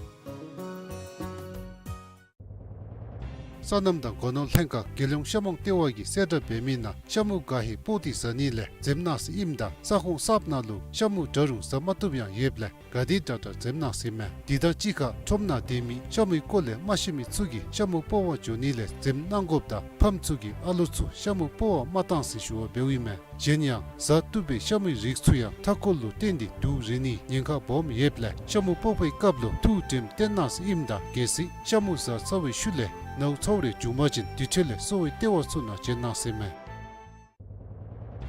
སོ་ནམ་དང་སྒོ་ནོར་ལྷན་ཁག་རྒྱལ་ཡོངས་ཤ་མོང་ལྟེ་བ་གིས་གསལ་བསྒྲགས་འབད་མི་ནང་ཤ་མུ་ག་ཧི་སྤོག་སྟེ་ཟ་ནི་ལས་འཛེམ་གནང་ཟེར་ཨིནམ་ད་ས་ཁོངས་གསརཔ་ནང་ལུ་ཤ་མུ་འདྲ་རུང་ཟ་མ་བཏུབ་ཡང་ཡོདཔ་ལས་ག་དེ་དྲག་དྲག་འཛེམ་གནང་ཟེར་མས། དེ་དང་གཅིག་ཁར་ཁྲོམ་ནང་སྡོད་མི་ཤ་མུའི་སྐོར་ལས་མ་ཤེས་མི་ཚུ་གིས་ཤ་མུ་སྤོག་པར་འགྱོ་ནི་ལས་འཛེམ་གནང་དགོཔ་དང་ཕམ་ཚུ་གིས་ཨ་ལོ་ཚུ་ཤ་མུ་སྤོག་པར་མ་གཏང་ཟེར་ཞུ་བ་འབདཝ་ཨིན་མས། གཞན་ཡང་བཟའ་བཏུབ་པའི་ཤ་མུའི་རིགས་ཚུ་ཡང་མཐའ་འཁོར་ལུ་བརྟེན་ཏེ་དུག་རེག་ནིའི་ཉེན་ཁ་སྦོམ་ཡོདཔ་ལས་ཤ་མུ་སྤོག་པའི་སྐབས་ལུ་ཐུགས་དྲནམ་བཏོན་གནང་ཟེར་ཨིནམ་ད་གལ་སྲིད་ཤ་མུ་བཟའ་ཚར་བའི་ཤུལ་ལས་ནཝ་ཚཝ་རེ་བྱུང་པ་ཅིན་དེ་འཕྲོ་ལས་གསོ་བའི་ལྟེ་བ་ཚུ་ནང་བྱོན་གནང་ཟེར་མས།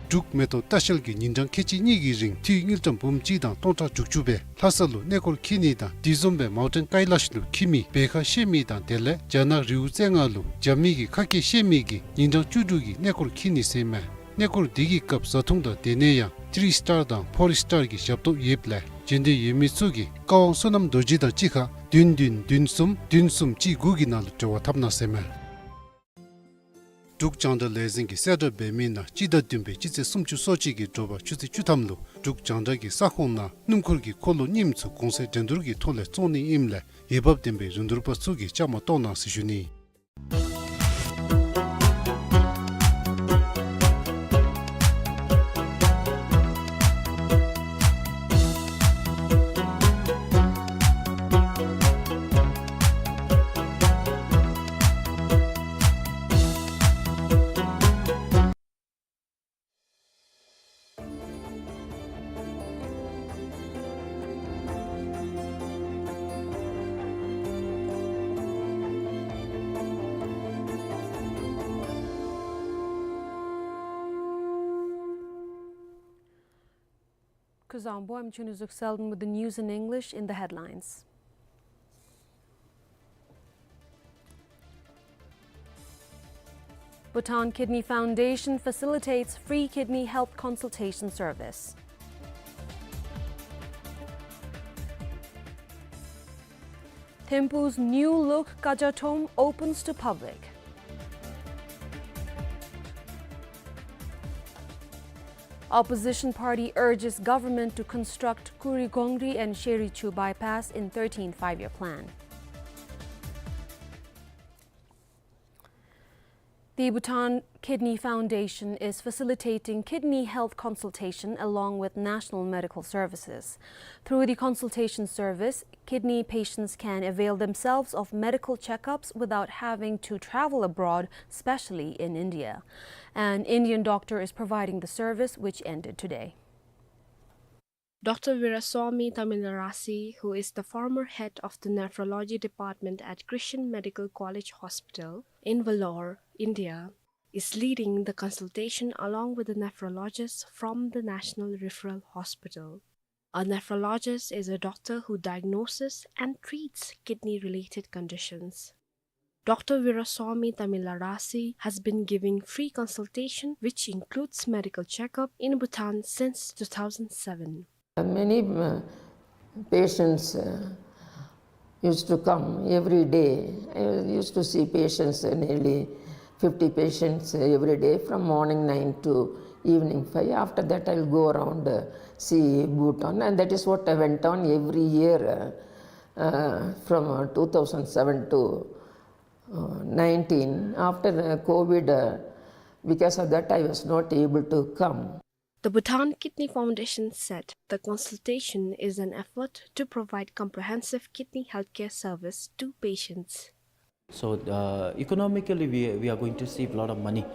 འབྲུག་མེ་ཏོག་ལྟ་བཤལ་གྱིས་ཉིན་གྲངས་ཁལ་གཅིག་གཉིས་ཀྱི་རིང་འཐུས་དངུལ་ཀྲམ་འབུམ་གཅིག་དང་སྟོང་ཕྲག་དྲུག་ཅུ་སྦེ་ལྷ་ས་ལུ་གནས་སྐོར་འཁྱིད་ནི་དང་དེ་བཟུམ་སྦེ་མའུན་ཊེན་ཀའི་ལཱཤ་ལུ་འཁྱིད་མི་བེ་ཁ་བཤལ་མི་དང་དེ་ལས་རྒྱ་ནག་རི་བོ་རྩེ་ལྔ་ལུ་རྒྱབ་མི་གི་ཁ་སྐད་བཤད་མི་གིས་ཉིན་གྲངས་བཅུ་དྲུག་གི་གནས་སྐོར་འཁྱིད་ནི་ཟེར་མས། གནས་སྐོར་འདི་གི་སྐབས་བཟའ་འཐུང་དང་སྡོད་གནས་ཡང་ཐི་རི་སི་ཊར་དང་ཕོར་སི་ཊར་གྱི་ཞབས་ཏོག་ཡོདཔ་ལས་འབྱོན་འདོད་ཡོད་མི་ཚུ་གིས་བཀའ་དབང་བསོད་ནམས་རྡོ་རྗེ་དང་གཅིག་ཁར་བདུན་བདུན་བདུན་གསུམ་བདུན་གསུམ་གཅིག་དགུ་གི་ནང་ལུ་འབྲེལ་བ་འཐབ་གནང་ཟེར་མས། འབྲུག་རྒྱང་བསྒྲགས་ལས་འཛིན་གྱིས་གསལ་བསྒྲགས་འབད་མི་ནང་སྤྱི་ཟླ་བདུན་པའི་སྤྱི་ཚེས་སུམ་ཅུ་སོ་གཅིག་གི་དྲོ་པ་ཆུ་ཚོད་བཅུ་ཐམ་ལུ་འབྲུག་རྒྱང་བསྒྲགས་ཀྱི་ས་ཁོངས་ནང་སྣུམ་འཁོར་གྱི་འཁོར་ལོ་རྙིངམ་ཚུ་གོང་ཚད་འགྲན་བསྡུར་གྱི་ཐོག་ལས་བཙོང་ནི་ཨིནམ་ལས་འོས་འབབ་ལྡན་པའི་རིན་བསྡུར་པ་ཚུ་གིས་བཅའ་མར་གཏོགས་གནང་ཟེར་ཞུ་ནི། Zangpo, I'm Chunizuk Selden with the news in English. In the headlines: Bhutan Kidney Foundation facilitates free kidney health consultation service. Thimphu's new look Kajathom opens to public. Opposition party urges government to construct Kurigongri and Sherichu bypass in thirteenth Five-Year Plan. The Bhutan Kidney Foundation is facilitating kidney health consultation along with national medical services. Through the consultation service, kidney patients can avail themselves of medical checkups without having to travel abroad, especially in India. An Indian doctor is providing the service, which ended today. Doctor Veeraswamy Tamillarasi, who is the former head of the nephrology department at Christian Medical College Hospital in Vellore, India, is leading the consultation along with the nephrologist from the National Referral Hospital. A nephrologist is a doctor who diagnoses and treats kidney-related conditions. Doctor Veeraswamy Tamillarasi has been giving free consultation, which includes medical checkup, in Bhutan since two thousand seven. Many, uh, patients, uh, used to come every day. I used to see patients, uh, nearly fifty patients, uh, every day from morning nine to evening five. After that, I'll go around, uh, see Bhutan, and that is what I went on every year, uh, uh, from, uh, two thousand seven to, uh, nineteen. After the COVID, uh, because of that, I was not able to come. The Bhutan Kidney Foundation said the consultation is an effort to provide comprehensive kidney healthcare service to patients. So, uh, economically, we, we are going to save a lot of money.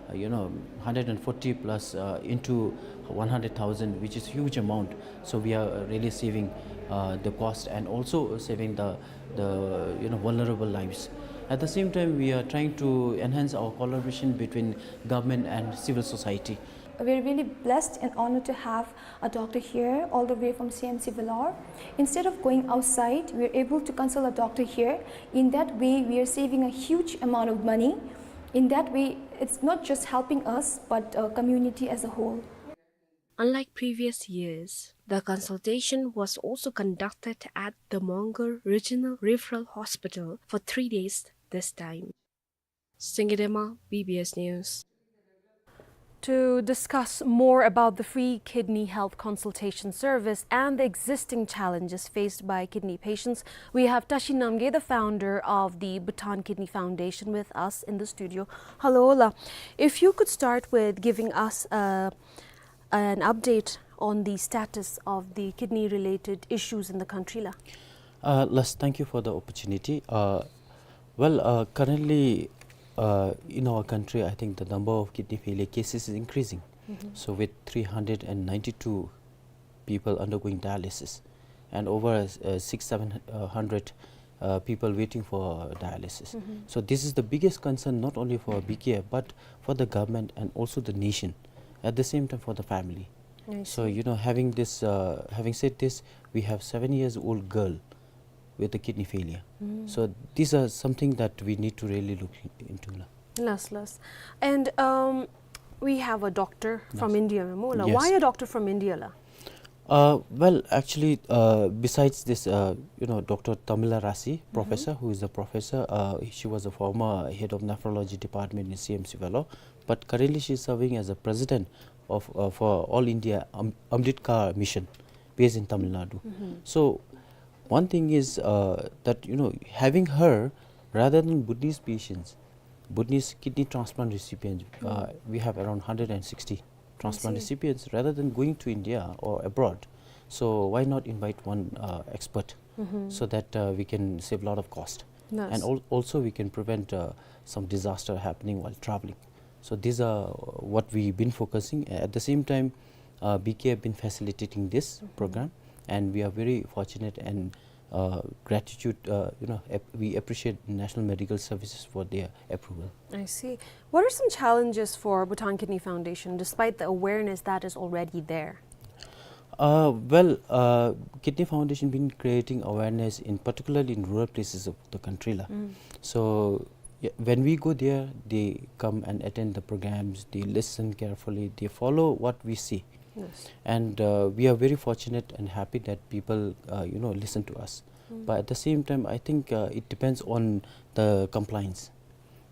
Uh, you know, hundred and forty plus, uh, into one hundred thousand, which is huge amount. So we are really saving, uh, the cost and also saving the, the, you know, vulnerable lives. At the same time, we are trying to enhance our collaboration between government and civil society. We are really blessed and honored to have a doctor here all the way from C M C Vellore. Instead of going outside, we are able to consult a doctor here. In that way, we are saving a huge amount of money. In that way, it's not just helping us, but, uh, community as a whole. Unlike previous years, the consultation was also conducted at the Mongar Regional Referral Hospital for three days this time. Singye Dema, B B S News. To discuss more about the free kidney health consultation service and the existing challenges faced by kidney patients, we have Tashi Namgay, the founder of the Bhutan Kidney Foundation, with us in the studio. Hello, Ola. If you could start with giving us, uh, an update on the status of the kidney-related issues in the country, la. Uh, Las, thank you for the opportunity. Uh, well, uh, currently, uh, in our country, I think the number of kidney failure cases is increasing. Mm-hmm. So with three hundred and ninety-two people undergoing dialysis and over, uh, six, seven hundred, uh, people waiting for dialysis. Mm-hmm. So this is the biggest concern not only for B K F but for the government and also the nation, at the same time for the family. I see. So, you know, having this, uh, having said this, we have seven years old girl with a kidney failure. Mm. So these are something that we need to really look in-, into, la. Las, las. And, um, we have a doctor from India, ma'am, la. Yes. Why a doctor from India, la? Uh, well, actually, uh, besides this, uh, you know, Doctor Tamillarasi, mm-hmm, professor, who is a professor, uh, she was a former head of nephrology department in C M C Vellore, but currently she is serving as a president of, uh, for All India Am-, Ambedkar Mission based in Tamil Nadu. Mm-hmm. So one thing is, uh, that, you know, having her rather than Bhutanese patients, Bhutanese kidney transplant recipients, uh, mm, we have around hundred and sixty transplant, I see, recipients, rather than going to India or abroad. So why not invite one, uh, expert, mm-hmm, so that, uh, we can save a lot of cost? Yes. And al-, also we can prevent, uh, some disaster happening while traveling. So these are what we've been focusing. At the same time, uh, B K have been facilitating this, mm-hmm, program, and we are very fortunate and, uh, gratitude, uh, you know, ap-, we appreciate National Medical Services for their approval. I see. What are some challenges for Bhutan Kidney Foundation despite the awareness that is already there? Uh, well, uh, Kidney Foundation been creating awareness in, particularly in rural places of the country, la. Mm. So, yeah, when we go there, they come and attend the programs, they listen carefully, they follow what we see. Yes. And, uh, we are very fortunate and happy that people, uh, you know, listen to us. Mm. But at the same time, I think, uh, it depends on the compliance.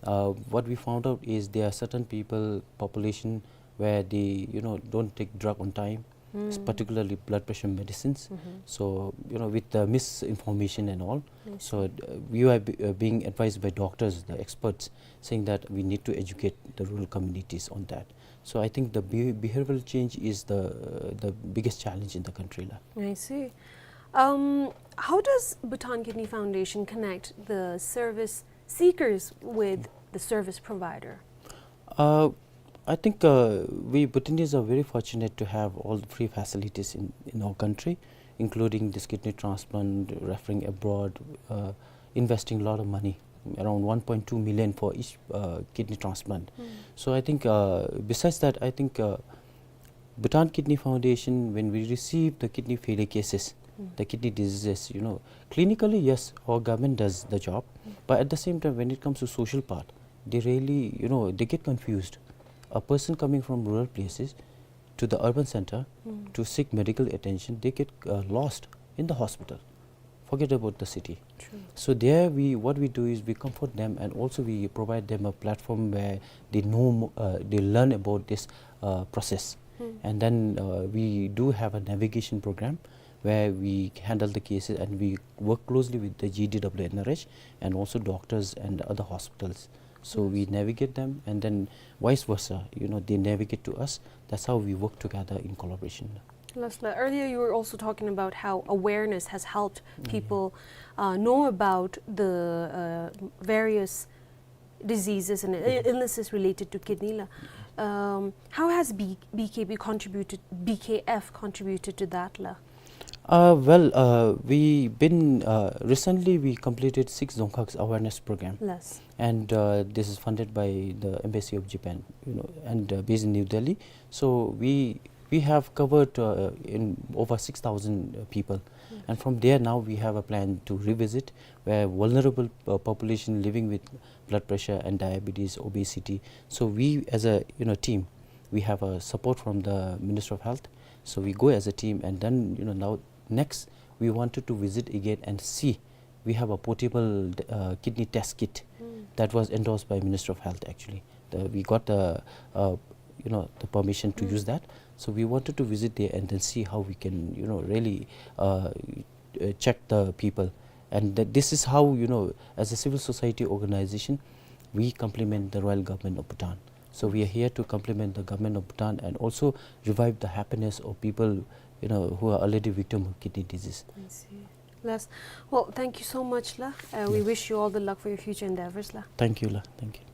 Uh, what we found out is there are certain people, population, where they, you know, don't take drug on time, s-, Mm. particularly blood pressure medicines. Mm-hmm. So, you know, with the misinformation and all, I see. So, uh, we are be-, uh, being advised by doctors, the experts, saying that we need to educate the rural communities on that. So I think the be-, behavioral change is the, uh, the biggest challenge in the country, la. I see. Um, how does Bhutan Kidney Foundation connect the service seekers with the service provider? Uh, I think, uh, we Bhutanese are very fortunate to have all the free facilities in, in our country, including this kidney transplant, referring abroad, uh, investing a lot of money, around one point two million for each, uh, kidney transplant. Mm. So I think, uh, besides that, I think, uh, Bhutan Kidney Foundation, when we receive the kidney failure cases, Mm. the kidney diseases, you know, clinically, yes, our government does the job, Mm. but at the same time, when it comes to social part, they really, you know, they get confused. A person coming from rural places to the urban center Mm. to seek medical attention, they get, uh, lost in the hospital. Forget about the city. True. So there we, what we do is we comfort them, and also we provide them a platform where they know mo-, uh, they learn about this, uh, process. Hmm. And then, uh, we do have a navigation program where we handle the cases and we work closely with the G D W N R H and also doctors and other hospitals. So we Yes. navigate them, and then vice versa, you know, they navigate to us. That's how we work together in collaboration. Lasla, earlier you were also talking about how awareness has helped Mm. people, uh, know about the, uh, various diseases and i-, Mm-hmm. illnesses related to kidney, la. Um, how has B-, B K B contributed, B K F contributed to that, la? Uh, well, uh, we been, uh, recently we completed six Dzongkhag's awareness program. Yes. And, uh, this is funded by the Embassy of Japan, you know, and, uh, based in New Delhi. So we, we have covered, uh, in over six thousand, uh, people. Mm. And from there now we have a plan to revisit where vulnerable, uh, population living with blood pressure and diabetes, obesity. So we as a, you know, team, we have a support from the Minister of Health. So we go as a team, and then, you know, now next we wanted to visit again and see. We have a portable, uh, kidney test kit Mm. that was endorsed by Minister of Health, actually. The, we got the, uh, you know, the permission to Mm. use that. So we wanted to visit there and then see how we can, you know, really, uh, uh, check the people. And that this is how, you know, as a civil society organization, we complement the Royal Government of Bhutan. So we are here to complement the Government of Bhutan and also revive the happiness of people, you know, who are already victim of kidney disease. I see. Las, well, thank you so much, la. Uh, we Yes. wish you all the luck for your future endeavors, la. Thank you, la. Thank you.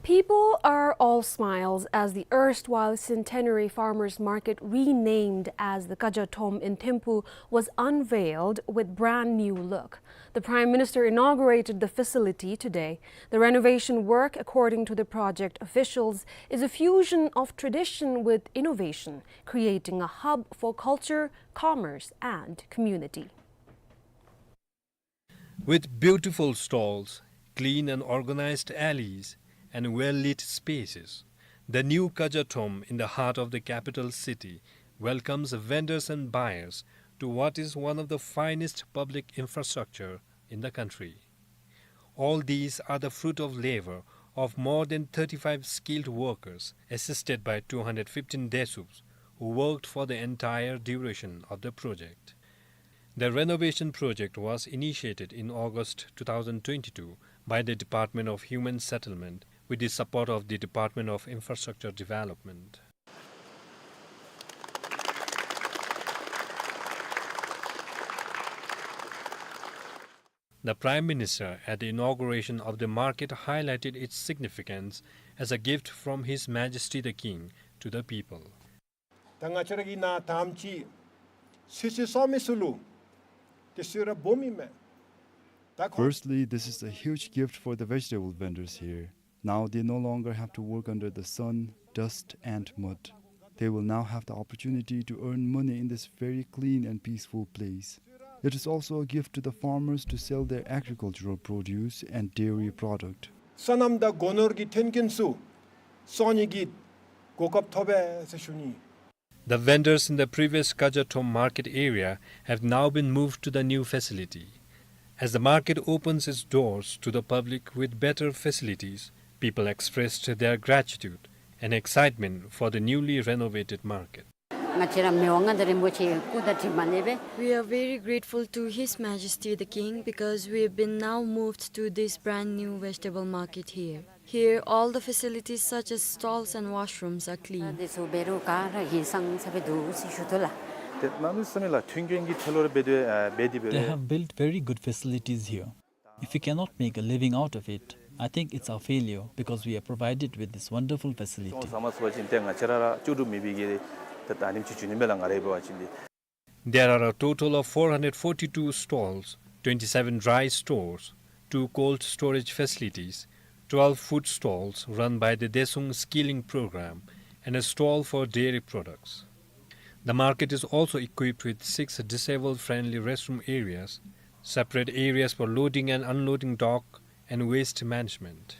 People are all smiles as the erstwhile Centenary Farmers Market, renamed as the Kaja Thom in Thimphu, was unveiled with brand new look. The Prime Minister inaugurated the facility today. The renovation work, according to the project officials, is a fusion of tradition with innovation, creating a hub for culture, commerce, and community. With beautiful stalls, clean and organized alleys, and well-lit spaces, the new Kaja Thom in the heart of the capital city welcomes vendors and buyers to what is one of the finest public infrastructure in the country. All these are the fruit of labor of more than thirty-five skilled workers, assisted by two hundred fifteen Desups, who worked for the entire duration of the project. The renovation project was initiated in August two thousand twenty-two by the Department of Human Settlement with the support of the Department of Infrastructure Development. The Prime Minister, at the inauguration of the market, highlighted its significance as a gift from His Majesty the King to the people. ད་ང་བཅས་ར་གི་ནཱ་དམ་ཅིག་སུད་སི་སོང་མི་ཚུ་ལུ་དེ་སུད་ར་སྦོམ་ཨིན་མས། ད་ཁོང་། Firstly, this is a huge gift for the vegetable vendors here. Now they no longer have to work under the sun, dust, and mud. They will now have the opportunity to earn money in this very clean and peaceful place. It is also a gift to the farmers to sell their agricultural produce and dairy product. སོ་ནམ་དང་སྒོ་ནོར་གྱི་མཐུན་རྐྱེན་ཚུ་སོང་ནི་གི་གོ་སྐབས་ཐོབ་པས་ཟེར་ཞུ་ནི། The vendors in the previous Kajathom market area have now been moved to the new facility. As the market opens its doors to the public with better facilities, people expressed their gratitude and excitement for the newly renovated market. ང་བཅས་ར་མི་དབང་མངའ་བདག་རིན་པོ་ཆེ་སྐུ་དང་གྲིབ་མ་ལེགས་པས། We are very grateful to His Majesty the King because we have been now moved to this brand new vegetable market here. Here, all the facilities such as stalls and washrooms are clean. འདི་ཚུ་འབད་རུང་ག་ར་ཧིང་སངས་ས་སྦེ་འདུག་ཟེར་ཞུ་དོ་ལགས། ཏེ་ནཱ་ནི་ས་མི་ལ་མཐུན་རྐྱེན་གྱི་ཐད་ལུ་ར་འབད་དེ་ཨ་འབད་དེ་འབད་They རུང་། Have built very good facilities here. If we cannot make a living out of it, I think it's our failure because we are provided with this wonderful facility. ཏེ་ང་བཅས་ར་ར་ལྕོགས་གྲུབ་མེད་པའི་གི་ཏེ་ད་ཨ་ནེམ་ཅིག་བྱུང་ནི་མས་ལགས། ང་རའི་འབད་བ་ཅིན་ཏེ། There are a total of four hundred forty-two stalls, twenty-seven dry stores, two cold storage facilities, twelve food stalls run by the Daesung Skilling Program, and a stall for dairy products. The market is also equipped with six disabled-friendly restroom areas, separate areas for loading and unloading dock, and waste management.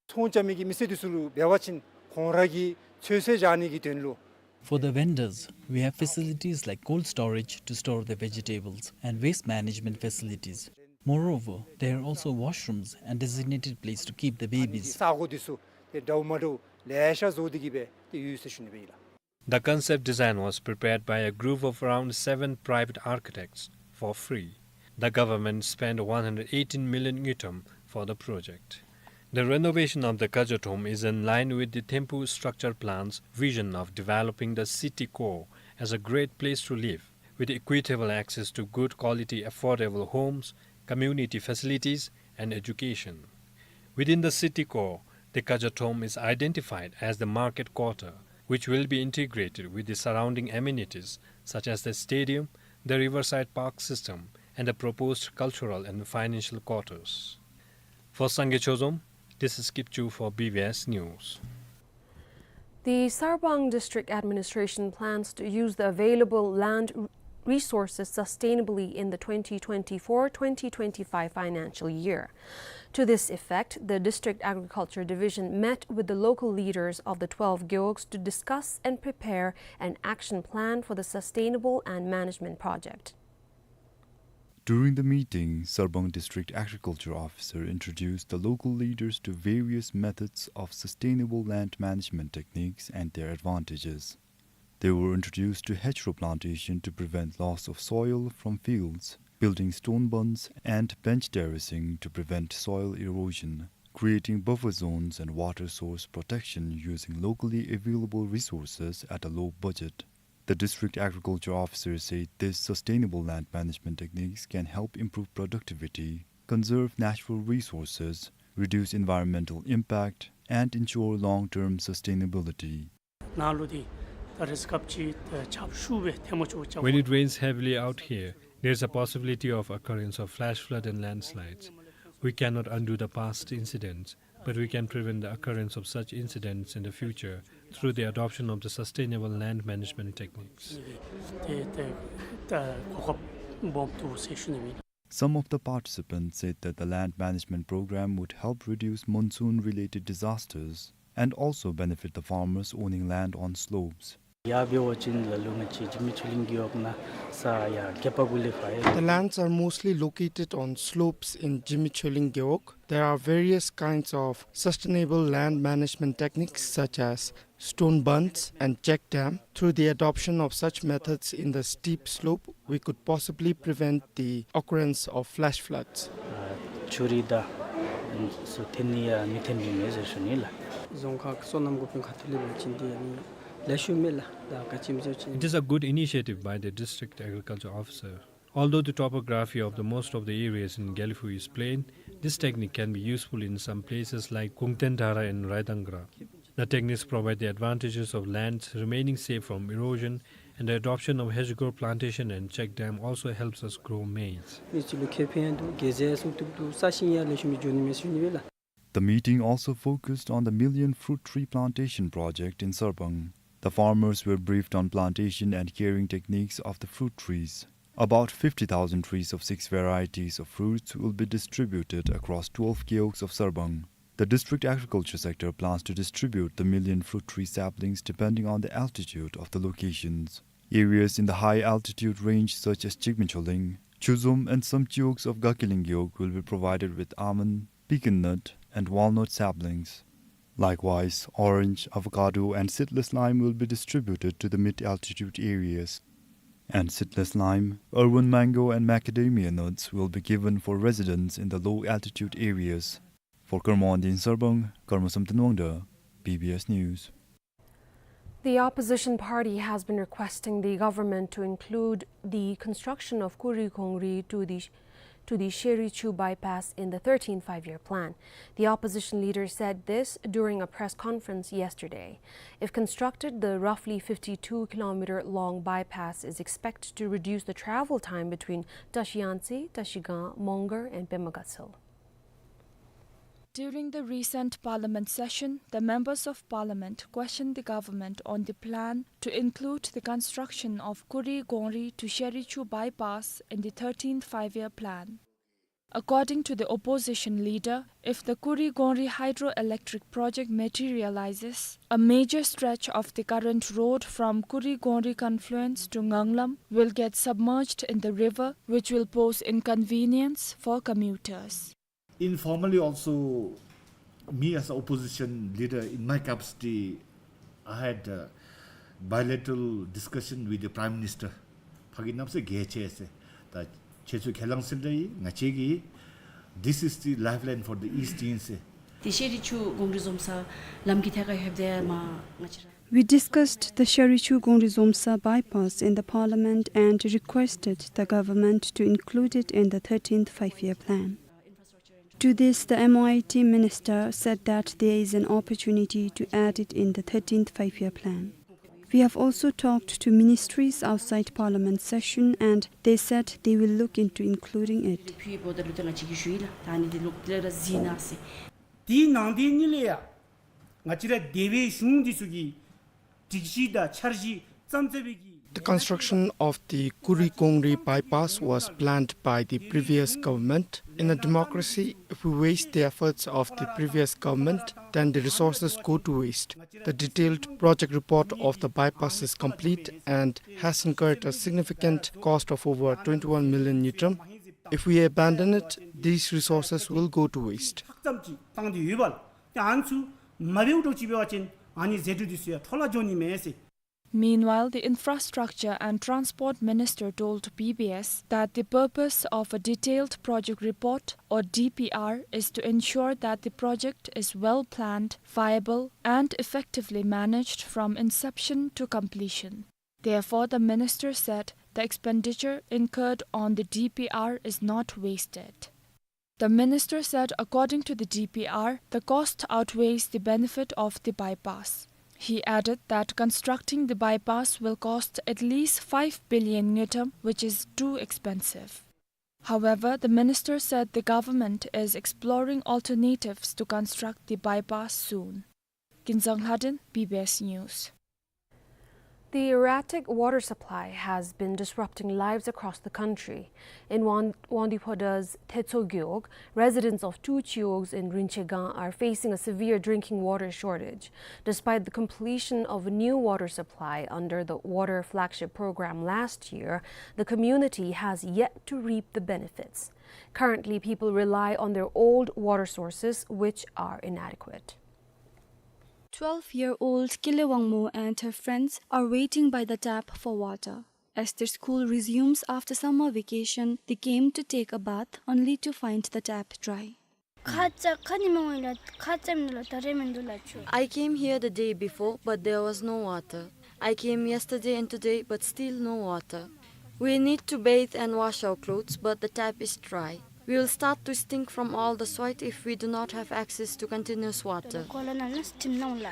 ཚོང་རྐྱབ་མི་གི་མི་སེར་འདི་ཚུ་ལུ་འབད་བ་ཅིན་ཁོང་ར་གི་ཚོད་བསྲེ་བཞག་ནི་གི་དོན་ལུ། For the vendors, we have facilities like cold storage to store the vegetables and waste management facilities. Moreover, there are also washrooms and designated place to keep the babies. ས་གོ་འདི་ཚུ་ཏེ་འདྲཝ་མ་འདྲཝ་ལེ་ཤ་བཟོ་སྟེ་གི་སྦེ་ཏེ་ཡོད་ཟེར་ཞུ་ནི་སྦེ་ཨིན་ལགས། The concept design was prepared by a group of around seven private architects for free. The government spent one hundred eighteen million ngultrum for the project. The renovation of the Kajathom is in line with the Thimphu Structure Plan's vision of developing the city core as a great place to live, with equitable access to good quality affordable homes, community facilities, and education. Within the city core, the Kajathom is identified as the market quarter, which will be integrated with the surrounding amenities such as the stadium, the riverside park system, and the proposed cultural and financial quarters. For Sangay Chozom, this is Kipchu for B B S News. The Sarbang District Administration plans to use the available land r-, resources sustainably in the twenty twenty-four twenty twenty-five financial year. To this effect, the District Agriculture Division met with the local leaders of the twelve gewogs to discuss and prepare an action plan for the sustainable land management project. During the meeting, Sarbang District Agriculture Officer introduced the local leaders to various methods of sustainable land management techniques and their advantages. They were introduced to hedgerow plantation to prevent loss of soil from fields, building stone bunds and bench terracing to prevent soil erosion, creating buffer zones and water source protection using locally available resources at a low budget. The district agriculture officer said these sustainable land management techniques can help improve productivity, conserve natural resources, reduce environmental impact, and ensure long-term sustainability. ནཱ་ལུ་འདི་ད་རེས་སྐབས་ཅིག་ད་ཆརཔ་ཤུགས་སྦེ་ཐལ་མོ་ཅོག་རྐྱབ། When it rains heavily out here, there is a possibility of occurrence of flash flood and landslides. We cannot undo the past incidents, but we can prevent the occurrence of such incidents in the future through the adoption of the sustainable land management techniques. ཏེ་ཏེ་ད་གོ་སྐབས་སྦོམ་འདུག་ཟེར་ཞུ་ནི་ཨིན། Some of the participants said that the land management program would help reduce monsoon-related disasters and also benefit the farmers owning land on slopes. ཡར་འབད་བ་ཅིན་ལ་ལུ་ང་བཅས་ཇི་མི་ཆོས་གླིང་རྒེད་འོག་ནང་ས་ཡར་རྒྱབ་པ་གུ་ལས་ཕར་ཡོད། The lands are mostly located on slopes in Jigme Chholing Gewog. There are various kinds of sustainable land management techniques such as stone bunds and check dam. Through the adoption of such methods in the steep slope, we could possibly prevent the occurrence of flash floods. ཨ་ཆུ་རུད་དང་ཚུ་ཐོན་ནི་ཡང་མི་ཐོན་པའི་མས་ཟེར་ཞུ་ནི་ལགས། རྫོང་ཁག་སོ་ནམ་འགོ་དཔོན་ཁ་ཐུག་ལས་འབད་བ་ཅིན་འདི་ཨ་ནི་ལེགས་ཤོམ་མས་ལགས། ད་ག་ཅི་སྨོ་ཟེར་བ་ཅིན། It is a good initiative by the district agriculture officer. Although the topography of the most of the areas in Gelephu is plain, this technique can be useful in some places like Kungten Dhara and Raidangra. The techniques provide the advantages of lands remaining safe from erosion, and the adoption of hedgerow plantation and check dam also helps us grow maize. མི་ཚུ་ལུ་ཁེ་ཕན་འདུག། གེ་ཟས་སུ་བཏུབ་འདུག། ས་ཞིང་ཡང་ལེགས་ཤོམ་སྦེ་འགྱོ་ནི་མས་ཟེར་ཞུ་ནི་ཨིན་ལགས། The meeting also focused on the Million Fruit Tree Plantation project in Sarbang. The farmers were briefed on plantation and caring techniques of the fruit trees. About fifty thousand trees of six varieties of fruits will be distributed across twelve gewogs of Sarbang. The district agriculture sector plans to distribute the million fruit tree saplings depending on the altitude of the locations. Areas in the high altitude range such as Jigme Choling, Chuzum and some gewogs of Gakiling gewog will be provided with almond, pecan nut and walnut saplings. Likewise, orange, avocado and seedless lime will be distributed to the mid-altitude areas. And seedless lime, urban mango and macadamia nuts will be given for residents in the low-altitude areas. For Karma Wangdi in Sarbang, Karma Samten Wangda, B B S News. The opposition party has been requesting the government to include the construction of Kuri Gongri to the, to the Sherichu bypass in the thirteenth Five-Year Plan. The opposition leader said this during a press conference yesterday. If constructed, the roughly fifty-two kilometer long bypass is expected to reduce the travel time between Tashi Yangtse, Tashi Gang, Mongar, and Pema Gatshel. During the recent parliament session, the members of parliament questioned the government on the plan to include the construction of Kuri Gongri to Sherichu bypass in the thirteenth Five-Year Plan. According to the opposition leader, if the Kuri Gongri hydroelectric project materializes, a major stretch of the current road from Kuri Gongri confluence to Nganglam will get submerged in the river, which will pose inconvenience for commuters. Informally also, me as opposition leader, in my capacity, I had a bilateral discussion with the Prime Minister. ཕ་གི་གནམ་ས་གལ་ཆེ་ཟེར། ད་ཁྱེད་ཚུ་ཁས་བླངས་ཟེར་འདྲ་ཡི། ང་བཅས་ཀྱིས this is the lifeline for the East ཨིན་ཟེར། དེ་ཤེས་རིག་ཆུ་གོང་རི་འཛོམས་ས་ལམ་གྱི་ཐད་ཁར་ལྷོདཔ་དེ་མ་ང་བཅས་ར། We discussed the Sherichu Gongri Zomsa bypass in the parliament and requested the government to include it in the thirteenth Five-Year Plan. To this, the M O I T minister said that there is an opportunity to add it in the thirteenth Five-Year Plan. We have also talked to ministries outside parliament session and they said they will look into including it. དེའི་ནང་དེ་གཉིས་ལས་ཡང་ང་བཅས་ར་སྡེ་བའི་གཞུང་འདི་ཚུ་གིས་སྒྲིག་གཞི་དང་འཆར་གཞི་བརྩམས་ཚར་བའི་གི། The construction of the Kurikongri bypass was planned by the previous government. In a democracy, if we waste the efforts of the previous government, then the resources go to waste. The detailed project report of the bypass is complete and has incurred a significant cost of over twenty-one million ngultrum. If we abandon it, these resources will go to waste. ཏེ་ཨ་ནི་ཚུ་མ་འབདཝ་འདྲཝ་ཅིག་འབད་བ་ཅིན་ཨ་ནི་ཟད་འགྲོ་འདི་ཚུ་ཡང་འཕྲོ་བརླག་འགྱོ་ནི་མས་ཟེར། Meanwhile, the Infrastructure and Transport Minister told B B S that the purpose of a detailed project report, or D P R, is to ensure that the project is well planned, viable, and effectively managed from inception to completion. Therefore, the minister said the expenditure incurred on the D P R is not wasted. The minister said, according to the D P R, the cost outweighs the benefit of the bypass. He added that constructing the bypass will cost at least five billion ngultrum, which is too expensive. However, the minister said the government is exploring alternatives to construct the bypass soon. Kinzang Lhaden, B B S News. The erratic water supply has been disrupting lives across the country. In Wang-, Wangdue Phodra's Thetso Gewog, residents of two gewogs in Rinchegang are facing a severe drinking water shortage. Despite the completion of a new water supply under the Water Flagship Program last year, the community has yet to reap the benefits. Currently, people rely on their old water sources, which are inadequate. Twelve-year-old Kile Wangmo and her friends are waiting by the tap for water. As their school resumes after summer vacation, they came to take a bath only to find the tap dry. ཁ་ཙ་ཁ་ཉིནམ་སྔོན་ལ་ཁ་ཙམ་ལ་ད་རེས་མི་འདུག་ལགས་ཆུ། I came here the day before, but there was no water. I came yesterday and today, but still no water. We need to bathe and wash our clothes, but the tap is dry. We will start to stink from all the sweat if we do not have access to continuous water. ཁོ་ལ་ན་ན་སི་ཊིམ་ནང་ལ།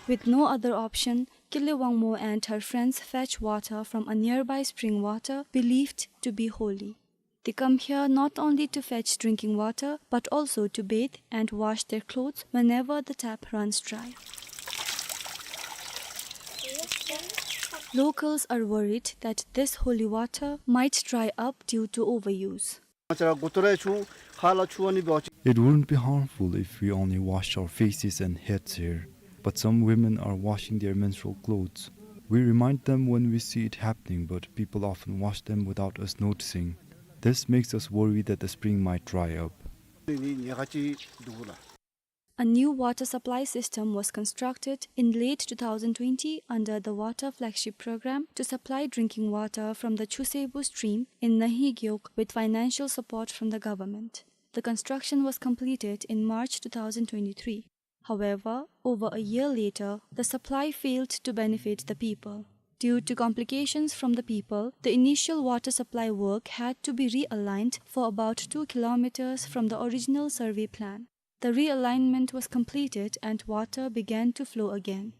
With no other option, Kile Wangmo and her friends fetch water from a nearby spring water believed to be holy. They come here not only to fetch drinking water, but also to bathe and wash their clothes whenever the tap runs dry. Locals are worried that this holy water might dry up due to overuse. It wouldn't be harmful if we only washed our faces and heads here, but some women are washing their menstrual clothes. We remind them when we see it happening, but people often wash them without us noticing. This makes us worry that the spring might dry up. A new water supply system was constructed in late two thousand twenty under the Water Flagship Program to supply drinking water from the Chusebu stream in Nahi Gewog with financial support from the government. The construction was completed in March two thousand twenty-three. However, over a year later, the supply failed to benefit the people. Due to complications from the people, the initial water supply work had to be realigned for about two kilometers from the original survey plan. The realignment was completed and water began to flow again.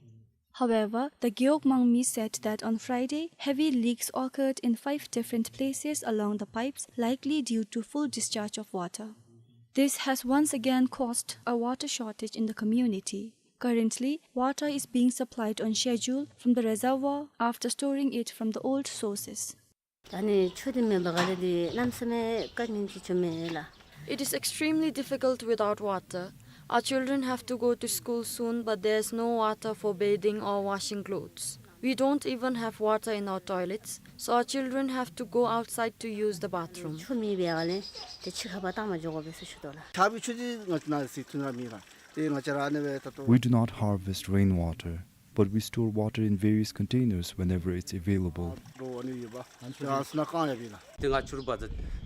However, the Gewog Mangmi said that on Friday, heavy leaks occurred in five different places along the pipes, likely due to full discharge of water. This has once again caused a water shortage in the community. Currently, water is being supplied on schedule from the reservoir after storing it from the old sources. ད་ནི་ཆུ་འདི་མེད་པ་ག་ལས་འདི་གནམ་མེད་ས་མེད་དཀའ་ངལ་ཅིག་བྱུང་མས་ལགས། It is extremely difficult without water. Our children have to go to school soon, but there's no water for bathing or washing clothes. We don't even have water in our toilets, so our children have to go outside to use the bathroom. ཆུ་མེད་པའི་ག་ལས་འདི་ཕྱི་ཁར་བཏང་མ་འགྱོ་དགོ་པས་ཟེར་ཞུ་དོ་ལགས། ཆར་པའི་ཆུ་འདི་ང་ནཱ་ཟིག་ཐུན་ར་མེད་ལགས། ཏེ་ང་བཅས་ར་ཨ་ནི་སྦེ་ད་ལྟོ། We do not harvest rainwater, but we store water in various containers whenever it's available. འགྲོ་བ་ནི་ཡོད་པ། ང་ཚོ་ནཱ་རྐང་ཡང་མེད་ལགས། ཏེ་ང་ཆུར་བ་ད་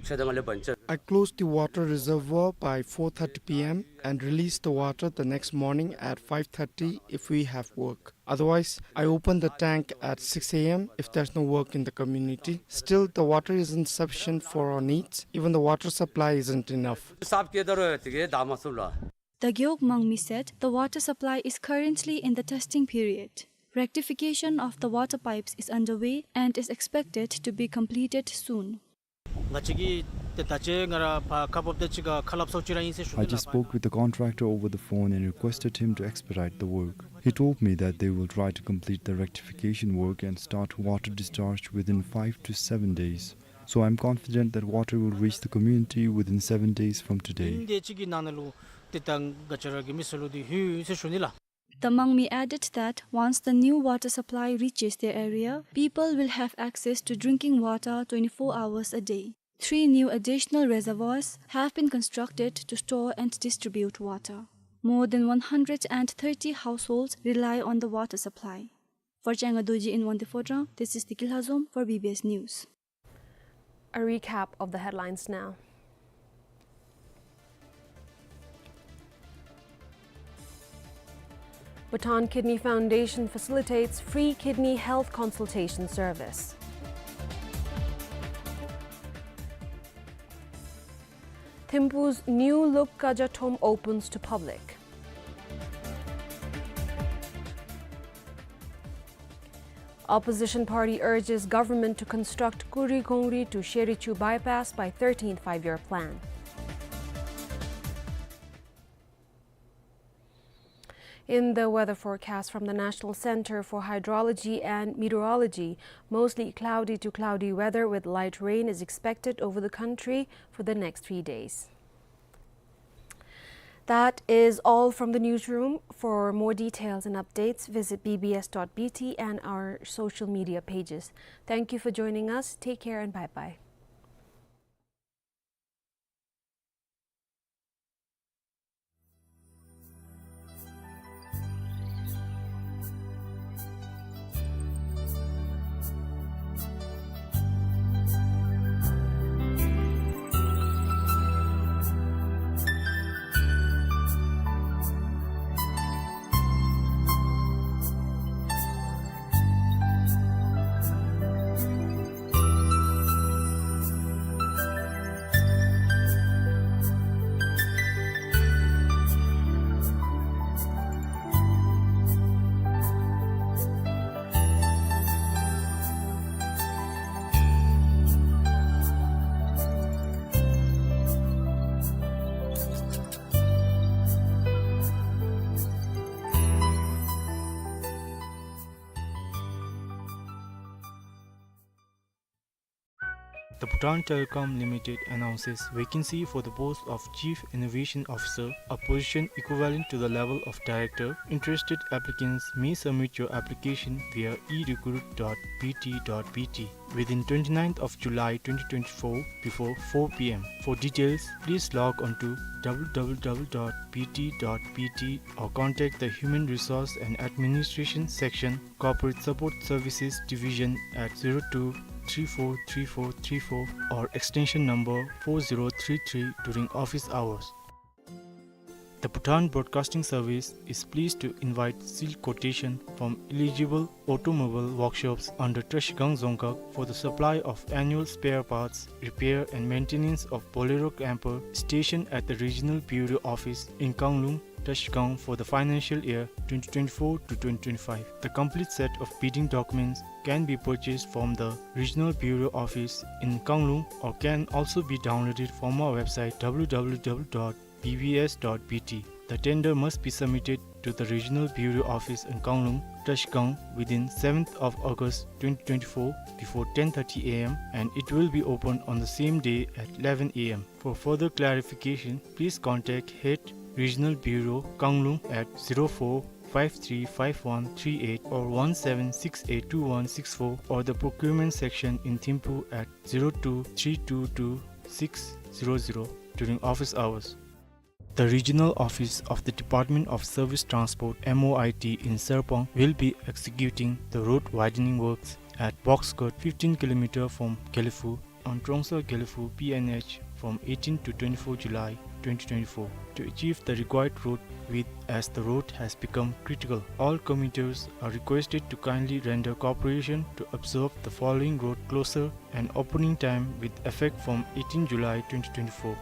ཆ་ད་ང་ལས་བན་ཆ། I close the water reservoir by four thirty P M and release the water the next morning at five thirty if we have work. Otherwise, I open the tank at six A M if there's no work in the community. Still, the water isn't sufficient for our needs. Even the water supply isn't enough. སབ་ཀེ་ད་རོ་ཡ་ཏེ་གེ་ད་མ་སུ་ལ། The Gewog Mangmi said the water supply is currently in the testing period. Rectification of the water pipes is underway and is expected to be completed soon. ང་བཅས་ཀྱིས་ཏེ་ད་ཅི་ང་ར་ཕར་ཁ་སླབ་སྟེ་ཅིག་ཁ་སླབ་སོང་ཅི་ར་ཨིན་ཟེར་ཞུ་ནི་ལགས། I just spoke with the contractor over the phone and requested him to expedite the work. He told me that they will try to complete the rectification work and start water discharge within five to seven days. So I'm confident that water will reach the community within seven days from today. ཨིན་ཏེ་ཅིག་གི་ནང་ན་ལུ་ཏེ་ད་ང་བཅས་ར་གི་མི་སེར་ལུ་འདི་ལྷོད་ཡི་ཟེར་ཞུ་ནི་ལགས། The Mangmi added that once the new water supply reaches their area, people will have access to drinking water twenty-four hours a day. Three new additional reservoirs have been constructed to store and distribute water. More than one hundred and thirty households rely on the water supply. For Changa Dorji in Wangdue Phodrang, this is Tiki Lhazom for B B S News. A recap of the headlines now. Bhutan Kidney Foundation facilitates free kidney health consultation service. Thimphu's new look Kaja Thom opens to public. Opposition party urges government to construct Kurigongri to Sherichu bypass by thirteenth Five-Year Plan. In the weather forecast from the National Center for Hydrology and Meteorology, mostly cloudy to cloudy weather with light rain is expected over the country for the next three days. That is all from the newsroom. For more details and updates, visit B B S dot B T and our social media pages. Thank you for joining us. Take care and bye-bye. The Bhutan Telecom Limited announces vacancy for the post of Chief Innovation Officer, a position equivalent to the level of director. Interested applicants may submit your application via e recruit dot b t dot b t within twenty-ninth of July twenty twenty-four before four p m. For details, please log on to w w w dot b t dot b t or contact the Human Resource and Administration Section, Corporate Support Services Division at zero two three four three four three four or extension number four zero three three during office hours. The Bhutan Broadcasting Service is pleased to invite sealed quotation from eligible automobile workshops under Trashigang Dzongkhag for the supply of annual spare parts, repair and maintenance of Bolero camper stationed at the Regional Bureau Office in Kanglung, Trashigang for the financial year twenty twenty-four to twenty twenty-five. The complete set of bidding documents can be purchased from the Regional Bureau Office in Kanglung or can also be downloaded from our website w w w dot b b s dot b t. The tender must be submitted to the Regional Bureau Office in Kanglung, Trashigang within seventh of August twenty twenty-four before ten thirty a m and it will be opened on the same day at eleven a m. For further clarification, please contact Head Regional Bureau, Kanglung at zero four five three five one three eight or one seven six eight two one six four or the procurement section in Thimphu at zero two three two two six zero zero during office hours. The regional office of the Department of Service Transport, M O I T, in Sarpang will be executing the road widening works at box cut fifteen kilometer from Gelephu on Trongsa Gelephu P N H from eighteen to twenty-four July twenty twenty-four. To achieve the required road width as the road has become critical, all commuters are requested to kindly render cooperation to absorb the following road closure and opening time with effect from eighteen July twenty twenty-four.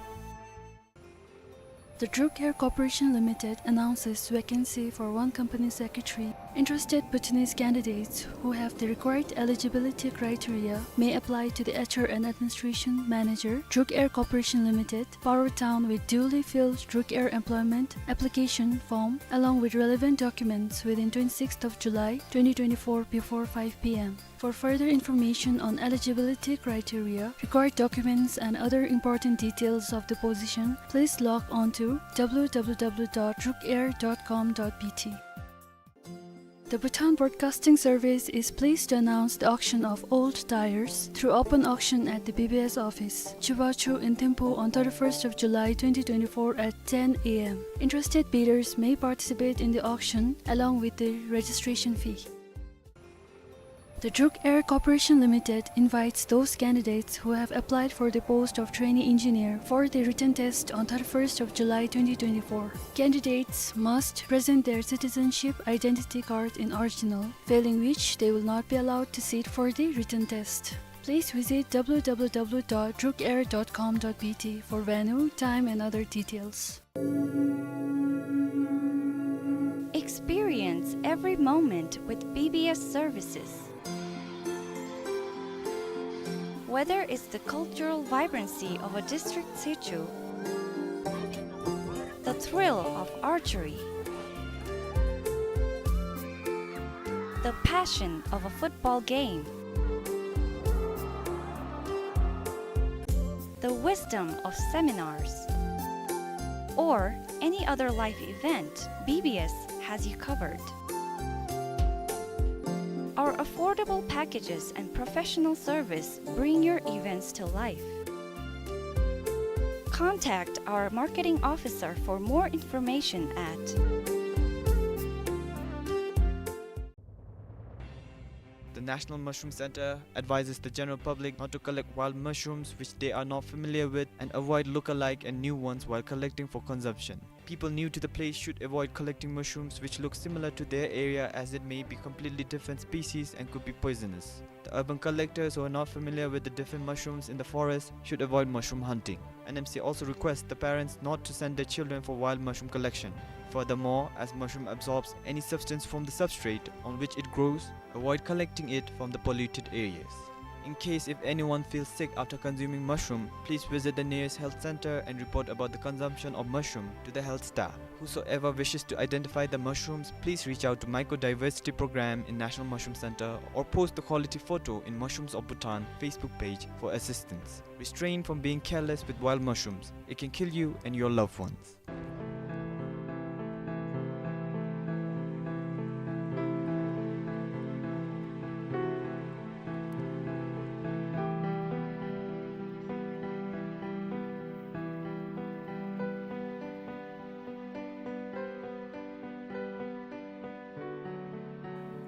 The Druk Air Corporation Limited announces vacancy for one company secretary. Interested Bhutanese candidates who have the required eligibility criteria may apply to the H R and Administration Manager, Druk Air Corporation Limited, Paro Town, with duly filled Druk Air employment application form along with relevant documents within twenty-sixth of July twenty twenty-four before five p m. For further information on eligibility criteria, required documents and other important details of the position, please log on to w w w dot druk air dot com dot b t. The Bhutan Broadcasting Service is pleased to announce the auction of old tires through open auction at the B B S office, Chubachu in Thimphu on thirty-first of July twenty twenty-four at ten a m. Interested bidders may participate in the auction along with the registration fee. The Druk Air Corporation Limited invites those candidates who have applied for the post of trainee engineer for the written test on thirty-first of July twenty twenty-four. Candidates must present their citizenship identity card in original, failing which they will not be allowed to sit for the written test. Please visit w w w dot druk air dot com dot b t for venue, time and other details. Experience every moment with B B S services. Whether it's the cultural vibrancy of a district situ, the thrill of archery, the passion of a football game, the wisdom of seminars, or any other life event, B B S has you covered. Our affordable packages and professional service bring your events to life. Contact our marketing officer for more information at The National Mushroom Center advises the general public not to collect wild mushrooms which they are not familiar with and avoid look-alike and new ones while collecting for consumption. People new to the place should avoid collecting mushrooms which look similar to their area, as it may be completely different species and could be poisonous. The urban collectors who are not familiar with the different mushrooms in the forest should avoid mushroom hunting. N M C also requests the parents not to send their children for wild mushroom collection. Furthermore, as mushroom absorbs any substance from the substrate on which it grows, avoid collecting it from the polluted areas. In case if anyone feels sick after consuming mushroom, please visit the nearest health center and report about the consumption of mushroom to the health staff. Whosoever wishes to identify the mushrooms, please reach out to Mycodiversity Program in National Mushroom Center or post the quality photo in Mushrooms of Bhutan Facebook page for assistance. Restrain from being careless with wild mushrooms. It can kill you and your loved ones.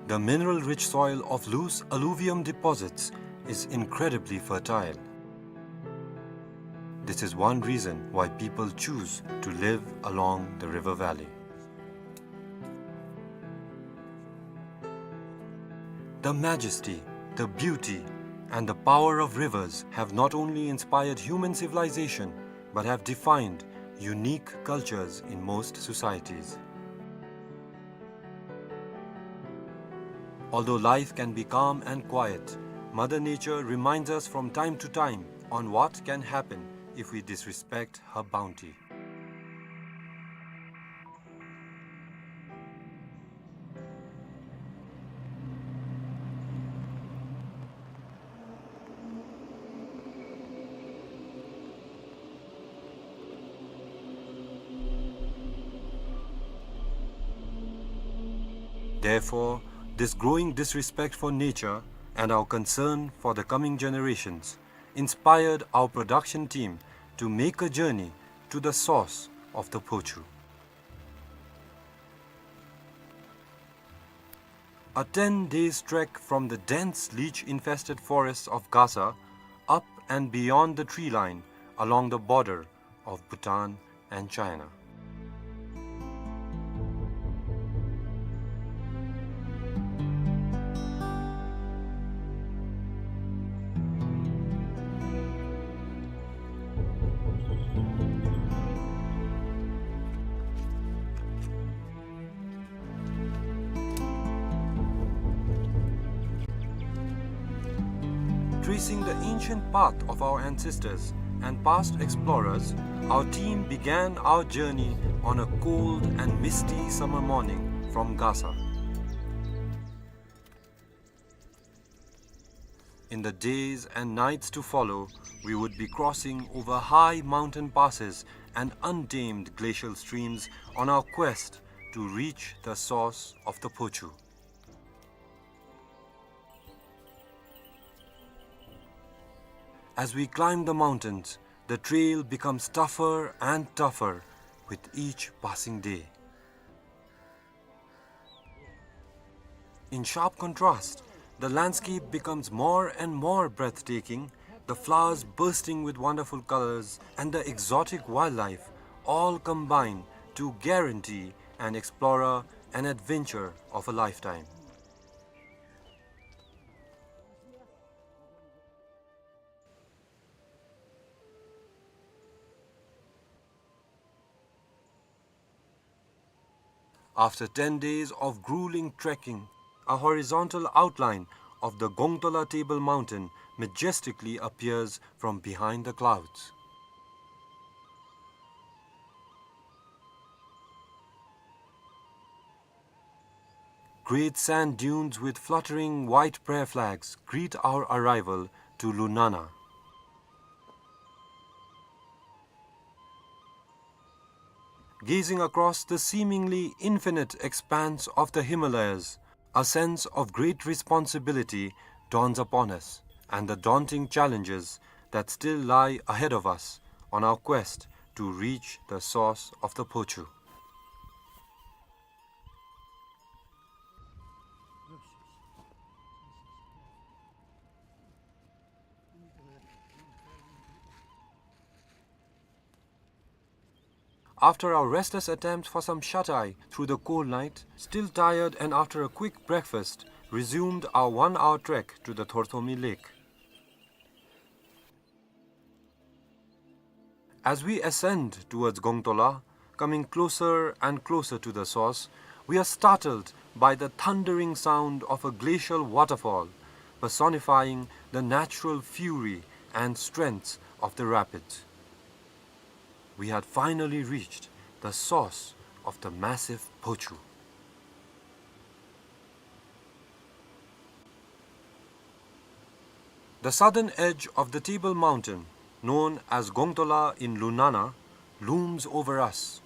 The mineral-rich soil of loose alluvium deposits is incredibly fertile. This is one reason why people choose to live along the river valley. The majesty, the beauty, and the power of rivers have not only inspired human civilization, but have defined unique cultures in most societies. Although life can be calm and quiet, Mother Nature reminds us from time to time on what can happen if we disrespect her bounty. Therefore, this growing disrespect for nature and our concern for the coming generations inspired our production team to make a journey to the source of the Phochu. A ten days trek from the dense leech-infested forests of Gasa, up and beyond the tree line along the border of Bhutan and China. Tracing the ancient path of our ancestors and past explorers, our team began our journey on a cold and misty summer morning from Gasa. In the days and nights to follow, we would be crossing over high mountain passes and untamed glacial streams on our quest to reach the source of the Phochu. As we climb the mountains, the trail becomes tougher and tougher with each passing day. In sharp contrast, the landscape becomes more and more breathtaking, the flowers bursting with wonderful colors and the exotic wildlife all combine to guarantee an explorer an adventure of a lifetime. After ten days of grueling trekking, a horizontal outline of the Gongtola Table Mountain majestically appears from behind the clouds. Great sand dunes with fluttering white prayer flags greet our arrival to Lunana. Gazing across the seemingly infinite expanse of the Himalayas, a sense of great responsibility dawns upon us, and the daunting challenges that still lie ahead of us on our quest to reach the source of the Phochu. After our restless attempt for some shut-eye through the cold night, still tired and after a quick breakfast, resumed our one-hour trek to the Thorthomi Lake. As we ascend towards Gongtola, coming closer and closer to the source, we are startled by the thundering sound of a glacial waterfall, personifying the natural fury and strength of the rapids. We had finally reached the source of the massive Phochu. The southern edge of the Table Mountain, known as Gongtola in Lunana, looms over us.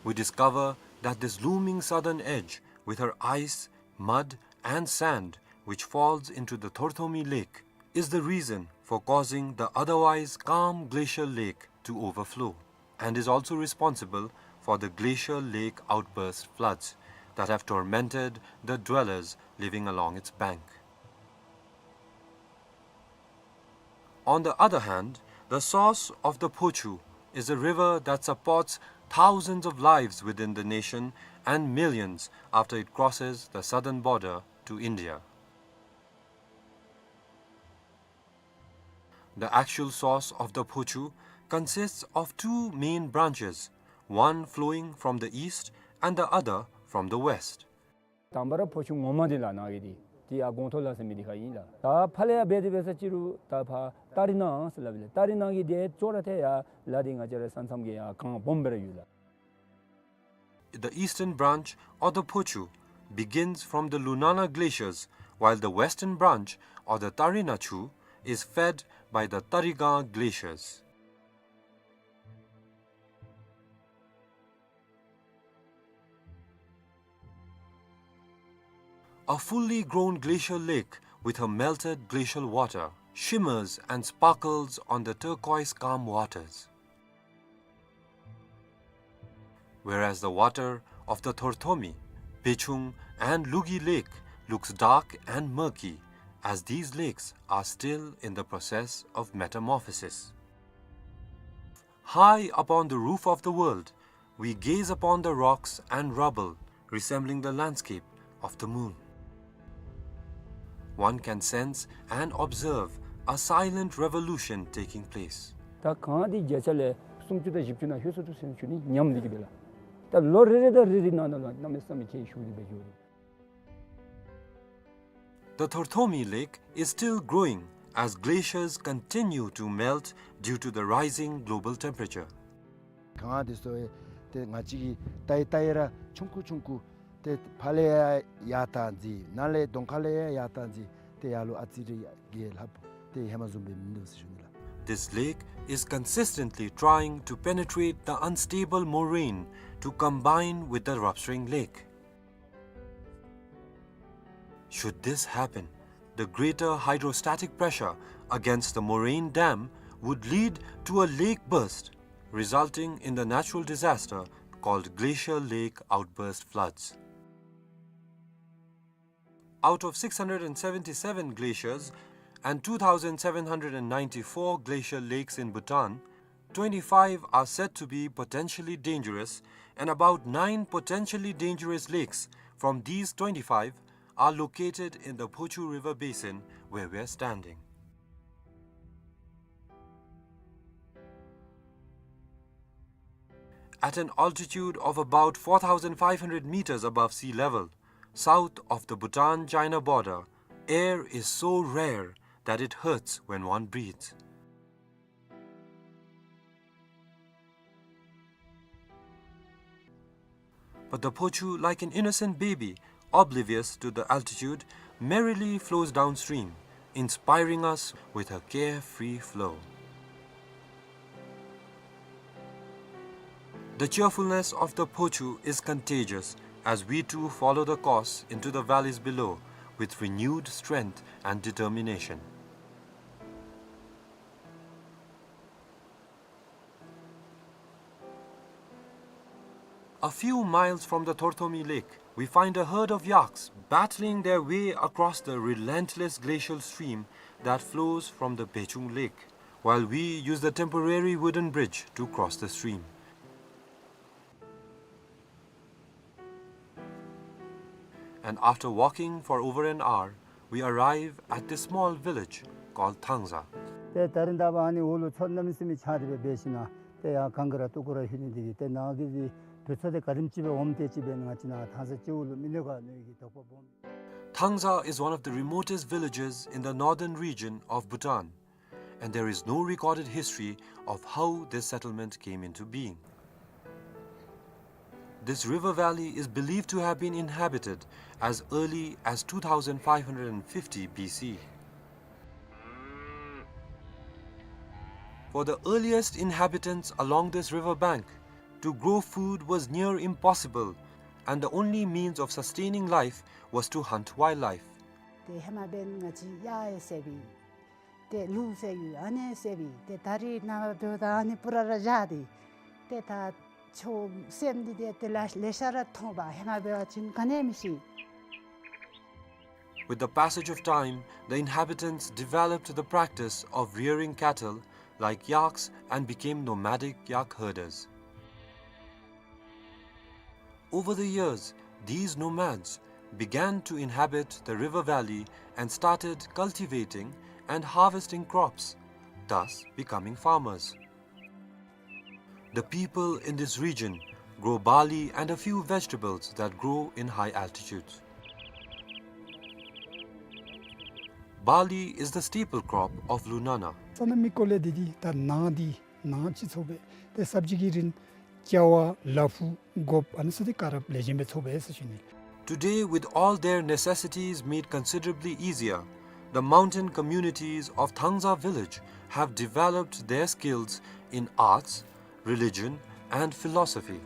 We discover that this looming southern edge, with her ice, mud, and sand, which falls into the Thorthomi Lake, is the reason for causing the otherwise calm glacial lake to overflow, and is also responsible for the glacial lake outburst floods that have tormented the dwellers living along its bank. On the other hand, the source of the Phochu is a river that supports thousands of lives within the nation and millions after it crosses the southern border to India. The actual source of the Phochu consists of two main branches, one flowing from the east and the other from the west. དང་པ་ར་ཕོ་ཆུ་ངོ་མ་འདི་ལགས་ནཱ་གི་འདི་འདི་ཡར་གོང་ཐོག་ལ་ཟེར་མི་འདི་ཁར་ཨིན་ལགས། ད་ཕར་ལས་ཡར་འབད་དེ་འབད་ས་ཅིག་རུང་ད་ཕར་ཏ་རི་ནང་ཟེར་སླབ་ཨིན་ལགས། ཏ་རི་ནང་གི་འདི་ཅོག་ར་ཏེ་ཡར་ལ་འདི་ང་བཅས་ར་ས་མཚམས་ཀྱི་ཡར་གངས་སྦོམ་སྦེ་ར་ཡོད་ལགས། The eastern branch of the Phochu begins from the Lunana glaciers, while the western branch of the Tarina Chu is fed by the Tarigang glaciers. A fully grown glacial lake with her melted glacial water shimmers and sparkles on the turquoise calm waters. Whereas the water of the Thorthomi, Bechung, and Lugi Lake looks dark and murky, as these lakes are still in the process of metamorphosis. High upon the roof of the world, we gaze upon the rocks and rubble resembling the landscape of the moon. One can sense and observe a silent revolution taking place. ད་གངས་འདི་བརྒྱ་ཆ་ལས་སུམ་ཅུ་དང་བཞི་བཅུ་ནང་ལྷོད་སོ་འདུག་ཟེར་ཞུ་ནི་ཉམས་འདི་གིས་སྦེ་ལགས། ད་ལོ་རེ་རེ་དང་རེ་རེ་ནང་ན་ལུ་གནམ་མེད་ས་མེད་ཁྱད་ཞུགས་ཏེ་སྦེ་འགྱོ་རུང་། The Thorthomi Lake is still growing as glaciers continue to melt due to the rising global temperature. གངས་འདི་ཚུ་ཏེ་ང་བཅས་ཀྱིས་ལྟ་ཡི་ལྟ་ཡི་ར་ཆུང་ཀུ་ཆུང་ཀུ་ཏེ་ཕར་ལས་ཡར་ཡར་བཏང་ཅི་ནཱ་ལས་གདོང་ཁ་ལས་ཡར་ཡར་བཏང་ཅི་ཏེ་ཡར་ལུ་ཨ་ཙི་རེ་གིས་ལྷགཔ་ཏེ་ཧེ་མ་བཟུམ་སྦེ་མིན་འདུག་ཟེར་ཞུ་ནི་ལགས། This lake is consistently trying to penetrate the unstable moraine to combine with the Ropshring Lake. Should this happen, the greater hydrostatic pressure against the moraine dam would lead to a lake burst, resulting in the natural disaster called glacial lake outburst floods. Out of six hundred and seventy-seven glaciers and two thousand seven hundred and ninety-four glacial lakes in Bhutan, twenty-five are said to be potentially dangerous, and about nine potentially dangerous lakes from these twenty-five are located in the Phochu River basin where we are standing. At an altitude of about four thousand five hundred meters above sea level, south of the Bhutan-China border, air is so rare that it hurts when one breathes. But the Phochu, like an innocent baby, oblivious to the altitude, merrily flows downstream, inspiring us with her carefree flow. The cheerfulness of the Phochu is contagious as we too follow the course into the valleys below with renewed strength and determination. A few miles from the Thorthomi Lake, we find a herd of yaks battling their way across the relentless glacial stream that flows from the Bechung Lake, while we use the temporary wooden bridge to cross the stream. And after walking for over an hour, we arrive at this small village called Thangza. ཏེ་ད་རིས་ད་འབདན་ཨ་ནི་འོག་ལུ་མཚོ་གནམ་མེད་ས་མེད་ཆགས་ཏེ་སྦེ་འབད་ཞིནམ་ཏེ་ཡར་གངས་ཀྱི་ར་སྟུག་པོ་ར་ལྷོད་ནི་འདི་གིས་ཏེ་ནཱ་གི་འདི་དུས་ཚོད་འདི་ག་དེམ་ཅིག་སྦེ་འོངམ་དེ་ཅིག་སྦེ་ང་བཅས་ནཱ་ཐང་ས་སྤྱི་བོ་ལུ་མི་གནོད་ག་མནོ་བའི་གི་དོགས་པ་སྦོམ། Thangza is one of the remotest villages in the northern region of Bhutan, and there is no recorded history of how this settlement came into being. This river valley is believed to have been inhabited as early as two thousand five hundred fifty B C. For the earliest inhabitants along this river bank, to grow food was near impossible, and the only means of sustaining life was to hunt wildlife. ཏེ་ཧེ་མ་འབདན་ང་བཅས་གཡག་ཡང་བསད་པས། ཏེ་ལུག་བསད་ཡོད། ཨ་ནི་བསད་པས། ཏེ་ད་རེས་ནངས་པ་འབདཝ་ད་ཨ་ནི་པུ་ར་ར་བཞག་སྟེ། ཏེ་ད་ཆོས་སེམས་འདི་ཏེ་ལེ་ལེ་ཤ་ར་མཐོང་པ། ཧེ་མ་འབད་བ་ཅིན་ག་ནི་ཡང་མི་ཤེས། With the passage of time, the inhabitants developed the practice of rearing cattle like yaks and became nomadic yak herders. Over the years, these nomads began to inhabit the river valley and started cultivating and harvesting crops, thus becoming farmers. The people in this region grow barley and a few vegetables that grow in high altitudes. Barley is the staple crop of Lunana. ས་གནས་མི་སྐོར་ལས་འདི་འདི་ད་ནཱ་འདི་ནཱ་ཅིག་ཚོགས་པས། ཏེ་སབ་ཇི་གི་རིན་ཅ་བ་ལ་ཕུག་གོཔ་ཨ་ནི་ཚུ་འདི་ག་ར་ལེགས་ཤོམ་སྦེ་ཚོགས་པས་ཟེར་ཞུ་ནི། Today, with all their necessities made considerably easier, the mountain communities of Thangza village have developed their skills in arts, religion, and philosophy.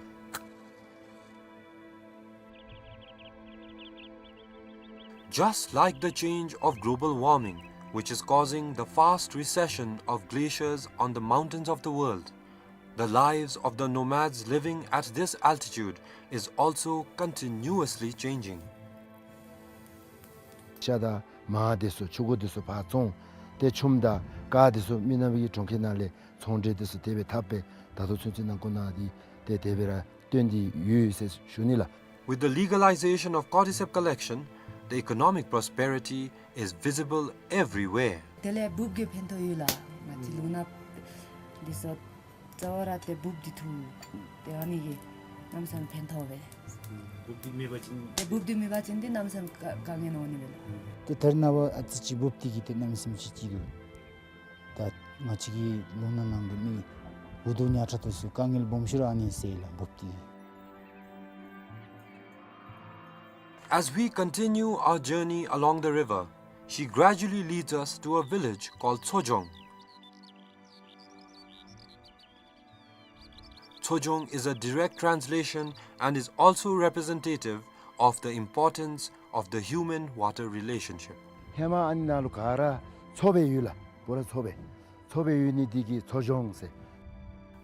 Just like the change of global warming, which is causing the fast recession of glaciers on the mountains of the world, the lives of the nomads living at this altitude is also continuously changing. ཤ་དང་མར་དེ་ཚུ་ཕྱུར་འགོ་དེ་ཚུ་ཕར་བཙོང་། ཏེ་ཆུམ་དང་ཀར་དེ་ཚུ་མི་ནག་པའི་གྲོང་ཁྱེར་ནང་ལས་ཚོང་འབྲེལ་དེ་ཚུ་དེ་སྦེ་འཐབ་སྦེ་ད་ལྟོ་ཚུན་ཚོད་ནང་འཁོད་ནང་འདི་ཏེ་དེ་སྦེ་ར་སྟོན་ཏེ་ཡོད་ཟེར་ཞུ་ནི་ལགས། With the legalization of cordyceps collection, the economic prosperity is visible everywhere. དེ་ལས་འབུཔ་གིས་ཕན་ཐོགས་ཡོད་ལགས། ང་བཅས་ལུང་ནག་འདི་ཚུ་རྩ་བ་ར་ཏེ་འབུཔ་འདི་འཐུ། ཏེ་ཨ་ནི་གིས་གནམ་མེད་ས་མེད་ཕན་ཐོགས་པས། འབུཔ་འདི་མེད་པ་ཅིན་ཏེ་འབུཔ་འདི་མེད་པ་ཅིན་ཏེ་གནམ་མེད་ས་མེད་དཀའ་དཀའ་ངལ་འོང་ནི་མས་ལགས། ཏེ་ད་རེས་ནངས་པ་ཨ་ཙི་ཅིག་འབུཔ་འདི་གིས་ཏེ་གནམ་མེད་ས་མེད་ཅིག་ཅིག་འདུག། ད་ང་བཅས་ཀྱི་ལུང་ནག་ནང་གི་མི་འུ་སྡུག་ཉག་ཕྲ་དེ་ཚུ་དཀའ་ངལ་སྦོམ་ཤོས་ར་ཨ་ནི་སེལ་ལགས་འབུཔ་འདི་གིས། As we continue our journey along the river, she gradually leads us to a village called Tsojong. Tsojong is a direct translation and is also representative of the importance of the human-water relationship. ཧེ་མ་ཨ་ནི་ནང་ལུ་ག་ར་མཚོ་སྦེ་ཡོད་ལགས། འབད་རུང་མཚོ་སྦེ་མཚོ་སྦེ་ཡོད་ནི་འདི་གིས་མཚོ་ལྗོངས་ཟེར།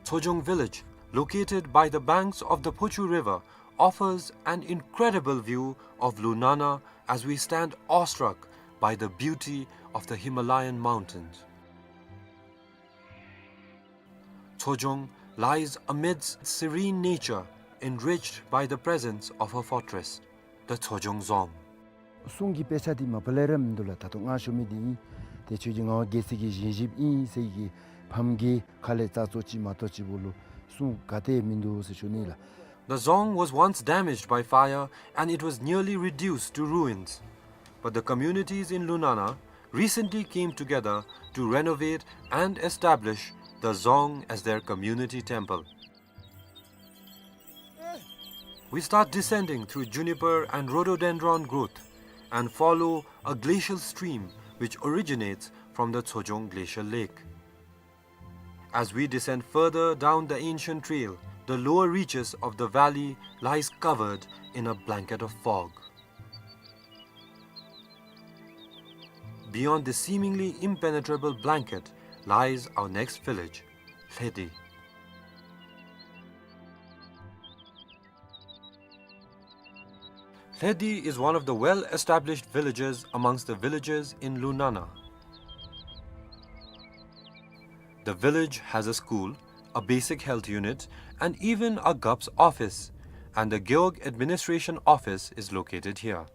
Tsojong village, located by the banks of the Phochu River, offers an incredible view of Lunana as we stand awestruck by the beauty of the Himalayan mountains. Tsojong lies amidst serene nature, enriched by the presence of her fortress, the Tsojong Dzong. སྲུང་གི་དཔེ་ཆ་འདི་མ་པ་ལས་ར་མིན་འདུག་ལགས། ད་ལྟོ་ང་ཞུ་མི་འདི་ཨིན། ཏེ་ཁྱོད་ཀྱི་ངག་དབང་རྒྱལ་མཚན་གྱི་བཞེངས་གཞིཔ་ཨིན་ཟེར་གྱི་ཕམ་གྱི་ཁ་ལས་རྩ་ཚོ་ཅིག་མ་གཏོགས་ཅིག་པོ་ལུ་སྲུང་ག་ཏེ་མིན་འདུག་ཟེར་ཞུ་ནི་ལགས། The dzong was once damaged by fire and it was nearly reduced to ruins. But the communities in Lunana recently came together to renovate and establish the dzong as their community temple. We start descending through juniper and rhododendron growth and follow a glacial stream which originates from the Tsojong Glacial Lake. As we descend further down the ancient trail, the lower reaches of the valley lies covered in a blanket of fog. Beyond this seemingly impenetrable blanket lies our next village, Lhedi. Lhedi is one of the well-established villages amongst the villages in Lunana. The village has a school, a basic health unit, and even a Gup's office, and the Gewog administration office is located here.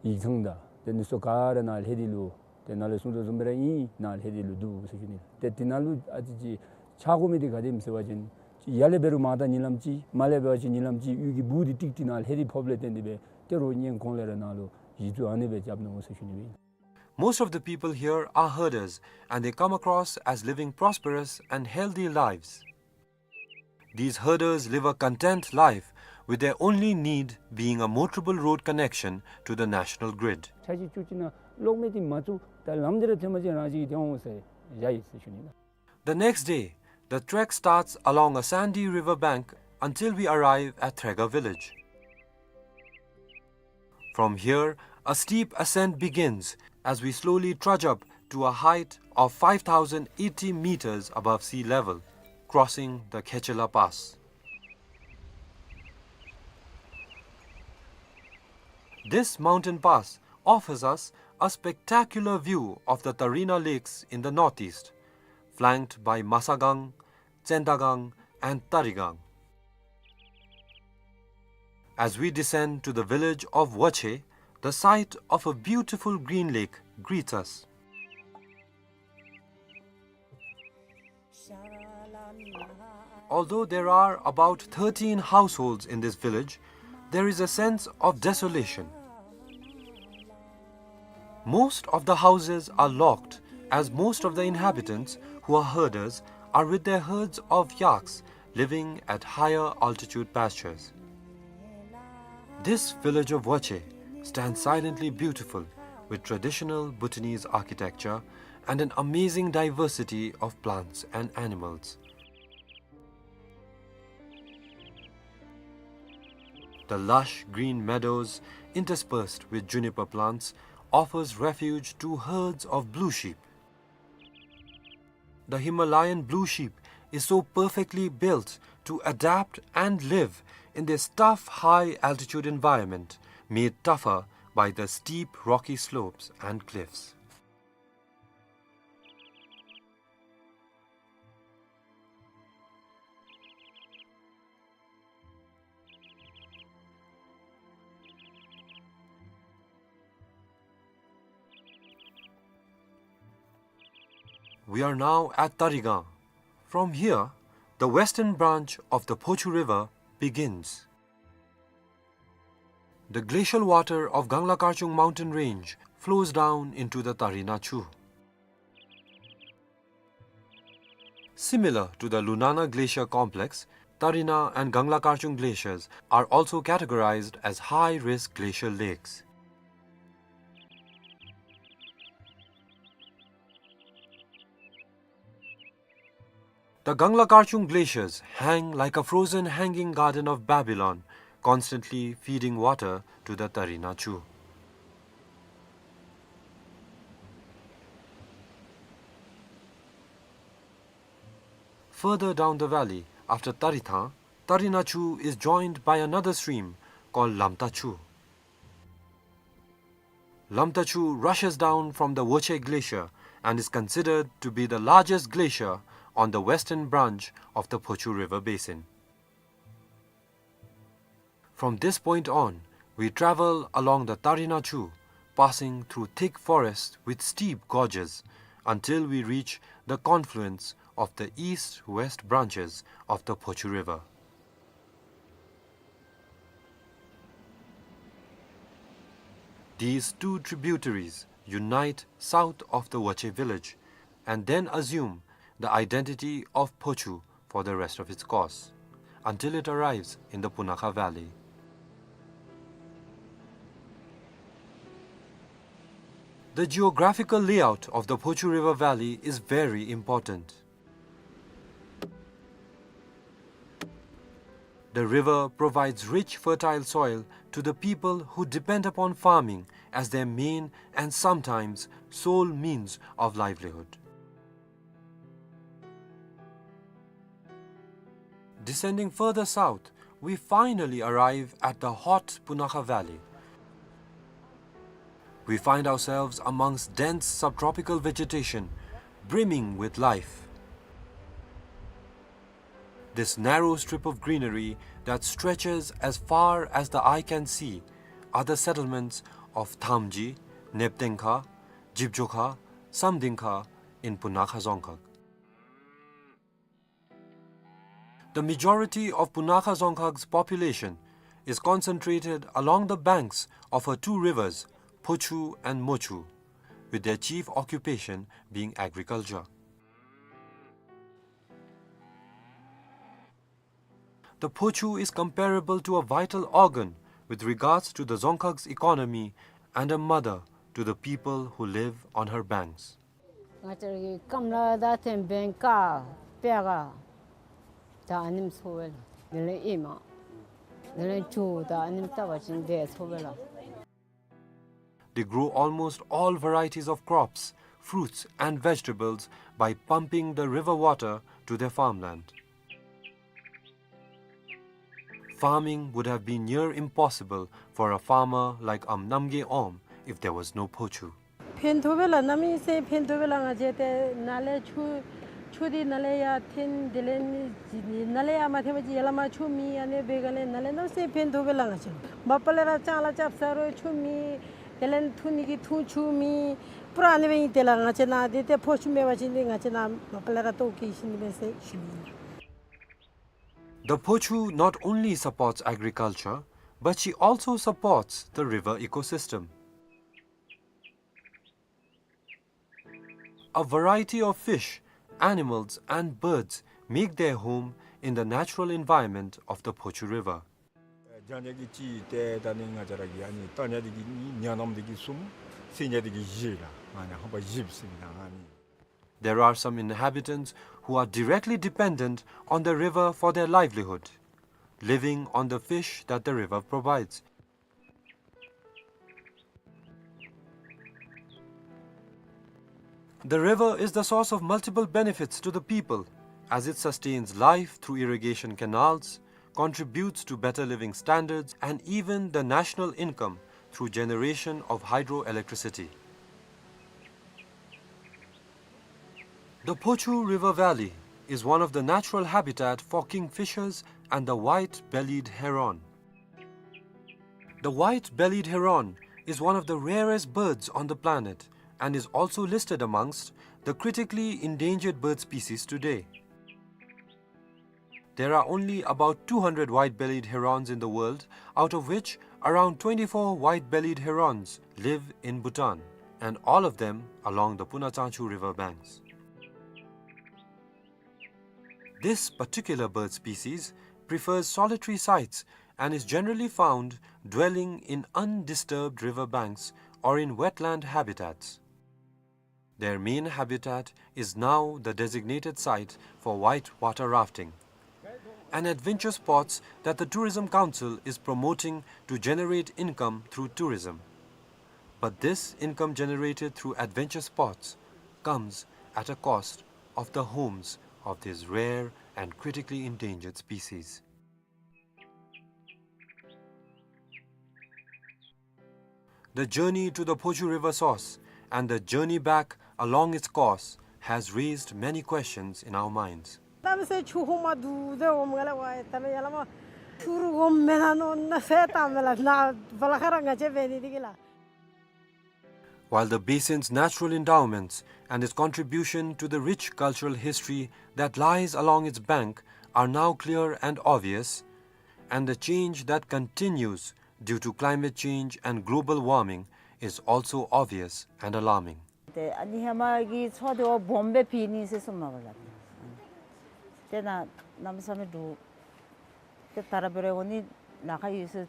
ཡིག་ཚང་དང་དེ་ནི་སོ་ག་ར་ནཱ་ལྷེ་དི་ལུ་དེ་ནཱ་ལས་གསུང་དོ་བཟུམ་སྦེ་ར་ཨིན། ནཱ་ལྷེ་དི་ལུ་འདུག་ཟེར་ཞུ་ནི། ཏེ་དེ་ནང་ལུ་ཨ་ཙི་ཅིག་ཆགས་དགོ་མི་འདི་ག་དེམ་ཟེར་བ་ཅིན་ཡར་ལས་འབད་རུང་མར་ད་ཉིན་ལམ་ཅིག་མར་ལས་འབད་བ་ཅིན་ཉིན་ལམ་ཅིག་གཡུས་ཀྱི་སྦུག་འདི་ཏིག་ཏི་ནཱ་ལྷེ་དི་ཕོགཔ་ལས་བརྟེན་ཏེ་སྦེ་ཏེ་རོགས་ཉིན་གུང་ལས་ར་ནཱ་ལུ་ གཞི་བཙུགས་ཨ་ནི་སྦེ་རྐྱབ་ནུག་ཟེར་ཞུ་ནི་ཨིན། Most of the people here are herders, and they come across as living prosperous and healthy lives. These herders live a content life, with their only need being a motorable road connection to the national grid. འཆར་གཞི་བཅུ་གཅིག་ནང་གློག་མེ་འདི་མ་བཙུགས་ད་ལམ་འདི་ར་ཐོན་པ་ཅིན་རང་བཞིན་གྱིས་ཐོན་འོང་ཟེར་བཞག་ཡི་ཟེར་ཞུ་ནི་ལགས། The next day, the trek starts along a sandy river bank until we arrive at Threga village. From here, a steep ascent begins as we slowly trudge up to a height of five thousand eighty meters above sea level, crossing the Khechela Pass. This mountain pass offers us a spectacular view of the Tarina Lakes in the northeast, flanked by Masagang, Tsendagang, and Tarigang. As we descend to the village of Wache, the sight of a beautiful green lake greets us. Although there are about thirteen households in this village, there is a sense of desolation. Most of the houses are locked, as most of the inhabitants, who are herders, are with their herds of yaks living at higher altitude pastures. This village of Wache stands silently beautiful, with traditional Bhutanese architecture and an amazing diversity of plants and animals. The lush green meadows, interspersed with juniper plants, offers refuge to herds of blue sheep. The Himalayan blue sheep is so perfectly built to adapt and live in this tough high-altitude environment, made tougher by the steep rocky slopes and cliffs. We are now at Tarigang. From here, the western branch of the Phochu River begins. The glacial water of Gangla Karchung mountain range flows down into the Tarina Chu. Similar to the Lunana Glacier complex, Tarina and Gangla Karchung glaciers are also categorized as high-risk glacial lakes. The Gangla Karchung glaciers hang like a frozen hanging garden of Babylon, constantly feeding water to the Tarina Chu. Further down the valley, after Tarithang, Tarina Chu is joined by another stream called Lamta Chu. Lamta Chu rushes down from the Woche Glacier and is considered to be the largest glacier on the western branch of the Phochu River basin. From this point on, we travel along the Tarina Chu, passing through thick forests with steep gorges, until we reach the confluence of the east-west branches of the Phochu River. These two tributaries unite south of the Wache village and then assume the identity of Phochu for the rest of its course, until it arrives in the Punakha Valley. The geographical layout of the Phochu River Valley is very important. The river provides rich, fertile soil to the people who depend upon farming as their main and sometimes sole means of livelihood. Descending further south, we finally arrive at the hot Punakha Valley. We find ourselves amongst dense subtropical vegetation, brimming with life. This narrow strip of greenery that stretches as far as the eye can see are the settlements of Thamji, Neptengkha, Jibjokha, Samdingkha in Punakha Dzongkhag. The majority of Punakha Dzongkhag's population is concentrated along the banks of her two rivers, Phochu and Mochu, with their chief occupation being agriculture. The Phochu is comparable to a vital organ with regards to the Dzongkhag's economy and a mother to the people who live on her banks. ང་བཅས་ར་གི་སྐམ་ལ་ད་ཐེམ་བེང་ཀ་པེ་ག་ད་ཨ་ནེམ་འཚོ་བས་ལགས། དེ་ལས་ཨེ་མ་དེ་ལས་ཇོ་ད་ཨ་ནེམ་བཏབ་པ་ཅིན་དེ་འཚོ་བས་ལགས། They grow almost all varieties of crops, fruits and vegetables by pumping the river water to their farmland. Farming would have been near impossible for a farmer like Am Namgay Om if there was no Phochu. ཕན་ཐོགས་པས་ལགས། གནམ་མེད་ས་མེད་ཕན་ཐོགས་པས་ལགས། ང་བཅས་ཏེ་ནཱ་ལས་ཆུ་ཆུ་འདི་ནཱ་ལས་ཡར་འཐེན། དེ་ལས་ནི་ནཱ་ལས་ཡར་མ་འཐེན་པ་ཅིན་ཡར་ལས་མར་ཆུ་མེད། ཨ་ནི་འབད་ག་ལས་ནཱ་ལས་གནམ་མེད་ས་མེད་ཕན་ཐོགས་པས་ལགས། ང་བཅས་མ་པ་ལས་ར་ལྕང་ལཱ་རྐྱབ་ས་རུང་ཆུ་མེད། དེ་ལས་འཐུང་ནི་གི་འཐུང་ཆུ་མེད། པུ་ར་ཨ་ནི་སྦེ་ཨིན། དེ་ལས་ང་བཅས་ནཱ་འདི་ཏེ་ཕོ་ཆུ་མེད་པ་ཅིན་འདི་ང་བཅས་ནཱ་མ་པ་ལས་ར་ལྟོཝ་བཀྱེས་ཤི་ནི་མས་ཟེར་ཞུ་ནི་ཨིན། The Phochu not only supports agriculture, but she also supports the river ecosystem. A variety of fish, animals and birds make their home in the natural environment of the Phochu River. ཨེ་ཇ་ཉ་གི་ཅིག་ཏེ་ད་ནི་ང་བཅས་ར་གི་ཨ་ནི་ཏ་ཉ་འདི་གི་ཉ་ནམ་འདི་གི་གསུམ། སེང་ཉ་འདི་གི་བཞི་ལགས། ཨ་ནི་ཧམ་པ་བཞི་ཟེར་ན་ཨ་ནི། There are some inhabitants who are directly dependent on the river for their livelihood, living on the fish that the river provides. The river is the source of multiple benefits to the people, as it sustains life through irrigation canals, contributes to better living standards, and even the national income through generation of hydroelectricity. The Phochu River Valley is one of the natural habitat for kingfishers and the white-bellied heron. The white-bellied heron is one of the rarest birds on the planet and is also listed amongst the critically endangered bird species today. There are only about two hundred white-bellied herons in the world, out of which around twenty-four white-bellied herons live in Bhutan, and all of them along the Puna Tsangchu river banks. This particular bird species prefers solitary sites and is generally found dwelling in undisturbed river banks or in wetland habitats. Their main habitat is now the designated site for white water rafting, an adventure sports that the Tourism Council is promoting to generate income through tourism. But this income generated through adventure sports comes at a cost of the homes of these rare and critically endangered species. The journey to the Phochu River source and the journey back along its course has raised many questions in our minds. གནམ་མེད་ས་མེད་ཆུ་ཧོང་མ་འདུག་ཟེར་འོངམ་ལས་ཝའེ་ད་ལས་ཡར་ལས་མར་ཆུ་རུ་འོངམ་མེན་ན་མནོ་ན་ཟེར་བཏངམ་མས་ལགས། ནཱ་བ་ལ་ཁ་ར་ང་བཅས་འབད་ནི་འདི་གིས་ལགས། While the basin's natural endowments and its contribution to the rich cultural history that lies along its bank are now clear and obvious, and the change that continues due to climate change and global warming is also obvious and alarming. ཏེ་ཨ་ནི་ཧེ་མ་གི་མཚོ་འདི་བ་སྦོམ་སྦེ་ཕྱེ་ནི་ཟེར་གསུངམ་མས་ལགས། ཏེ་ནཱ་གནམ་མེད་ས་མེད་འདུག། ཏེ་ད་ར་འབད་རུང་འོང་ནི་ལཱ་ཁག་ཡོད་ཟེར་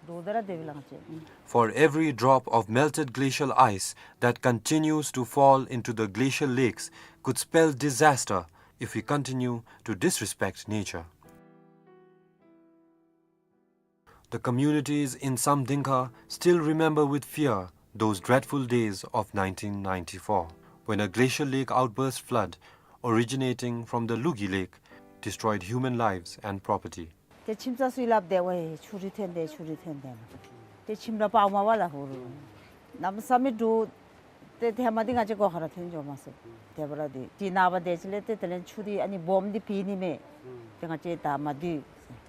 འདུག། ད་ར་དེ་སྦེ་ལགས་ཅིག། For every drop of melted glacial ice that continues to fall into the glacial lakes could spell disaster if we continue to disrespect nature. The communities in Samdingkha still remember with fear those dreadful days of nineteen ninety-four, when a glacial lake outburst flood originating from the Lugi Lake destroyed human lives and property. ཏེ་ཁྱིམ་ཚང་ཚུ་སླབ་སྟེ་ཝའེ་ཆུ་རུད་ཐོན་ཏེ་ཆུ་རུད་ཐོན་ཏེ་ལགས། ཏེ་ཁྱིམ་ར་སྤརཝ་མས་ལགས་ཧོར། གནམ་མེད་ས་མེད་འདུག། ཏེ་ཧེ་མ་འདི་ང་བཅས་སྒོ་ཁར་ཐོན་འགྱོ་མ་ཚུགས། དེ་འབད་ར་འདི་ཅིག་ནངས་པ་དེ་ཅིག་ལས་ཏེ་དེ་ལས་ཆུ་འདི་ཨ་ནི་སྦོམ་འདི་ཕྱེ་ནི་མས། ཏེ་ང་བཅས་ད་མ་སྡོད།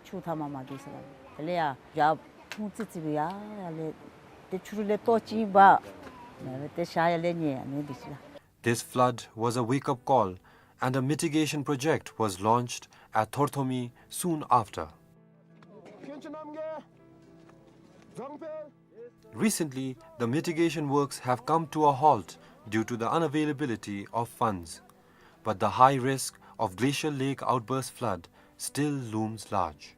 ཆུ་མཐའ་མར་མ་སྡོད་ཟེར་ལགས། དེ་ལས་ཡར་ཡར་ཕུང་ཙི་ཙི་སྦེ་ཡར་ཡར་ལས་ཏེ་ཆུ་རུད་ལས་ལྟོ་ཅིག་འབག། ཏེ་ཞག་ཡར་ལས་ཉལ་ཨ་ནི་འདི་ཅིག་ལགས། This flood was a wake-up call, and a mitigation project was launched at Thorthomi soon after. Recently, the mitigation works have come to a halt due to the unavailability of funds, but the high risk of glacial lake outburst flood still looms large.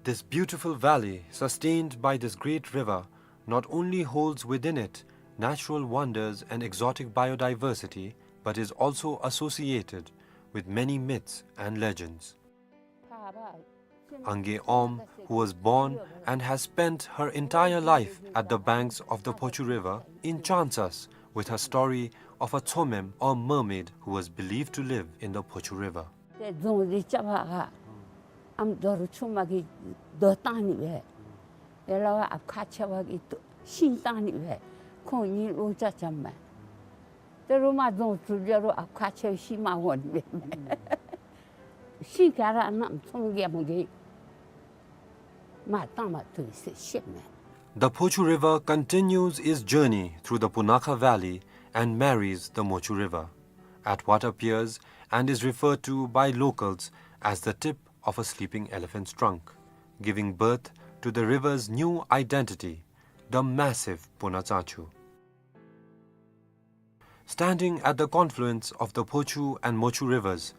This beautiful valley, sustained by this great river, not only holds within it natural wonders and exotic biodiversity, but is also associated with many myths and legends. Ange Om, who was born and has spent her entire life at the banks of the Phochu River, enchants us with her story of a Tsomem or mermaid who was believed to live in the Phochu River. ཏེ་རྫོང་འདི་རྐྱབ་པར་ཨམ་རྡོ་རུ་ཆུང་མ་གིས་རྡོ་བཏང་ནི་སྦེ། ཡ་ལ་བ་ཨཔ་ཁ་ཆེ་བ་གིས་ཤིང་བཏང་ནི་སྦེ། ཁོང་གཉིས་ལོ་ཅ་ཅམ་མས། ཏེ་རུ་མ་རྫོང་གྲུབ་ལས་རུང་ཨཔ་ཁ་ཆེ་བ་ཤིང་མ་འོང་ནི་སྦེ། ཤིང་ག་ར་གནམ་ཚོང་རྒྱལ་མོ་གིས་མ་བཏང་མ་བཏུབ་ཟེར་བཤད་མས། The Phochu River continues its journey through the Punakha Valley and marries the Mochu River. At what appears and is referred to by locals as the tip of a sleeping elephant's trunk, giving birth to the river's new identity, the massive Punatsachu. Standing at the confluence of the Phochu and Mochu rivers,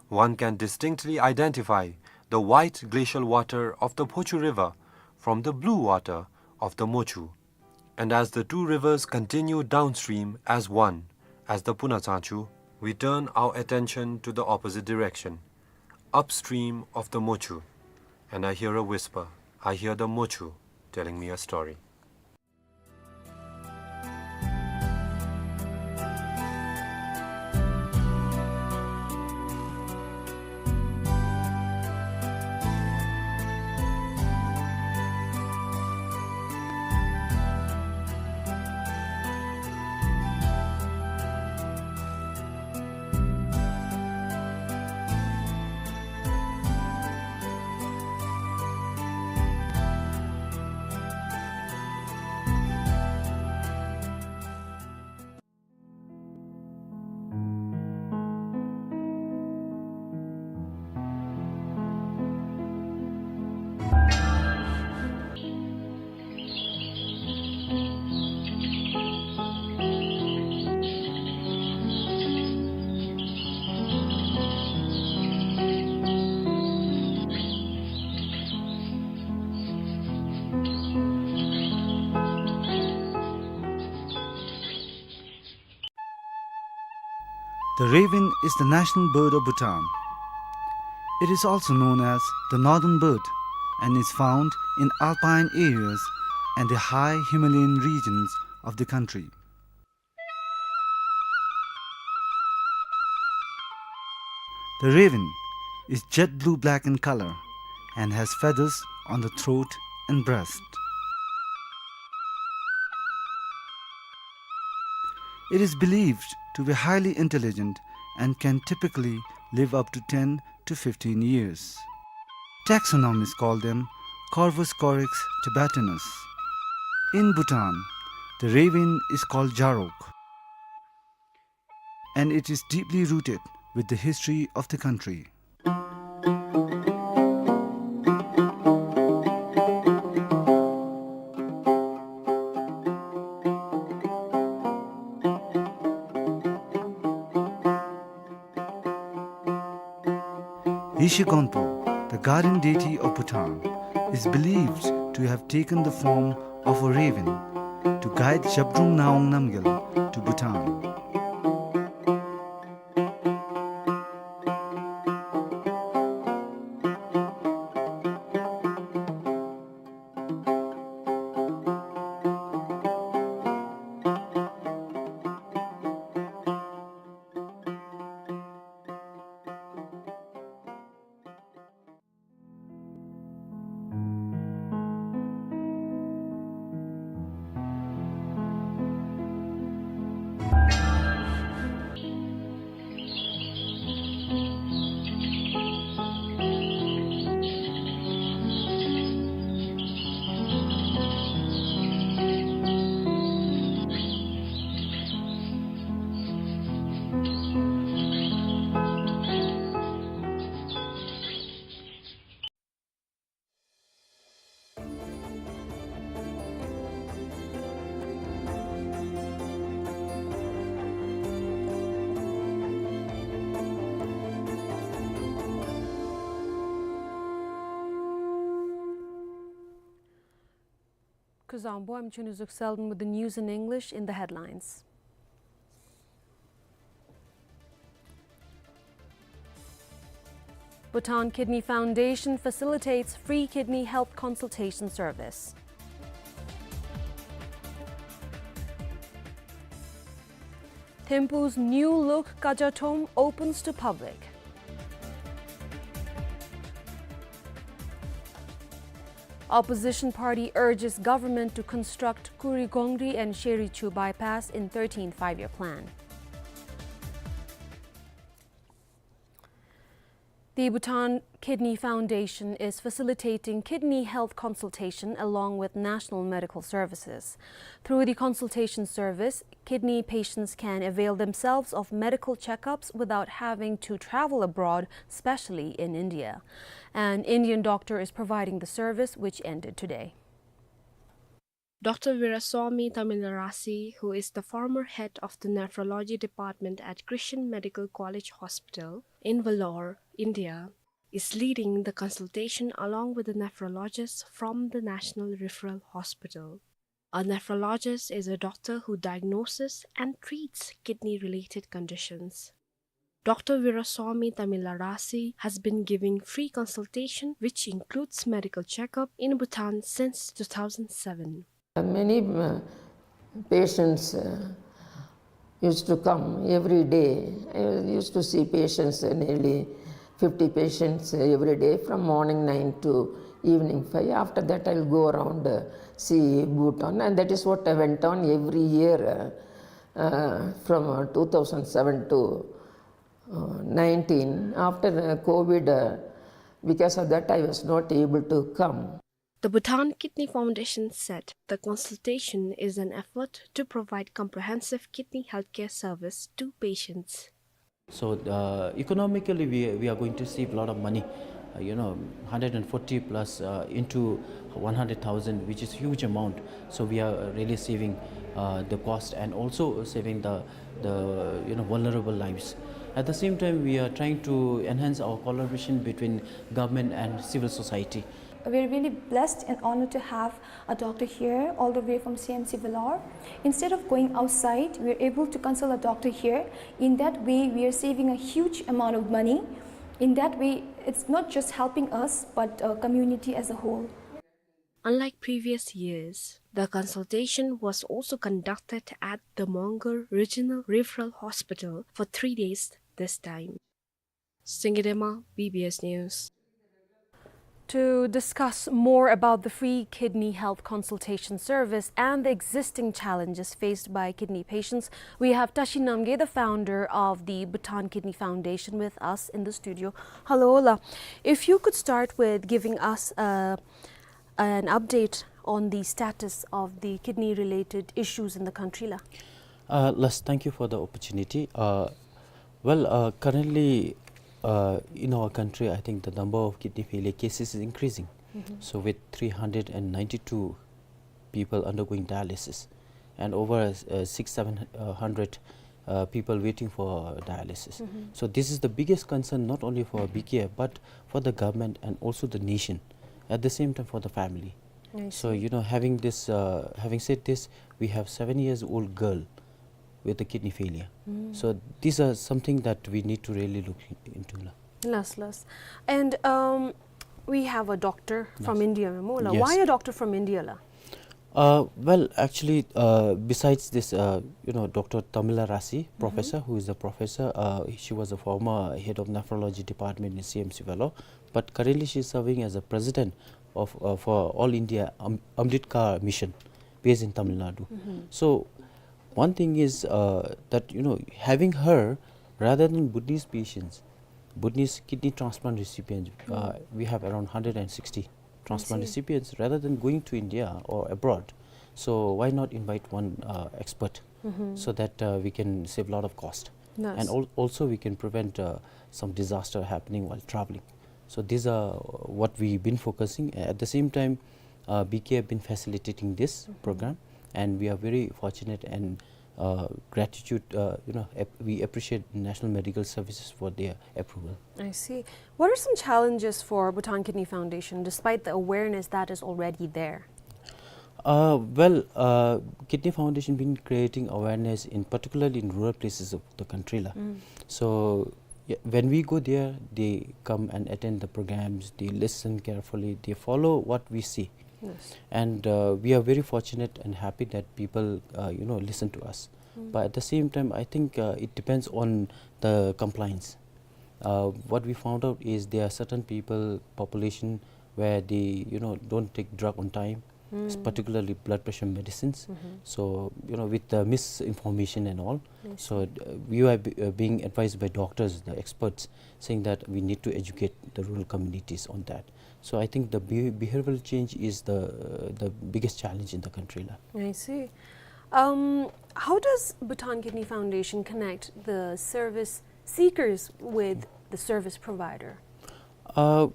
one can distinctly identify the white glacial water of the Phochu River from the blue water of the Mochu. And as the two rivers continue downstream as one, as the Punatsachu, we turn our attention to the opposite direction, upstream of the Mochu, and I hear a whisper. I hear the Mochu telling me a story. The raven is the national bird of Bhutan. It is also known as the northern bird and is found in alpine areas and the high Himalayan regions of the country. The raven is jet blue-black in color and has feathers on the throat and breast. It is believed to be highly intelligent and can typically live up to ten to fifteen years. Taxonomists call them Corvus corax tibetanus. In Bhutan, the raven is called Jarok, and it is deeply rooted with the history of the country. Rishi Gonpo, the guardian deity of Bhutan, is believed to have taken the form of a raven to guide Zhabdrung Ngawang Namgyal to Bhutan. Kuzuzangpo, I'm Chunwizuq Selden with the news in English. In the headlines: Bhutan Kidney Foundation facilitates free kidney health consultation service. Thimphu's new look Kajathom opens to public. Opposition party urges government to construct Kurigongri and Sherichu bypass in thirteenth Five-Year Plan. The Bhutan Kidney Foundation is facilitating kidney health consultation along with national medical services. Through the consultation service, kidney patients can avail themselves of medical checkups without having to travel abroad, especially in India. An Indian doctor is providing the service, which ended today. Doctor Veeraswamy Tamillarasi, who is the former head of the nephrology department at Christian Medical College Hospital in Vellore, India, is leading the consultation along with the nephrologist from the National Referral Hospital. A nephrologist is a doctor who diagnoses and treats kidney-related conditions. Doctor Veeraswamy Tamillarasi has been giving free consultation, which includes medical checkup, in Bhutan since two thousand seven. Many, uh, patients, uh, used to come every day. I used to see patients, uh, nearly fifty patients, uh, every day from morning nine to evening five. After that, I'll go around, uh, see Bhutan, and that is what I went on every year, uh, uh, from, uh, two thousand seven to, uh, nineteen. After, uh, COVID, uh, because of that, I was not able to come. The Bhutan Kidney Foundation said the consultation is an effort to provide comprehensive kidney healthcare service to patients. So, uh, economically, we, we are going to save a lot of money, uh, you know, hundred and forty plus, uh, into one hundred thousand, which is huge amount. So we are really saving, uh, the cost and also saving the, the, you know, vulnerable lives. At the same time, we are trying to enhance our collaboration between government and civil society. We're really blessed and honored to have a doctor here, all the way from C M C Vellore. Instead of going outside, we're able to consult a doctor here. In that way, we are saving a huge amount of money. In that way, it's not just helping us, but, uh, community as a whole. Unlike previous years, the consultation was also conducted at the Mongar Regional Referral Hospital for three days this time. Singye Dema, B B S News. To discuss more about the free kidney health consultation service and the existing challenges faced by kidney patients, we have Tashi Namgay, the founder of the Bhutan Kidney Foundation, with us in the studio. Hello, la. If you could start with giving us, uh, an update on the status of the kidney-related issues in the country, la. Uh, Las, thank you for the opportunity. Uh, well, uh, currently, uh, in our country, I think the number of kidney failure cases is increasing. Mm-hmm. So with three hundred and ninety-two people undergoing dialysis and over, uh, six, seven hundred, uh, people waiting for dialysis. Mm-hmm. So this is the biggest concern not only for B K F but for the government and also the nation. At the same time, for the family. I see. So, you know, having this, uh, having said this, we have seven years old girl with a kidney failure. Mm. So these are something that we need to really look into, la. Las, las. And, um, we have a doctor from India, ma'am, la. Yes. Why a doctor from India, la? Uh, well, actually, uh, besides this, uh, you know, Doctor Tamillarasi, mm-hmm, professor, who is a professor, uh, she was a former head of nephrology department in C M C Vellore, but currently she is serving as a president of, uh, for All India Am-, Amritkal Mission, based in Tamil Nadu. Mm-hmm. So, one thing is, uh, that, you know, having her rather than Bhutanese patients, Bhutanese kidney transplant recipients, uh, mm, we have around hundred and sixty transplant, I see, recipients, rather than going to India or abroad. So why not invite one, uh, expert, mm-hmm, so that, uh, we can save a lot of cost? Yes. And al-, also we can prevent, uh, some disaster happening while traveling. So these are what we've been focusing. At the same time, uh, B K have been facilitating this, mm-hmm, program, and we are very fortunate and, uh, gratitude, uh, you know, ap-, we appreciate National Medical Services for their approval. I see. What are some challenges for Bhutan Kidney Foundation, despite the awareness that is already there? Uh, well, uh, Kidney Foundation been creating awareness in, particularly in rural places of the country la. Mm. So, yeah, when we go there, they come and attend the programs, they listen carefully, they follow what we see. Yes. And, uh, we are very fortunate and happy that people, uh, you know, listen to us. Mm. But at the same time, I think, uh, it depends on the compliance. Uh, what we found out is there are certain people, population, where they, you know, don't take drug on time, s-, Mm. particularly blood pressure medicines. Mm-hmm. So, you know, with the misinformation and all. I see. So, uh, we are be-, uh, being advised by doctors, the experts, saying that we need to educate the rural communities on that. So I think the be-, behavioral change is the, the biggest challenge in the country la. I see. Um, how does Bhutan Kidney Foundation connect the service seekers with the service provider? Uh,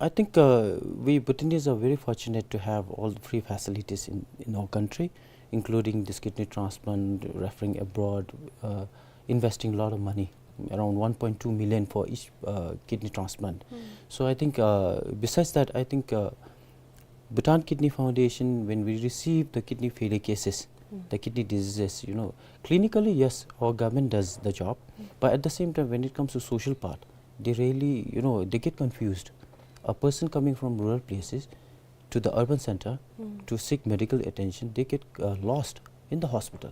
I think, uh, we Bhutanese are very fortunate to have all the free facilities in, in our country, including this kidney transplant, referring abroad, uh, investing a lot of money, around one point two million for each, uh, kidney transplant. Mm. So I think, uh, besides that, I think, uh, Bhutan Kidney Foundation, when we receive the kidney failure cases, Mm. the kidney diseases, you know, clinically, yes, our government does the job, Mm. but at the same time, when it comes to social part, they really, you know, they get confused. A person coming from rural places to the urban center Mm. to seek medical attention, they get, uh, lost in the hospital.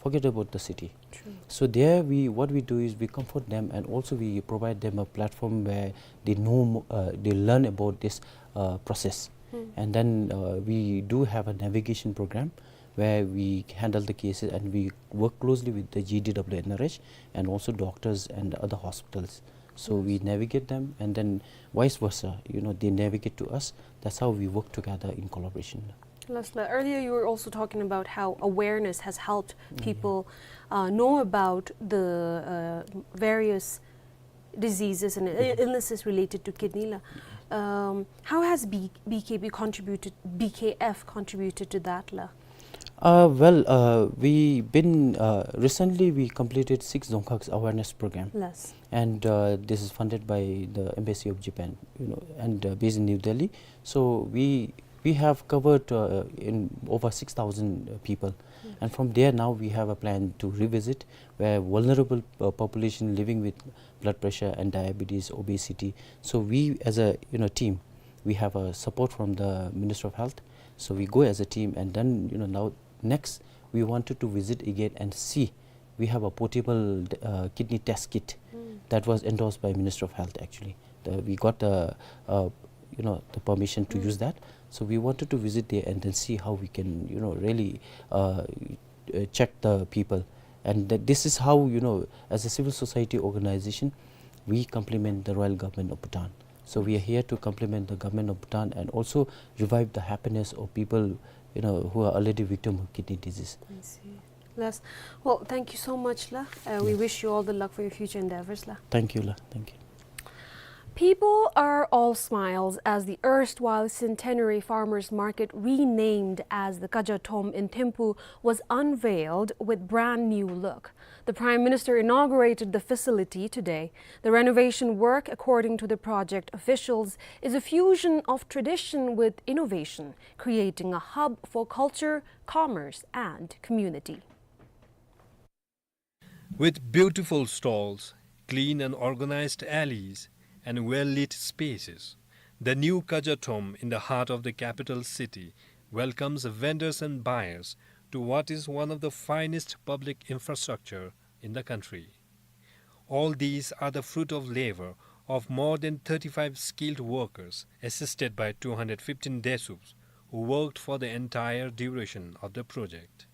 Forget about the city. True. So there we, what we do is we comfort them, and also we provide them a platform where they know mo-, uh, they learn about this, uh, process. Hmm. And then, uh, we do have a navigation program where we handle the cases and we work closely with the G D W N R H and also doctors and other hospitals. So we Yes. navigate them, and then vice versa, you know, they navigate to us. That's how we work together in collaboration. Lasla, earlier you were also talking about how awareness has helped Mm. people, uh, know about the, uh, various diseases and i-, Mm-hmm. illnesses related to kidney la. Um, how has B-, B K B contributed, B K F contributed to that la? Uh, well, uh, we been, uh, recently we completed six Dzongkhag's awareness program. Yes. And, uh, this is funded by the Embassy of Japan, you know, and, uh, based in New Delhi. So we, we have covered, uh, in over six thousand, uh, people. Mm. And from there now we have a plan to revisit where vulnerable, uh, population living with blood pressure and diabetes, obesity. So we as a, you know, team, we have a support from the Minister of Health. So we go as a team, and then, you know, now next we wanted to visit again and see. We have a portable, uh, kidney test kit Mm. that was endorsed by Minister of Health, actually. The, we got the, uh, you know, the permission to Mm. use that. So we wanted to visit there and then see how we can, you know, really, uh, uh, check the people. And that this is how, you know, as a civil society organization, we complement the Royal Government of Bhutan. So we are here to complement the Government of Bhutan and also revive the happiness of people, you know, who are already victim of kidney disease. I see. Las, well, thank you so much, la. Uh, we Yes. wish you all the luck for your future endeavors, la. Thank you, la. Thank you. People are all smiles as the erstwhile Centenary Farmers Market, renamed as the Kaja Thom in Thimphu, was unveiled with brand new look. The Prime Minister inaugurated the facility today. The renovation work, according to the project officials, is a fusion of tradition with innovation, creating a hub for culture, commerce, and community. With beautiful stalls, clean and organized alleys, and well-lit spaces, the new Kaja Thom in the heart of the capital city welcomes vendors and buyers to what is one of the finest public infrastructure in the country. All these are the fruit of labor of more than thirty-five skilled workers, assisted by two hundred fifteen Desups, who worked for the entire duration of the project.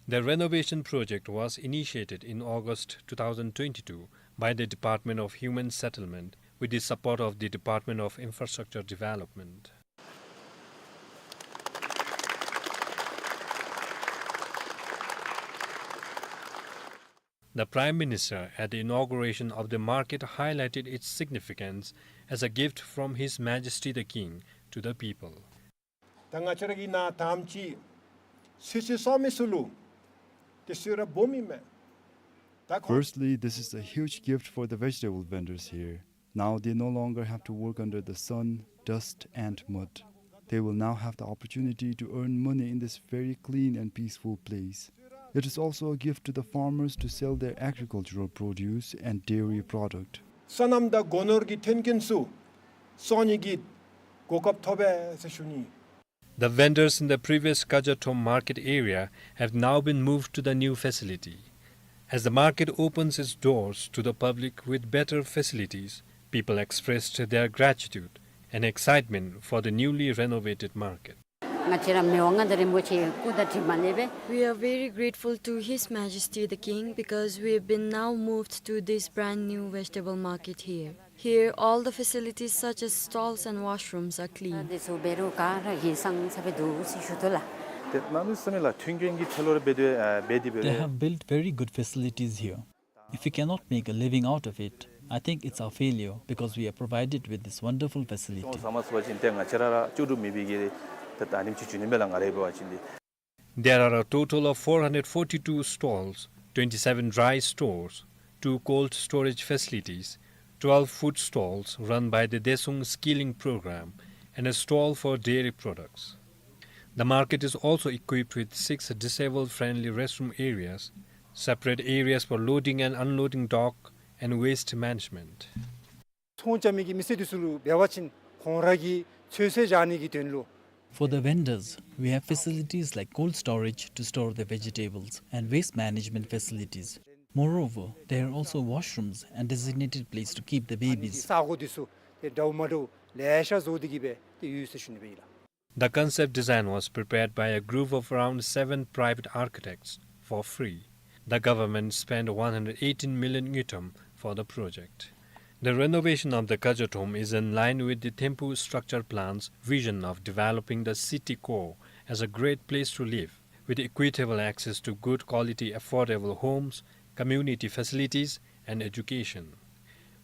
The renovation project was initiated in August two thousand twenty-two by the Department of Human Settlement with the support of the Department of Infrastructure Development. The Prime Minister, at the inauguration of the market, highlighted its significance as a gift from His Majesty the King to the people. ད་ང་བཅས་ར་གི་ནཱ་དམ་ཅིག་སི་སི་སོ་མི་ཚུ་ལུ་དེ་ཚུ་ར་སྦོམ་ཨིན་མས། ད་ཁོང་Firstly, this is a huge gift for the vegetable vendors here. Now they no longer have to work under the sun, dust, and mud. They will now have the opportunity to earn money in this very clean and peaceful place. It is also a gift to the farmers to sell their agricultural produce and dairy product. སོ་ནམ་དང་སྒོ་ནོར་གྱི་མཐུན་རྐྱེན་ཚུ་སོང་ནི་གི་གོ་སྐབས་ཐོབ་པས་ཟེར་ཞུ་ནི། The vendors in the previous Kajathom market area have now been moved to the new facility. As the market opens its doors to the public with better facilities, people expressed their gratitude and excitement for the newly renovated market. ང་བཅས་ར་མི་དབང་མངའ་བདག་རིན་པོ་ཆེ་སྐུ་དང་གྲིབ་མ་ལེགས་པས། We are very grateful to His Majesty the King because we have been now moved to this brand new vegetable market here. Here, all the facilities such as stalls and washrooms are clean. འདི་ཚུ་འབད་རུང་ག་ར་ཧིང་སངས་ས་སྦེ་འདུག་ཟེར་ཞུ་དོ་ལགས། ཏེ་ནཱ་ནི་ས་མི་ལ་མཐུན་རྐྱེན་གྱི་ཐད་ལུ་ར་འབད་དེ་ཨ་འབད་དེ་འབད་They རུང་། Have built very good facilities here. If we cannot make a living out of it, I think it's our failure because we are provided with this wonderful facility. ཅུང་ཟ་མ་ཚུགས་པ་ཅིན་ཏེ་ང་བཅས་ར་ར་ལྕོགས་གྲུབ་མེད་པའི་གི་རེ་ད་ད་ནིམ་ཅིག་འགྱོ་ནི་མས་ལགས། ང་རའི་འབད་བ་ཅིན་ཏེ། There are a total of four hundred forty-two stalls, twenty-seven dry stores, two cold storage facilities, twelve food stalls run by the Daesung Skilling Program, and a stall for dairy products. The market is also equipped with six disabled-friendly restroom areas, separate areas for loading and unloading dock, and waste management. ཚོང་རྐྱབ་མི་གི་མི་སེར་འདི་ཚུ་ལུ་འབད་བ་ཅིན་ཁོང་ར་གི་ཚོད་བསྲེ་བཞག་ནི་གི་དོན་ལུ། For the vendors, we have facilities like cold storage to store the vegetables and waste management facilities. Moreover, there are also washrooms and designated place to keep the babies. ས་གོ་འདི་ཚུ་ཏེ་འདྲཝ་མ་འདྲཝ་ལེ་ཤ་བཟོ་སྟེ་གི་སྦེ་ཏེ་ཡོད་ཟེར་ཞུ་ནི་སྦེ་ཨིན་ལགས། The concept design was prepared by a group of around seven private architects for free. The government spent one hundred eighteen million ngultrum for the project. The renovation of the Kajathom is in line with the Thimphu Structure Plan's vision of developing the city core as a great place to live, with equitable access to good quality affordable homes, community facilities, and education.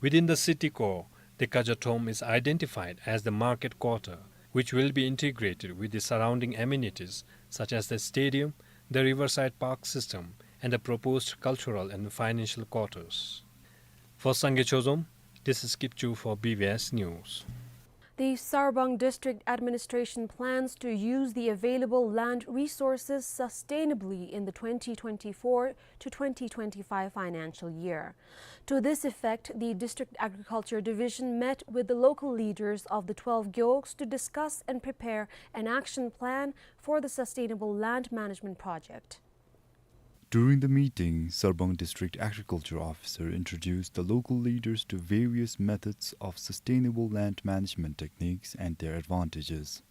Within the city core, the Kajathom is identified as the market quarter, which will be integrated with the surrounding amenities such as the stadium, the riverside park system, and the proposed cultural and financial quarters. For Sangay Chozom, this is Kipchu for B B S News. The Sarbang District Administration plans to use the available land resources sustainably in the twenty twenty-four to twenty twenty-five financial year. To this effect, the District Agriculture Division met with the local leaders of the twelve gewogs to discuss and prepare an action plan for the sustainable land management project. During the meeting, Sarbang District Agriculture Officer introduced the local leaders to various methods of sustainable land management techniques and their advantages.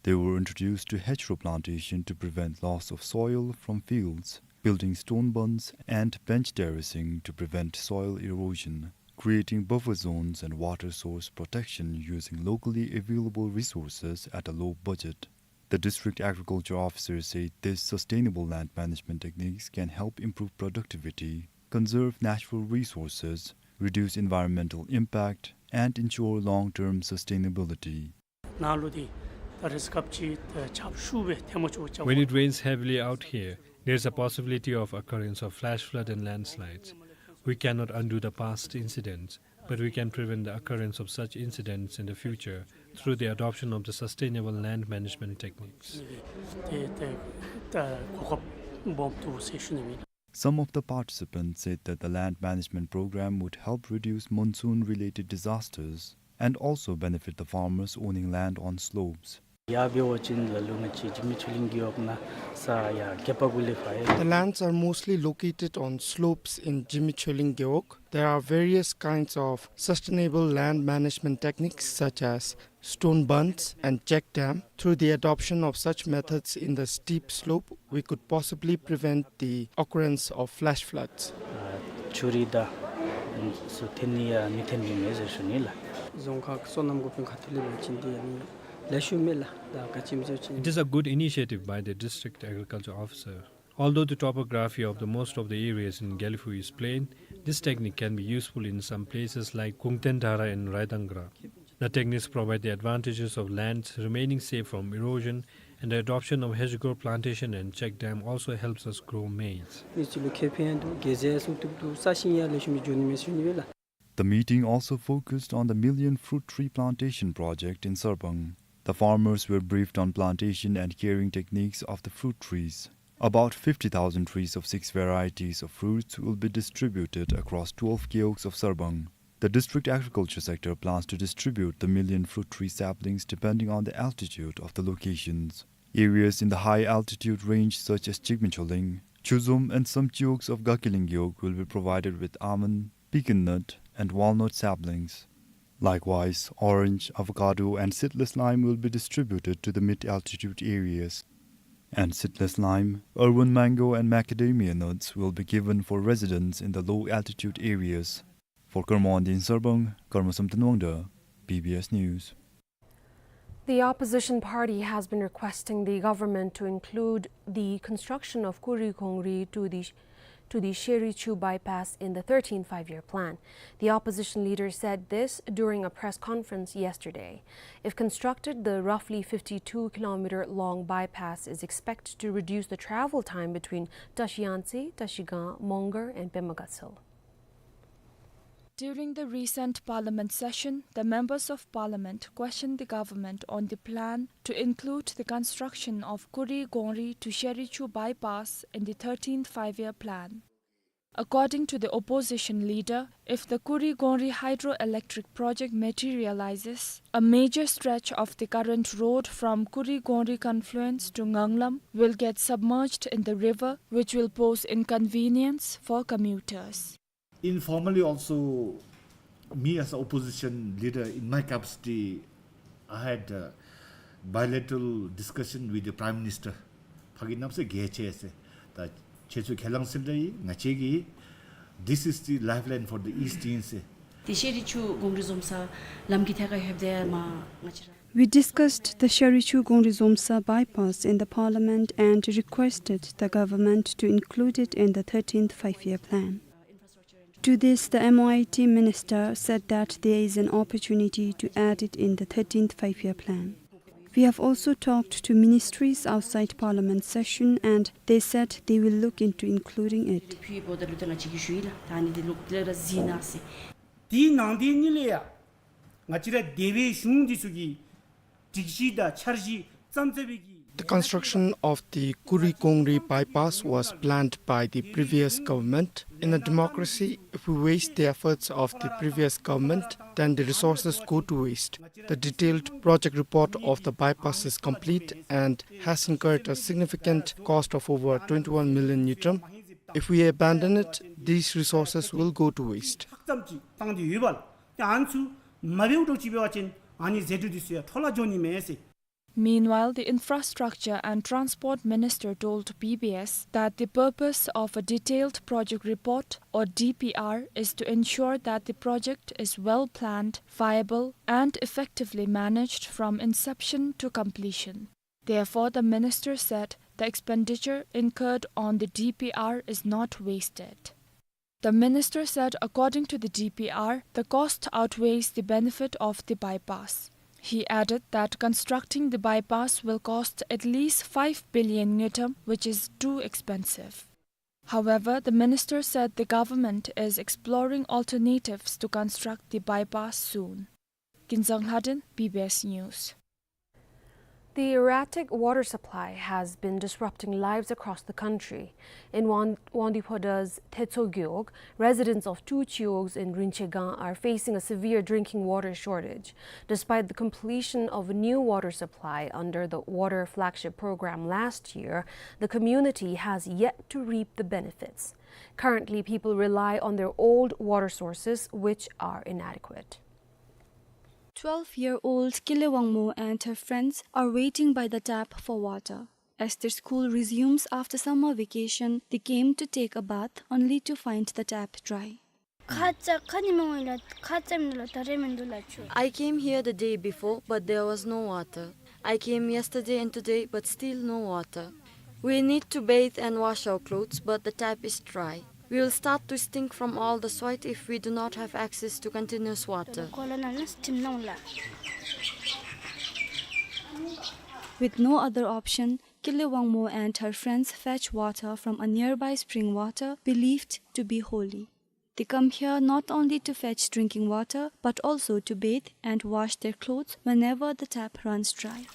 They were introduced to hedgerow plantation to prevent loss of soil from fields, building stone bunds and bench terracing to prevent soil erosion, creating buffer zones and water source protection using locally available resources at a low budget. The district agriculture officer said these sustainable land management techniques can help improve productivity, conserve natural resources, reduce environmental impact, and ensure long-term sustainability. ནཱ་ལུ་འདི་ད་རེས་སྐབས་ཅིག་ད་ཆརཔ་ཤུགས་སྦེ་ཐལ་མོ་ཅོག་ཅོག། When it rains heavily out here, there is a possibility of occurrence of flash flood and landslides. We cannot undo the past incidents, but we can prevent the occurrence of such incidents in the future through the adoption of the sustainable land management techniques. ཏེ་ཏེ་ད་གོ་སྐབས་སྦོམ་འདུག་ཟེར་ཞུ་ནི་ཨིན། Some of the participants said that the land management program would help reduce monsoon-related disasters and also benefit the farmers owning land on slopes. ཡར་འབད་བ་ཅིན་ལ་ལུ་ང་བཅས་ཇི་མི་ཆོས་གླིང་རྒེད་འོག་ནང་ས་ཡར་རྒྱབ་པ་གུ་ལས་ཕར་ཡང་། The lands are mostly located on slopes in Jigme Chholing Gewog. There are various kinds of sustainable land management techniques such as stone bunds and check dam. Through the adoption of such methods in the steep slope, we could possibly prevent the occurrence of flash floods. ཨ་ཆུ་རུད་དང་ཚུ་ཐོན་ནི་ཡང་མི་ཐོན་ནི་མས་ཟེར་ཞུ་ནི་ལགས། རྫོང་ཁག་སོ་ནམ་འགོ་དཔོན་ཁ་ཐུག་ལས་འབད་བ་ཅིན་འདི་ཨ་ནི་ལེགས་ཤོམ་མས་ལགས། ད་ག་ཅི་སྨོ་ཟེར་བ་ཅིན། It is a good initiative by the district agriculture officer. Although the topography of the most of the areas in Gelephu is plain, this technique can be useful in some places like Kungten Dhara and Raidangra. The techniques provide the advantages of lands remaining safe from erosion, and the adoption of hedgerow plantation and check dam also helps us grow maize. མི་ཚུ་ལུ་ཁེ་ཕན་འདུག། གེ་ཟེ་སུ་བཏུབ་འདུག། ས་ཞིང་ཡང་ལེགས་ཤོམ་སྦེ་འགྱོ་ནི་མས་ཟེར་ཞུ་ནི་ཨིན་ལགས། The meeting also focused on the Million Fruit Tree Plantation project in Sarbang. The farmers were briefed on plantation and caring techniques of the fruit trees. About fifty thousand trees of six varieties of fruits will be distributed across twelve gewogs of Sarbang. The district agriculture sector plans to distribute the million fruit tree saplings depending on the altitude of the locations. Areas in the high altitude range such as Jigme Choleng, Chuzom and some gewogs of Gakiling gewog will be provided with almond, pecan nut, and walnut saplings. Likewise, orange, avocado, and seedless lime will be distributed to the mid-altitude areas. And seedless lime, urban mango, and macadamia nuts will be given for residents in the low-altitude areas. For Karma Wangdi in Sarbang, Karma Samten Wangda, B B S News. The opposition party has been requesting the government to include the construction of Kuri Gongri to the, to the Sherichu bypass in the thirteenth Five-Year Plan. The opposition leader said this during a press conference yesterday. If constructed, the roughly fifty-two kilometer long bypass is expected to reduce the travel time between Tashi Yantse, Tashi Gang, Mongar, and Pema Gatshel. During the recent parliament session, the members of parliament questioned the government on the plan to include the construction of Kuri Gongri to Sherichu bypass in the thirteenth Five-Year Plan. According to the opposition leader, if the Kuri Gongri hydroelectric project materializes, a major stretch of the current road from Kuri Gongri confluence to Nganglam will get submerged in the river, which will pose inconvenience for commuters. Informally also, me as opposition leader, in my capacity, I had a bilateral discussion with the Prime Minister. ཕ་གི་གནམ་ས་གལ་ཆེ་ཟེར། ད་ཁྱེད་ཚོ་ཁས་བླངས་ཟེར་ད་ཡི་ང་བཅས་ཀྱིས། This is the lifeline for the East ཡིན་ཟེར། དེ་ཤེས་རིག་ཆུ་གོང་རི་འཛོམས་ས་ལམ་གྱི་ཐད་ཁར་ཡོད་དེ་མ་ང་བཅས་ར། We discussed the Sherichu Gongri Zomsa bypass in the parliament and requested the government to include it in the thirteenth Five-Year Plan. To this, the M O I T minister said that there is an opportunity to add it in the thirteenth Five-Year Plan. We have also talked to ministries outside parliament session and they said they will look into including it. དེའི་ནང་དེ་གཉིས་ལས་ཡ་ང་བཅས་ར་སྡེ་བའི་གཞུང་འདི་ཚོ་གི་སྒྲིག་གཞི་དང་འཆར་གཞི་བརྩམས་ཚར་བའི་གི། The construction of the Kurikongri bypass was planned by the previous government. In a democracy, if we waste the efforts of the previous government, then the resources go to waste. The detailed project report of the bypass is complete and has incurred a significant cost of over twenty-one million ngultrum. If we abandon it, these resources will go to waste. ཏེ་ཨ་ནི་ཚུ་མ་འབདཝ་འདྲཝ་ཅིག་འབད་བ་ཅིན་ཨ་ནི་ཟད་འགྲོ་འདི་ཚུ་ཡང་འཕྲོ་བརླག་འགྱོ་ནི་མས་ཟེར། Meanwhile, the Infrastructure and Transport Minister told B B S that the purpose of a detailed project report, or D P R, is to ensure that the project is well planned, viable, and effectively managed from inception to completion. Therefore, the minister said the expenditure incurred on the D P R is not wasted. The minister said, according to the D P R, the cost outweighs the benefit of the bypass. He added that constructing the bypass will cost at least five billion ngultrum, which is too expensive. However, the minister said the government is exploring alternatives to construct the bypass soon. Kinzang Lhaden, B B S News. The erratic water supply has been disrupting lives across the country. In Wang-, Wangdue Phodra's Thetso Gewog, residents of two gewogs in Rinche Gang are facing a severe drinking water shortage. Despite the completion of a new water supply under the Water Flagship Program last year, the community has yet to reap the benefits. Currently, people rely on their old water sources, which are inadequate. Twelve-year-old Kile Wangmo and her friends are waiting by the tap for water. As their school resumes after summer vacation, they came to take a bath only to find the tap dry. ཁ་ཙ་ཁ་ཉིནམ་སྔོན་ལ་ཁ་ཙམ་ལ་ད་རེས་མི་འདུག་ལགས་ཆུ། I came here the day before, but there was no water. I came yesterday and today, but still no water. We need to bathe and wash our clothes, but the tap is dry. We will start to stink from all the sweat if we do not have access to continuous water. With no other option, Kile Wangmo and her friends fetch water from a nearby spring water believed to be holy. They come here not only to fetch drinking water, but also to bathe and wash their clothes whenever the tap runs dry.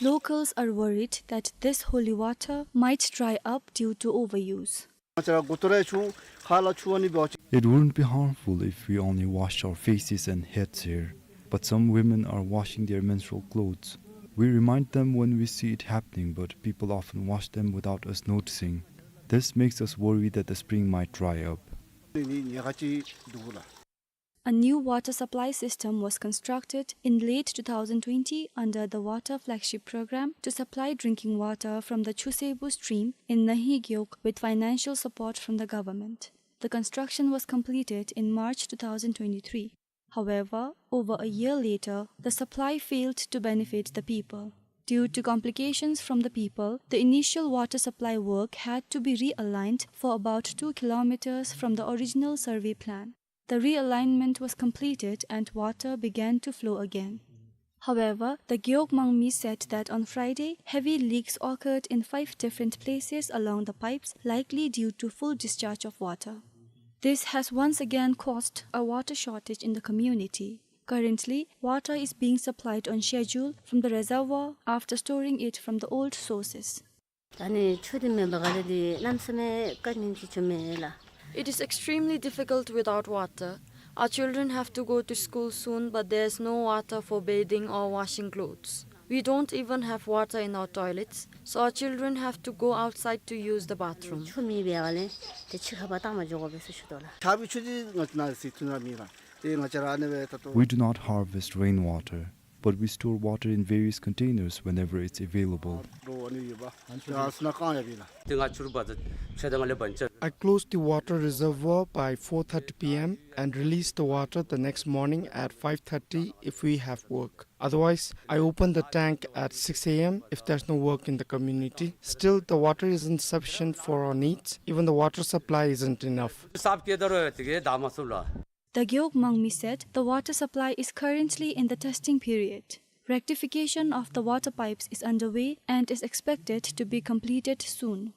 Locals are worried that this holy water might dry up due to overuse. It wouldn't be harmful if we only washed our faces and heads here, but some women are washing their menstrual clothes. We remind them when we see it happening, but people often wash them without us noticing. This makes us worry that the spring might dry up. A new water supply system was constructed in late two thousand twenty under the Water Flagship Program to supply drinking water from the Chusebu stream in Nahi Gewog with financial support from the government. The construction was completed in March two thousand twenty-three. However, over a year later, the supply failed to benefit the people. Due to complications from the people, the initial water supply work had to be realigned for about two kilometers from the original survey plan. The realignment was completed and water began to flow again. However, the Gewog Mangmi said that on Friday, heavy leaks occurred in five different places along the pipes, likely due to full discharge of water. This has once again caused a water shortage in the community. Currently, water is being supplied on schedule from the reservoir after storing it from the old sources. ད་ནི་ཆུ་འདི་མེད་པ་ག་ལས་འདི་གནམ་མེད་ས་མེད་དཀའ་ངལ་ཅིག་བྱུང་མས་ལགས། It is extremely difficult without water. Our children have to go to school soon, but there's no water for bathing or washing clothes. We don't even have water in our toilets, so our children have to go outside to use the bathroom. ཆུ་མེད་པའི་ག་ལས་དེ་ཕྱི་ཁར་ཕར་བཏང་མ་འགྱོ་དགོ་པས་ཟེར་ཞུ་དོ་ལགས། ཆར་པའི་ཆུ་འདི་ང་ཚོ་ནང་ཟིག་ཐུན་ར་མེད་ལགས། དེ་ང་བཅས་ར་ཨ་ནི་སྦེ་ད་ལྟོ། We do not harvest rainwater, but we store water in various containers whenever it's available. འགྲོ་ཨ་ནི་ཡོད་པ། ང་ཚོ་ནང་གང་ཡོད་པས་ལགས། དེ་ང་ཆུར་བ་ཚ་ཆ་དང་ལེ་བན་ཆ། I close the water reservoir by four thirty P M and release the water the next morning at five thirty if we have work. Otherwise, I open the tank at six A M if there's no work in the community. Still, the water isn't sufficient for our needs. Even the water supply isn't enough. སབ་ཀེ་ད་རོ་དེ་གེ་ད་མ་སུ་ལ། The Gewog Mangmi said the water supply is currently in the testing period. Rectification of the water pipes is underway and is expected to be completed soon.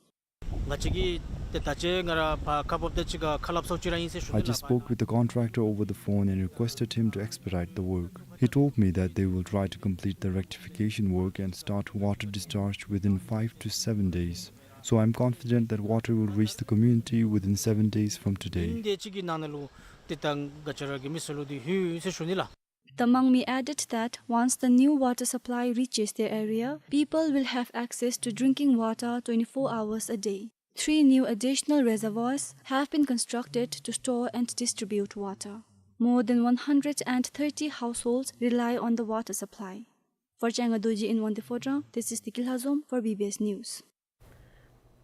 ང་བཅས་ཀྱིས་ཏེ་ད་ཅི་ང་ར་ཕར་ཁ་སྦོབ་ཏེ་ཅིག་ཁ་སླབ་སོ་ཅི་ར་ཨིན་ཟེར་ཞུ་ནི་ལགས། I just spoke with the contractor over the phone and requested him to expedite the work. He told me that they will try to complete the rectification work and start water discharge within five to seven days. So I'm confident that water will reach the community within seven days from today. ཉིནམ་དེ་ཅིག་གི་ནང་ན་ལུ་ཏེ་ད་ང་བཅས་ར་གི་མི་སེར་ལུ་འདི་ལྷོད་ཡི་ཟེར་ཞུ་ནི་ལགས། The Mangmi added that once the new water supply reaches their area, people will have access to drinking water twenty-four hours a day. Three new additional reservoirs have been constructed to store and distribute water. More than one hundred and thirty households rely on the water supply. For Changa Dorji in Wangdue Phodrang, this is Tiki Lhazom for B B S News.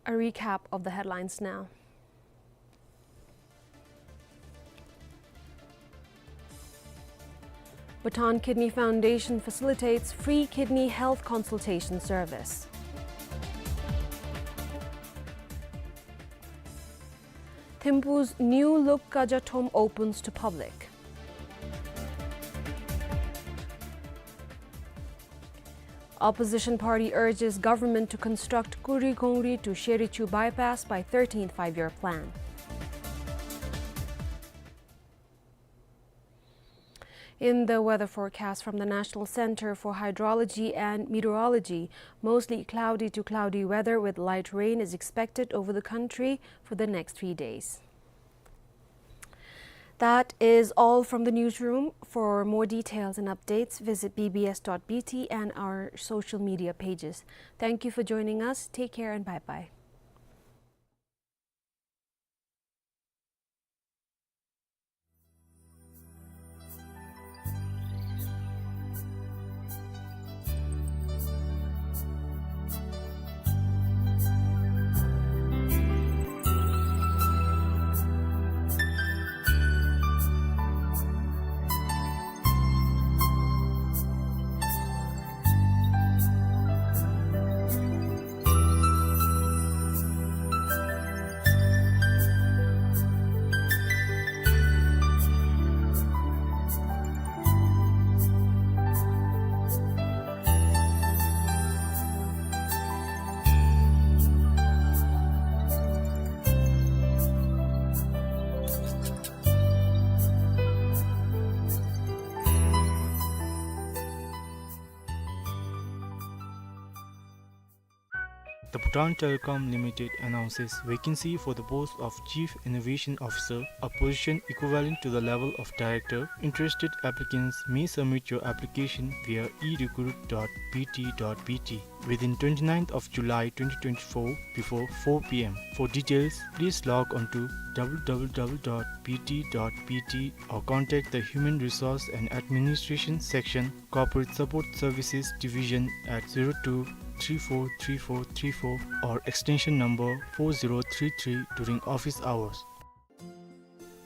A recap of the headlines now. Bhutan Kidney Foundation facilitates free kidney health consultation service. Thimphu's new look Kaja Thom opens to public. Opposition party urges government to construct Kurigongri to Sherichu bypass by thirteenth Five-Year Plan. In the weather forecast from the National Center for Hydrology and Meteorology, mostly cloudy to cloudy weather with light rain is expected over the country for the next three days. That is all from the newsroom. For more details and updates, visit B B S dot B T and our social media pages. Thank you for joining us. Take care and bye-bye. The Bhutan Telecom Limited announces vacancy for the post of Chief Innovation Officer, a position equivalent to the level of director. Interested applicants may submit your application via e recruit dot b t dot b t within twenty-ninth of July twenty twenty-four before four p m. For details, please log on to w w w dot b t dot b t or contact the Human Resource and Administration Section, Corporate Support Services Division at zero two three four three four three four or extension number four zero three three during office hours.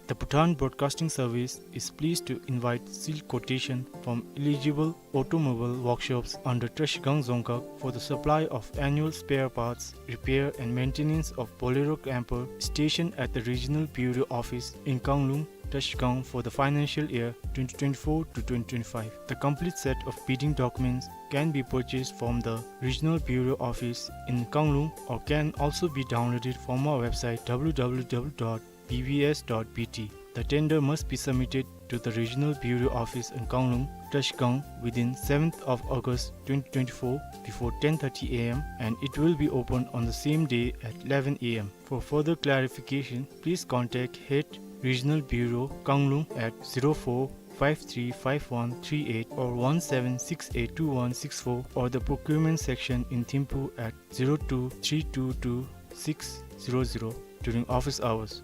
The Bhutan Broadcasting Service is pleased to invite sealed quotation from eligible automobile workshops under Trashigang Dzongkhag for the supply of annual spare parts, repair and maintenance of Bolero camper stationed at the Regional Bureau Office in Kanglung, Trashigang for the financial year twenty twenty-four to twenty twenty-five. The complete set of bidding documents can be purchased from the Regional Bureau Office in Kanglung or can also be downloaded from our website w w w dot b b s dot b t. The tender must be submitted to the Regional Bureau Office in Kanglung, Trashigang within seventh of August twenty twenty-four before ten thirty a m and it will be opened on the same day at eleven a m. For further clarification, please contact Head Regional Bureau, Kanglung at zero four five three five one three eight or one seven six eight two one six four or the procurement section in Thimphu at zero two three two two six zero zero during office hours.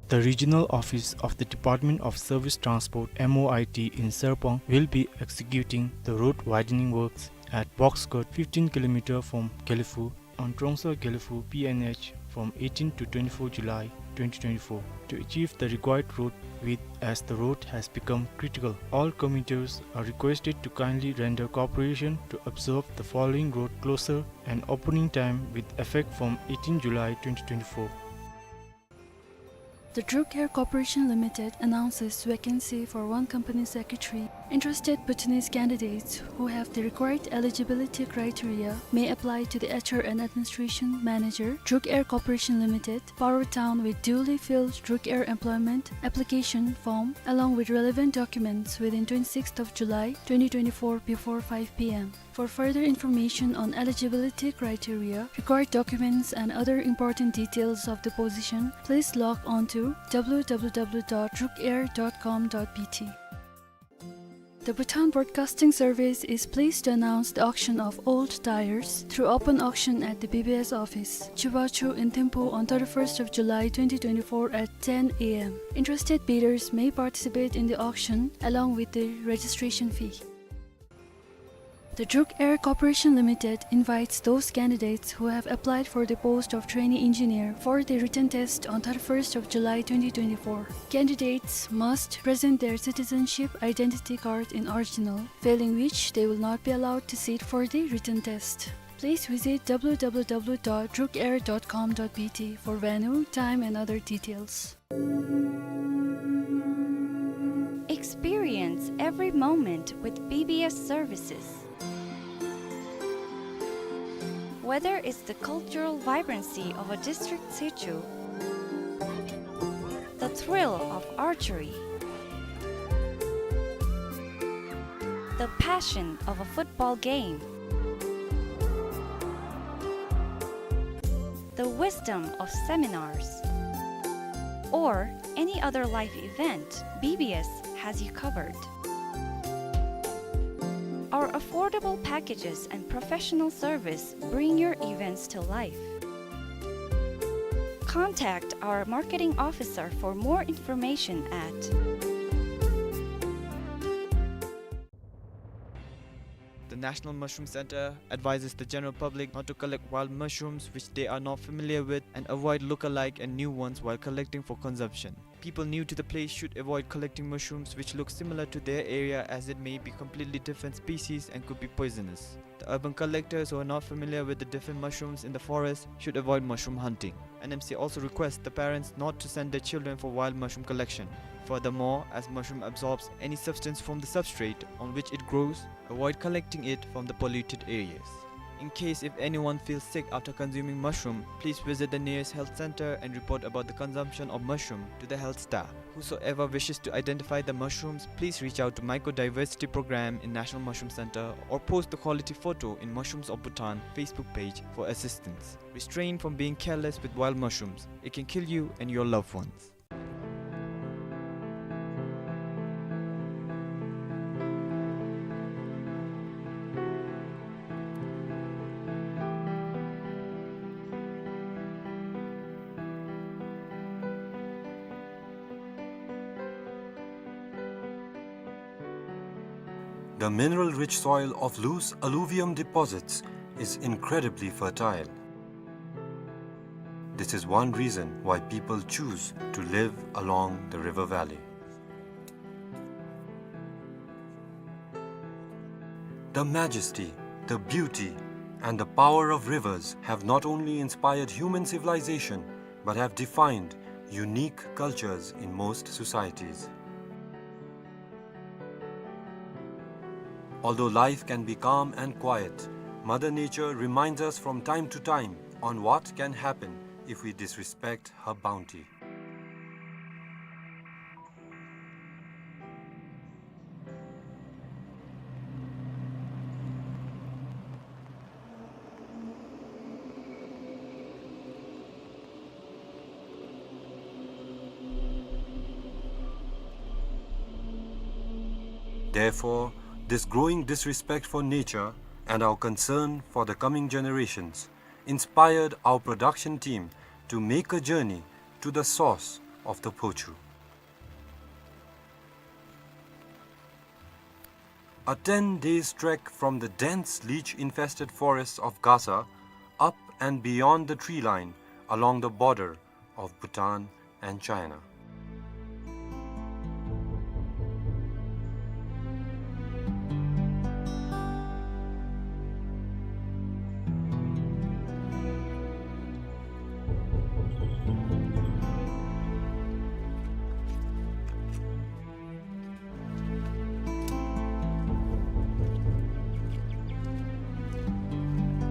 The regional office of the Department of Service Transport, M O I T, in Sarpang will be executing the road widening works at box cut fifteen kilometer from Gelephu on Trongsa Gelephu P N H from eighteen to twenty-four July twenty twenty-four to achieve the required road width as the road has become critical. All commuters are requested to kindly render cooperation to observe the following road closure and opening time with effect from eighteen July twenty twenty-four. The Druk Air Corporation Limited announces vacancy for one company secretary. Interested Bhutanese candidates who have the required eligibility criteria may apply to the H R and Administration Manager, Druk Air Corporation Limited, Paro Town, with duly filled Druk Air employment application form along with relevant documents within twenty-sixth of July twenty twenty-four before five p m. For further information on eligibility criteria, required documents and other important details of the position, please log on to w w w dot druk air dot com dot b t. The Bhutan Broadcasting Service is pleased to announce the auction of old tires through open auction at the B B S office, Chubachu in Thimphu on thirty-first of July twenty twenty-four at ten a m. Interested bidders may participate in the auction along with the registration fee. The Druk Air Corporation Limited invites those candidates who have applied for the post of trainee engineer for the written test on thirty-first of July twenty twenty-four. Candidates must present their citizenship identity card in original, failing which they will not be allowed to sit for the written test. Please visit w w w dot druk air dot com dot b t for venue, time and other details. Experience every moment with B B S services. Whether it's the cultural vibrancy of a district situ, the thrill of archery, the passion of a football game, the wisdom of seminars, or any other life event, B B S has you covered. Our affordable packages and professional service bring your events to life. Contact our marketing officer for more information at The National Mushroom Center advises the general public not to collect wild mushrooms which they are not familiar with and avoid look-alike and new ones while collecting for consumption. People new to the place should avoid collecting mushrooms which look similar to their area, as it may be completely different species and could be poisonous. The urban collectors who are not familiar with the different mushrooms in the forest should avoid mushroom hunting. N M C also requests the parents not to send their children for wild mushroom collection. Furthermore, as mushroom absorbs any substance from the substrate on which it grows, avoid collecting it from the polluted areas. In case if anyone feels sick after consuming mushroom, please visit the nearest health center and report about the consumption of mushroom to the health staff. Whosoever wishes to identify the mushrooms, please reach out to Mycodiversity Program in National Mushroom Center or post the quality photo in Mushrooms of Bhutan Facebook page for assistance. Restrain from being careless with wild mushrooms. It can kill you and your loved ones. The mineral-rich soil of loose alluvium deposits is incredibly fertile. This is one reason why people choose to live along the river valley. The majesty, the beauty, and the power of rivers have not only inspired human civilization, but have defined unique cultures in most societies. Although life can be calm and quiet, Mother Nature reminds us from time to time on what can happen if we disrespect her bounty. Therefore, this growing disrespect for nature and our concern for the coming generations inspired our production team to make a journey to the source of the Phochu. A ten days trek from the dense leech-infested forests of Gasa, up and beyond the tree line, along the border of Bhutan and China.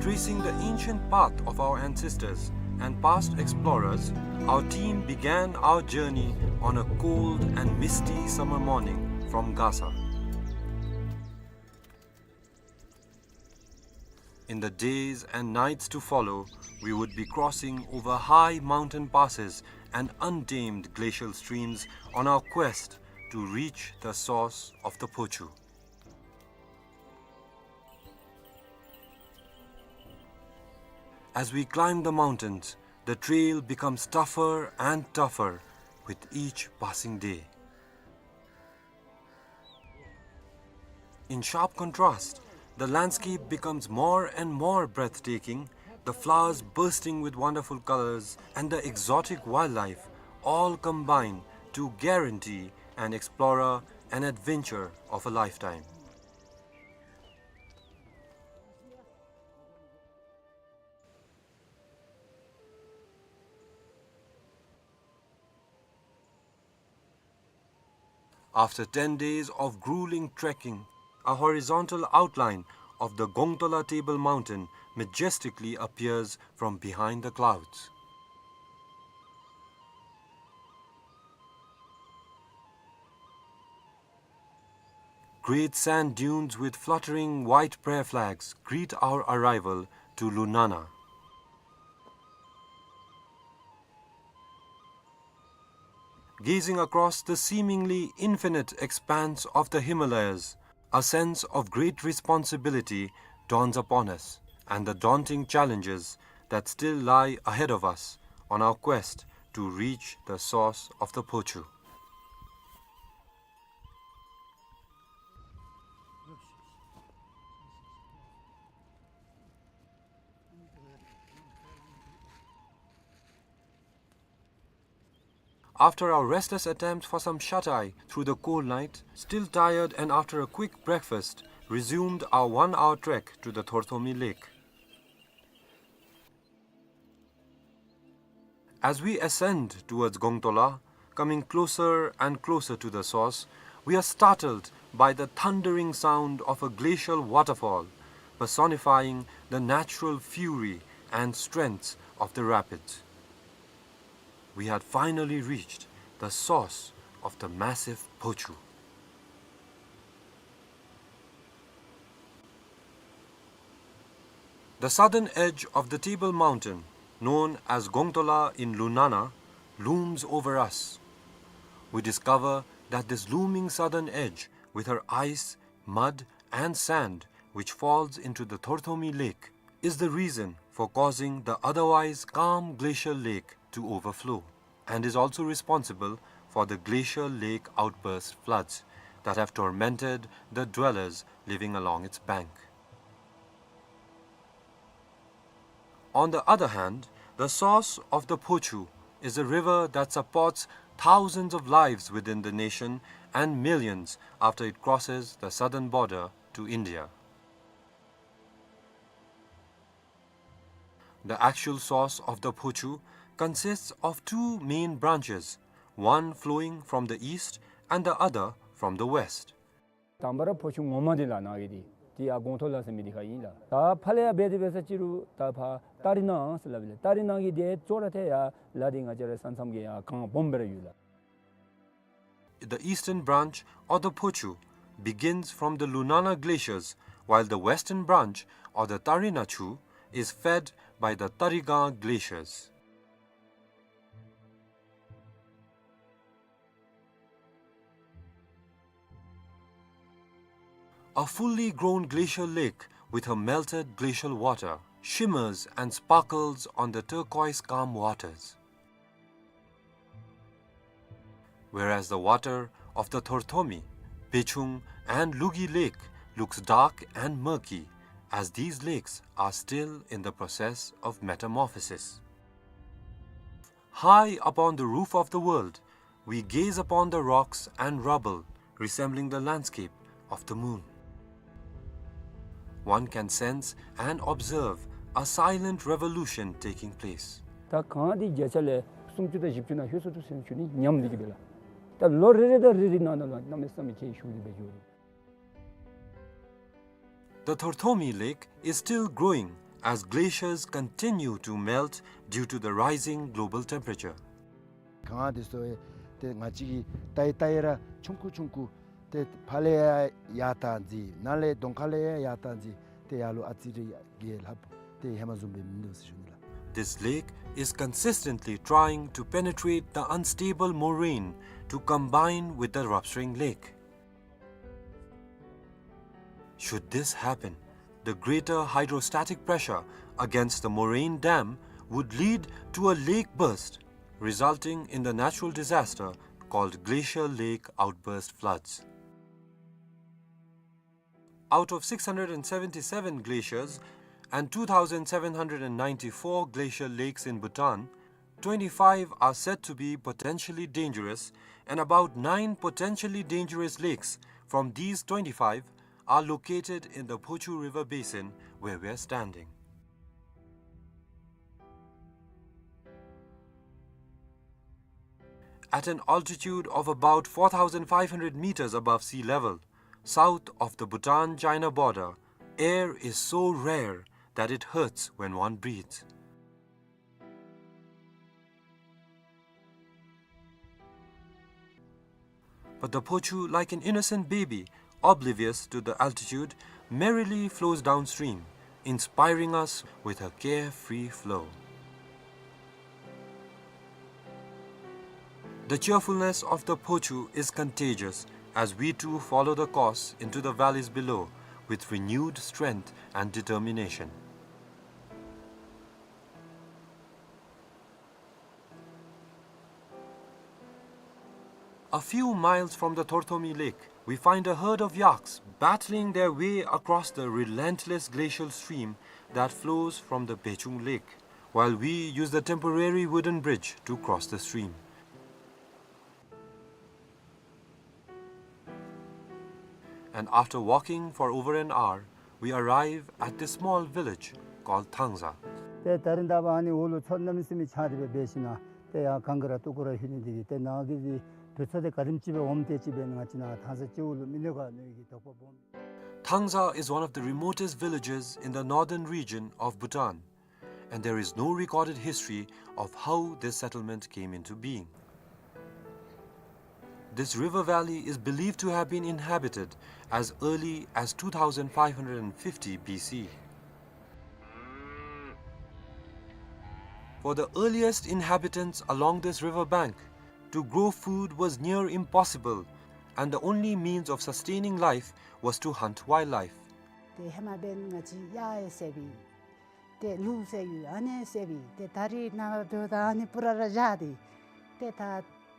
Tracing the ancient path of our ancestors and past explorers, our team began our journey on a cold and misty summer morning from Gasa. In the days and nights to follow, we would be crossing over high mountain passes and untamed glacial streams on our quest to reach the source of the Phochu. As we climb the mountains, the trail becomes tougher and tougher with each passing day. In sharp contrast, the landscape becomes more and more breathtaking, the flowers bursting with wonderful colors and the exotic wildlife all combine to guarantee an explorer an adventure of a lifetime. After ten days of grueling trekking, a horizontal outline of the Gongtola Table Mountain majestically appears from behind the clouds. Great sand dunes with fluttering white prayer flags greet our arrival to Lunana. Gazing across the seemingly infinite expanse of the Himalayas, a sense of great responsibility dawns upon us, and the daunting challenges that still lie ahead of us on our quest to reach the source of the Phochu. After our restless attempt for some shut-eye through the cold night, still tired and after a quick breakfast, resumed our one-hour trek to the Thorthomi Lake. As we ascend towards Gongtola, coming closer and closer to the source, we are startled by the thundering sound of a glacial waterfall, personifying the natural fury and strength of the rapids. We had finally reached the source of the massive Phochu. The southern edge of the Table Mountain, known as Gongtola in Lunana, looms over us. We discover that this looming southern edge, with her ice, mud, and sand, which falls into the Thorthomi Lake, is the reason for causing the otherwise calm glacial lake to overflow, and is also responsible for the glacial lake outburst floods that have tormented the dwellers living along its bank. On the other hand, the source of the Phochu is a river that supports thousands of lives within the nation and millions after it crosses the southern border to India. The actual source of the Phochu consists of two main branches, one flowing from the east and the other from the west. དང་པ་ར་ཕོ་ཆུ་ངོ་མ་འདི་ལགས་ནཱ་གི་འདི་འདི་ཡར་གོང་ཐོག་ལ་ཟེར་མི་འདི་ཁར་ཨིན་ལགས། ད་ཕར་ལས་ཡར་འབད་དེ་འབད་ས་ཅིག་རུང་ད་ཕར་ཏ་རི་ནང་ཟེར་སླབ་ཨིན་ལགས། ཏ་རི་ནང་གི་འདི་གཙོ་བོ་ར་ཏེ་ཡར་ལ་འདི་ང་བཅས་ར་ས་མཚམས་ཀྱི་ཡར་གངས་སྦོམ་སྦེ་ར་ཡོད་ལགས། The eastern branch, or the Phochu, begins from the Lunana glaciers, while the western branch, or the Tarina Chu, is fed by the Tarigang glaciers. A fully grown glacial lake with her melted glacial water shimmers and sparkles on the turquoise calm waters. Whereas the water of the Thorthomi, Bechung, and Lugi Lake looks dark and murky, as these lakes are still in the process of metamorphosis. High upon the roof of the world, we gaze upon the rocks and rubble resembling the landscape of the moon. One can sense and observe a silent revolution taking place. ད་གངས་འདི་བརྒྱ་ཆ་ལས་སུམ་ཅུ་དང་བཞི་བཅུ་ནང་ལྷོད་སོང་འདུག་ཟེར་ཞུ་ནི་ཉམས་འདི་གིས་འབད་ལགས། ད་ལོ་རེ་རེ་དང་རེ་རེ་ནང་ན་ལུ་གནམ་མེད་ས་མེད་ཁྱད་ཞུགས་ཏེ་འབད་འགྱོ་རུང་། The Thorthomi Lake is still growing as glaciers continue to melt due to the rising global temperature. གངས་འདི་ཚུ་ཏེ་ང་བཅས་ཀྱི་ལྟ་ཡི་ལྟ་ཡི་ར་ཆུང་ཀུ་ཆུང་ཀུ་ཏེ་ཕར་ལས་ཡར་ཡར་བཏང་རྩིས་ནཱ་ལས་གདོང་ཁ་ལས་ཡར་ཡར་བཏང་རྩིས་ཏེ་ཡར་ལུ་ཨ་ཙི་རེ་ཡར་ལྷོདཔ་ཏེ་ཧེ་མ་བཟུམ་སྦེ་མིན་འདུག་ཟེར་ཞུ་ནི་ལགས། This lake is consistently trying to penetrate the unstable moraine to combine with the Rapsring Lake. Should this happen, the greater hydrostatic pressure against the moraine dam would lead to a lake burst, resulting in the natural disaster called glacial lake outburst floods. Out of six hundred and seventy-seven glaciers and two thousand seven hundred and ninety-four glacial lakes in Bhutan, twenty-five are said to be potentially dangerous, and about nine potentially dangerous lakes from these twenty-five are located in the Phochu River basin where we are standing. At an altitude of about four thousand five hundred meters above sea level, south of the Bhutan-China border, air is so rare that it hurts when one breathes. But the Phochu, like an innocent baby, oblivious to the altitude, merrily flows downstream, inspiring us with her carefree flow. The cheerfulness of the Phochu is contagious as we too follow the course into the valleys below with renewed strength and determination. A few miles from the Thorthomi Lake, we find a herd of yaks battling their way across the relentless glacial stream that flows from the Bechung Lake, while we use the temporary wooden bridge to cross the stream. And after walking for over an hour, we arrive at this small village called Thangza. ཏེ་ད་རིས་ད་ཕར་ཨ་ནི་འོག་ལུ་མཚོ་གནམ་མེད་ས་མེད་ཆགས་ཏེ་སྦེ་འབད་ཞིནམ་ལས་ཏེ་ཡར་གངས་ཀྱི་ར་སྟུག་པོ་ར་ལྷོད་ནི་འདི་གིས་ཏེ་ནཱ་གི་འདི་དུས་ཚོད་འདི་ག་དེམ་ཅིག་སྦེ་འོངམ་དེ་ཅིག་སྦེ་ང་བཅས་ནཱ་ཐང་ས་སྤྱི་བོ་ལུ་མི་གནོད་ག་མནོ་བའི་གི་དོགས་པ་སྦོམ། Thangza is one of the remotest villages in the northern region of Bhutan, and there is no recorded history of how this settlement came into being. This river valley is believed to have been inhabited as early as two thousand five hundred fifty B C. For the earliest inhabitants along this river bank, to grow food was near impossible, and the only means of sustaining life was to hunt wildlife. ཏེ་ཧེ་མ་འབདན་ང་བཅས་གཡག་ཡང་བསད་པས། ཏེ་ལུག་བསད་ཡོད་ཨ་ནི་བསད་པས། ཏེ་ད་རེས་ནངས་པ་འབདཝ་ད་ཨ་ནི་པུ་ར་ར་བཞག་སྟེ། ཏེ་ད་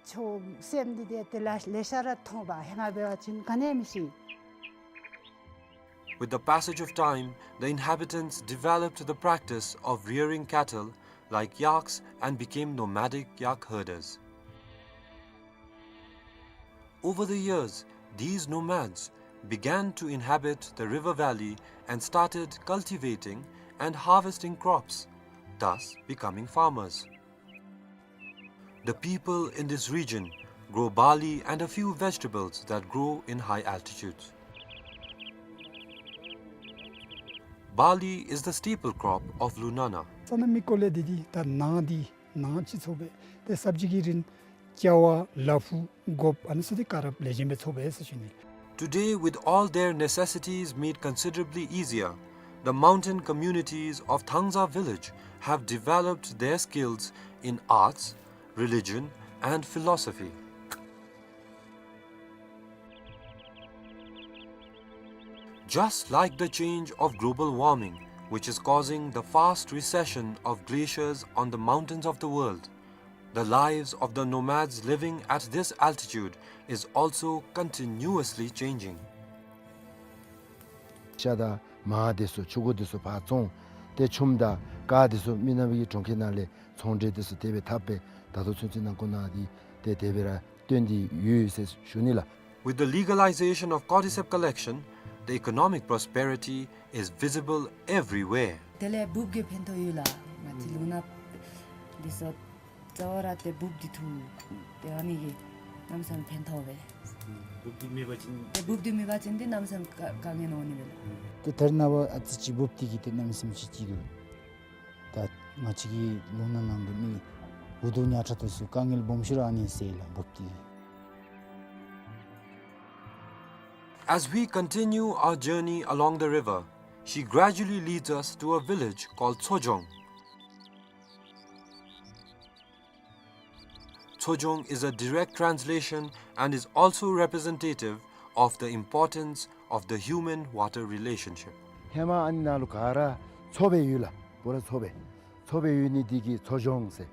ཆོས་སེམས་འདི་ཏེ་ཏེ་ལ་ལེ་ཤ་ར་ཐོབ་པས། ཧེ་མ་འབད་བ་ཅིན་ག་ནི་ཡང་མི་ཤེས། With the passage of time, the inhabitants developed the practice of rearing cattle like yaks and became nomadic yak herders. Over the years, these nomads began to inhabit the river valley and started cultivating and harvesting crops, thus becoming farmers. The people in this region grow barley and a few vegetables that grow in high altitudes. Barley is the staple crop of Lunana. ས་ན་མི་ཀོ་ལེ་འདི་འདི་ད་ནང་འདི་ནང་ཅིག་ཚོ་སྦེ་ཏེ་སབ་ཇི་གི་རིན་ཅ་བ་ལ་ཕུག་གོབ་ཨ་ནི་ཚུ་འདི་ག་ར་ལེགས་ཤོམ་སྦེ་ཚོ་སྦེ་ཟེར་ཞུ་ནི། Today, with all their necessities made considerably easier, the mountain communities of Thangza village have developed their skills in arts, religion, and philosophy. Just like the change of global warming, which is causing the fast recession of glaciers on the mountains of the world, the lives of the nomads living at this altitude is also continuously changing. ཤ་དང་མར་འདི་ཚུ་ཕྱུར་གུ་འདི་ཚུ་ཕར་བཙོང་། ཏེ་ཆུམ་དང་ཀར་འདི་ཚུ་མི་ནག་པའི་གྲོང་ཁྱེར་ནང་ལས་ཚོང་འབྲེལ་འདི་ཚུ་དེ་སྦེ་འཐབ་སྦེ་ད་ལྟོ་ཚུན་ཚོད་ནང་འཁོད་ནང་འདི་ཏེ་དེ་སྦེ་ར་སྟོན་ཏེ་ཡོད་ཟེར་ཞུ་ནི་ལགས། With the legalization of cordyceps collection, the economic prosperity is visible everywhere. དེ་ལས་འབུཔ་གིས་ཕན་ཐོགས་ཡོད་ལགས། ང་བཅས་ལུང་ནག་འདི་ཚུ་རྩ་བ་ར་ཏེ་འབུཔ་འདི་འཐུ་ཏེ་ཨ་ནི་གིས་གནམ་མེད་ས་མེད་ཕན་ཐོགས་པས། འབུཔ་འདི་མེད་པ་ཅིན་ཏེ་འབུཔ་འདི་མེད་པ་ཅིན་ཏེ་གནམ་མེད་ས་མེད་དཀའ་དཀའ་ངལ་འོང་ནི་སྦེ་ལགས། ཏེ་ད་རེས་ནངས་པ་ཨ་ཙི་ཅིག་འབུཔ་འདི་གིས་ཏེ་གནམ་མེད་ས་མེད་ཅིག་ཅིག་འདུག། ད་ང་བཅས་ཀྱི་ལུང་ནག་ནང་གི་མི་འུ་སྡུག་ཉག་ཕྲ་འདི་ཚུ་དཀའ་ངལ་སྦོམ་ཤོས་ར་ཨ་ནི་སེལ་ལགས་འབུཔ་འདི་གིས། As we continue our journey along the river, she gradually leads us to a village called Tsojong. Tsojong is a direct translation and is also representative of the importance of the human-water relationship. ཧེ་མ་ཨ་ནི་ནང་ལུ་ག་ར་མཚོ་སྦེ་ཡོད་ལགས། པུ་ར་མཚོ་སྦེ། མཚོ་སྦེ་ཡོད་ནི་འདི་གིས་མཚོ་ལྗོངས་ཟེར།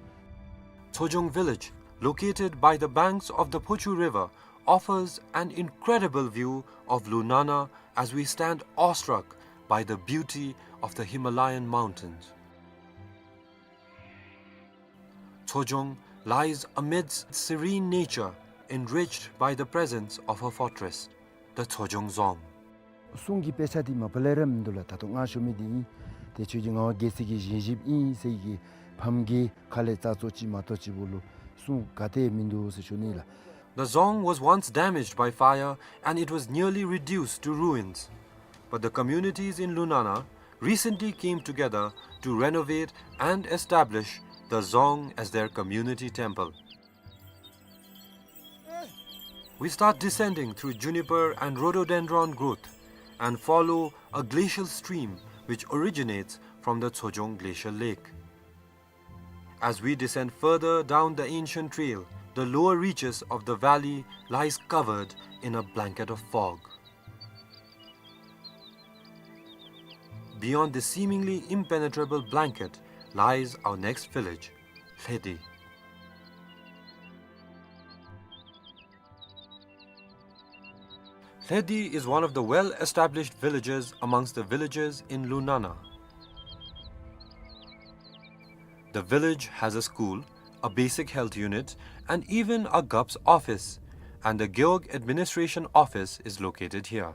Tsojong village, located by the banks of the Phochu River, offers an incredible view of Lunana as we stand awestruck by the beauty of the Himalayan mountains. Tsojong lies amidst serene nature, enriched by the presence of her fortress, the Tsojong Dzong. གསུང་གི་དཔེ་ཆ་འདི་མ་པ་ལས་ར་མིན་འདུག་ལགས། ད་ལྟོ་ང་ཞུ་མི་འདི་ཨིན། ཏེ་ཆོས་རྗེ་ངག་དབང་རྒྱལ་མཚན་གྱི་བཞེངས་གཞིཔ་ཨིན་ཟེར་གྱི་ཕམ་གྱི་ཁ་ལས་རྩ་ཚོ་ཅིག་མ་གཏོགས་ཅིག་བུ་ལུ་གསུང་ག་ཏེ་མིན་འདུག་ཟེར་ཞུ་ནི་ལགས། The Dzong was once damaged by fire and it was nearly reduced to ruins. But the communities in Lunana recently came together to renovate and establish the Dzong as their community temple. We start descending through juniper and rhododendron growth and follow a glacial stream which originates from the Tsojong Glacial Lake. As we descend further down the ancient trail, the lower reaches of the valley lies covered in a blanket of fog. Beyond this seemingly impenetrable blanket lies our next village, Lhedi. Lhedi is one of the well-established villages amongst the villages in Lunana. The village has a school, a basic health unit, and even a GUPS office, and the Gewog Administration Office is located here.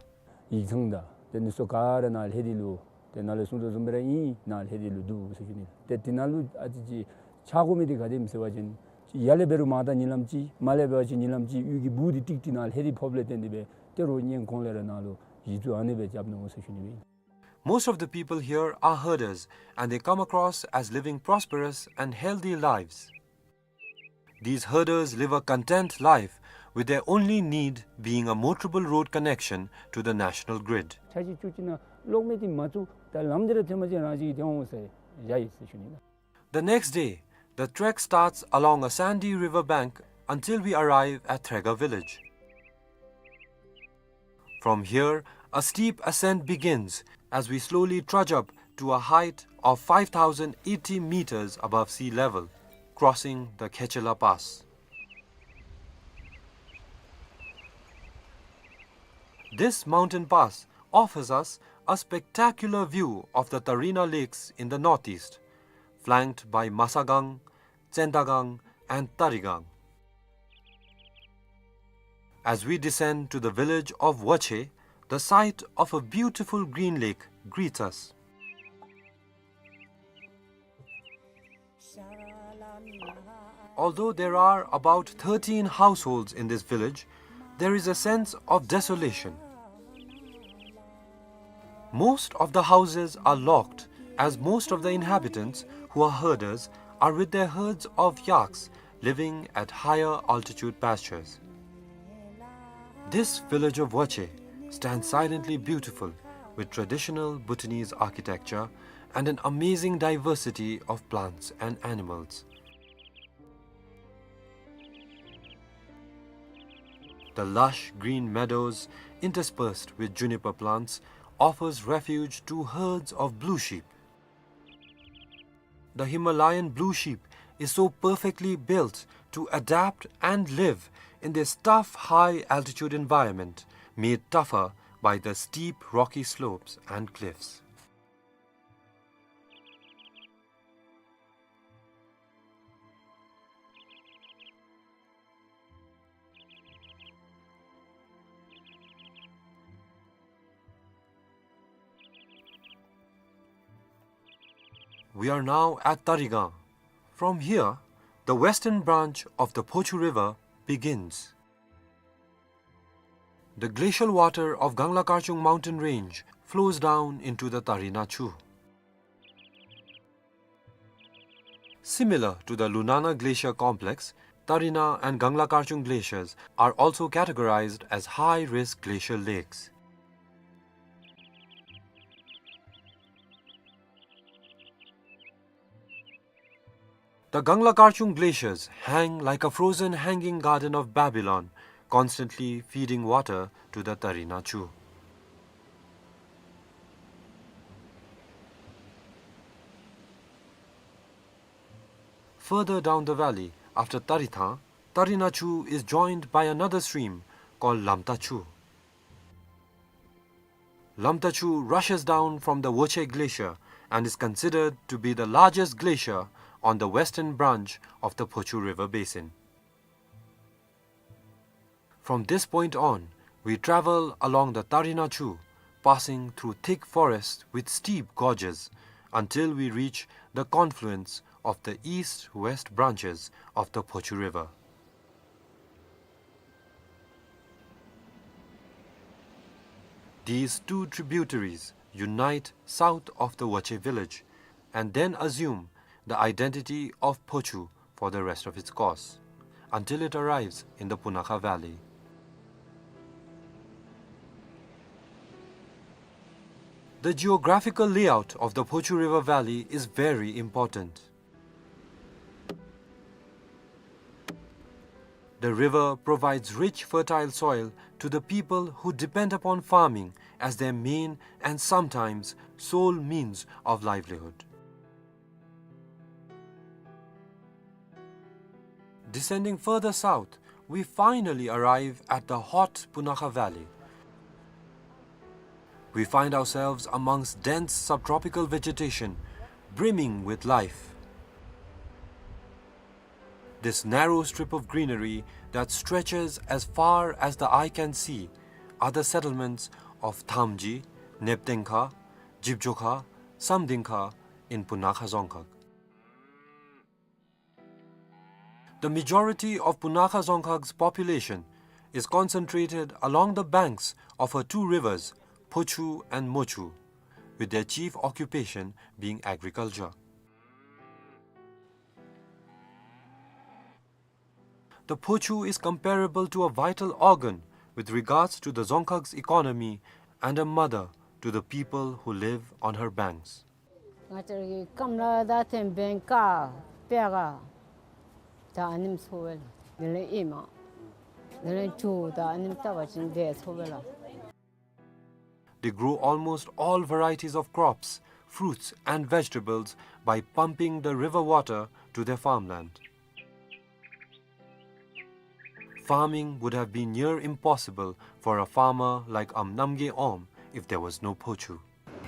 ཡིག་ཚང་དང་དེ་ནི་སོ་ག་ར་ནཱ་ལྷེ་དི་ལུ་དེ་ནཱ་ལུ་གསུང་དོ་བཟུམ་སྦེ་ར་ཨིན། ནཱ་ལྷེ་དི་ལུ་འདུག་ཟེར་ཞུ་ནི། ཏེ་དེ་ནང་ལུ་ཨ་ཙི་ཅིག་ཆགས་དགོ་མི་འདི་ག་དེམ་ཟེར་བ་ཅིན་ཡར་ལས་འབད་རུང་མར་ད་ཉིན་ལམ་ཅིག་མར་ལས་འབད་བ་ཅིན་ཉིན་ལམ་ཅིག་གཡུས་ཀྱི་སྦུག་འདི་ཏིག་ཏི་ནཱ་ལྷེ་དི་ཕོགཔ་ལས་བརྟེན་ཏེ་སྦེ་ཏེ་རོགས་གཉེན་ཁོང་ལས་ར་ནཱ་ལུ་གཞི་བཙུགས་ཨ་ནི་སྦེ་རྐྱབ་ནུག་ཟེར་ཞུ་ནི་སྦེ་ཨིན། Most of the people here are herders, and they come across as living prosperous and healthy lives. These herders live a content life with their only need being a motorable road connection to the national grid. ཆ་ཅིག་བཅུ་གཅིག་ནང་གློག་མེ་འདི་མ་བཙུགས་ད་ལམ་འདི་ར་ཐོན་མ་ཅིག་རང་ཅིག་གིས་ཐོན་འོང་ཟེར་བཞག་ཡི་ཟེར་ཞུ་ནི་ལགས། The next day, the trek starts along a sandy river bank until we arrive at Threga village. From here, a steep ascent begins as we slowly trudge up to a height of five thousand eighty meters above sea level, crossing the Khechela Pass. This mountain pass offers us a spectacular view of the Tarina Lakes in the northeast, flanked by Masagang, Tsendagang, and Tarigang. As we descend to the village of Wache, the sight of a beautiful green lake greets us. Although there are about thirteen households in this village, there is a sense of desolation. Most of the houses are locked, as most of the inhabitants, who are herders, are with their herds of yaks living at higher altitude pastures. This village of Wache stands silently beautiful, with traditional Bhutanese architecture and an amazing diversity of plants and animals. The lush green meadows, interspersed with juniper plants, offers refuge to herds of blue sheep. The Himalayan blue sheep is so perfectly built to adapt and live in this tough high-altitude environment, made tougher by the steep rocky slopes and cliffs. We are now at Tarigang. From here, the western branch of the Phochu River begins. The glacial water of Gangla Karchung mountain range flows down into the Tarina Chu. Similar to the Lunana Glacier complex, Tarina and Gangla Karchung glaciers are also categorized as high-risk glacial lakes. The Gangla Karchung glaciers hang like a frozen hanging garden of Babylon, constantly feeding water to the Tarina Chu. Further down the valley, after Tarithang, Tarina Chu is joined by another stream called Lamta Chu. Lamta Chu rushes down from the Woche Glacier and is considered to be the largest glacier on the western branch of the Phochu River basin. From this point on, we travel along the Tarina Chu, passing through thick forests with steep gorges, until we reach the confluence of the east-west branches of the Phochu River. These two tributaries unite south of the Woche village and then assume the identity of Phochu for the rest of its course, until it arrives in the Punakha Valley. The geographical layout of the Phochu River Valley is very important. The river provides rich, fertile soil to the people who depend upon farming as their main and sometimes sole means of livelihood. Descending further south, we finally arrive at the hot Punakha Valley. We find ourselves amongst dense subtropical vegetation, brimming with life. This narrow strip of greenery that stretches as far as the eye can see are the settlements of Thamji, Neptengkha, Jibjokha, Samdingkha in Punakha Dzongkhag. The majority of Punakha Dzongkhag's population is concentrated along the banks of her two rivers, Phochu and Mochu, with their chief occupation being agriculture. The Phochu is comparable to a vital organ with regards to the Dzongkhag's economy and a mother to the people who live on her banks. ང་བཅས་ར་གི་སྐམ་ལ་ད་ཐེམ་བེང་ཀ་པེ་ག་ད་ཨ་ནེམ་ཚོ་བེ་ལ། དེ་ལས་ཨེ་མ་དེ་ལས་ཇོ་ད་ཨ་ནེམ་ཏ་བ་ཅིན་དེ་ཚོ་བེ་ལ། They grow almost all varieties of crops, fruits and vegetables by pumping the river water to their farmland. Farming would have been near impossible for a farmer like Amp Namgay Om if there was no Phochu.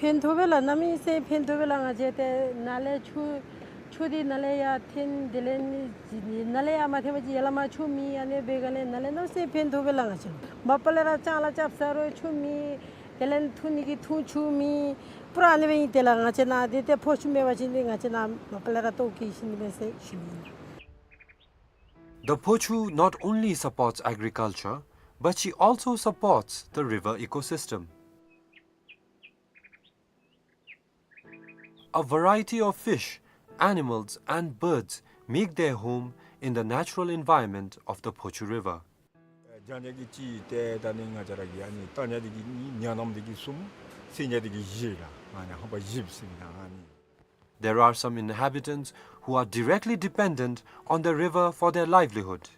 ཕན་ཐོགས་པེ་ལ་གནམ་མེད་ས་མེད་ཕན་ཐོགས་པེ་ལ། ང་བཅས་ཏེ་ནཱ་ལས་ཆུ་ཆུ་འདི་ནཱ་ལས་ཡར་འཐེན། དེ་ལས་ནི་ནཱ་ལས་ཡར་མ་འཐེན་པ་ཅིན་ཡར་ལས་མར་ཆུ་མེད། ཨ་ནི་འབད་ག་ལས་ནཱ་ལས་གནམ་མེད་ས་མེད་ཕན་ཐོགས་པེ་ལ། ང་བཅས་མ་པ་ལས་ར་ལྕང་ལ་རྐྱབ་ཟ་རུང་ཆུ་མེད། དེ་ལས་འཐུང་ནི་གི་འཐུང་ཆུ་མེད། པུ་ར་ཨ་ནི་སྦེ་ཨིན། དེ་ལས་ང་བཅས་ནཱ་འདི་ཏེ་ཕོ་ཆུ་མེད་པ་ཅིན་འདི་ང་བཅས་ནཱ་མ་པ་ལས་ར་ལྟོཝ་བཀྱེས་ཤི་ནི་མས་ཟེར་ཞུ་ནི་ཨིན། The Phochu not only supports agriculture, but she also supports the river ecosystem. A variety of fish, animals, and birds make their home in the natural environment of the Phochu River. རྒྱང་ཉག་གི་ཅིག་ཏེ་ད་ནི་ང་བཅས་ར་གི་ཨ་ནི་རྟ་ཉག་འདི་གིས་གཉིས། ཉ་ནམ་འདི་གིས་གསུམ། སེང་ཉ་འདི་གིས་བཞི་ལགས། ཨ་ནི་ཧམ་པ་བཞི་ཟེར་ཨིན་ན་ཨ་ནི། There are some inhabitants who are directly dependent on the river for their livelihood,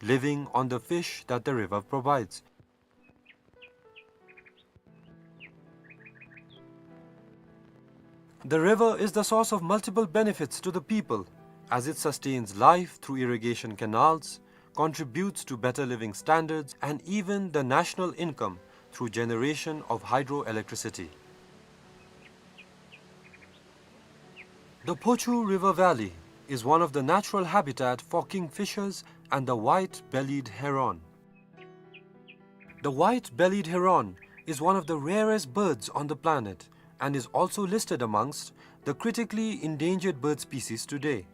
living on the fish that the river provides. The river is the source of multiple benefits to the people, as it sustains life through irrigation canals, contributes to better living standards, and even the national income through generation of hydroelectricity. The Phochu River Valley is one of the natural habitat for kingfishers and the white-bellied heron. The white-bellied heron is one of the rarest birds on the planet and is also listed amongst the critically endangered bird species today.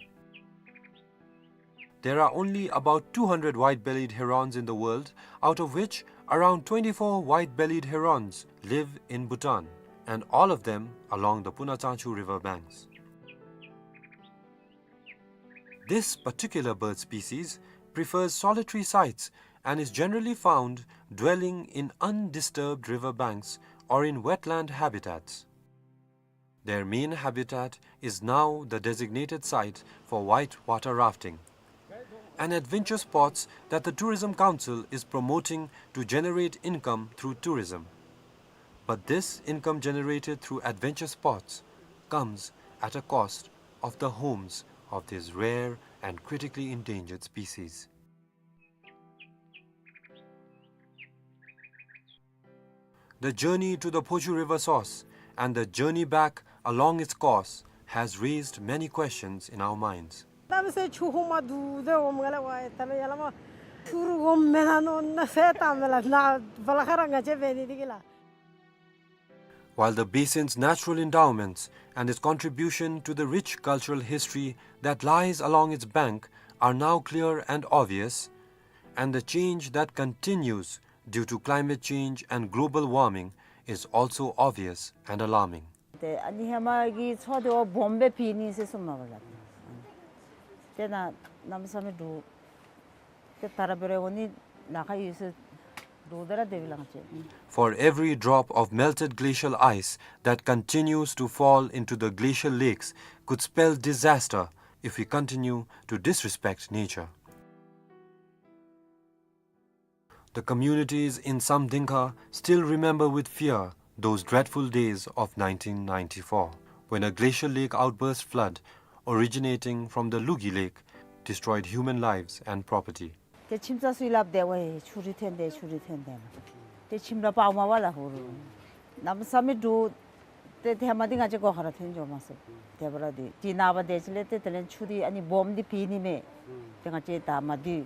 There are only about two hundred white-bellied herons in the world, out of which around twenty-four white-bellied herons live in Bhutan, and all of them along the Puna Tsangchu river banks. This particular bird species prefers solitary sites and is generally found dwelling in undisturbed river banks or in wetland habitats. Their main habitat is now the designated site for white water rafting, an adventure sports that the Tourism Council is promoting to generate income through tourism. But this income generated through adventure sports comes at a cost of the homes of these rare and critically endangered species. The journey to the Phochu River source and the journey back along its course has raised many questions in our minds. གནམ་མེད་ས་མེད་ཆུ་ཧོང་མ་འདུག་དེ་འོང་མ་ག་ལས་ཝའེ་ད་ལོ་ཡར་ལས་མར་ཆུ་རུ་འོང་མེ་ན་ནོ་ན་ས་ད་མེ་ལ་ན་བ་ལ་ཁ་ར་ང་བཅས་འབད་ནི་འདི་གིས་ལགས། While the basin's natural endowments and its contribution to the rich cultural history that lies along its bank are now clear and obvious, and the change that continues due to climate change and global warming is also obvious and alarming. ཏེ་ཨ་ནི་ཧེ་མ་གི་མཚོ་འདི་འོ་སྦོམ་སྦེ་ཕྱེ་ནི་ཟེར་གསུངམ་མས་པ་ལགས། ཏེ་ནཱ་གནམ་མེད་ས་མེད་འདྲོག། ཏེ་ད་ར་འབད་རུང་འོ་ནི་ལཱ་ཁག་ཡོད་ཟེར་འདྲོག་སྟེ་ར་སྡོདཔ་ལགས་ང་བཅས། For every drop of melted glacial ice that continues to fall into the glacial lakes could spell disaster if we continue to disrespect nature. The communities in Samdingkha still remember with fear those dreadful days of nineteen ninety-four, when a glacial lake outburst flood originating from the Lugi Lake destroyed human lives and property. ཏེ་ཁྱིམ་ཚང་ཚུ་གིས་སླབ་སྟེ་ཝའེ་ཆུ་རུད་ཐོན་ཏེ་ཆུ་རུད་ཐོན་ཏེ་ལགས། ཏེ་ཁྱིམ་ར་སྤརཝ་མས་པ་ལགས་ཧོར། གནམ་མེད་ས་མེད་འདྲོག། ཏེ་ཧེ་མ་འདི་ང་བཅས་སྒོ་ཁར་ཐོན་འགྱོ་མ་ཚུགས། དེ་འབད་ར་འདི་ཏེ་ནངས་པ་དེ་ཅིག་ལས་ཏེ་དེ་ལས་ཆུ་འདི་ཨ་ནི་སྦོམ་འདི་ཕྱེ་ནི་མས། ཏེ་ང་བཅས་ད་མ་སྡོད།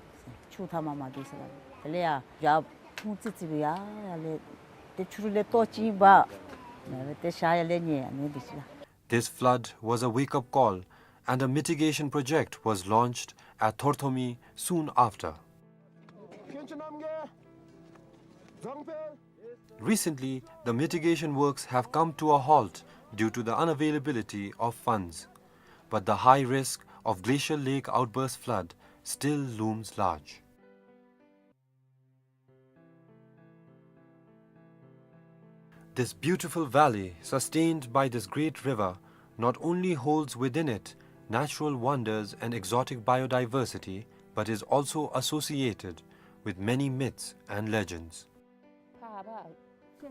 ཆུ་མཐའ་མ་མ་སྡོད་ཟེར་ལགས། དེ་ལས་ཡར་ཡར་ཕུང་ཙི་ཙི་སྦེ་ཡར་ཡར་ལས་ཏེ་ཆུ་རུད་ལས་ལྟོ་ཅིག་འབག། ཏེ་ཞག་ཡར་ལས་ཉལ་ཨ་ནི་འདི་ཅིག་ལགས། This flood was a wake-up call, and a mitigation project was launched at Thorthomi soon after. Recently, the mitigation works have come to a halt due to the unavailability of funds. But the high risk of glacial lake outburst flood still looms large. This beautiful valley, sustained by this great river, not only holds within it natural wonders and exotic biodiversity, but is also associated with many myths and legends.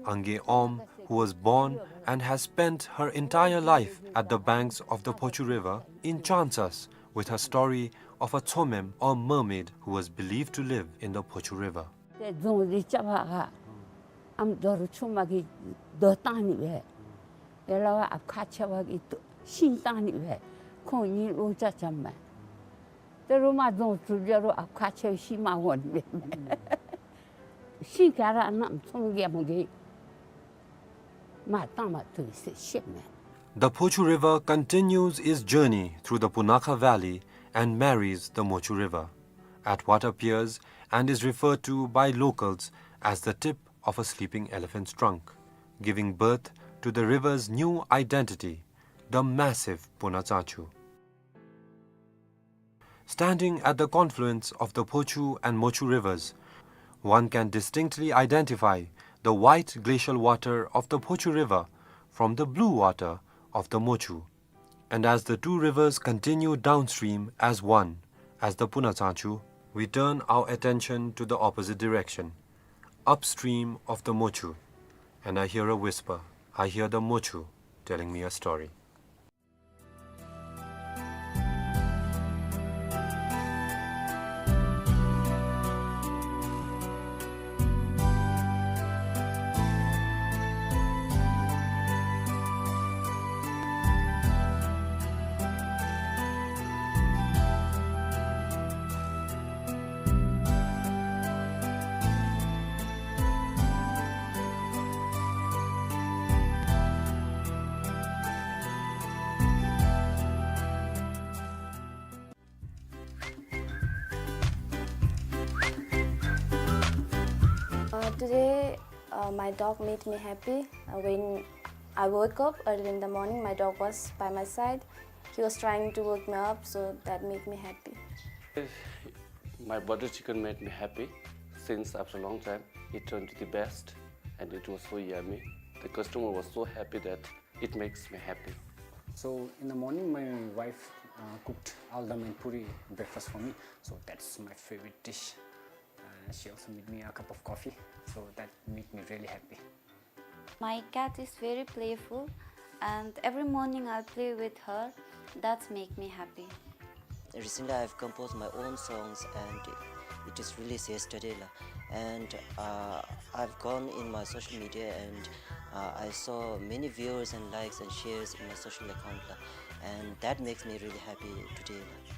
Auntie Om, who was born and has spent her entire life at the banks of the Phochu River, enchants us with her story of a Tsomem, or mermaid, who was believed to live in the Phochu River. ཏེ་རྫོང་འདི་རྐྱབ་པར་ཨམ་རྡོ་རུ་ཆུང་མ་གིས་རྡོ་བཏང་ནི་སྦེ། ཡ་ལ་བ་ཨཔ་ཁ་ཆེ་བ་གིས་ཤིང་བཏང་ནི་སྦེ། ཁོང་གཉིས་ལོ་ཅ་ཅམ་མས། ཏེ་རུ་མ་རྫོང་གྲུབ་རྒྱ་རུ་ཨཔ་ཁ་ཆེ་བ་ཤི་མ་འོང་ནི་སྦེ། ཤིང་ག་ར་ནམ་ཚོང་རྒྱ་མོ་གིས་མ་བཏང་མ་ཐུབ་ཟེར་ཤེས་མས། The Phochu River continues its journey through the Punakha Valley and marries the Mochu River at what appears and is referred to by locals as the tip of a sleeping elephant's trunk, giving birth to the river's new identity, the massive Puna Tsangchu. Standing at the confluence of the Phochu and Mochu rivers, one can distinctly identify the white glacial water of the Phochu River from the blue water of the Mochu. And as the two rivers continue downstream as one, as the Puna Tsangchu, we turn our attention to the opposite direction, upstream of the Mochu, and I hear a whisper. I hear the Mochu telling me a story. Uh, today, uh, my dog made me happy. Uh, when I woke up early in the morning, my dog was by my side. He was trying to wake me up, so that made me happy. My butter chicken made me happy since after a long time. It turned to the best, and it was so yummy. The customer was so happy that it makes me happy. So in the morning, my wife, uh, cooked aldam and puri breakfast for me. So that's my favorite dish. Uh, she also made me a cup of coffee. So that made me really happy. My cat is very playful, and every morning I play with her. That make me happy. Recently, I've composed my own songs, and it is released yesterday, la. And, uh, I've gone in my social media, and, uh, I saw many viewers and likes and shares in my social account, la. And that makes me really happy today, la.